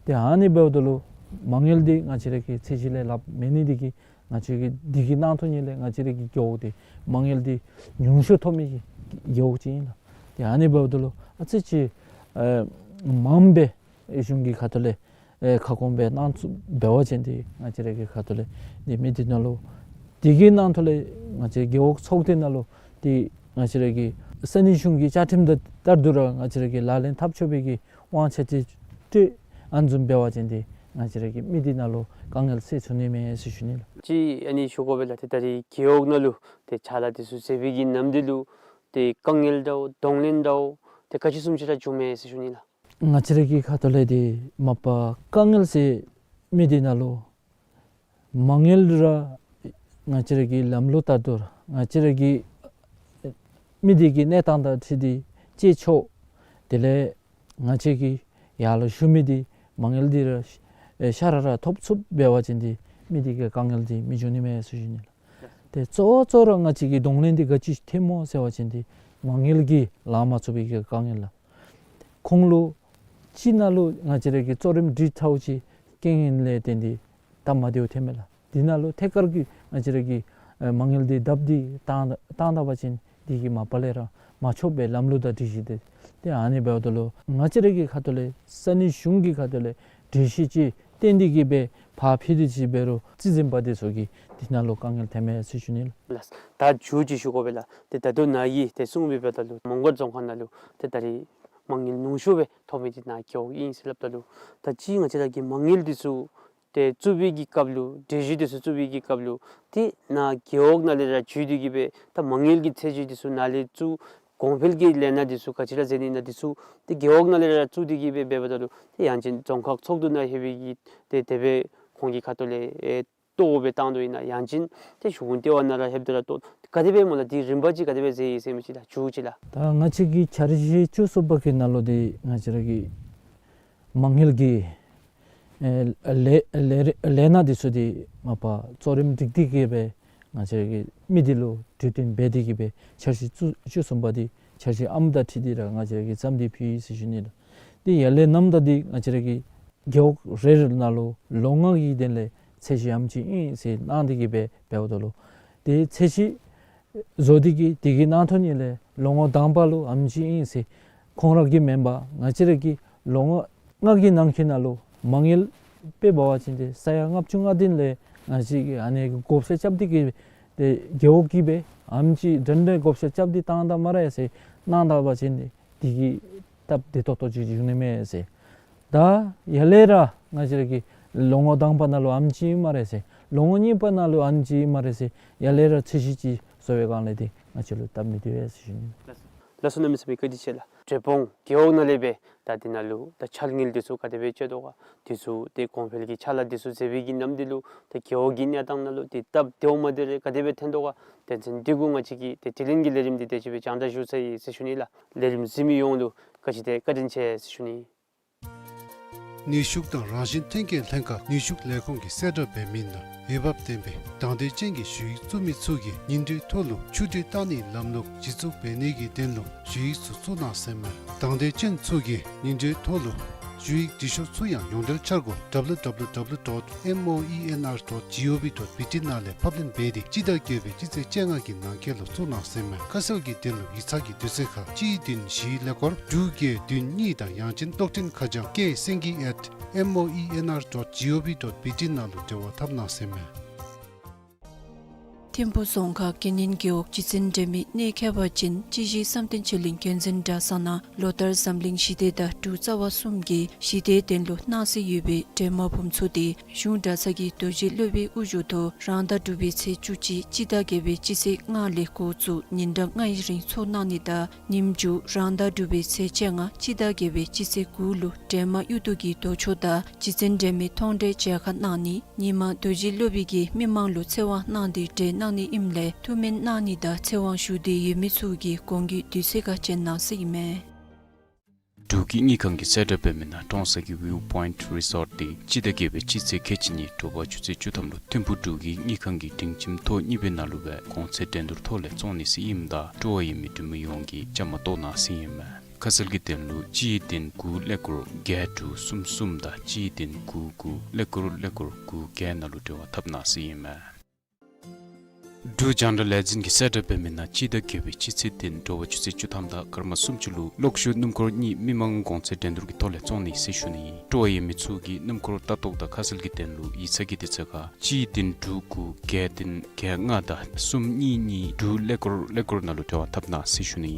ཏེ་ཨ་ནི་འབདཝ་ད་ལུ་མ་དངུལ་འདི་ང་བཅས་ར་གི་ཚད་གཞི་ལས་ལྷགཔ་མེད་ནི་འདི་གིས་ང་བཅས་ཀྱི་འདི་གི་ནང་དོན་ཉིད་ལས་ང་བཅས་ར་གི་རྒེད་འོག་འདི་མ་དངུལ་འདི་ཉུང་ཤོས་ཐོབ་མི་གི་རྒེད་འོག་ཅིག་ཨིན་ལགས། ཏེ་ཨ་ནི་འབདཝ་ད་ལུ་ཨ་ཙི་ཅིག་ཨེ་མངམ་སྦེ་ཨེ་གཞུང་གི་ཁ་ཐུག་ལས་ཨེ་ཁ་སྐོང་སྦེ་གནང་ཚུགསཔ་འབད་བ་ཅིན་ཏེ་ང་བཅས་ར་གི་ཁ་ཐུག་ལས་འདི་མི་འདི་ནང་ལུ་འདི་གི་ནང་དོན་ལས་ང་བཅས་རྒེད་འོག་ཚོགས་སྡེ་ནང་ལུ་ཏེ་ང་བཅས་ར་གི་ས་གནས་གཞུང་གི་བཅའ་ཁྲིམས་དང་ལྟར་དུ་ར་ང་བཅས་ར་གིས་ལག་ལེན་འཐབ་ཆོག་པའི་གི་དབང་ཆ་ཅིག་སྤྲོད་ཨ་ནི་བཟུམ་འབད་བ་ཅིན་ཏེ་ང་བཅས་ར་གི་མི་འདི་ནང་ལུ་དཀའ་ངལ་སེལ་ཚུགས་ནི་མས་ཟེར་ཞུ་ནི་ལགས། ཅིག་ཨ་ནི་ཞུ་དགོ་པས་ལགས། ཏེ་ད་རེས་རྒེད་འོག་ནང་ལུ་ཏེ་ཅ་ལ་འདི་ཚུ་བཟོ་བའི་གི་ནམ་དུས་ལུ་ཏེ་དཀའ་ངལ་འདྲཝ་གདོང་ལེན་འདྲཝ་ཏེ་ག་ཅི་བཟུམ་ཅིག་ར་བྱུངམ་མས་ཟེར་ཞུ་ནི་ལགས། ང་བཅས་ར་གི་ཁ་ཐུག་ལས་ཏེ་མ་པ་དཀའ་ངལ་ཟེར་མི་འདི་ནང་ལུ་མ་དངུལ་ར་ང་བཅས་ར་གི་ལམ་ལུགས་ལྟར་དུ་ར་ང་བཅས་ར་གི་མི་འདི་གི་གནས་སྟངས་དང་འཁྲིལ་ཏེ་སྤྱོད་ཆོག། དེ་ལས་ང་བཅས་ཀྱིས་ཡར་ལུ་ཞུ་མི་འདི་མ་དངུལ་འདི་ར་ཨེ་ཤ་ར་ར་ཐོབ་ཚུགསཔ་འབད་བ་ཅིན་ཏེ་མི་འདི་གི་དཀའ་ངལ་འདི་མི་འབྱུང་ནི་མས་ཟེར་ཞུ་ནི་ལགས། ཏེ་གཙོ་བོ་གཙོ་བོ་ར་ང་བཅས་ཀྱི་གདོང་ལེན་འདི་ག་ཅི་ཐོནམ་སྨོ་ཟེར་བ་ཅིན་ཏེ་མ་དངུལ་གྱིས་ལང་མ་ཚུགས་པའི་གི་དཀའ་ངལ་ལགས། ཁོང་ལུ་ཅིག་ནང་ལུ་ང་བཅས་ར་གི་གཙོ་རིམ་སྒྲིག་ཐོག་ཅིག་རྐྱེན་ངན་ལས་བརྟེན་ཏེ་སྟབས་མ་བདེཝ་ཐོནམ་མས་ལགས། འདི་ནང་ལུ་ཐད་ཀར་གྱི་ང་བཅས་ར་གི་ཨེ་མ་དངུལ་འདི་བརྡབ་སྟེ་བཏང་བཏང་ད་པ་ཅིན་འདི་གིས་མ་པ་ལས་ར་མ་ཆོག་པའི་ལམ་ལུགས་དང་སྒྲིག་གཞི་འདི་ཏེ་ཨ་ནི་འབདཝ་ད་ལུ་ང་བཅས་ར་གི་ཁ་ཐུག་ལས་ས་གནས་གཞུང་གི་ཁ་ཐུག་ལས་སྒྲིག་གཞི་ཅིག་བཏོན་ཏེ་གི་སྦེ་ཕར་ཕུལ་ཏེ་ཅིག་འབད་རུང་རྩིས་འཛིན་པ་འདི་ཚུ་གིས་འདི་ནང་ལུ་དཀའ་ངལ་ཐོནམ་མས་ཟེར་ཞུ་ནི་ལགས། ལགས། ད་མཇུག་ཅིག་ཞུ་དགོ་པས་ལགས། ཏེ་ད་ལྟོ་ནཱ་གིས་ཏེ་གསུངས་པའི་འབདཝ་ད་ལུ་མོང་སྒར་རྫོང་ཁག་ནང་ལུ་ཏེ་ད་རེས་མ་དངུལ་ཉུང་ཤོས་སྦེ་ཐོབ་མི་འདི་ནཱ་རྒེད་འོག་ཨིན་ཟེར་སླབ་ད་ལུ་ད་ཅི་ང་བཅས་ར་གི་མ་དངུལ་འདི་ཚུ་ཏེ་བཙུགས་པའི་གི་སྐབས་ལུ་སྒྲིག་གཞི་འདི་ཚུ་བཙུགས་པའི་གི་སྐབས་ལུ་ཏེ་ནཱ་རྒེད་འོག་ནང་ལས་ར་བརྒྱུད་དེ་གི་སྦེ་ད་མ་དངུལ་གྱི་ཚད་གཞི་འདི་ཚུ་ནཱ་ལས་བཙུགས་གོང་འཕེལ་གྱི་ལས་སྣ་འདི་ཚུ་ག་ཅི་ར་མཛད་ནི་ཨིན་ན་འདི་ཚུ་ཏེ་རྒེད་འོག་ནང་ལས་ར་བཙུགས་ཏེ་གི་སྦེ་འབདཝ་ད་ལུ་ཏེ་ཡང་ཅིན་རྫོང་ཁག་ཚོགས་འདུ་ནང་ལྷོད་པའི་གི་ཏེ་དེ་སྦེ་ཁོང་གི་ཁ་ཐུག་ལས་ཨེ་གཏོར་སྦེ་བཏང་དོ་ཨིན་ན་ཡང་ཅིན་ཏེ་གཞུང་ལྟེ་བ་ནང་ར་ལྷོདཔ་ད་ར་གཏོར་ག་དེ་སྦེ་སྨོ་ལགས། འདི་རིམ་པ་ཅིག་ག་དེ་སྦེ་མཛད་ཡི་ཟེར་མི་ཅིག་ལགས། མཇུག་ཅིག་ལགས། ད་ང་བཅས་ཀྱི་འཆར་གཞི་བཅུ་གསུམ་པ་གི་ནང་ལུ་འདི་ང་བཅས་ར་གི་མ་དངུལ་གྱི་ཨེ་ལས་ལས་ལས་སྣ་འདི་ཚུ་འདི་མ་པ་གཙོ་རིམ་སྒྲིག་སྟེ་གི་སྦེ་ང་བཅས་ར་གི་མི་འདི་ལུ་གྲོས་བསྟུན་འབད་དེ་གི་སྦེ་འཆར་གཞི་བཅུ་བཅུ་གསུམ་པ་འདི་འཆར་གཞི་ཨམ་དང་འཁྲིལ་ཏེ་ར་ང་བཅས་ར་གིས་བརྩམས་ཏེ་ཕུལ་ཡི་ཟེར་ཞུ་ནི་ལགས། འདི་ཡར་ལས་ནམ་ད་འདི་ང་བཅས་ར་གི་རྒེད་འོག་རེ་རེ་ནང་ལུ་ལོ་ལྔ་གི་དོན་ལས་ཚད་གཞི་ཨམ་ཅིག་ཨིན་ཟེར་གནང་སྟེ་གི་སྦེ་འབདཝ་ད་ལུ་ཏེ་ཚད་གཞི་བཟོ་སྟེ་གི་དེ་གི་ནང་དོན་ཉིད་ལས་ལོ་ངོ་དང་པ་ལུ་ཨམ་ཅིག་ཨིན་ཟེར་ཁོང་ར་གིས་མེན་པར་ང་བཅས་ར་གིས་ལོ་ངོ་ལྔ་གི་ནང་འཁོད་ནང་ལུ་མ་དངུལ་དཔེ་འབད་བ་ཅིན་ཏེ་ས་ཡ་ལྔ་བཅུ་ང་བདུན་ལས་ང་བཅས་ཀྱིས་ཨ་ནི་གི་བགོ་བཤའ་རྐྱབ་སྟེ་གི་ཏེ་རྒེད་འོག་གིས་སྦེ་ཨམ་ཅིག་འདྲན་འདྲ་བགོ་བཤའ་རྐྱབ་སྟེ་བཏང་ད་སྨ་རེ་ཟེར་གནང་ད་པ་ཅིན་ཏེ་དེ་གིས་སྟབས་བདེ་ཏོག་ཏོ་ཅིག་འབྱུང་ནི་མས་ཟེར། ད་ཡར་ལས་ར་ང་བཅས་ར་གིས་ལོ་ངོ་དང་པ་ནང་ལུ་ཨམ་ཅིག་སྨ་རེ་ཟེར་ལོ་ངོ་གཉིས་པ་ནང་ལུ་ཨམ་ཅིག་སྨ་རེ་ཟེར་ཡར་ལས་ར་ཚད་གཞི་ཅིག་བཟོ་བའི་སྒང་ལས་ཏེ་ང་བཅས་ལུ་སྟབས་མི་བདེ་བས་ཟེར་ཞུ་ནི། ལགས་སོ་གནམ་མེད་ས་མེད་བཀའ་དྲིན་ཆེ་ལགས། འབྲས་སྤུངས་རྒེད་འོག་ནང་ལས་སྦེ་ད་འདི་ནང་ལུ་ད་འཆར་དངུལ་འདི་ཚུ་ག་དེ་སྦེ་སྤྱོད་དོ་ག། འདི་ཚུ་ཏེ་གོང་འཕེལ་གྱི་ཕྱག་ལཱ་འདི་ཚུ་མཛད་པའི་གི་ནམ་འདི་ལུ་ད་རྒེད་འོག་གི་གནས་སྟངས་ནང་ལུ་ཏེ་སྟབས་བདེཝ་མ་བདེ་རེ་ག་དེ་སྦེ་ཐོན་དོ་ག། དོན་ཚན་འདི་གུ་ང་བཅས་ཀྱིས་ཏེ་དྲི་ལན་གྱི་ལས་རིམ་འདི་དེ་ཅིག་སྦེ་རྒྱང་བསྒྲགས་ཞུ་ཚར་ཡི་ཟེར་ཞུ་ནི་ལགས། ལས་རིམ་གཟིགས་མི་ཡོངས་ལུ་བཀའ་དྲིན་ཆེ་བཀའ་དྲིན་ཆེ་ཟེར་ཞུ་ནི། ནུས་ཤུགས་དང་རང་བཞིན་ཐོན་སྐྱེད་ལྷན་ཁག་ནུས་ཤུགས་ལས་ཁུངས་ཀྱིས་གསལ་བསྒྲགས་འབད་མི་ནང་འོས་འབབ་ལྡན་པའི་དང་འདོད་ཅན་གྱི་ཞུ་ཡིག་བཙུགས་མི་ཚུ་གིས་ཉིན་དྲོད་ཐོག་ལུ་ཆུ་དྲོད་བཏང་ནིའི་ལམ་ལུགས་གཞི་བཙུགས་འབད་ནིའི་དོན་ལུ་ཞུ་ཡིག་ཚུ་བཙུགས་གནང་ཟེར་མས། དང་འདོད་ཅན་ཚུ་གིས་ཉིན་དྲོད་ཐོག་ལུ་ཞུ་ཡིག་འབྲི་ཤོག་ཚུ་ཡང་ཡོངས་འབྲེལ་འཆར་སྒོ་W W W dot moenr dot gov dot B T ནང་ལས་ཕབ་ལེན་འབད་དེ་སྤྱི་ཟླ་བརྒྱད་པའི་སྤྱི་ཚེས་བཅོ་ལྔ་གི་ནང་འཁོད་ལུ་བཙུགས་གནང་ཟེར་མས། ཁ་གསལ་གྱི་དོན་ལུ་ཡིག་ཚང་གི་དུས་ཚོད་ཁར་གཅིག་བདུན་བཞི་ཀླད་ཀོར་དྲུག་བརྒྱད་བདུན་གཉིས་དང་ཡང་ཅིན་གློག་འཕྲིན་ཁ་བྱང་K Singye at moenr dot gov dot B T ནང་ལུ་འབྲེལ་བ་འཐབ་གནང་ཟེར་མས། ཐིམ་ཕུ་རྫོང་ཁག་དགེ་བསྙེན་རྒེད་འོག་སྤྱི་ཚན་འབྲེལ་མི་གནས་མཁས་པ་ཅིན་སྤྱི་གཞི་བསམ་གཏན་ཆོས་གླིང་མཁྱེན་བརྩེ་གྲྭ་ཚང་ནང་ལོ་ལྟར་འཛམ་གླིང་ཞི་བདེ་དང་འབྲུག་རྩ་བ་གསུམ་གྱི་ཞི་བདེའི་དོན་ལུ་གནང་སྲོལ་ཡོད་པའི་སྒྲོལ་མ་འབུམ་ཚོགས་ཏེ་གཞུང་གྲྭ་ཚང་གི་རྡོ་རྗེ་སློབ་དཔོན་དབུ་བཞུགས་ཐོག་རང་ཟླ་དྲུག་པའི་ཚེས་བཅུ་གཅིག་སྤྱི་ཟླ་བརྒྱད་པའི་སྤྱི་ཚེས་ལྔ་ལས་འགོ་བཙུགས་ཉིན་གྲངས་ལྔའི་རིང་ཚོགས་གནང་ནི་དང་ཉིནམ་མཇུག་རང་ཟླ་དྲུག་པའི་ཚེས་བཅོ་ལྔ་སྤྱི་ཟླ་བརྒྱད་པའི་སྤྱི་ཚེས་དགུ་ལུ་སྒྲོལ་མ་གཡུ་རྡོ་གི་རྡོ་ཆོག་དང་སྤྱི་ཚན་འབྲེལ་མི་མཐོང་གྲོལ་མཇལ་ཁ་གནང་ནི། ཉིན་མ་རྡོ་རྗེ་སློབ་དཔོན་གྱིས་མི་མང་ལུ་ཚེ་དབང་གནང་སྟེ་གྲོལ་གནང་ནི་ཨིནམ་ལས་ཐུགས་སྨོན་གནང་ནི་དང་ཚེ་དབང་ཞུ་འདོད་ཡོད་མི་ཚུ་གིས་གོང་གི་དུས་ཚོད་ཁར་བྱོན་གནང་ཟེར་ཨིན་མས། འབྲུག་གི་དངུལ་ཁང་གིས་གསལ་བསྒྲགས་འབད་མི་ནང་ཀྲོང་གསར་གྱི་View Point Resort འདི་སྤྱི་ཟླ་བརྒྱད་པའི་སྤྱི་ཚེས་ཁལ་གཅིག་གཉིས་དྲོ་པ་ཆུ་ཚོད་བཅུ་ཐམ་ལུ་ཐིམ་ཕུ་འབྲུག་གི་དངུལ་ཁང་གི་སྒྲིང་ཁྱིམ་ཐོག་གཉིས་པའི་ནང་ལུ་སྦེ་གོང་ཚད་འགྲན་བསྡུར་ཐོག་ལས་བཙོང་ནི་ཟེར་ཨིནམ་ད་སྤྲོ་བ་ཡོད་མི་འབྲུག་མི་ཡོངས་ཀྱིས་བཅའ་མར་གཏོགས་གནང་ཟེར་ཨིན་མས། ཁ་གསལ་གྱི་དོན་ལུ་གཅིག་བདུན་དགུ་ཀླད་ཀོར་བརྒྱད་དྲུག་གསུམ་གསུམ་དང་གཅིག་བདུན་དགུ་དགུ་ཀླད་ཀོར་ཀླད་ཀོར་དགུ་བརྒྱད་ནང་ལུ་འབྲེལ་བ་འཐབ་གནང་ཟེར་ཨིན་མས། འབྲུག་རྒྱང་བསྒྲགས་ལས་འཛིན་གྱིས་གསལ་བསྒྲགས་འབད་མི་ནང་སྤྱི་ཟླ་བརྒྱད་པའི་སྤྱི་ཚེས་བདུན་དྲོ་པ་ཆུ་ཚོད་བཅུ་ཐམ་དང་སྐར་མ་སུམ་ཅུ་ལུ་གློག་ཤུགས་སྣུམ་འཁོར་གཉིས་མི་མང་གོང་ཚད་འགྲན་བསྡུར་གྱི་ཐོག་ལས་བཙོང་ནི་ཟེར་ཞུ་ནི། སྤྲོ་བ་ཡོད་མི་ཚུ་གིས་སྣུམ་འཁོར་ལྟ་རྟོག་དང་ཁ་གསལ་གྱི་དོན་ལུ་ཡིག་ཚང་གི་དུས་ཚོད་ཁར་གཅིག་བདུན་དྲུག་དགུ་བརྒྱད་བདུན་བརྒྱད་ལྔ་དང་གསུམ་གཉིས་གཉིས་དྲུག་ཀླད་ཀོར་ཀླད་ཀོར་ནང་ལུ་འབྲེལ་བ་འཐབ་གནང་ཟེར་ཞུ་ནི།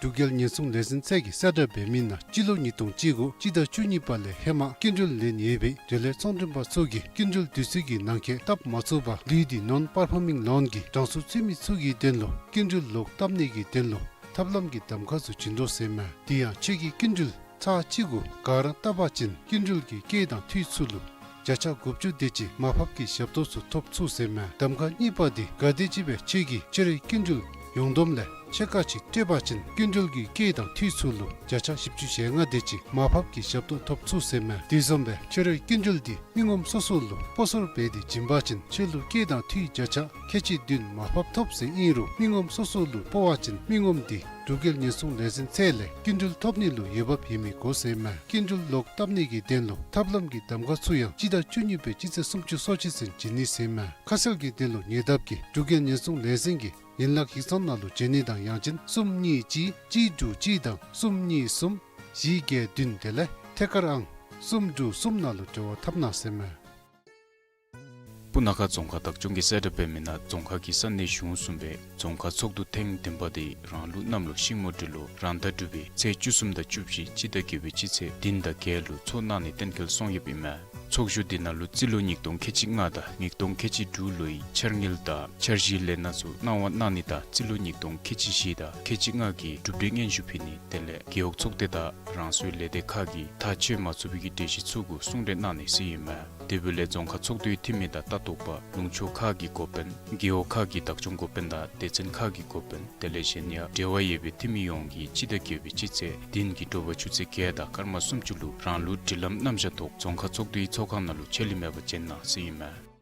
འབྲུག་རྒྱལ་ཉེན་སྲུང་ལས་འཛིན་ཚད་ཀྱིས་གསལ་བསྒྲགས་འབད་མི་ནང་སྤྱི་ལོ་ཉིས་སྟོང་བཅུ་དགུ་སྤྱི་ཟླ་བཅུ་གཉིས་པ་ལས་ཧེ་མ་སྐྱིན་འགྲུལ་ལེན་ཡོད་པའི་འབྲེལ་ཡོད་ཚོང་མགྲོན་པ་ཚུ་གིས་སྐྱིན་འགྲུལ་དུས་ཚོད་ཀྱི་ནང་འཁོད་བཏབ་མ་ཚུགས་པར་ལུས་ཏེ་Non-Performing Loan གི་གྲངས་སུ་ཚུད་མི་ཚུ་གི་དོན་ལུ་སྐྱིན་འགྲུལ་ལོག་བཏབ་ནི་གི་དོན་ལུ་ཐབས་ལམ་གྱི་གདམ་ཁ་ཚུ་བྱིན་དོ་ཟེར་མས། དེ་ཡང་ཁྱོད་ཀྱིས་སྐྱིན་འགྲུལ་ཚར་གཅིག་གུ་ག་ར་བཏབ་པ་ཅིན་སྐྱིན་འགྲུལ་གྱི་སྐྱེད་དང་འཐུས་ཚུ་ལུ་བརྒྱ་ཆ་དགུ་བཅུ་དེ་ཅིག་མར་ཕབ་ཀྱི་ཞབས་ཏོག་ཚུ་ཐོབ་ཚུགས་ཟེར་མས། གདམ་ཁ་གཉིས་པ་འདི་ག་དེམ་ཅིག་སྦེ་ཁྱོད་ཀྱིས་ཁྱོད་རའི་སྐྱིན་འགྲུལ་ཡོངས་བསྡོམས་ལས་ཕྱེད་ཀ་ཅིག་སྤྲོད་པ་ཅིན་སྐྱིན་འགྲུལ་གྱི་སྐྱེད་དང་འཐུས་ཚུ་ལུ་བརྒྱ་ཆ་བཞི་བཅུ་ཞེ་ལྔ་དེ་ཅིག་མར་ཕབ་ཀྱི་ཞབས་ཏོག་ཐོབ་ཚུགས་ཟེར་མས། དེ་བཟུམ་སྦེ་ཁྱོད་རའི་སྐྱིན་འགྲུལ་འདི་མི་ངོམ་སོ་སོ་ལུ་སྤོ་སོར་འབད་དེ་བྱིན་པ་ཅིན་ཁྱོད་ལུ་སྐྱེད་དང་འཐུས་བརྒྱ་ཆ་ཁལ་གཅིག་བདུན་མར་ཕབ་ཐོབ་ཟེར་ཨིན་རུང་མི་ངོམ་སོ་སོ་ལུ་སྤོ་བ་ཅིན་མི་ངོམ་འདི་འབྲུག་རྒྱལ་ཉེན་སྲུང་ལས་འཛིན་ཚད་ལས་སྐྱིན་འགྲུལ་ཐོབ་ནི་ལུ་འོས་འབབ་ཡོད་མི་དགོ་ཟེར་མས། སྐྱིན་འགྲུལ་ལོག་བཏབ་ནི་གི་དོན་ལུ་ཐབས་ལམ་གྱི་གདམ་ཁ་ཚུ་ཡང་སྤྱི་ཟླ་བཅུ་གཉིས་པའི་སྤྱི་ཚེས་སུམ་ཅུ་སོ་གཅིག་ཚུན་བྱིན་ནི་ཟེར་མས། ཁ་གསལ་གྱི་དོན་ལུ་ཉེ་འདབས་ཀྱི་འབྲུག་རྒྱལ་ཉེན་སྲུང་ལས་འཛིན་གྱི་ཡན་ལག་ཡིག་ཚང་ནང་ལུ་བྱོན་ནི་དང་ཡང་ཅིན་གསུམ་གཉིས་གཅིག་གཅིག་དྲུག་གཅིག་དང་གསུམ་གཉིས་གསུམ་བཞི་བརྒྱད་བདུན་དེ་ལས་ཐད་ཀར་ཨང་གསུམ་དྲུག་གསུམ་ནང་ལུ་འབྲེལ་བ་འཐབ་གནང་ཟེར་མས། སྤུ་ན་ཁ་རྫོང་ཁག་བདག་སྐྱོང་གིས་གསལ་བསྒྲགས་འབད་མི་ནང་རྫོང་ཁག་གི་ས་གནས་གཞུང་གསུམ་པའི་རྫོང་ཁག་ཚོགས་འདུ་ཐེངས་བདུན་པ་འདི་རང་ལུགས་གནམ་ལོ་ཤིང་མོ་སྦྲུལ་ལོ་རང་ཟླ་དྲུག་པའི་ཚེས་བཅུ་གསུམ་དང་བཅུ་བཞི་སྤྱི་ཟླ་བརྒྱད་པའི་སྤྱི་ཚེས་བདུན་དང་བརྒྱད་ལུ་ཚོགས་གནང་ནི་གཏན་འཁེལ་སོང་ཡོདཔ་ཨིན་མས། ཚོགས་བཞུགས་འདི་ནང་ལུ་རྩིས་ལོ་ཉིས་སྟོང་ཁལ་གཅིག་ལྔ་དང་ཉིས་སྟོང་ཁལ་གཅིག་དྲུག་ལོའི་འཆར་དངུལ་དང་འཆར་གཞིའི་ལས་སྣ་ཚུ་གནང་བ་གནང་ནི་དང་རྩིས་ལོ་ཉིས་སྟོང་ཁལ་གཅིག་བཞི་དང་ཁལ་གཅིག་ལྔ་གི་གྲུབ་འབྲས་སྙན་ཞུ་ཕུལ་ནི་དེ་ལས་རྒེད་འོག་ཚོགས་སྡེ་དང་རང་སོའི་ལས་སྡེ་ཁག་གིས་ཐག་གཅོད་མ་ཚུགས་པའི་གི་གྲོས་གཞི་ཚུ་གུ་གསུང་གྲོས་གནང་ནི་ཟེར་ཨིན་མས། དེ་འབདཝ་ལས་རྫོང་ཁག་ཚོགས་འདུའི་འཐུས་མི་དང་ལྟ་རྟོག་པ་ལུང་ཕྱོགས་ཁག་གི་འགོ་དཔོན་རྒེད་འོག་ཁག་གི་བདག་སྐྱོང་འགོ་དཔོན་དང་སྡེ་ཚན་ཁག་གི་འགོ་དཔོན་དེ་ལས་གཞན་ཡང་འབྲེལ་བ་ཡོད་པའི་འཐུས་མི་ཡོངས་ཀྱིས་སྤྱི་ཟླ་བརྒྱད་པའི་སྤྱི་ཚེས་བདུན་གྱི་དྲོ་པ་ཆུ་ཚོད་བརྒྱད་དང་སྐར་མ་སུམ་ཅུ་ལུ་རང་ལུགས་སྒྲིག་ལམ་རྣམ་གཞག་ཐོག་རྫོང་ཁག་ཚོགས་འདུའི་ཚོགས་ཁང་ནང་ལུ་ཆད་ལུས་མེད་པར་བྱོན་གནང་ཟེར་ཨིན་མས།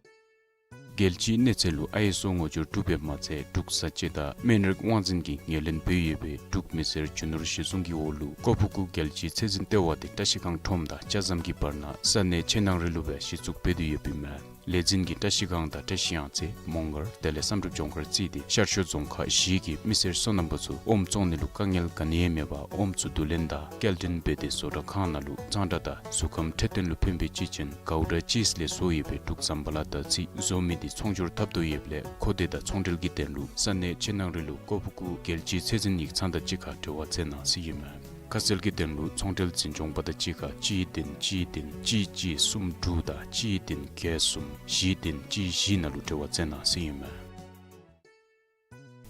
རྒྱལ་སྤྱིའི་གནས་ཚད་ལུ་ཨའི་ཨེསི་ཨོ་ངོ་སྦྱོར་གྲུབ་པའི་མ་ཚད་འབྲུག་བཟའ་སྤྱོད་དང་སྨན་རིགས་དབང་འཛིན་གྱི་ངོས་ལེན་འབད་ཡོད་པའི་འབྲུག་མི་སེར་རྒྱུ་ནོར་གཞི་བཟུང་གི་འོག་ལུ་ཀོ་ཕུ་ཀུ་རྒྱལ་སྤྱིའི་ཚད་འཛིན་ལྟེ་བ་འདི་བཀྲ་ཤིས་སྒང་ཁྲོམ་དང་སྐྱ་ཟམ་གྱི་བར་ན་ས་གནས་ཆེ་ནང་རི་ལུ་སྦེ་གཞི་བཙུགས་འབད་དེ་ཡོདཔ་ཨིན་མས། ལས་འཛིན་གྱིས་བཀྲ་ཤིས་སྒང་དང་བཀྲ་ཤིས་གཡང་རྩེ་མོང་སྒར་དེ་ལས་བསམ་གྲུབ་ལྗོངས་མཁར་བརྩིས་ཏེ་ཤར་ཕྱོགས་རྫོང་ཁག་བཞི་གི་མི་སེར་སོ་ནམ་པ་ཚུ་ཨོམ་བཙོང་ནི་ལུ་དཀའ་ངལ་ག་ནི་ཡང་མེད་པར་ཨོམ་ཚུ་བསྡུ་ལེན་དང་སྐྱེལ་འདྲེན་འབད་དེ་བཟོ་གྲྭ་ཁང་ནང་ལུ་གཙང་སྦྲ་དང་གཟུགས་ཁམས་འཕྲོད་བསྟེན་ལུ་ཕན་པའི་གཅེས་ཅན་གའུ་ཌ་ཅིསི་ལས་བཟོ་ཡོད་པའི་འབྲུག་ཟམ་པ་ལ་དར་ཚི་བཟོ་མི་འདི་ཚོང་སྒྱུར་འཐབ་དོ་ཡོདཔ་ལས་མཁོ་འདོད་དང་ཚོང་འབྲེལ་གྱི་དོན་ལུ་ས་གནས་ཆེ་ནང་རི་ལུ་ཀོ་ཕུ་ཀུ་རྒྱལ་སྤྱིའི་ཚད་འཛིན་ཡིག་ཚང་དང་གཅིག་ཁར་འབྲེལ་བ་མཛད་གནང་ཟེར་ཨིན་མས། ཁ་གསལ་གྱི་དོན་ལུ་ཚོང་འབྲེལ་འཛིན་སྐྱོང་པ་དང་གཅིག་ཁར་གཅིག་བདུན་གཅིག་བདུན་གཅིག་གཅིག་གསུམ་དྲུག་དང་གཅིག་བདུན་བརྒྱད་གསུམ་བཞི་བདུན་གཅིག་བཞི་ནང་ལུ་འབྲེལ་བ་མཛད་གནང་ཟེར་ཨིན་མས།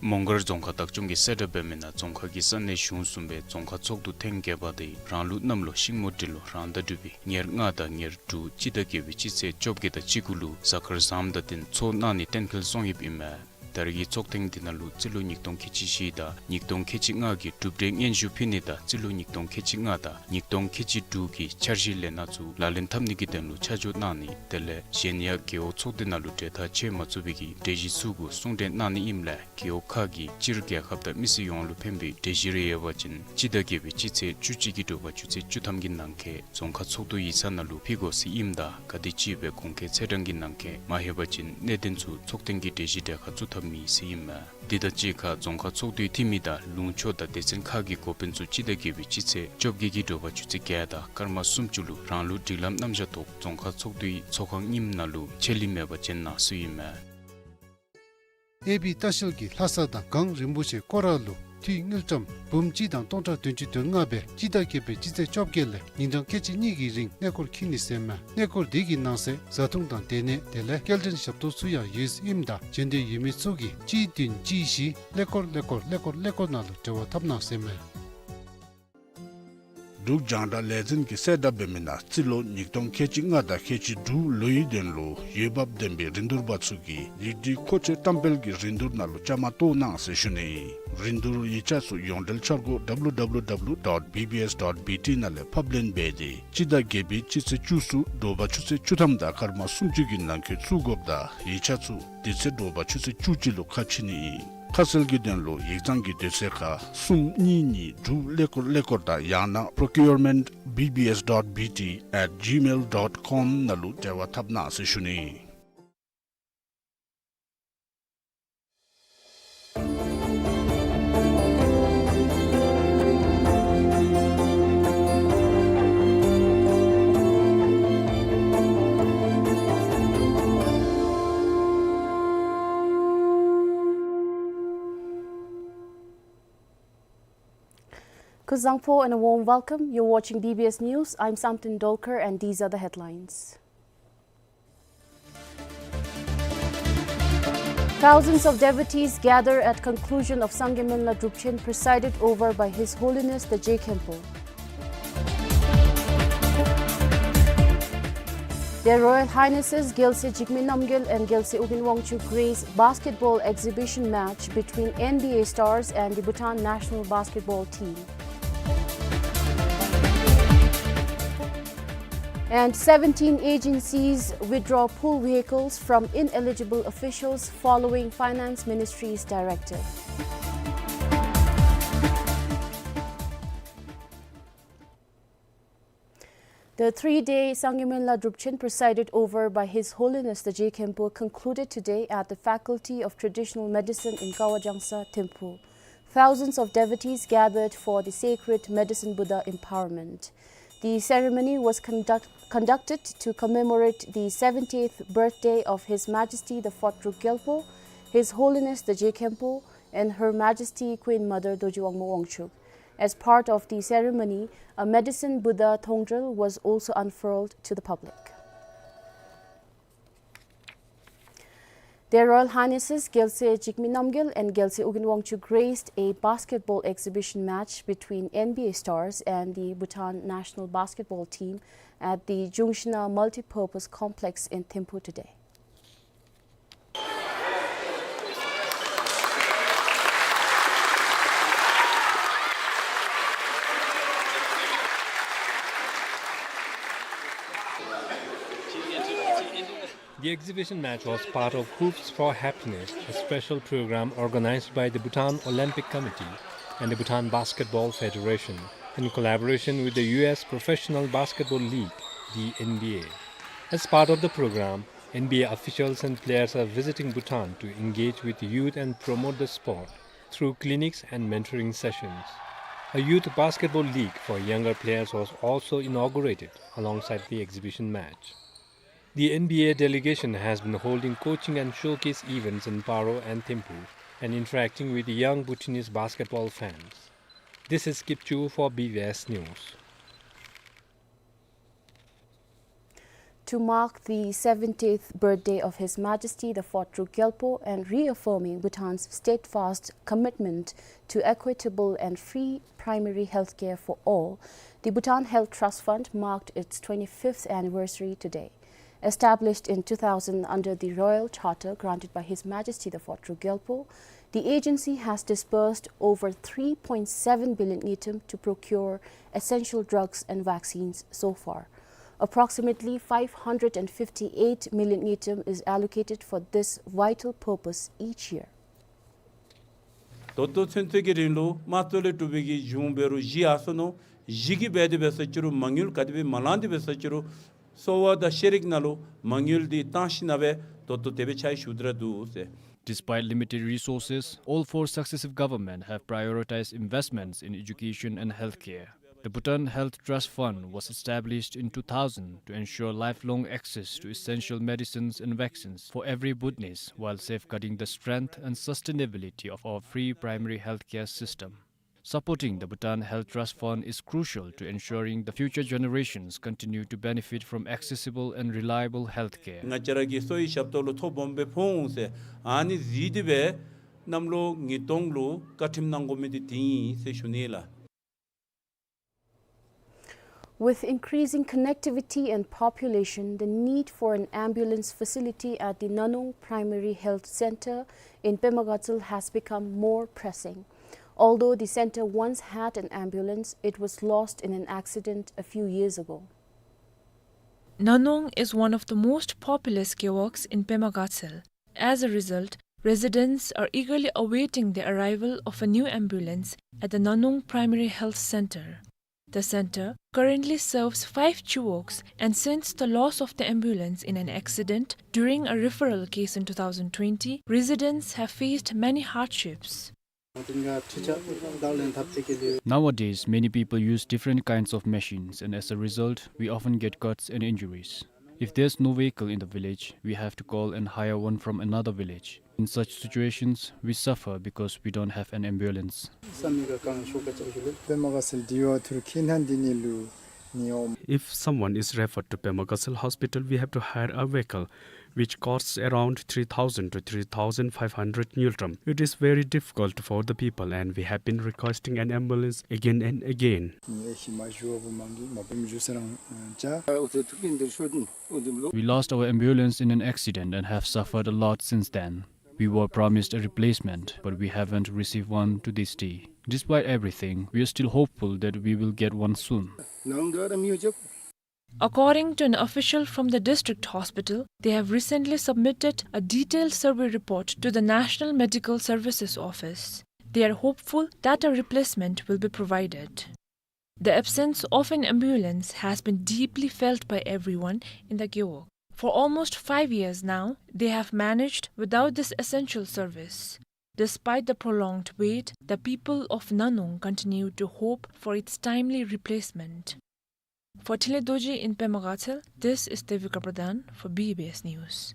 མོང་སྒར་རྫོང་ཁག་བདག་སྐྱོང་གིས་གསལ་བསྒྲགས་འབད་མི་ནང་རྫོང་ཁག་གི་ས་གནས་གཞུང་གསུམ་པའི་རྫོང་ཁག་ཚོགས་འདུ་ཐེངས་བརྒྱད་པ་དེ་རང་ལུགས་གནམ་ལོ་ཤིང་མོ་འབྲི་ལོ་རང་ཟླ་འབྲུག་པའི་ཉེར་ལྔ་དང་ཉེར་དྲུག་སྤྱི་ཟླ་བརྒྱད་པའི་སྤྱི་ཚེས་བཅོ་བརྒྱད་དང་གཅིག་གུ་ལུ་གཟའ་སྐར་བཟངམ་དང་བསྟུན་ཚོགས་གནང་ནི་གཏན་འཁེལ་སོང་ཡོདཔ་ཨིན་མས། ད་རེས་ཀྱི་ཚོགས་ཐེངས་འདི་ནང་ལུ་རྩིས་ལོ་ཉིས་སྟོང་ཁལ་གཅིག་བཞི་དང་ཉིས་སྟོང་ཁལ་གཅིག་ལྔ་གི་གྲུབ་འབྲས་སྙན་ཞུ་ཕུལ་ནི་དང་རྩིས་ལོ་ཉིས་སྟོང་ཁལ་གཅིག་ལྔ་དང་ཉིས་སྟོང་ཁལ་གཅིག་དྲུག་གི་འཆར་གཞི་ལས་སྣ་ཚུ་ལག་ལེན་འཐབ་ནི་གི་དོན་ལུ་ཆ་འཇོག་གནང་ནི་དེ་ལས་གཞན་ཡང་རྒེད་འོག་ཚོགས་སྡེ་ནང་ལུ་གྲོས་ཐག་བཅད་མ་ཚུགས་པའི་གི་གྲོས་གཞི་ཚུ་གུ་གསུང་གྲོས་གནང་ནི་ཨིནམ་ལས་རྒེད་འོག་ཁག་གིས་སྤྱིར་རྒྱལ་ཁབ་དང་མི་སེར་ཡོངས་ལུ་ཕན་པའི་གྲོས་གཞི་རེ་ཡོད་པ་ཅིན་སྤྱི་ཟླ་བརྒྱད་པའི་སྤྱི་ཚེས་བཅུ་གཅིག་གི་དྲོ་པ་ཆུ་ཚོད་བཅུ་ཐམ་གྱི་ནང་འཁོད་རྫོང་ཁག་ཚོགས་འདུ་ཡིག་ཚང་ནང་ལུ་ཕུལ་དགོ་ཟེར་ཨིནམ་ད་ག་དེམ་ཅིག་སྦེ་གོང་འཁོད་ཚེས་གྲངས་ཀྱི་ནང་འཁོད་མ་ལྷོད་པ་ཅིན་གནད་དོན་ཚུ་ཚོགས་ཐེངས་ཀྱི་གྲོས་གཞི་གྲལ་ཁར་བཙུགས་ཐབས་མེད་ཟེར་ཨིན་མས། འདི་དང་གཅིག་ཁར་རྫོང་ཁག་ཚོགས་འདུའི་འཐུས་མི་དང་ལུང་ཕྱོགས་དང་སྡེ་ཚན་ཁག་གི་འགོ་དཔོན་ཚུ་སྤྱི་ཟླ་བརྒྱད་པའི་སྤྱི་ཚེས་བཅོ་བརྒྱད་ཀྱི་དྲོ་པ་ཆུ་ཚོད་བརྒྱད་དང་སྐར་མ་སུམ་ཅུ་ལུ་རང་ལུགས་སྒྲིག་ལམ་རྣམ་གཞག་ཐོག་རྫོང་ཁག་ཚོགས་འདུའི་ཚོགས་ཁང་རྙིངམ་ནང་ལུ་ཆད་ལུས་མེད་པར་བྱོན་གནང་ཟེར་ཨིན་མས། ཨེ་བི་ལྟ་བཤལ་གྱིས་ལྷ་ས་དང་གངས་རིན་པོ་ཆེ་སྐོར་ར་ལུ་འཐུས་དངུལ་ཀྲམ་འབུམ་གཅིག་དང་སྟོང་ཕྲག་བདུན་ཅུ་དོན་ལྔ་སྦེ་སྤྱི་ཟླ་བརྒྱད་པའི་སྤྱི་ཚེས་བཅོ་བརྒྱད་ལས་ཉིན་གྲངས་ཁལ་གཅིག་གཉིས་ཀྱི་རིང་གནས་སྐོར་འཁྱིད་ནི་ཟེར་མས། གནས་སྐོར་འདི་གི་ནང་གསེས་བཟའ་འཐུང་དང་སྡོད་གནས་དེ་ལས་སྐྱེལ་འདྲེན་ཞབས་ཏོག་ཚུ་ཡང་ཡོད་ཟེར་ཨིནམ་ད་འབྱོན་འདོད་ཡོད་མི་ཚུ་གིས་གཅིག་བདུན་གཅིག་བཞི་ཀླད་ཀོར་ཀླད་ཀོར་ཀླད་ཀོར་ཀླད་ཀོར་ནང་ལུ་འབྲེལ་བ་འཐབ་གནང་ཟེར་མས། འབྲུག་རྒྱང་བསྒྲགས་ལས་འཛིན་གྱིས་གསལ་བསྒྲགས་འབད་མི་ནང་རྩིས་ལོ་ཉིས་སྟོང་ཁལ་གཅིག་ལྔ་དང་ཁལ་གཅིག་དྲུག་ལོའི་དོན་ལུ་འོས་འབབ་ལྡན་པའི་རིན་བསྡུར་པ་ཚུ་གིས་ཡིག་སྒྲིག་མཁོ་ཆས་བཀྲམ་སྤེལ་གྱི་རིན་བསྡུར་ནང་ལུ་བཅའ་མར་གཏོགས་གནང་ཟེར་ཞུ་ནི། རིན་བསྡུར་ཡིག་ཆ་ཚུ་ཡོངས་འབྲེལ་འཆར་སྒོ་W W W dot B B S dot B T ནང་ལས་ཕབ་ལེན་འབད་དེ་སྤྱི་ཟླ་བརྒྱད་པའི་སྤྱི་ཚེས་བཅུ་གསུམ་དྲོ་པ་ཆུ་ཚོད་བཅུ་ཐམ་དང་སྐར་མ་སུམ་ཅུ་གི་ནང་འཁོད་བཙུགས་དགོཔ་དང་ཡིག་ཆ་ཚུ་དེ་ཚེ་དྲོ་པ་ཆུ་ཚོད་བཅུ་གཅིག་ལུ་ཁ་ཕྱེ་ནི་ཨིན། ཁ་གསལ་གྱི་དོན་ལུ་ཡིག་ཚང་གི་དུས་ཚོད་ཁར་གསུམ་གཉིས་གཉིས་དྲུག་ཀླད་ཀོར་ཀླད་ཀོར་དང་ཡང་ན་procurement B B S dot B T at gmail dot com ནང་ལུ་འབྲེལ་བ་འཐབ་གནང་ཟེར་ཞུ་ནི། Kuzuzangpo and a warm welcome. You're watching B B S News. I'm Samten Dolkar and these are the headlines. Thousands of devotees gather at conclusion of Sangye Menla Drupchen presided over by His Holiness the Je Khenpo. Their Royal Highnesses Gyalse Jigme Namgyel and Gyalse Ugyen Wangchuk grace basketball exhibition match between N B A stars and the Bhutan national basketball team. And seventeen agencies withdraw pool vehicles from ineligible officials following Finance Ministry's directive. The three-day Sangye Menla Drupchen, presided over by His Holiness the Je Khenpo, concluded today at the Faculty of Traditional Medicine in Kawajangsa, Thimphu. Thousands of devotees gathered for the sacred Medicine Buddha empowerment. The ceremony was conduct-, conducted to commemorate the seventieth birthday of His Majesty the Fourth Druk Gyalpo, His Holiness the Je Khenpo, and Her Majesty Queen Mother Dorji Wangmo Wangchuk. As part of the ceremony, a Medicine Buddha thongdrel was also unfurled to the public. Their Royal Highnesses Gyalse Jigme Namgyel and Gyalse Ugyen Wangchuk graced a basketball exhibition match between N B A stars and the Bhutan national basketball team at the Jungshina Multipurpose Complex in Thimphu today. The exhibition match was part of Hoops for Happiness, a special program organized by the Bhutan Olympic Committee and the Bhutan Basketball Federation in collaboration with the U S Professional Basketball League, the N B A. As part of the program, N B A officials and players are visiting Bhutan to engage with youth and promote the sport through clinics and mentoring sessions. A youth basketball league for younger players was also inaugurated alongside the exhibition match. The N B A delegation has been holding coaching and showcase events in Paro and Thimphu and interacting with young Bhutanese basketball fans. This is Kipchu for B B S News. To mark the seventieth birthday of His Majesty the Fourth Druk Gyalpo and reaffirming Bhutan's steadfast commitment to equitable and free primary health care for all, the Bhutan Health Trust Fund marked its twenty-fifth anniversary today. Established in two thousand under the Royal Charter granted by His Majesty the Fourth Druk Gyalpo, the agency has disbursed over three point seven billion ngultrum to procure essential drugs and vaccines so far. Approximately five hundred and fifty-eight million ngultrum is allocated for this vital purpose each year. ད་ལྟོ་ཚུན་ཚོད་ཀྱི་རིང་ལུ་དམངས་གཙོ་ལས་གྲུབ་པའི་གི་གཞུང་འབད་རུང་བཞི་ཡར་སོ་ནུག། བཞི་གིས་འབད་དེ་འབད་ས་ཅིག་རུང་མ་དངུལ་ག་དེ་སྦེ་མ་ལང་དེ་འབད་ས་ཅིག་རུང་གསོ་བ་དང་ཤེས་རིག་ནང་ལུ་མ་དངུལ་འདི་བཏང་ཞིནམ་ལས་ད་ལྟོ་དེ་སྦེ་ཕྱག་ཞུ་སྟེ་ར་འདུག་ཟེར། Despite limited resources, all four successive governments have prioritized investments in education and healthcare. The Bhutan Health Trust Fund was established in two thousand to ensure lifelong access to essential medicines and vaccines for every Bhutanese, while safeguarding the strength and sustainability of our free primary healthcare system. Supporting the Bhutan Health Trust Fund is crucial to ensuring the future generations continue to benefit from accessible and reliable healthcare. ང་བཅས་ར་གི་གསོ་བའི་ཞབས་ཏོག་ལུ་ཐོ་སྦོམ་སྦེ་ཕོག་འོང་ཟེར་ཨ་ནི་གཟིགས་ཏེ་སྦེ་གནམ་ལོ་ཉིས་སྟོང་ལུ་བཀའ་ཁྲིམས་གནང་དགོ་མི་འདི་དེ་ཨིན་ཟེར་ཞུ་ནི་ལགས། With increasing connectivity and population, the need for an ambulance facility at the Nanung Primary Health Center in Pema Gatshel has become more pressing. Although the center once had an ambulance, it was lost in an accident a few years ago. Nanung is one of the most populous gewogs in Pema Gatshel. As a result, residents are eagerly awaiting the arrival of a new ambulance at the Nanung Primary Health Center. The center currently serves five gewogs, and since the loss of the ambulance in an accident during a referral case in two thousand twenty, residents have faced many hardships. Nowadays, many people use different kinds of machines, and as a result, we often get cuts and injuries. If there's no vehicle in the village, we have to call and hire one from another village. In such situations, we suffer because we don't have an ambulance. If someone is referred to Pema Gatshel Hospital, we have to hire a vehicle, which costs around three thousand to three thousand five hundred ngultrum. It is very difficult for the people, and we have been requesting an ambulance again and again. We lost our ambulance in an accident and have suffered a lot since then. We were promised a replacement, but we haven't received one to this day. Despite everything, we are still hopeful that we will get one soon. According to an official from the district hospital, they have recently submitted a detailed survey report to the National Medical Services Office. They are hopeful that a replacement will be provided. The absence of an ambulance has been deeply felt by everyone in the gewog. For almost five years now, they have managed without this essential service. Despite the prolonged wait, the people of Nanung continue to hope for its timely replacement. For Thinley Dorji in Pema Gatshel, this is Devika Pradhan for B B S News.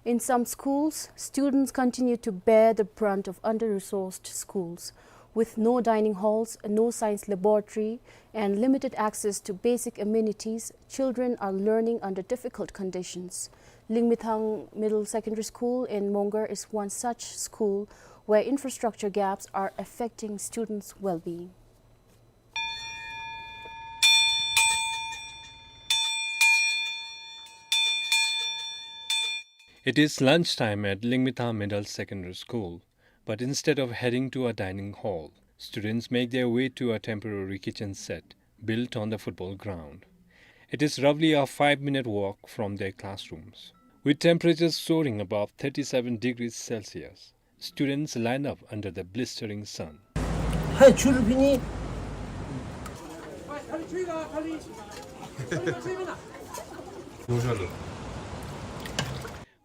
In some schools, students continue to bear the brunt of under-resourced schools, with no dining halls, no science laboratory, and limited access to basic amenities. Children are learning under difficult conditions. Lingmithang Middle Secondary School in Mongar is one such school where infrastructure gaps are affecting students' well-being. It is lunchtime at Lingmithang Middle Secondary School, but instead of heading to a dining hall, students make their way to a temporary kitchen set built on the football ground. It is roughly a five-minute walk from their classrooms. With temperatures soaring above thirty-seven degrees Celsius, students line up under the blistering sun.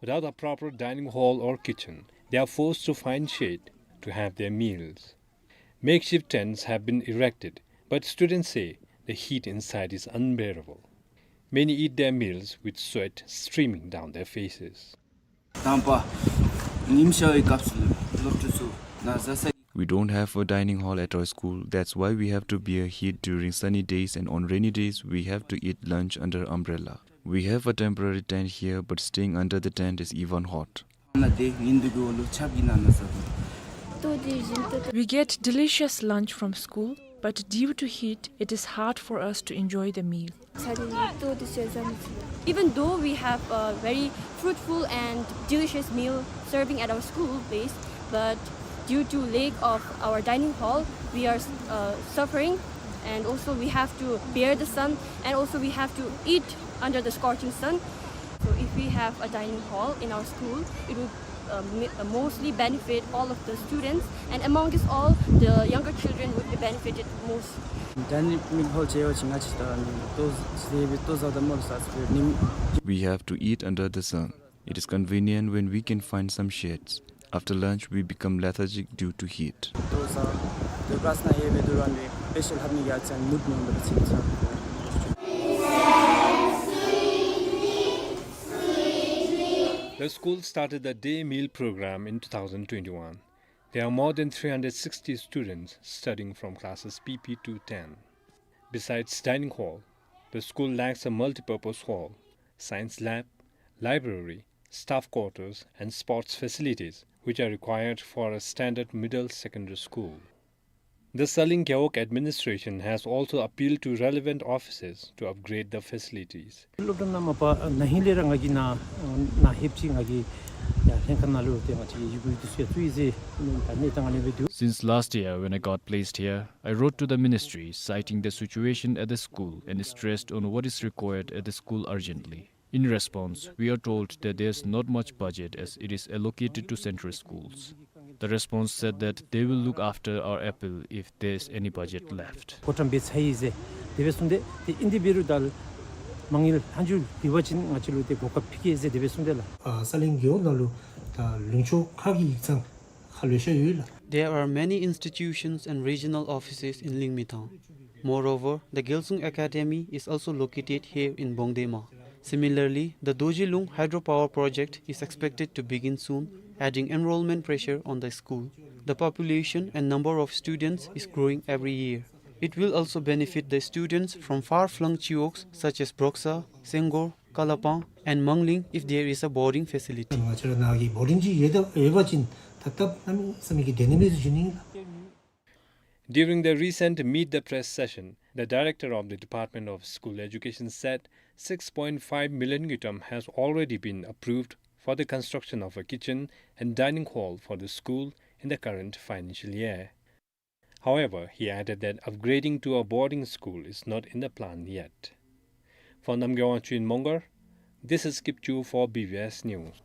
Without a proper dining hall or kitchen, they are forced to find shade to have their meals. Makeshift tents have been erected, but students say the heat inside is unbearable. Many eat their meals with sweat streaming down their faces. དང་པ། ཉིམ་ཤར་བའི་སྐབས་སུ་སློབ་ཕྲུག་ཚུ་ན་བཟའ་ས། We don't have a dining hall at our school. That's why we have to bear heat during sunny days, and on rainy days, we have to eat lunch under umbrella. We have a temporary tent here, but staying under the tent is even hot. We get delicious lunch from school, but due to heat, it is hard for us to enjoy the meal. Even though we have a very fruitful and delicious meal serving at our school place, but due to lack of our dining hall, we are, uh, suffering, and also we have to bear the sun, and also we have to eat under the scorching sun. So if we have a dining hall in our school, it would, uh, mi- uh, mostly benefit all of the students, and amongst all, the younger children would be benefited most. Dining hall ཅིག་ཡོད་ཅིག་ང་བཅས་ད་ནི་ལྟོ་ཟ་ལྟོ་ཟ་དང་མོ་ཟ་ས་ནི། We have to eat under the sun. It is convenient when we can find some shades. After lunch, we become lethargic due to heat. ལྟོ་ཟ་ལྟོ་ཀླཱས་ནང་ཡོད་པའི་དུས་རང་ནི་དཔེ་ཤོད་ལྷབ་ནི་ཡ་ཅན་མུཌ་མེད་པར་ཕྱིན་ཚར། The school started a day meal program in two thousand twenty-one. There are more than three hundred sixty students studying from classes P P to ten. Besides dining hall, the school lacks a multipurpose hall, science lab, library, staff quarters, and sports facilities, which are required for a standard middle secondary school. The Tsaleng Gewog administration has also appealed to relevant offices to upgrade the facilities. སློབ་གྲྭ་ནང་མ་པ་ན་ཧིང་ལས་ར་ང་གིས་ནཱ་ནཱ་ལྷོདཔ་ཅིག་ང་གིས་ཡར་ལྷན་ཁག་ནང་ལུ་ཏེ་ང་བཅས་ཀྱི་ཡི་གུ་འདི་ཚུ་ཡང་བཙུགས་ཡི་ཟེར་ད་གནས་སྟངས་ཨ་ནི་སྦེ་འདུག། Since last year when I got placed here, I wrote to the ministry citing the situation at the school and stressed on what is required at the school urgently. In response, we are told that there's not much budget as it is allocated to central schools. The response said that they will look after our appeal if there's any budget left. གོ་བཀྲམ་འབད་ཚར་ཡི་ཟེར་དེ་སྦེ་གསུངས་ཏེ་ཏེ་ཨིན་དེ་འབད་རུང་ད་མ་དངུལ་ལྷག་མཇུག་འབད་བ་ཅིན་ང་བཅས་ལུ་ཏེ་གོ་སྐབས་ཕུལ་གེ་ཟེར་དེ་སྦེ་གསུངས་ཏེ་ལགས། ཨ་ས་གླིང་རྒེད་འོག་ནང་ལུ་ད་ལུང་ཕྱོགས་ཁག་གི་ཡིག་ཚང་ཁག་ལེ་ཤ་ཡོད་ལགས། There are many institutions and regional offices in Lyngmyntong. Moreover, the Gyalsung Academy is also located here in Bongdema. Similarly, the Dorji Lung hydropower project is expected to begin soon, adding enrollment pressure on the school. The population and number of students is growing every year. It will also benefit the students from far-flung chiwogs such as Broksa, Senggor, Kalapang, and Mangling if there is a boarding facility. ང་བཅས་ར་ནཱ་གི་བོར་ཌིང་ཅིག་ཡོད་ད་ཡོད་པ་ཅིན་ད་སྟབས་གནམ་མེད་ས་མེད་ཀྱི་བདེ་ནི་མས་ཟེར་ཞུ་ནི་ཨིན་ལགས། During the recent Meet the Press session, the director of the Department of School Education said six point five million ngultrum has already been approved for the construction of a kitchen and dining hall for the school in the current financial year. However, he added that upgrading to a boarding school is not in the plan yet. For Namgay Wangchuk in Mongar, this is Kipchoo for B B S News.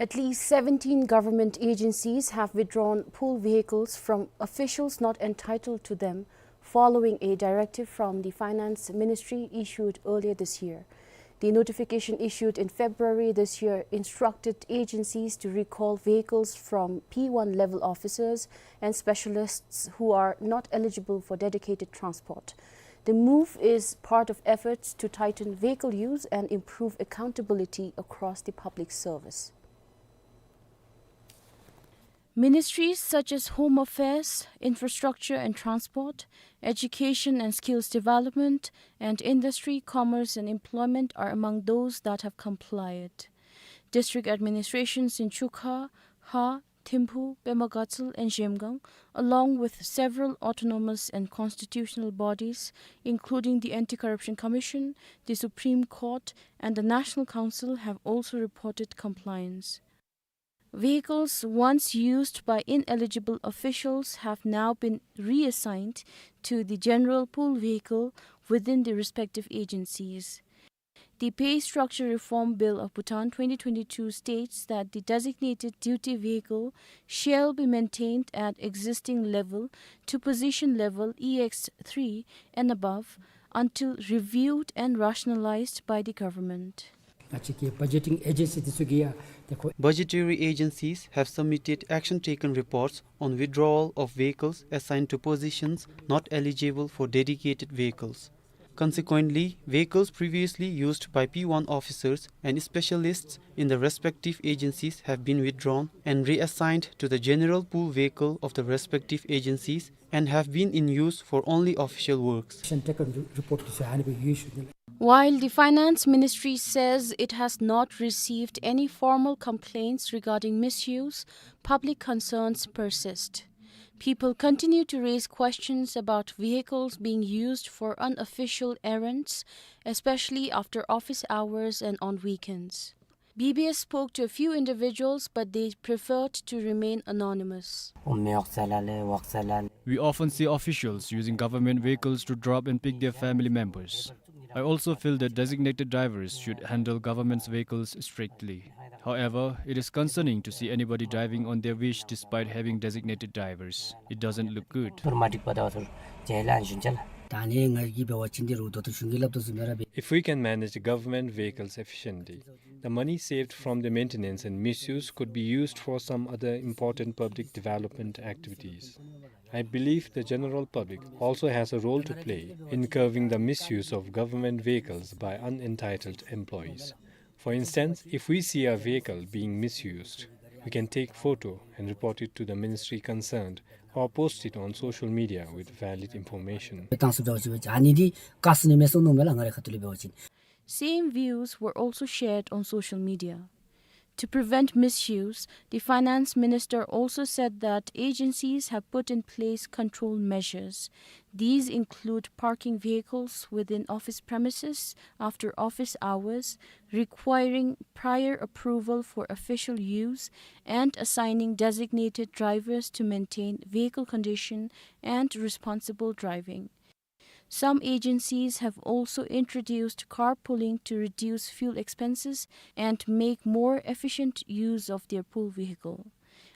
At least seventeen government agencies have withdrawn pool vehicles from officials not entitled to them following a directive from the Finance Ministry issued earlier this year. The notification issued in February this year instructed agencies to recall vehicles from P one level officers and specialists who are not eligible for dedicated transport. The move is part of efforts to tighten vehicle use and improve accountability across the public service. Ministries such as Home Affairs, Infrastructure and Transport, Education and Skills Development, and Industry, Commerce and Employment are among those that have complied. District administrations in Chukha, Ha, Thimphu, Pema Gatshel and Zhemgang, along with several autonomous and constitutional bodies, including the Anti-Corruption Commission, the Supreme Court, and the National Council, have also reported compliance. Vehicles once used by ineligible officials have now been reassigned to the general pool vehicle within the respective agencies. The Pay Structure Reform Bill of Bhutan twenty twenty-two states that the designated duty vehicle shall be maintained at existing level to position level E X three and above until reviewed and rationalized by the government. ང་བཅས་ཀྱི་budgeting agency འདི་ཚུ་གིས་ཡང་ཏེ་ཁོ། Budgetary agencies have submitted action taken reports on withdrawal of vehicles assigned to positions not eligible for dedicated vehicles. Consequently, vehicles previously used by P one officers and specialists in the respective agencies have been withdrawn and reassigned to the general pool vehicle of the respective agencies and have been in use for only official works. While the Finance Ministry says it has not received any formal complaints regarding misuse, public concerns persist. People continue to raise questions about vehicles being used for unofficial errands, especially after office hours and on weekends. B B S spoke to a few individuals, but they preferred to remain anonymous. We often see officials using government vehicles to drop and pick their family members. I also feel that designated drivers should handle government's vehicles strictly. However, it is concerning to see anybody driving on their wish despite having designated drivers. It doesn't look good. If we can manage government vehicles efficiently, the money saved from the maintenance and misuse could be used for some other important public development activities. I believe the general public also has a role to play in curbing the misuse of government vehicles by unentitled employees. For instance, if we see a vehicle being misused, we can take photo and report it to the ministry concerned or post it on social media with valid information. Same views were also shared on social media. To prevent misuse, the finance minister also said that agencies have put in place control measures. These include parking vehicles within office premises after office hours, requiring prior approval for official use, and assigning designated drivers to maintain vehicle condition and responsible driving. Some agencies have also introduced carpooling to reduce fuel expenses and make more efficient use of their pool vehicle.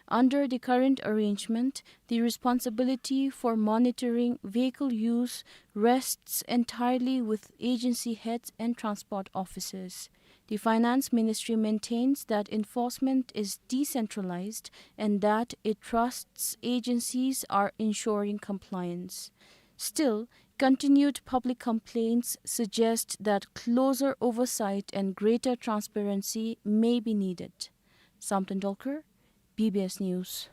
Under the current arrangement, the responsibility for monitoring vehicle use rests entirely with agency heads and transport officers. The Finance Ministry maintains that enforcement is decentralized and that it trusts agencies are ensuring compliance. Still, continued public complaints suggest that closer oversight and greater transparency may be needed. Samten Dolkar, B B S News.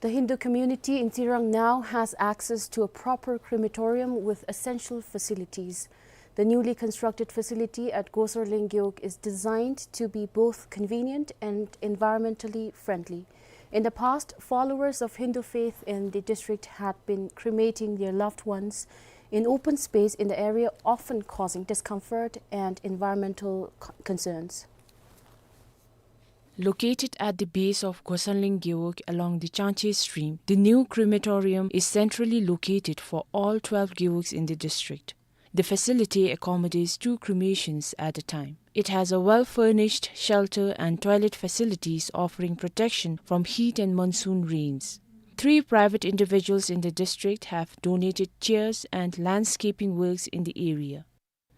The Hindu community in Tsirang now has access to a proper crematorium with essential facilities. The newly constructed facility at Gosar Leng Gewog is designed to be both convenient and environmentally friendly. In the past, followers of Hindu faith in the district had been cremating their loved ones in open space in the area, often causing discomfort and environmental co-, concerns. Located at the base of Gosar Leng Gewog along the Changche stream, the new crematorium is centrally located for all twelve gewogs in the district. The facility accommodates two cremations at a time. It has a well-furnished shelter and toilet facilities offering protection from heat and monsoon rains. Three private individuals in the district have donated chairs and landscaping works in the area.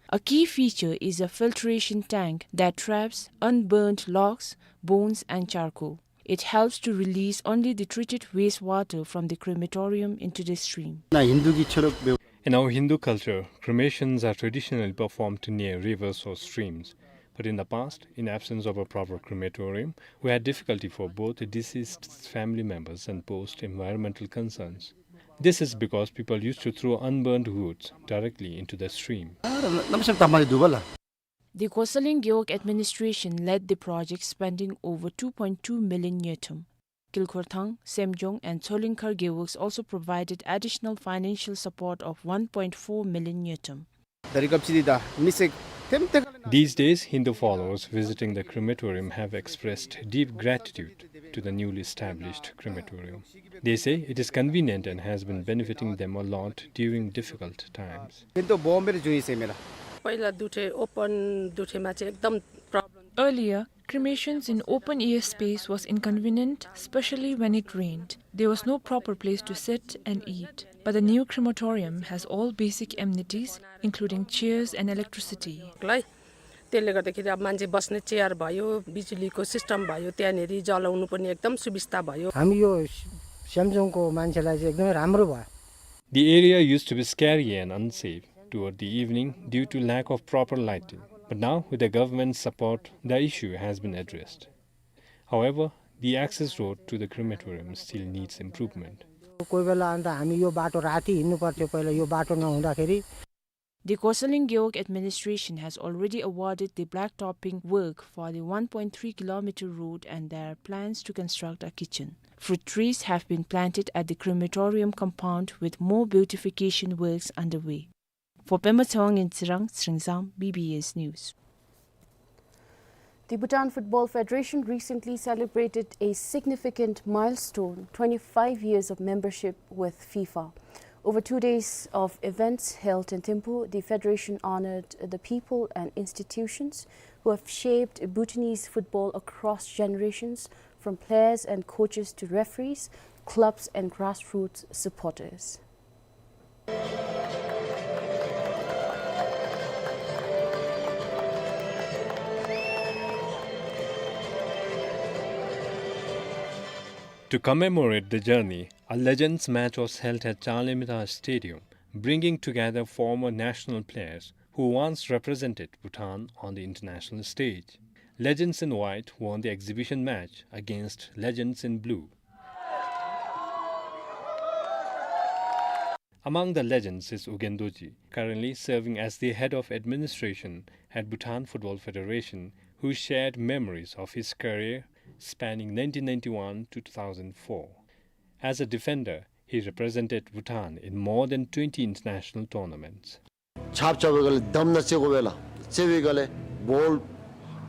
A key feature is a filtration tank that traps unburned logs, bones, and charcoal. It helps to release only the treated wastewater from the crematorium into the stream. In our Hindu culture, cremations are traditionally performed near rivers or streams. But in the past, in absence of a proper crematorium, we had difficulty for both the deceased's family members and posed environmental concerns. This is because people used to throw unburned woods directly into the stream. The Gosar Leng Gewog administration led the project, spending over two point two million ngultrum. Kilkhorthang, Semjong, and Tsolingkhar gewogs also provided additional financial support of one point four million ngultrum. These days, Hindu followers visiting the crematorium have expressed deep gratitude to the newly established crematorium. They say it is convenient and has been benefiting them a lot during difficult times. पहिला दुठे, ओपन दुठेमा चाहिँ एकदम problem. Earlier, cremations in open air space was inconvenient, especially when it rained. There was no proper place to sit and eat. But the new crematorium has all basic amenities, including chairs and electricity. त्यसले गर्दाखेरि अब मान्छे बस्ने चेयर भयो, बिजुलीको सिस्टम भयो, त्यहाँनिर जलाउनु पनि एकदम सुविस्ता भयो। हामी यो स्याम्जोङको मान्छेलाई चाहिँ एकदमै राम्रो भयो। The area used to be scary and unsafe toward the evening due to lack of proper lighting, but now, with the government's support, the issue has been addressed. However, the access road to the crematorium still needs improvement. कोही बेला अन्त हामी यो बाटो राति हिँड्नु पर्थ्यो, पहिला यो बाटो नहुँदाखेरि। The Khosaleng Gewog administration has already awarded the blacktopping work for the one point three kilometer road, and there are plans to construct a kitchen. Fruit trees have been planted at the crematorium compound, with more beautification works underway. For Pema Tshewang in Tsirang, Sringsang, B B S News. The Bhutan Football Federation recently celebrated a significant milestone, twenty-five years of membership with FIFA. Over two days of events held in Thimphu, the federation honored the people and institutions who have shaped Bhutanese football across generations, from players and coaches to referees, clubs and grassroots supporters. To commemorate the journey, a Legends match was held at Changlimithang Stadium, bringing together former national players who once represented Bhutan on the international stage. Legends in White won the exhibition match against Legends in Blue. Among the legends is Ugyen Dorji, currently serving as the head of administration at Bhutan Football Federation, who shared memories of his career spanning nineteen ninety-one to two thousand four. As a defender, he represented Bhutan in more than twenty international tournaments. छाप छाप गले दम न चेको बेला, चेवी गले ball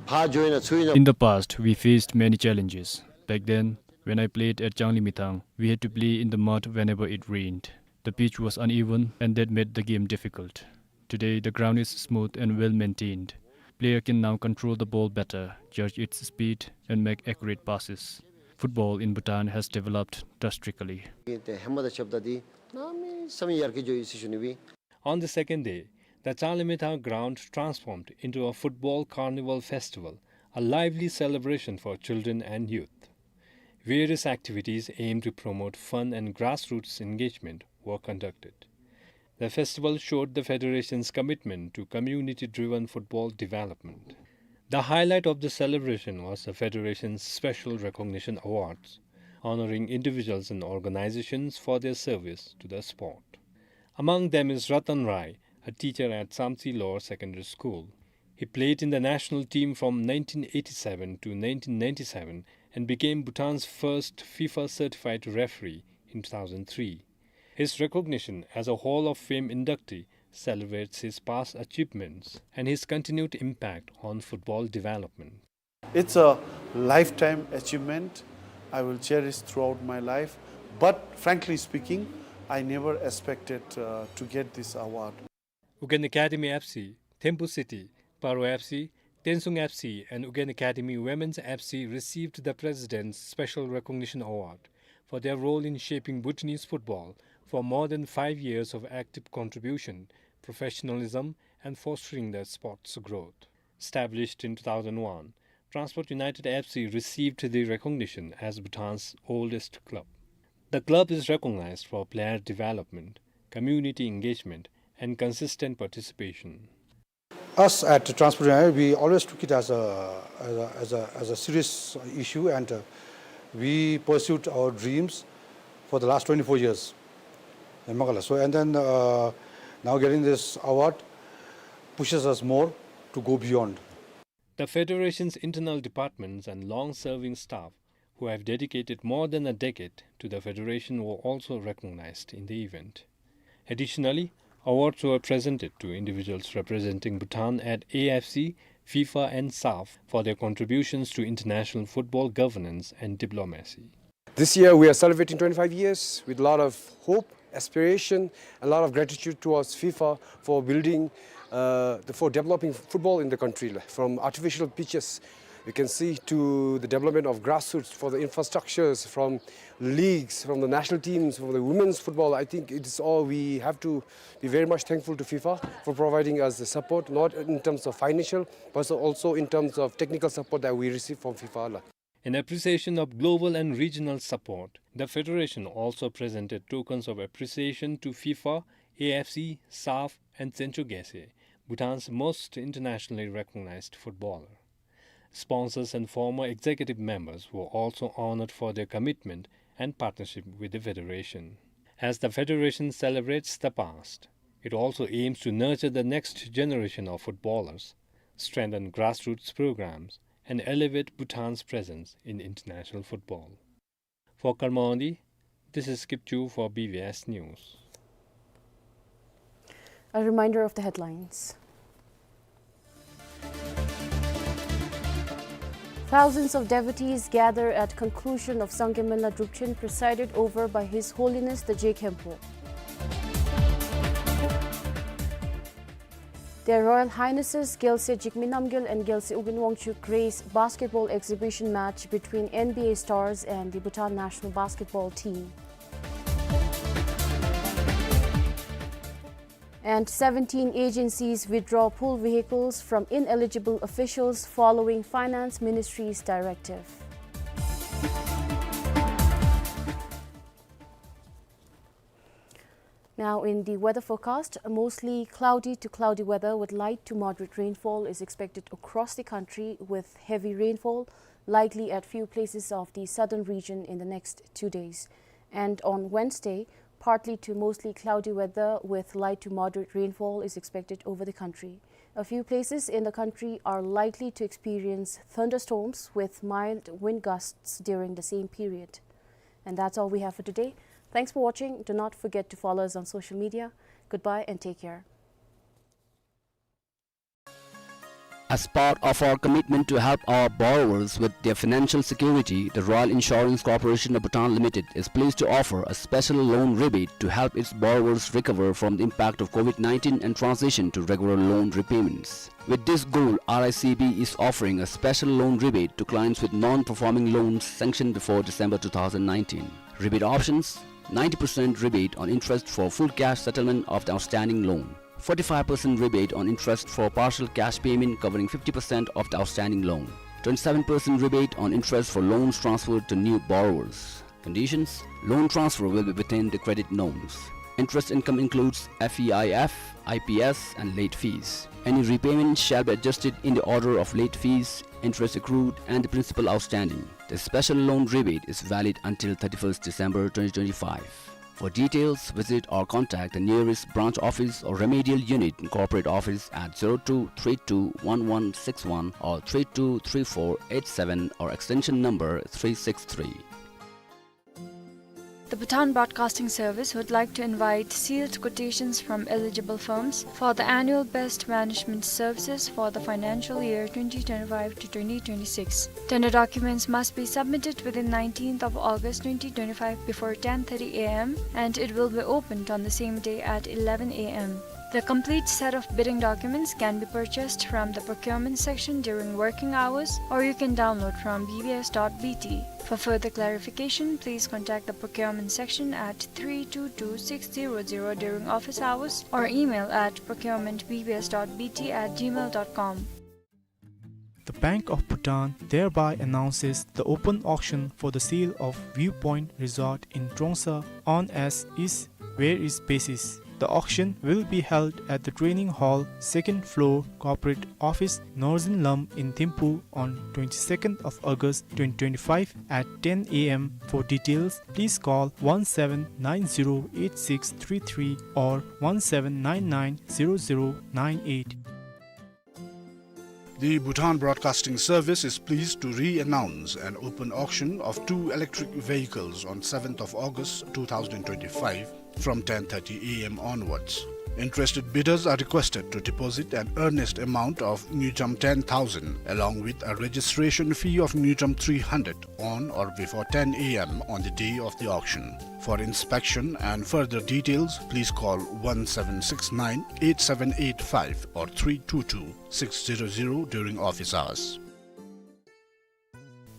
फा जोइन छुइन। In the past, we faced many challenges. Back then, when I played at Changlimithang, we had to play in the mud whenever it rained. The pitch was uneven, and that made the game difficult. Today, the ground is smooth and well maintained. Player can now control the ball better, judge its speed, and make accurate passes. Football in Bhutan has developed drastically. ཏེ་ཧེ་མ་དང་ཕྱདཔ་ད་འདི་གནམ་མེད་ས་མེད་ཡར་རྒྱས་འགྱོ་ཡི་ཟེར་ཞུ་ནི་སྦེ། On the second day, the Changlimithang ground transformed into a football carnival festival, a lively celebration for children and youth. Various activities aimed to promote fun and grassroots engagement were conducted. The festival showed the federation's commitment to community-driven football development. The highlight of the celebration was the federation's special recognition awards, honoring individuals and organizations for their service to the sport. Among them is Ratan Rai, a teacher at Samtse Lower Secondary School. He played in the national team from nineteen eighty-seven to nineteen ninety-seven and became Bhutan's first FIFA certified referee in two thousand three. His recognition as a Hall of Fame inductee celebrates his past achievements and his continued impact on football development. It's a lifetime achievement I will cherish throughout my life. But frankly speaking, I never expected, uh, to get this award. Ugyen Academy F C, Thimphu City, Paro F C, Tensung F C, and Ugyen Academy Women's F C received the President's Special Recognition Award for their role in shaping Bhutanese football for more than five years of active contribution, professionalism, and fostering the sport's growth. Established in two thousand one, Transport United F C received the recognition as Bhutan's oldest club. The club is recognized for player development, community engagement, and consistent participation. Us at Transport United, we always took it as a, as a, as a, as a serious issue, and, uh, we pursued our dreams for the last twenty-four years. So, and then, uh, now getting this award pushes us more to go beyond. The federation's internal departments and long-serving staff who have dedicated more than a decade to the federation were also recognized in the event. Additionally, awards were presented to individuals representing Bhutan at A F C, FIFA and SAFF for their contributions to international football governance and diplomacy. This year we are celebrating twenty-five years with a lot of hope, aspiration, a lot of gratitude towards FIFA for building, uh, the, for developing football in the country, from artificial pitches, you can see, to the development of grassroots, for the infrastructures, from leagues, from the national teams, from the women's football. I think it's all, we have to be very much thankful to FIFA for providing us the support, not in terms of financial, but also in terms of technical support that we receive from FIFA. In appreciation of global and regional support, the federation also presented tokens of appreciation to FIFA, A F C, SAFF, and Tsinchuguesse, Bhutan's most internationally recognized footballer. Sponsors and former executive members were also honored for their commitment and partnership with the federation. As the federation celebrates the past, it also aims to nurture the next generation of footballers, strengthen grassroots programs, and elevate Bhutan's presence in international football. For Karmondi, this is Kipchu for B B S News. A reminder of the headlines. Thousands of devotees gather at conclusion of Sangye Mela Drupchen, presided over by His Holiness the Je Khenpo. Their Royal Highnesses Gyalse Jigme Namgyal and Gyalse Ugyen Wangchuck grace basketball exhibition match between N B A stars and the Bhutan national basketball team. And seventeen agencies withdraw pool vehicles from ineligible officials following Finance Ministry's directive. Now, in the weather forecast, mostly cloudy to cloudy weather with light to moderate rainfall is expected across the country, with heavy rainfall likely at few places of the southern region in the next two days. And on Wednesday, partly to mostly cloudy weather with light to moderate rainfall is expected over the country. A few places in the country are likely to experience thunderstorms with mild wind gusts during the same period. And that's all we have for today. Thanks for watching. Do not forget to follow us on social media. Goodbye and take care. As part of our commitment to help our borrowers with their financial security, the Royal Insurance Corporation of Bhutan Limited is pleased to offer a special loan rebate to help its borrowers recover from the impact of COVID nineteen and transition to regular loan repayments. With this goal, R I C B is offering a special loan rebate to clients with non-performing loans sanctioned before December two thousand nineteen. Rebate options: ninety percent rebate on interest for full cash settlement of the outstanding loan, forty-five percent rebate on interest for partial cash payment covering fifty percent of the outstanding loan, twenty-seven percent rebate on interest for loans transferred to new borrowers. Conditions: loan transfer will be within the credit norms. Interest income includes F E I F, I P S, and late fees. Any repayment shall be adjusted in the order of late fees, interest accrued, and the principal outstanding. The special loan rebate is valid until thirty-first December twenty twenty-five. For details, visit or contact the nearest branch office or remedial unit in corporate office at zero two three two one one six one or three two three four eight seven or extension number three six three. The Bhutan Broadcasting Service would like to invite sealed quotations from eligible firms for the annual best management services for the financial year twenty twenty-five to twenty twenty-six. Tender documents must be submitted within nineteenth of August twenty twenty-five before ten thirty A M, and it will be opened on the same day at eleven A M. The complete set of bidding documents can be purchased from the procurement section during working hours, or you can download from B B S dot B T. For further clarification, please contact the procurement section at three two two six zero zero during office hours or email at procurement B B S dot B T at gmail dot com. The Bank of Bhutan thereby announces the open auction for the sale of Viewpoint Resort in Trongsa on as is where is basis. The auction will be held at the training hall, second floor, corporate office, Northern Lum in Thimphu on twenty-second of August twenty twenty-five at ten A M. For details, please call one seven nine zero eight six three three or one seven nine nine zero zero nine eight. The Bhutan Broadcasting Service is pleased to re-announce an open auction of two electric vehicles on seventh of August two thousand twenty-five from ten thirty A M onwards. Interested bidders are requested to deposit an earnest amount of ngultrum ten thousand, along with a registration fee of ngultrum three hundred, on or before ten A M on the day of the auction. For inspection and further details, please call one seven six nine eight seven eight five or three two two six zero zero during office hours.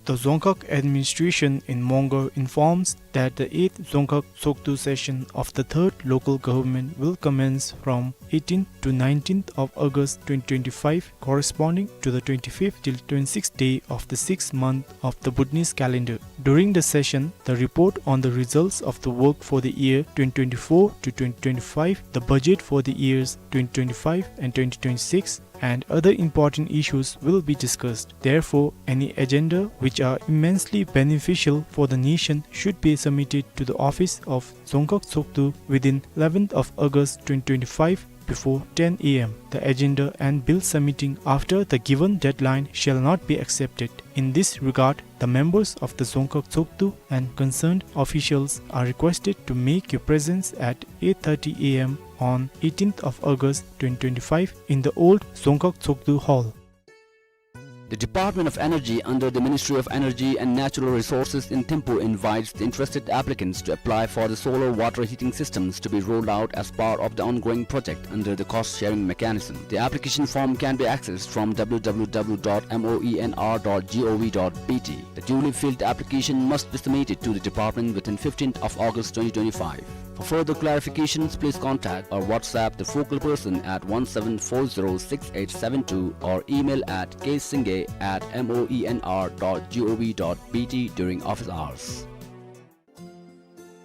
The Dzongkhag administration in Mongar informs that the eighth Dzongkhag Tshogdu session of the third local government will commence from eighteenth to nineteenth of August twenty twenty-five, corresponding to the twenty-fifth till twenty-sixth day of the sixth month of the Bhutanese calendar. During the session, the report on the results of the work for the year twenty twenty-four to twenty twenty-five, the budget for the years twenty twenty-five and twenty twenty-six, and other important issues will be discussed. Therefore, any agenda which are immensely beneficial for the nation should be submitted to the office of Dzongkhag Tshogdu within eleventh of August twenty twenty-five before ten A M. The agenda and bill submitting after the given deadline shall not be accepted. In this regard, the members of the Dzongkhag Tshogdu and concerned officials are requested to make your presence at eight thirty A M on eighteenth of August twenty twenty-five in the old Dzongkhag Tshogdu Hall. The Department of Energy under the Ministry of Energy and Natural Resources in Thimphu invites the interested applicants to apply for the solar water heating systems to be rolled out as part of the ongoing project under the cost-sharing mechanism. The application form can be accessed from w w w dot moenr dot gov dot b t. The duly filled application must be submitted to the department within fifteenth of August twenty twenty-five. For further clarifications, please contact or WhatsApp the focal person at one seven four zero six eight seven two or email at k singay at moenr dot gov dot b t during office hours.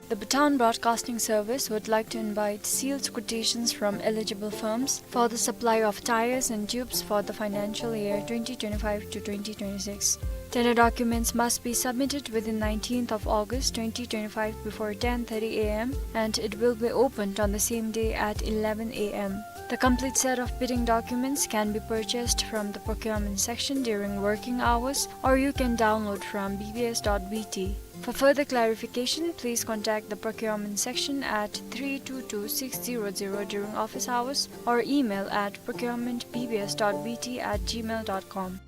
The Bhutan Broadcasting Service would like to invite sealed quotations from eligible firms for the supply of tyres and tubes for the financial year twenty twenty-five to twenty twenty-six. Tender documents must be submitted within nineteenth of August twenty twenty-five before ten thirty a m and it will be opened on the same day at eleven a m. The complete set of bidding documents can be purchased from the procurement section during working hours, or you can download from b b s dot b t. For further clarification, please contact the procurement section at three two two six zero zero during office hours or email at procurement b b s dot b t at gmail dot com.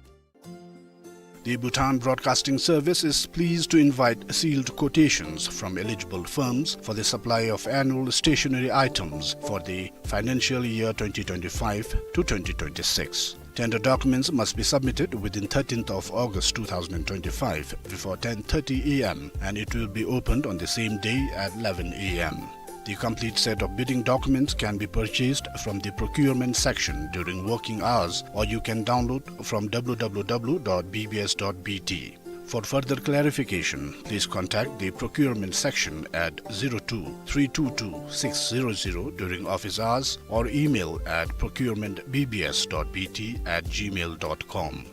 The Bhutan Broadcasting Service is pleased to invite sealed quotations from eligible firms for the supply of annual stationery items for the financial year twenty twenty-five to twenty twenty-six. Tender documents must be submitted within thirteenth of August two thousand twenty-five before ten thirty a m and it will be opened on the same day at eleven a m. The complete set of bidding documents can be purchased from the procurement section during working hours, or you can download from w w w dot b b s dot b t. For further clarification, please contact the procurement section at zero two three two two six zero zero during office hours or email at procurement b b s dot b t at gmail dot com.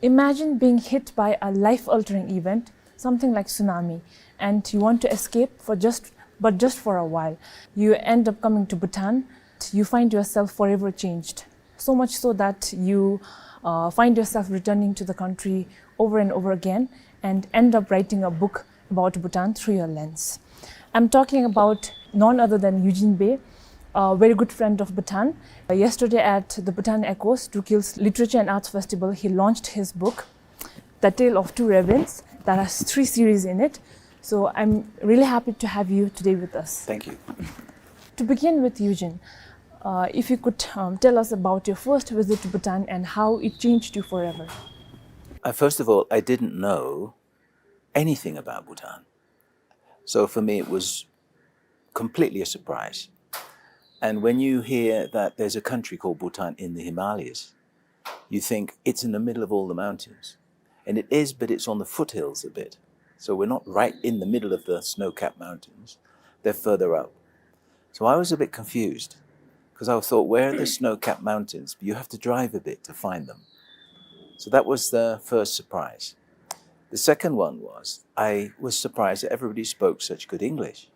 Imagine being hit by a life-altering event, something like tsunami, and you want to escape for just, but just for a while. You end up coming to Bhutan. You find yourself forever changed. So much so that you, uh, find yourself returning to the country over and over again and end up writing a book about Bhutan through your lens. I'm talking about none other than Eugene Bey, a very good friend of Bhutan. Uh, yesterday at the Bhutan Echoes, Dhrukyl's Literature and Arts Festival, he launched his book, The Tale of Two Ravens, that has three series in it. So I'm really happy to have you today with us. Thank you. To begin with, Eugene, uh, if you could, um, tell us about your first visit to Bhutan and how it changed you forever. Uh, first of all, I didn't know anything about Bhutan. So for me, it was completely a surprise. And when you hear that there's a country called Bhutan in the Himalayas, you think it's in the middle of all the mountains. And it is, but it's on the foothills a bit. So we're not right in the middle of the snow-capped mountains. They're further up. So I was a bit confused, 'cause I thought, "Where are the snow-capped mountains?" But you have to drive a bit to find them. So that was the first surprise. The second one was, I was surprised that everybody spoke such good English.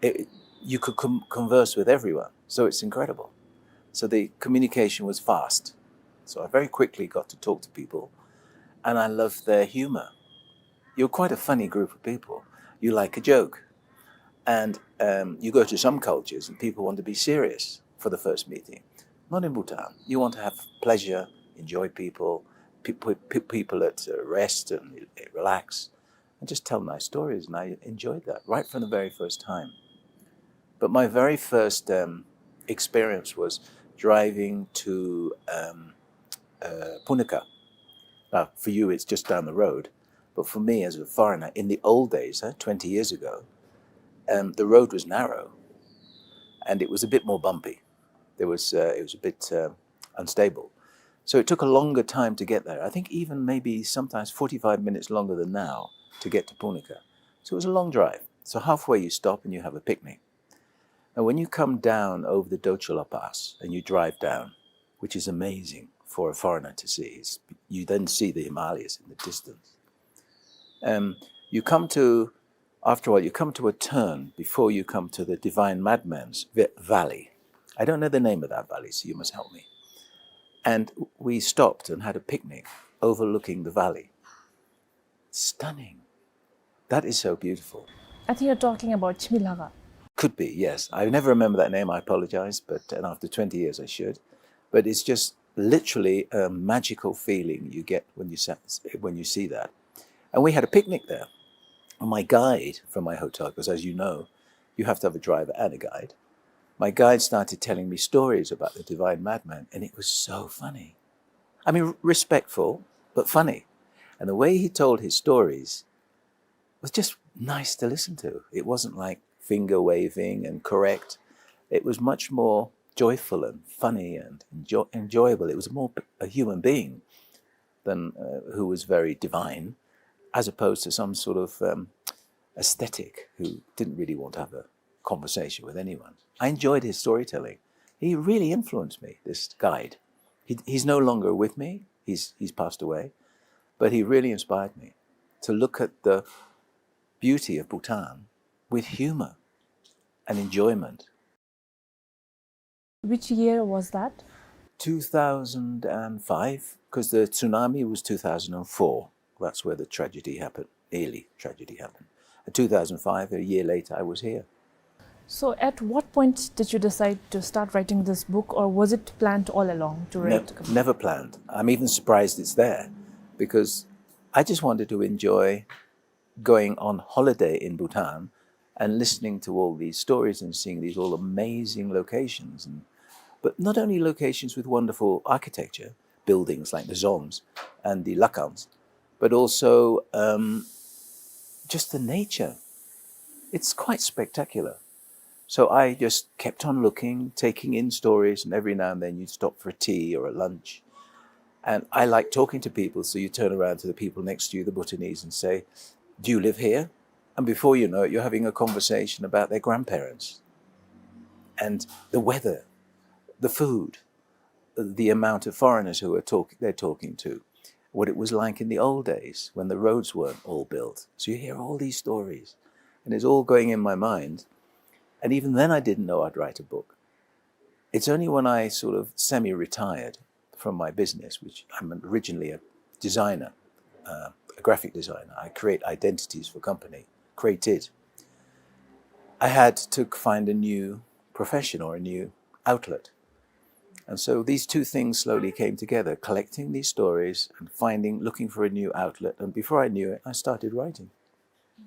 It, you could com-, converse with everyone, so it's incredible. So the communication was fast. So I very quickly got to talk to people, and I loved their humor. You're quite a funny group of people. You like a joke. And, um, you go to some cultures and people want to be serious for the first meeting. Not in Bhutan. You want to have pleasure, enjoy people, pe-, pe-, pe-, people at, uh, rest and relax, and just tell nice stories. And I enjoyed that right from the very first time. But my very first, um, experience was driving to, um, uh, Punakha. Now, for you, it's just down the road. But for me, as a foreigner, in the old days, uh, twenty years ago, um, the road was narrow and it was a bit more bumpy. There was, uh, it was a bit uh, unstable. So it took a longer time to get there. I think even maybe sometimes forty-five minutes longer than now to get to Punica. So it was a long drive. So halfway you stop and you have a picnic. And when you come down over the Dochala Pass and you drive down, which is amazing for a foreigner to see, it's, you then see the Himalayas in the distance. Um, you come to, after all, you come to a turn before you come to the Divine Madman's vi- Valley. I don't know the name of that valley, so you must help me. And we stopped and had a picnic overlooking the valley. Stunning. That is so beautiful. I think you're talking about Chimilhaga. Could be, yes. I never remember that name, I apologize, but and after twenty years I should. But it's just literally a magical feeling you get when you sa- when you see that. And we had a picnic there. And my guide from my hotel, because as you know, you have to have a driver and a guide. My guide started telling me stories about the Divine Madman, and it was so funny. I mean, respectful, but funny. And the way he told his stories was just nice to listen to. It wasn't like finger waving and correct. It was much more joyful and funny and enjoy- enjoyable. It was more a human being than uh, who was very divine, as opposed to some sort of um, aesthetic who didn't really want to have a conversation with anyone. I enjoyed his storytelling. He really influenced me, this guide. He, he's no longer with me, he's, he's passed away, but he really inspired me to look at the beauty of Bhutan with humor and enjoyment. Which year was that? two thousand five, because the tsunami was two thousand four. That's where the tragedy happened, nearly tragedy happened. And two thousand five, a year later, I was here. So, at what point did you decide to start writing this book, or was it planned all along to Ne- write? Never planned. I'm even surprised it's there because I just wanted to enjoy going on holiday in Bhutan and listening to all these stories and seeing these all amazing locations. And, but not only locations with wonderful architecture, buildings like the Dzoms and the Lakhans, but also um, just the nature. It's quite spectacular. So I just kept on looking, taking in stories, and every now and then you'd stop for a tea or a lunch. And I like talking to people, so you turn around to the people next to you, the Bhutanese, and say, "Do you live here?" And before you know it, you're having a conversation about their grandparents and the weather, the food, the amount of foreigners who are talk- they're talking to, what it was like in the old days when the roads weren't all built. So you hear all these stories, and it's all going in my mind. And even then, I didn't know I'd write a book. It's only when I sort of semi retired from my business, which I'm originally a designer, uh, a graphic designer, I create identities for company, created. I had to find a new profession or a new outlet. And so these two things slowly came together, collecting these stories and finding, looking for a new outlet. And before I knew it, I started writing.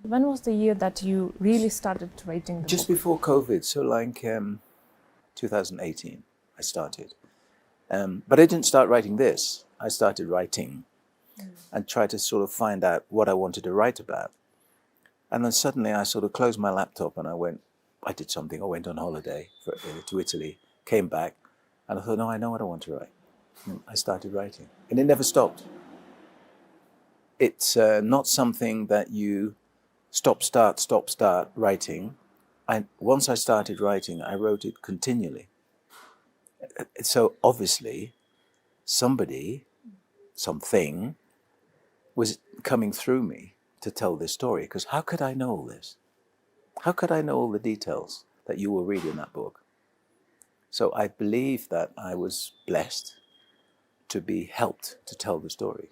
When was the year that you really started writing the Just book? Before COVID, so like um, two thousand eighteen, I started. Um, but I didn't start writing this. I started writing and tried to sort of find out what I wanted to write about. And then suddenly I sort of closed my laptop and I went, I did something. I went on holiday for, uh, to Italy, came back, and I thought, "No, I know what I want to write." And I started writing. And it never stopped. It's uh, not something that you stop, start, stop, start writing. I, once I started writing, I wrote it continually. So obviously, somebody, something was coming through me to tell this story, because how could I know all this? How could I know all the details that you will read in that book? So I believe that I was blessed to be helped to tell the story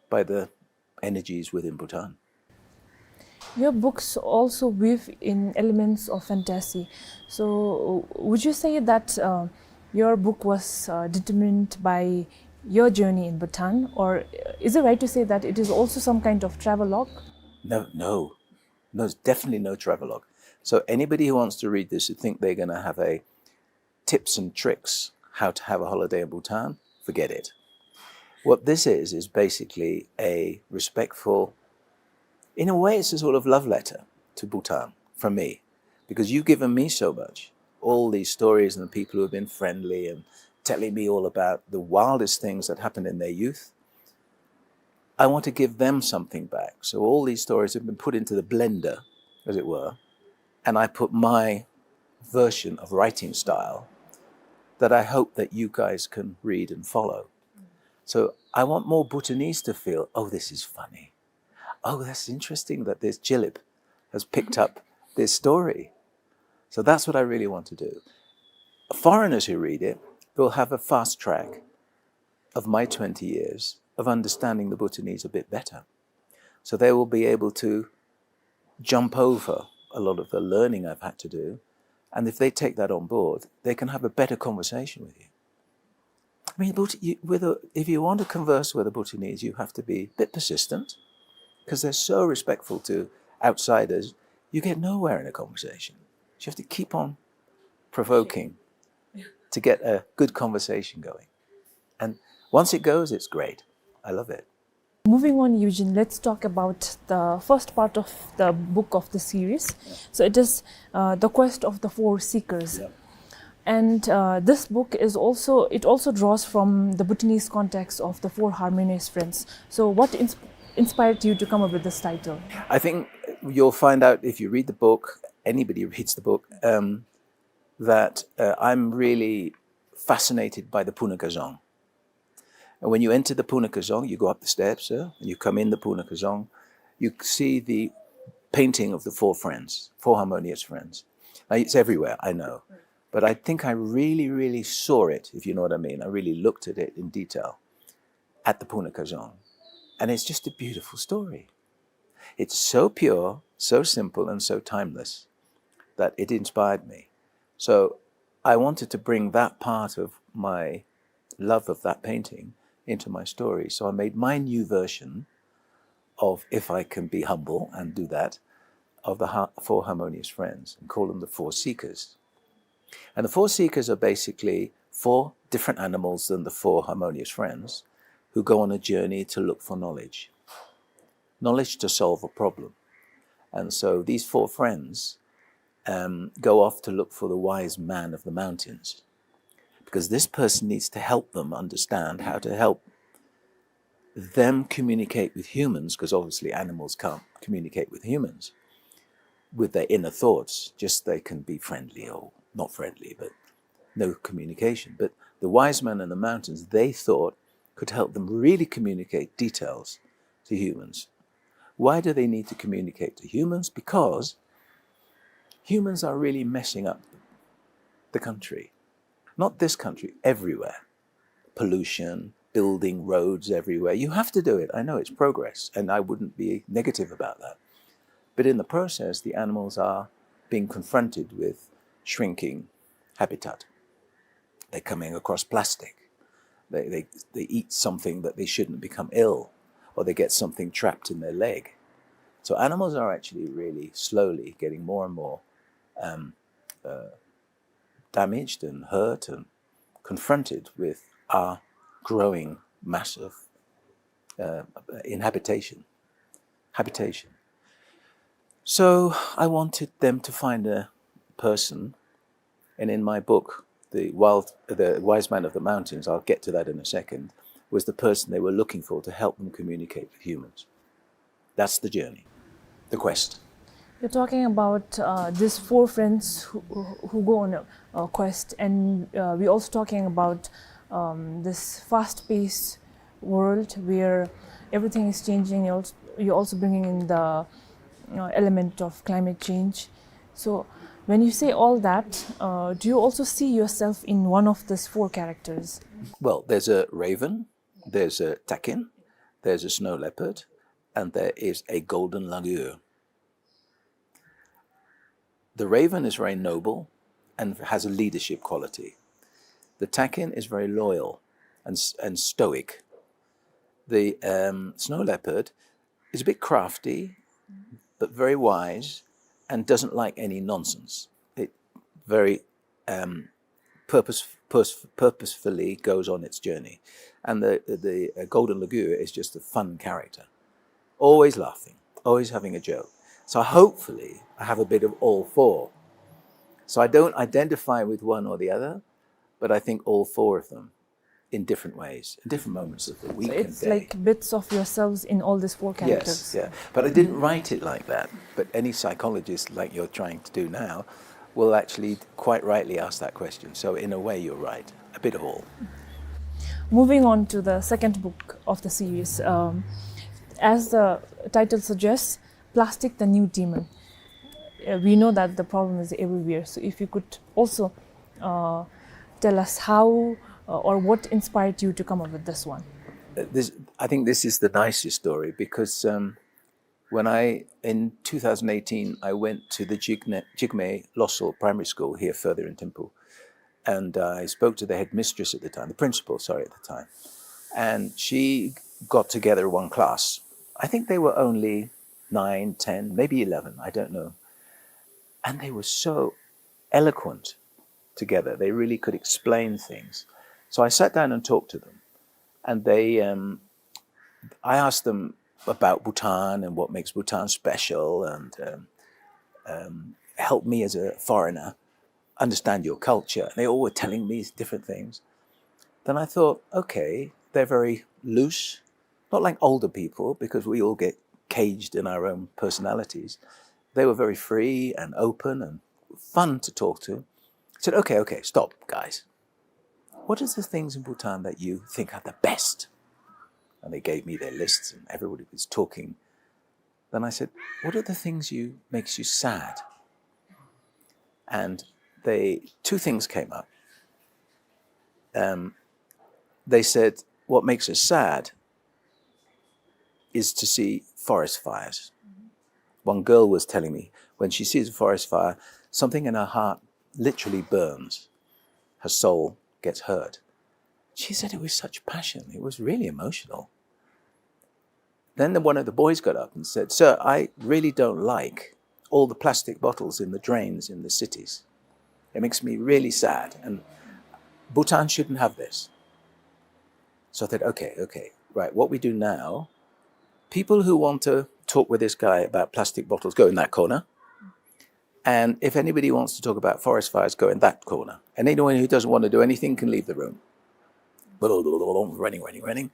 by the energies within Bhutan. Your books also weave in elements of fantasy. So, would you say that uh, your book was uh, determined by your journey in Bhutan, or is it right to say that it is also some kind of travelogue? No, no, no, it's definitely no travelogue. So anybody who wants to read this who think they're going to have a tips and tricks how to have a holiday in Bhutan, forget it. What this is, is basically a respectful, in a way, it's a sort of love letter to Bhutan from me, because you've given me so much. All these stories and the people who have been friendly and telling me all about the wildest things that happened in their youth. I want to give them something back. So all these stories have been put into the blender, as it were, and I put my version of writing style that I hope that you guys can read and follow. So I want more Bhutanese to feel, "Oh, this is funny. Oh, that's interesting that this Jilip has picked up this story." So that's what I really want to do. Foreigners who read it will have a fast track of my twenty years of understanding the Bhutanese a bit better. So they will be able to jump over a lot of the learning I've had to do. And if they take that on board, they can have a better conversation with you. I mean, but you, with a, if you want to converse with a Bhutanese, you have to be a bit persistent, 'cause they're so respectful to outsiders. You get nowhere in a conversation. You have to keep on provoking to get a good conversation going. And once it goes, it's great. I love it. Moving on, Eugene, let's talk about the first part of the book of the series. So it is uh, the quest of the four seekers. And uh, this book is also, it also draws from the Bhutanese context of the four harmonious friends. So what ins- inspired you to come up with this title? I think you'll find out if you read the book, anybody reads the book, um, that uh, I'm really fascinated by the Puna Kazong. And when you enter the Puna Kazong, you go up the steps, uh, and you come in the Puna Kazong, you see the painting of the four friends, four harmonious friends. Now, it's everywhere, I know. But I think I really, really saw it, if you know what I mean. I really looked at it in detail at the Puna Kazong. And it's just a beautiful story. It's so pure, so simple, and so timeless that it inspired me. So I wanted to bring that part of my love of that painting into my story. So I made my new version of, if I can be humble and do that, of the ha- four harmonious friends and call them the four seekers. And the four seekers are basically four different animals than the four harmonious friends who go on a journey to look for knowledge, knowledge to solve a problem. And so these four friends um, go off to look for the wise man of the mountains, because this person needs to help them understand how to help them communicate with humans, because obviously animals can't communicate with humans with their inner thoughts, just they can be friendly or not friendly, but no communication. But the wise man in the mountains, they thought, could help them really communicate details to humans. Why do they need to communicate to humans? Because humans are really messing up the country. Not this country, everywhere. Pollution, building roads everywhere. You have to do it. I know it's progress, and I wouldn't be negative about that. But in the process, the animals are being confronted with shrinking habitat. They're coming across plastic. They, they, they eat something that they shouldn't, become ill, or they get something trapped in their leg. So animals are actually really slowly getting more and more um, uh, damaged and hurt and confronted with our growing mass of uh, inhabitation, habitation. So I wanted them to find a person, and in my book, the wild, the wise man of the mountains, I'll get to that in a second, was the person they were looking for to help them communicate with humans. That's the journey, the quest. You're talking about uh, these four friends who, who go on a, a quest, and uh, we're also talking about um, this fast-paced world where everything is changing. You're also, you're also bringing in the uh, element of climate change. So, when you say all that, uh, do you also see yourself in one of these four characters? Well, there's a raven, there's a takin, there's a snow leopard, and there is a golden langur. The raven is very noble and has a leadership quality. The takin is very loyal and, and stoic. The um, snow leopard is a bit crafty, but very wise and doesn't like any nonsense. It very um, purpose, purpose, purposefully goes on its journey. And the, the uh, Golden Lagoon is just a fun character, always laughing, always having a joke. So hopefully I have a bit of all four. So I don't identify with one or the other, but I think all four of them in different ways, in different moments of the week and day. So it's like bits of yourselves in all these four characters. Yes, yeah. But I didn't write it like that. But any psychologist, like you're trying to do now, will actually quite rightly ask that question. So in a way, you're right. A bit of all. Moving on to the second book of the series, um, as the title suggests, Plastic, the New Demon. Uh, we know that the problem is everywhere. So if you could also uh, tell us how uh, or what inspired you to come up with this one. Uh, this, I think this is the nicest story because um, when I, in two thousand eighteen, I went to the Jigme, Jigme Losel Primary School here further in Thimphu. And I spoke to the headmistress at the time, the principal, sorry, at the time. And she got together one class. I think they were only nine, ten, maybe eleven, I don't know. And they were so eloquent together. They really could explain things. So I sat down and talked to them. And they, um, I asked them about Bhutan and what makes Bhutan special and um, um, help me as a foreigner understand your culture. And they all were telling me different things. Then I thought, okay, they're very loose, not like older people, because we all get caged in our own personalities. They were very free and open and fun to talk to. I said, okay, okay, stop, guys. What are the things in Bhutan that you think are the best? And they gave me their lists, and everybody was talking. Then I said, what are the things you makes you sad? And they, two things came up. Um, they said, what makes us sad is to see forest fires. One girl was telling me when she sees a forest fire, something in her heart literally burns. Her soul gets hurt. She said it with such passion. It was really emotional. Then the, one of the boys got up and said, sir, I really don't like all the plastic bottles in the drains in the cities. It makes me really sad. And Bhutan shouldn't have this. So I said, okay, okay, right. What we do now, people who want to talk with this guy about plastic bottles go in that corner. And if anybody wants to talk about forest fires, go in that corner. And anyone who doesn't want to do anything can leave the room. Running, running, running.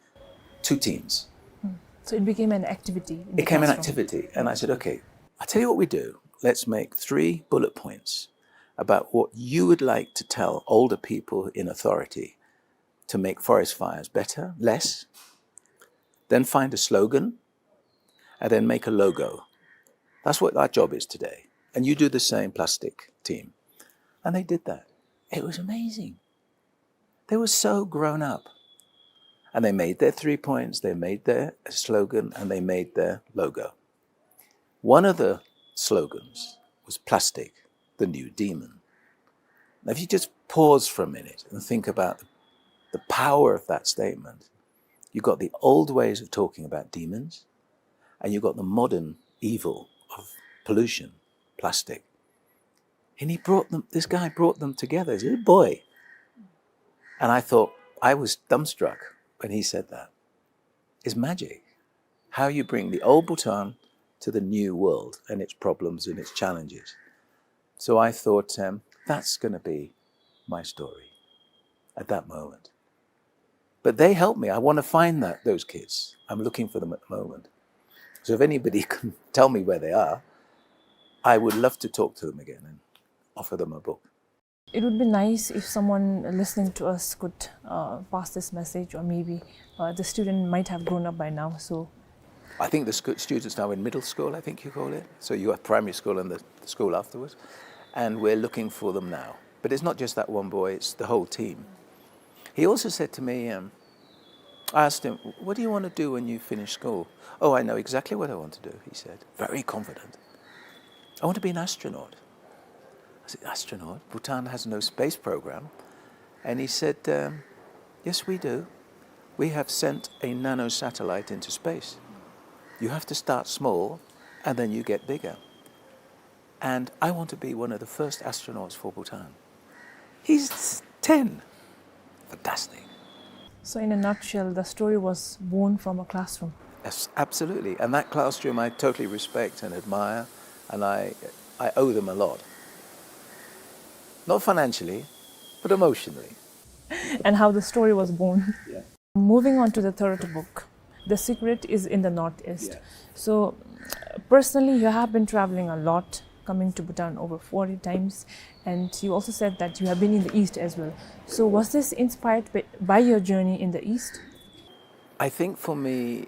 Two teams. Hmm. So it became an activity in the classroom. It became an activity. And I said, okay, I tell you what we do. Let's make three bullet points about what you would like to tell older people in authority to make forest fires better, less. Then find a slogan, and then make a logo. That's what our job is today. And you do the same, plastic team. And they did that. It was amazing. They were so grown up. And they made their three points, they made their slogan, and they made their logo. One of the slogans was plastic, the new demon. Now, if you just pause for a minute and think about the, the power of that statement, you've got the old ways of talking about demons, and you've got the modern evil of pollution, plastic. And he brought them, this guy brought them together. He's a boy. And I thought, I was dumbstruck when he said that. It's magic. How you bring the old Bhutan to the new world and its problems and its challenges. So I thought, um, that's gonna be my story at that moment. But they helped me. I wanna find that, those kids. I'm looking for them at the moment. So if anybody can tell me where they are, I would love to talk to them again and offer them a book. It would be nice if someone listening to us could, uh, pass this message, or maybe, uh, the student might have grown up by now, so. I think the sc-, students now in middle school, I think you call it. So you have primary school and the, the school afterwards. And we're looking for them now. But it's not just that one boy, it's the whole team. He also said to me, um, I asked him, what do you want to do when you finish school? Oh, I know exactly what I want to do, he said, very confident. I want to be an astronaut. I said, astronaut? Bhutan has no space program. And he said, um, yes, we do. We have sent a nanosatellite into space. You have to start small, and then you get bigger. And I want to be one of the first astronauts for Bhutan. He's ten. Fantastic. So, in a nutshell, the story was born from a classroom. Yes, absolutely. And that classroom I totally respect and admire, and I, I owe them a lot. Not financially, but emotionally. And how the story was born. Yeah. Moving on to the third book, The Secret is in the Northeast. Yeah. So, personally, you have been traveling a lot, coming to Bhutan over forty times, and you also said that you have been in the East as well. So, was this inspired by, by your journey in the East? I think for me,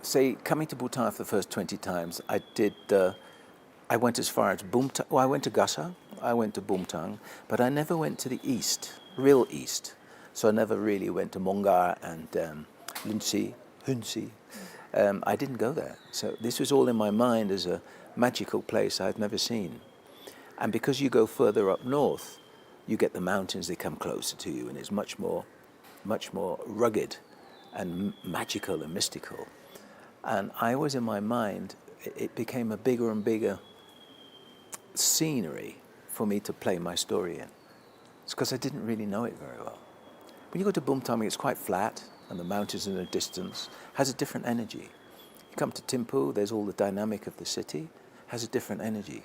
say, coming to Bhutan for the first twenty times, I did the I went as far as Bumtang. Well, I went to Gasa, I went to Bumtang, but I never went to the east, real east. So I never really went to Mongar and, um, Lunsi, Hunsi. Um, I didn't go there. So this was all in my mind as a magical place I'd never seen. And because you go further up north, you get the mountains, they come closer to you, and it's much more much more rugged and m-, magical and mystical. And I was, in my mind, it, it became a bigger and bigger scenery for me to play my story in. It's 'cause I didn't really know it very well. When you go to Bumtang, it's quite flat, and the mountains in the distance has a different energy. You come to Thimphu, there's all the dynamic of the city, has a different energy.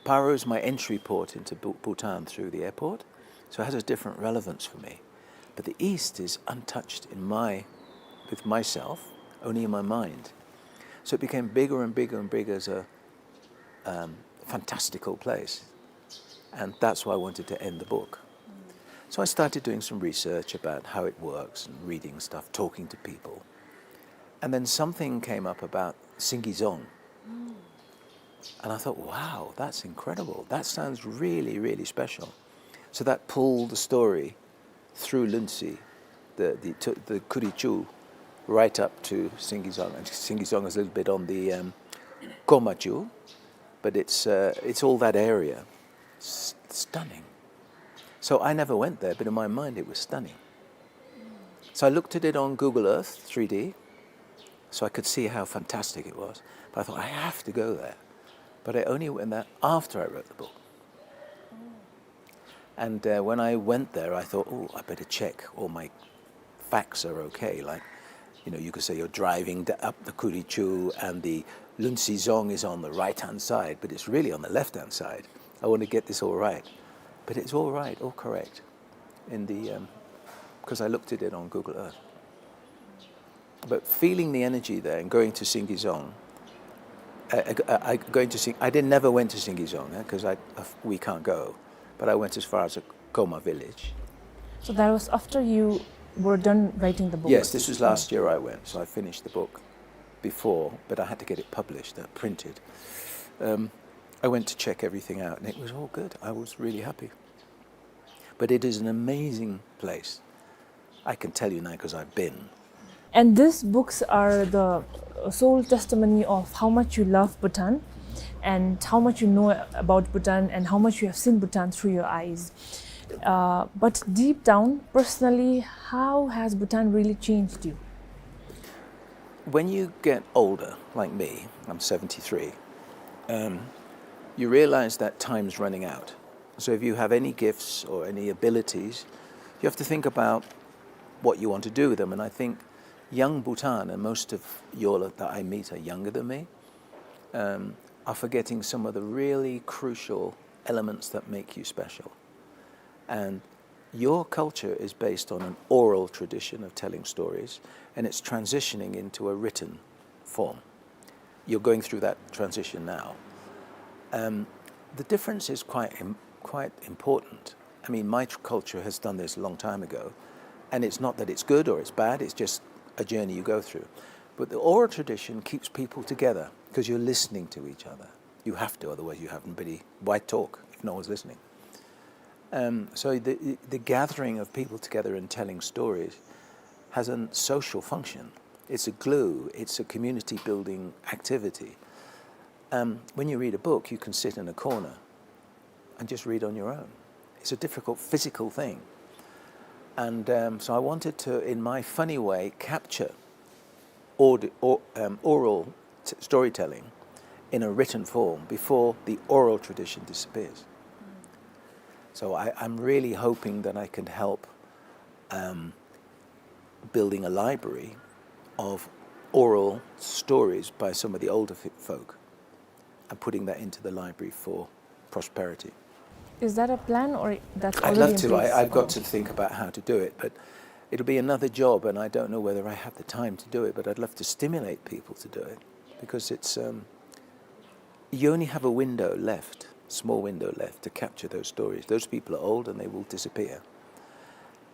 Paro is my entry port into Bu-, Bhutan through the airport, so it has a different relevance for me. But the East is untouched in my, with myself, only in my mind. So it became bigger and bigger and bigger as a, um, fantastical place. And that's why I wanted to end the book. So I started doing some research about how it works and reading stuff, talking to people. And then something came up about Singizong. And I thought, "Wow, that's incredible. That sounds really, really special." So that pulled the story through Lunsi, the, the, to, the Kurichu, right up to Singizong. And Singizong is a little bit on the, um, Komachu, but it's, uh, it's all that area. S-, stunning. So I never went there, but in my mind it was stunning. So I looked at it on Google Earth three D, so I could see how fantastic it was. But I thought, "I have to go there." But I only went there after I wrote the book. And, uh, when I went there, I thought, "Oh, I better check all my facts are okay." Like, you know, you could say you're driving d-, up the Kurichu and the Lunsizong is on the right-hand side, but it's really on the left-hand side. I want to get this all right. But it's all right, all correct, in the, um, 'cause I looked at it on Google Earth. But feeling the energy there and going to Singizong, uh, uh, uh, going to Sing-, I did, never went to Singizong, eh, 'cause I, uh, we can't go. But I went as far as a Koma village. So that was after you were done writing the book? Yes, this was last year I went, so I finished the book before, but I had to get it published, uh, printed. Um, I went to check everything out, and it was all good. I was really happy. But it is an amazing place. I can tell you now 'cause I've been. And these books are the sole testimony of how much you love Bhutan and how much you know about Bhutan and how much you have seen Bhutan through your eyes. Uh, but deep down, personally, how has Bhutan really changed you? When you get older, like me, I'm seventy-three, um, you realize that time's running out. So if you have any gifts or any abilities, you have to think about what you want to do with them. And I think young Bhutan, and most of y'all that I meet are younger than me, um, are forgetting some of the really crucial elements that make you special. And your culture is based on an oral tradition of telling stories, and it's transitioning into a written form. You're going through that transition now. Um, the difference is quite im-, quite important. I mean, my tr-, culture has done this a long time ago, and it's not that it's good or it's bad, it's just a journey you go through. But the oral tradition keeps people together 'cause you're listening to each other. You have to, otherwise you haven't really, why talk if no one's listening? Um, so the, the gathering of people together and telling stories has a social function. It's a glue, it's a community building activity. Um, when you read a book, you can sit in a corner and just read on your own. It's a difficult physical thing. And, um, so I wanted to, in my funny way, capture aud-, or, um, oral t-, storytelling in a written form before the oral tradition disappears. So I, I'm really hoping that I can help, um, building a library of oral stories by some of the older f-, folk and putting that into the library for prosperity. Is that a plan or that's I'd already love in to. place? I, I've got Oh. to think about how to do it, but it'll be another job, and I don't know whether I have the time to do it, but I'd love to stimulate people to do it, because it's, um, you only have a window left, small window left, to capture those stories. Those people are old and they will disappear.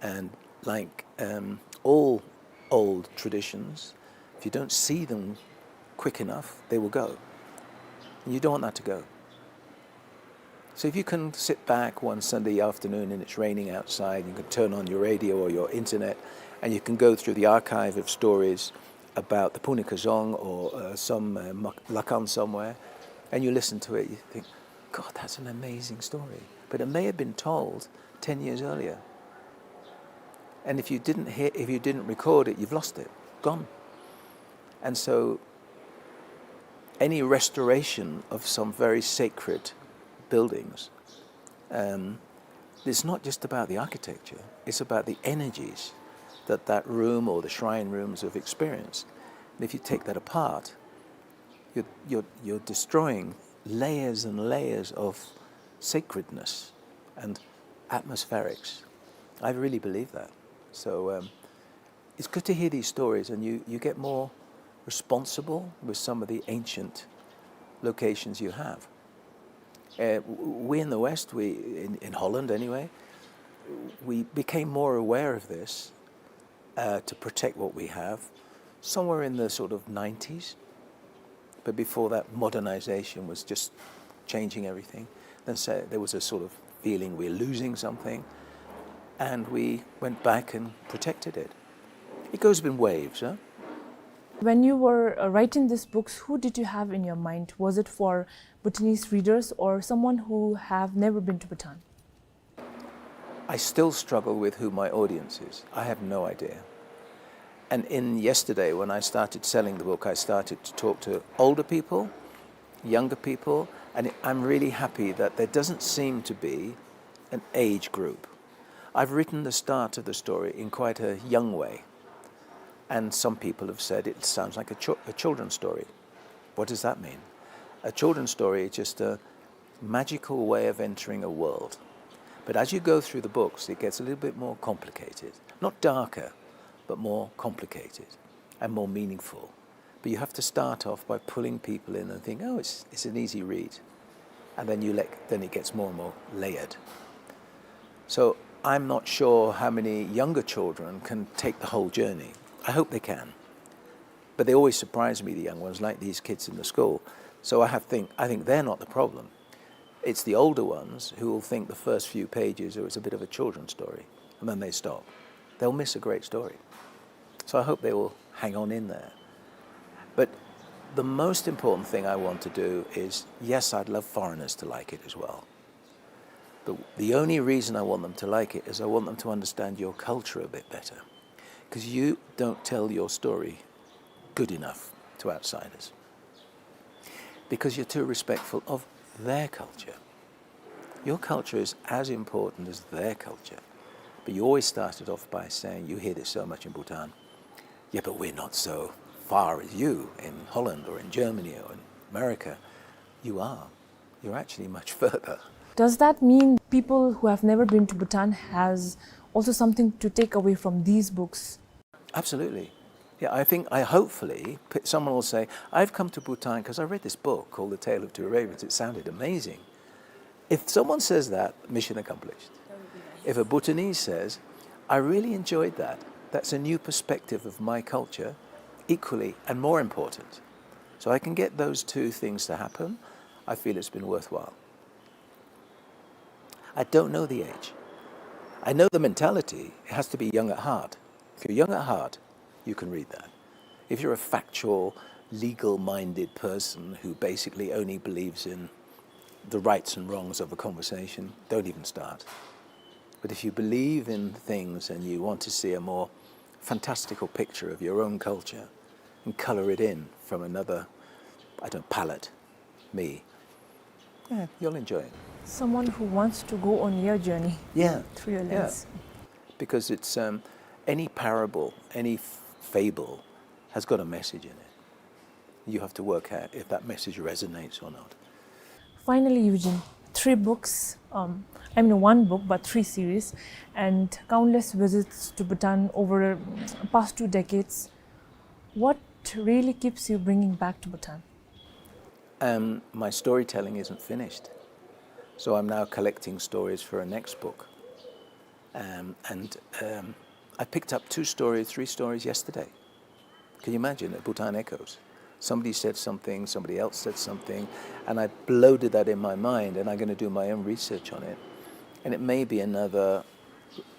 And like, um, all old traditions, if you don't see them quick enough, they will go. And you don't want that to go. So if you can sit back one Sunday afternoon and it's raining outside, you can turn on your radio or your internet, and you can go through the archive of stories about the Puuni Kazong or, uh, some, uh, Mak-, Lakan somewhere, and you listen to it, you think, "God, that's an amazing story." But it may have been told ten years earlier. And if you didn't hear, if you didn't record it, you've lost it, gone. And so any restoration of some very sacred buildings, um, it's not just about the architecture, it's about the energies that that room or the shrine rooms have experienced. And if you take that apart, you're, you're, you're destroying layers and layers of sacredness and atmospherics. I really believe that. So, um, it's good to hear these stories, and you, you get more responsible with some of the ancient locations you have. Uh, w-, w-, we in the West, we, in, in Holland anyway, we became more aware of this, uh, to protect what we have somewhere in the sort of nineties. But before that, modernization was just changing everything. Then so there was a sort of feeling we're losing something, and we went back and protected it. It goes in waves, huh? When you were uh, writing these books, who did you have in your mind? Was it for Bhutanese readers or someone who have never been to Bhutan? I still struggle with who my audience is. I have no idea. And in yesterday, when I started selling the book, I started to talk to older people, younger people, and I'm really happy that there doesn't seem to be an age group. I've written the start of the story in quite a young way, and some people have said it sounds like a, chil- a children's story. What does that mean? A children's story is just a magical way of entering a world. But as you go through the books, it gets a little bit more complicated. Not darker, but more complicated and more meaningful. But you have to start off by pulling people in and think, "Oh, it's, it's an easy read." And then you let, then it gets more and more layered. So I'm not sure how many younger children can take the whole journey. I hope they can. But they always surprise me, the young ones, like these kids in the school. So I have think, I think they're not the problem. It's the older ones who will think the first few pages, "Oh, it's a bit of a children's story," and then they stop. They'll miss a great story. So I hope they will hang on in there. But the most important thing I want to do is, yes, I'd love foreigners to like it as well. But the only reason I want them to like it is I want them to understand your culture a bit better. 'Cause you don't tell your story good enough to outsiders. Because you're too respectful of their culture. Your culture is as important as their culture. But you always started off by saying, you hear this so much in Bhutan, "Yeah, but we're not so far as you in Holland or in Germany or in America." You are. You're actually much further. Does that mean people who have never been to Bhutan has also something to take away from these books? Absolutely. Yeah, I think, I hopefully, p- someone will say, "I've come to Bhutan 'cause I read this book called The Tale of Two Ravens. It sounded amazing." If someone says that, mission accomplished. If a Bhutanese says, "I really enjoyed that. That's a new perspective of my culture, equally and more important." So I can get those two things to happen, I feel it's been worthwhile. I don't know the age. I know the mentality. It has to be young at heart. If you're young at heart, you can read that. If you're a factual, legal-minded person who basically only believes in the rights and wrongs of a conversation, don't even start. But if you believe in things and you want to see a more fantastical picture of your own culture and color it in from another, I don't, palette, me, yeah, you'll enjoy it. Someone who wants to go on your journey, yeah, through your lens. Because it's, um, any parable, any f-, fable has got a message in it. You have to work out if that message resonates or not. Finally, Eugene, three books, um, I mean, one book, but three series, and countless visits to Bhutan over past two decades. What really keeps you bringing back to Bhutan? Um, my storytelling isn't finished. So I'm now collecting stories for a next book. Um, and, um, I picked up two stories, three stories yesterday. Can you imagine? At Bhutan Echoes. Somebody said something, somebody else said something, and I bloated that in my mind, and I'm gonna do my own research on it. And it may be another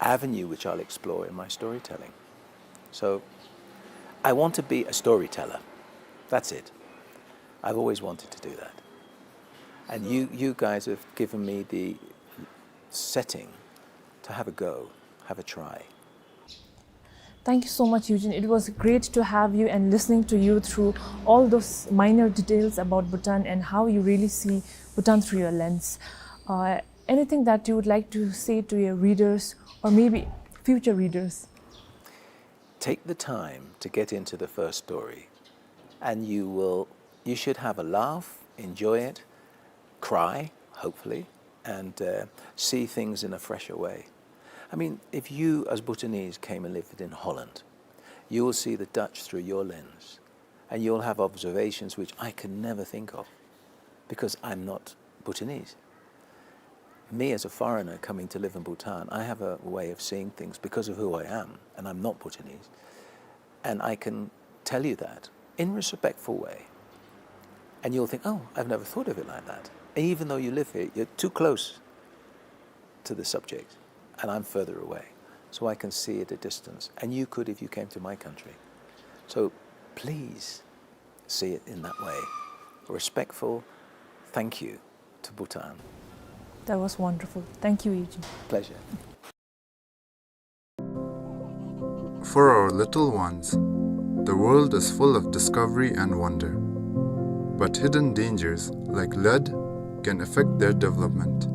avenue which I'll explore in my storytelling. So, I want to be a storyteller. That's it. I've always wanted to do that. And you, you guys have given me the setting to have a go, have a try. Thank you so much, Eugene. It was great to have you and listening to you through all those minor details about Bhutan and how you really see Bhutan through your lens. Uh, anything that you would like to say to your readers or maybe future readers? Take the time to get into the first story, and you will, you should have a laugh, enjoy it, cry, hopefully, and, uh, see things in a fresher way. I mean, if you, as Bhutanese, came and lived in Holland, you will see the Dutch through your lens, and you'll have observations which I can never think of, because I'm not Bhutanese. Me, as a foreigner coming to live in Bhutan, I have a way of seeing things because of who I am, and I'm not Bhutanese. And I can tell you that in a respectful way. And you'll think, "Oh, I've never thought of it like that." And even though you live here, you're too close to the subject, and I'm further away. So I can see at a distance. And you could if you came to my country. So please see it in that way. Respectful thank you to Bhutan. That was wonderful. Thank you, Eugene. Pleasure. For our little ones, the world is full of discovery and wonder. But hidden dangers, like lead, can affect their development.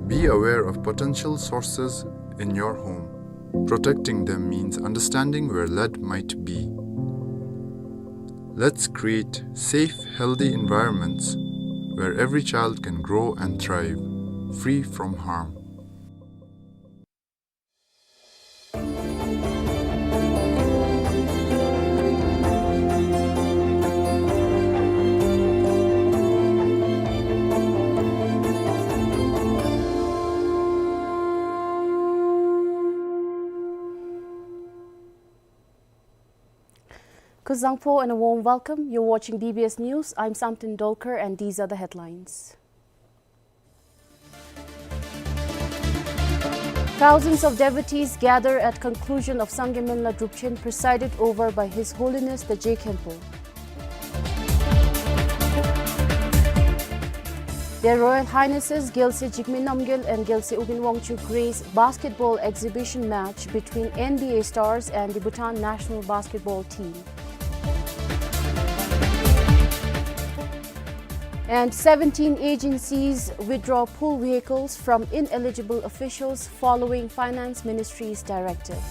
Be aware of potential sources in your home. Protecting them means understanding where lead might be. Let's create safe, healthy environments where every child can grow and thrive, free from harm. Kuzuzangpo and a warm welcome. You're watching B B S News. I'm Samten Dolkar, and these are the headlines. Thousands of devotees gather at conclusion of Sangye Menla Drupchen, presided over by His Holiness the Je Khenpo. Their Royal Highnesses Gyalse Jigme Namgyel and Gyalse Ugyen Wangchuck grace basketball exhibition match between N B A stars and the Bhutan national basketball team. And seventeen agencies withdraw pool vehicles from ineligible officials following Finance Ministry's directive.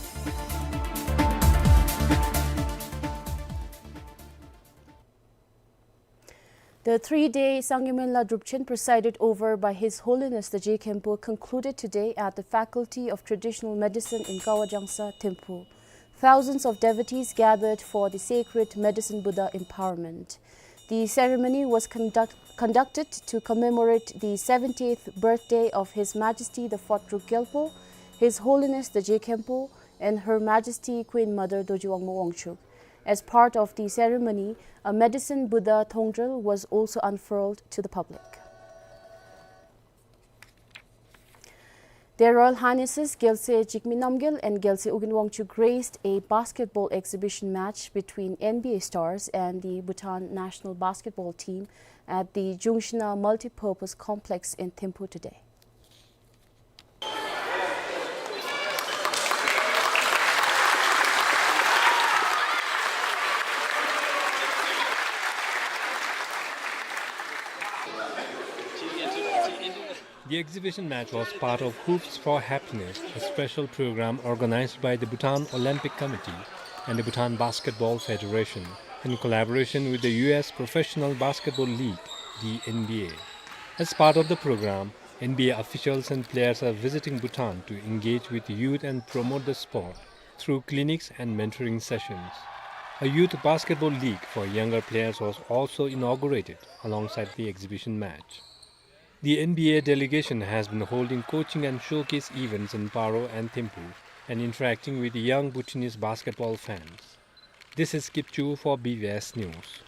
The three-day Sangye Menla Drupchen, presided over by His Holiness the Je Khenpo, concluded today at the Faculty of Traditional Medicine in Kawajangsa, Thimphu. Thousands of devotees gathered for the sacred Medicine Buddha empowerment. The ceremony was conduct-, conducted to commemorate the seventieth birthday of His Majesty the Fourth Druk Gyalpo, His Holiness the Je Khenpo, and Her Majesty Queen Mother Dorji Wangmo Wangchuck. As part of the ceremony, a Medicine Buddha thongdrel was also unfurled to the public. Their Royal Highnesses Gyalse Jigme Namgyel and Gyalse Ugyen Wangchuck graced a basketball exhibition match between N B A stars and the Bhutan national basketball team at the Jungshina Multipurpose Complex in Thimphu today. The exhibition match was part of Hoops for Happiness, a special program organized by the Bhutan Olympic Committee and the Bhutan Basketball Federation in collaboration with the U S Professional Basketball League, the N B A. As part of the program, N B A officials and players are visiting Bhutan to engage with youth and promote the sport through clinics and mentoring sessions. A youth basketball league for younger players was also inaugurated alongside the exhibition match. The N B A delegation has been holding coaching and showcase events in Paro and Thimphu and interacting with young Bhutanese basketball fans. This is Kipchu for B B S News.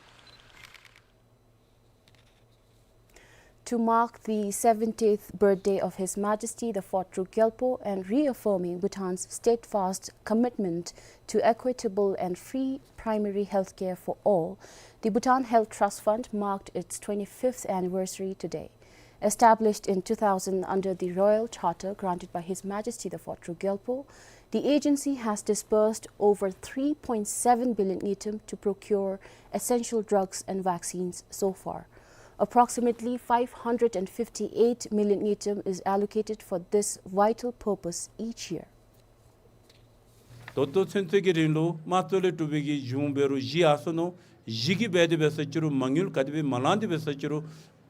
To mark the seventieth birthday of His Majesty the Fourth Druk Gyalpo and reaffirming Bhutan's steadfast commitment to equitable and free primary health care for all, the Bhutan Health Trust Fund marked its twenty-fifth anniversary today. Established in two thousand under the Royal Charter granted by His Majesty the Fourth Druk Gyalpo, the agency has disbursed over three point seven billion ngultrum to procure essential drugs and vaccines so far. Approximately five hundred and fifty-eight million ngultrum is allocated for this vital purpose each year. ད་ལྟོ་ཚུན་ཚོད་ཀྱི་རིང་ལུ་དམངས་གཙོ་ལས་གྲུབ་པའི་གི་གཞུང་འབད་རུང་བཞི་ཡར་སོ་ནུག། བཞི་གིས་འབད་དེ་འབད་ས་ཅིག་རུང་མ་དངུལ་ག་དེ་སྦེ་མ་ལང་དེ་འབད་ས་ཅིག་རུང་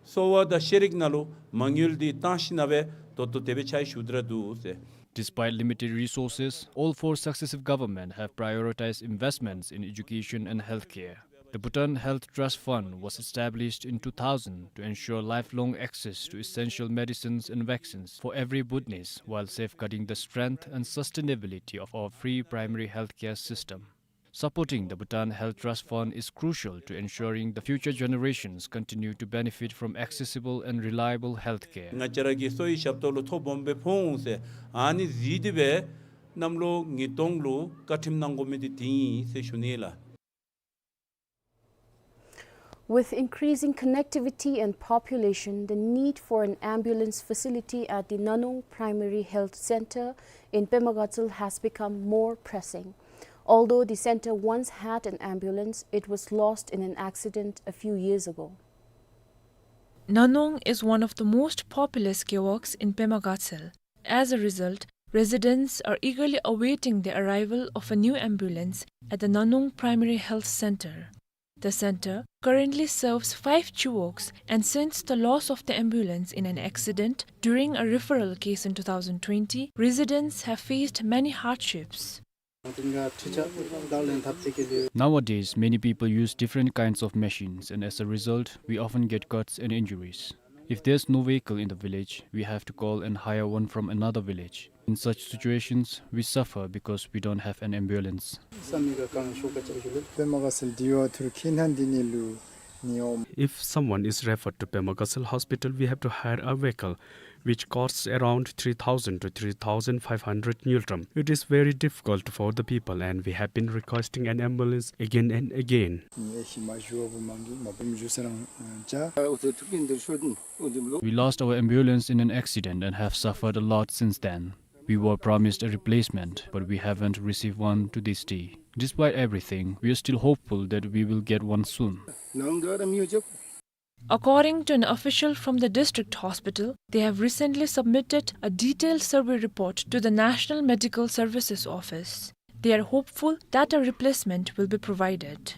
གསོ་བ་དང་ཤེས་རིག་ནང་ལུ་མ་དངུལ་འདི་བཏང་ཞིནམ་ལས་ད་ལྟོ་དེ་སྦེ་ཕྱག་ཞུ་སྟེ་ར་འདུག་ཟེར། Despite limited resources, all four successive governments have prioritized investments in education and healthcare. The Bhutan Health Trust Fund was established in two thousand to ensure lifelong access to essential medicines and vaccines for every Bhutanese while safeguarding the strength and sustainability of our free primary healthcare system. Supporting the Bhutan Health Trust Fund is crucial to ensuring the future generations continue to benefit from accessible and reliable healthcare. ང་བཅས་ར་གི་གསོ་བའི་ཞབས་ཏོག་ལུ་ཐོ་སྦོམ་སྦེ་ཕོག་འོང་ཟེར་ཨ་ནི་གཟིགས་ཏེ་སྦེ་གནམ་ལོ་ཉིས་སྟོང་ལུ་བཀའ་ཁྲིམས་གནང་དགོ་མི་འདི་དེ་ཨིན་ཟེར་ཞུ་ནི་ལགས། With increasing connectivity and population, the need for an ambulance facility at the Nanung Primary Health Center in Pema Gatshel has become more pressing. Although the center once had an ambulance, it was lost in an accident a few years ago. Nanung is one of the most populous gewogs in Pema Gatshel. As a result, residents are eagerly awaiting the arrival of a new ambulance at the Nanung Primary Health Center. The center currently serves five gewogs, and since the loss of the ambulance in an accident during a referral case in two thousand twenty, residents have faced many hardships. Nowadays, many people use different kinds of machines, and as a result, we often get cuts and injuries. If there's no vehicle in the village, we have to call and hire one from another village. In such situations, we suffer because we don't have an ambulance. If someone is referred to Pema Gatshel Hospital, we have to hire a vehicle, which costs around three thousand to three thousand five hundred ngultrum. It is very difficult for the people, and we have been requesting an ambulance again and again. We lost our ambulance in an accident and have suffered a lot since then. We were promised a replacement, but we haven't received one to this day. Despite everything, we are still hopeful that we will get one soon. According to an official from the district hospital, they have recently submitted a detailed survey report to the National Medical Services Office. They are hopeful that a replacement will be provided.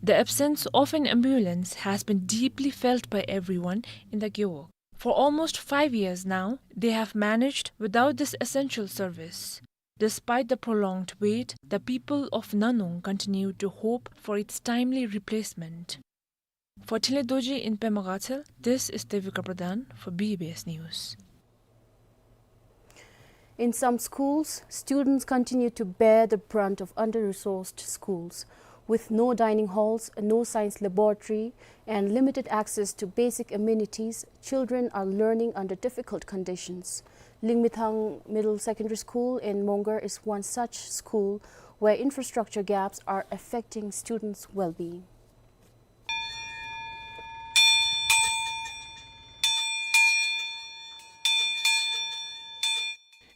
The absence of an ambulance has been deeply felt by everyone in the gewog. For almost five years now, they have managed without this essential service. Despite the prolonged wait, the people of Nanung continue to hope for its timely replacement. For Thinley Dorji in Pema Gatshel, this is Devika Pradhan for B B S News. In some schools, students continue to bear the brunt of under-resourced schools. With no dining halls, no science laboratory, and limited access to basic amenities, children are learning under difficult conditions. Lingmithang Middle Secondary School in Mongar is one such school where infrastructure gaps are affecting students' well-being.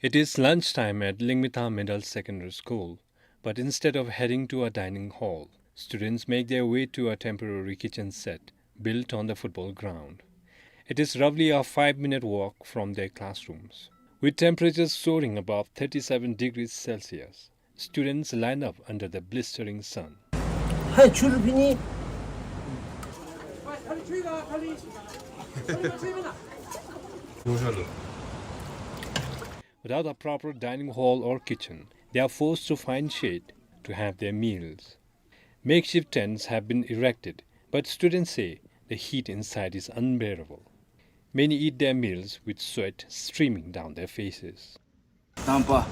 It is lunchtime at Lingmithang Middle Secondary School, but instead of heading to a dining hall, students make their way to a temporary kitchen set built on the football ground. It is roughly a five-minute walk from their classrooms. With temperatures soaring above thirty-seven degrees Celsius, students line up under the blistering sun. Without a proper dining hall or kitchen, they are forced to find shade to have their meals. Makeshift tents have been erected, but students say the heat inside is unbearable. Many eat their meals with sweat streaming down their faces. དང་པ་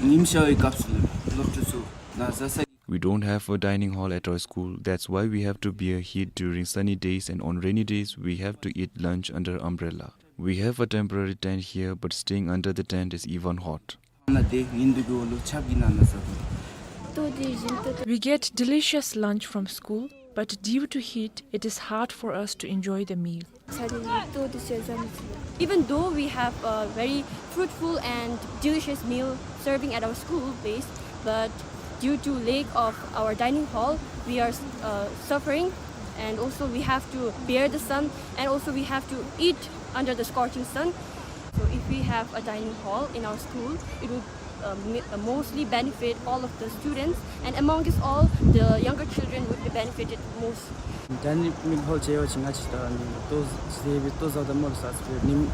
ཉིམ་ཤར་བའི་སྐབས་སུ་སློབ་ཕྲུག་ཚུ་ན་བཟའ་ས། We don't have a dining hall at our school. That's why we have to bear heat during sunny days, and on rainy days, we have to eat lunch under umbrella. We have a temporary tent here, but staying under the tent is even hot. We get delicious lunch from school, but due to heat, it is hard for us to enjoy the meal. Even though we have a very fruitful and delicious meal serving at our school base, but due to lack of our dining hall, we are, uh, suffering, and also we have to bear the sun, and also we have to eat under the scorching sun. So if we have a dining hall in our school, it would, uh, mi- uh, mostly benefit all of the students, and amongst all, the younger children would be benefited most. Dining hall ཅིག་ཡོད་ཅིག་ང་བཅས་ད་ནི་ཏོག་ཙེ་བའི་ཏོག་ཙེ་དང་མོལ་ས་ཅིག་ནི།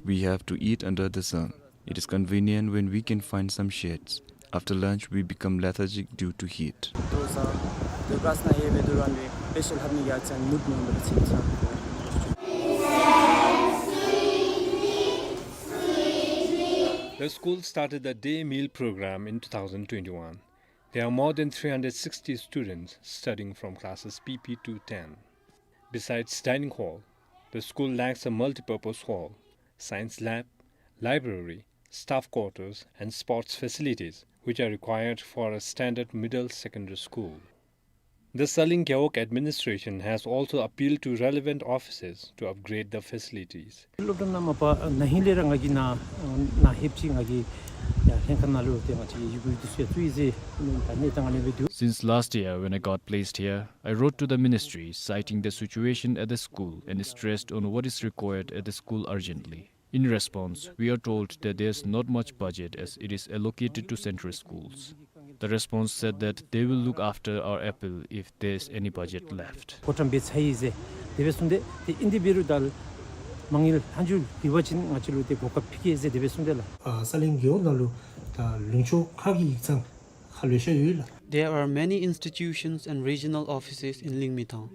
We have to eat under the sun. It is convenient when we can find some shades. After lunch, we become lethargic due to heat. ཏོག་ཙེ་དུ་ཀ་ས་ན་ཡེ་བེ་དུ་རན་བེ་སྤེ་ཤལ་ཧབ་ནི་ཡ་ཅན་མུད་མོན་བེ་ཅིག་ཚ། The school started the day meal program in two thousand twenty-one. There are more than three hundred sixty students studying from classes P P to ten. Besides dining hall, the school lacks a multipurpose hall, science lab, library, staff quarters, and sports facilities, which are required for a standard middle secondary school. The Tsalling Gewog administration has also appealed to relevant offices to upgrade the facilities. སློབ་གྲྭ་ནང་མ་པ་ན་ཧིང་ལས་ར་ང་གིས་ན་ན་ཧེབ་ཅིག་ང་གིས་ཡར་ལྷན་ཁག་ནང་ལུ་ཏེ་ང་བཅས་ཀྱི་ཡི་གུ་འདི་ཚུ་ཡང་བཙུགས་ཡི་ཟེར་ད་ནི་ད་ང་ནི་འབད་དོ། Since last year when I got placed here, I wrote to the ministry citing the situation at the school and stressed on what is required at the school urgently. In response, we are told that there's not much budget as it is allocated to central schools. The response said that they will look after our appeal if there's any budget left. གོ་ཀྲམ་སྦེ་ཚར་ཡི་ཟེར་དེ་སྦེ་གསུངས་ཏེ་ཏེ་ཨིན་དེ་འབད་རུང་ད་མ་དངུལ་ལྷག་འཇུག་འབད་བ་ཅིན་ང་བཅས་ལུ་ཏེ་གོ་སྐབས་ཕུལ་གེ་ཟེར་དེ་སྦེ་གསུངས་ཏེ་ལགས། ཨ་ས་གླིང་རྒེད་འོག་ནང་ལུ་ད་ལུང་ཕྱོགས་ཁག་གི་ཡིག་ཚང་ཁག་ལེ་ཤ་ཡོད་ལགས། There are many institutions and regional offices in Lyngmynthan.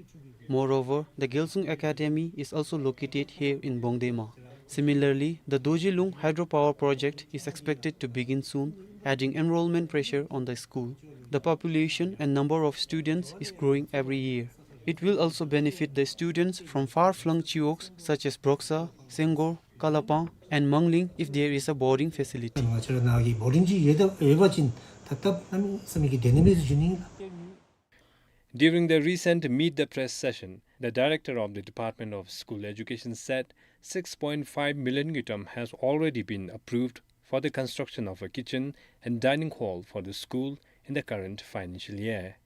Moreover, the Gyalsung Academy is also located here in Bongdema. Similarly, the Dorji Lung hydropower project is expected to begin soon, adding enrollment pressure on the school. The population and number of students is growing every year. It will also benefit the students from far-flung chiwogs such as Broksa, Senggor, Kalapang, and Mangling if there is a boarding facility. ང་བཅས་ར་ནཱ་གི་བོར་ཌིང་ཅིག་ཡོད་ད་ཡོད་པ་ཅིན་ད་སྟབས་གནམ་མེད་ས་མེད་ཀྱི་ཌའི་ན་མིག་ཅིག་འགྱོ་ནི་ཨིན་ལགས། During the recent Meet the Press session, the director of the Department of School Education said six point five million ngultrum has already been approved for the construction of a kitchen and dining hall for the school in the current financial year.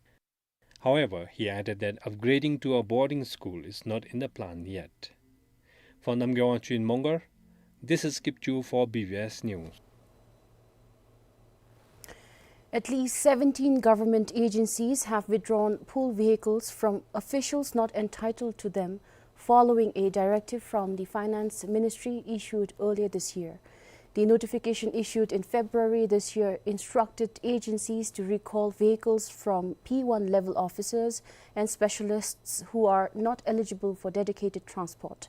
However, he added that upgrading to a boarding school is not in the plan yet. For Namgay Wangchuk in Mongar, this is Kipchoo for B B S News. At least seventeen government agencies have withdrawn pool vehicles from officials not entitled to them following a directive from the Finance Ministry issued earlier this year. The notification issued in February this year instructed agencies to recall vehicles from P one level officers and specialists who are not eligible for dedicated transport.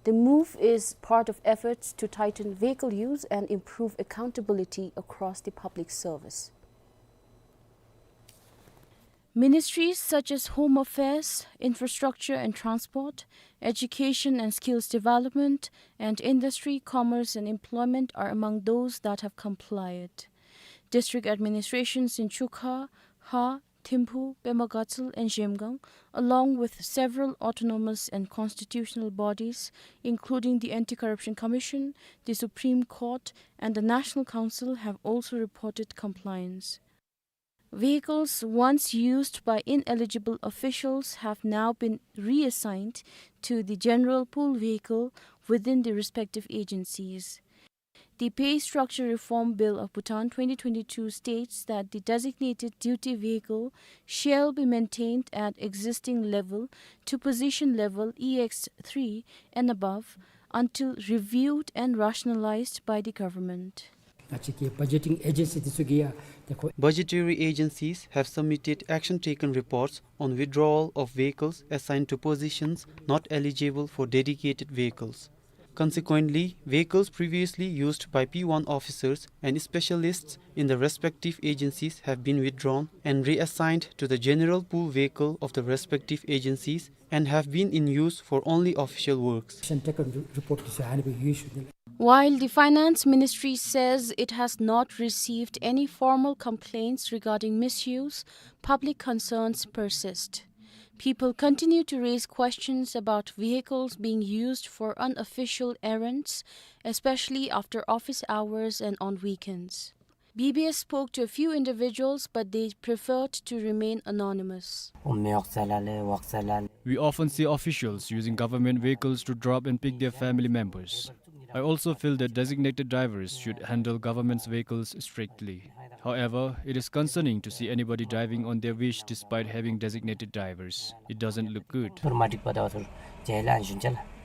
The move is part of efforts to tighten vehicle use and improve accountability across the public service. Ministries such as Home Affairs, Infrastructure and Transport, Education and Skills Development, and Industry, Commerce and Employment are among those that have complied. District administrations in Chukha, Ha, Thimphu, Pema Gatshel and Zhemgang, along with several autonomous and constitutional bodies, including the Anti-Corruption Commission, the Supreme Court, and the National Council, have also reported compliance. Vehicles once used by ineligible officials have now been reassigned to the general pool vehicle within the respective agencies. The Pay Structure Reform Bill of Bhutan twenty twenty-two states that the designated duty vehicle shall be maintained at existing level to position level E X three and above until reviewed and rationalized by the government. ང་བཅས་ཀྱི་budgeting agency འདི་ཚུ་གིས་ཡང་དེ་ཁོ། Budgetary agencies have submitted action taken reports on withdrawal of vehicles assigned to positions not eligible for dedicated vehicles. Consequently, vehicles previously used by P one officers and specialists in the respective agencies have been withdrawn and reassigned to the general pool vehicle of the respective agencies and have been in use for only official works. Action taken report འདི་ཚུ་ཨ་ནི་སྦེ་ཡོད་ཞུ་ནི་ལགས། While the Finance Ministry says it has not received any formal complaints regarding misuse, public concerns persist. People continue to raise questions about vehicles being used for unofficial errands, especially after office hours and on weekends. B B S spoke to a few individuals, but they preferred to remain anonymous. We often see officials using government vehicles to drop and pick their family members. I also feel that designated drivers should handle government's vehicles strictly. However, it is concerning to see anybody driving on their wish despite having designated drivers. It doesn't look good.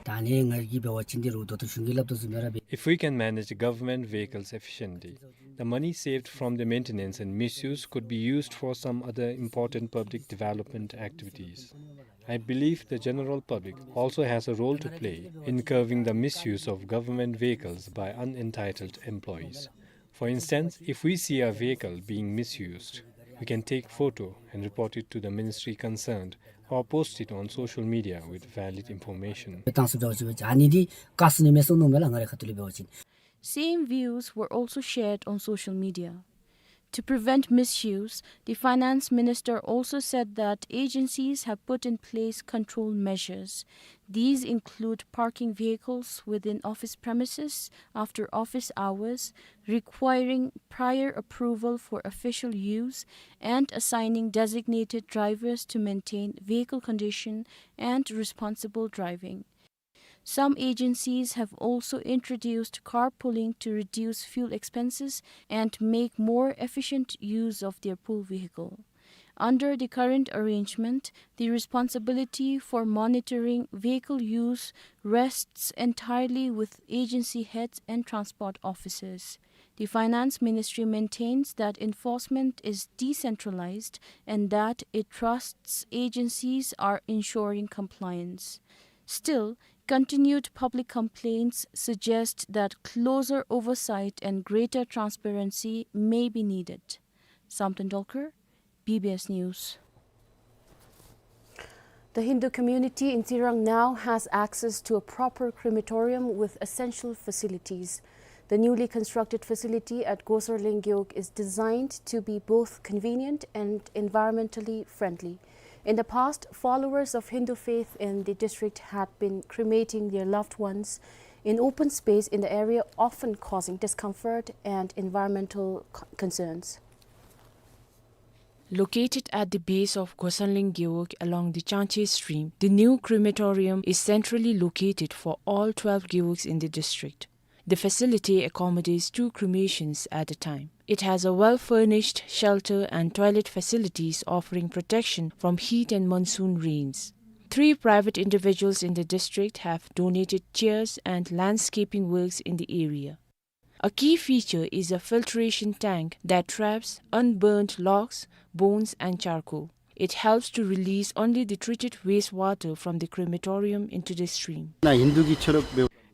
ད་ནི་ང་གིས་འབད་བ་ཅིན་འདི་རུ་ད་ལྟོ་གཞུང་གིས་སླབ་དོ་བཟུམ་སྦེ་ར་འབད། If we can manage government vehicles efficiently, the money saved from their maintenance and misuse could be used for some other important public development activities. I believe the general public also has a role to play in curbing the misuse of government vehicles by unentitled employees. For instance, if we see a vehicle being misused, we can take photo and report it to the ministry concerned or post it on social media with valid information. ཏང་སུ་འདྲ་བ་ཅིག་སྦེ་ཨ་ནི་འདི་བཀག་ཟེར་ནི་མེད་སོང་ནུག་མས་ལགས། ང་རའི་ཁ་ཐུག་ལས་འབད་བ་ཅིན། Same views were also shared on social media. To prevent misuse, the finance minister also said that agencies have put in place control measures. These include parking vehicles within office premises after office hours, requiring prior approval for official use, and assigning designated drivers to maintain vehicle condition and responsible driving. Some agencies have also introduced carpooling to reduce fuel expenses and make more efficient use of their pool vehicle. Under the current arrangement, the responsibility for monitoring vehicle use rests entirely with agency heads and transport officers. The Finance Ministry maintains that enforcement is decentralized and that it trusts agencies are ensuring compliance. Still, continued public complaints suggest that closer oversight and greater transparency may be needed. Samten Dolkar, B B S News. The Hindu community in Tsirang now has access to a proper crematorium with essential facilities. The newly constructed facility at Gosar Lengewog is designed to be both convenient and environmentally friendly. In the past, followers of Hindu faith in the district had been cremating their loved ones in open space in the area, often causing discomfort and environmental co-, concerns. Located at the base of Gosar Lengewog along the Changche stream, the new crematorium is centrally located for all twelve gewogs in the district. The facility accommodates two cremations at a time. It has a well-furnished shelter and toilet facilities offering protection from heat and monsoon rains. Three private individuals in the district have donated chairs and landscaping works in the area. A key feature is a filtration tank that traps unburned logs, bones, and charcoal. It helps to release only the treated wastewater from the crematorium into the stream.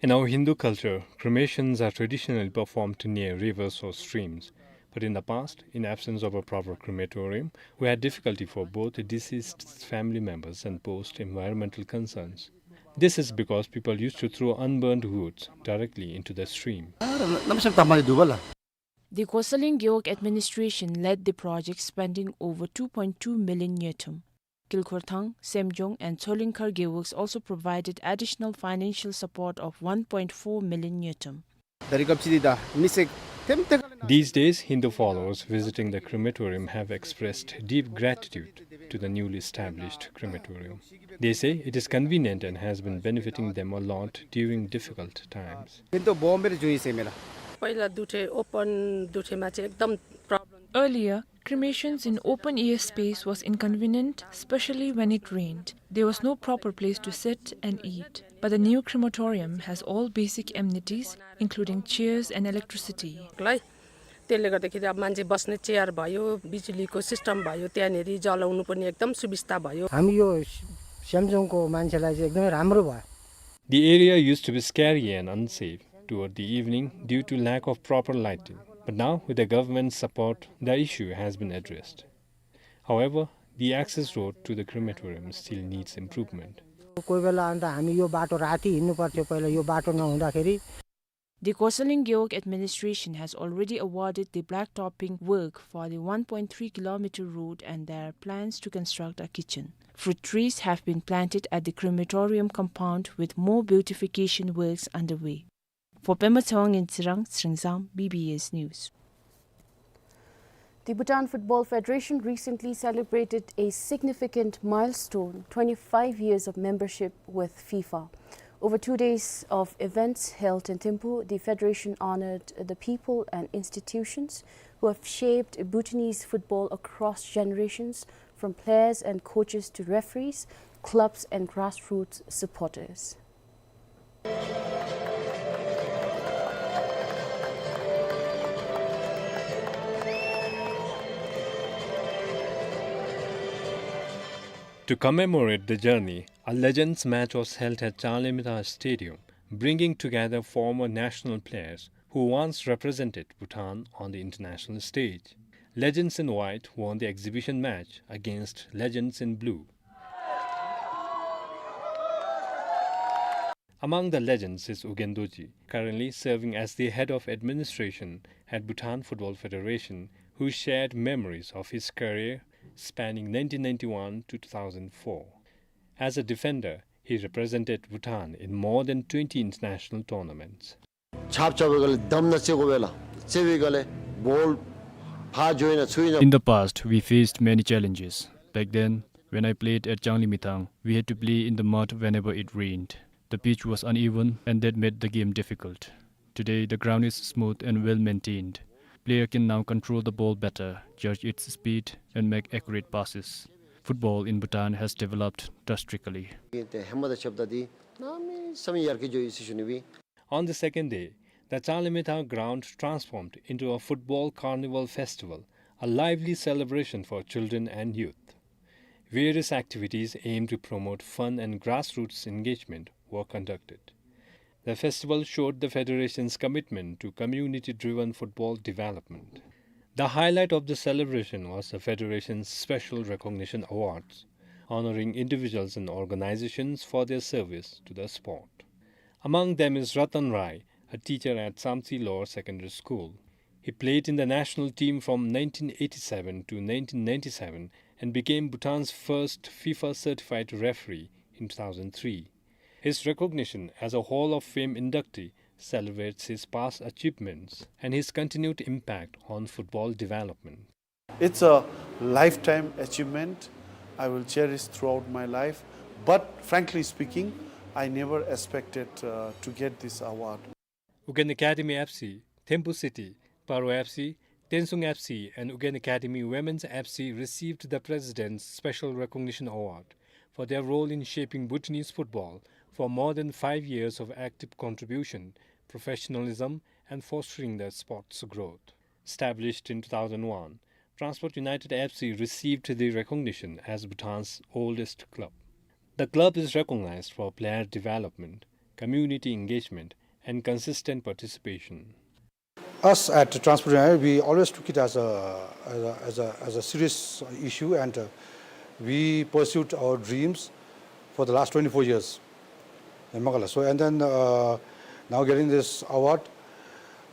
In our Hindu culture, cremations are traditionally performed near rivers or streams. But in the past, in absence of a proper crematorium, we had difficulty for both the deceased's family members and posed environmental concerns. This is because people used to throw unburned woods directly into the stream. The Gosar Lengewog administration led the project, spending over two point two million ngultrum. Kilkhorthang, Semjong, and Tsolingkhar gewogs also provided additional financial support of one point four million ngultrum. These days, Hindu followers visiting the crematorium have expressed deep gratitude to the newly established crematorium. They say it is convenient and has been benefiting them a lot during difficult times. किन्तु बमहरू जुइँछ मेरा। पहिला दुठे, ओपन दुठेमा चाहिँ एकदम problem. Earlier, cremations in open air space was inconvenient, especially when it rained. There was no proper place to sit and eat. But the new crematorium has all basic amenities, including chairs and electricity. लाई, त्यसले गर्दाखेरि अब मान्छे बस्ने चेयर भयो, बिजुलीको सिस्टम भयो, त्यहाँनिर जलाउनु पनि एकदम सुविस्ता भयो। हामी यो स्याम्सुङको मान्छेलाई चाहिँ एकदमै राम्रो भयो। The area used to be scary and unsafe toward the evening due to lack of proper lighting, but now, with the government's support, the issue has been addressed. However, the access road to the crematorium still needs improvement. कोही बेला अन्त हामी यो बाटो राति हिँड्नु पर्थ्यो, पहिला यो बाटो नहुँदाखेरि। The Kosoliang Gewog administration has already awarded the blacktopping work for the one point three kilometer road, and there are plans to construct a kitchen. Fruit trees have been planted at the crematorium compound, with more beautification works underway. For Pema Tshewang in Tsirang, Sringsang, B B S News. The Bhutan Football Federation recently celebrated a significant milestone, twenty-five years of membership with FIFA. Over two days of events held in Thimphu, the federation honored the people and institutions who have shaped Bhutanese football across generations, from players and coaches to referees, clubs and grassroots supporters. To commemorate the journey, a Legends match was held at Changlimithang Stadium, bringing together former national players who once represented Bhutan on the international stage. Legends in White won the exhibition match against Legends in Blue. Among the legends is Ugyen Dorji, currently serving as the head of administration at Bhutan Football Federation, who shared memories of his career spanning nineteen ninety-one to two thousand four. As a defender, he represented Bhutan in more than twenty international tournaments. छाप छाप गले दम न चेको बेला, चेवी गले ball फा जोइन छुइन। In the past, we faced many challenges. Back then, when I played at Changlimithang, we had to play in the mud whenever it rained. The pitch was uneven, and that made the game difficult. Today, the ground is smooth and well maintained. Player can now control the ball better, judge its speed, and make accurate passes. Football in Bhutan has developed drastically. On the second day, the Changlimithang ground transformed into a football carnival festival, a lively celebration for children and youth. Various activities aimed to promote fun and grassroots engagement were conducted. The festival showed the federation's commitment to community-driven football development. The highlight of the celebration was the federation's Special Recognition Awards, honoring individuals and organizations for their service to the sport. Among them is Ratan Rai, a teacher at Samtse Lower Secondary School. He played in the national team from nineteen eighty-seven to nineteen ninety-seven and became Bhutan's first FIFA-certified referee in two thousand three. His recognition as a Hall of Fame inductee celebrates his past achievements and his continued impact on football development. It's a lifetime achievement I will cherish throughout my life. But frankly speaking, I never expected, uh, to get this award. Ugyen Academy F C, Thimphu City, Paro F C, Tensung F C, and Ugyen Academy Women's F C received the President's Special Recognition Award for their role in shaping Bhutanese football for more than five years of active contribution, professionalism, and fostering the sport's growth. Established in two thousand one, Transport United F C received the recognition as Bhutan's oldest club. The club is recognized for player development, community engagement, and consistent participation. Us at Transport United, we always took it as a, as a, as a, as a serious issue, and, uh, we pursued our dreams for the last twenty-four years. So, and then, uh, now getting this award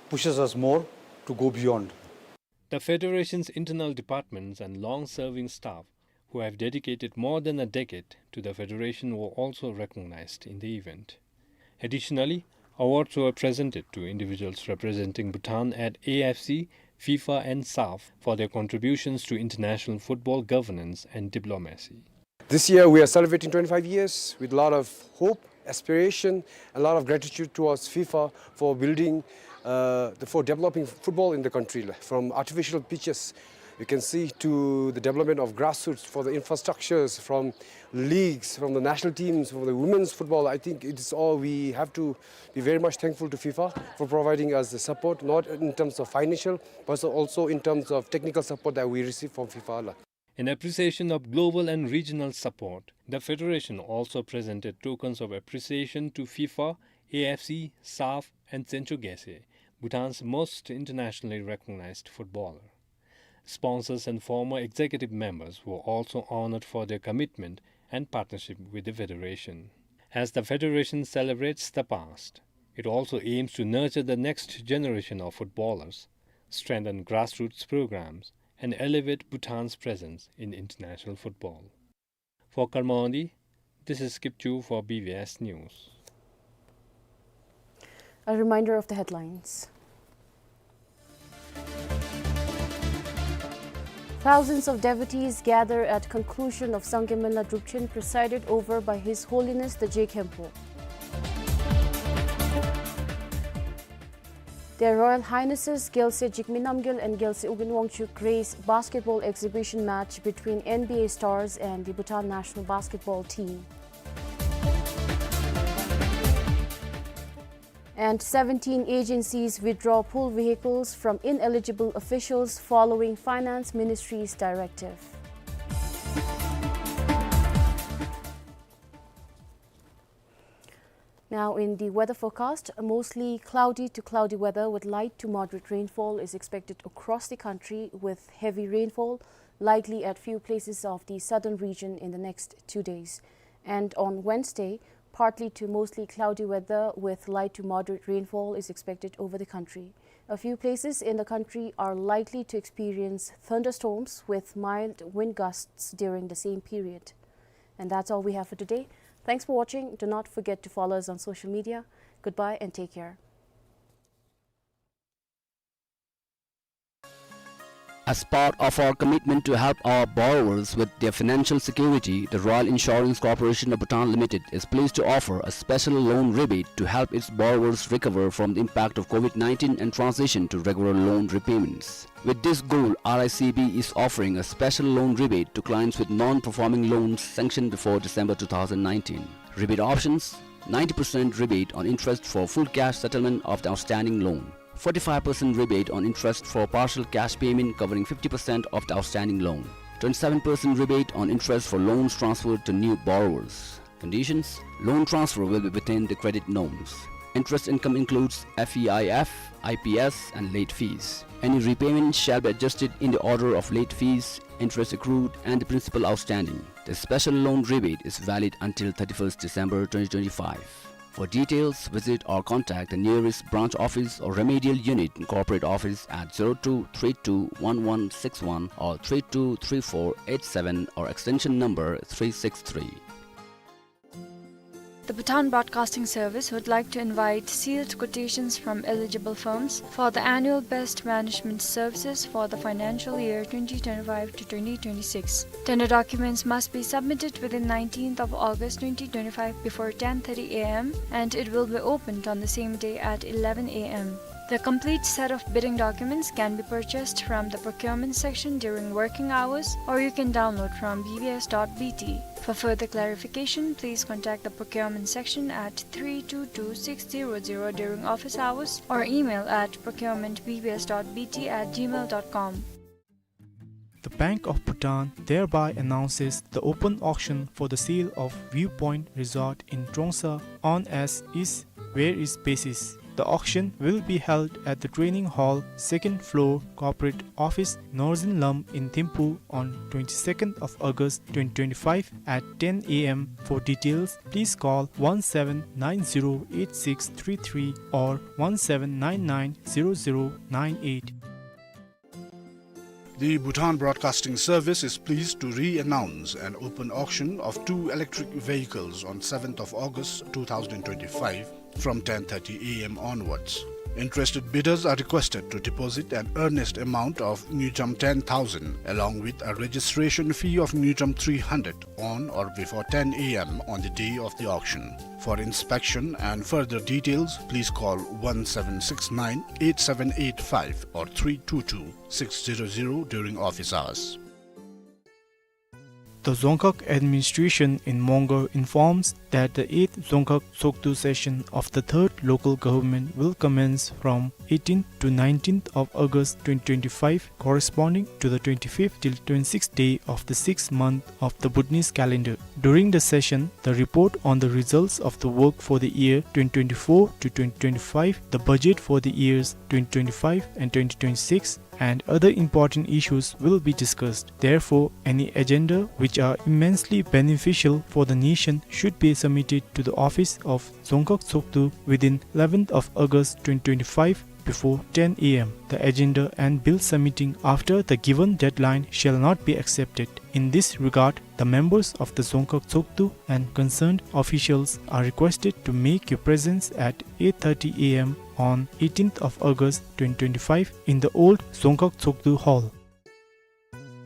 pushes us more to go beyond. The federation's internal departments and long-serving staff who have dedicated more than a decade to the federation were also recognized in the event. Additionally, Awards were presented to individuals representing Bhutan at A F C, FIFA and SAFF for their contributions to international football governance and diplomacy. This year we are celebrating twenty-five years with a lot of hope, aspiration, a lot of gratitude towards FIFA for building, uh, the, for developing football in the country, like, from artificial pitches, you can see, to the development of grassroots, for the infrastructures, from leagues, from the national teams, from the women's football. I think it's all, we have to be very much thankful to FIFA for providing us the support, not in terms of financial, but also in terms of technical support that we receive from FIFA. In appreciation of global and regional support, the federation also presented tokens of appreciation to FIFA, A F C, SAFF, and Tsencho Gyatse, Bhutan's most internationally recognized footballer. Sponsors and former executive members were also honored for their commitment and partnership with the federation. As the federation celebrates the past, it also aims to nurture the next generation of footballers, strengthen grassroots programs, and elevate Bhutan's presence in international football. For Karma Ondi, this is Kipchu for B B S News. A reminder of the headlines. Thousands of devotees gather at conclusion of Sangye Mela Drupchen, presided over by His Holiness the Je Khenpo. Their Royal Highnesses Gyalse Jigme Namgyel and Gyalse Ugyen Wangchuck grace basketball exhibition match between N B A stars and the Bhutan national basketball team. And seventeen agencies withdraw pool vehicles from ineligible officials following Finance Ministry's directive. Now, in the weather forecast, mostly cloudy to cloudy weather with light to moderate rainfall is expected across the country, with heavy rainfall likely at few places of the southern region in the next two days. And on Wednesday, partly to mostly cloudy weather with light to moderate rainfall is expected over the country. A few places in the country are likely to experience thunderstorms with mild wind gusts during the same period. And that's all we have for today. Thanks for watching. Do not forget to follow us on social media. Goodbye and take care. As part of our commitment to help our borrowers with their financial security, the Royal Insurance Corporation of Bhutan Limited is pleased to offer a special loan rebate to help its borrowers recover from the impact of COVID nineteen and transition to regular loan repayments. With this goal, R I C B is offering a special loan rebate to clients with non-performing loans sanctioned before December two thousand nineteen. Rebate options: ninety percent rebate on interest for full cash settlement of the outstanding loan, forty-five percent rebate on interest for partial cash payment covering fifty percent of the outstanding loan, twenty-seven percent rebate on interest for loans transferred to new borrowers. Conditions: loan transfer will be within the credit norms. Interest income includes F E I F, I P S, and late fees. Any repayment shall be adjusted in the order of late fees, interest accrued, and the principal outstanding. The special loan rebate is valid until thirty-first December twenty twenty-five. For details, visit or contact the nearest branch office or remedial unit in corporate office at zero two three two one one six one or three two three four eight seven or extension number three six three. The Bhutan Broadcasting Service would like to invite sealed quotations from eligible firms for the annual Best Management Services for the financial year twenty twenty-five to twenty twenty-six. Tender documents must be submitted within nineteenth of August twenty twenty-five before ten thirty A M, and it will be opened on the same day at eleven A M. The complete set of bidding documents can be purchased from the procurement section during working hours, or you can download from B B S dot B T. For further clarification, please contact the procurement section at three two two six zero zero during office hours or email at procurement B B S dot B T at gmail dot com. The Bank of Bhutan thereby announces the open auction for the sale of Viewpoint Resort in Trongsa on as is where is basis. The auction will be held at the training hall, second floor, corporate office, Norzinlam in Thimphu on twenty-second of August twenty twenty-five at ten A M. For details, please call one seven nine zero eight six three three or one seven nine nine zero zero nine eight. The Bhutan Broadcasting Service is pleased to re-announce an open auction of two electric vehicles on seventh of August two thousand twenty-five from ten thirty A M onwards. Interested bidders are requested to deposit an earnest amount of ngultrum ten thousand, along with a registration fee of ngultrum three hundred, on or before ten A M on the day of the auction. For inspection and further details, please call one seven six nine eight seven eight five or three two two six zero zero during office hours. The Dzongkhag administration in Mongar informs that the eighth Dzongkhag Tshogdu session of the third local government will commence from eighteenth to nineteenth of August twenty twenty-five, corresponding to the twenty-fifth till twenty-sixth day of the sixth month of the Bhutanese calendar. During the session, the report on the results of the work for the year twenty twenty-four to twenty twenty-five, the budget for the years twenty twenty-five and twenty twenty-six, and other important issues will be discussed. Therefore, any agenda which are immensely beneficial for the nation should be submitted to the office of Dzongkhag Tshogdu within eleventh of August twenty twenty-five before ten A M. The agenda and bill submitting after the given deadline shall not be accepted. In this regard, the members of the Dzongkhag Tshogdu and concerned officials are requested to make your presence at eight thirty A M on eighteenth of August twenty twenty-five in the old Dzongkhag Tshogdu Hall.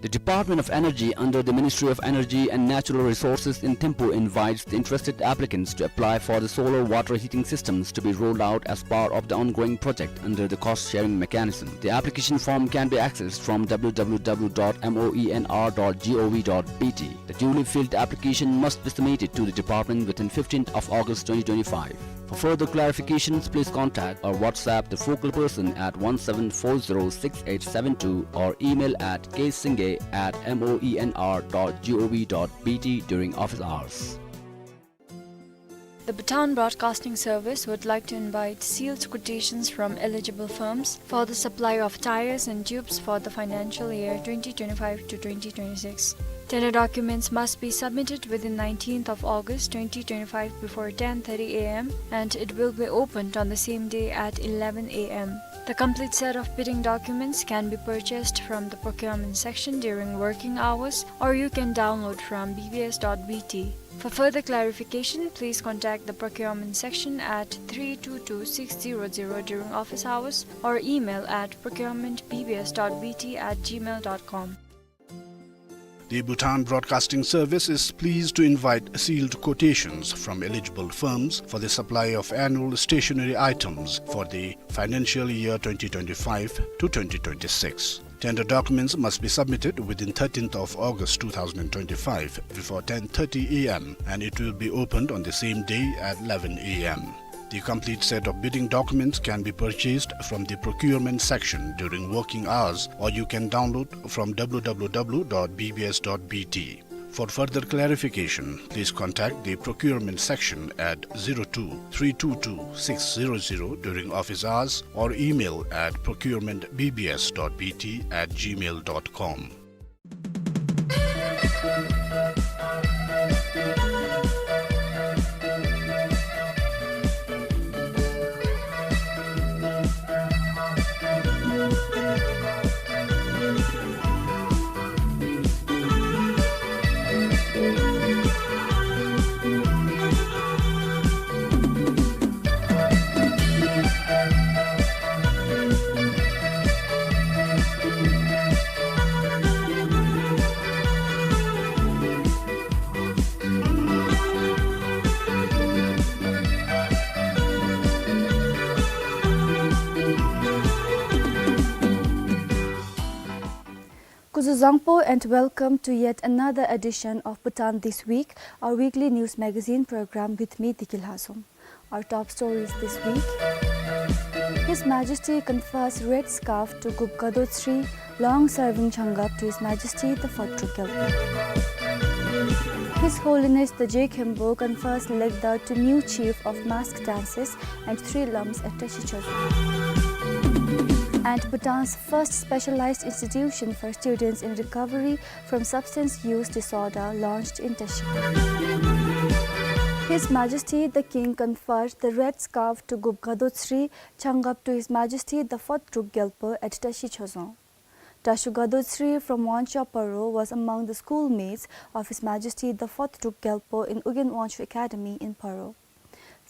The Department of Energy under the Ministry of Energy and Natural Resources in Thimphu invites the interested applicants to apply for the solar water heating systems to be rolled out as part of the ongoing project under the cost-sharing mechanism. The application form can be accessed from W W W dot moenr dot gov dot B T. The duly filled application must be submitted to the department within fifteenth of August twenty twenty-five. For further clarifications, please contact or WhatsApp the focal person at one seven four zero six eight seven two or email at ksingye at moenr dot gov dot B T during office hours. The Bhutan Broadcasting Service would like to invite sealed quotations from eligible firms for the supply of tyres and tubes for the financial year twenty twenty-five to twenty twenty-six. Tender documents must be submitted within nineteenth of August twenty twenty-five before ten thirty A M, and it will be opened on the same day at eleven A M. The complete set of bidding documents can be purchased from the procurement section during working hours, or you can download from B B S dot B T. For further clarification, please contact the procurement section at three two two six zero zero during office hours or email at procurement B B S dot B T at gmail dot com. The Bhutan Broadcasting Service is pleased to invite sealed quotations from eligible firms for the supply of annual stationery items for the financial year twenty twenty-five to twenty twenty-six. Tender documents must be submitted within thirteenth of August two thousand twenty-five before ten thirty A M, and it will be opened on the same day at eleven A M. The complete set of bidding documents can be purchased from the procurement section during working hours, or you can download from W W W dot B B S dot B T. For further clarification, please contact the procurement section at zero two three two two six zero zero during office hours or email at procurement B B S dot B T at gmail dot com. Kuzu zangpo and welcome to yet another edition of Bhutan This Week, our weekly news magazine program with me, Diki Lhasum. Our top stories this week. His Majesty confers Red Scarf to Gup Gadot Sri, long-serving Changab to His Majesty the Fourth Druk Gyalpo. His Holiness the Je Khenpo confers Legda to new chief of mask dances and three lumps at Tashi Chorzong. And Bhutan's first specialized institution for students in recovery from substance use disorder launched in Tashi. His Majesty the King conferred the Red Scarf to Gup Gadot Sri, Changab to His Majesty the Fourth Druk Gyalpo at Tashi Chorzong. Tashu Gadot Sri from Wanchua Paro was among the schoolmates of His Majesty the Fourth Druk Gyalpo in Ugyen Wanchua Academy in Paro.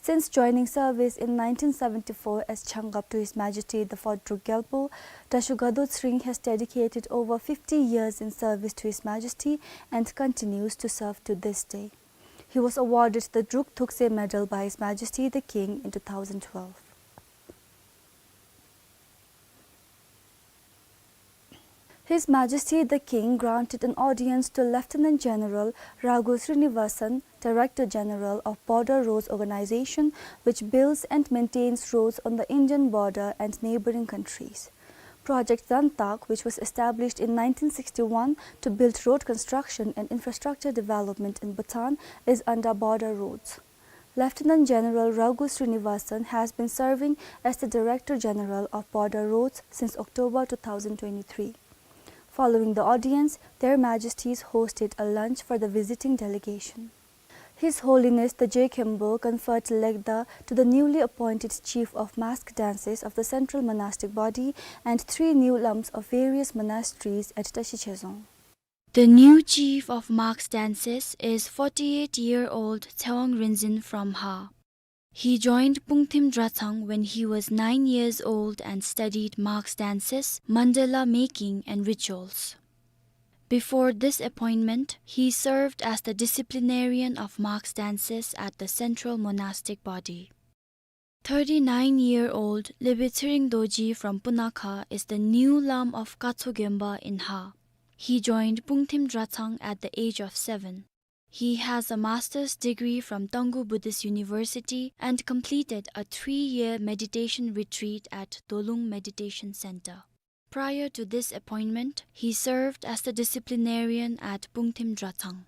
Since joining service in nineteen seventy-four as Changab to His Majesty the Fourth Druk Gyalpo, Dasho Gado Tshering has dedicated over fifty years in service to His Majesty and continues to serve to this day. He was awarded the Druk Thukse Medal by His Majesty the King in two thousand twelve. His Majesty the King granted an audience to Lieutenant General Raghu Srinivasan, Director General of Border Roads Organization, which builds and maintains roads on the Indian border and neighboring countries. Project Zantak, which was established in nineteen sixty-one to build road construction and infrastructure development in Bhutan, is under Border Roads. Lieutenant General Raghu Srinivasan has been serving as the Director General of Border Roads since October two thousand twenty-three. Following the audience, Their Majesties hosted a lunch for the visiting delegation. His Holiness the Je Khenpo conferred Legda to the newly appointed Chief of Mask Dances of the Central Monastic Body and three new lams of various monasteries at Tashi Chezong. The new chief of mask dances is forty-eight-year-old Tsewang Rinzin from Ha. He joined Pungthim Dratsang when he was nine years old and studied mask dances, mandala making and rituals. Before this appointment, he served as the disciplinarian of mask dances at the Central Monastic Body. Thirty-nine-year-old Lebe Tshering Dorji from Punakha is the new lam of Katso Gemba in Ha. He joined Pungthim Dratsang at the age of seven. He has a master's degree from Taungoo Buddhist University and completed a three-year meditation retreat at Dolung Meditation Center. Prior to this appointment, he served as the disciplinarian at Pungthim Dratsang.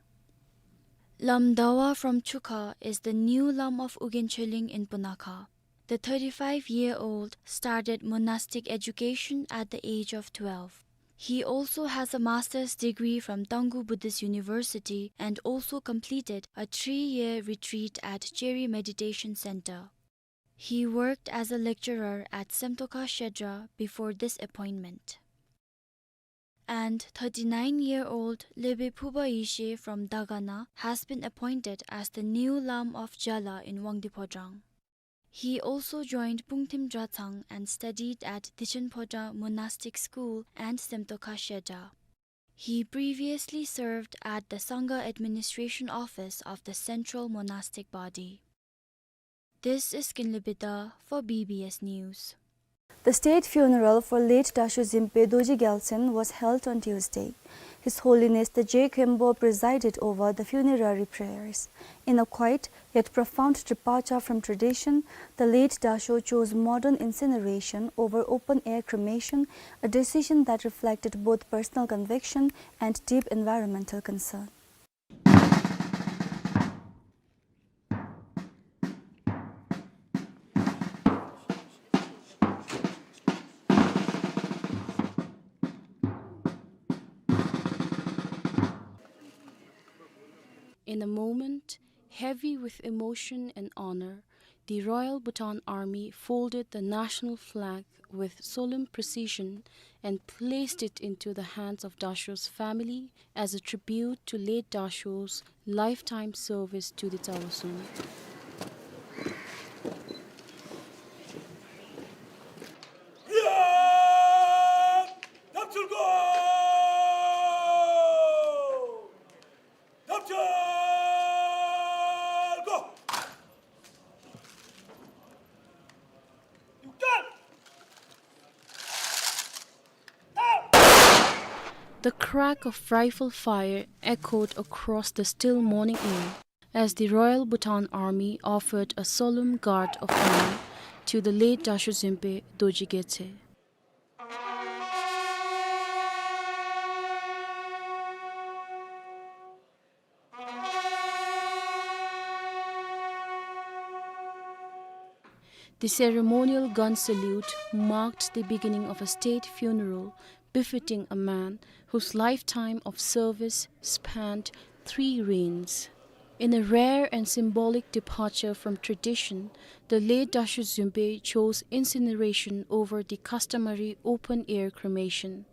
Lam Dawa from Chukha is the new lam of Ugyen Choling in Punakha. The thirty-five-year-old started monastic education at the age of twelve. He also has a master's degree from Taungoo Buddhist University and also completed a three-year retreat at Cheri Meditation Center. He worked as a lecturer at Semtoka Shedra before this appointment. And thirty-nine-year-old Lebe Phuba Yeshe from Dagana has been appointed as the new lam of Jala in Wangdue Phodrang. He also joined Pungthim Dratsang and studied at Dichen Phodrang Monastic School and Semtoka Shedra. He previously served at the Sangha Administration Office of the Central Monastic Body. This is Kinley Bida for B B S News. The state funeral for late Dasho Zimpe Dorji Gyaltsen was held on Tuesday. His Holiness the Je Khenpo presided over the funerary prayers. In a quiet yet profound departure from tradition, the late Dasho chose modern incineration over open-air cremation, a decision that reflected both personal conviction and deep environmental concern. In a moment heavy with emotion and honor, the Royal Bhutan Army folded the national flag with solemn precision and placed it into the hands of Dasho's family as a tribute to late Dasho's lifetime service to the Tsawa Song. The crack of rifle fire echoed across the still morning air as the Royal Bhutan Army offered a solemn guard of honor to the late Dasho Zimpe Dorji Gyaltsen. The ceremonial gun salute marked the beginning of a state funeral befitting a man whose lifetime of service spanned three reigns. In a rare and symbolic departure from tradition, the late Dasho Zimpe chose incineration over the customary open-air cremation.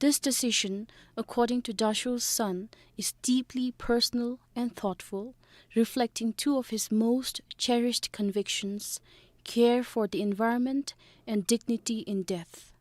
This decision, according to Dasho's son, is deeply personal and thoughtful, reflecting two of his most cherished convictions: care for the environment and dignity in death.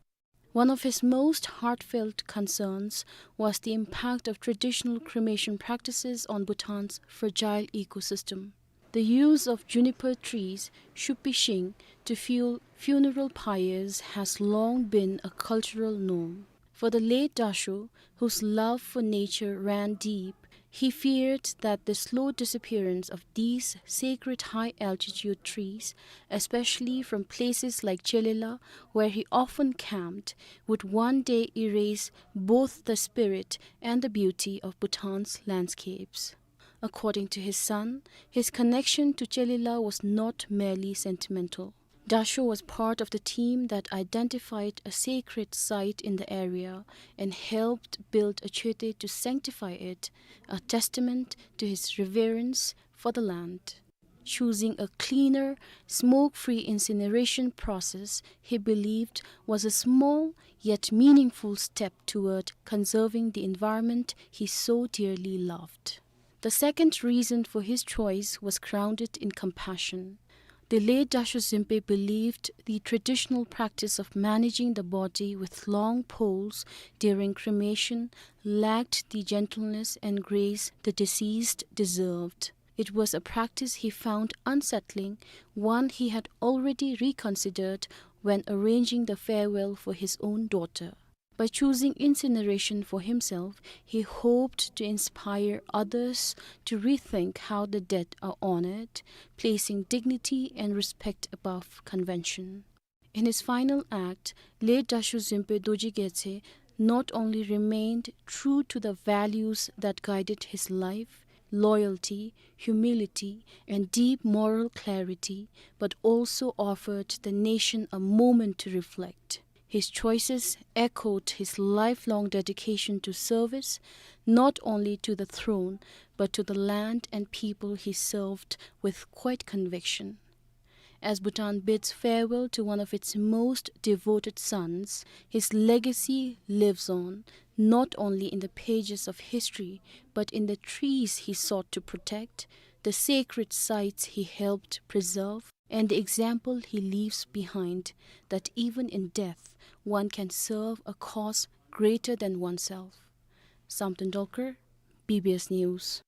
One of his most heartfelt concerns was the impact of traditional cremation practices on Bhutan's fragile ecosystem. The use of juniper trees, shupi shing, to fuel funeral pyres has long been a cultural norm. For the late Dasho, whose love for nature ran deep, he feared that the slow disappearance of these sacred high-altitude trees, especially from places like Chelela, where he often camped, would one day erase both the spirit and the beauty of Bhutan's landscapes. According to his son, his connection to Chelela was not merely sentimental. Dasho was part of the team that identified a sacred site in the area and helped build a chete to sanctify it, a testament to his reverence for the land. Choosing a cleaner, smoke-free incineration process, he believed, was a small yet meaningful step toward conserving the environment he so dearly loved. The second reason for his choice was grounded in compassion. The late Dasho Zimpe believed the traditional practice of managing the body with long poles during cremation lacked the gentleness and grace the deceased deserved. It was a practice he found unsettling, one he had already reconsidered when arranging the farewell for his own daughter. By choosing incineration for himself, he hoped to inspire others to rethink how the dead are honored, placing dignity and respect above convention. In his final act, late Dasho Zimpe Dorji Gyatse not only remained true to the values that guided his life, loyalty, humility, and deep moral clarity, but also offered the nation a moment to reflect. His choices echoed his lifelong dedication to service, not only to the throne, but to the land and people he served with quiet conviction. As Bhutan bids farewell to one of its most devoted sons, his legacy lives on, not only in the pages of history, but in the trees he sought to protect, the sacred sites he helped preserve, and the example he leaves behind, that even in death, one can serve a cause greater than oneself. Samten Dolkar, B B S News.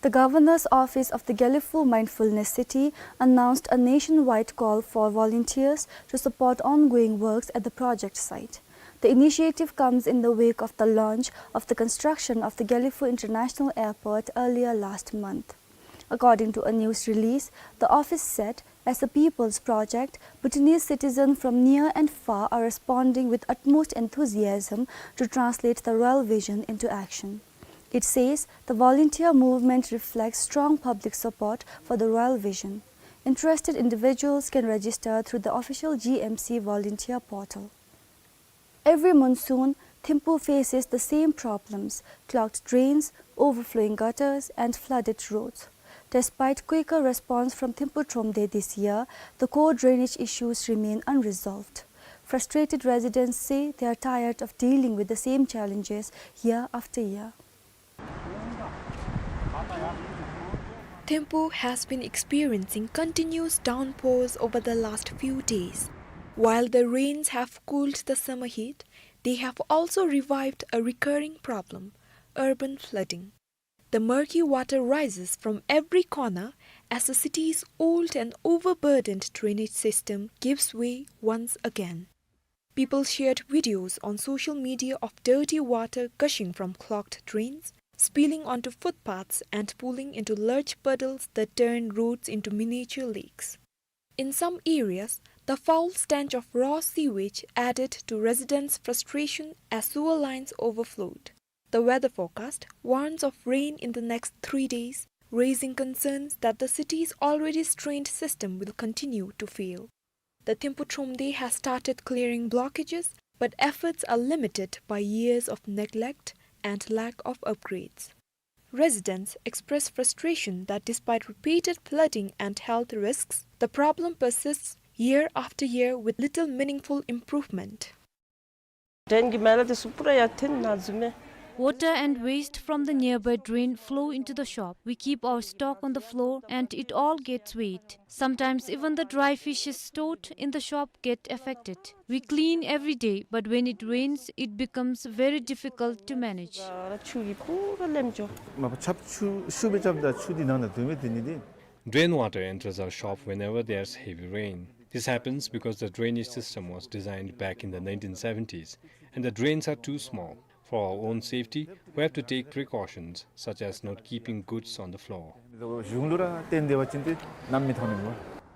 The Governor's Office of the Gelephu Mindfulness City announced a nationwide call for volunteers to support ongoing works at the project site. The initiative comes in the wake of the launch of the construction of the Gelephu International Airport earlier last month. According to a news release, the office said, as a people's project, Bhutanese citizens from near and far are responding with utmost enthusiasm to translate the royal vision into action. It says the volunteer movement reflects strong public support for the royal vision. Interested individuals can register through the official G M C volunteer portal. Every monsoon, Thimphu faces the same problems: clogged drains, overflowing gutters, and flooded roads. Despite quicker response from Thimphu Thromde this year, the core drainage issues remain unresolved. Frustrated residents say they are tired of dealing with the same challenges year after year. Thimphu has been experiencing continuous downpours over the last few days. While the rains have cooled the summer heat, they have also revived a recurring problem: urban flooding. The murky water rises from every corner as the city's old and overburdened drainage system gives way once again. People shared videos on social media of dirty water gushing from clogged drains, spilling onto footpaths and pooling into large puddles that turn roads into miniature lakes. In some areas, the foul stench of raw sewage added to residents' frustration as sewer lines overflowed. The weather forecast warns of rain in the next three days, raising concerns that the city's already strained system will continue to fail. The Thimphu Thromde has started clearing blockages, but efforts are limited by years of neglect and lack of upgrades. Residents express frustration that despite repeated flooding and health risks, the problem persists year after year with little meaningful improvement. ཌེན་གི་མེ་ལ་དེ་ཚུ་པུ་ར་ཡར་འཐོན་ནི་ཨིན་མས། Water and waste from the nearby drain flow into the shop. We keep our stock on the floor and it all gets wet. Sometimes even the dry fishes stored in the shop get affected. We clean every day, but when it rains, it becomes very difficult to manage. ཆུ་གིས་པུ་ར་ལེམ་འགྱོ། མ་པ་ཆབ་ཆུ་ཤུགས་སྦེ་རྐྱབ་ད་ཆུ་འདི་ནང་ན་འཐོན་མི་འདི་ནི་འདི། Rainwater enters our shop whenever there's heavy rain. This happens because the drainage system was designed back in the nineteen seventies, and the drains are too small. For our own safety, we have to take precautions, such as not keeping goods on the floor. གཞུང་ལུ་ར་བརྟེན་ཏེ་འབད་བ་ཅིན་ཏེ་ནམ་མི་ཐོན་ནི་མས།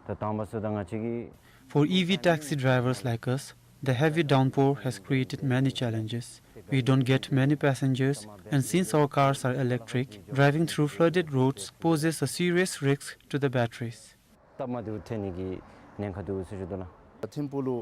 ད་དང་པ་སུ་དང་ང་བཅས་ཀྱི For E V taxi drivers like us, the heavy downpour has created many challenges. We don't get many passengers, and since our cars are electric, driving through flooded roads poses a serious risk to the batteries. སྟབས་མ་བདེཝ་ཐོན་ནི་གི་ཉེན་ཁ་འདུག་ཟེར་ཞུ་དོ་ལགས། ཐིམ་ཕུག་ལུ་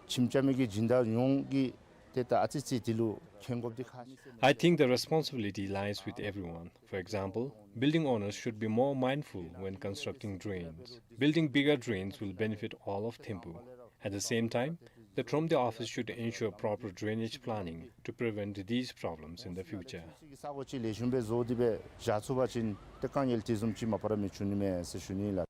ཁྱིམ་རྐྱབ་མི་གི་སྦྱིན་བདག་ཡོངས་ཀྱིས་ཏེ་ད་ཨ་ཙི་ཅིག་འདི་ལུ་མཁྱེན་དགོཔ་འདི་ཁག་ཆེ། I think the responsibility lies with everyone. For example, building owners should be more mindful when constructing drains. Building bigger drains will benefit all of Thimphu. At the same time, the Thromde office should ensure proper drainage planning to prevent these problems in the future. ས་གོ་ཅིག་ལེགས་ཤོམ་སྦེ་བཟོ་སྟེ་སྦེ་བཞག་ཚུགས་པ་ཅིན་ཏེ་དཀའ་ངལ་དེ་བཟུམ་ཅིག་མ་པ་ར་མི་འབྱུང་ནི་མས་ཟེར་ཞུ་ནི་ལགས།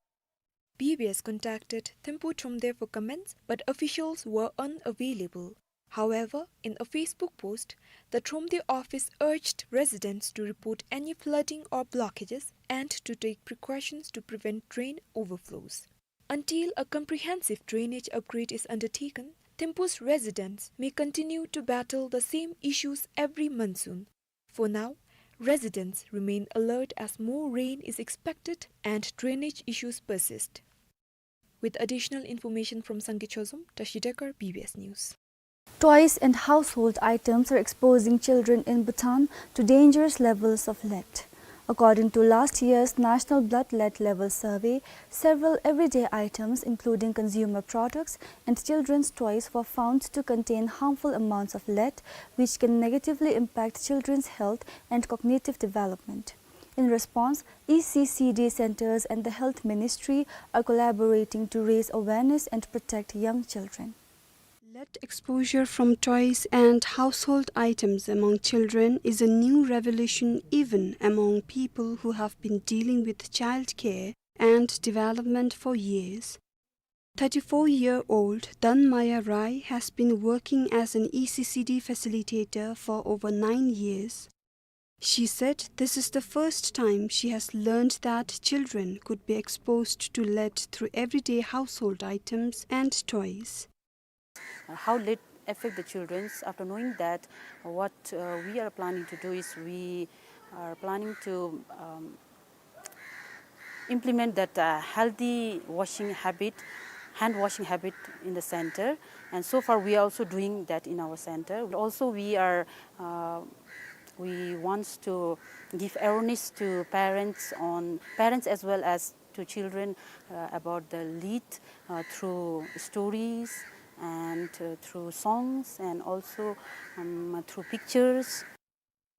B B S contacted Thimphu Thromde for comments, but officials were unavailable. However, in a Facebook post, the Thromde office urged residents to report any flooding or blockages and to take precautions to prevent drain overflows. Until a comprehensive drainage upgrade is undertaken, Thimphu's residents may continue to battle the same issues every monsoon. For now, residents remain alert as more rain is expected and drainage issues persist. With additional information from Sangay Chozom, Tashi Dekar, B B S News. Toys and household items are exposing children in Bhutan to dangerous levels of lead. According to last year's National Blood Lead Level Survey, several everyday items, including consumer products and children's toys, were found to contain harmful amounts of lead, which can negatively impact children's health and cognitive development. In response, E C C D centers and the Health Ministry are collaborating to raise awareness and protect young children. Lead exposure from toys and household items among children is a new revelation even among people who have been dealing with child care and development for years. Thirty-four-year-old Dhanmaya Rai has been working as an E C C D facilitator for over nine years. She said this is the first time she has learned that children could be exposed to lead through everyday household items and toys. Uh, how lead affect the children's? After knowing that, what, uh, we are planning to do is we are planning to, um, implement that, uh, healthy washing habit, hand washing habit in the center. And so far, we are also doing that in our center. Also, we are, uh, we wants to give awareness to parents on, parents as well as to children, uh, about the lead, uh, through stories and, uh, through songs and also, um, through pictures.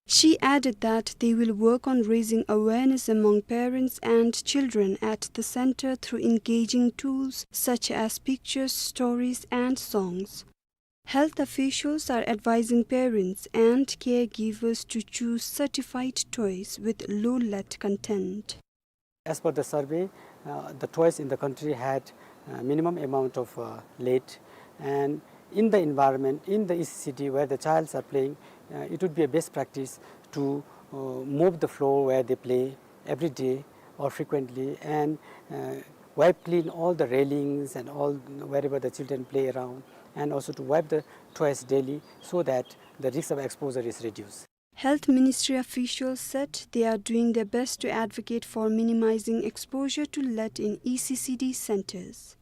She added that they will work on raising awareness among parents and children at the center through engaging tools such as pictures, stories, and songs. Health officials are advising parents and caregivers to choose certified toys with low lead content. As per the survey, uh, the toys in the country had, uh, minimum amount of, uh, lead, and in the environment, in the E C C D where the childs are playing, uh, it would be a best practice to, uh, mop the floor where they play every day or frequently, and, uh, wipe clean all the railings and all wherever the children play around, and also to wipe the toys daily so that the risk of exposure is reduced. Health Ministry officials said they are doing their best to advocate for minimizing exposure to lead in E C C D centers.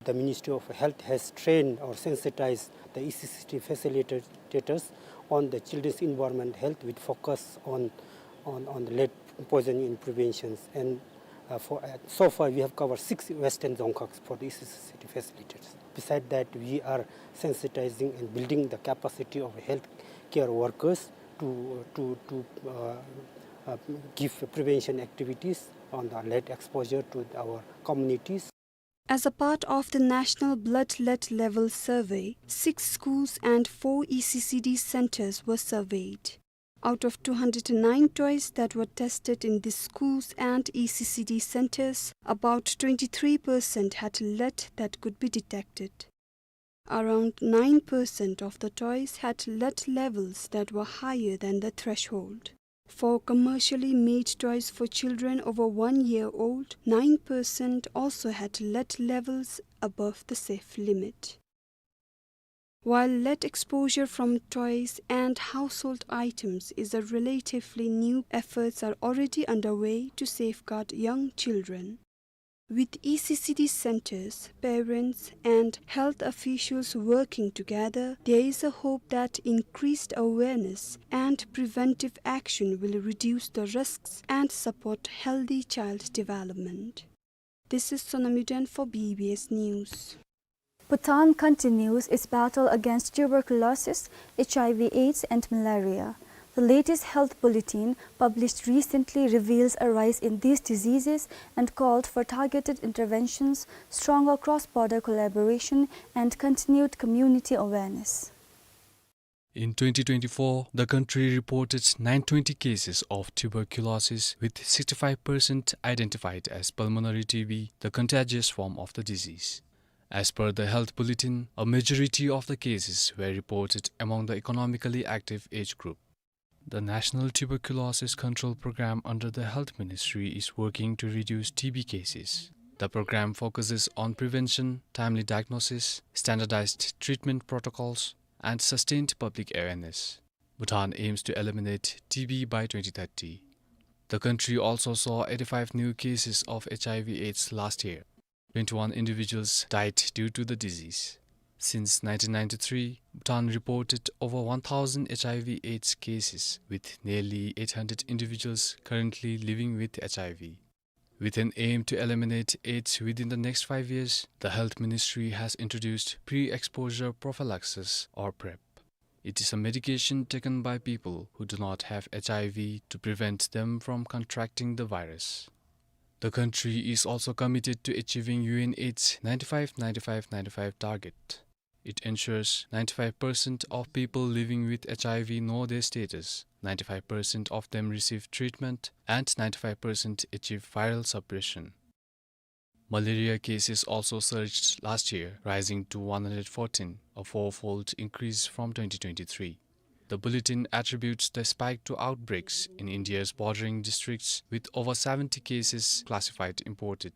The Ministry of Health has trained or sensitized the E C C D facilitators on the children's environment health with focus on, on, on the lead poisoning and preventions. And, uh, for, uh, so far we have covered six Western Dzongkhag for the E C C D facilitators. Beside that, we are sensitizing and building the capacity of healthcare workers to, to, to, uh, uh, give prevention activities on the lead exposure to our communities. As a part of the National Blood Lead Level Survey, six schools and four E C C D centers were surveyed. Out of two hundred nine toys that were tested in the schools and E C C D centers, about twenty-three percent had lead that could be detected. Around nine percent of the toys had lead levels that were higher than the threshold. For commercially made toys for children over one year old, nine percent also had lead levels above the safe limit. While lead exposure from toys and household items is a relatively new, efforts are already underway to safeguard young children. With E C C D centers, parents, and health officials working together, there is a hope that increased awareness and preventive action will reduce the risks and support healthy child development. This is Sonam Yuden for B B S News. Bhutan continues its battle against tuberculosis, H I V AIDS, and malaria. The latest health bulletin, published recently, reveals a rise in these diseases and called for targeted interventions, stronger cross-border collaboration, and continued community awareness. In twenty twenty-four, the country reported nine twenty cases of tuberculosis, with sixty-five percent identified as pulmonary T B, the contagious form of the disease. As per the health bulletin, a majority of the cases were reported among the economically active age group. The National Tuberculosis Control Program under the Health Ministry is working to reduce T B cases. The program focuses on prevention, timely diagnosis, standardized treatment protocols, and sustained public awareness. Bhutan aims to eliminate T B by twenty thirty. The country also saw eighty-five new cases of H I V AIDS last year. Twenty-one individuals died due to the disease. Since nineteen ninety-three, Bhutan reported over one thousand H I V AIDS cases, with nearly eight hundred individuals currently living with H I V. With an aim to eliminate AIDS within the next five years, the Health Ministry has introduced pre-exposure prophylaxis, or PrEP. It is a medication taken by people who do not have H I V to prevent them from contracting the virus. The country is also committed to achieving U N AIDS ninety-five ninety-five ninety-five target. It ensures ninety-five percent of people living with H I V know their status, ninety-five percent of them receive treatment, and ninety-five percent achieve viral suppression. Malaria cases also surged last year, rising to one hundred fourteen, a four-fold increase from twenty twenty-three. The bulletin attributes the spike to outbreaks in India's bordering districts, with over seventy cases classified imported.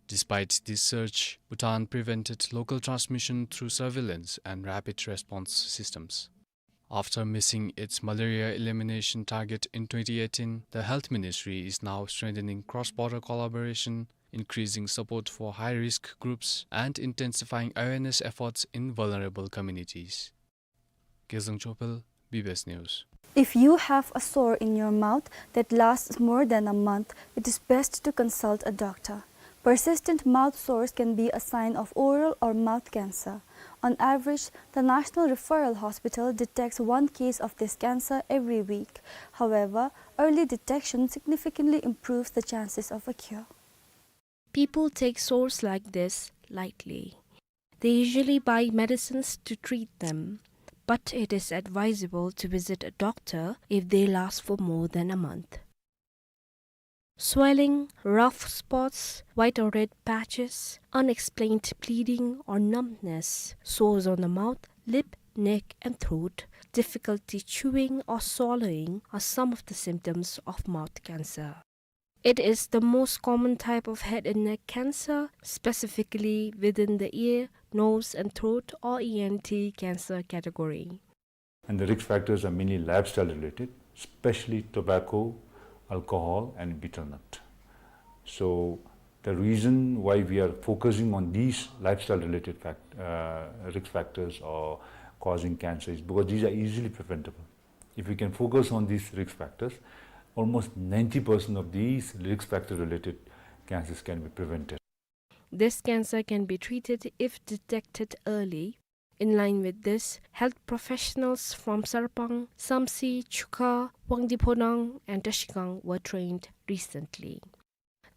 Despite this surge, Bhutan prevented local transmission through surveillance and rapid response systems. After missing its malaria elimination target in twenty eighteen, the Health Ministry is now strengthening cross-border collaboration, increasing support for high-risk groups, and intensifying awareness efforts in vulnerable communities. Gezang Chopel, B B S News. If you have a sore in your mouth that lasts more than a month, it is best to consult a doctor. Persistent mouth sores can be a sign of oral or mouth cancer. On average, the National Referral Hospital detects one case of this cancer every week. However, early detection significantly improves the chances of a cure. People take sores like this lightly. They usually buy medicines to treat them, but it is advisable to visit a doctor if they last for more than a month. Swelling, rough spots, white or red patches, unexplained bleeding or numbness, sores on the mouth, lip, neck, and throat, difficulty chewing or swallowing are some of the symptoms of mouth cancer. It is the most common type of head and neck cancer, specifically within the ear, nose, and throat, or E N T cancer category. And the risk factors are mainly lifestyle related, especially tobacco, alcohol, and betel nut. So the reason why we are focusing on these lifestyle related fact-, uh, risk factors or causing cancer is because these are easily preventable. If we can focus on these risk factors, almost ninety percent of these risk factor related cancers can be prevented. This cancer can be treated if detected early. In line with this, health professionals from Sarpang, Samtse, Chukha, Huangdi Phodrang, and Trashigang were trained recently.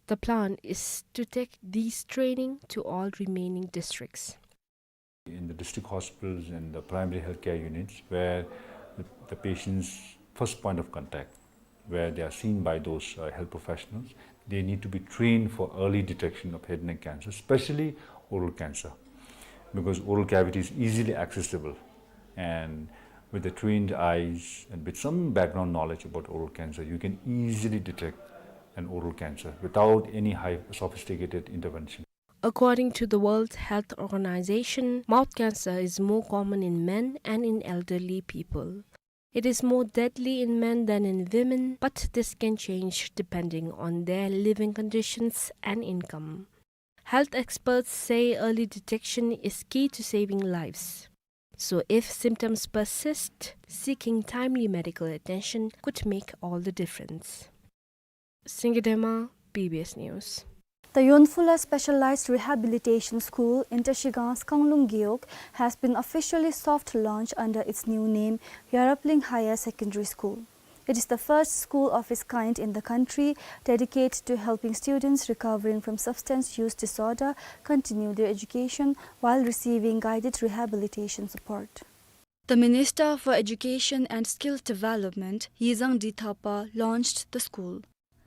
The plan is to take these training to all remaining districts. In the district hospitals and the primary healthcare units where the, the patient's first point of contact, where they are seen by those, uh, health professionals, they need to be trained for early detection of head and neck cancer, especially oral cancer, because oral cavity is easily accessible, and with the trained eyes and with some background knowledge about oral cancer, you can easily detect an oral cancer without any high sophisticated intervention. According to the World Health Organization, mouth cancer is more common in men and in elderly people. It is more deadly in men than in women, but this can change depending on their living conditions and income. Health experts say early detection is key to saving lives. So if symptoms persist, seeking timely medical attention could make all the difference. Singye Dema, B B S News. The Yonphula Specialized Rehabilitation School in Trashigang, Kanglung Gewog, has been officially soft launched under its new name, Yarapling Higher Secondary School. It is the first school of its kind in the country dedicated to helping students recovering from substance use disorder continue their education while receiving guided rehabilitation support. The Minister for Education and Skills Development, Yizang D Thapa, launched the school.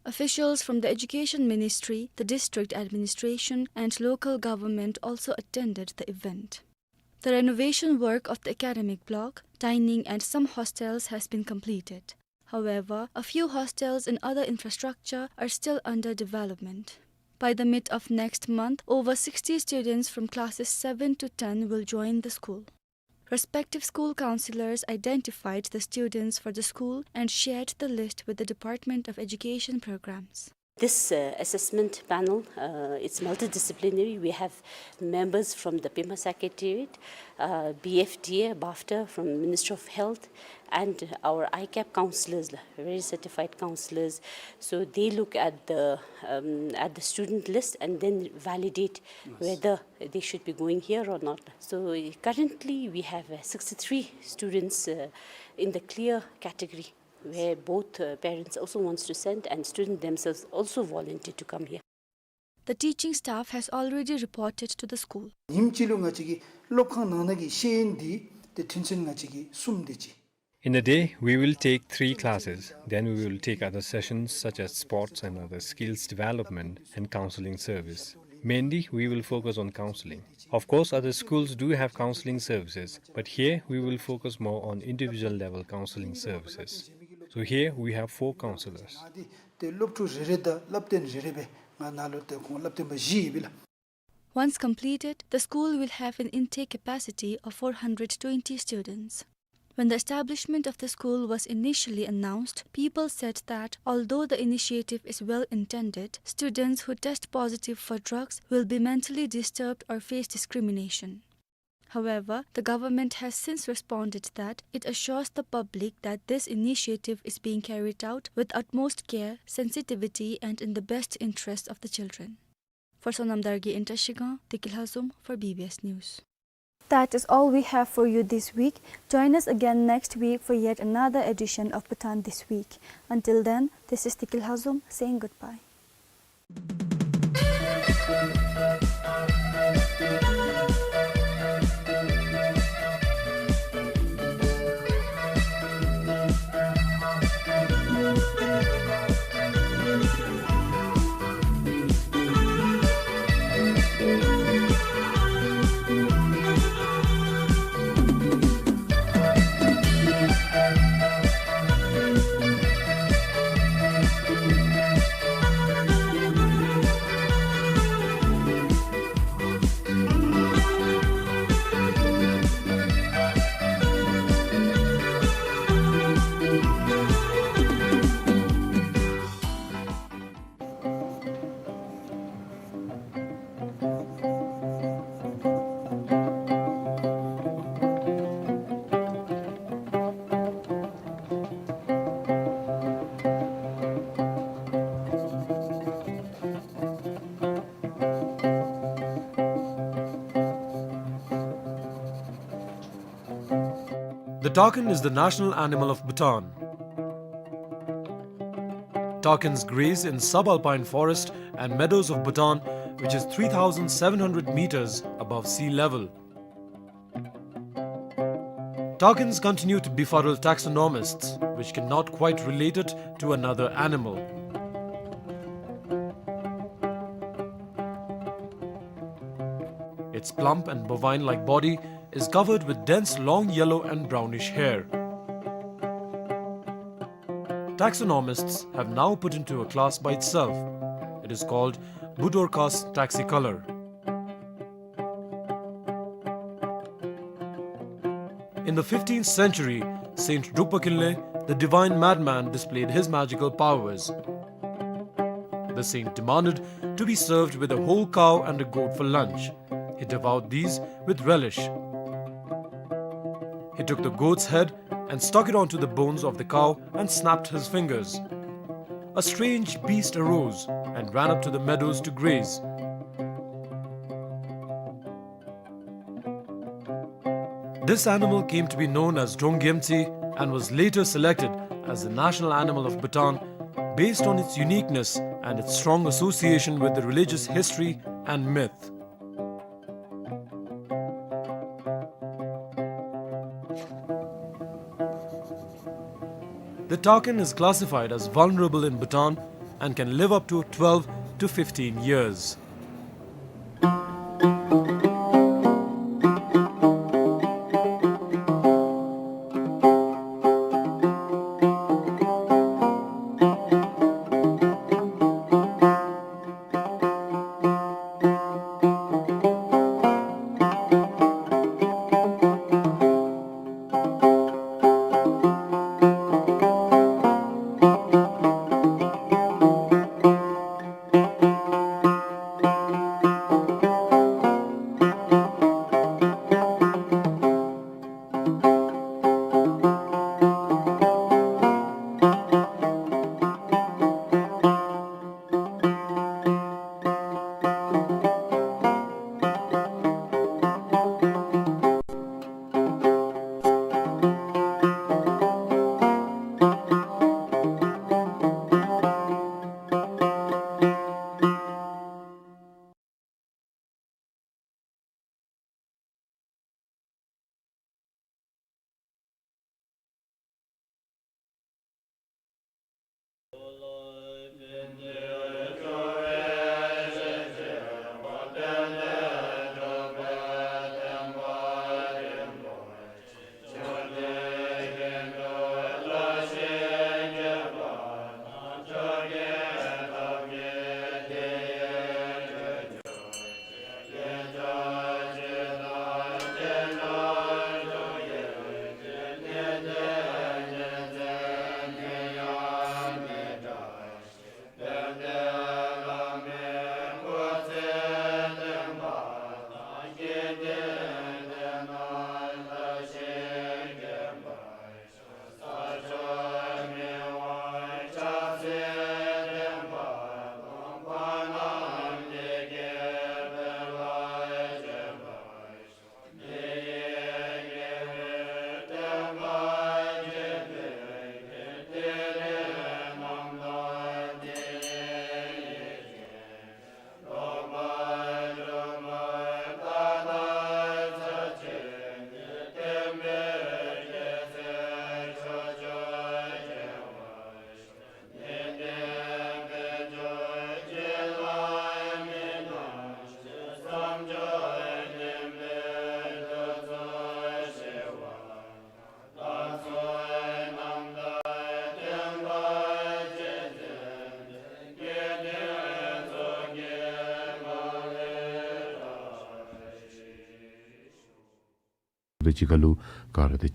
Officials from the Education Ministry, the district administration, and local government also attended the event. The renovation work of the academic block, dining, and some hostels has been completed. However, a few hostels and other infrastructure are still under development. By the mid of next month, over sixty students from classes seven to ten will join the school. Respective school counselors identified the students for the school and shared the list with the Department of Education programs. This, uh, assessment panel, uh, it's multidisciplinary. We have members from the Pema Secretariat, uh, B F D A, BAFTA from Ministry of Health, and our I CAP counselors, la, very certified counselors. So they look at the, um, at the student list and then validate, yes, whether they should be going here or not. So, uh, currently we have, uh, sixty-three students, uh, in the clear category, where both, uh, parents also wants to send and student themselves also volunteer to come here. The teaching staff has already reported to the school. ཉིནམ་གཅིག་ལུ་ང་བཅས་ཀྱི་སློབ་ཁང་ནང་ན་གི་ཤེས་ཡོན་འདི་ཏེ་ཐུན་ཚན་ང་བཅས་ཀྱི་གསུམ་དེ་ཅིག In a day, we will take three classes. Then we will take other sessions such as sports and other skills development and counseling service. Mainly, we will focus on counseling. Of course, other schools do have counseling services, but here we will focus more on individual level counseling services. So here we have four counselors. ཏེ་སློབ་ཕྲུག་རེ་རེ་དང་སློབ་སྟོན་རེ་རེ་སྦེ་ང་ནཱ་ལུ་ཏེ་ཁོང་སློབ་སྟོན་པ་བཞི་ཡོད་པས་ལགས། Once completed, the school will have an intake capacity of four hundred twenty students. When the establishment of the school was initially announced, people said that although the initiative is well intended, students who test positive for drugs will be mentally disturbed or face discrimination. However, the government has since responded that it assures the public that this initiative is being carried out with utmost care, sensitivity, and in the best interest of the children. For Sonam Dargye in Trashigang, Tiki Lhazom for B B S News. That is all we have for you this week. Join us again next week for yet another edition of Bhutan This Week. Until then, this is Tiki Lhazom saying goodbye. The takin is the national animal of Bhutan. Takins graze in subalpine forest and meadows of Bhutan, which is three thousand seven hundred meters above sea level. Takins continue to befuddle taxonomists, which cannot quite relate it to another animal. Its plump and bovine-like body is covered with dense long yellow and brownish hair. Taxonomists have now put into a class by itself. It is called Budorcas taxicolor. In the fifteenth century, Saint Drukpa Kinley, the divine madman, displayed his magical powers. The saint demanded to be served with a whole cow and a goat for lunch. He devoured these with relish. He took the goat's head and stuck it onto the bones of the cow and snapped his fingers. A strange beast arose and ran up to the meadows to graze. This animal came to be known as Drong Gyemtse and was later selected as the national animal of Bhutan based on its uniqueness and its strong association with the religious history and myth. The takin is classified as vulnerable in Bhutan and can live up to twelve to fifteen years. དེ་ཅིག་ཁར་ལུ་ག་ར་དེ་